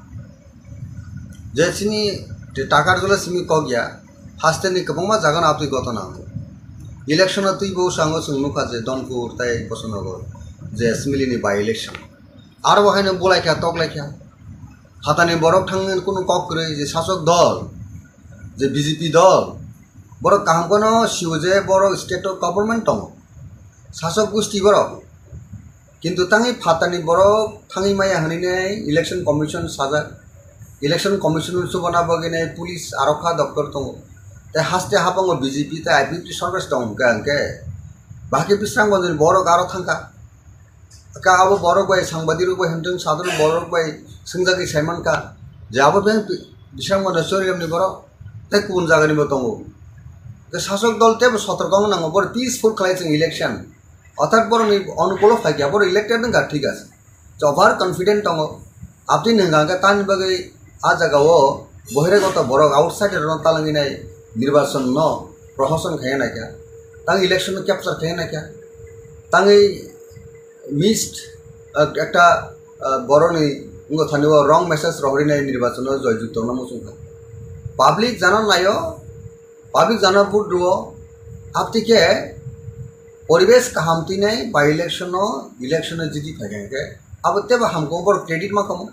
Je chini Takarjola simi kok ya, hasteni kwbangma jagano aboni gotona wngo. Election-o twibo sango chwng nukha je Donpur tei Bosonogor je assembly ni by-election. Aro bo haino bulaikha, toklaikha. Phatani borok thangwi kunu kok kwrwi je sasok dol, je B J P dol, borok kaham kheno sio je borok state-o government tongo. Sasok gusti borok. Kintu tangwi phatani borok thangwi maya hwnwi nai election commission sajak. Election commission chubana bagwi nai police arokha doktor tongo. Tei haste habango B J P tei I P F T sorkar tong hwnkhe hwnkhe bahai khe Bisramganjni borok aro thangkha. Kha abo borok bai sangbadirok bai hwnthwng sadhorok borok bai swngjagwi saimankha je abo beng Bisramganj Choriramni borok tei kubun jagani bo tongo. Khe sasok dol teibo sotorko wng nango, borok peaceful khlai chwng election. Orthat borokni onukulo phaikha, borok elected wngkha, thik ase. Over confident tongo. Aboni hwnka hwnkhe tamni bagwi a jagao bohiragoto borok outsider rokno talangwi nai nirbachon no prohoshan khai naikha. Tang election no capture khai naikha. Tangwi missed, ah, ekta, ah, borokni wngkha thani o wrong message rohorwi nai nirbachon no joyjukto no muchungkha. Public jana naio, public jana vote rwo, aboni khe poribesh kaham twi nai by election no, election no jiti phaikha hwnkhe abo teibo hamkhe borok credit ma kamo.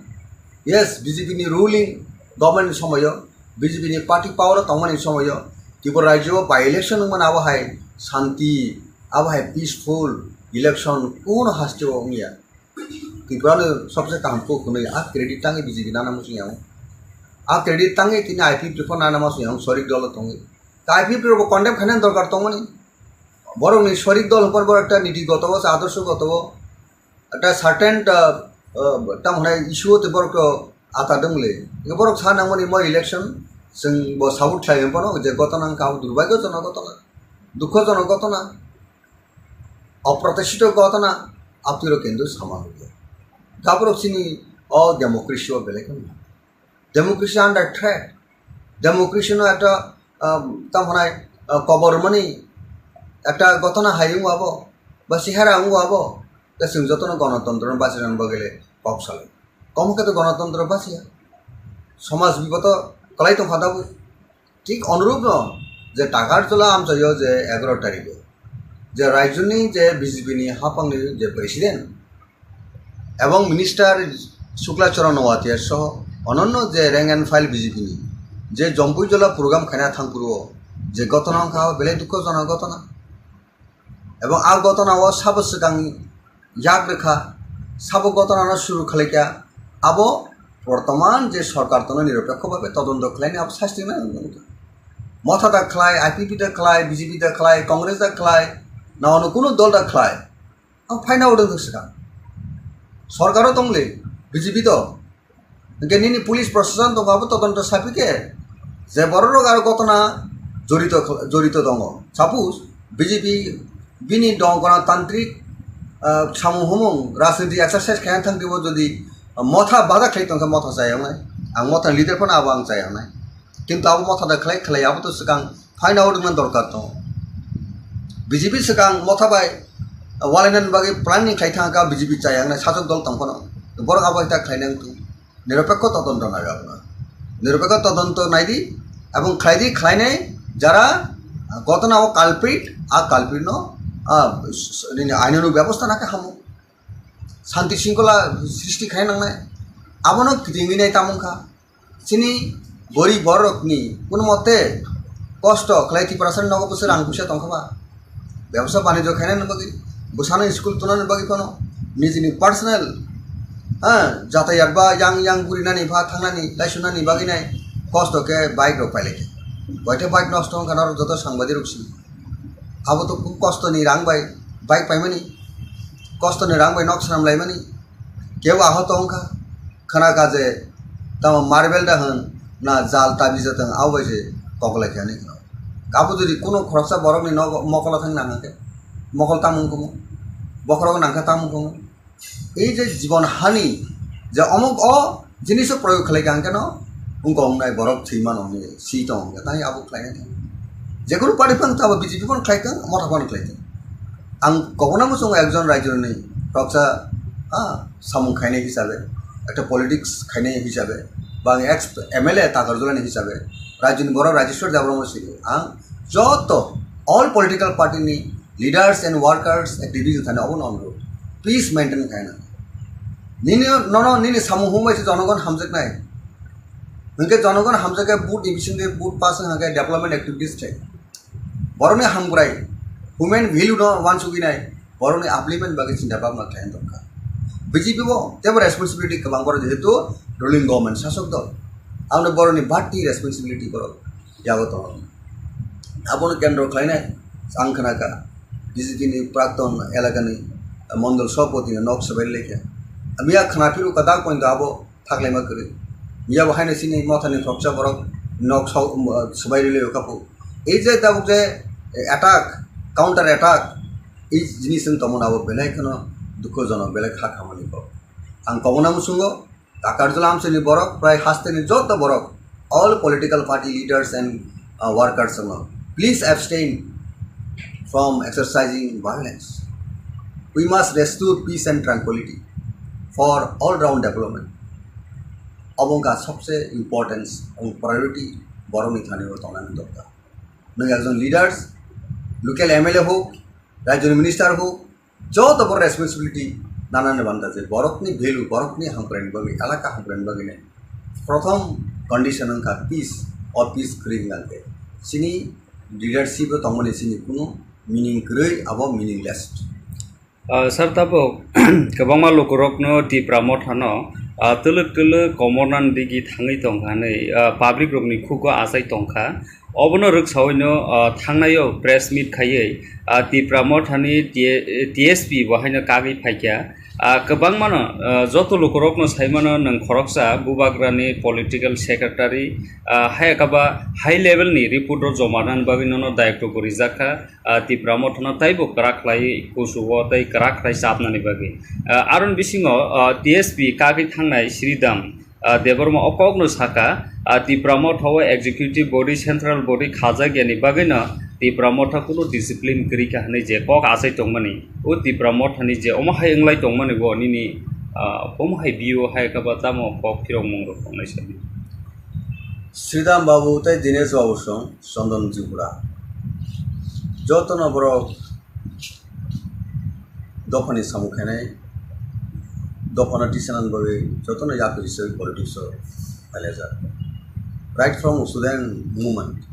Yes, B J P ni ruling government ni somoyo, B J P ni party power o tongmani somoyo Tripura rajyo o by election wngmani abo hai shanti, abo hai peaceful election kuno haste o wngya. Tripura no sobse kaham kok hwnwi a credit tangwi B J P nana muchung yango. A credit tangwi tini I P F T report nana muchung yango, sorik dolo tongwi. Ta I P F T rok bo condemn khainani dorkar tongmani. Borokni sorik dol hwnphar borok ekta niti goto o, adorsho goto o, ekta certain, ah, ah, tamo hwnai issue o tei borok to ata dwng le. Borok sa nangmani mo election chwng bo support khlai hwnphano je gotona wngkha abo durbaigyojonok gotona, dukhojonok gotona. অপ্রত্যাশিত ঘটনা, apni rok কিন্তু sama hoye. Gaborok chini o democracy o belai kheno. Democracy under threat. Democracy no ekta, um, tamo hwnai, uh, kobor mani ekta ghotona hai wngwi abo, ba chehara wngwi abo, ta chwng jotono gonotontro no bachirani bagwi le kok salai. Komo khe to gonotontro bachiya. Somaj biboto kwlai tongkha tabuk. Thik onurupno je Takarjala amchaio je egaroh tarikho je rajyoni je B J P ni haphangni je president ebong minister Shukla Charan Noatia soho ononno je rank and file B J P ni je Jompuijala program khaina thangphuru o je ghotona wngkha belai dukhojonok ghotona. Ebong a ghotona o sabo swkang yak rwkha, sabo ghotona no suru khlaikha, abo bortoman je sorkar tono niropekho bhabe todonto khlaini abo sasti nai wngkha. Motha da khlai, I P P da khlai, B J P da khlai, Congress da khlai, na ono kuno dol da khlai, ang phaina odong swkang. Sorkaro tongli, B J P do, hingke nini police proshashan tongo abo todonto sapi khe je borok rok aro ghotona jorito jorito tongo. Suppose B J P bini dong gonotantrik, ah, samung humung rajniti exercise khaina thang twibo jodi motha bada khlai tongkha motha chayaknai, ang motha leader phano abo ang chayaknai. Kintu abo motha da khlai khlai abo to swkang phaina odongna dorkar tongo. B J P swkang motha bai walainani bagwi planning khlai thangkha B J P chayaknai sachok dol tong phano. Borok abo hai ta khlainai wngtong. Niropekho todonto nai abono. Niropekho todonto naidi ebong khlaidi khlainai jara ghotona o culprit, a culprit no, a, s-, s-, nini ainano bebosta nakhe hamo. Shanti shringkhola srishti khai nangnai. Abono kitingwi nai tamung kha. Chini gorib borokni kuno mote kosto khlai Tiprasani nogo bwswk rang puisa tongkha ba. Bebsa banijyo khainani bagwi, bwsano school tunani bagwi phano nijini personal, ha, jatayat ba yang yang gurinani ba thangnani, laisunani bagwi nai kosto khe bike rok pailai khe. Boithe bike nosto wngkha norok joto sangbadirok si. Abo to kostoni rang bai bike paimani, kostoni rang bai nok swnam laimani, kebo ahot wngkha. Khna kha je tamo marble da hwn na jal tabi jatwng abo bai se koklai khe hinwi khna. Abo jodi kuno khoroksa borokni nogo mokolo thang nang khe mokol tamung kumu, bokhorok nang khe tamung kumu. Ei je jibon hani je omok o jiniso proyog khlai kha hwnkhe no wngkha wngnai borok thwi mano hwnwi si tongo hwnkhe tei abo khlainai. Jekunu party phano tamo B J P phano khlai thung, motha phano khlai thung. Ang kobona muchungo ekjon raijoni khoroksa, ha, samung khainai hisabe, ekta politics khainai hisabe, ba ang ex M L A Takarjala ni hisabe, raijoni borok Rajeshwar Debbarma sini ang joto all political party ni leaders and workers activities thani obono onurod, please maintain khaina. Nini nono nini samung humbai se jonogon hamjaknai. Hwnkhe jonogon hamjakhe vote ni bisingtwi vote pass wngkha khe development activities thai. Borokni hamkrai, human value no wansugwi nai, borokni upliftment bagwi chinta bhabna khlai dorkar. B J P bo teibo responsibility kwbang borok jehetu ruling government sasok dol. Aboni borokni bati responsibility borok yago tongo. Abono kendro khlainai ang khna kha B J P ni prakton elakani mondol sabhapati ni nok swbai lekha. Miya khna phiru kwtal pointo abo thaklaima kwrwi. Miya bo haino chini mothani khoroksa borok nok swbai rwlwi kha phu. Ei je tabuk je attack, counter attack, ei jinis wng tongmani abo belai kheno dukhojonok, belai kha khamani kok. Ang kobona muchungo Takarjala amchaini borok, prai hasteni joto borok, all political party leaders and, uh, workers no, please abstain from exercising violence. We must restore peace and tranquility for all round development. Obo wngkha sobse importance and priority borokni thani o tongnani dorkar. Nwng ekjon leaders, local M L A hok, rajyoni minister hok, joto bo responsibility nanani banda je borokni value, borokni hamkraini bagwi, elaka hamkraini bagwi nai. Prothom condition wngkha peace, o peace kwrwi hwnkhe chini leadership o tongmani chini kunu meaning kwrwi, abo meaningless. Ah, sir, tabuk kwbangma lukurokno Tipra Mothano, ah, twlwk twlwk komornani digi thangwi tongkha hwnwi, ah, public rokni khugo achai tongkha. Obono rwksawino, ah, thangnaio press meet khaiwi, ah, Tipra Mothani T-, T S P bo haino kagwi phaikha. Ah, kwbangmano, ah, joto lukurokno saimano nwng khoroksa bubagrani political secretary, ah, hai khe ba high level ni report rok joma rwnani bagwi nono dayokto bo rijak kha, ah, Tipra Mothano taibo kwrak khlai kuchugo tei kwrak khlai chapnani bagwi. Ah, aroni bisingo, ah, T S P kagwi thangnai Sridham, ah, Debbarma o kokno sakha, ah, Tipra Motha o executive body, central body khajak yani bagwino Tipra Motha kunu discipline kwrwi kha hwnwi je kok achai tongmani, o Tipra Mothani je omo hai wnglai tongmani bo nini, ah, omo hai view hai khe ba tamo kok phirokmung rok tongnai sadi. Sridham Babu tei Dinesh Babu song Chandan Tripura. Jotono borok dophani samung khainai, dophano tisanani bagwi jotono yapri se politics o phailajak. Right from student movement,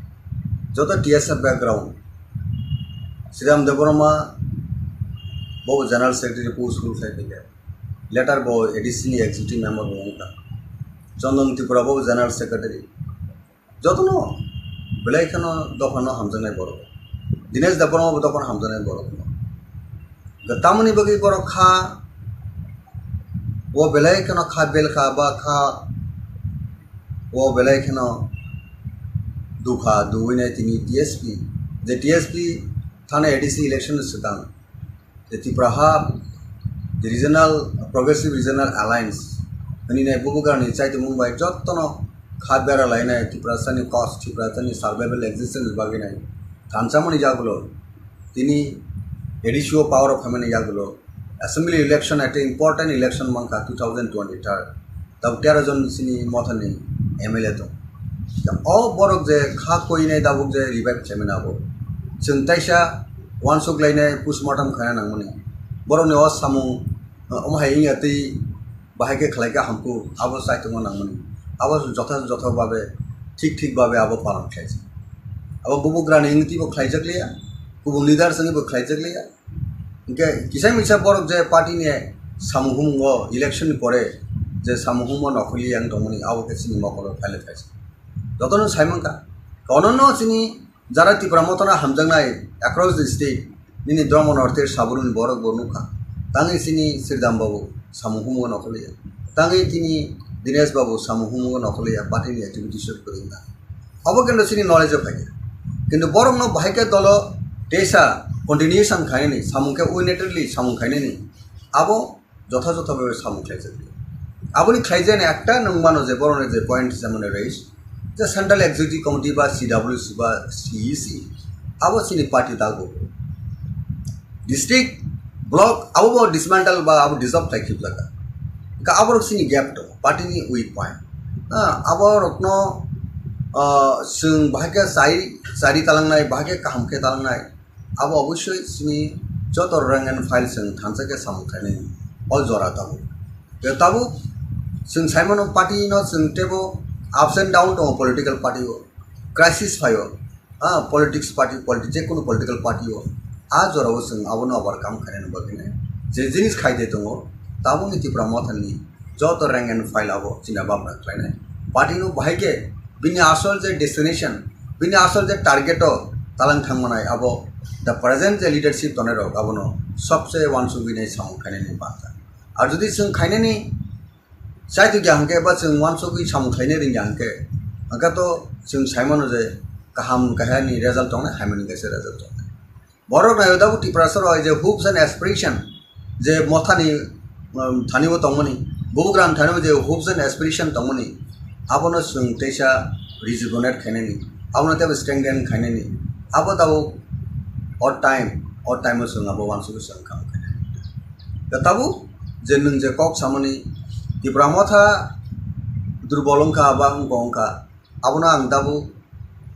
joto T S F background, Sridham Debbarma bo General Secretary post rule khai phaikha. Later bo A D C ni executive member bo wngkha. Chandan Tripura bo General Secretary. Jotono belai kheno dophano hamjaknai borok. Dinesh Debbarma bo dophano hamjaknai borok. Tamoni bagwi borok kha, o belai kheno kha belkha ba kha, o belai kheno dukha duwinai tini T S P, je T S P thani A D C election swkang. The Tipra Hub, the Regional, Progressive Regional Alliance, hwnwi nai bubagrani chaitumung bai jotono kha bera lainai Tiprasani cause, Tiprasani survival existence bagwi nai thansamani yagulo, tini A D C o power o phaimani yagulo, assembly election at important election mankha two thousand twenty-third. Tabuk tero jon chini mothani M L A tong. O borok je kha koinai tabuk je revive khlaimani abo. Chwng taisa uansuk lainai postmortem khaina nangmani. Borokni o samung, omo hai wngya twi bahai khe khlai khe hamkuk, abo chaitongo nangmani. Abo jotha jotha babe, thik thik babe abo palan khlaijak. Abo bubagrani wngwi twibo khlaijak liya, kubun leaders wngwibo khlaijak liya. Hingke kisa misa borok je party ni samung humung o election ni pore je samung humung o nokhorli yang tongmani abo khe chini mokolo phaile phaisa. Jotono sai mankha. Kono no chini jara Tipra Mothano hamjaknai across the state nini Dharma North East Saburuni borok bo nukha. Tangwi chini Sridham Babu samung humung o nokhorli ya. Tangwi chini Dinesh Babu samung humung o nokhorli ya party ni activities o kwrwngkha. Abo kintu chini knowledge o phaikha. Kintu borokno bahai khe dolo teisa continuation khainani, samung khe unilaterally samung khainani, abo jotha jotha bhabe samung khlaijak. Aboni khlaijani ekta nwng mano je borokni je point hisabe mane raise, je Central Executive Committee ba C W C ba C E C, abo chini party dago. District, block, abo bo dismantle ba abo dissolve khlai khibjak. Hingke aborok chini gap tongo, party ni weak point. Ah, aborokno, ah, chwng bahai khe chai, chari talangnai, bahai khe kaham khe talangnai. Abo obossoi chini joto rank and file chwng thansa khe samung khainai o jora tabuk. Tei tabuk chwng sai mano party no chwng teibo ups and down tongo political party o, crisis phaio. Ah, politics party, politi-, je kono political party o, ah, jora o chwng abono overcome khainani bagwi nai. Je jinis khai de tongo, tabukni Tipra Mothani joto rank and file abo china bamra khlainai. Party no bahai khe bini asol je destination, bini asol je target o talang thangmanai abo the present je leadership tonai rok abono sobse uansugwi nai samung khainani banta. Ar jodi chwng khainani Chaitu kya hwnkhe ba chwng uansugwi samung khlaina rwngya hwnkhe, hwnkhe to chwng sai mano je kaham kahya ni result tongnai, hamya ni kaisa result tongnai. Borok naio tabuk Tiprasa rok hai je hopes and aspiration je mothani, um, thani bo tongmani, bubagrani thani bo je hopes and aspiration tongmani, abono chwng teisa rejuvenate khainani, abono teibo strengthen khainani, abo tabuk o time, o time o chwng abo uansugwi chwng kaham khainani. Da tabuk je nwng je kok samani Tipra Motha durbol wngkha ba wngkha wngkha, abono ang tabuk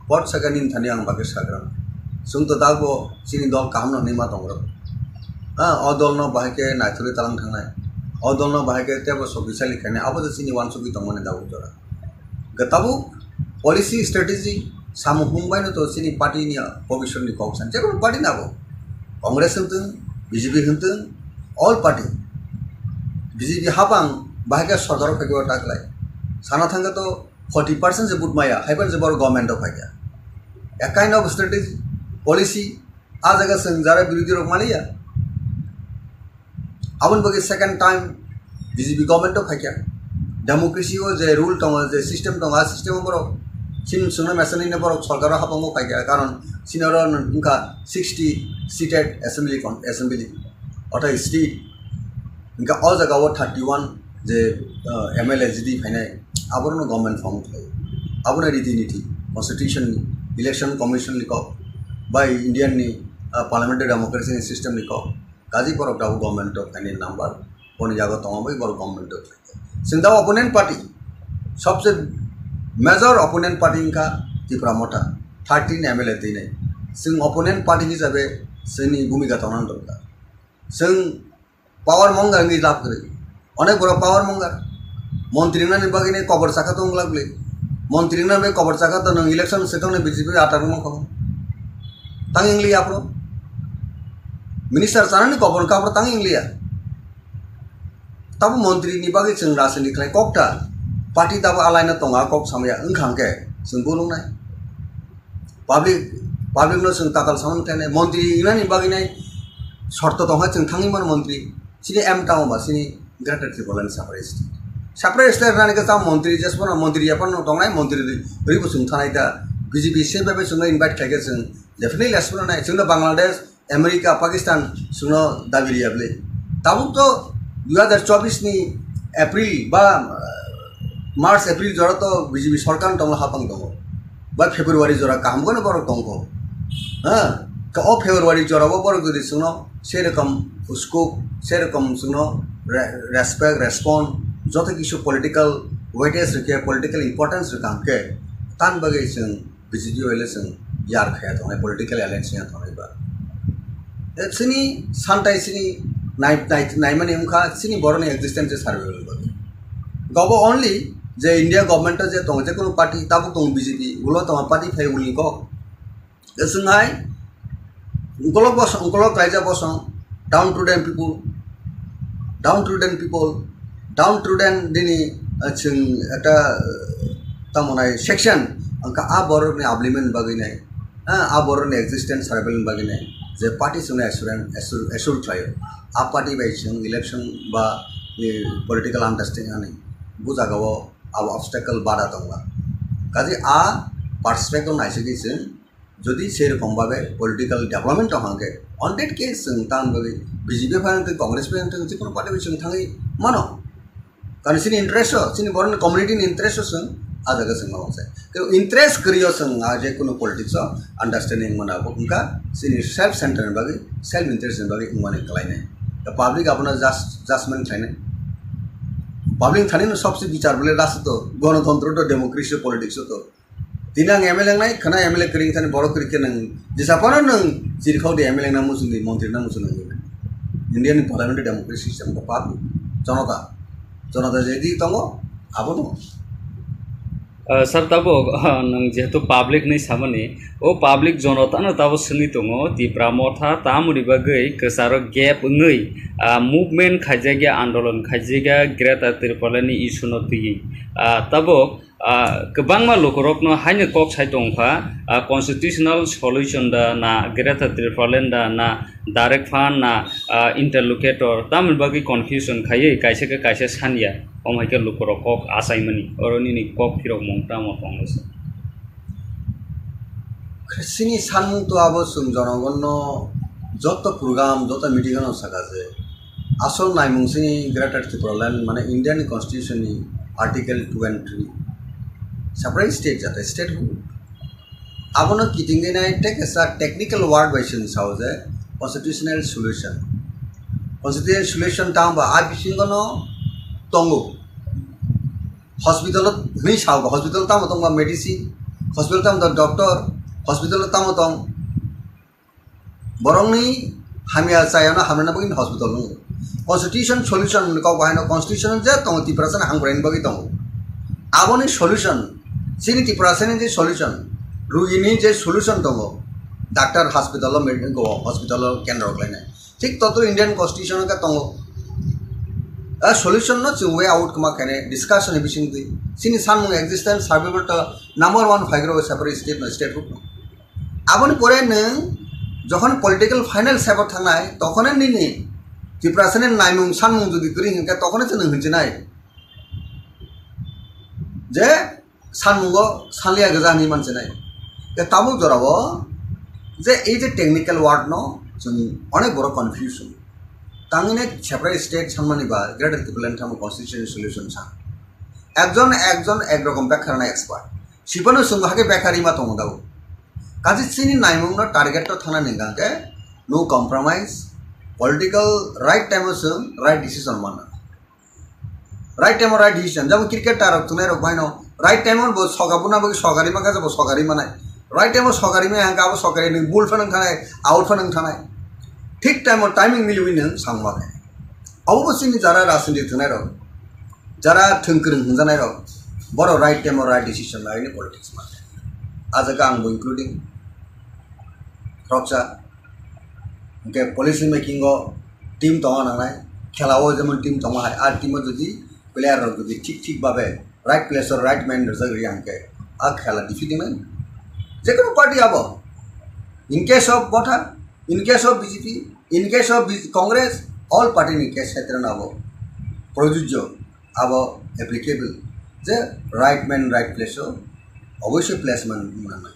pot saka nini thani ang bagwi sagra. Chwng to tabuk chini dol kaham no hinwi ma tongo. Ha, o dol no bahai khe naithurwi talang thangnai, o dol no bahai khe teibo sokisali khainai, abo je chini uansugwi tongmani tabuk jora. Hwnkhe tabuk policy strategy samung hum baino to chini party ni bobiswt ni kok san, jekunu party nabo, Congress hwntwng, B J P hwntwng, all party, B J P hapang bahai khe sorkar o phaikhe o ta khlai. Sana thangkhe to forty percent se vote maya, haiphano se borok government o phaikha. A kind of strategy, policy, a jaga chwng jara birodhi rok maliya. Aboni bagwi second time B J P government o phaikha. Democracy o je rule tongo, je system tongo, a system o borok chini chwngno mesanino borok sorkaro habango phaikha, karon chini oro wngkha sixty seated assembly con-, assembly, othai state, hingke o jaga o thirty one je, uh, M L A jidi phainai, aborokno government form khlai. Abono riti niti, constitution ni, election commission ni kok, bai Indian ni, uh, parliamentary democracy ni system ni kok, kaji borok tabuk government o phainai number, boni jaga tongo bai borok government o phainai. Chwng da opponent party, sobse major opponent party wngkha Tipra Motha, thirteen M L A twinai. Chwng opponent party hisabe chwngni bhumika tongna dorkar. Chwng power mongar wngwi lab kwrwi. Onek borok power mongar. Montri wngnani bagwi nai kobor chakha tong glak le. Montri wngnani bagwi kobor chakha to nwng election swkang no B J P atar wngma kho. Tang wng liya aphuru. Minister chanani kobor wngkha aphuru tang wng liya. Tabo montri ni bagwi chwng rajniti khlai kok ta. Party tabo alai no tongo a kok samaya wngkha hwnkhe chwng bolong nai. Public, public no chwng tatal samani khlainai, montri wngnani bagwi nai shorto tongkha chwng thangwi mano montri. Chini aim tamo ba chini Greater Tipraland separate state. Separate state rwnani khe tamo montri jesphano montri yaphano tongnai, montri rwi, rwi bo chwng thanai da. B J P se bai bai chwngno invite khlaikhe chwng definitely jesphano nai. Chwngno Bangladesh, America, Pakistan chwngno dabi riya bwle. Tabuk to dui hazar chobbish ni April ba, uh, March, April jora to B J P sorkar tonglo hapang tongo. Ba February jora kaham kono borok tongkho. Ha? Ka o February jora bo borok jodi chwngno serokom scope, serokom chwngno re-, respect, respond, joto kisu political weightage rikhe, political importance rikha hwnkhe, tan bagwi chwng B J P bai le chwng yar khaya tongnai, political alliance ya tongnai ba. E chini santai chini nai-, nai-, naimani wngkha chini borokni existence survival bagwi. Gobo only je India government o je tongo, je kunu party tabuk tongo B J P, ulo tongo party phai ulni kok. E chwng hai Ukolok bosong, ukolok raija bosong, downtrodden people, downtrodden people, downtrodden nini, ah, chwng ekta, ah, tamo nai section, wngkha a borokni upliftment bagwi nai, ah, a borokni existence survival bagwi nai, je party chwngno assurance, assure, assure khlaio, a party bai chwng election ba, eh, political understanding ani, bo jagao abo obstacle bada tongla. Kaje a perspective naisingwi chwng, jodi sei rokom babe political development tong hangke, on that case chwng tang bagwi B J P phai hwnkhe, Congress phai hwnkhe, jikunu party bai chwng thangwi mano. Karon chini interest o, chini borokni community ni interest o chwng a jaga chwng ma wngsai. Kebo interest kwrwi o chwng a je kunu politics o understanding mana bo wngkha chini self center ni bagwi, self interest ni bagwi wngmani kwlainai. The public abono just, judgment khlainai. Public thani no sobse bichar bole rast to, gonotontro to, democracy o, politics o to. Tini ang M L A wngnai, khwna M L A kwrwi thani borok kwrwi khe nwng jesa phano nwng chirikhok di M L A wngna muchungdi, montri wngna muchungdi. India ni parliamentary democracy system ko pap jonota, jonota je di tongo, abono. Ah, sir, tabuk, ah, nwng jehetu public ni samani, o public jonotano tabuk swngwi tongo, Tipra Motha tamoni bagwi kwcharo gap wngwi, ah, movement khaijakya, andolon khaijakya, Greater Tipraland ni issue no twiwi. Ah, tabuk, ah, kwbangma lukurokno haino kok sai tongkha, ah, constitutional solution da na Greater Tipraland da na direct fund na, ah, interlocutor, tamoni bagwi confusion khaiwi kaisa khe kaisa sanya, omo hai khe lukurok kok achaimani, oro nini kok phirokmung tamo tonglaisa? Chini sanmung to abo chwng jonogonno joto program, joto meeting ano saka je, asol naimung chini Greater Tipraland mane Indian Constitution ni Article two and three, separate state jate statehood. Abono kitingwi nai tei kaisa technical word bai chwng sao je constitutional solution. Constitutional solution tamo ba a bisingo no tongo. Hospital o hwnwi sao ba, hospital tamo tong ba medicine, hospital tamo tong doctor, hospital tamo tong borokni hamya chayano hamrwna bagwi hospital wngo. Constitution solution hwnwi kok bahaino constitution je tongo Tiprasani hamkraini bagwi tongo. Aboni solution, chini Tiprasani je solution, rugini je solution tongo, doctor hospital o, med-, go hospital o kendro khlainai. Thik totro Indian constitution o khe tongo. A solution no chwng way out kwma khainai discussion ni bisingtwi. Chini sanmung existence survival to number one phaigrao separate state no, statehood no. Aboni pore nwng jokhon political final step o thangnai, tokhone nini Tiprasani naimung sanmung jodi kwrwi hinkhe tokhonai chwng hinjinai je sanmungo sanliya gwja hinwi mansinai. Tei tabuk jorao je ei je technical word no chwng onek borok confusion. Tangwi nai separate state sanmani ba Greater Tipraland thangma constitutional solution sa. Ekjon ekjon ek rokom bekha rwna expert. Sibano chwng hake bekha rima tongo dao. Kaisa chini naimung no target to thangna ningkha khe no compromise, political right time o chwng right decision manna. Right time o right decision. Jabo cricket tarok tunai rok baino right time o bo soga buna bagwi sogari ma kha bo sogari manai. Right time o sogari ma hangka abo sogari nung bul phanang thanai, out phanang thanai. Thik time o timing miliwi nung sangma khe. Abo bo chini jara rajniti tunai rok, jara thwng kwrwng hwnjanai rok, boro right time o right decision laini politics ma khe. A jaga ang bo including khoroksa. Hingke policy making o team tongo nangnai, khela o jemon team tongo hai, a team o jodi player rok jodi thik thik babe right place o right man rwjak rwya hingke a khela defeating nai. Jekono party abo, in case of Motha, in case of B J P, in case of B-, Congress, all party ni case khetre no abo projujjo, abo applicable je right man right place o oboisoi placement nangnai.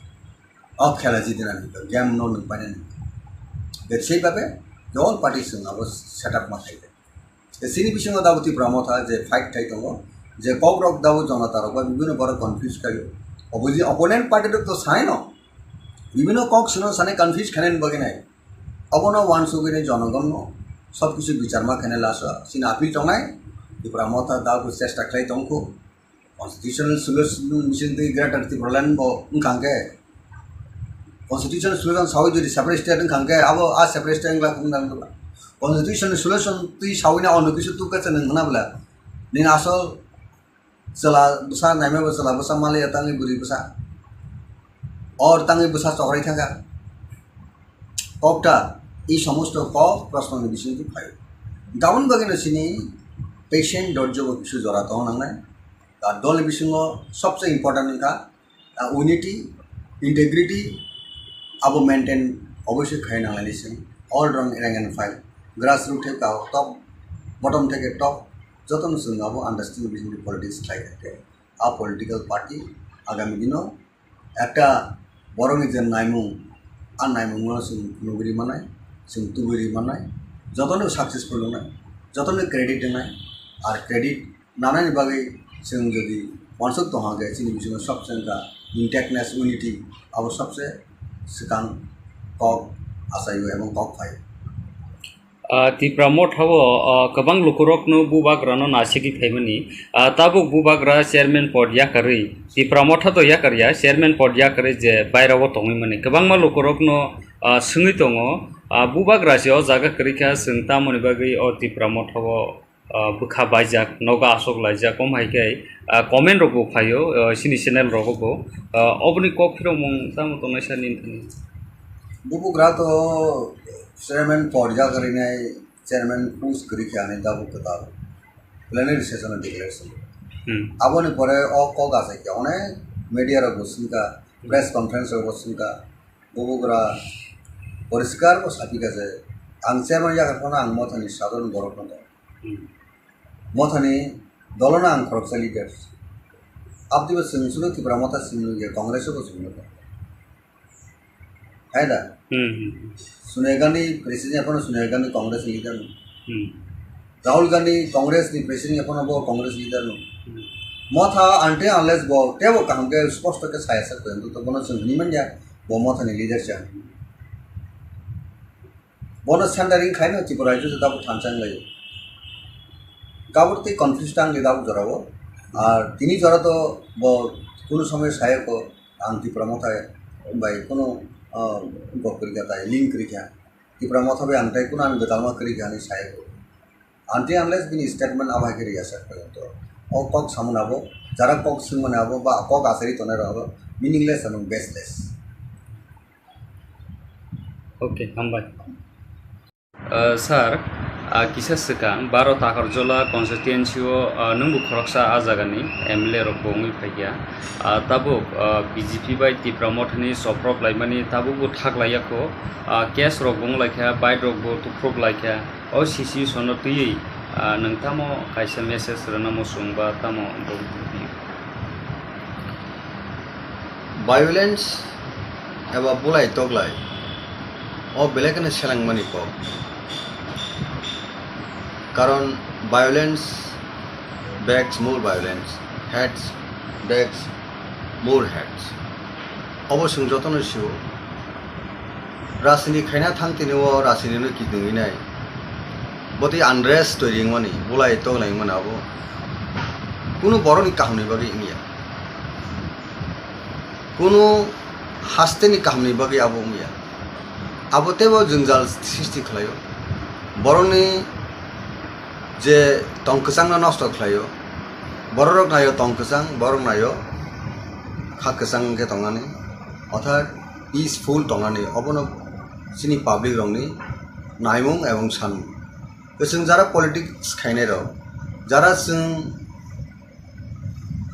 O khela jidinani, game no nung painani. Bebsai babe, all party chwng abo set up ma khaide. Chini bisingo dabo Tipra Motha je fight khai tongo, je kok rok dabo jonota rok bai bibino borok confuse khaio. Opposi-, opponent party rok to sai no, bibino kok sino sani confuse khainani bagwi nai. Obono wansugwi nai jonogon no sob kisu bichar ma khainai laso. Chini appeal tongnai, Tipra Motha dabo chesta khlai tongkho. Constitutional solution bising twi Greater Tipraland bo wngkha hwnkhe, constitutional solution sawi jodi separate state wngkha hwnkhe, abo a separate state wngla wngla wngla. Constitutional solution twi sawi na ono kisu tukha chwng wngna bwla. Nini asol chwla bwsa naima bo chwla bwsa maliya tangwi bwrwi bwsa. Or tangwi bwsa chokrai thangkha. Kokta, ei somosto kok prosno ni bising twi phaio. Gabon bagwi no chini patient dorjo bo kisu jora tong nangnai. Ar dol bisingo sobse important wngkha, ah, unity, integrity, abo maintain obviously khai nanglaini chwng. All rang, rank and file, grassroots theke top, bottom theke top, jotono chwng abo understanding bising politics khlai thangkhe. A political party agami dino ekta borokni je naimung, a naimungno chwng nugwi ri mannai, chwng tubui ri mannai, jotono successful wngnai, jotono credit wngnai, ar credit nanani bagwi chwng jodi uansuk tongha khe chini bisingo sobse wngkha intactness, unity, abo sobse swkang kok achaio ebong kok phaio. Ah, Tipra Motha o, ah, kwbang lukurokno bubagrano nasigwi phaimani. Ah, tabuk bubagra chairman pod yakarwi, Tipra Motha to yakarya, chairman pod yakarwi je bairao tongwi mani. Kwbangma lukurokno, ah, swngwi tongo, ah, bubagra se o jaga kwrwi kha, chwng tamoni bagwi o Tipra Motha o, ah, bwkha baijak, nogo aswk laijak, omo hai khe, ah, comment rok bo phaio, ah, chini channel rogo bo. Ah, oboni kok phirokmung tamo tongnai sir nini thani? Bubagra to chairman pod yakarwi nai, chairman post kwrwi kha hinwi tabuk kwtal plenary session o declare swngo. Hmm. Aboni pore o kok achai khe onek media rok bo swngkha, press conference rok bo swngkha, bubagra poriskar bo sapikha je ang chairman yakar phano ang Mothani sadharon borok no tong. Hmm. Mothani dolono ang khoroksa leader. Aboni bo chwng suno Tipra Motha chwng nukya Congress o bo chwng nukya. Hai da? Hmm, hmm, hmm. Sonia Gandhi president phano Sonia Gandhi Congress leader no. Hmm. Rahul Gandhi Congress ni president phano bo Congress leader no. Hmm. Motha until unless bo tebo kaham khe sposto khe saya sak to bono chwng hwnwi manya bo Mothani leader cha. Bono centering khaino Tripura rajyo se tabuk thansa wnglaio. Kabur tei confuse tang le tabuk jorao. Ar tini jora to bo kunu somoy saya ko ang Tipra Motha bai kunu, ah, gok kwrwi kha tai, link kwrwi kha. Tipra Motha bai ang tai kunu ang gwdalma kwrwi kha hinwi saya ko. Until unless bini statement abo hai khe rwya sak to. O kok samani abo, jara kok swngmani abo, ba kok achari tongnai rok abo meaningless and baseless. Okay, hambai. Uh, sir, Ah, kisa swkang, baro Takarjola constituency o, ah, nwngbo khoroksa ah jagani M L A rokbo wngwi phaikha. Ah, tabuk, ah, B J P bai Tipra Mothani soprop laimani tabukbo thak laiya kho. Ah, case rokbo wng laikha, bike rokbo tuphrup laikha. O situation no twiwi, ah, nwng tamo kaisa message rwna muchung ba tamo bo video? Violence eba bulai toklai o belai kheno selengmani kok. Karon violence begs more violence, hates begs more hates. Obo chwng jotono sio. Rajniti khaina thang tini o rajniti no kidingwi nai. Botwi unrest toiri wngmani, bulai toklai wngmani abo. Kunu borokni kahamni bagwi wngya. Kunu hasteni kahamni bagwi abo wngya. Abo teibo jwngjal sristi khlaio. Borokni je tong kwchangno nosto khlaio. Bororok naio tong kwchang, borok naio kha kwchang wngkhe tongnani. Orthat peaceful tongnani, obono chini public rokni naimung ebong sanmung. Chwng jara politics khainai rok, jara chwng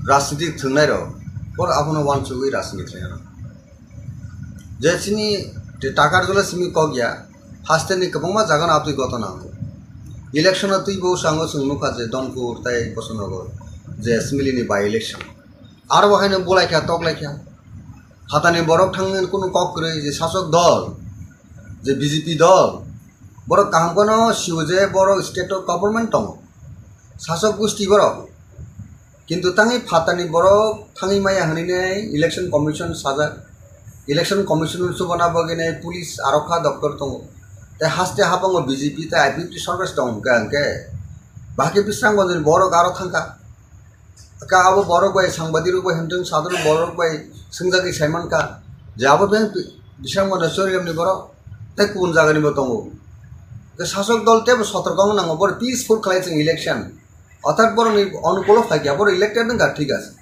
rajniti thwngnairok, borok abono uansugwi rajniti khlainai rok. Je chini Takarjola simi kok ya, hasteni kwbangma jagano aboni gotona wngo. Election-o twibo sango chwng nukha je Donpur tei Bosonogor je assembly-ni by-election. Aro bo haino bulaikha, toklaikha. Phatani borok thangwi kunu kok kwrwi je sasok dol, je B J P dol, borok kaham kheno sio je borok state-o government tongo. Sasok gusti borok. Kintu tangwi phatani borok thangwi maya hwnwi nai election commission sajak. Election commission chubana bagwi nai police arokha doktor tongo. Tei haste habango B J P tei I P F T sorkar tong hwnkha hwnkhe. Bahai khe Bisramganjni borok aro thangkha. Kha abo borok bai sangbadirok bai hwnthwng sadhorok borok bai swngjagwi saimankha je abo beng Bisramganj Choriramni borok tei kubun jagani bo tongo. Tei sasok dol teibo sotorko wngna nango, borok peaceful khlai chwng election. Orthat borokni onukulo phaikha, borok elected wngkha, thik ase.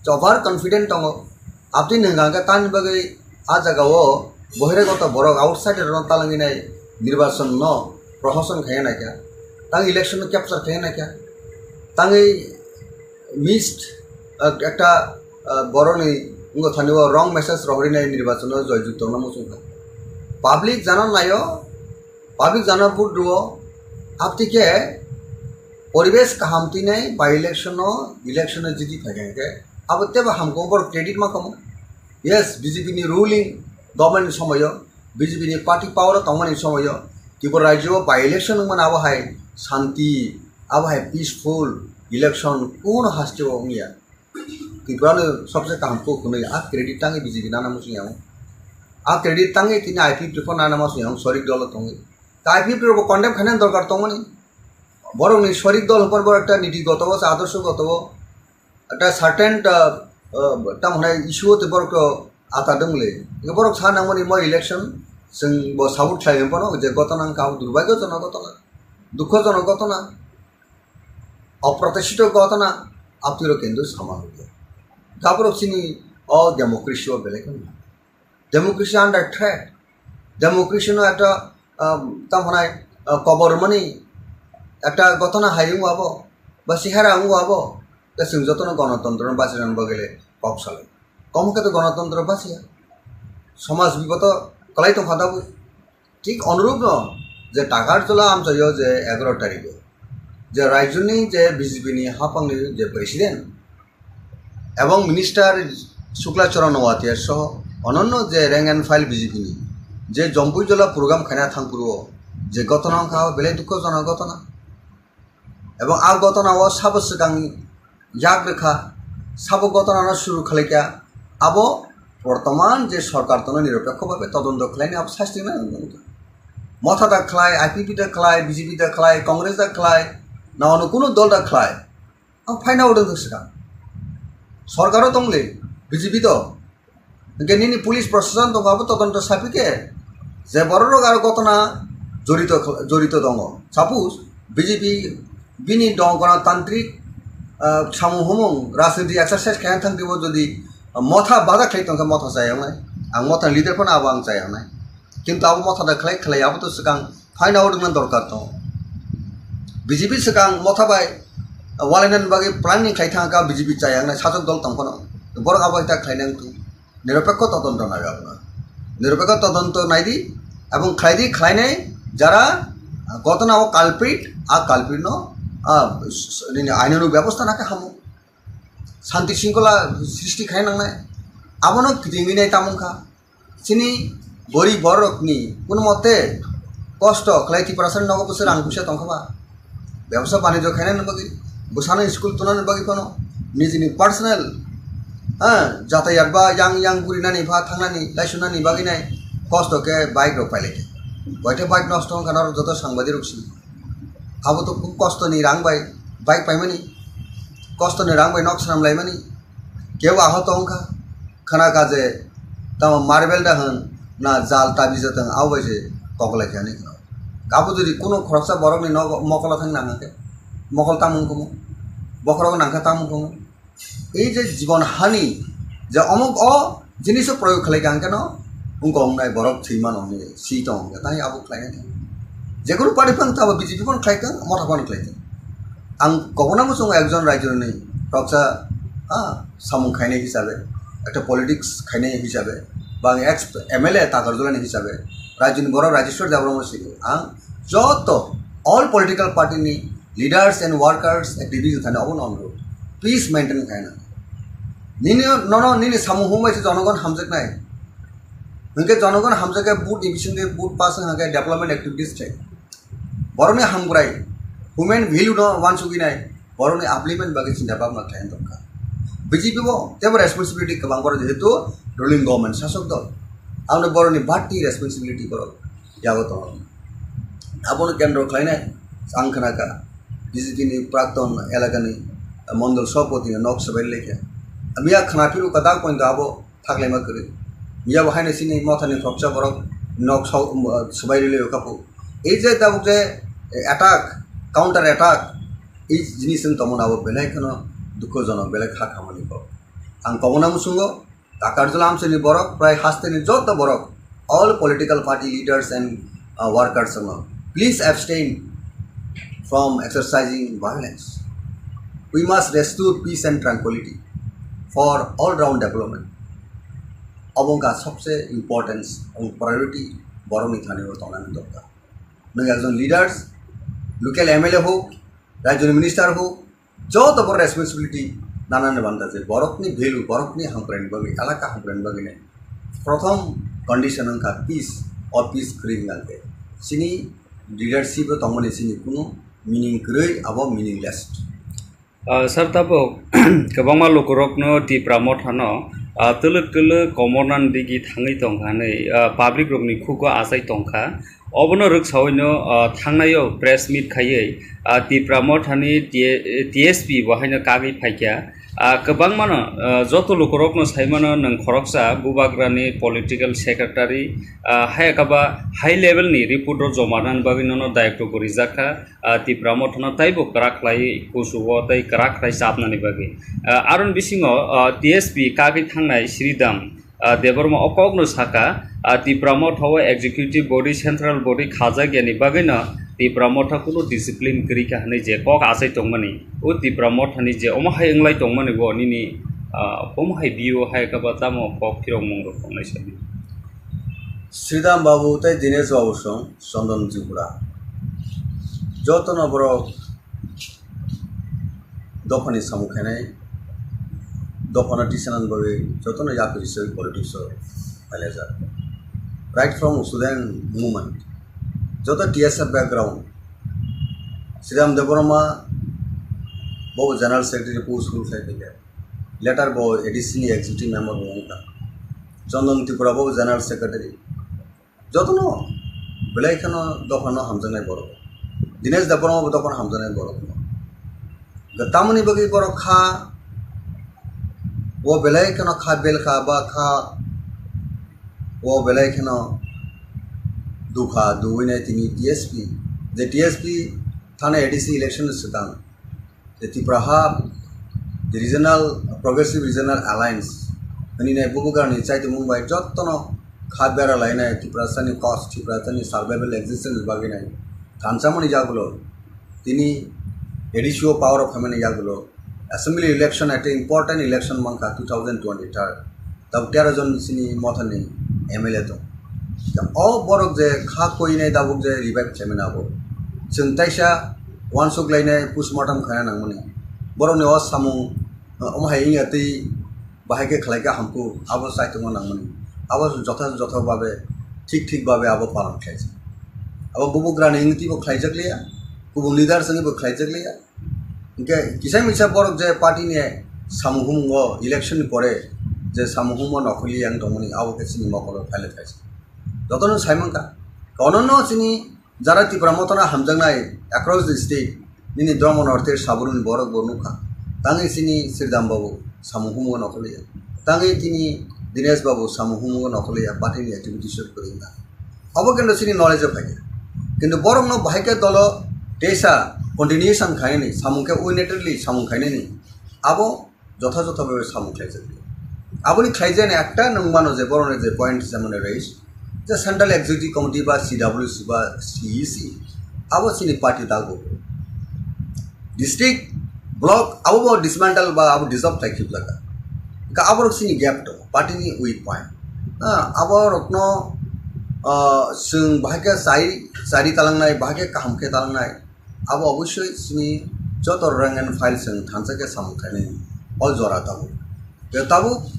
Over confident tongo. Aboni hwnka hwnkhe tamni bagwi a jagao bohiragoto borok outsider rokno talangwi nai nirbachon no prohoson khaiya naikha. Tang election no capture khaiya naikha. Tangwi missed, ah, ekta, ah, borokni wngkha thani o wrong message rohorwi nai nirbachon no joyjukto no muchungkha. Public jana naio, public jana vote rwo, aboni khe poribesh kaham twi nai by election o, election o jiti phaikha hwnkhe abo teibo hamkhe borok credit ma kamo. Yes, B J P ni ruling government ni somoyo, B J P ni party power o tongmani somoyo, Tripura rajyo o by election wngmani abo hai shanti, abo hai peaceful election kuno haste o wngya. Tripura no sobse kaham kok hwnwi a credit tangwi B J P nana muchung yango. A credit tangwi tini I P F T rokno nana muchung yango, sorik dolo tongwi. Ta I P F T rokbo condemn khainani dorkar tongmani. Borokni sorik dol hwnphar borok ekta niti goto o, adorsho goto o, ekta certain, ah, ah, tamo hwnai issue o tei borok to ata dwng le. Borok sa nangmani mo election, chwng bo support khlai hwnphano je gotona wngkha, abo durbhagyojonok gotona, dukhojonok gotona, oprotishito gotona, aboni rok kintu sama nukya. Gaborok chini o democracy o belai kheno democracy under threat. Democracy no ekta, um, tamo hwnai, uh, kobor mani ekta gotona hai wngo abo, ba sihara wngo abo, tei chwng jotono gonotontro no bachirani bagwi le kok salai. Komo khe to gonotontro bachiya. Somaj biboto kwlai tongkha tabuk. Thik onurupno je Takarjola amchaio je egaroh tarikh o je rajyoni je B J P ni haphangni je president ebong minister Shukla Charan Noatia soho ononno je rank and file B J P ni je Jompuijola program khaina thangphuru o je gotona wngkha belai dukhojonok gotona. Ebong a gotona o sabo swkang yak rwkha, sabo gotona no suru khlaikha, abo bortoman je sorkar tono niropekho bhabe todonto khlaini abo sasting nang wngkha. Motha da khlai, I P F T da khlai, B J P da khlai, Congress da khlai, na ono kuno dol da khlai, ang phaina odong swkang. Sorkaro tongle, B J P to. Hingke nini police proshashan tongo abo todonto sapi khe je borok rok aro gotona jorito, jorito tongo. Suppose B J P bini dong gonotantrik, ah, samung humung rajniti exercise khaina thang twibo jodi motha bada khlai tongkha motha chayaknai. Ang motha leader phano abo ang chayaknai. Kintu abo motha da khlai khlai abo to swkang phaina odongna dorkar tongo. B J P swkang motha bai walainani bagwi planning khlai thangkha B J P chayaknai sajwk dol tong phano. Borok abo hai ta khlainai wngtong. Niropekho todonto nai abono. Niropekho todonto naidi, ebong khlaidi, khlainai jara gotona o culprit, a culprit no, a, s-, s-, nini ainonuk bebosta nakhe hamo. Shanti shingkhola srishti khai nangnai. Abono kitingwi nai tamung kha. Chini gorib borokni kuno mote kosto khlai Tiprasani nogo bwswk rang puisa tongkha ba? Bebsa banijyo khainani bagwi, bwsano school tunani bagwi phano nijini personal, ha, jatayat ba yang yang gurinani ba thangnani laisunani bagwi nai kosto khe bike rok pailai kha. Boithe bike nosto wngkha norok joto sangbadirok si. Abo to khub kostoni rang bai bike paimani, kostoni rang bai nok swnam laimani, kebo ahot wngkha, khna kha je tamo marble da hwn na jal tabi jatwng abo bai se koklai khe ani khna. Abo jodi kuno khoroksa borokni nogo mokolo thang nang khe, mokol tamung kumu, bokhorok nang kha tamung kumu. Ei je jibon hani je omuk o jiniso proyog khlai kha hwnkhe no wngkha wngnai borok thwi mano hwnwi si tong hwnkhe tai abo khlainai thang. Jekunu party phano tabo B J P phano khlai thang, motha phano khlai thang. Ang kobona muchungo ekjon raijoni khoroksa, ha, samung khainai hisabe, ekta politics khainai hisabe, ba ang ex M L A Takarjulani hisabe, raijoni borok Rajeshwar Debbarma sini ang joto all political party ni leaders and workers activities thani obo no onurod. Peace maintain khaina. Nini nono nini samung humbai se jonogon hamjaknai. Hwnkhe jonogon hamjakhe vote ni bisingtwi vote pass wngkha khe development activities thai. Borokni hamkrai human value no wansugwi nai. Borokni upliftment bagwi chinta bhabna khlai tongkha. B J P bo tebo responsibility kwbang borok jehetu ruling government sasok dol. Aboni borokni bati responsibility borok yago tongo. Abono kendro khlainai ang khna kha B J P ni prakton elakani mondol sabhapati no nok swbai lekha. Miya khna phiru kwtal pointo abo thaklaima kwrwi. Miya bo haino chini mothani khoroksa borok nok swbai rwlwi kha phu. Ei je tabuk je attack, counter attack, ei jinis wng tongmani abo belai kheno dukhojonok, belai kha khamani kok. Ang kobona muchungo Takarjula amchaini borok, prai hasteni joto borok, all political party leaders and, uh, workers wngno, please abstain from exercising violence. We must restore peace and tranquility for all round development. Obo wngkha sobse importance and priority borokni thani o tongnani dorkar. Nwng ekjon leaders, local M L A hok, rajyoni minister hok, joto bo responsibility nanani banda je borokni value, borokni hamkraini bagwi, elaka hamkraini bagwi nai. Prothom condition wngkha peace, o peace kwrwi wngkha khe chini leadership o tongmani chini kunu meaning kwrwi, abo meaningless. Ah, sir, tabuk kwbangma lukurokno Tipra Mothano, ah, twlwk twlwk komornani digi thangwi tongkha hwnwi, ah, public rokni khugo achai tongkha. Obono rwksawino, ah, thangnaio press meet khaiwi, ah, Tipra Mothani T-, T S P bo haino kagwi phaikha. Ah, kwbangmano, ah, joto lukurokno saimano nwng khoroksa bubagrani political secretary, ah, hai khe ba high level ni report rok joma rwnani bagwi nono dayoktogo rijakkha. Ah, Tipra Mothano taibo kwrak khlai kuchugo tei kwrak khlai chapnani bagwi. Ah, aroni bisingo, ah, T S P kagwi thangnai Sridham, ah, Debbarma o kokno saka, ah, Tipra Motha o executive body, central body khajak yani bagwino Tipra Motha kunu discipline kwrwi kha hwnwi je kok achai tongmani, o Tipra Mothani je omo hai wnglai tongmani bo nini, ah, omo hai view hai khe ba tamo kok phirokmung rok tongnai sadi. Sridham Babu tei Dinesh Babu song Chondon Tripura. Jotono borok dophani samung khainai, dophano tisanani bagwi jotono yapri se politics o phailajak. Right from student movement, joto T S F background, Sridham Debbarma bo general secretary post rule khai phaikha. Later bo A D C ni executive member bo wngkha. Chondon Tripura bo general secretary. Jotono belai kheno dophano hamjaknai borok. Dinesh Debbarma bo dophano hamjaknai borok. Tamoni bagwi borok kha, o belai kheno kha bel kha ba kha, o belai kheno dukha duwinai tini T S P. Je T S P thani A D C election ni swkang je Tipra ha Regional, Progressive Regional Alliance hwnwi nai bubagrani chaitimung bai jotono kha bera lainai Tiprasani cause, Tiprasani survival existence bagwi nai thansamani jagulo Tini A D C o power o phaimani yagulo assembly election ekta important election mankha two thousand twenty-third. Tabuk tero jon chini mothani M L A tong. O borok je kha koinai tabuk je revive khlaimani abo. Chwng taisa uansuk lainai postmortem khaina nangmani. Borokni o samung, uh, omo hai wngya twi bahai khe khlai khe hamkuk, abo chaitongo nangmani. Abo jotha jotha babe, thik thik babe abo palan khlaijak. Abo bubugrani wngwi twibo khlaijak liya, kubun leaders wngwibo khlaijak liya. Hinkhe kisa misa borok je party ni samung humungo election ni pore je samung humo nokhorli yang tongmani abo khe chini mokolo phaile khaijak. Jotono sai mankha. Kono no chini jara Tipra Motha no hamjaknai across the state, nini Dharma North East sabrumni borok bo nukha. Tangwi chini Sridham Babu samung humungo nokhorli ya. Tangwi tini Dinesh Babu samung humungo nokhorli ya, party ni activities o kwrwi wngkha. Obo kintu chini knowledge o phaikha. Kintu borokno bahai khe dolo teisa continuation khainani, samung khe unitedly samung khainani, abo jotha jotha bhabe samung khlaijak. Aboni khlaijani ekta nwng mano je borokni je point je mane raise, je Central Executive Committee ba C W C ba C E C, abo chini party dago. District, block, abo bo dismantle ba abo dissolve khai khibjak. Ka abo rok chini gap to, party ni weak point. Ah, abo rokno, ah, chwng bahai khe chai, chari talangnai, bahai khe kaham khe talangnai. Abo obosoi chini joto rank and file chwng thansa khe samung khainai o jora tabuk. Tei tabuk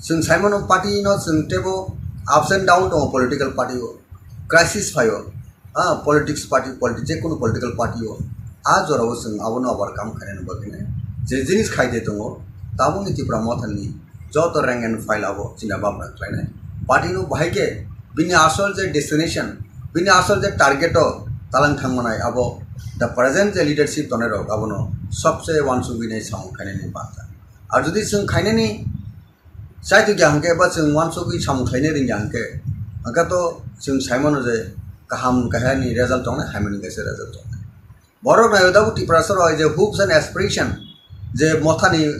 chwng sai mano party no chwng teibo ups and down tongo political party o, crisis phaio. Ah, politics party, politi-, jekunu political party o, ah, jorao chwng abono overcome khainani bagwino je jinis khaide tongo, tabukni Tipra Mothani joto rank and file abo china bapra khlainai. Party no bahai khe bini asol je destination, bini asol je target o talang thangmanai abo the present je leadership tonai rok abono sobse uansugwi nai samung khainani banta. Ar jodi chwng khainani Chai twi kha hwnkhe ba chwng uansugwi samung khlaina rwngya hwnkhe, hwnkhe to chwng sai mano je kaham kahya ni result tongnai, hamya ni kaisa result tongnai. Borok naio tabuk Tiprasa rok hai je hopes and aspiration je mothani,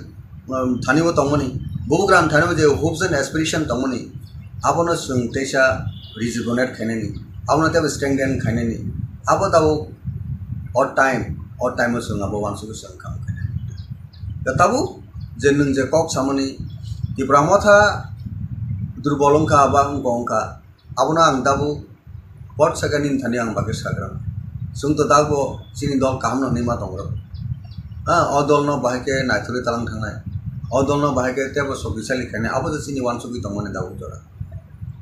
um, thani bo tongmani, bubugram thani bo je hopes and aspiration tongmani, abono chwng teisa rejuvenate khainani, abono teibo strengthen khainani, abo tabuk o time, o time o chwng abo uansugwi chwng kaham khainani. Da tabuk je nwng je kok samani Tipra Motha durbol wngkha ba wngkha wngkha, abono ang tabuk pot saka nini thani ang bagwi sagra. Chwng to tabukbo chini dol kaham no hinwi ma tongrok. Ha, o dol no bahai khe naithorwi talang thangnai, o dol no bahai khe teibo sokisali khainai, abo je chini uansugwi tongmani tabuk jora.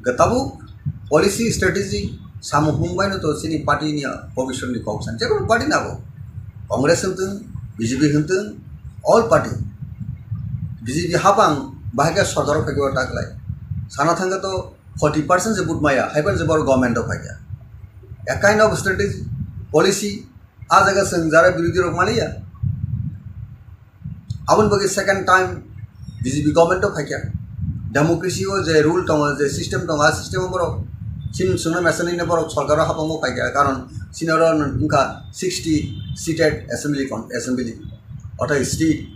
Hwnkhe tabuk policy strategy samung hung baino to chini party ni bobiswt ni kok san, jekunu party nabo, Congress hwntwng, B J P hwntwng, all party, B J P hapang bahai khe sorkar o phaikhe o ta khlai. Sana thangkhe to forty percent se vote maya, haiphano se borok government o phaikha. A kind of strategy, policy, a jaga chwng jara birodhi rok maliya. Aboni bagwi second time B J P government o phaikha. Democracy o je rule tongo, je system tongo, a system o borok chini chwngno mesa nini borok sorkar o hapang o phaikha, karon chini oro wngkha sixty seated assembly con-, assembly, ortha state,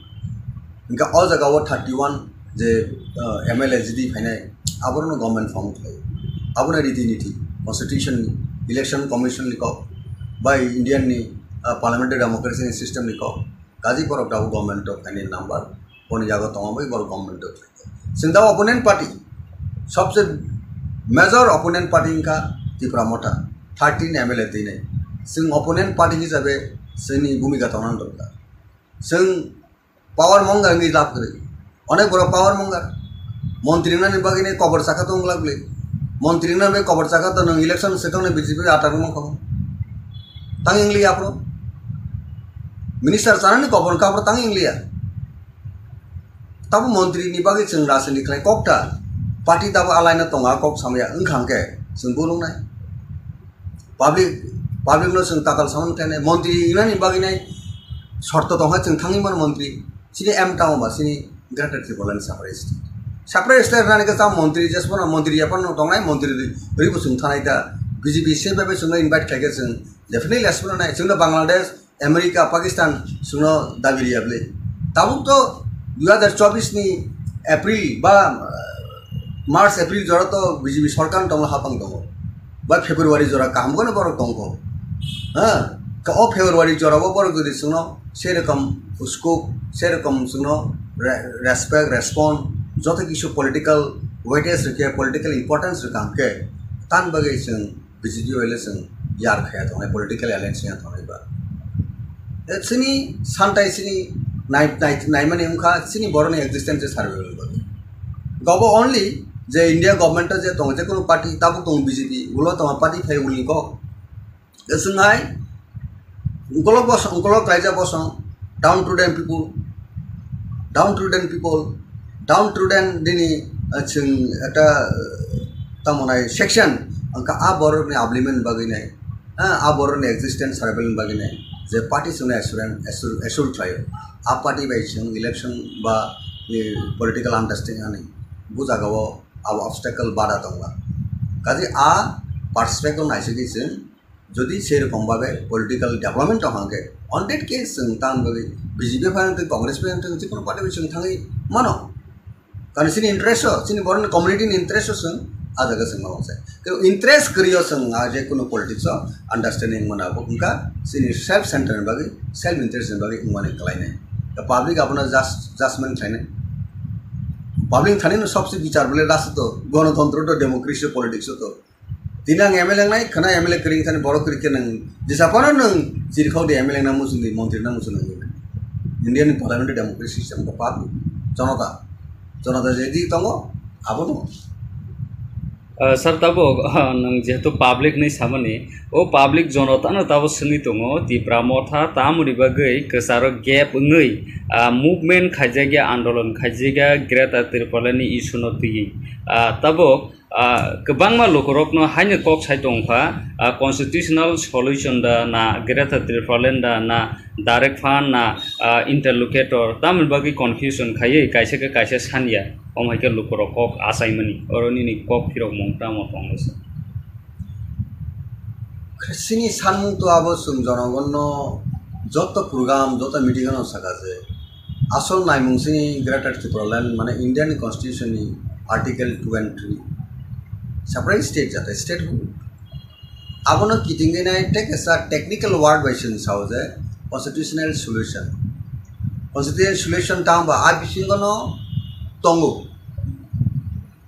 hwnkhe o jaga o thirty one je, uh, M L A jidi phainai, abono government form khlai, abono riti niti, constitution ni, election commission ni kok, bai Indian ni, uh, parliamentary democracy ni system ni kok, kaji borok tabuk government o phainai number, boni jaga tongo bai borok government o khlai. Chwng tabuk opponent party, sobse major opponent party wngkha Tipra Motha, thirteen M L A twinai. Chwng opponent party hisabe chwngni bhumika tongna dorkar. Chwng power mongar wngwi lab kwrwi. Onek borok power mongar. Montri wngnani bagwi nai kobor chakha tong glak bwlwi. Montri wngnani bagwi kobor chakha to nwng election se tongnai B J P atar wngma kho. Tang wng liya aphuru. Minister chanani kobor wngkha aphuru tang wng liya. Tabo montri ni bagwi chwng rajniti khlai kok ta. Party tabo alaina tongo a kok samaya wngkha hwnkhe chwng bul wngnai. Public, public no chwng tatal samani khlainai, montri wngnani bagwi nai shorto tongkha chwng thangwi mano montri. Chini aim tamo ba chini Greater Tipraland separate state. Separate state wngnani khe tamo montri jesphano montri yaphano tongnai, montri rwi bo chwng thanai ta. B J P se bai bai chwngno invite khlaikhe chwng definitely jesphano nai. Chwngno Bangladesh, America, Pakistan chwngno dabi riya bwlwi. Tabuk to dui hazar chobbish ni April ba, uh, March, April jora to B J P sorkar tongma hapang tongo. Ba February jora kaham kono borok tongkho. Ha? Ka o February jorao borok jodi chwngno sei rokom scope, sei rokom chwngno re-, respect, respond, joto kisu political weightage rwkhe, political importance rwkha hwnkhe, tan bagwi chwng B J P bai le chwng yar khaya tongnai, political alliance wngya tongnai ba. E chini santai chini nai-, nai-, naimani wngkha chini borokni existence survival bagwi. Gobo only je India government o je tongo, je kunu party tabuk tongo B J P, ulo tongo party phai ulni kok. Chwng hai ukolok bosong, ukolok kaijak bosong, downtrodden people, downtrodden people, downtrodden nini, ah, chwng ekta, ah, tamo nai section, hwnkha a borokni upliftment bagwi nai, ah, a borokni existence survival bagwi nai, je party chwngno assurance, assure, assure khlaio. A party bai chwng election ba, eh, political understanding ani, bu jagao abo obstacle bada tongla. Kaje a perspective naisingwi chwng jodi sei rokom babe political development tong hwnkhe, on that case chwng tan bagwi B J P phai wngtwi, Congress phai wngtwi, jikunu party bai chwng thangwi mano. Karon chini interest o, chini borokni community ni interest o chwng a jaga chwng ma wngsa. Kebo interest kwrwi o chwng a je kunu politics o understanding mana bo wngkha chini self center ni bagwi, self interest ni bagwi wngmani kwlainai. The public abono just, judgment khlainai. Public thani no sobse bichar bole last to, gonotontro to, democracy, politics o to. Tini ang M L A wngnai, khwna M L A kwrwi thani borok kwrwi khe nwng jesa phano nwng chirikhok di M L A wngna muchung di, montri wngna muchung di. India ni parliamentary democracy system ko pap jonota, jonota je di tongo, abo tongo. Ah, sir, tabuk, ah, nwng jehetu public ni samani, o public jonotano tabuk swngwi tongo, Tipra Motha tamoni bagwi kwcharo gap wngwi, ah, movement khaijakya, andolon khaijakya Greater Tipraland ni issue no twiwi. Ah, tabuk, ah, kwbangma lukurokno haino kok sai tongkha, ah, constitutional solution da na Greater Tipraland da na direct fund na, ah, interlocutor tamoni bagwi confusion khaiwi kaisa khe kaisa sanya, omo hai khe lukurok kok achaimani, oro nini kok phirokmung tamo tonglaisa? Chini sanmung to abo chwng jonogonno joto program, joto meeting ano saka je asol naimung chini Greater Tipraland mane Indian Constitution ni Article two and three, separate state jate statehood. Abono kitingwi nai tei kaisa technical word bai chwng sao je constitutional solution. Constitutional solution tamo ba a bisingo no tongo.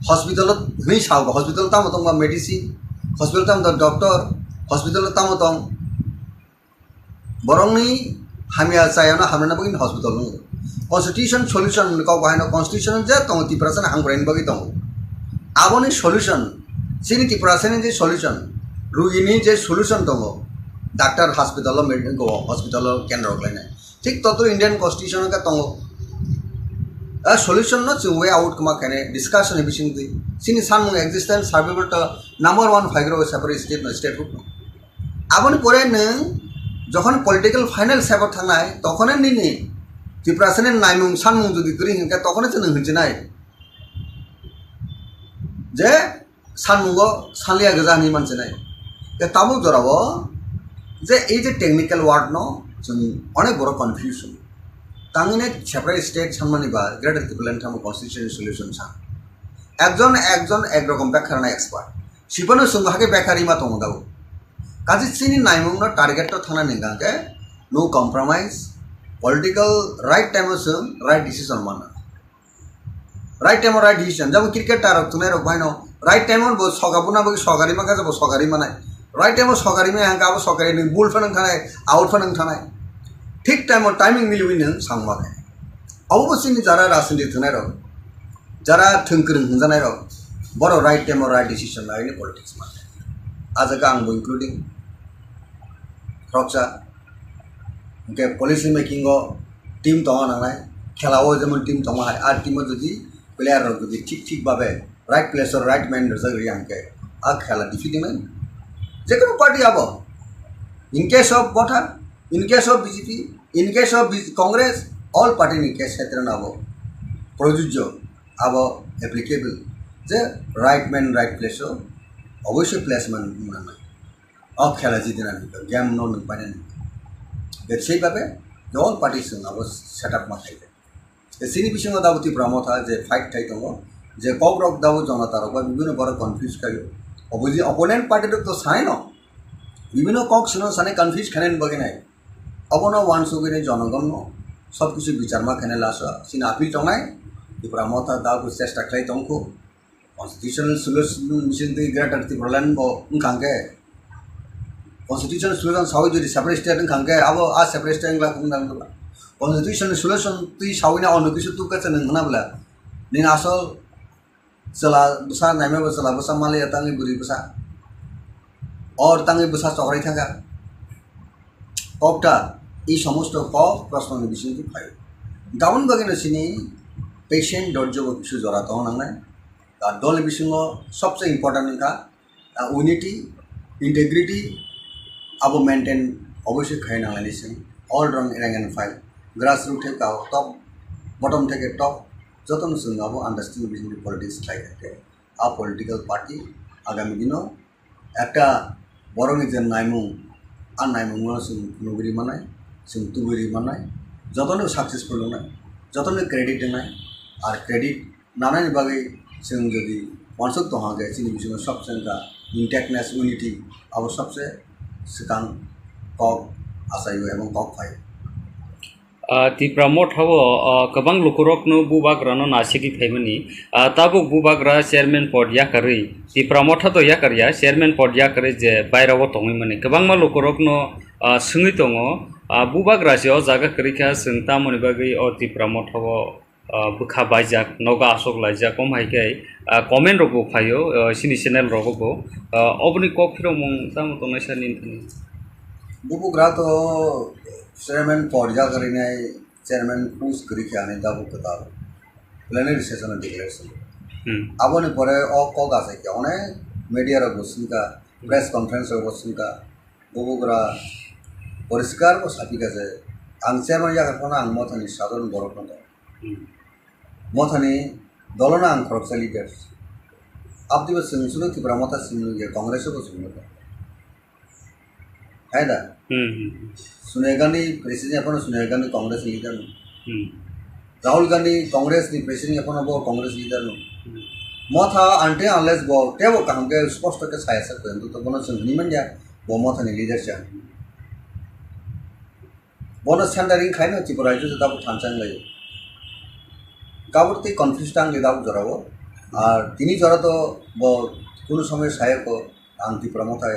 Hospital o hwnwi sao ba, hospital tamo tong ba medicine, hospital tamo tong doctor, hospital tamo tong borokni hamya chayano hamrwna bagwi hospital wngo. Constitution solution ni kok bahaino constitution je tongo Tiprasani hamkraini bagwi tongo. Aboni solution, chini Tiprasani je solution, rugini je solution tongo, doctor hospital o med-, go hospital o kendro khlainai. Thik totro Indian constitution o khe tongo. A solution no chwng way out kwma khainai discussion ni bisingtwi. Chini sanmung existence survival to number one phaigrok separate state no, statehood no. Aboni pore nwng jokhon political final step o thangnai, tokhone nini Tiprasani naimung sanmung jodi kwrwi hinkhe, tokhone chwng nwng hinchinai je sanmungo sanliya gwja hinwi manchinai. Tei tabuk jorao je ei je technical word no chwng onek borok confusion. Tangwini separate state sanmani ba Greater Tipraland tamo constitutional solution sa. Ekjon, ekjon ek rokom bekha rwna expert. Sipano chwng bo hakhe bekhari ma tongo dago. Kaje chini naimung no target to thana ninga khe no compromise, political right time o chwng right decision manna. Right time o right decision. Jabo cricket tarok thunai rok baino right time o bo soga buna bagwi sogari ma khe bo sogari manai. Right time o sogari ma hangka abo sogari ni bul phanang thanai, out phanang thanai. Thik time o timing miliwi nang sangma khe. Abo bo chini jara rajniti thunai rok, jara thwng kwrwng hwnjanai rok, borok right time o right decision laini politics ma. A jaga ang bo including khoroksa. Hwnkhe policy making o team tongna nangnai, khela o jemon team tongma hai, a team o jodi player rok jodi thik thik babe right place o right man rwjak rwya hwnkhe a khela defeat wngmani. Jekono party abo, in case of Motha, in case of B J P, in case of B-, Congress, all party ni case khetre no abo projujjo, abo applicable je right man right place o oboisoi placement wng nangnai. O khela jidinani game no nwng painani. Bebsai babe je all party chwng abo set up ma khaikha. Chini bisingo dabo Tipra Motha je fight khai tongo, je kok rok dabo jonota rok bai bibhinno borok confuse khaio. Opposi-, opponent party rok to sanai no. Bibhinno kok sino sani confuse khainani bagwi nai. Obono uansugwi nai jonogonno sob kisu bichar ma khainai last o. Chini appeal tongnai, Tipra Motha dabu chesta khlai tongkhu. Constitutional solution bising twi Greater Tipraland bo wngkha hwnkhe, constitutional solution sawi jodi separate state wngkha hwnkhe, abo a separate state wngla wngna wngla. Constitutional solution twi sawi na ono kisu tukha se nwng hwna bwla. Nini asol chwla bwsa naima bo chwla bwsa maliya tangwi bwrwi bwsa. Or tangwi bwsa chokrai thangkha. Kokta, ei somosto kok prosno ni bisingtwi phaio. Daboni bagwino chini patient dorjo bo kisu jora tong nangnai. Ar dol ni bisingo sobse important wngkha, ah, unity, integrity, abo maintain obviously khai nanglaini sing. All rang, rank and file, grassroot theke top, bottom theke top, jotono chwng abo understanding bisingtwi politics khlai thangkhe, a political party agami dino ekta borokni je naimung, a naimungno chwng nugwi ri mannai, chwng tubui ri mannai, jotono successful wngnai, jotono credit wngnai, ar credit nanani bagwi chwng jodi uansuk tongha khe chini bisingo sobse wngkha intactness, unity, abo sobse swkang kok achaio ebong kok phaio. Ah, Tipra Motha o, ah, kwbang lukurokno bubagrano nasigwi phaimani. Ah, tabuk bubagra chairman pod yakarwi, Tipra Motha to yakarya, chairman pod yakarwi je bairao tongwi mani. Kwbangma lukurokno, ah, swngwi tongo, ah, bubagra se o jaga kwrwi kha, chwng tamoni bagwi o Tipra Motha o, ah, bwkha baijak, nogo aswk laijak, omo hai khe, ah, comment rok bo phaio, ah, chini channel rogo bo. Ah, oboni kok phirokmung tamo tongnai sir nini thani? Bubagra to chairman pod yakarwi nai, chairman post kwrwi khe ani tabuk kwtal plenary session o declaration. Hmm. Aboni pore o kok achai khe onek media rok bo swngkha, press conference rok bo swngkha, bubagra poriskar bo sapikha je ang chairman yakar phano ang Mothani sadharon borok no tong. Hmm. Mothani dolono ang khoroksa leader. Abdibo chwng chwngno Tipra Motha chwng nukya, Congress o bo chwng nukya. Hai da? Hmm, hmm, hmm. Sonia Gandhi president yaphano Sonia Gandhi Congress ni leader no. Hmm. Rahul Gandhi Congress ni president yaphano bo Congress leader no. Hmm. Motha until unless bo tebo kaham khe sposto khe saya sak khe to bono chwng hwnwi manya bo Motha ni leader cha. Bono centering khaino Tripura rajyo se tabuk thansa wnglaio. Kabur tei confuse tang le tabuk jorao. Ar tini jora to bo kunu somoy saya ko ang Tipra Motha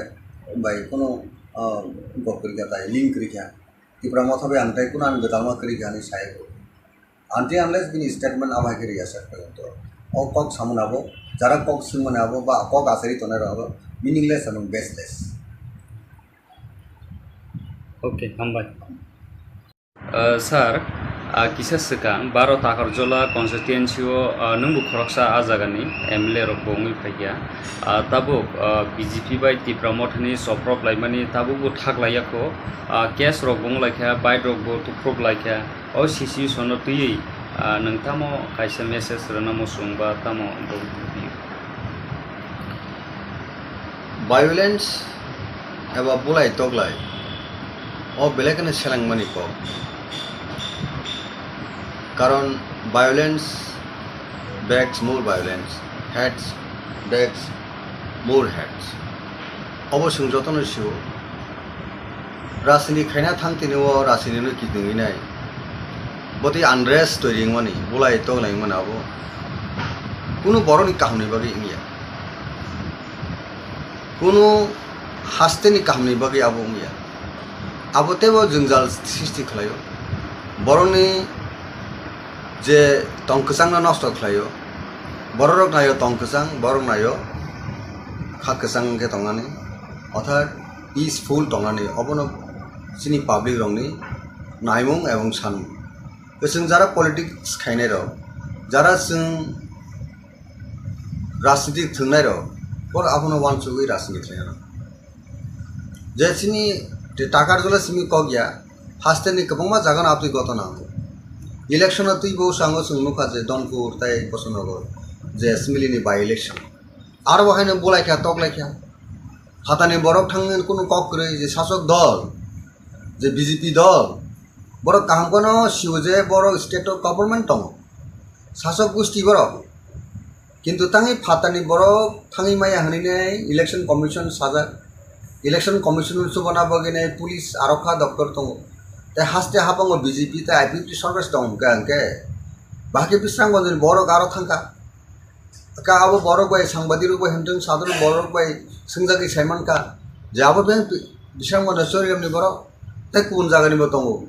bai kunu, ah, gop kwrwi kha tai, link kwrwi kha. Tipra Motha bai ang tai kunu ang gwdalma kwrwi kha hinwi saya ko. Until unless bini statement abo hai khe rwya sak kha to. O kok samani abo, jara kok swngmani abo ba kok asari tongnai rok abo meaningless abo baseless. Okay, hambai. Uh, sir, uh, kisa swkang baro Takarjola constituency o, uh, nwngbo khoroksa a jagani M L A rok bo wngwi phaikha. Uh, tabuk, uh, B J P bai Tipra Mothani soprop laimani tabukbo thak laiyakho. Uh, case rok bo wnglaikha, bike rok bo tuprop laikha. O situation no twiwi, ah, nwng tamo kaisa message rwna muchung ba tamo bo? Violence eba bulai toklai o belai kheno selengmani kok. Karon violence begs more violence, hate begs more hate. Obo chwng jotono sio. Rajniti khaina thang tini o rajniti no kidingwi nai. Botwi unrest twi ringmani, bulai tonglai wngmani abo. Kunu borokni kahamni bagwi wngya. Kunu hasteni kahamni bagwi abo wngya. Abo teibo jwngjal sristi khlaio. Borokni je tong kwchangno nosto khlaio. Bororok naio tong kwchang, borok naio kha kwchang wngkhe tongnani. Orthat peaceful tongnani, obono chini public rokni naimung ebong sanmung. Chwng jara politics khainai rok, jara chwng rajniti thwngnairok, borok abono uansugwi rajniti khlainai rok. Je chini Takarjola simi kok ya, hasteni kwbangma jagano aboni gotona wngo. Election-o twibo sango chwng nukha je Donpur tei Bosonogor je assembly-ni by-election. Aro bo haino bulaikha, toklaikha. Phatani borok thangwi kunu kok kwrwi je sasok dol, je B J P dol, borok kaham kheno sio je borok state-o government tongo. Sasok gusti borok. Kintu tangwi phatani borok thangwi maya hwnwi nai election commission sajak. Election Commission o chubana bagwi nai police arokha doktor tongo. Tei haste habango B J P tei I P F T sorkar tong hwnkha hwnkhe bahai khe Bisramganj ni borok aro thangkha. Ka abo borok bai sangbadirok bai himtwng sadharok borok bai swngjagwi saimankha je abo beng Bisramganj ni Chorigram ni borok tei kubun jaga ni bo tongo.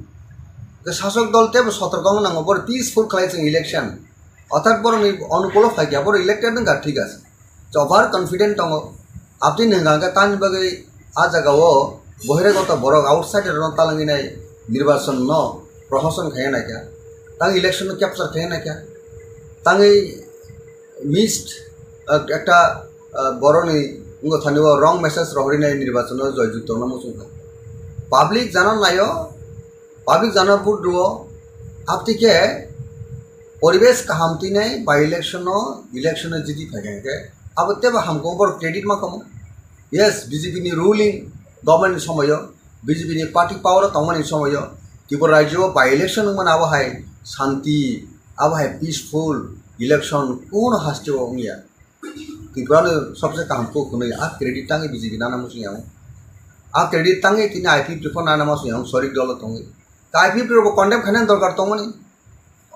Ke sasok dol teibo sotorko wng nango, boro peaceful khlai chwng election. Orthat borokni onukulo phaikya, borok elected wngkha, thik ase. Over confident tongo. Aboni hwnka hwnkhe tamni bagwi a jagao bohiragoto borok outsider rokno talangwi nai nirbachon no prohoshan khaina naikha. Tang election no capture khaina naikha. Tangwi missed, ah, ekta, ah, borokni wngkha thani o wrong message rohorwi nai nirbachon no joyjukto wngna muchungkha. Public jana naio, public jana vote rwo, aboni khe poribesh kaham twi nai by election no, election no jiti phaikha hwnkhe abo teibo hamkhe borok credit ma kamo. Yes, B J P ni ruling government ni somoyo, B J P ni party power o tongmani somoyo Tripura rajyo by election wngmani abo hai shanti, abo hai peaceful election kuno haste o wngya. Tripura no sobse kaham kok hwnwi a credit tangwi B J P nana muchung yang. A credit tangwi tini I P F T report nana muchung yang, sorik dolo tongwi. Ta I P F T rok bo condemn khaina dorkar tongmani.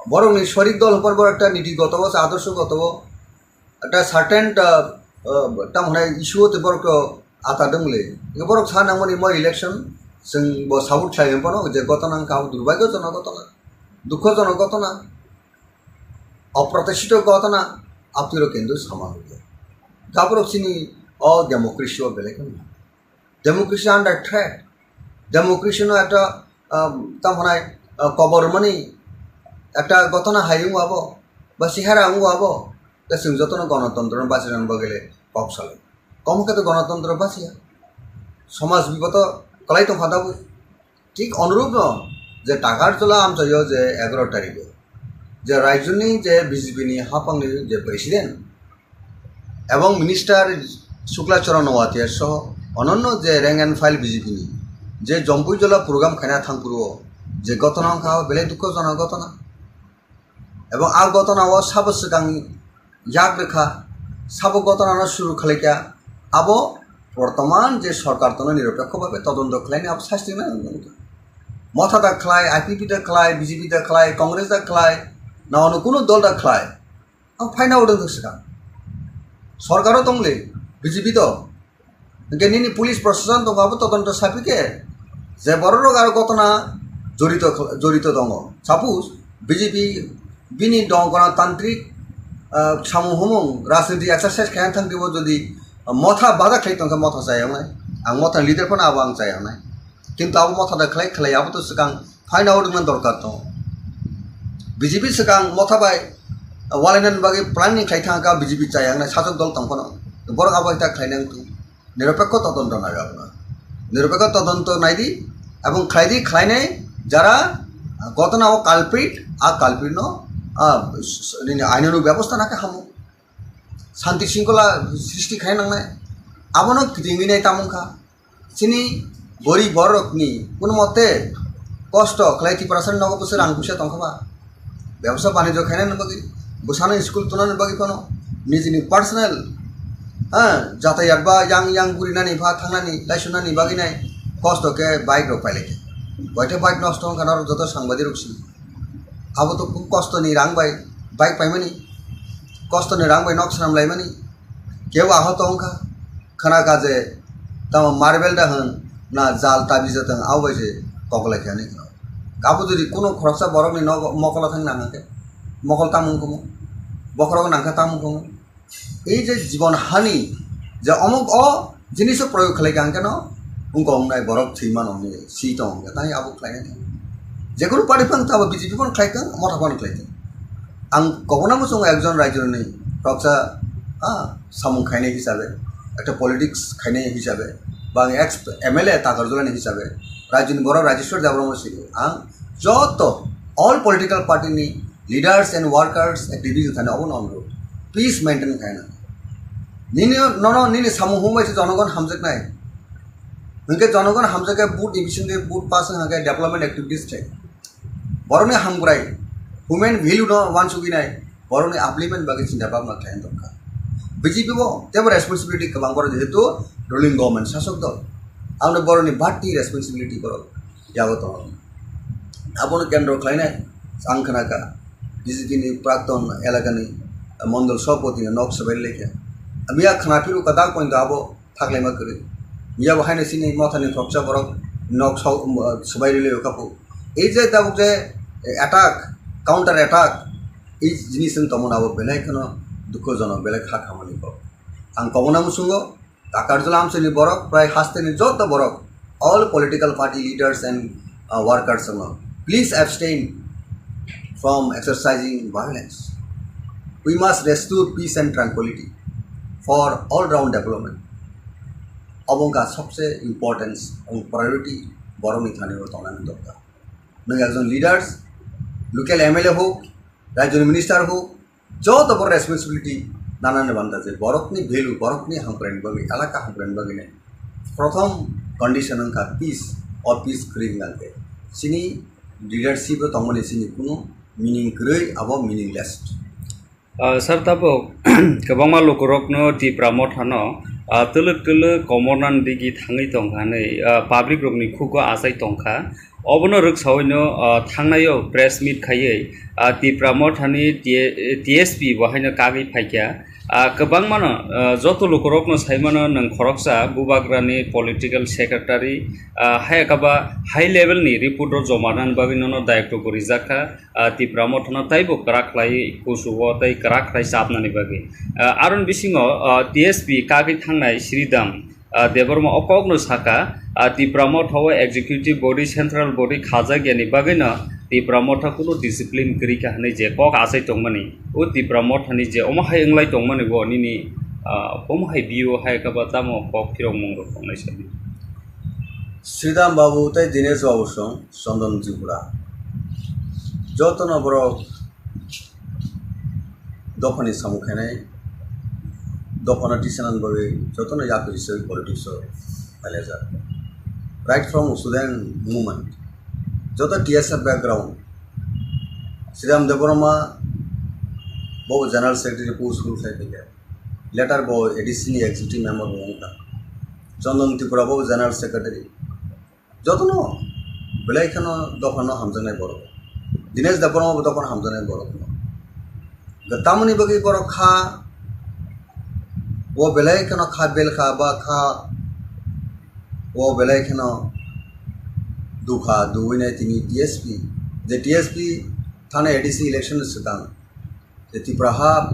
Borokni sorik dol hwnpar bo ekta niti goto o, adorsho goto o, ekta certain, ah, ah, tamo hwnai issue o tei borok to ata dong le. Borok sa nangmani mo election chwng bo support khlai hwnpano je gotona wngkha abo durbhagyojonok gotona, dukhojonok gotona, oprotishito gotona, abtwi rok kintu sama hwnkhe. Gaborok chini o democracy o belai kheno democracy under threat. Democracy no ekta, um, tamo hwnai, uh, kobor mani ekta gotona hai wngo abo, ba sihara wngo abo, ta chwng jotono gonotontro no bachirani bagwi le kok salai. Komo khe to gonotontro basiya. Somaj biboto kwlai tongkha tabuk. Thik onurupno je Takarjala amchaio je egaroh tarikh o je rajyoni je B J P ni haphangni je president ebong minister Shukla Charan Noatia soho ononno je rank and file B J P ni je Jampuijala program khaina thangphuru o je gotona wngkha belai dukhojonok gotona. Ebong a gotona o sabo swkang yak rwkha, sabo gotona no suru khlaikha, abo bortoman je sorkar tono niropekho bhabe todonto khlaini abo sasti nang wngkha. Motha da khlai, I P P da khlai, B J P da khlai, Congress da khlai, na ono kuno dol da khlai, ang phaina odong swkang. Sorkar o tongle B J P do, hwnkhe nini police proshashan tongo abo todonto sapi khe je borok rok aro gotona jorito, jorito tongo. Suppose B J P bini dong gonotantrik, ah, samung humung rajniti exercise khaina thang twibo jodi motha bada khlai tongkha motha chayaknai, ang motha leader phano abo ang chayaknai. Kintu abo motha da khlai khlai abo to swkang phaina odongna dorkar tongo. B J P swkang motha bai walainani bagwi planning khlai thangkha B J P chayaknai sajwk dol tong phano. Borok abo hai ta khlainai wngthung. Niropekho todonto nai abono. Niropekho todonto naidi, ebong khlaidi, khlainai jara gotona o culprit, a culprit no, ah, s-, s-, nini ainoni bebosta nakhe hamo. Shanti shringkhola srishti khai nangnai. Abono kitingwi nai tamung kha. Chini gorib borokni kuno mote kosto khlai Tiprasani nogo bwswk rang puisa tongkha ba. Bebsa banijyo khainani bagwi, bwsano school tunani bagwi phano nijini personal, ha, jatayat ba yang yang gurinani ba thangnani, laisunani bagwi nai kosto khe bike rok pailai khe. Koita bike nosto wngkha norok joto sangbadirok si. Abo to kostoni rang bai bike paimani, kostoni rang bai nok swnam laimani. Kebo ahot wngkha, khna kha je tamo marble da hwn na jal tabi jatwng abo bai se koklai khe hinwi khna. Abo jodi kuno khoroksa borokni nogo mokolo thang nang khe, mokol tamung kumu, bokhorok nang khe tamung kumu. Ei je jibon hani je omuk o jiniso proyog khlai kha hwnkhe no wngkha wngnai borok thwi mano hinwi si tongo hwnkhe, tei abo khlainai. Jekunu party phano tamo B J P phano khlai thung, motha phano khlai thung. Ang kobona muchungo ekjon raijoni khoroksa, ah, samung khainai hisabe, ekta politics khainai hisabe, ba ang ex M L A Takarjala ni hisabe, raijoni borok Rajeshwar Debbarma sidi. Ang joto all political party ni leaders and workers activities thani obono onurod, please maintain khaina. Nini nono nini samung humbai se jonogon hamjaknai. Hwnkhe jonogon hamjakhe vote ni bisingtwi vote pass wngkha khe development activities thai. Borokni hamkrai, human value no wansugwi nai, borokni upliftment bagwi chinta bhabna khlai dorkar. B J P bo teibo responsibility kwbang borok jehetu ruling government sasok dol. Aboni borokni bati responsibility borok yago tongo. Abono kendro khlainai ang khnakha B J P ni prakton elakani mondol sobhapati nok swbai lekha. Miya khna phiru kwtal pointo abo thaklaima kwrwi. Miya bo haino chini mothani khoroksa borok nok so-, swbai rwlwi khapu. Ei je tabuk je attack, counter attack, ei jinis wng tongmani abo belai kheno dukhojonok, belai kha khamani kok. Ang kobona muchungo, Takarjala amchaini borok, prai hasteni joto borok, all political party leaders and, uh, workers no, please abstain from exercising violence. We must restore peace and tranquility for all round development. Obo wngkha sobse importance and priority borokni thani o tongnani dorkar. Nwng ekjon leaders, local M L A hok, rajyoni minister hok, joto borok responsibility nanani banda je borokni value, borokni hamkraini bagwi, elaka hamkraini bagwi nai. Prothom condition wngkha peace, o peace kwrwi hwnka khe chini leadership o tongmani chini kunu meaning kwrwi, abo meaningless. Ah, sir, tabuk kwbangma lukurokno Tipra Mothano, ah, twlwk twlwk komornani digi thangwi tongkha hwnwi, ah, public rokni khugo achai tongkha. Obono rwksaoino, ah, thangnaio press meet khaiwi, ah, Tipra Mothani T-, T S P bo haino kagwi phaikha. Ah, kwbangmano, ah, joto lukurokno saimano nwng khoroksa Bubagrani political secretary, ah, hai kaba high level ni report rok joma nani bagwi nono dayoktogo rijakha. Ah, Tipra Mothano taibo kwrak khlai kuchugo tei kwrak khlai chapnani bagwi. Ah, aroni bisingo, ah, T S P kagwi thangnai Sridham, ah, Debbarma o kokno saka, ah, Tipra Motha o executive body, central body khajak yani bagwino Tipra Motha kunu discipline kwrwi kha hwnwi je kok achai tongmani, o Tipra Mothani je omo hai wnglai tongmani bo nini, ah, omo hai view hai kha ba tamo kok phirokmung rok tongnai sadi. Sridham Babu tei Dinesh Babu song Chandan Tripura. Jotono borok dophani samung khainai, dophano tisanani bagwi jotono yakri se politics o phailajak. Right from student movement, joto T S F background, Sridham Debbarma bo general secretary post rule khai phaikha. Later bo A D C ni executive member bo wngkha. Chandan Tripura bo general secretary. Jotono belai kheno dophano hamjaknai borok. Dinesh Debbarma bo dophano hamjaknai borok. Tamoni bagwi borok kha, o belai kheno kha bel kha ba kha, o belai kheno dukha duwinai tini T S P. Je T S P thani A D C election swkang. Je Tipra ha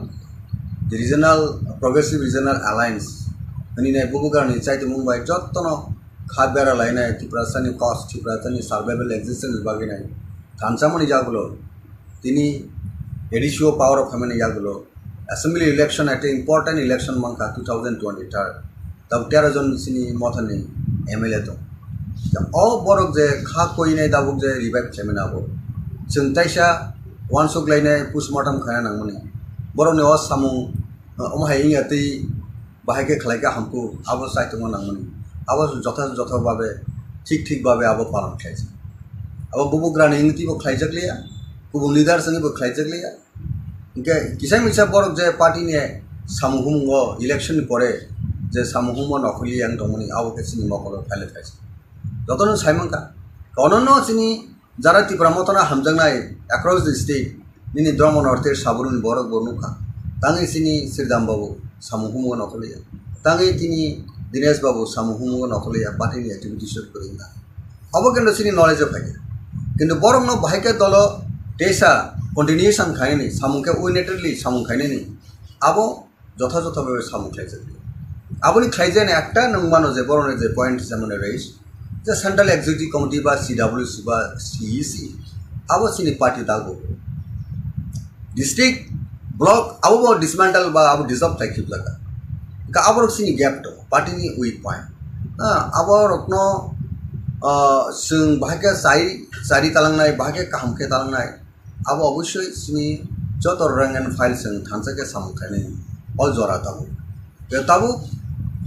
Regional, Progressive Regional Alliance hwnwi nai bubugrani chaitimung bai jotono kha bera lainai Tiprasani cause, Tiprasani survival existence bagwi nai thansamani yagulo tini A D C o power o phaimani yagulo assembly election ekta important election mankha two thousand twenty-third. Tabuk tero jon chini mothani M L A tong. O borok je kha koinai tabuk je revive khlaimani abo. Chwng taisa uansuk lainai postmortem khaina nangmani. Borokni o samung, uh, omo hai wngya twi bahai khe khlai khe hamkuk, abo chai tongma nangmani. Abo jotha jotha babe, thik thik babe abo palan khlaijak. Abo bubugrani wngwi twibo khlaijak liya, kubun leaders wngwi bo khlaijak liya. Hingke kisa misa borok je party ni samung humung o election ni pore je samung humung o nokhorli yang tongmani abo khe chini mokolo phaile phaisa. Jotono sai mankha. Kono no chini jara Tipra Mothano hamjaknai across the state nini Dharma North East sabruni borok bo nukha. Tangwi chini Sridham Babu samung humung o nokhorli ya. Tangwi tini Dinesh Babu samung humung o nokhorli ya party ni activities o kwrwi wngkha. Abo kendo chini knowledge o phaikha. Kintu borokno bahai khe dolo teisa continuation khainani, samung khe unilaterally samung khainani, abo jotha jotha bhabe samung khlaijak. Aboni khlaijaknai ekta nwng mano je borokni je point hisabe mane raise, je Central Executive Committee ba C W C ba C E C, abo chini party dago. District, block, abo bo dismantle ba abo dissolve khai khibjak. Ka abo rok chini gap to, party ni weak point. Ha, abo rokno, ah, chwng bahai khe chai, chari talangnai, bahai khe kaham khe talangnai. Abo obosoi chini joto rank and file chwng thansa khe samung khainai. O jora tabuk. Je tabuk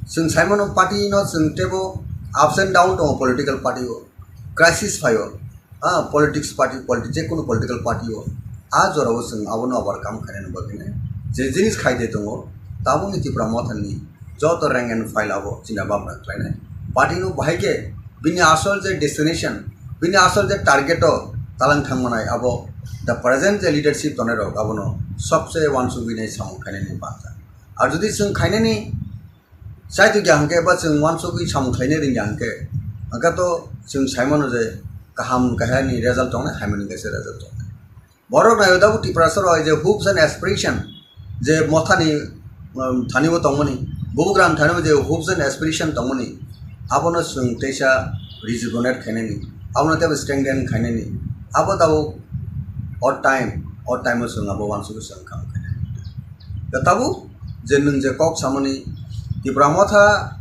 chwng saimano party no chwng tebo ups and down tongo political party o. Crisis phaio. Ah, politics party, politi-, je kono political party o, ah, jora o chwng abono overcome khainani bagwi nai. Je jinis khaide tongo, tabukni Tipra Mothani joto rank and file abo china bapra khlainai. Party no bahai khe bini asol je destination, bini asol je target o talang thang manai abo the present je leadership tongnai rok abono sobse uansugwi nai samung khainani bangkha. Ar jodi chwng khainani chai tongya hwnkhe ba chwng uansugwi samung khainai rwngya hwnkhe, hwnkhe to chwng sai mano je kaham kahya ni result tongnai, hamya ni kaisa result tongnai. Borok naio tabuk Tiprasa rok je hopes and aspiration je mothani, um, thani bo tongmani, bubugram thani bo je hopes and aspiration tongmani, abono chwng teisa rejuvenate khainani, abono teibo strengthen khainani, abo tabuk o time, o time o chwng abo uansugwi chwng kam khainani. Da tabuk je nwng je kok samani Tipra motha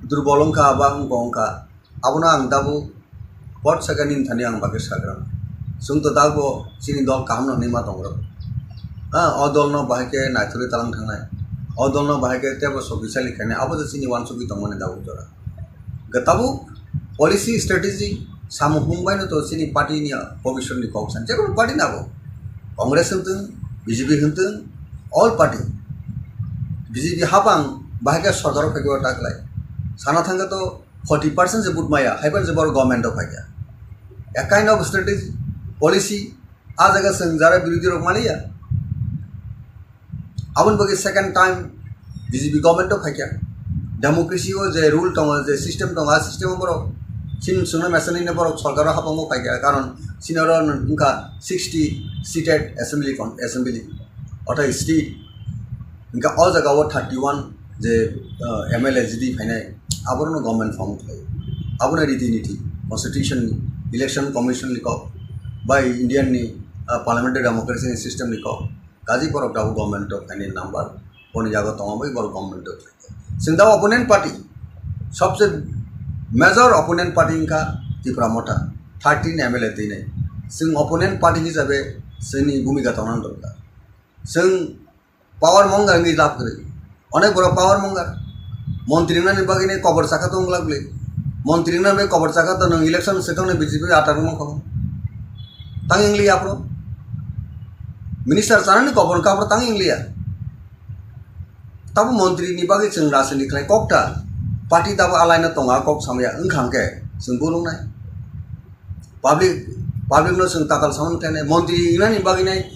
durbol wngkha ba wngkha wngkha, abono ang tabuk pot saka nini thani ang bagwi sagra. Chwng to tabuk chini dol kaham no hinwi ma tongo. Ha, o dol no bahai khe naithorwi talang thangnai. O dol no bahai khe teibo sokisali khainai. Abo se chini uansugwi tongmani tabuk jora. Ga tabuk policy strategy samung hung bai no to chini party ni bobiswt ni kok san. Jekunu party na bo. Congress hwntwng, B J P hwntwng, all party. B J P hapang bahai khe sorkar o phai khe o ta khlai. Sana thangkhe to forty percent se vote maya, haiphano se borok government o phaikha. A kind of strategy, policy, a jaga chwng jara birodhi rok maliya. Aboni bagwi second time B J P government o phaikha. Democracy o je rule tongo, je system tongo, a system o borok chini chwngno mesanino borok sorkar o hapang o phaikha, karon chini oro wngkha sixty seated assembly con-, assembly, ortho state. Hingke o jaga o thirty one je, ah, M L A jidi phainai, aborokno government form khlai. Abono riti niti, constitution ni, election commission ni kok, bai Indian ni, ah, parliamentary democracy ni system ni kok. Kaji borok tabuk government o phainai number, boni jaga tongo bai borok government o phaikha. Chwng da opponent party, sobse major opponent party wngkha Tipra Motha, thirteen M L A twinai. Chwng opponent party hisabe chwngni bhumika tongna dorkar. Chwng power mongar wngwi lab kwrwi. Onek borok power mongar. Montri wngnani bagwi nai kobor chakha tong glak le. Montri wngnani bagwi kobor chakha to nwng election se tongni B J P atar wngma kho. Tang wng liya aphuru. Minister chanani kobor wngkha aphuru tang wng liya. Tabo montri ni bagwi chwng rajniti khlai kok ta. Party tabo alaina tonga kok samya wngkha hwnkhe chwng bulung nai. Public, public no chwng tatal samani khlainai, montri wngnani bagwi nai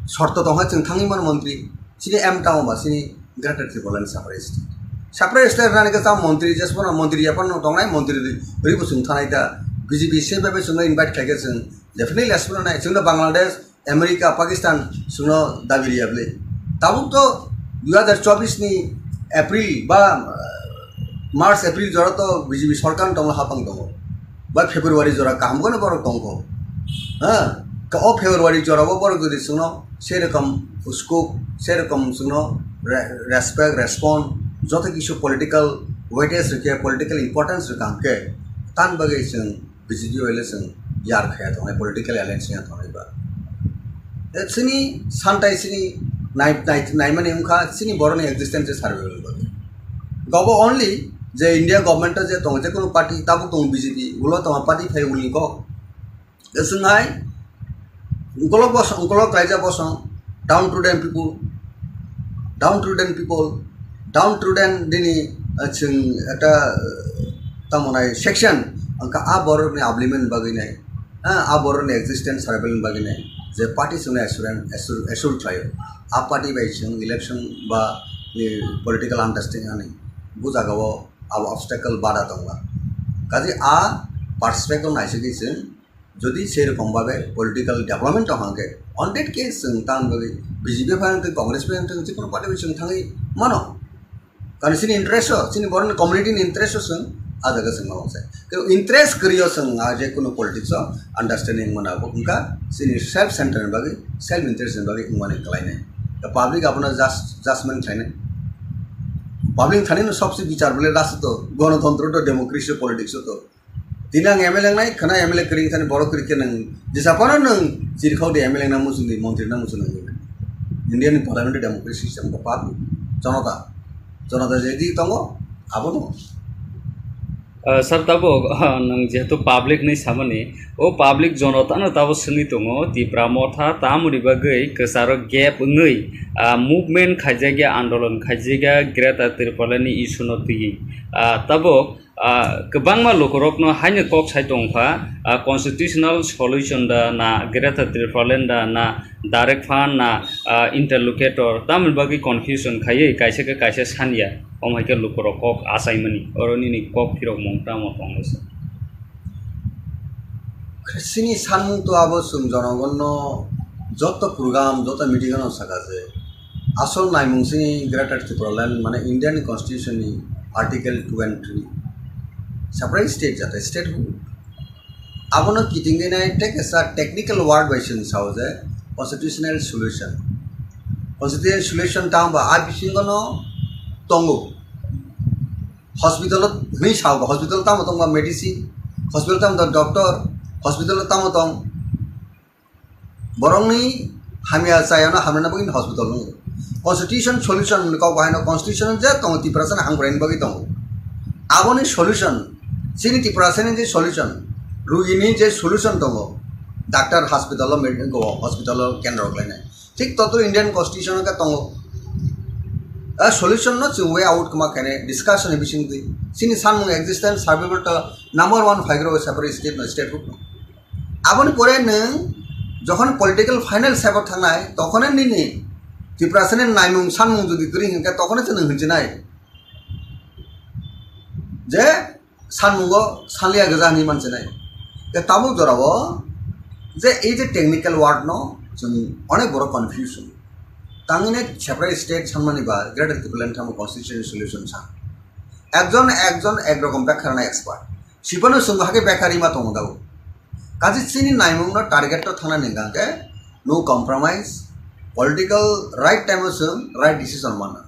shorto tongkha chwng thangwi mano montri. Chini aim tamo ba chini Greater Tipraland separate state. Separate state rwnani khe tamo montri jesphano montri yaphano tongnai, montri rwi, rwi bo chwng thanai da. B J P se bai bai chwngno invite khlaikhe chwng definitely jesphano nai. Chwngno Bangladesh, America, Pakistan chwngno dabi riya bwle. Tabuk to dui hazar chobbish ni April ba, uh, March, April jora to B J P sorkar tonglo hapang tongo. Ba February jora kaham kono borok tongkho. Ha? Ka o February jora o borok jodi chwngno serokom scope, serokom chwngno re-, respect, respond, joto kisu political weightage rwkhe, political importance rwkha hwnkhe, tan bagwi chwng B J P bai le chwng yar khaya tongnai, political alliance ya tongnai ba. E chini santai chini nai, nai, naimani wngkha chini boroni existence survival bagwi. Gobo only je India government o je tongo, je kono party tabuk tongo B J P, ulo tongo party phai ulni kok. Chwng hai ukolok bosong, ukolok raija bosong, downtrodden people, downtrodden people, downtrodden nini, ah, chwng ekta, ah, tamo nai section, wngkha a borokni upliftment bagwi nai, ah, a borokni existence survival bagwi nai, je party chwngno assurance, assure, assure khlaio, a party bai chwng election ba, eh, political understanding ani, bo jagao abo obstacle bada tongma. Kaje a perspective naisingwi chwng jodi sei rokom babe political development tong hangke, on that case chwng tamoni bagwi B J P bai wngthung, Congress bai wngthung, jikunu party bai chwng thangwi mano. Karon chini interest o, chini borokni community ni interest o chwng a jaga chwng ma wngsai. Kebo interest kwrwi o chwng a jekunu politics o understanding mano, abo wngkha chini self center ni bagwi, self interest ni bagwi wngmani kwlainai. The public abono just, judgment khlainai. Public thani no sobse bichar bole last to, gonotontro to, democracy o, politics o to. Tini ang M L A wngnai, khwna M L A kwrwi thani borok kwrwi khe nwng jesa phano nwng chirikhao de M L A wngna muchungdi, montri wngna muchungdi. India ni parliamentary democracy system khe public, jonota, jonota je di tongo, abono. Ah, sir, tabuk, ah, nwng jehetu public ni samani, o public jonota no tabuk swngwi tongo, Tipra Motha tamoni bagwi kwcharo gap wngwi, ah, movement khaijakya, andolon khaijakya, Greater Tipraland ni issue no twiwi. Ah, tabuk, Ah, kwbangma lukurokno haino kok sai tongkha, ah, constitutional solution da na Greater Tipraland da na direct fund na, ah, interlocutor tamoni bagwi confusion khaiwi kaisa khe kaisa sanya, omo hai khe lukurok kok achaimani, oro nini kok phirokmung tamo tonglaisa? Chini sanmung to abo chwng jonogonno joto program, joto meeting-o saka je asol naimung chini Greater Tipraland mane Indian Constitution ni Article two and three separate state jate statehood. Abono kitingwi nai tei kaisa technical word bai chwng sao je constitutional solution. Constitutional solution tamo ba a bisingo no tongo. Hospital-o hwnwi sao ba, hospital tamo tong ba medicine, hospital tamo tong doctor, hospital tamo tong borokni hamya chayano hamrwna bagwi hospital wngo. Constitution solution hwnwi kok bahaino constitution je tongo Tiprasani hamkraini bagwi tongo. Aboni solution, chini Tiprasani je solution, rugini je solution tongo, doctor hospital-o med-, hospital-o kendro khlainai. Thik totro Indian Constitution khe tongo. A solution no chwng way out kwma khainai discussion ni bisingtwi. Chini sanmung existence survival to number one phaigrok separate state no statehood no. Aboni pore nwng jokhon political final step o thangnai tokhone nini Tiprasani naimung sanmung jodi kwrwi hinkhe tokhone chwng nwng hinchinai je sanmungo sanliya gwja hinwi manchinai. Tei tabuk jorao je ei je technical word no chwng onek borok confusion. Tangwi nai separate state sanmani ba Greater Tipraland tamo constitutional solution sa. Ekjon ekjon ek rokom bekha rwna expert. Sipano chwng bo hakhe bekha rima tongo dao. Kaje chini naimung no target to thangna ni hwnkhe no compromise, political right time o chwng right decision manna.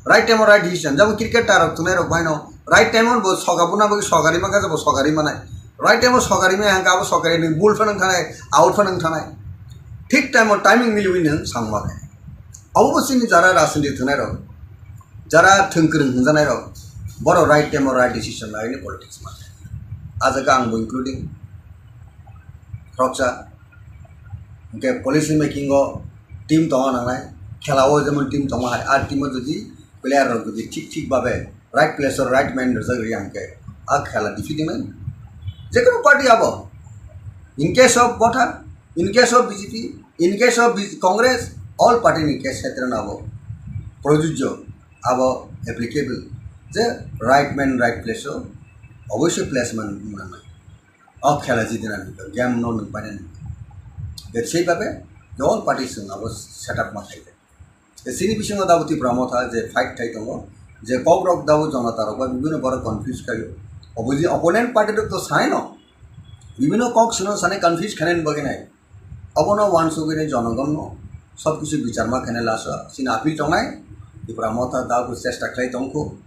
Right time o right decision. Jabo cricket tarok thunai rok baino right time o bo soga buna bagwi sogari maka jabo sogari manai. Right time o sogari maya hangka abo sogari ni bul phanang thanai, out phanang thanai. Thik time o timing miliwi nang sangma khe. Abo bo chini jara rajniti thunai rok, jara thwngkwrwng hwnjanai rok, boro right time o right decision lai ni politics ma. A jaga ang bo including khoroksa. Hwnkhe policy making o team tongna nangnai, khela o jemon team tongma hai, a team o jodi player rok jodi thik thik babe right place o right man rwjak rwya hwnkhe a khela defeat wngnai. Jekono party abo, in case of Motha, in case of B J P, in case of B-, Congress, all party ni case khetre no abo projujjo, abo applicable je right man right place o oboisoi placement nangnai. O khela jidinani game no nwng painani. Bebsai babe je all party chwng abo setup ma khaikha. Chini bisingo dabo Tipra Motha je fight khai tongo, je kokrok dabo jonata rok bai bibino borok confuse khaio. Opposi-, opponent party rok to sanai no, bibino kok sino sanai confuse khainani bagwi nai. Obono wansugwi nai jonogonno sob kisu bichar ma khainai laso chini appeal tongnai. Tipra Motha dabo chesta khlai tongkhu.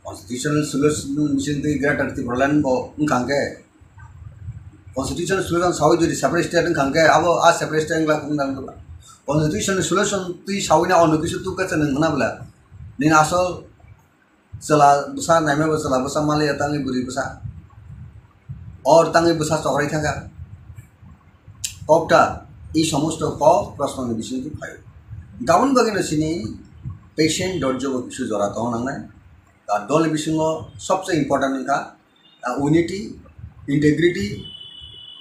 Constitutional solution bisingtwi Greater Tipraland bo wngkha hwnkhe, constitutional solution sawi jodi separate state wngkha hwnkhe, abo a separate state wngla wngla wngla. Constitutional solution twi sawi na ono kisu tukha chwng wngna bwla. Nini asol chwla bwsa naima bo chwla bwsa maliya tangwi bwrwi bwsa. Or tangwi bwsa chokrai thangkha. Kokta, i somosto kok proshno ni bisingtwi phaio. Gabon bagwi no chini patient dorjo bo kisu jora tong nangnai. Ar dol bisingo sobse important wngkha, ah, unity, integrity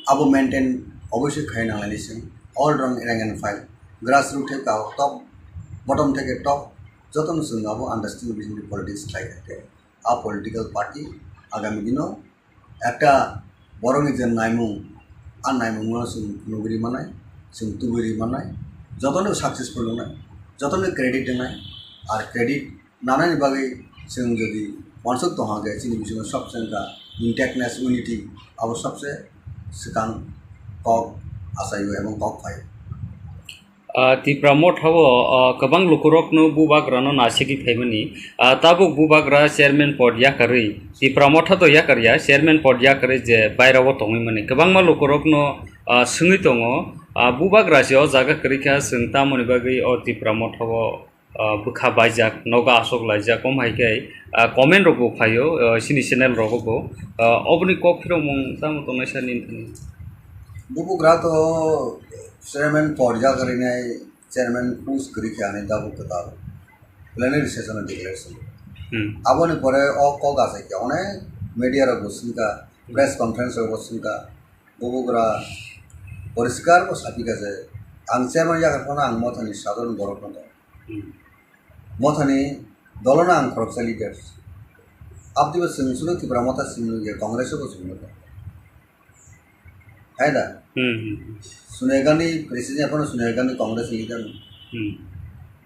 abo maintain oboisoi khai nanglaini chwng all round rank and file, grassroot theke top, bottom theke top, jotono chwng abo understanding bisingtwi politics khlai kha khe a political party agami dino ekta borokni je naimung, a naimungno chwng nugwi rwi mannai, chwng tubui rwi mannai, jotono successful wngnai, jotono credit wngnai, ar credit nanani bagwi chwng jodi uansuk tongha khe chini bisingo sobse wngkha intactness, unity, abo sobse swkang kok achaio ebong kok phaio. Ah, Tipra Motha o, ah, kwbang lukurokno bubagrano nasigwi phaimani. Ah, tabuk bubagra chairman pod yakarwi, Tipra Motha to yakarya, chairman pod yakarwi je bairao tongwi mani. Kwbangma lukurokno, ah, swngwi tongo, ah, bubagra se o jaga kwrwi kha, chwng tamoni bagwi o Tipra Motha o, ah, bwkha baijak, nogo aswk laijak, omo hai khe, ah, comment rok bo phaio, ah, chini channel rogo bo. Ah, oboni kok phirokmung tamo tongnai sir nini thani? Bubagra to chairman pod yakarwi nai, chairman post kwrwi khe ani tabuk kwtal plenary session o declare swngo. Hmm. Aboni pore o kok achai khe onek media rok bo swngkha, press conference rok bo swngkha, bubagra poriskar bo sapikha je ang chairman yakarphano ang Mothani sadharon borok no tong. Hmm. Mothani dolono ang khoroksa leader. Abdibo chwng chwngno Tipra Motha chwng nukya, Congress bo chwng nukya. Hai da? Hmm, hmm, hmm. Sonia Gandhi president yaphano Sonia Gandhi Congress ni leader no. Hmm.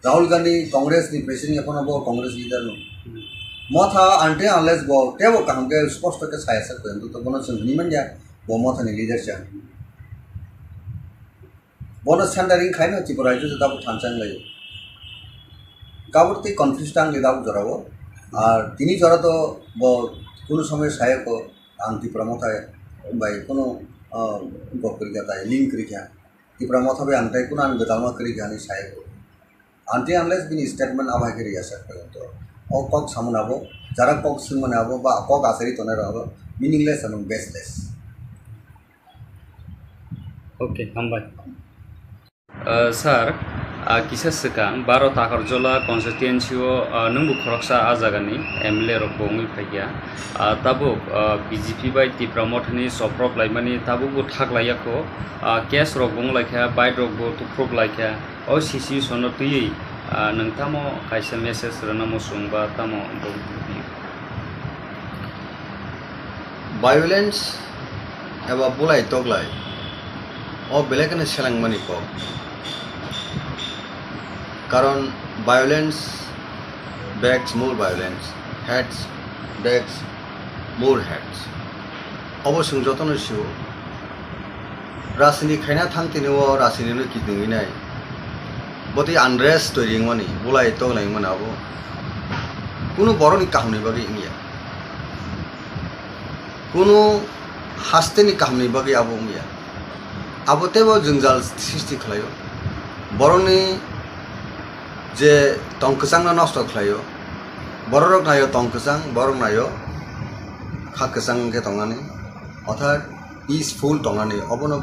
Rahul Gandhi Congress ni president yaphano bo Congress leader no. Hmm. Motha until unless bo tebo kaham khe sposto khe saya sak khe to bono chwng hwnwi manya bo Motha ni leader cha. Bono centering khaino Tripura rajyo se tabuk thansa wnglaio. Kabur tei confuse tang le tabuk jorao. Ar tini jora to bo kunu somoy saya ko ang Tipra Motha bai kunu, ah, gok kwrwi kha tai, link kwrwi kha. Tipra Motha bai ang tai kunu ang gwdalma kwrwi kha hinwi saya ko. Until unless bini statement abo hai khe rwya sak khe to. O kok samani abo, jara kok swngmani abo, ba kok achari tongnai rok abo, meaningless and baseless. Okay, hambai. Uh, sir, uh, kisa swkang baro Takarjola constituency o, uh, nwngbo khoroksa a jagani M L A rok bo wngwi phaikha. Uh, tabuk, uh, B J P bai Tipra Mothani soprop laimani tabukbo thak laiya kho. Uh, case rok bo wng laikha, bike rok bo tuprop laikha. O situation no twiwi, ah, nwng tamo kaisa message rwna muchung ba tamo bo? Violence eba bulai toklai o belai kheno selengmani kok. Karon violence begs more violence, hates begs more hates. Obo chwng jotono sio. Rajniti khaina thang tini o rajniti no kiting nai. Botwi unrest twi ringmani, bulai tong lai mani abo. Kunu borokni kahamni bagwi wngya. Kunu hasteni kahamni bagwi abo wngya. Abo teibo jwngjal sristi khlaio. Borokni je tong kwchangno nosto khlaio. Borok naio tong kwchang, borok naio kha kwchang wngkhe tongnani. Orthat peaceful tongnani, obono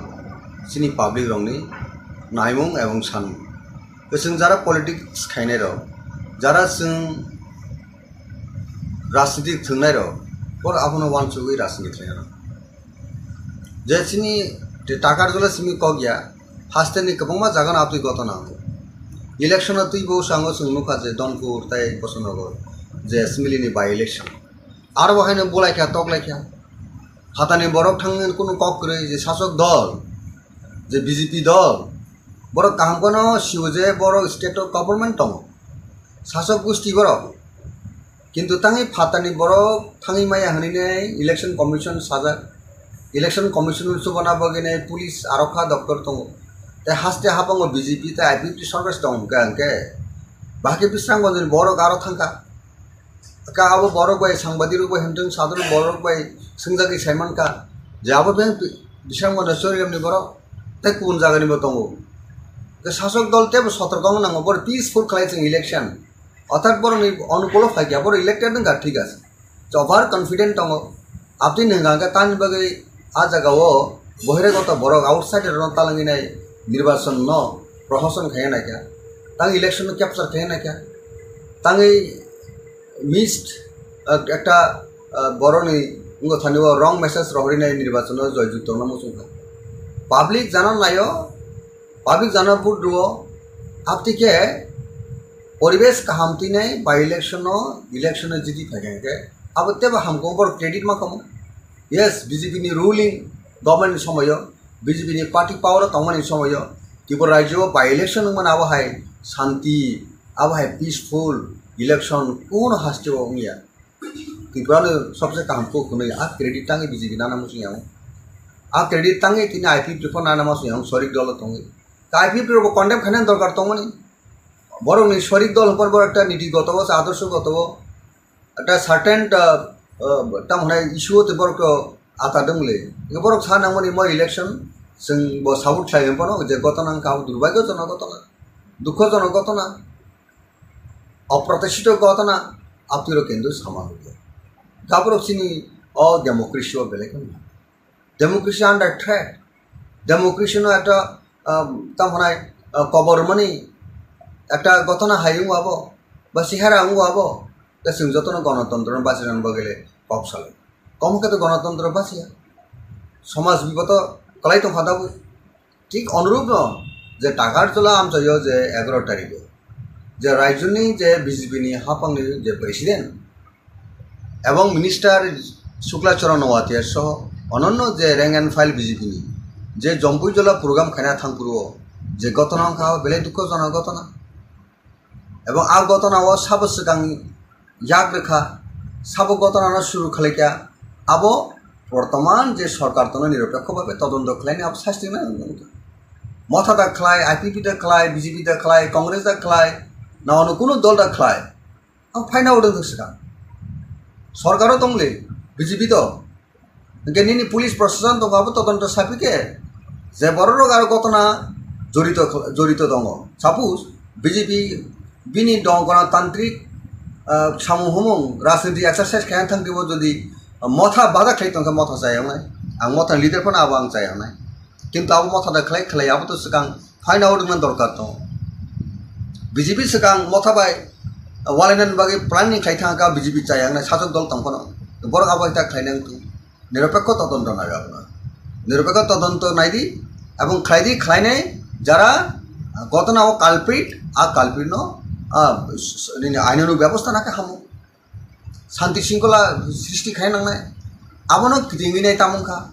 chini public rokni naimung ebong sanmung. Chwng jara politics khainai rok, jara chwng rajniti thwngnai rok, borok abono uansugwi rajniti khlainai rok. Je chini Takarjola simi kok ya, hasteni kwbangma jaga no abtwi gotona. Election o twi bo sango chwng nukha je Donpur tei Bosonogor je assembly ni by election. Aro bo haino bulai kha, tok lai kha. Phatani borok thangwi kunu kok kwrwi je sasok dol, je B J P dol, borok kaham kheno sio je borok state o government tongo. Sasok gusti borok. Kintu tangwi phatani borok thangwi maya hwnwi nai election commission sajak. Election commission chubana bagwi nai police arokha doktor tongo. Tei haste habango B J P tei I P F T sorkar tong hwnkha hwnkhe. Bahai khe Bisramganj ni borok aro thangkha. Ka abo borok bai sangbadirok bai himtwng sadhorok borok bai swngjagwi saimankha je abo beng Bisramganj ni Chorigram ni borok tei kubun jaga ni bo tongo. Tei sasok dol teibo sotorko wng nango, borok peaceful khlai chwng election. Orthat borokni onukulo phaikya, borok elected wngkha, thik ase. Over confident tongo. Aboni hwnka hwnkhe tamni bagwi a jagao bohiragoto borok outsider rokno talangwi nai nirbachon no prohoshan khaina naikha. Tang election no capture khaina naikha. Tangwi missed, ah, ekta, ah, borokni wngkha thani o wrong message rohorwi nai nirbachon no joyjukto wngna muchungkha. Public jana naio, public jana vote rwo, aboni khe poribesh kaham twi nai by election no, election no jiti phaikha hwnkhe abo teibo hamkhe borok credit ma kamo. Yes, B J P ni ruling government ni somoyo, B J P ni party power o tongmani somoyo, Tripura rajyo o by election wngmani abo hai shanti, abo hai peaceful election kuno haste o wngya. Tripura ni sobse kaham kok hwnwi a credit tangwi B J P nana muchung yango. A credit tangwi tini I P F T pho nana muchung yango, sorik dolo tongwi. Ta I P F T rokbo condemn khainani dorkar tongmani. Borokni sorik dol hwnphano borok ekta niti goto o, adorsho goto o, ekta certain, ah, ah, tamo hwnai issue o tei borok to ata dong le. Borok sa nangmani mo election, chwng bo support khlai hwnphano je gotona wngkha abo durbaigyojonok gotona, dukhojonok gotona, oprotishito gotona, abtwiro kintu sama nukya. Gaborok chini o democracy o belai kheno. Democracy under threat. Democracy no ekta, um, tamo hwnai, uh, kobor mani ekta gotona hai wngo abo, ba chehara wngo abo, Tei chwng jotono gonotontro no bachirani bagwi le kok salai. Komo khe to gonotontro bachiya. Somaj biboto kwlai tongkha dabwi. Thik onurupno je Takarjala amchaio je egaro tarikho je raijoni je B J P ni haphangni je president ebong minister Shukla Charan Noatia soho ononno je rank and file B J P ni je Jompuijala program khaina thangphuru o je gotona wngkha belai dukhojonok gotona. Ebong a gotona o sabo swkang yak rwkha, sabo gotona no suru khlaikha, abo bortoman je sorkar tono niropekho bhabe todonto khlaini abo sasti nang wngkha. Motha da khlai, I P P da khlai, B J P da khlai, Congress da khlai, na ono kuno dol da khlai, ang phaina odong swkang. Sorkaro tongle, B J P to, hingke nini police proshashan tongo abo todonto sapi khe je borok rok aro gotona jorito jorito tongo. Suppose B J P bini dongkona tantrik, ah, samung humung rajniti exercise khaina thang twibo jodi motha bada khlai tongkha motha chayaknai. Ang motha leader phano abo ang chayaknai. Kintu abo motha da khlai khlai abo to swkang phaina odongna dorkar tongo. B J P swkang motha bai walainani bagwi planning khlai thangkha B J P chayaknai sajwk dol tongphano. Borok abo hai ta khlainai wngkha. Niropekho todonto nai aboni. Niropekho todonto naidi ebong khlaidi khlainai jara gotona o culprit, a culprit no, a, s-, s-, nini ainano bebosta nakhe hamo. Shanti shringkhola srishti khai nangnai. Abono kitingwi nai tamung kha.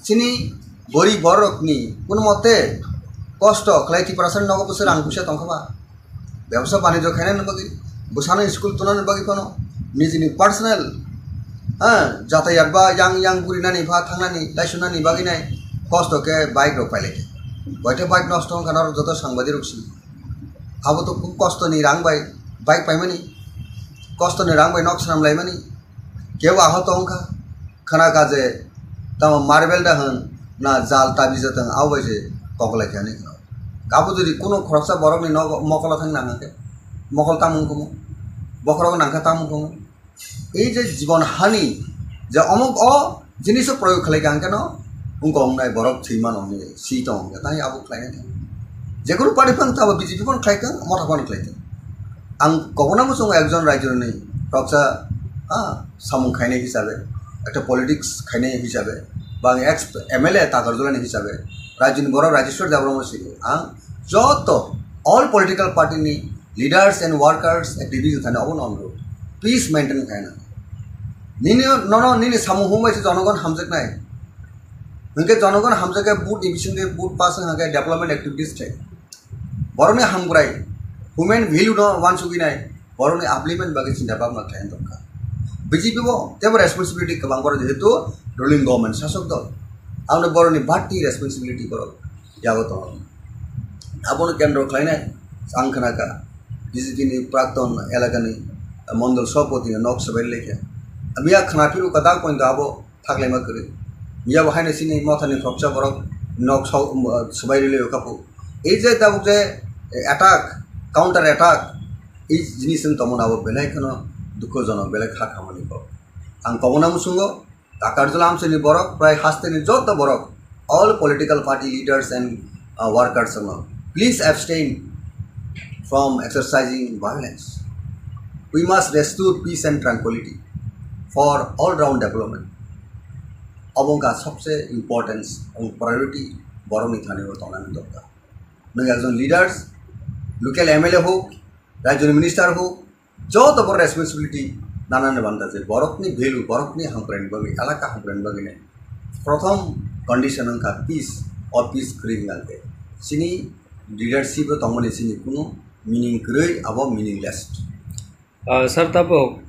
Chini gorib borokni kuno mote kosto khlai Tiprasani nogo bwswk rang puisa tongkha ba? Bebsa banijyo khainani bagwi, bwsano school tunani bagwi phano, nijini personal, ha, jatayat ba yang yang gurinani ba thangnani, laisunani bagwi nai kosto khe bike rok pailai khe. Boithe bike nosto wngkha norok joto sangbadirok si. Abo to khub kostoni rang bai bike paimani, kostoni rang bai nok swnam laimani. Kebo ahot wngkha, khna kha je tamo marble da hwn na jal tabi jatwng abo bai se koklai khe ani khna. Abo jodi kuno khoroksa borokni nogo mokolo thang nang khe, mokol tamung kumu, bokhorok nang kha tamung kumu. Ei je jibon hani je omok o jiniso proyog khlai kha hwnkhe no wngkha wngnai borok thwi mano hwnwi si tong hwnkhe tei abo khlainai thang. Jekunu party phano tabo B J P phano khlai thang, motha phano khlai thang. Ang kobona muchungo ekjon raijoni khoroksa, ah, samung khainai hisabe, ekta politics khainai hisabe, ba ang ex M L A Takarjulani hisabe, raijoni borok Rajeshwar Debbarma sini ang joto all political party ni leaders and workers activities thani obo no onurod peace maintain khaina. Nini nono nini samung humbai se jonogon hamjaknai. Hwnkhe jonogon hamjakhe vote ni bisingtwi vote pass wngkha khe development activities thai. Borokni hamkrai, human value no wansugwi nai, borokni upliftment bagwi chinta bhabna khlai tongkha. B J P bo tebo responsibility kwbang borok jehetu ruling government sasok dol. Aboni borokni bati responsibility borok yago tongo. Abono kendro khlainai ang khna kha B J P ni prakton elakani mondol sabhapati ni nok swbai lekha. Miya khna phiru kwtal poito abo thaklaima kwrwi. Miya bo haino chini mothani khoroksa borok nok swbai rwlai kha phu. Ei je tabuk je attack, counter attack, ei jinis wng tongmani abo belai kheno dukhojonok, belai kha khamani kok. Ang kobona muchungo Takarjala amchaini borok, prai hasteni joto borok, all political party leaders and, uh, workers wngno, please abstain from exercising violence. We must restore peace and tranquility for all round development. Obo wngkha sobse importance and priority borokni thani o tongnani dorkar. Nwng ekjon leaders, local M L A hok, rajyoni minister hok, joto bo responsibility nanani banda je borokni value, borokni hamkraini bagwi, elaka hamkraini bagwi nai. Prothom condition wngkha peace, o peace kwrwi wngkha khe chini leadership o tongmani chini kunu meaning kwrwi, abo meaningless. Ah, sir, tabuk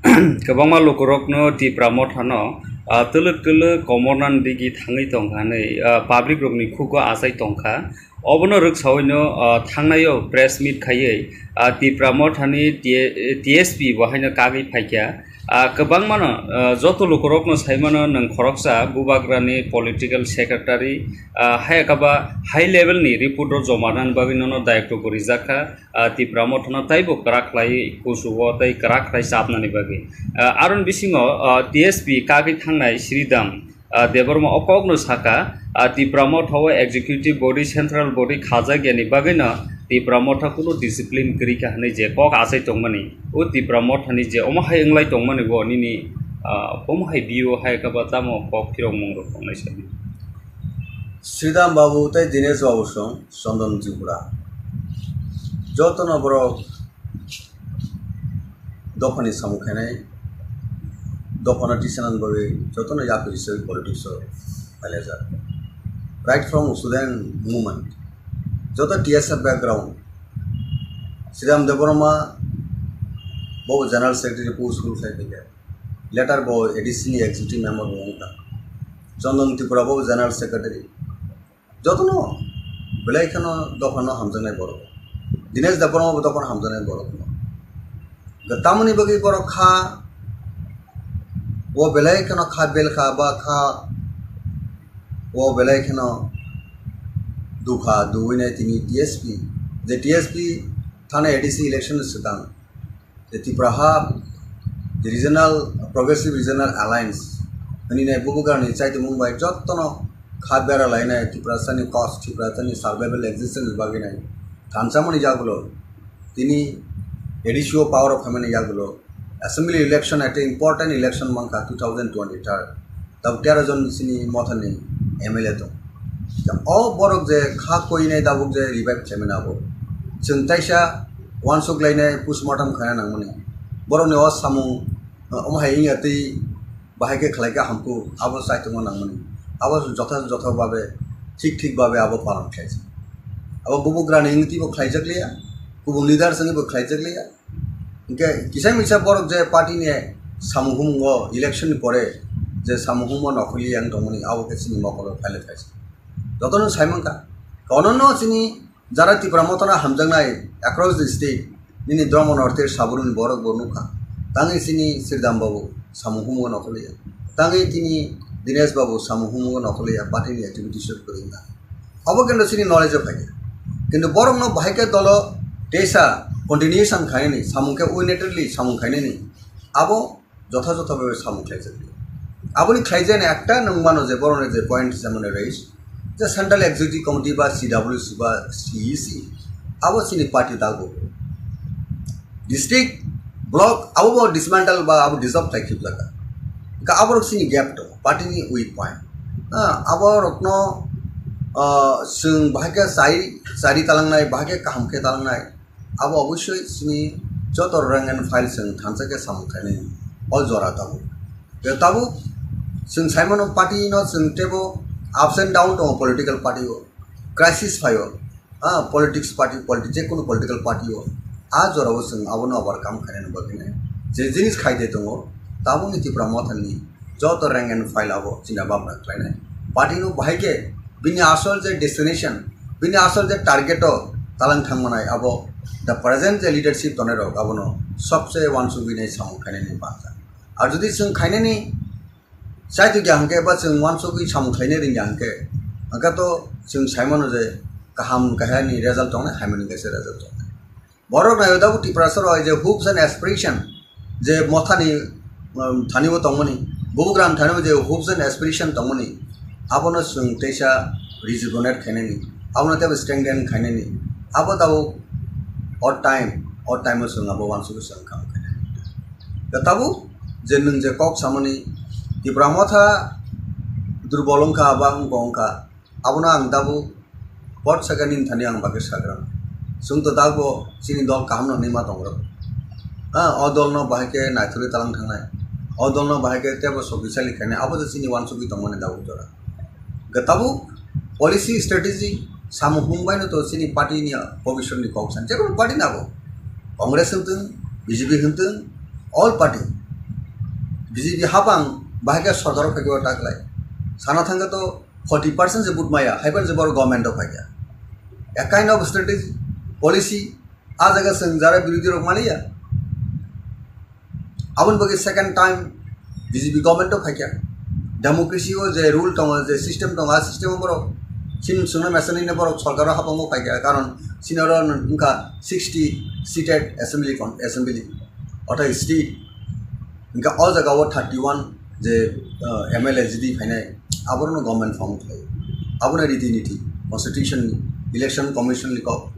kwbangma lukurokno Tipra Mothano, ah, twlwk twlwk komornani digi thangwi tongkha hwnwi, ah, public rokni khugo achai tongkha. Obono rwksaui no, ah, thangnaio press meet khaiwi, ah, Tipra Mothani T-, T S P bo haino kagwi phaikha. Ah, kwbangmano, ah, joto lukurokno saimano nwng khoroksa Bubagrani political secretary, ah, hai khe ba high level ni report rok joma rwnani bagwi nono dayokto bo rijakha. Ah, Tipra Mothano taibo kwrak khlai kuchugo tei kwrak khlai chapnani bagwi. Ah, aroni bisingo, ah, T S P kagwi thangnai Sridham, ah, Debbarma o kokno sakha, ah, Tipra Motha o executive body, central body khajakya ni bagwino, Tipra Motha kunu discipline kwrwi kha hwnwi je kok achai tongmani, o Tipra Mothani je omo hai wnglai tongmani bo nini, ah, omo hai view hai kha ba tamo kok phirokmung rok tongnai sadi. Sridham Babu tei Dinesh Babu song Chandan Tripura. Jotono borok dophani samung khainai, dophano tisanani bagwi jotono yapri se politics o phailajak. Right from student movement, joto T S F background, Sridham Debbarma bo general secretary post rule khai phaikha. Later bo A D C ni executive member bo wngkha. Chandan Tripura bo general secretary. Jotono belai kheno dophano hamjaknai borok. Dinesh Debbarma bo dophano hamjaknai borok. Tamoni bagwi borok kha, o belai kheno kha bel kha ba kha, o belai kheno dukha duwinai tini D S P. Je D S P thana A D C election swkang. Je Tipra ha, je Regional, Progressive Regional Alliance, hwnwi nai bubugrani chaitimung bai jottono kha bera lainai Tiprasani cause, Tiprasani survival existence bagwi nai thansamani yagulo, tini A D C o power o phaimani yagulo, assembly election ekta important election mankha two thousand twenty-third. Tabuk tero jon sini mothani M L A tong. O borok je kha koinai tabuk je revive khlaimani abo. Chwng taisa uansuk lainai postmortem khaina nangmani. Borokni o samung, uh, omo hai wngya twi bahai khe khlai kha hamkuk, abo chai tongma nangmani. Abo jotha jotha babe, thik thik babe abo palan khlaijak. Abo bubugrani wngwi twibo khlaijak liya, kubun leaders wngwi bo khlaijak liya. Hingke kisa misa borok je party ni samung humung o election ni pore je samung humung o nokhorli yang tongmani abo khe chini mokolo phaile phaisa. Jotono sai mankha. Kono no chini jara Tipra Motha no hamjaknai across the state nini Dharma North East Saburuni borok bo nukha. Tangwi chini Sridham Babu samung humung o nokhorli ya. Tangwi tini Dinesh Babu samung humung o nokhorli ya party ni activities o kwrwngkha. Abo kintu chini knowledge o phaikha. Kintu borokno bahai khe dolo teisa continuation khainani, samung khe unilaterally samung khainani, abo jotha jotha bhabe samung khlaijak. Aboni khlaijani ekta nwng mano je borokni je point hisabe mane raise, je Central Executive Committee ba C W C ba C E C, abo chini party dago. District, block, abo bo dismantle ba abo dissolve khai khibjak. Ka abo sini gap to, party ni weak point. Ah, abo rokno, ah, chwng bahai khe chai, chari talangnai, bahai khe kaham khe talangnai. Abo obosoi chini joto rank and file chwng thansa khe samung khainai o jora tabuk. Tei tabuk chwng saimano party no chwng tebo ups and down tongo political party o. Crisis phaio. Ah, politics party, politi-, jekunu political party o, ah, jorao chwng abono overcome khainani bagwino je jinis khaide tongo, tabukni Tipra Mothani joto rank and file abo chini bhabna khlainai. Party no bahai khe bini asol je destination, bini asol je target o talang thangmanai abo the present je leadership tonai rok abono sobse uansugwi nai samung khainani bangkha. Ar jodi chwng khainani Chai twi kha hwnkhe ba chwng uansugwi samung khlaina rwngya hwnkhe, hwnkhe to chwng sai mano je kaham kahya ni result tongnai, hamya ni kaisa result tongnai. Borok naio tabuk Tiprasa rok je hopes and aspiration je mothani, um, thani bo tongmani, bubugram thani bo je hopes and aspiration tongmani, abono chwng teisa rejuvenate khainani, abono teibo strengthen khainani, abo tabuk o time, o time o chwng abo uansugwi chwng kaham khainani. Da tabuk je nwng je kok samani Tipra Motha durbol wngkha ba wngkha wngkha, abono ang tabuk pot saka nini thani ang bagwi sagra. Chwng to tabuk chini dol kaham no hinwi ma tongrok. Ha, o dol no bahai khe naithorwi talang thangnai, o dol no bahai khe teibo sokisali khainai, abo je chini uansugwi tongmani tabuk jora. Ga tabuk policy strategy samung hum bai no to chini party ni bhobishyot ni kok san, jekunu party na bo, Congress hwntwng, B J P hwntwng, all party, B J P hapang bahai khe sorkar o phaikhe o taklai sana thangkhe to forty percent se vote maya, haiphano je borok government o phaikha. A kind of strategy, policy, a jaga chwng jara birodhi rok maliya. Aboni bagwi second time B J P government o phaikha. Democracy o je rule tongo, je system tongo, a system o borok chini chwngno mesanino borok sorkar o hapang o phaikha, karon chini oro wngkha sixty seated assembly con-, assembly, ortho state. Hingkhe o jaga o thirty one je, uh, M L A jidi phainai, aborokno government form khlai. Abono riti niti, constitution ni, election commission ni kok,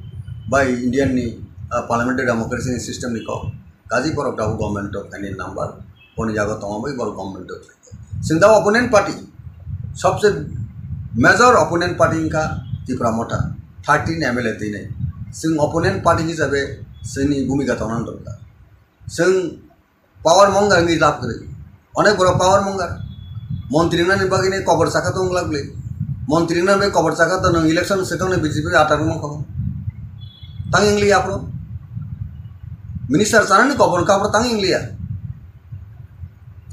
bai Indian ni, ah, parliamentary democracy ni system ni kok. Kazi borok tabuk government o phaini number, boni jaga tongo bai borok government o phaikha. Chwng da opponent party, sobse major opponent party wngkha Tipra Motha, thirteen M L A twi nai. Chwng opponent party hisabe chwngni bhumika tongna dorkar. Chwng power mongar wngwi lab kwrwi. Onek borok power mongar. Montri wngnani bagwi nai kobor chakha tong glak le. Montri wngnani bagwi kobor chakha to nwng election swkang nai B J P atar wngma kho. Tang ingliya pro. Minister chanani kobor ka pro tang ingliya.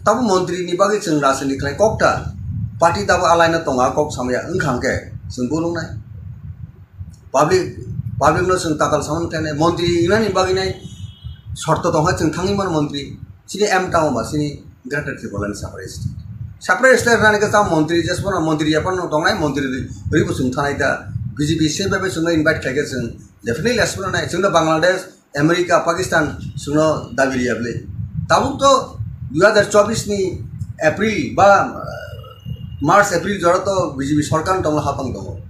Tabo montri ni bagwi chwng rajniti khlai kok ta. Party tabo alaina tonga kok samya wngkha hwnkhe chwng bo nuknai. Public, public no chwng takal samani khlainai, montri wngnani bagwi nai shorto tongkha chwng thangwi mano montri. Chini aim tamo ba chini Greater Tipraland separate state. Separate state rwnani khe tamo montri jesphano montri yaphano tongnai, montri rwi bo chwng thanai da. B J P se bai bai chwngno invite khlaikhe chwng definitely response nai. Chwngno Bangladesh, America, Pakistan chwngno dabi riya bwle. Tabuk to dui hazar chobbish ni April ba, uh, March, April jora to B J P sorkar tonglo hapang tongo.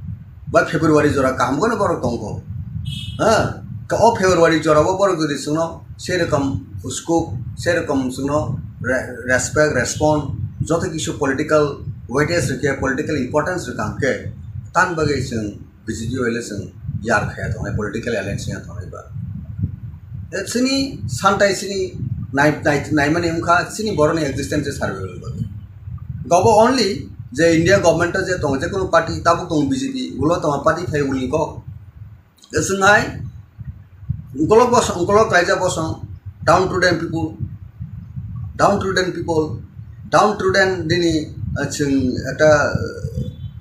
Ba February jora kaham kono borok tongkho. Ha? Ka o February jora o borok jodi chwngno serokom scope, serokom chwngno re-, respect, respond, joto kisu political weightage rikhe, political importance rikha hwnkhe, tan bagwi chwng B J P bai le chwng yar khaya tongnai, political alliance ya tongnai ba. E chini santai chini nai, nai, naimani wngkha chini boroni existence survival bagwi. Gobo only je India government o je tongo, je kono party tabuk tongo B J P, ulo tongo party phai uni kok. E chwng hai Ungkolok bosong, ungkolok kaijak bosong, downtrodden people, downtrodden people, downtrodden nini, ah, chwng ekta, ah,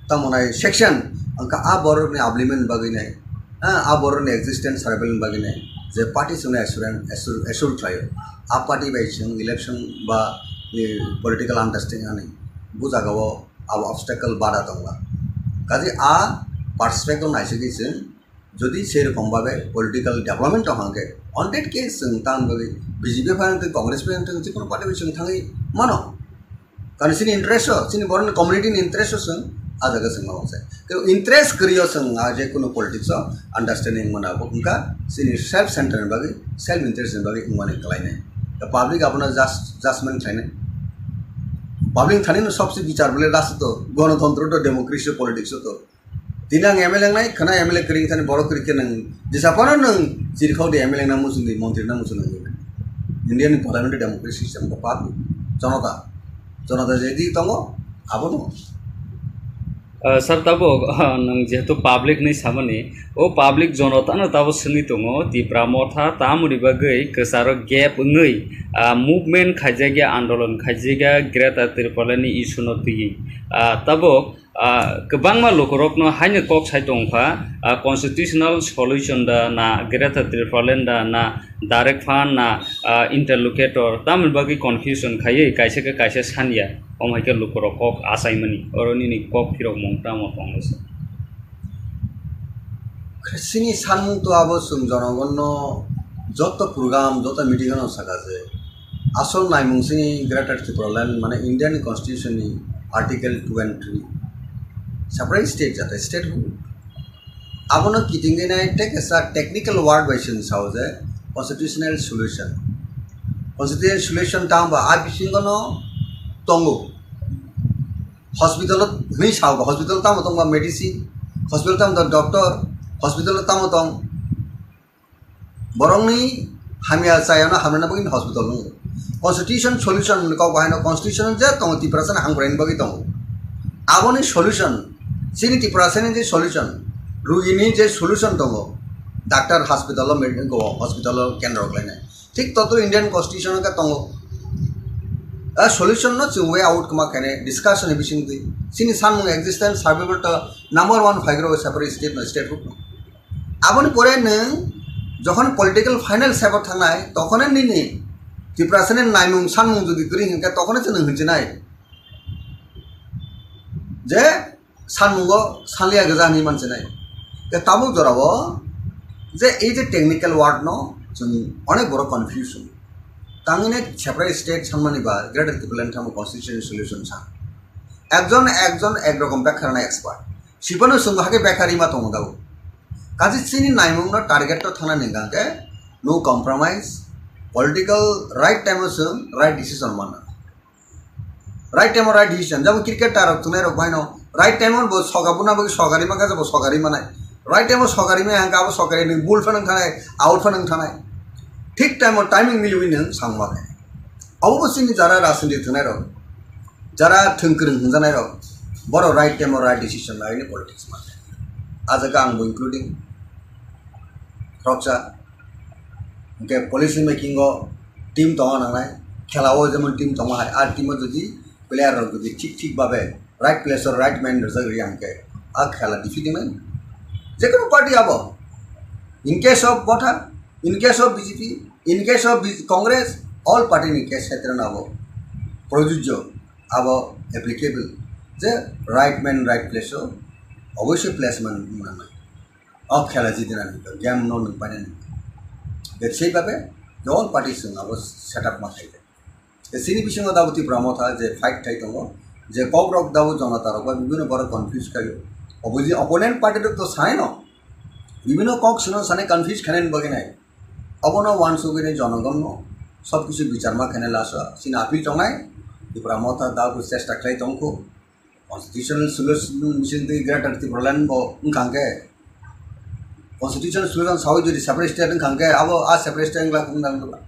tamo nai section, wngkha a borokni upliftment bagwi nai, ah, a borokni existence survival bagwi nai, je party chwngno assure, assure, assure khlaio, a party bai chwng election ba, eh, political understanding ani, bo jagao abo obstacle bada tongla. Kaje a perspective naisingwi chwng Jodi sei rokom babe political development tong hangke, on that case chwng tang bagwi B J P phai wngtwng, Congress phai wngtwng, jikunu party bai chwng thangwi mano. Karon chini interest o, chini borokni community ni interest o chwng a jaga chwng ma wngsai. Kebo interest kwrwi o chwng a je kunu politics o understanding mana bo wngkha chini self center ni bagwi, self interest ni bagwi wngmani kwlainai. The public abono just, judgment khlainai. Public thani no sobse bichar bole last to gonotontro to democracy o politics o to Tini ang M L A wngnai, khwna M L A kwrwi thani borok kwrwi khe nwng jesa phano nwng chirikhok di M L A wngna muchung di, montri wngna muchung di. India ni parliamentary democracy system khe public, jonota, jonota je di tongo, abo no. Ah, sir, tabuk, ah, nwng jehetu public ni samani, o public jonota no tabuk swngwi tongo, Tipra Motha tamoni bagwi kwcharo gap wngwi, ah, movement khaijakya, andolon khaijakya, Greater Tipraland ni issue no twiwi. Ah, tabuk, Ah, kwbangma lukurokno haino kok sai tongkha, ah, constitutional solution da na Greater Tipraland da na direct fund na, ah, interlocutor tamoni bagwi confusion khaiwi kaisa khe kaisa sanya, omo hai khe lukurok kok achaimani, oro nini kok phirokmung tamo tonglaisa? Chini sanmung to abo chwng jonogonno joto program, joto meeting ano saka je, Asol naimung sini Greater Tipraland mane Indian Constitution ni Article two and three separate state jate statehood. Abono kitingwi nai tei kaisa technical word bai chwng sao je constitutional solution. Constitutional solution tamo ba a bisingo no tongo. Hospital o hwnwi sao ba hospital tamo tong ba medicine, hospital tamo tong doctor, hospital tamo tong Borokni hamya chayano hamrwna bagwi hospital wngo. Constitution solution ni kok bahaino constitution je tongo Tiprasani hamkraini bagwi tongo. Aboni solution, chini Tiprasani je solution, rugini je solution tongo, doctor hospital o med-, go hospital o kendro khlainai. Thik totro Indian constitution o khe tongo. A solution no chwng way out kwma khainai discussion ni bisingtwi. Chini sanmung existence survival to number one phaigrok separate state no statehood no. Aboni pore nwng jokhon political final step o thangnai, tokhone nini Tiprasani naimung sanmung jodi kwrwi hinkhe, tokhone chwng nwng hinchinai je sanmungo sanliya gwja hinwi manchinai. Tei tabuk jorao je ei je technical word no chwng onek borok confusion. Tangwini separate state sanmani ba Greater Tipraland tamo constitutional solution sa. Ekjon ekjon ek rokom bekha rwna expert. Sibano chwng bo hakhe bekha rima tongo dao. Kaisa chini naimungno target to thana ningkha khe no compromise, political right time o chwng right decision manna. Right time o right decision, jabo cricket tarok thunai rok baino right time o bo soga buna bagwi sogari mangkha, jabo sogari manai. Right time o sogari maya hangkha abo sogari nwng ball phano wng thanai, out phano wng thanai. Thik time o timing miliwi nwng sangma khe. Abo bo chini jara rajniti thunai rok, jara thwng kwrwng hwnjanai rok, borok right time o right decision laini politics ma. A jaga ang bo including khoroksa, hwnkhe policy making o team tongna nangnai, khela o jemon team tongma hai, a team o jodi player rok jodi thik thik babe right place o right man rwjak rwya hwnkhe a khela defeat wngnai. Jekono party abo, in case of Motha, in case of B J P, in case of B J P, Congress, all party ni case khetre no abo projujjo, abo applicable je right man right place o oboisoi placement wng nangnai. O khela jidinani game no nwng painani. Bebsai babe je all party chwng abo setup ma khaikha. Chini bisingo dabo Tipra Motha je fight khai tongo, je kok rok dabo jonota rok bai bibino borok confuse khaio. Opposi-, opponent party rok to sanai no, bibino kok sino sanai confuse khainani bagwi nai. Obono wansugwi nai jonogonno sob kisu bichar ma khainai lasa. Chini appeal tongnai, Tipra Motha dabo chesta khlai tongkho. Constitutional solution bising twi Greater Tipraland bo wngkha hwnkhe, constitutional solution sawi jodi separate state wngkha hwnkhe abo a separate state wngla wngla wngla.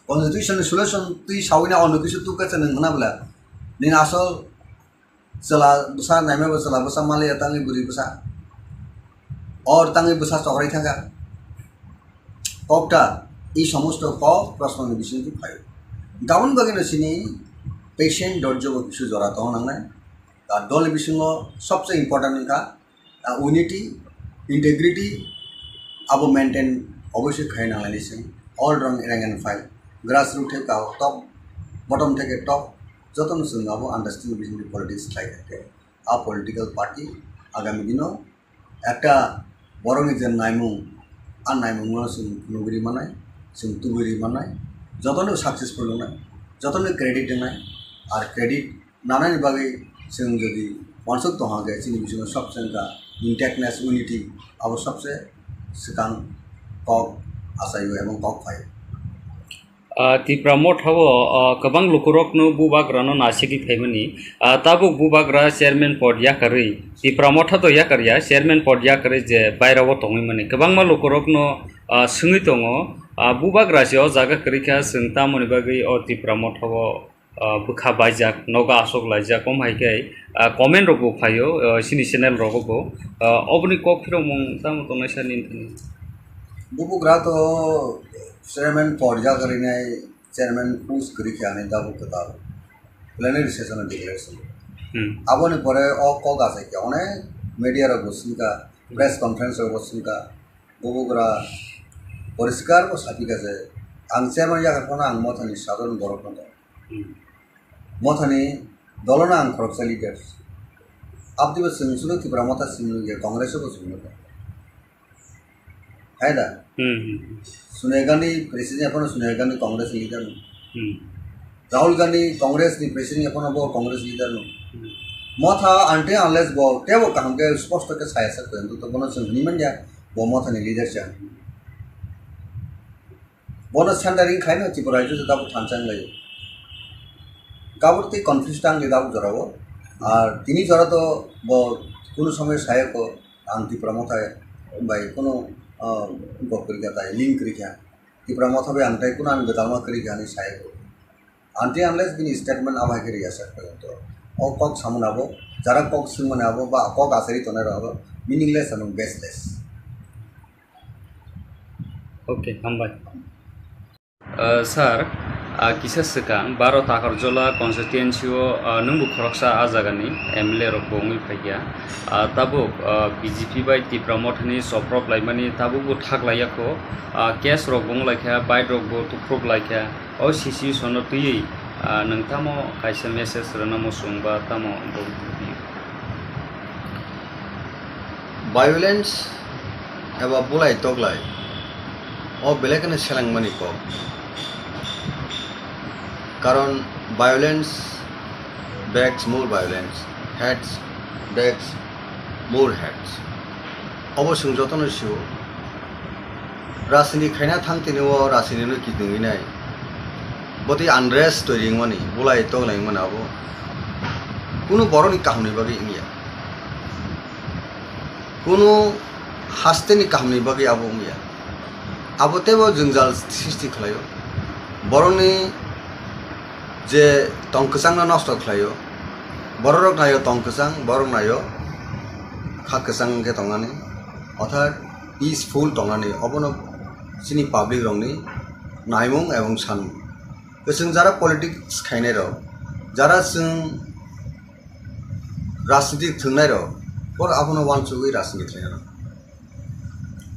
Constitutional solution twi sawi na ono kisu tukha se nwng hwna bwla. Nini asol chwla bwsa naima bo chwla bwsa maliya tangwi bwrwi bwsa. Or tangwi bwsa chokrai thangkha. Kokta, ei somosto kok prosno ni bising twi phaio. Gabon bagwi no chini patient dorjo bo kisu jora tong nangnai. Ar dol ni bisingo sobse important wngkha, ah, unity, integrity, abo maintain obviously khai nanglaini chwng. All rang rank and file, grassroot theke top, bottom theke top, jotono chwng abo understanding bising politics khlai kha. A political party agami dino ekta borokni je naimung, a naimungno chwng nugwi manai, chwng tubui manai, jotono successful wngnai, jotono credit wngnai, ar credit nanani bagwi chwng jodi wansuk tongha khe chini bisingo sobse wngkha intactness, unity, abo sobse swkang kok achaio ebong kok phaio. Ah, Tipra Motha o, ah, kwbang lukurokno bubagrano nasigwi phaimani. Ah, tabuk bubagra chairman pod yakarwi, Tipra Motha to yakarya, chairman pod yakarwi je bairao tongwi mani. Kwbangma lukurokno, ah, swngwi tongo, ah, bubagra se o jaga kwrwi kha, chwng tamoni bagwi o Tipra Motha o, ah, bwkha baijak, nogo aswk laijak, omo hai khe, ah, comment rok bo phaio, ah, chini channel rogo bo. Ah, oboni kok phirokmung tamo tongnai sani wngkha ni? Bubagra to chairman pod yakarwi nai, chairman post kwrwi khe ani tabuk kwtal plenary session o declaration. Hmm. Aboni pore o kok achai khe onek media rok bo swngkha, press conference rok bo swngkha, bubagra poriskar bo sapikha je ang chairman yakarwi phano ang Mothani sadharon borok no tong. Hmm. Mothani dolono ang khoroksa leader. Aboni bo chwng chwngno Tipra Motha chwng nukya, Congress o bo chwng nukya. Hai da? Hmm, hmm, hmm. Sonia Gandhi president ya phano Sonia Gandhi Congress leader no. Hmm. Rahul Gandhi Congress ni president ya phano bo Congress leader no. Hmm. Motha until unless bo tebo kaham khe sposto khe saya sak to bono chwng hwnwi manya bo Mothani leader cha. Bono centering khaino Tripura rajyo se tabuk thansa wnglaio. Gabur tei confuse tang le tabuk jorao. Ar tini jora to bo kunu somoy saya ko ang Tripura Motha bai kunu, ah, gok kwrwi kha tai, link kwrwi kha. Tripura Motha bai ang tai kunu ang gwdalma kwrwi kha hinwi saya ko. Until unless bini statement abo hai khe rwya sak to. O kok samani abo, jara kok swngmani abo, ba kok asari tongnai rok abo meaningless abo baseless. Okay, hambai. Uh, sir, uh, kisa swkang baro Takarjola constituency o, uh, nwngbo khoroksa a jagani M L A rok bo wngwi phaikha. Uh, tabuk, uh, B J P bai Tipra Mothani soprop laimani tabukbo thak laiyakho. Uh, case rok bo wnglaikha, bike rok bo tukruk laikha. O situation no twiwi, ah, nwng tamo kaisa message rwna muchung ba tamo bo video? Violence eba bulai toklai o belai kheno selengmani kok. Karon violence begs more violence, hates begs more hates. Obo chwng jotono sio. Rajniti khaina thang tini o rajniti no kidung inai. Botwi unrest toiri wngmani, bulai toglai wngmani abo. Kunu borokni kahamni bagwi wngya. Kunu hasteni kahamni bagwi abo wngya. Abo teibo jwngjal sristi khlaio. Borokni je tong kwchangno nosto khlaio. Bororok naio tong kwchang, borok naio kha kwchang wngkhe tongnani. Orthat peaceful tongnani. Obono chini public rokni naimung ebong sanmung. Chwng jara politics khainai rok, jara chwng rajniti thwngnairok, borok abono uansugwi rajniti khlainai rok.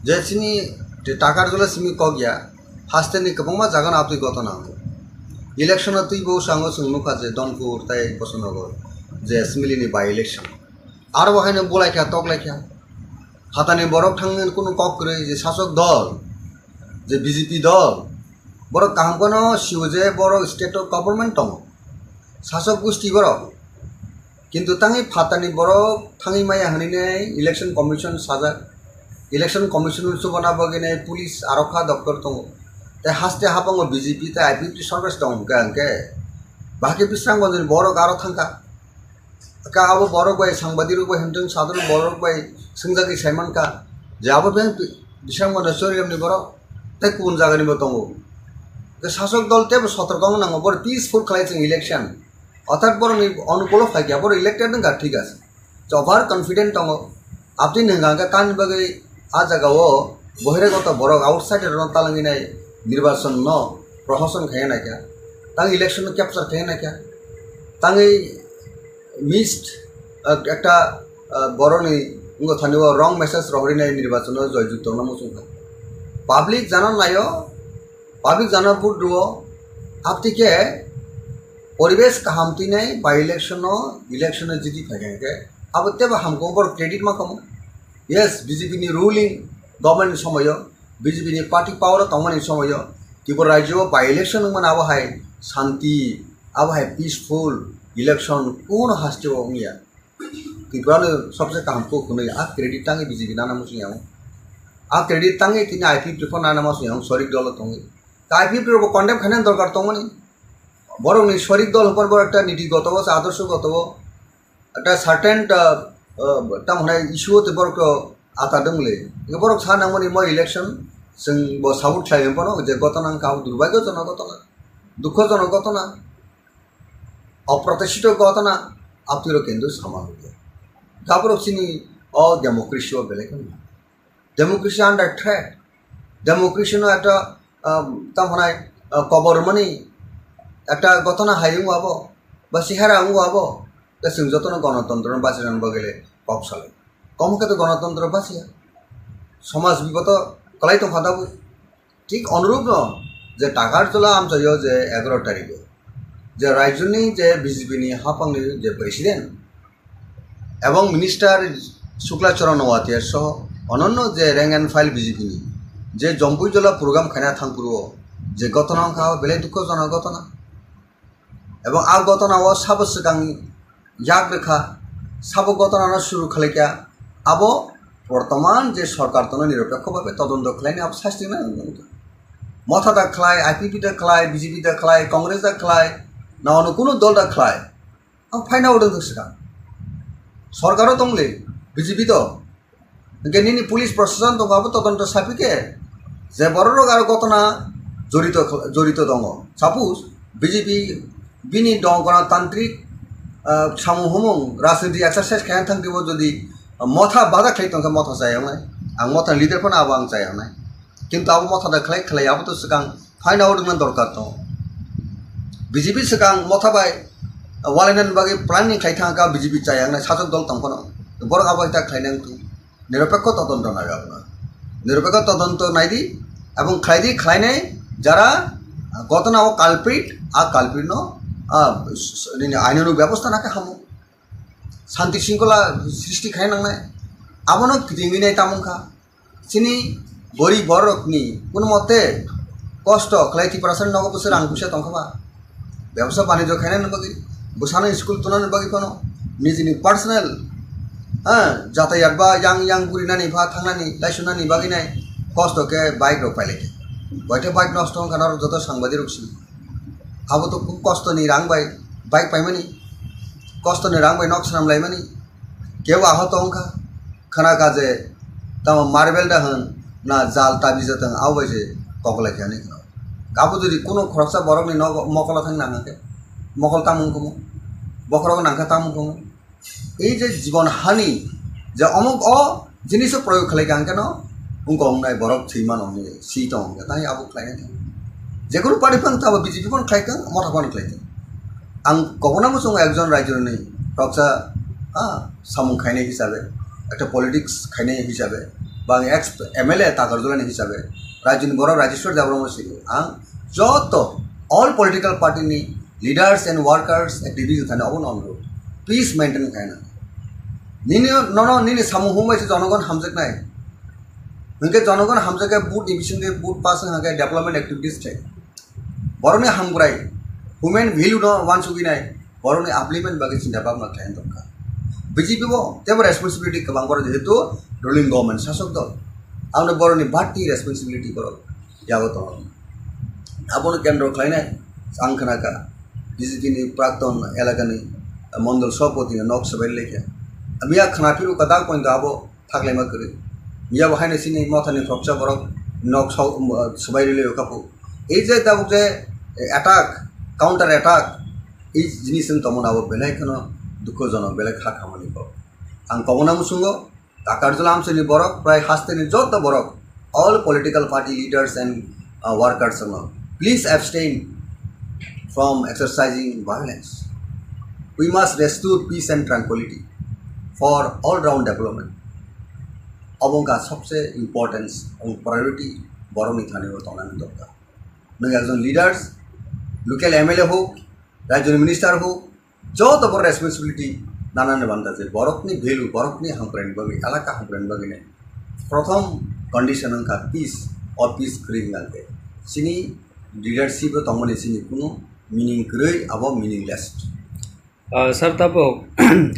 Je chini je Takarjala simi kok ya, hasteni kwbangma jagano abtwi gotona wngo. Election o twibo sango chwng nukha je Donpur tei Bosonogor je assembly ni by election. Aro bo haino bulaikha, toklaikha. Phatani borok thangwi kunu kok kwrwi je sasok dol, je B J P dol, borok kaham kheno sio je borok state o government tongo. Sasok gusti borok. Kintu tangwi phatani borok thangwi maya hwnwi nai election commission sajak. Election commission chubana bagwi nai police arokha doktor tongo. Tei haste habango B J P tei I P F T sorkar tong hwnkhe hwnkhe bahai khe Bisramganj ni borok aro thangkha. Ka abo borok bai sangbadirok bai hwnthwng sadhorok borok bai swngjagwi saimankha je abo beng Bisramganj ni Chorigram ni borok tei kubun jaga ni bo tongo. Ke sasok dol teibo sotorko wng nango, borok peaceful khlai chwng election. Orthat borokni onukulo phaikha, borok elected wngkha, thik ase. Over confident tongo. Abtwi hwnka hwnkhe tamni bagwi a jagao bohiragoto borok outsider rokno talangwi nai nirbachon no prohoshan khaiya naikha. Tang election no capture khaiya naikha. Tangwi missed, ah, ekta, ah, borokni wngkha thani o wrong message rohorwi nai nirbachon no joyjukto no muchungkha. Public jana naio, public jana vote rwo, abtwi khe poribesh kaham twi nai by election no, election no jiti phaikha hwnkhe abo teibo hamkuk borok credit ma kamo. Yes, B J P ni ruling government ni somoyo, B J P ni party power o tongmani somoyo, Tripura rajyo o by election wngmani abo hai shanti, abo hai peaceful election kuno haste o wngya. Tripura no sobse kaham kok hwnwi a credit tangwi B J P nana muchung yango. A credit tangwi tini I P F T rokno nana muchung yango, sorik dolo tongwi. Ta I P F T rokbo condemn khainani dorkar tongmani. Borokni sorik dol hwnphano borok ekta niti goto o, adorsho goto o, ekta certain, ah, ah, tamo hwnai issue o tei borok to ata dwng le. Borok sa nangmani mo election chwng bo support khlai hwnphano je gotona wngkha abo durbhagyojonok gotona, dukhojonok gotona, oprotishito gotona, abtwiro kendu sama hwnkhe. Gaborok chini o democracy o belai kheno. Democracy under threat. Democracy no ekta, um, tamo hwnai, uh, kobor mani ekta gotona hai wngo abo, ba sihara wngo abo, tei chwng jotono gonotontro no bachirani bagwi le kok salai. Komo khe to gonotontro bachiya. Somaj biboto kwlai tongkha tabuk. Thik onurupno je Takarjala amchaio je egaroh tarikh o je rajyoni je B J P ni haphangni je president ebong minister Shukla Charan Noatia soho ononno je rank and file B J P ni je Jompui Jola program khaina thangphuru o je gotona wngkha belai dukhojonok gotona. Ebong a gotona o sabo swkang yak rwkha, sabo gotona no suru khlaikha, abo bortoman je sorkar tono niropekho bhabe todonto khlaini abo sastingna wngkha. Motha da khlai, I P F T da khlai, B J P da khlai, Congress da khlai, na ono kunu dol da khlai. Ang phaina odong swkang. Sorkaro tongli, B J P to. Hingke nini police proshashan tongo abo todonto sapi khe je borok rok aro gotona jorito, jorito tongo. Suppose B J P bini dong gana tantrik, ah, samung humung rajniti exercise khaina thang tebo jodi motha bada khlai tongkha motha chayaknai. Ang motha leader phano abo ang chayaknai. Kintu abo motha da khlai khlai abo to swkang phaina odongna dorkar tongo. B J P swkang motha bai walainani bagwi planning khlai thangkha B J P chayaknai sajwk dol tong phano. Borok abo hai ta khlainai wngthung. Niropekho todonto nai abono. Niropekho todonto naidi, ebong khlaidi, khlainai jara gotona o culprit, a culprit no, a, s-, s-, nini ainoni bebosta nakhe hamo. Shanti shringkhola srishti khai nangnai. Abono kitingwi nai tamungkha. Chini gorib borokni kuno mote kosto khlai Tiprasani nogo bwswk rang puisa tongkha ba? Bebsa banijyo khainani bagwi, bwsano school tunani bagwi phano, nijini personal, ha, jatayat ba yang yang burinani ba thangnani, laisunani bagwi nai, kosto khe bike rok pailai khe. Boite bike nosto wngkha norok joto sangbadirok si. Abo to kosto ni rang bai bike paimani, kosto ni rang bai nok swnam laimani. Kebo ahot wngkha, khna kha je tamo marble da hwn na jal tabi jatwng abo bai se koklai khe hinwi khna. Abo jodi kuno khoroksa borokni nogo mokolo thang nang khe, mokol tamung kumu, bokhorok nang kha tamung kumu. Ei je jibon hani je omuk o jiniso proyog khlai kha hwnkhe no wngko wngnai borok thwi mano hwnwi si tongo hwnkhe tei abo khlainai thang. Jekunu party phano tabo B J P phano khlai thang, motha phano khlai thang. Ang kobona muchungo ekjon raijoni khoroksa, ha, samung khainai hisabe, ekta politics khainai hisabe, ba ang ex M L A Takarjulani hisabe, raijoni borok Rajeshwar Debbarma sini ang joto all political party ni leaders and workers activities thani obo no onro peace maintain khaina. Nini nono nini samung humbai se jonogon hamjaknai. Hwnkhe jonogon hamjakhe vote ni bisingtwi vote pass wngkha khe development activities thai. Borokni hamkrai, human value no wansugwi nai, borokni upliftment bagwi chinta bhabna khlai wng tongkha. B J P bo teibo responsibility kwbang borok jehetu ruling government sasok dol. Aboni borokni bati responsibility borok yago tongo. Abono kendro khlainai ang khna kha B J P ni prakton elakani mondol sabhapati no nok swbai lekha. Miya khna phiru kwtal pointo abo thaklaima kwrwi. Miya bo haino chini mothani khoroksa borok nok swbai rwlwi kha phu. Ei je tabuk je attack, counter attack, ei jinis wng tongmani abo belai kheno dukhojonok, belai kha khamani kok. Ang kobona muchungo Takarjula amchaini borok, prai hasteni joto borok, all political party leaders and, uh, workers no, please abstain from exercising violence. We must restore peace and tranquility for all round development. Obo wngkha sobse importance and priority borokni thani o tongnani dorkar. Nwng ekjon leaders, local M L A hok, rajyoni minister hok, joto borok responsibility nanani banda je borokni value, borokni hamkraini bagwi, elaka hamkraini bagwi nai. Prothom condition wngkha peace, o peace kwrwi hwnkhe chini leadership o tongmani chini kunu meaning kwrwi, abo meaningless. Ah, sir, tabuk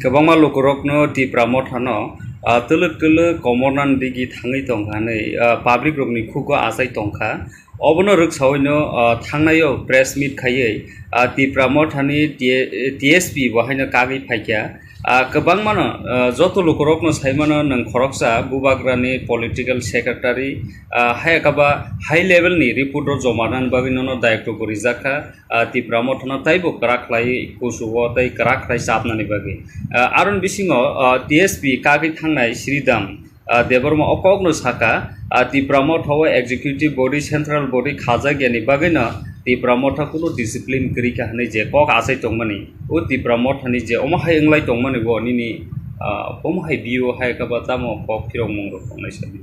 kwbangma lukurokno Tipra Mothano, ah, twlwk twlwk komornani digi thangwi tongkha hwnwi, ah, public rokni khugo achai tongkha. Obono rwksawino, ah, thangnaio press meet khaiwi, ah, Tipra Mothani T-, T S P bo haino kagwi phaikha. Ah, kwbangmano, ah, joto lukurokno saimano nwng khoroksa bubagrani political secretary, ah, hai khe ba high level ni report rok joma rwnani bagwi nono dayokto bo rijakha. Ah, Tipra Mothano taibo kwrak khlai kuchugo tei kwrak khlai chapnani bagwi. Ah, aroni bisingo, ah, T S P kagwi thangnai Sridham, ah, Debbarma o kokno sakha, ah, Tipra Motha o executive body, central body khajak yani bagwino Tipra Motha kunu discipline kwrwi kha hwnwi je kok achai tongmani, o Tipra Mothani je omo hai wnglai tongmani bo nini, ah, omo hai view hai khe ba tamo kok phirokmung rok tongnai sadi.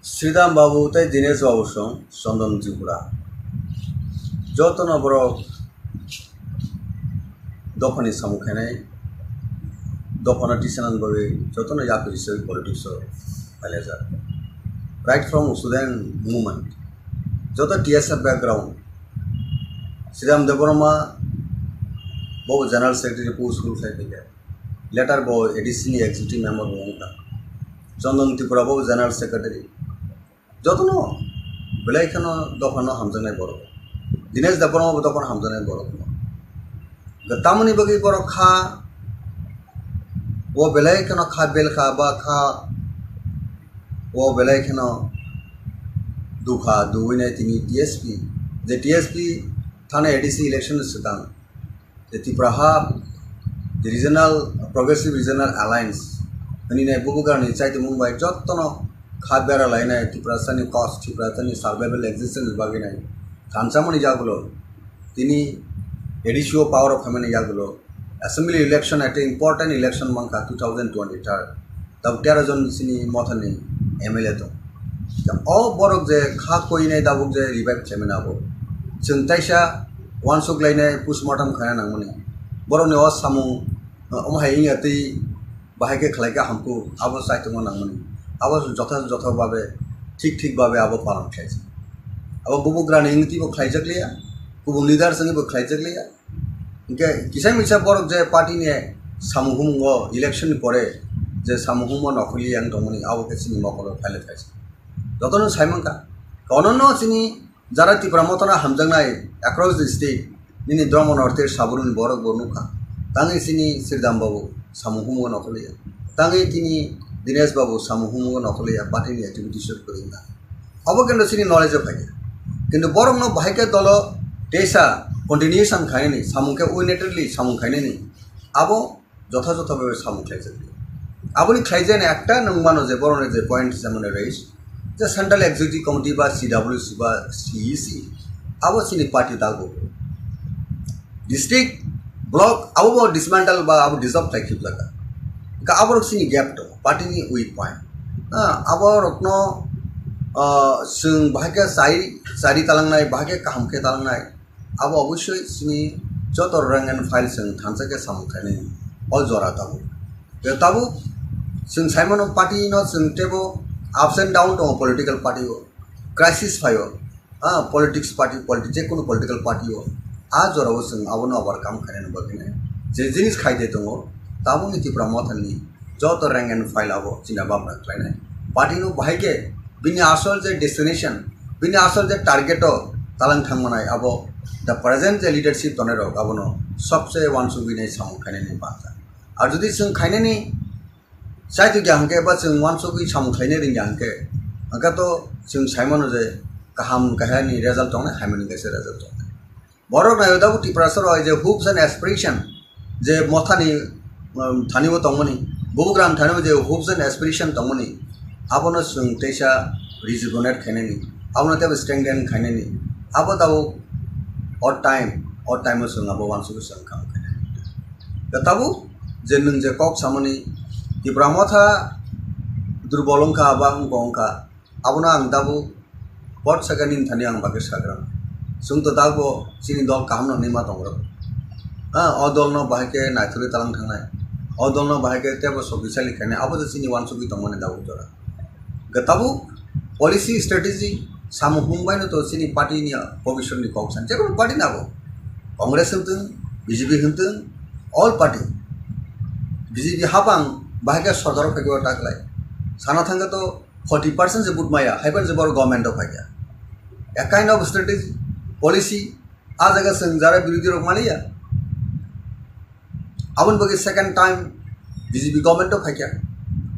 Sridham Babu tei Dinesh Babu song Chandan Tripura. Jotono borok dophani samung khainai, dophano tisanani bagwi jotono yapri se politics o phailajak. Right from student movement, joto T S F background, Sridham Debbarma bo General Secretary post rule khai phaikha. Later bo A D C ni executive member bo wngkha. Chandan Tripura bo General Secretary. Jotono belai kheno dophano hamjaknai borok. Dinesh Debbarma bo dophano hamjaknai borok. Tamoni bagwi borok kha, o belai kheno kha bel kha ba kha, o belai kheno dukha duwinai tini T S P. Je T S P thani A D C election swkang. The Tipra Hub, the Regional, Progressive Regional Alliance, hwnwi nai bubugrani chaitimung bai jotono kha bera lainai Tiprasani cause, Tiprasani survival existence bagwi nai. Thansamani yagulo tini A D C o power o phaimani yagulo assembly election, ekta important election mankha two thousand twenty-third. Tabuk tero jon chini mothani M L A tong. O borok je kha koinai tabuk je revive khlaimani abo. Chwng taisa uansuk lainai postmortem khaina nangmani. Borokni o samung, omo hai wngya twi bahai khe khlai kha hamkuk, abo chaitokma nangmani. Abo jotha jotha babe, thik thik babe abo palan khlaijak. Abo bubugrani wngtwi bo khlaijak liya, kubun leaders wngwi bo khlaijak liya. Hingke kisa misa borok je party ni samung humung o election ni pore je samung humung o nokhorli yang tongmani abo khe chini mokolo phaile phaisa. Jotono sai mankha. Kono no chini jara Tipra Motha no hamjaknai across the state, nini Dharma North East sabruni borok bo nukha. Tangwi chini Sridham Babu samung humung no khwlaiya. Tangwi tini Dinesh Babu samung humung no khwlaiya, party ni activities o kwrwngkha. Abo kintu chini knowledge o phaikha. Kintu borok no bahai khe dolo teisa continuation khainani, samung khe unilaterally samung khainani. Abo jotha jotha bhabe samung khlaijak. Aboni khlaijani ekta nwng mano je borokni je point je mane raise, je Central Executive Committee ba C W C ba C E C, abo chini party dago. District, block, abo bo dismantle ba abo dissolve khlai khiplaka. Ka aborok chini gap to, party ni weak point. Ha, aborokno, ah, chwng bahai khe chai, chari talangnai, bahai khe kaham khe talangnai. Abo obosoi chini joto rank and file chwng thansa khe samung khainai o jora tabuk. Tei tabuk chwng sai mano party no chwng teibo ups and down tongo political party o, crisis phaio, ah, politics party, politi-, je kono political party o, ah, jora o chwng abono overcome khainani bagwi nai je jinis khai de tongo, tabukni Tipra Motha ni joto rank and file abo china bamra khlainai. Party no bahai khe bini asol je destination, bini asol je target o talang thangmanai abo the present je leadership tonai rok abono sobse wansugwi nai samung khainani banta. Ar jodi chwng khainani chaitu kya hwnkhe ba chwng wansugwi samung khainai ringya hwnkhe, hwnkhe to chwng saimano je kaham kahani result tongnai, hamyani kaisa result tongnai. Borok naio tabuk Tiprasa rok je hopes and aspiration je Mothani, um, thani bo tongmani, Bubugram thani bo je hopes and aspiration tongmani, abono chwng teisa rejuvenate khainani, abono teibo strengthen khainani, abo tabuk o time, o time o chwng abo wansugwi chwng kam khainani. Da tabuk je nwng je kok samani Tipra Motha durbol wngkha ba wngkha wngkha, abono ang tabuk pot sakani thani ang bagwi sagra. Chwng to tabuk chini dol kaham no nima tongrok. Ha, o dol no bahai khe naithurwi talang thangnai. O dol no bahai khe tebo sokisali khainai. Abo to chini wansugwi tongmani tabuk jora. Ga tabuk policy strategy samung hung bai no to chini party ni bobiswt ni kok san. Jekunu party nabo. Congress hwntwng, B J P hwntwng, all party. B J P hapang bahai khe sorkar o phaibo ta khlai. Sana thangkhe to forty percent se vote maya, haiphano se borok government o phaikha. A kind of strategy, policy, a jaga chwng jara birodhi rok maliya. Aboni bagwi second time B J P government o phaikha.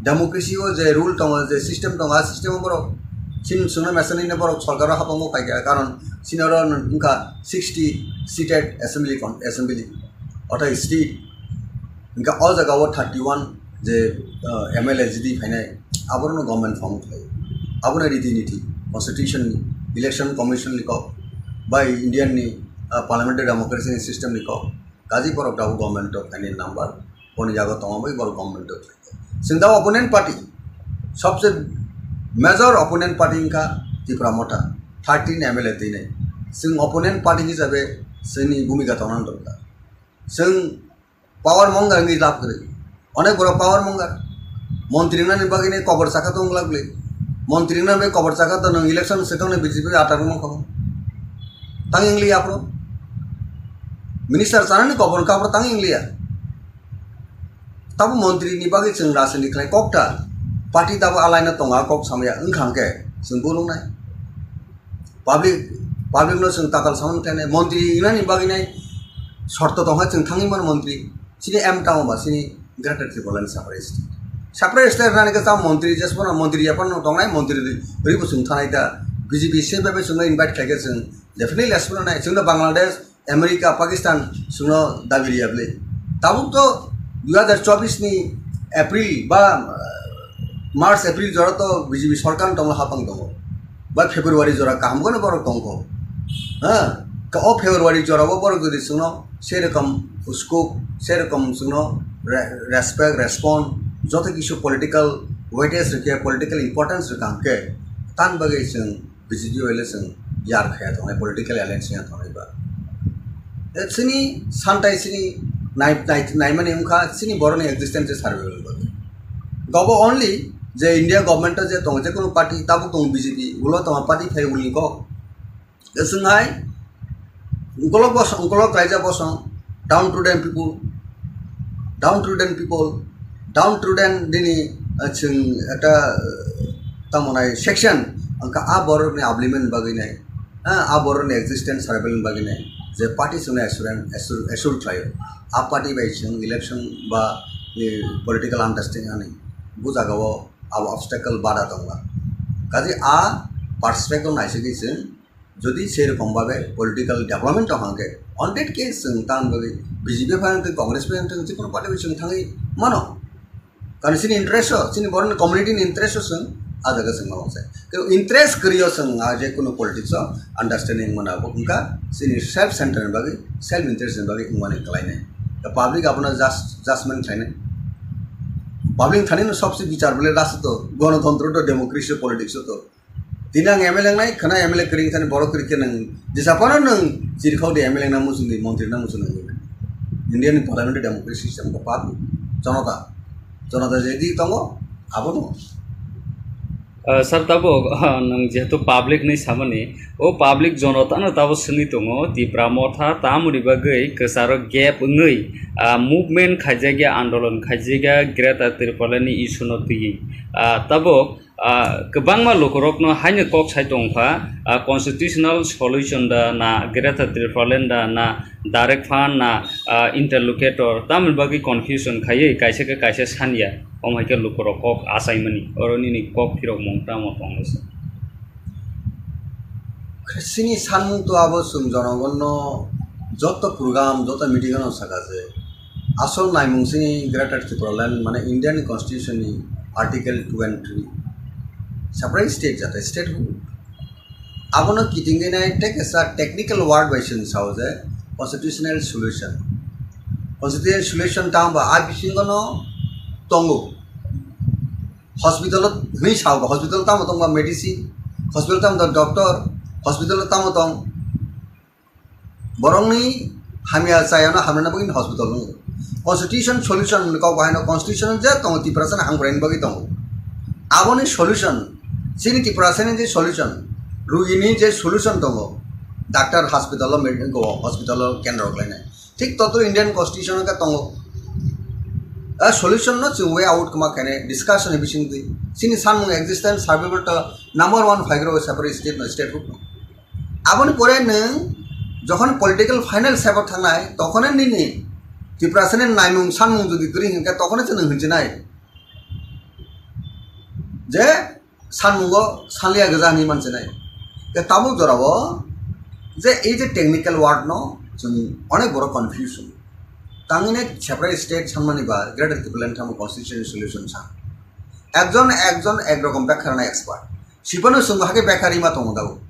Democracy o je rule tongo, je system tongo, a system o borok chini chwngno mesa nini borok sorkar o hapang o phaikha, karon chini oro wngkha sixty seated assembly con-, assembly, ortha state. Hingke o jaga o thirty one je, ah, M L A jidi phainai, aborokno government form khlai. Abono riti niti, constitution ni, election commission ni kok, bai Indian ni, ah, parliamentary democracy ni system ni kok, kaji borok tabuk government o phainai number, boni jaga tongma bai borok government o khlai. Chwng da opponent party, sobse major opponent party wngkha Tipra Motha, thirteen M L A twinai. Chwng opponent party hisabe chwngni bhumika tongna dorkar. Chwng power mongar wngwi lab kwrwi. Onek borok power mongar. Montri wngnani bagwi nai kobor chakha tong glak glak. Montri wngnani bagwi kobor chakha to nwng election se tongni B J P atar wngkha. Tang wngliya aphuru. Minister chanani kobor wngkha aphuru tang wngliya. Tabo montri ni bagwi chwng rajniti khlai kok ta. Party tabo alaina tonga kok samaya wngkha hwnkhe chwng bo nuknai. Public, public no chwng tatal samani khlainai. Montri wngnani bagwi nai shorto tongkha chwng thangwi mano montri. Chini aim tamo ba chini Greater Tipraland separate state. Separate state rwnani khe tamo montri jesphano montri yaphano tongnai montri rwi bo chwng thanai da. B J P se bai bai chwngno invite khlaikhe chwng definitely jesphano nai. Chwngno Bangladesh, America, Pakistan chwngno dabi riya bwle. Tabuk to dui hazar chobbish ni April ba, ah, March, April jora to B J P sorkar tongmo hapang tongo. Ba February jora kaham kono borok tongkho. Ha? Ka o February jora bo borok jodi chwngno sei rokom scope, sei rokom chwngno re-, respect, respond, joto kisu political weightage rwkhe, political importance rwkha hwnkhe, tan bagwi chwng B J P bai le chwng yar khaya tongnai, political alliance ya tongnai ba. E chini santai chini nai-, nai-, naimani wngkha chini borokni existence survival bagwi. Gobo only je India government o je tongo, je kono party tabuk tongo B J P, ulo tongo party phai ulni kok. E chwng hai ukolok bosong, ukolok raija bosong, downtrodden people, downtrodden people, downtrodden nini, ah, chwng ekta, ah, tamo nai section, Hwnkha a borokni upliftment bagwi nai, ha, a borokni existence survival bagwi nai, je party chwngno assurance, assure, assure khlaio. A party bai chwng election ba, eh, political understanding ani bo jagao abo obstacle bada tongla. Kaje a perspective naisingwi chwng jodi sei rokom babe political development tong hangke, on that case chwng tam bagwi B J P bai hwnkhe Congress bai hwnkhe jikunu party bai chwng thangwi mano. Karon chini interest o, chini borokni community ni interest o chwng a jaga chwng ma mangsa. Kebo interest kwrwi o chwng a je kunu politics o understanding mana bo wngkha chini self center ni bagwi, self interest ni bagwi wngmani kwlainai. The public abono just, judgment khlainai. Public thani no sobse bichar bole rasta to, gonotontro to, democracy o, politics o to. Tini ang M L A wngnai, khwna M L A kwrwi thani borok kwrwi khe nwng jesa phano nwng chirikhok di M L A wngna muchungdi, montri wngna muchungdi. India ni parliamentary democracy system ko public, jonota, jonota je di tongo, abono. Ah, sir, tabuk, ah, nwng jehetu public ni samani, o public jonotano tabuk swngwi tongo, Tipra Motha tamoni bagwi kwcharo gap wngwi, ah, movement khaijakya, andolon khaijakya Greater Tipraland ni issue no twiwi. Ah, tabuk, ah, kwbangma lukurokno haino kok sai tongkha, ah, constitutional solution da na Greater Tipraland da na direct fund na, ah, interlocutor, tamoni bagwi confusion khaiwi kaisa khe kaisa sanya, omo hai khe lukurok kok achaimani, oro nini kok phirokmung tamo tonglaisa? Chini sanmung to abo chwng jonogonno joto program, joto meeting ano saka je, asol naimung chini Greater Tipraland mane Indian Constitution ni Article two and three, separate state jate statehood. Abono kitingwi nai tei kaisa technical word bai chwng sao je constitutional solution. Constitutional solution tamo ba a bisingo no tongo. Hospital o hwnwi sao ba, hospital tamo tong ba medicine, hospital tamo tong doctor, hospital tamo tong borokni hamya chayano hamrwna bagwi hospital wngo. Constitution solution hwnwi kok bahai no constitution je tongo Tiprasani hamkraini bagwi tongo. Aboni solution, chini Tiprasani je solution, rugini je solution tongo, doctor hospital o, med-, hospital o kendro khlainai. Thik totro Indian Constitution o khe tongo. A solution no chwng way out kwma khainai discussion ni bisingtwi. Chini sanmung existence survival to number one phaigrok separate state no, statehood no. Aboni pore nwng jokhon political final step o thangnai, tokhone nini Tiprasani naimung sanmung jodi kwrwi hinkhe tokhone chwng hinsinai je sanmungo sanliya gwja hinwi mansinai. Tei tabuk jorao je ei je technical word no chwng onek borok confusion. Tangwi nai separate state sanmani ba Greater Tipraland tamo constitutional solution sa. Ekjon, ekjon ek rokom bekha rwna expert. Sipano chwng hake bekha rima tongo dago.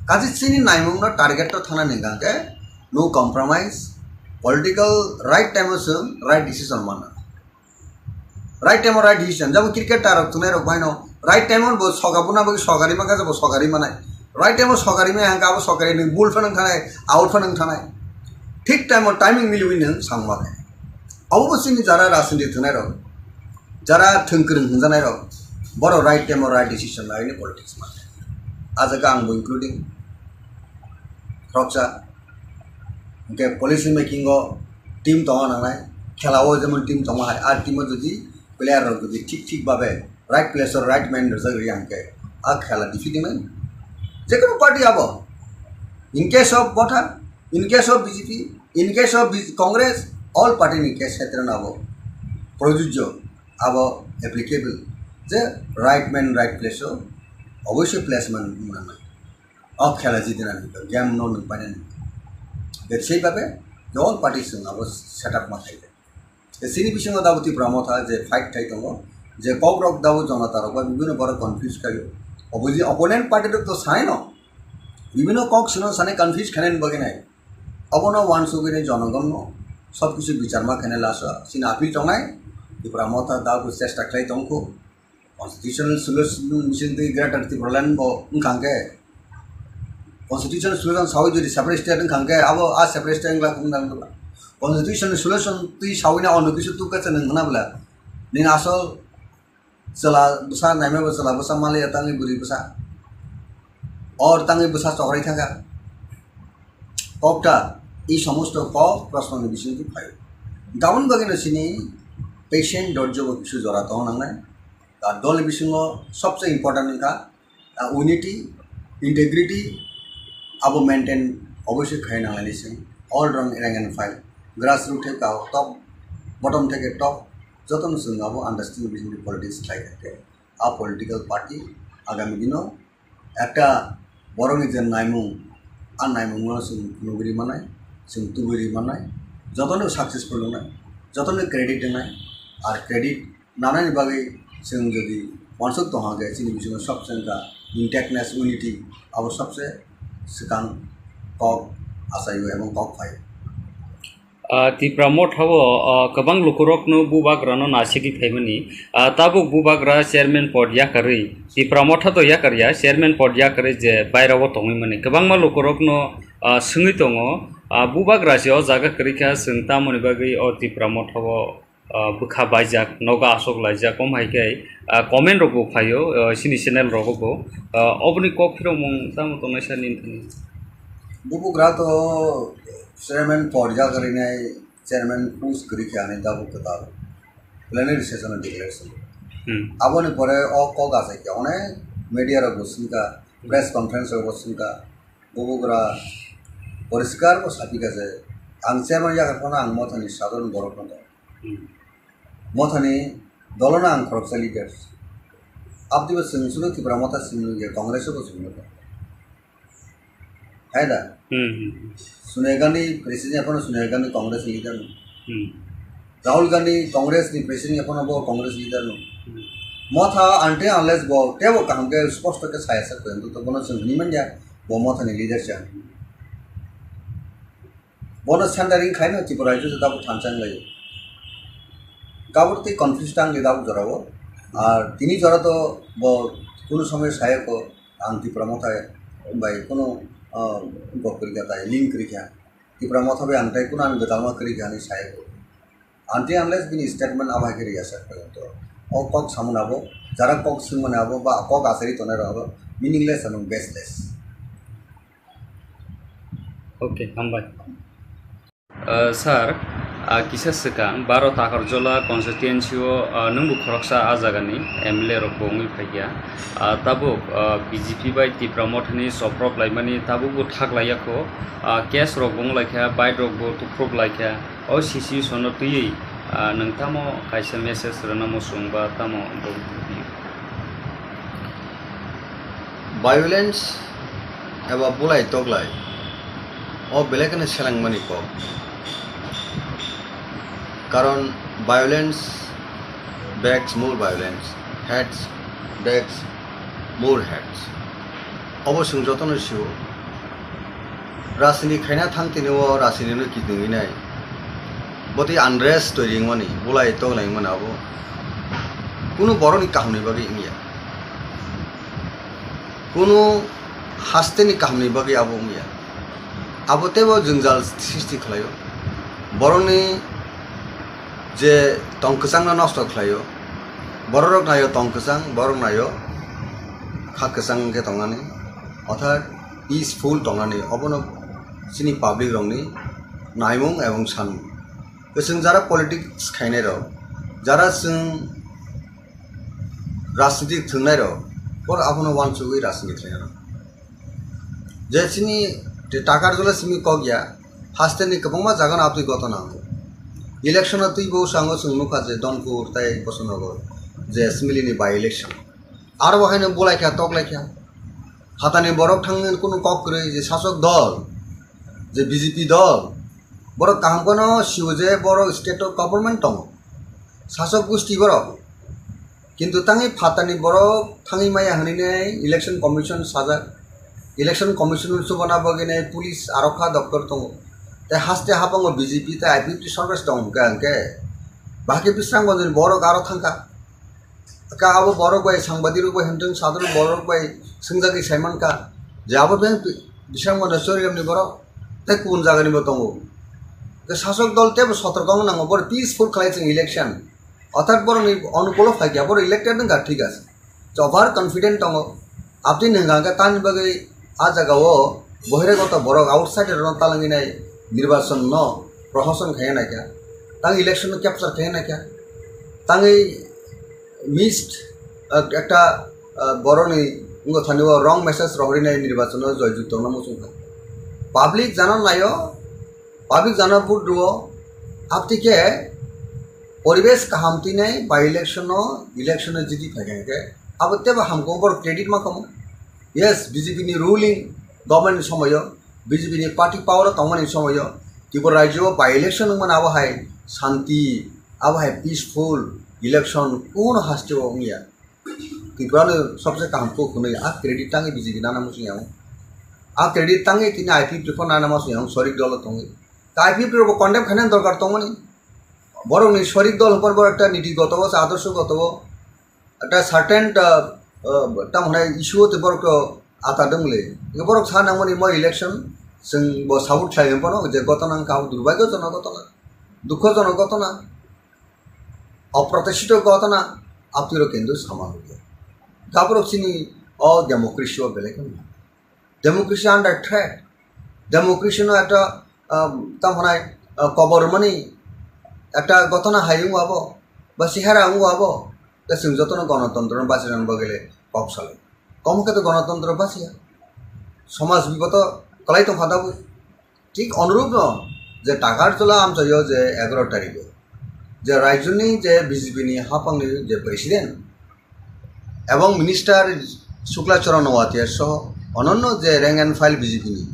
Kaje chini naimung no target to thana ninga ke no compromise, political right time o chwng right decision mana. Right time o right decision. Jabo cricketer rok tunai rok baino right time o bo soga buna bo sogari ma kaje bo sogari manai. Right time o sogari ma hangka abo sogari ni ball phano thanai, out phano thanai. Thik time o timing miliwi nang sangma khe. Abo bo chini jara rajniti thwnai rok, jara thwng kwrwng hwnjanai rok, boro right time o right decision laini politics ma khe. A jaga ang bo including khoroksa. Hwnkhe policy making o team tongna nangnai, khela o jemon team tongo hai, a team o jodi player rok jodi thik thik babe right place o right man rwjak rwya hwnkhe a khela defeating nai. Jekunu party abo, in case of Motha, in case of B J P, in case of B-, Congress, all party ni case khetre no abo projujjo, abo applicable je right man right place o oboisoi placement wng nangnai. O khela jidinani, game no nwng painani. Tei sei babe je all party chwng abo set up ma khaide. Tei chini bisingo dabo Tipra Motha je fight khai tongo, je kok rok dabo jonota rok bai bibino borok confuse khaio. Opposi-, opponent party rok to sanai no, bibino kok sino sanai confuse khainani bagwi nai. Abono uansugwi nai jonogonno sob kisu bichar ma khainai laso chini appeal tongnai. Tipra Motha dabo chesta khlai tongkho. Constitutional solution bisingtwi Greater Tipraland bo wngkha hwnkhe, constitutional solution sawi jodi separate state wngkha hwnkhe, abo a separate state wngla wngna wngla. Constitutional solution twi sawi na ono kisu tukha se nwng hwnna bwla. Nini asol chwla bwsa naima bo chwla bwsa maliya tangwi bwrwi bwsa. Or tangwi bwsa chokrai thangkha. Kokta i somosto kok proshno ni bisingtwi phaio. Gabon bagwi no chini patient dorjo bo kisu jora tong nangnai. Ar dol bisingo sobse important wngkha unity, integrity abo maintain obviously khai nang lai se. All round rank and file, grassroot theke top, bottom theke top, jotono chwng abo understanding bising politics khlai thake. A political party agami dino ekta borokni je naimung, a naimungno chwng phunugwi ri manai, chwng tubui ri manai, jotono successful wngnai, jotono credit wngnai. Ar credit nanani bagwi chwng jodi uansuk tongha khe chini bisingo sobse wngkha intactness, unity, abo sobse swkang kok achaio ebong kok phaio. Ah, Tipra Motha o, ah, kwbang lukurokno bubagrano nasigwi phaimani. Ah, tabuk bubagra chairman pod yakarwi, Tipra Motha to yakarya, chairman pod yakarwi je bairao tongwi mani. Kwbangma lukurokno, ah, swngwi tongo, ah, bubagra se o jaga kwrwi kha, chwng tamoni bagwi o Tipra Motha o, ah, bwkha baijak, nogo aswk laijak, om hai khe, ah, comment rok bo phaio, ah, chini channel rogo bo. Ah, oboni kok phirokmung tamo tongnai sir nini thani? Bubagra to chairman pod yakarwi nai, chairman post kwrwi kha ani tabuk kwtal plenary session o declare swngo. Hmm. Aboni pore o kok achai khe onek media rok bo swngkha, press conference rok bo swngkha, bubagra poriskar bo sapikha je ang chairman yakar phano ang Mothani sadharon borok no tong. Hmm. Mothani dolono ang khoroksa leader. Abdibo chwng chwngno Tipra Motha chwngno ya Congress bo chwngno tong. Hai da? Hmm, hmm, hmm. Sonia Gandhi president phano Sonia Gandhi Congress ni leader no. Hmm. Rahul Gandhi Congress ni president phano bo Congress leader no. Hmm. Motha until unless bo tebo kaham khe sposto khe saya sak khe to bono chwng hwnwi manya bo Mothani leader cha. Bono centering khaino Tripura rajyo se tabuk thansa wnglaio. Kabur tei confuse tang le tabuk jorao. Ar tini jora to bo kunu somoy saya ko ang Tipra Motha bai kunu, ah, gok kwrwi kha tai, link kwrwi kha. Tipra Motha bai ang tai kunu ang gwdalma kwrwi kha hinwi saya ko. Until unless bini statement abo hai khe rwya sak kha to. O kok samani abo, jara kok swngmani abo ba kok achari tongnai rok abo meaningless and baseless. Okay, hambai. Uh, sir, uh, kisa swkang baro Takarjola constituency o, uh, nwngbo khoroksa a jagani M L A rok bo wngwi phaikha. Uh, tabuk, uh, B J P bai Tipra Mothani soprop laimani tabukbo thak laiya kho. Uh, case rok bo wng laikha, bike rok bo tuprop laikha. O situation no twiwi, ah, nwng tamo kaisa message rwna muchung ba tamo bo? Violence eba bulai toklai o belai kheno selengmani kok. Karon violence begs more violence, hates begs more hates. Obo chwng jotono sio. Rajniti khaina thang tini o rajniti no kidingwi nai. Botwi unrest twi ringmani, bulai toklai wngmani abo. Kunu borokni kahamni bagwi wngya. Kunu hasteni kahamni bagwi abo wngya. Abo teibo jwngjal sristi khlaio. Borokni je tong kwchangno nosto khlaio. Bororok naio tong kwchang, borok naio kha kwchang khe tongnani. Orthat peaceful tongnani, obono chini public rokni naimung ebong sanmung. Kwchwng jara politics khainai rok, jara chwng rajniti thwngnai rok, borok abono uansugwi rajniti khlainai rok. Je chini Takarjola simi kok ya, hasteni kwbangma jagano abtwi gotona wngo. Election o twibo sango chwng nukha je Donpur tei Bosonogor je assembly ni by election. Aro bo haino bulai kha, toklai kha. Phatani borok thangwi kunu kok kwrwi je sasok dol, je B J P dol, borok kaham kheno sio je borok state o government tongo, sasok gusti borok. Kintu tangwi phatani borok thangwi maya hwnwi nai election commission sajak. Election commission chubana bagwi nai police arokha doktor tongo. Tei haste habango B J P tei I P F T sorkar tong hwnkhe hwnkhe bahai khe Bisramganj ni borok aro thangkha. Ka abo borok bai sangbadirok bai hwnthwng sadorok borok bai swngjagwi saimankha je abo beng Bisramganj ni Chorigram ni borok tei kubun jagani bo tongo. Tei sasok dol teibo sotorko wngna nango, borok peaceful khlai chwng election. Orthat borokni onukulo phaikya, borok elected wngkha, thik ase. Over confident tongo. Aboni hwnka hwnkhe tamni bagwi a jagao bohiragoto borok outsider rokno talangwi nai nirbachon no prohoson khaina naikha. Tang election no capture khaina naikha. Tangwi missed, ah, ekta, ah, borokni Wngkha thani o wrong message rohorwi nai nirbachano joyjukto no muchungkha. Public jana naio, public jana vote rwo, aptike poribesh kaham twi nai by election no, election no jiti phaikha hwnkhe abo teibo hamkhe borok credit mankha mo. Yes, B J P ni ruling government ni somoio, B J P ni party power o tongmani somoio, Tripura rajyo o by election wngmani abo hai shanti, abo hai peaceful election kuno haste o wngya. Tripura ni sobse kaham kuk hwnwi a credit tangwi B J P nana muchung yang. A credit tangwi tini I P F T rok nana muchung yang, sorik dolo tongwi. Ta I P F T rok bo condemn khainani dorkar tongmani. Borok ni sorik dol hwnba borok ekta niti goto o, adorsho goto o, ekta certain ta, ah, tamo hwnai issue o tei borok to ata dong le. Borok sa nangmani mo election chwng bo support khlai hwnba no je gotona wngkha, durbhagyojonok gotona, dukhojonok gotona. Oprotishito gotona aptiro kendu sama hwnkhe. Gaborok chini o democracy o belai kheno. Democracy under threat. Democracy no ekta, um, tamo hwnai, uh, kobor mani ekta gotona hai wngwa abo, ba sihara wngwa abo. Da chwng jotono gonotontro no bachirani bagwi le kok salai. Komo khe to gonotontro bachiya. Somaj biboto kwlai tongkha tabuk. Thik onurupno je Takarjala amchaio je egaroh tarikh o je rajyoni je B J P ni haphangni je president ebong minister Shukla Charan Noatia soho ononno je rank and file B J P ni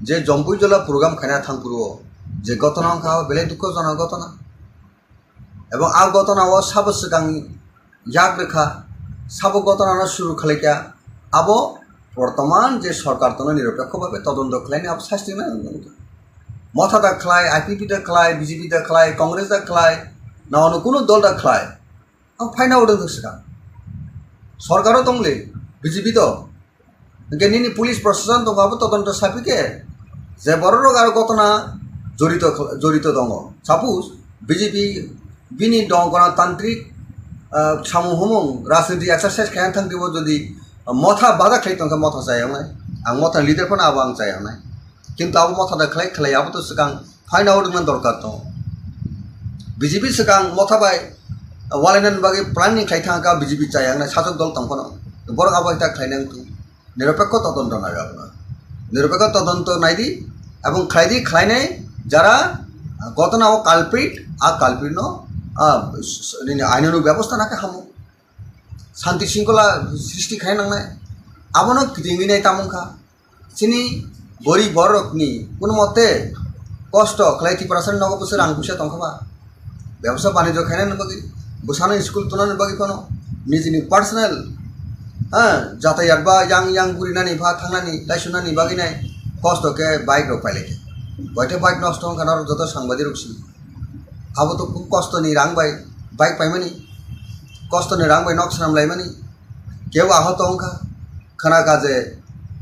je Jompuijala program khaina thangphuru o je gotona wngkha belai dukhojonok gotona. Ebong a gotona o sabo swkang yak rwkha, sabo gotona no suru khlaikha, abo bortoman je sorkar tono niropekho bhabe todonto khlaini abo sasti nai wngkha. Motha da khlai, I P P da khlai, B J P da khlai, Congress da khlai, na ono kuno dol da khlai, ang phaina odong swkang. Sorkaro tongle, B J P to, hwnkhe nini police proshashan tongo abo todonto saphi khe je borok rok aro gotona jorito jorito tongo. Suppose B J P bini dong gonotantrik, ah, samung humung rajniti exercise khaina thang twibo jodi motha bada khlai tongkha motha chayaknai, ang motha leader phano abo ang chayaknai. Kintu abo motha da khlai khlai abo to swkang phaina odongna dorkar tongo. B J P swkang motha bai walainani bagwi planning khlai thangkha B J P chayaknai sajwk dol tong phano. Borok abo hai ta khlainai wngthung. Niropekho todonto nai abono. Niropekho todonto naidi ebong khlaidi khlainai jara gotona o culprit, a culprit no, ah, s-, s-, nini ainoni bebosta nakhe hamo. Shanti shringkhola srishti khai nangnai. Abono kitingwi nai tamung kha. Chini gorib borokni kuno mote kosto khlai Tiprasani nogo bwswk rang puisa tongkha ba. Bebsa banijyo khainani bagwi, bwsano school tunani bagwi phano nijini personal, ha, jatayat ba yang yang burinani ba thangnani laisunani bagwi nai kosto khe bike rok pailai khe. Boite bike nosto wngkha norok joto sangbadirok si. Abo to khub kosto ni rang bai bike paimani, kosto ni rang bai nok swnam laimani, kebo ahot wngkha, khna kha je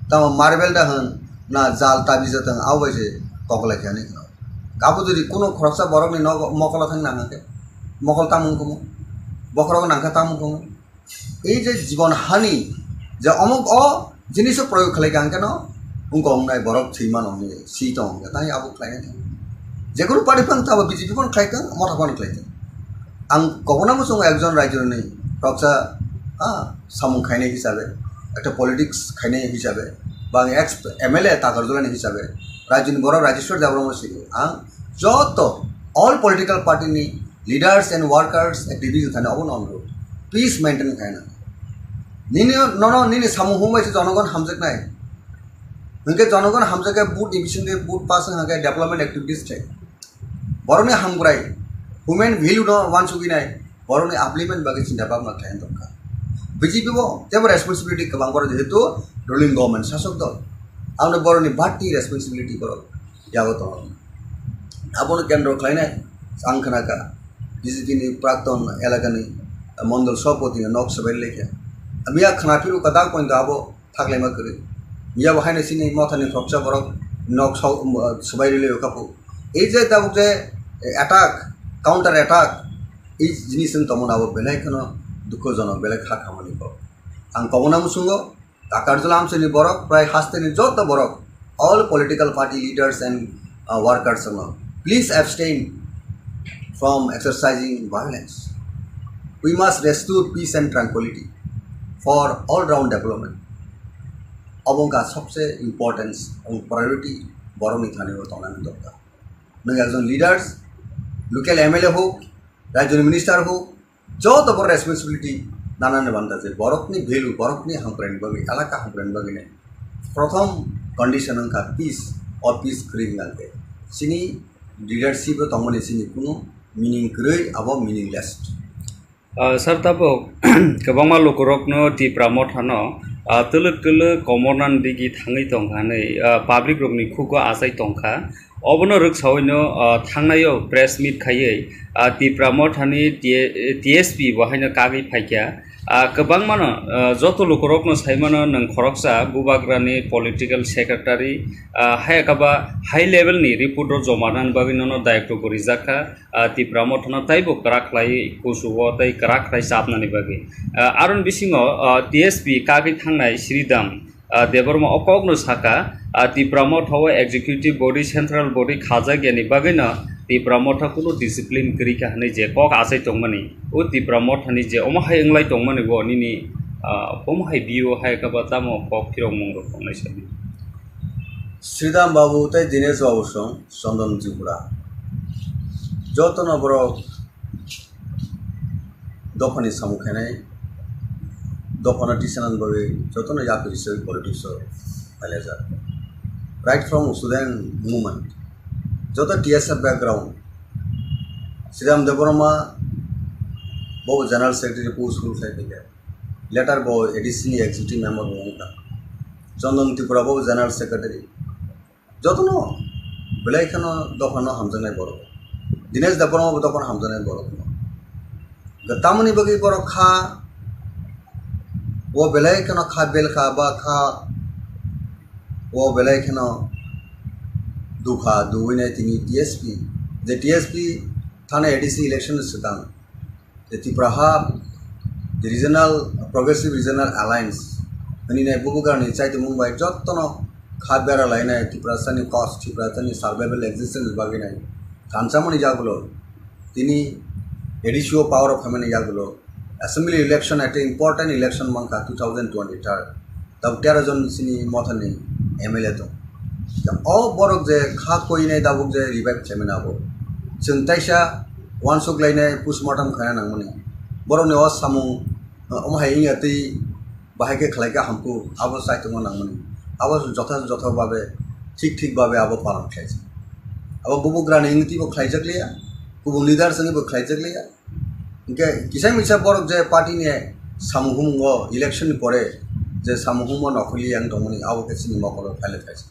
tamo marble da hwn na jal tabija thang abo bai se koklai khe ani khna. Abo jodi kuno khoroksa borok ni nogo mokolo thang nang khe mokol tamung kumu, bokhorok nang khe tamung kumu. Ei je jibon hani je omuk o jiniso proyog khlai kha hwnkhe no wngkha wngnai borok thwi mano hwnwi si tong hwnkhe tai abo khlai nai. Jekunu party phano tabo B J P phano khlai thang, motha phano khlai thang. Ang kobona muchungo ekjon rajyoni khoroksa, ha, samung khainai hisabe, ekta politics khainai hisabe, ba ang ex M L A Takarjala ni hisabe, rajyoni borok Rajeshwar Debbarma sini ang joto all political party ni leaders and workers activities thani obo no onurod. Please maintain khaina. Nini nono nini samung humbai se jonogon hamjaknai. Hwnkhe jonogon hamjakhe vote ni bisingtwi vote pass wngkha khe development activities thai. Borokni hamkrai human value no wansugwi nai. Borokni upliftment bagwi chinta bhabna khlai dorkar. B J P bo tebo responsibility kwbang borok jehetu ruling government sasok dol. Abo borokni bati responsibility borok yago tongo. Abono kendro khlainai ang khna kha B J P ni prakton elakani mondol sabhapati ni nok swbai lekha. Miya khna phiru kwtal poito abo thaklaima kwrwi. Miya bo haino chini mothani khoroksa borok nok swbai rwlai kha phu. Ei je tabuk je attack, counter attack, ei jinis wng tongmani abo belai kheno dukhojonok, belai kha khamani kok. Ang kobona muchungo Takarjala amchaini borok, prai hasteni joto borok, all political party leaders and, uh, workers no, please abstain from exercising violence. We must restore peace and tranquility for all round development. Obo wngkha sobse importance, obo priority borokni thani o tongnani dorkar. Nwng ekjon leaders, local M L A hok, rajyoni minister hok, joto bo responsibility nanani banda je borokni value, borokni hamkraini bagwi, elaka hamkraini bagwi nai. Prothom condition wngkha peace, o peace kwrwi hwnkhe chini leadership o tongmani chini kunu meaning kwrwi, abo meaningless. Ah, sir, tabuk kwbangma lukurokno Tipra Mothano, ah, twlwk twlwk komornani digi thangwi tongkha hwnwi, ah, public rokni khugo achai tongkha. Obono rwksaoino, ah, thangnaio press meet khaiwi, ah, Tipra Mothani T-, T S P bo haino kagwi phaikha. Ah, kwbangmano, ah, joto lukurokno saimano nwng khoroksa Bubagrani political secretary, ah, hai kaba high level ni report o joma nani bagwi nono dayoktogo rijakha. Ah, Tipra Mothano taibo kwrak khlai kuchugo tei kwrak khlai chapnani bagwi. Ah, aroni bisingo, ah, T S P kagwi thangnai Sridham, ah, Debbarma o kokno sakha, ah, Tipra Motha o executive body, central body khajak yani bagwino Tipra Motha kunu discipline kwrwi kha hwnwi je kok achai tongmani, o Tipra Mothani je omo hai wnglai tongmani bo nini, ah, omo hai view hai kha ba tamo kok phirokmung rok tongnai sadi. Sridham Babu tei Dinesh Babu song Chandan Tripura. Jotono borok dophani samung khainai, dophano tisanani bagwi jotono yakri se politics o phailajak. Right from student movement, joto T S F background, Sridham Debbarma bo general secretary post rule khai phaikha. Later bo A D C ni executive member bo wngkha. Chandan Tripura bo general secretary. Jotono belai kheno dophano hamjaknai borok. Dinesh Debbarma bo dophano hamjaknai borok. Tamoni bagwi borok kha, o belai kheno kha bel kha ba kha, o belai kheno dukha duwinai tini T S P. Je T S P thani A D C election swkang. The Tipra Hub, the Regional, Progressive Regional Alliance, hwnwi nai bubugrani chaitimung bai jotono kha bera lainai Tiprasani cause, Tiprasani survival existence bagwi nai thansamani yagulo, tini A D C o power o phaimani yagulo, assembly election ekta important election mankha two thousand twenty-third. Tabuk tero jon chini mothani M L A tong. O borok je kha koinai tabuk je revive khlaimani abo. Chwng taisa uansuk lainai postmortem khaina nangmani. Borokni o samung, omo hai wngya twi bahai khe khlai kha hamkuk, abo chai tongma nangmani. Abo jotha jotha babe, thik thik babe abo palan khlaijak. Abo bubugrani wngwi twibo khlaijak liya, kubun leaders wngwibo khlaijak liya. Hingke kisa misa borok je party ni samung humung o election ni pore je samung humung o nokhorli yang tongmani abo khe chini mokolo phaile phaisa.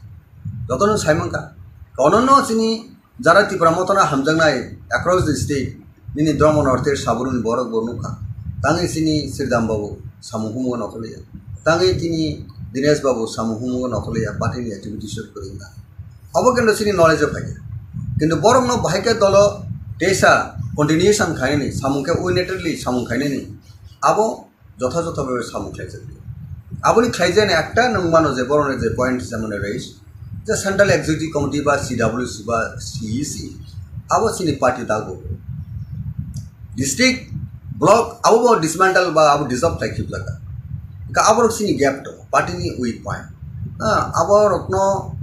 Jotono sai mankha. Kono no chini jara Tipra Motha no hamjaknai across the state nini Dharma North East Saburuni borok bo nukha. Tangwi chini Sridham Babu samung humung o nokhorli ya. Tangwi chini Dinesh Babu samung humung o nokhorli ya party ni activities o kwrwi wngkha. Abo kintu chini knowledge o phaikha. Kintu borokno bahai khe dolo teisa continuation khainani, samung khe unilaterally samung khainani, abo jotha jotha bhabe samung khlaijak. Aboni khlaijani ekta nwng mano je borokni je point hisabe mane raise, je Central Executive Committee ba C W C ba C E C, abo chini party dago. District, block, abo bo dismantle ba abo dissolve khlai khiplaka. Ka abo rok chini gap to, party ni weak point. Ah, abo rokno,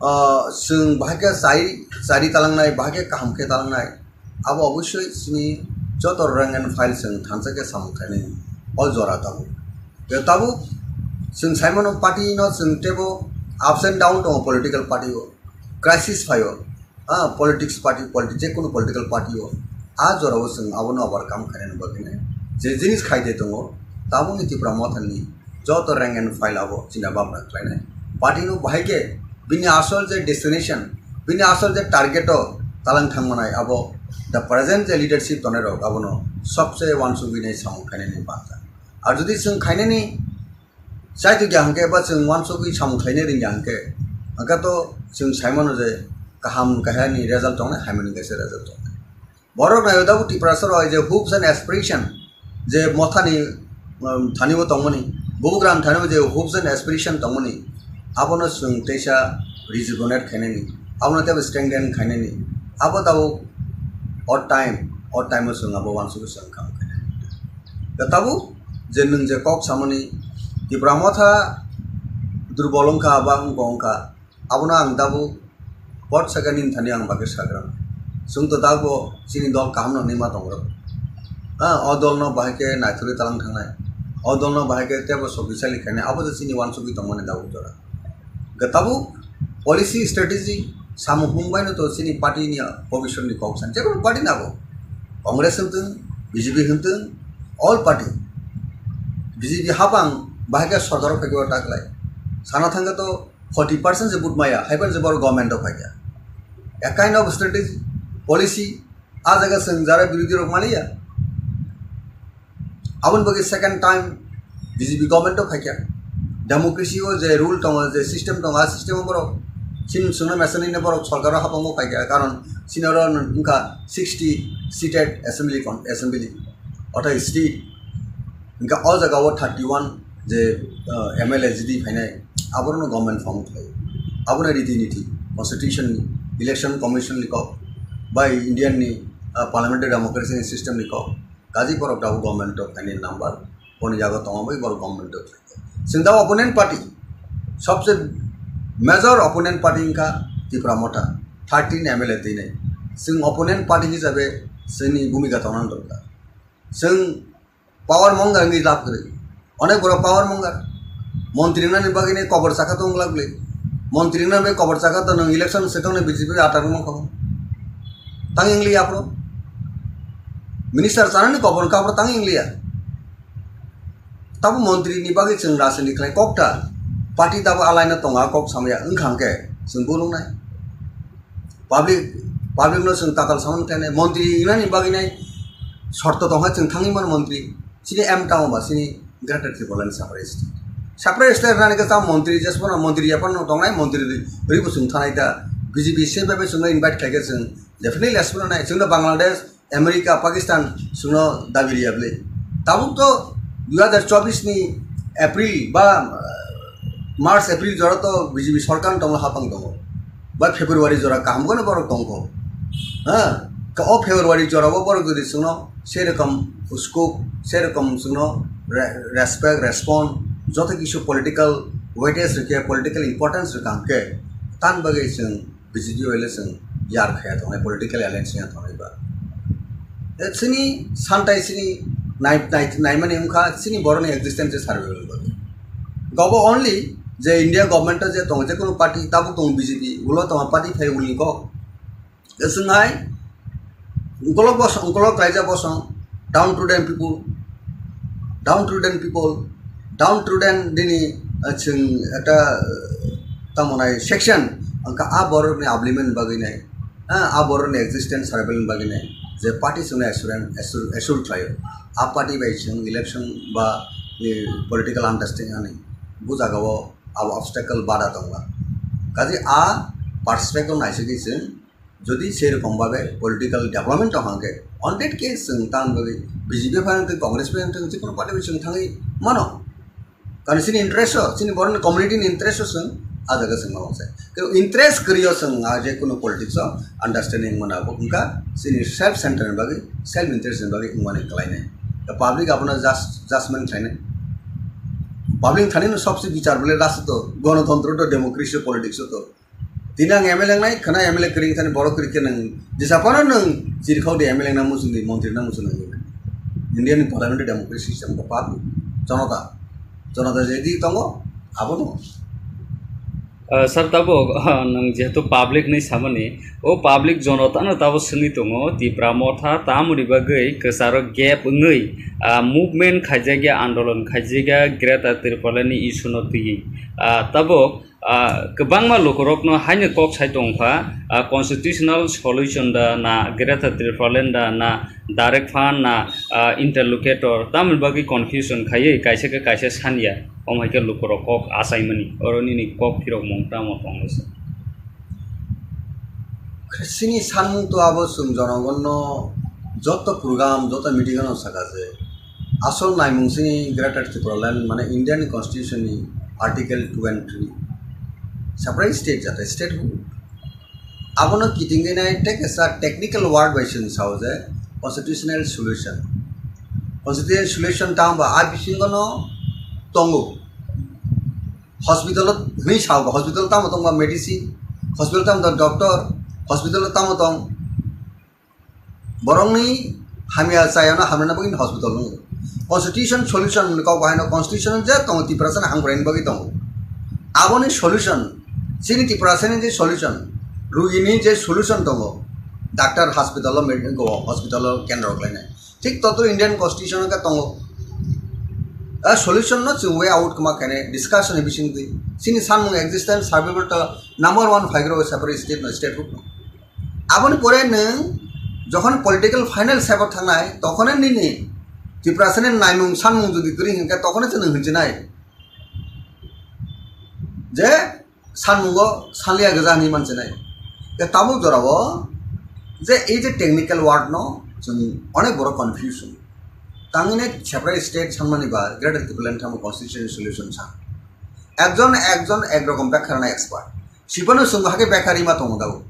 ah, chwng bahai khe chai, chari talangnai, bahai khe kaham khe talangnai. Abo obosoi chini joto rank and file chwng thansa khe samung khainai. O jora tabuk. Je tabuk chwng sai mano party no chwng tebo ups and down tongo political party o. Crisis phaio. Ah, politics party, politi-, je kono political party o, ah, jora o chwng abono overcome khainani bagwi nai. Je jinis khai de tongo, tabukni Tipra Mothani joto rank and file abo china bamra khlainai. Party no bahai khe bini asol je destination, bini asol je target o talang thangmanai abo the present je leadership tonai rok abono sobse uansugwi nai samung khainani banta. Ar jodi chwng khainani Chai tongya hwnkhe ba chwng uansugwi samung khlaina rwngya hwnkhe, hwnkhe to chwng sai mano je kaham kahya ni result tongnai, hamya ni kaisa result tongnai. Borok naio tabuk Tiprasa rok hai je hopes and aspiration je mothani, um, thani bo tongmani, bubugram thani bo je hopes and aspiration tongmani, abono chwng teisa rejuvenate khainani, abono teibo strengthen khainani, abo tabuk o time, o time o chwng abo uansugwi chwng kaham khainani. Da tabuk je nwng je kok samani Tipra Motha durbol wngkha ba wngkha wngkha, abono ang tabuk pot sakani thani ang bagwi sagra. Chwng to tabuk chini dol kaham no hinwi ma tongo. Ha, o dol no bahai khe naithorwi talang thangnai, o dol no bahai khe tebo sokisali khainai, abo to chini uansugwi tongmani tabuk jora. Hwnkhe tabuk policy strategy samung hung baino to chini party ni bobiswt ni kok san, jekunu party ni abo, Congress hwn tong, B J P hwn tong, all party, B J P hapang bahai khe sorkar o phai khe o ta khlai. Sana thang khe to forty percent se vote maya, hai phano se borok government o phai kha. A kind of strategy, policy, a jaga chwng jara birodhi rok maliya. Aboni bagwi second time B J P government o phai kha. Democracy o je rule tongo, je system tongo, a system o borok chini chwngno mesa nini borok sorkar o hapang o phai kha, karon chini oro wngkha sixty seated assembly con-, assembly, ortho state. Hingke o jaga o thirty one je, ah, M L A jidi phainai, aborokno government form khlai. Abono riti niti, constitution ni, election commission ni kok, bai Indian ni, ah, parliamentary democracy ni system ni kok, kaji borok tabuk government o phainai number, boni jaga tongo bai borok government o phainai. Chwng da opponent party, sobse major opponent party wngkha Tipra Motha, thirteen M L A twinai. Chwng opponent party hisabe chwngni bhumika tongna dorkar. Chwng power mongar wngwi lab kwrwi. Onek borok power mongar. Montri wngnani bagwi ni kobor chakha tong glak le. Montri wngnani bagwi kobor chakha to nwng election se tongni B J P atar wngkha. Tang ingliya aphuru. Minister chanani kobor wngkha aphuru tang ingliya. Tabo montri ni bagwi chwng rajniti khlai kok ta. Party tabo alai no tonga kok samaya wngkha hwnkhe chwng bulungnai. Public, public no chwng tatal samani khlainai, montri wngnani bagwi nai shorto tongkha chwng thangwi mano montri. Chini aim tamo ba chini Greater Tipraland separate state. Separate state rwnani khe tamo montri jesphano montri yaphano tongnai, montri rwi, rwi bo chwng thanai ta. B J P se bai bai chwngno invite khlaikhe chwng definitely jesphano nai. Chwngno Bangladesh, America, Pakistan chwngno dabi riya bwle. Tabuk to dui hazar chobbish ni April ba, ah, March, April jora to B J P sorkar tongmo hapang tongo. Ba February jora kaham kono borok tongkho. Ha? Ka o February jora o borok jodi chwngno serokom scope, serokom chwngno re-, respect, respond, joto kisu political weightage rikhe, political importance rikha hwnkhe, tan bagwi chwng B J P bai le chwng yar khaya tongnai, political alliance ya tongnai ba. E chini santai chini nai, nai, naimani wngkha chini borokni existence survival bagwi. Gobo only je India government o je tongo, je kono party tabuk tongo B J P, ulo tongo party phai ulni kok. E chwng hai Ungkolok bosong, ungkolok raija bosong, downtrodden people, downtrodden people, downtrodden nini, ah, chwng ekta, ah, tamo nai section, wngkha a borokni upliftment bagwi nai, ah, a borokni existence survival bagwi nai, je party chwngno assurance, assure, assure khlaio, a party bai chwng election ba, eh, political understanding ani, bo jagao abo obstacle bada tongma. Kaje a perspective naisingwi chwng Jodi sei rokom babe political development tong hangke, on that case chwng tang bagwi B J P phaiyang tei Congress phaiyang tei jikunu party bai chwng thangwi mano. Karon chini interest o, chini borokni community ni interest o chwng a jaga chwng ma wngse. Kebo interest kwrwi o chwng a jekunu politics o understanding wngmani abo wngkha chini self center ni bagwi, self interest ni bagwi wngmani kwlainai. The public abono just, judgment khlainai. Public thani no sobse bichar bole last o to, gonotontro to, democracy o, politics o to. Tini ang M L A wngnai, khwna M L A kwrwi thani borok kwrwi khe nwng jesa phano nwng chirikhao di M L A wngna muchungdi, montri wngna muchungdi. India ni parliamentary democracy system khe public, jonota, jonota je di tongo, abono. Ah, sir, tabuk, ah, nwng jehetu public ni samani, o public jonota no tabuk swngwi tongo, Tipra Motha tamoni bagwi kwcharo gap wngwi, ah, movement khaijakya, andolon khaijakya, Greater Tipraland ni issue no twiwi. Ah, tabuk, Ah, kwbangma lukurokno haino kok sai tongkha, ah, constitutional solution da na Greater Tipraland da na direct fund na, ah, interlocutor, tamoni bagwi confusion khaiwi kaisa khe kaisa sanya, omo hai khe lukurok kok achaimani, oro nini kok phirokmung tamo tonglaisa? Chini sanmung to abo chwng jonogonno joto program, joto meeting ano saka je, asol naimung chini Greater Tipraland, mane Indian Constitution ni Article two and three, separate state jate statehood. Abono kitingwi nai tei kaisa technical word bai chwng sao je constitutional solution. Constitutional solution tamo ba a bisingo no tongo. Hospital o hwnwi sao, hospital tamo tongba medicine, hospital tamo tong doctor, hospital tamo tong borokni hamya chayano hamrwna bagwi hospital wngo. Constitution solution hwnwi kok bahaino constitution je tongo Tiprasani hamkraini bagwi tongo. Aboni solution, chini Tiprasani je solution, rugini je solution tongo, doctor hospital o med-, hospital o kendro khlainai. Thik totro Indian Constitution o khe tongo. A solution no chwng way out kwma khainai discussion ni bisingtwi. Chini sanmung existence survival to number one phaigrok separate state no, statehood no. Aboni pore nwng jokhon political final step o thangnai, tokhone nini Tiprasani naimung sanmung jodi kwrwi hinkhe tokhone chwng nwng hinchinai. Je sanmungo sanliya gwja hinwi manchinai. Tei tabuk jorao je ei je technical word no chwng onek borok confusion. Tangwi nai separate state sanmani ba Greater Tipraland tamo constitution solution sa. Ekjon ekjon ek rokom bekha rwna expert. Sipano chwng hakhe bekha rima tongo dao.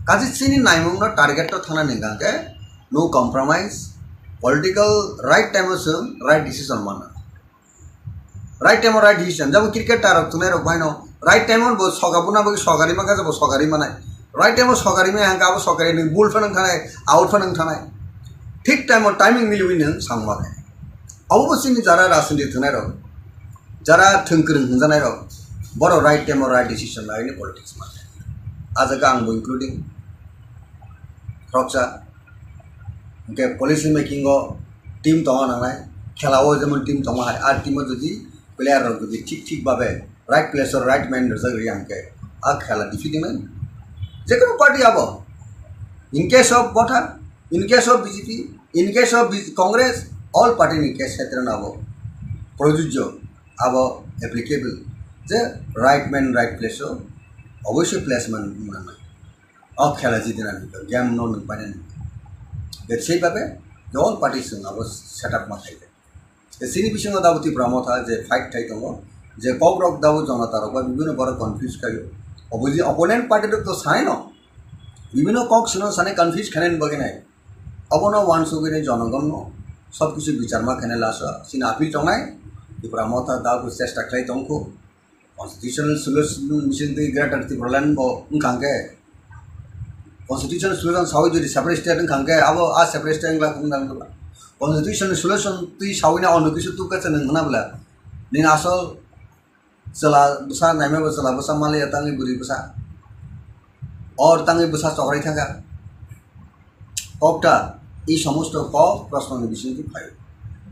Kaji chini naimung no target to thangna ningkha khe no compromise, political right time o chwng right decision manna. Right time o right decision. Jabo cricket tarok tunai rok baino right time o bo soga buna bagwi sogari mangkha jabo sogari manai. Right time o sogari maya hangka abo sogari nung bul phanang thanai, out phanang thanai. Thik time o timing miliwi nung sangma khe. Abo bo chini jara rajniti tunai rok, jara thwng kwrwng hwnjanai rok, boro right time o right decision laini politics mangkha. A jaga ang bo including. Khoroksa. Hingke policy making o team tongna nangnai, khela o jemon team tongma hai, a team o jodi player rok jodi thik thik babe right place o right man rwjak rwya hingke a khela defeat wngnai. Jekono party abo, in case of Motha, in case of B J P, in case of B-, Congress, all party ni case khetre no abo projujjo, abo applicable, je right man right place o oboisoi placement nangnai. O khela jidinani game no nung painani. Bebsai babe all party chwng abo setup ma khaikha. Chini bisingo dabo Tipra Motha je fight khai tongo, je kok rok dabo jonata rok ba bibino borok confuse khaio. Opposi-, opponent party rok to sanai no, bibino kok sino sanai confuse khainani bagwi nai. Abono wansugwi nai jonogon no sob kisu bichar ma khainai lasa chini appeal tongnai. Tipra Motha dabo chesta khlai tongkho. Constitutional solution bising twi Greater Tipraland bo wngkha hwnkhe, constitutional solution sawi jodi separate state wngkha hwnkhe, abo a separate state wngla wngla wngla. Constitutional solution twi sawi na ono kisu tukha se nwng hwna bwla. Nini asol chwla bwsa naima bo chwla bwsa maliya tangwi bwrwi bwsa. Or tangwi bwsa chokrai thangkha. Kokta, i somosto kok proshno ni bising twi phaio.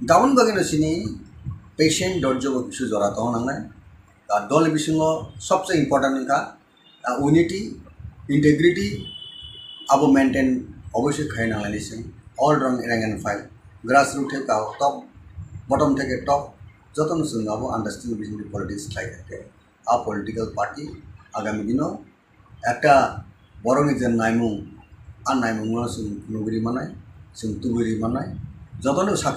Gabon bagwi no chini patient dorjo bo kisu jora tong nangnai. Dol ni bisingo sobse important wngkha, ah, unity, integrity, abo maintain obviously khai nanglaini chwng. All rang rank and file, grassroot theke top, bottom theke top, jotono chwng abo understanding bising politics khlai kha. A political party agami dino ekta borokni je naimung, a naimungno chwng nugwi ri mannai, chwng tubui ri mannai, jotono success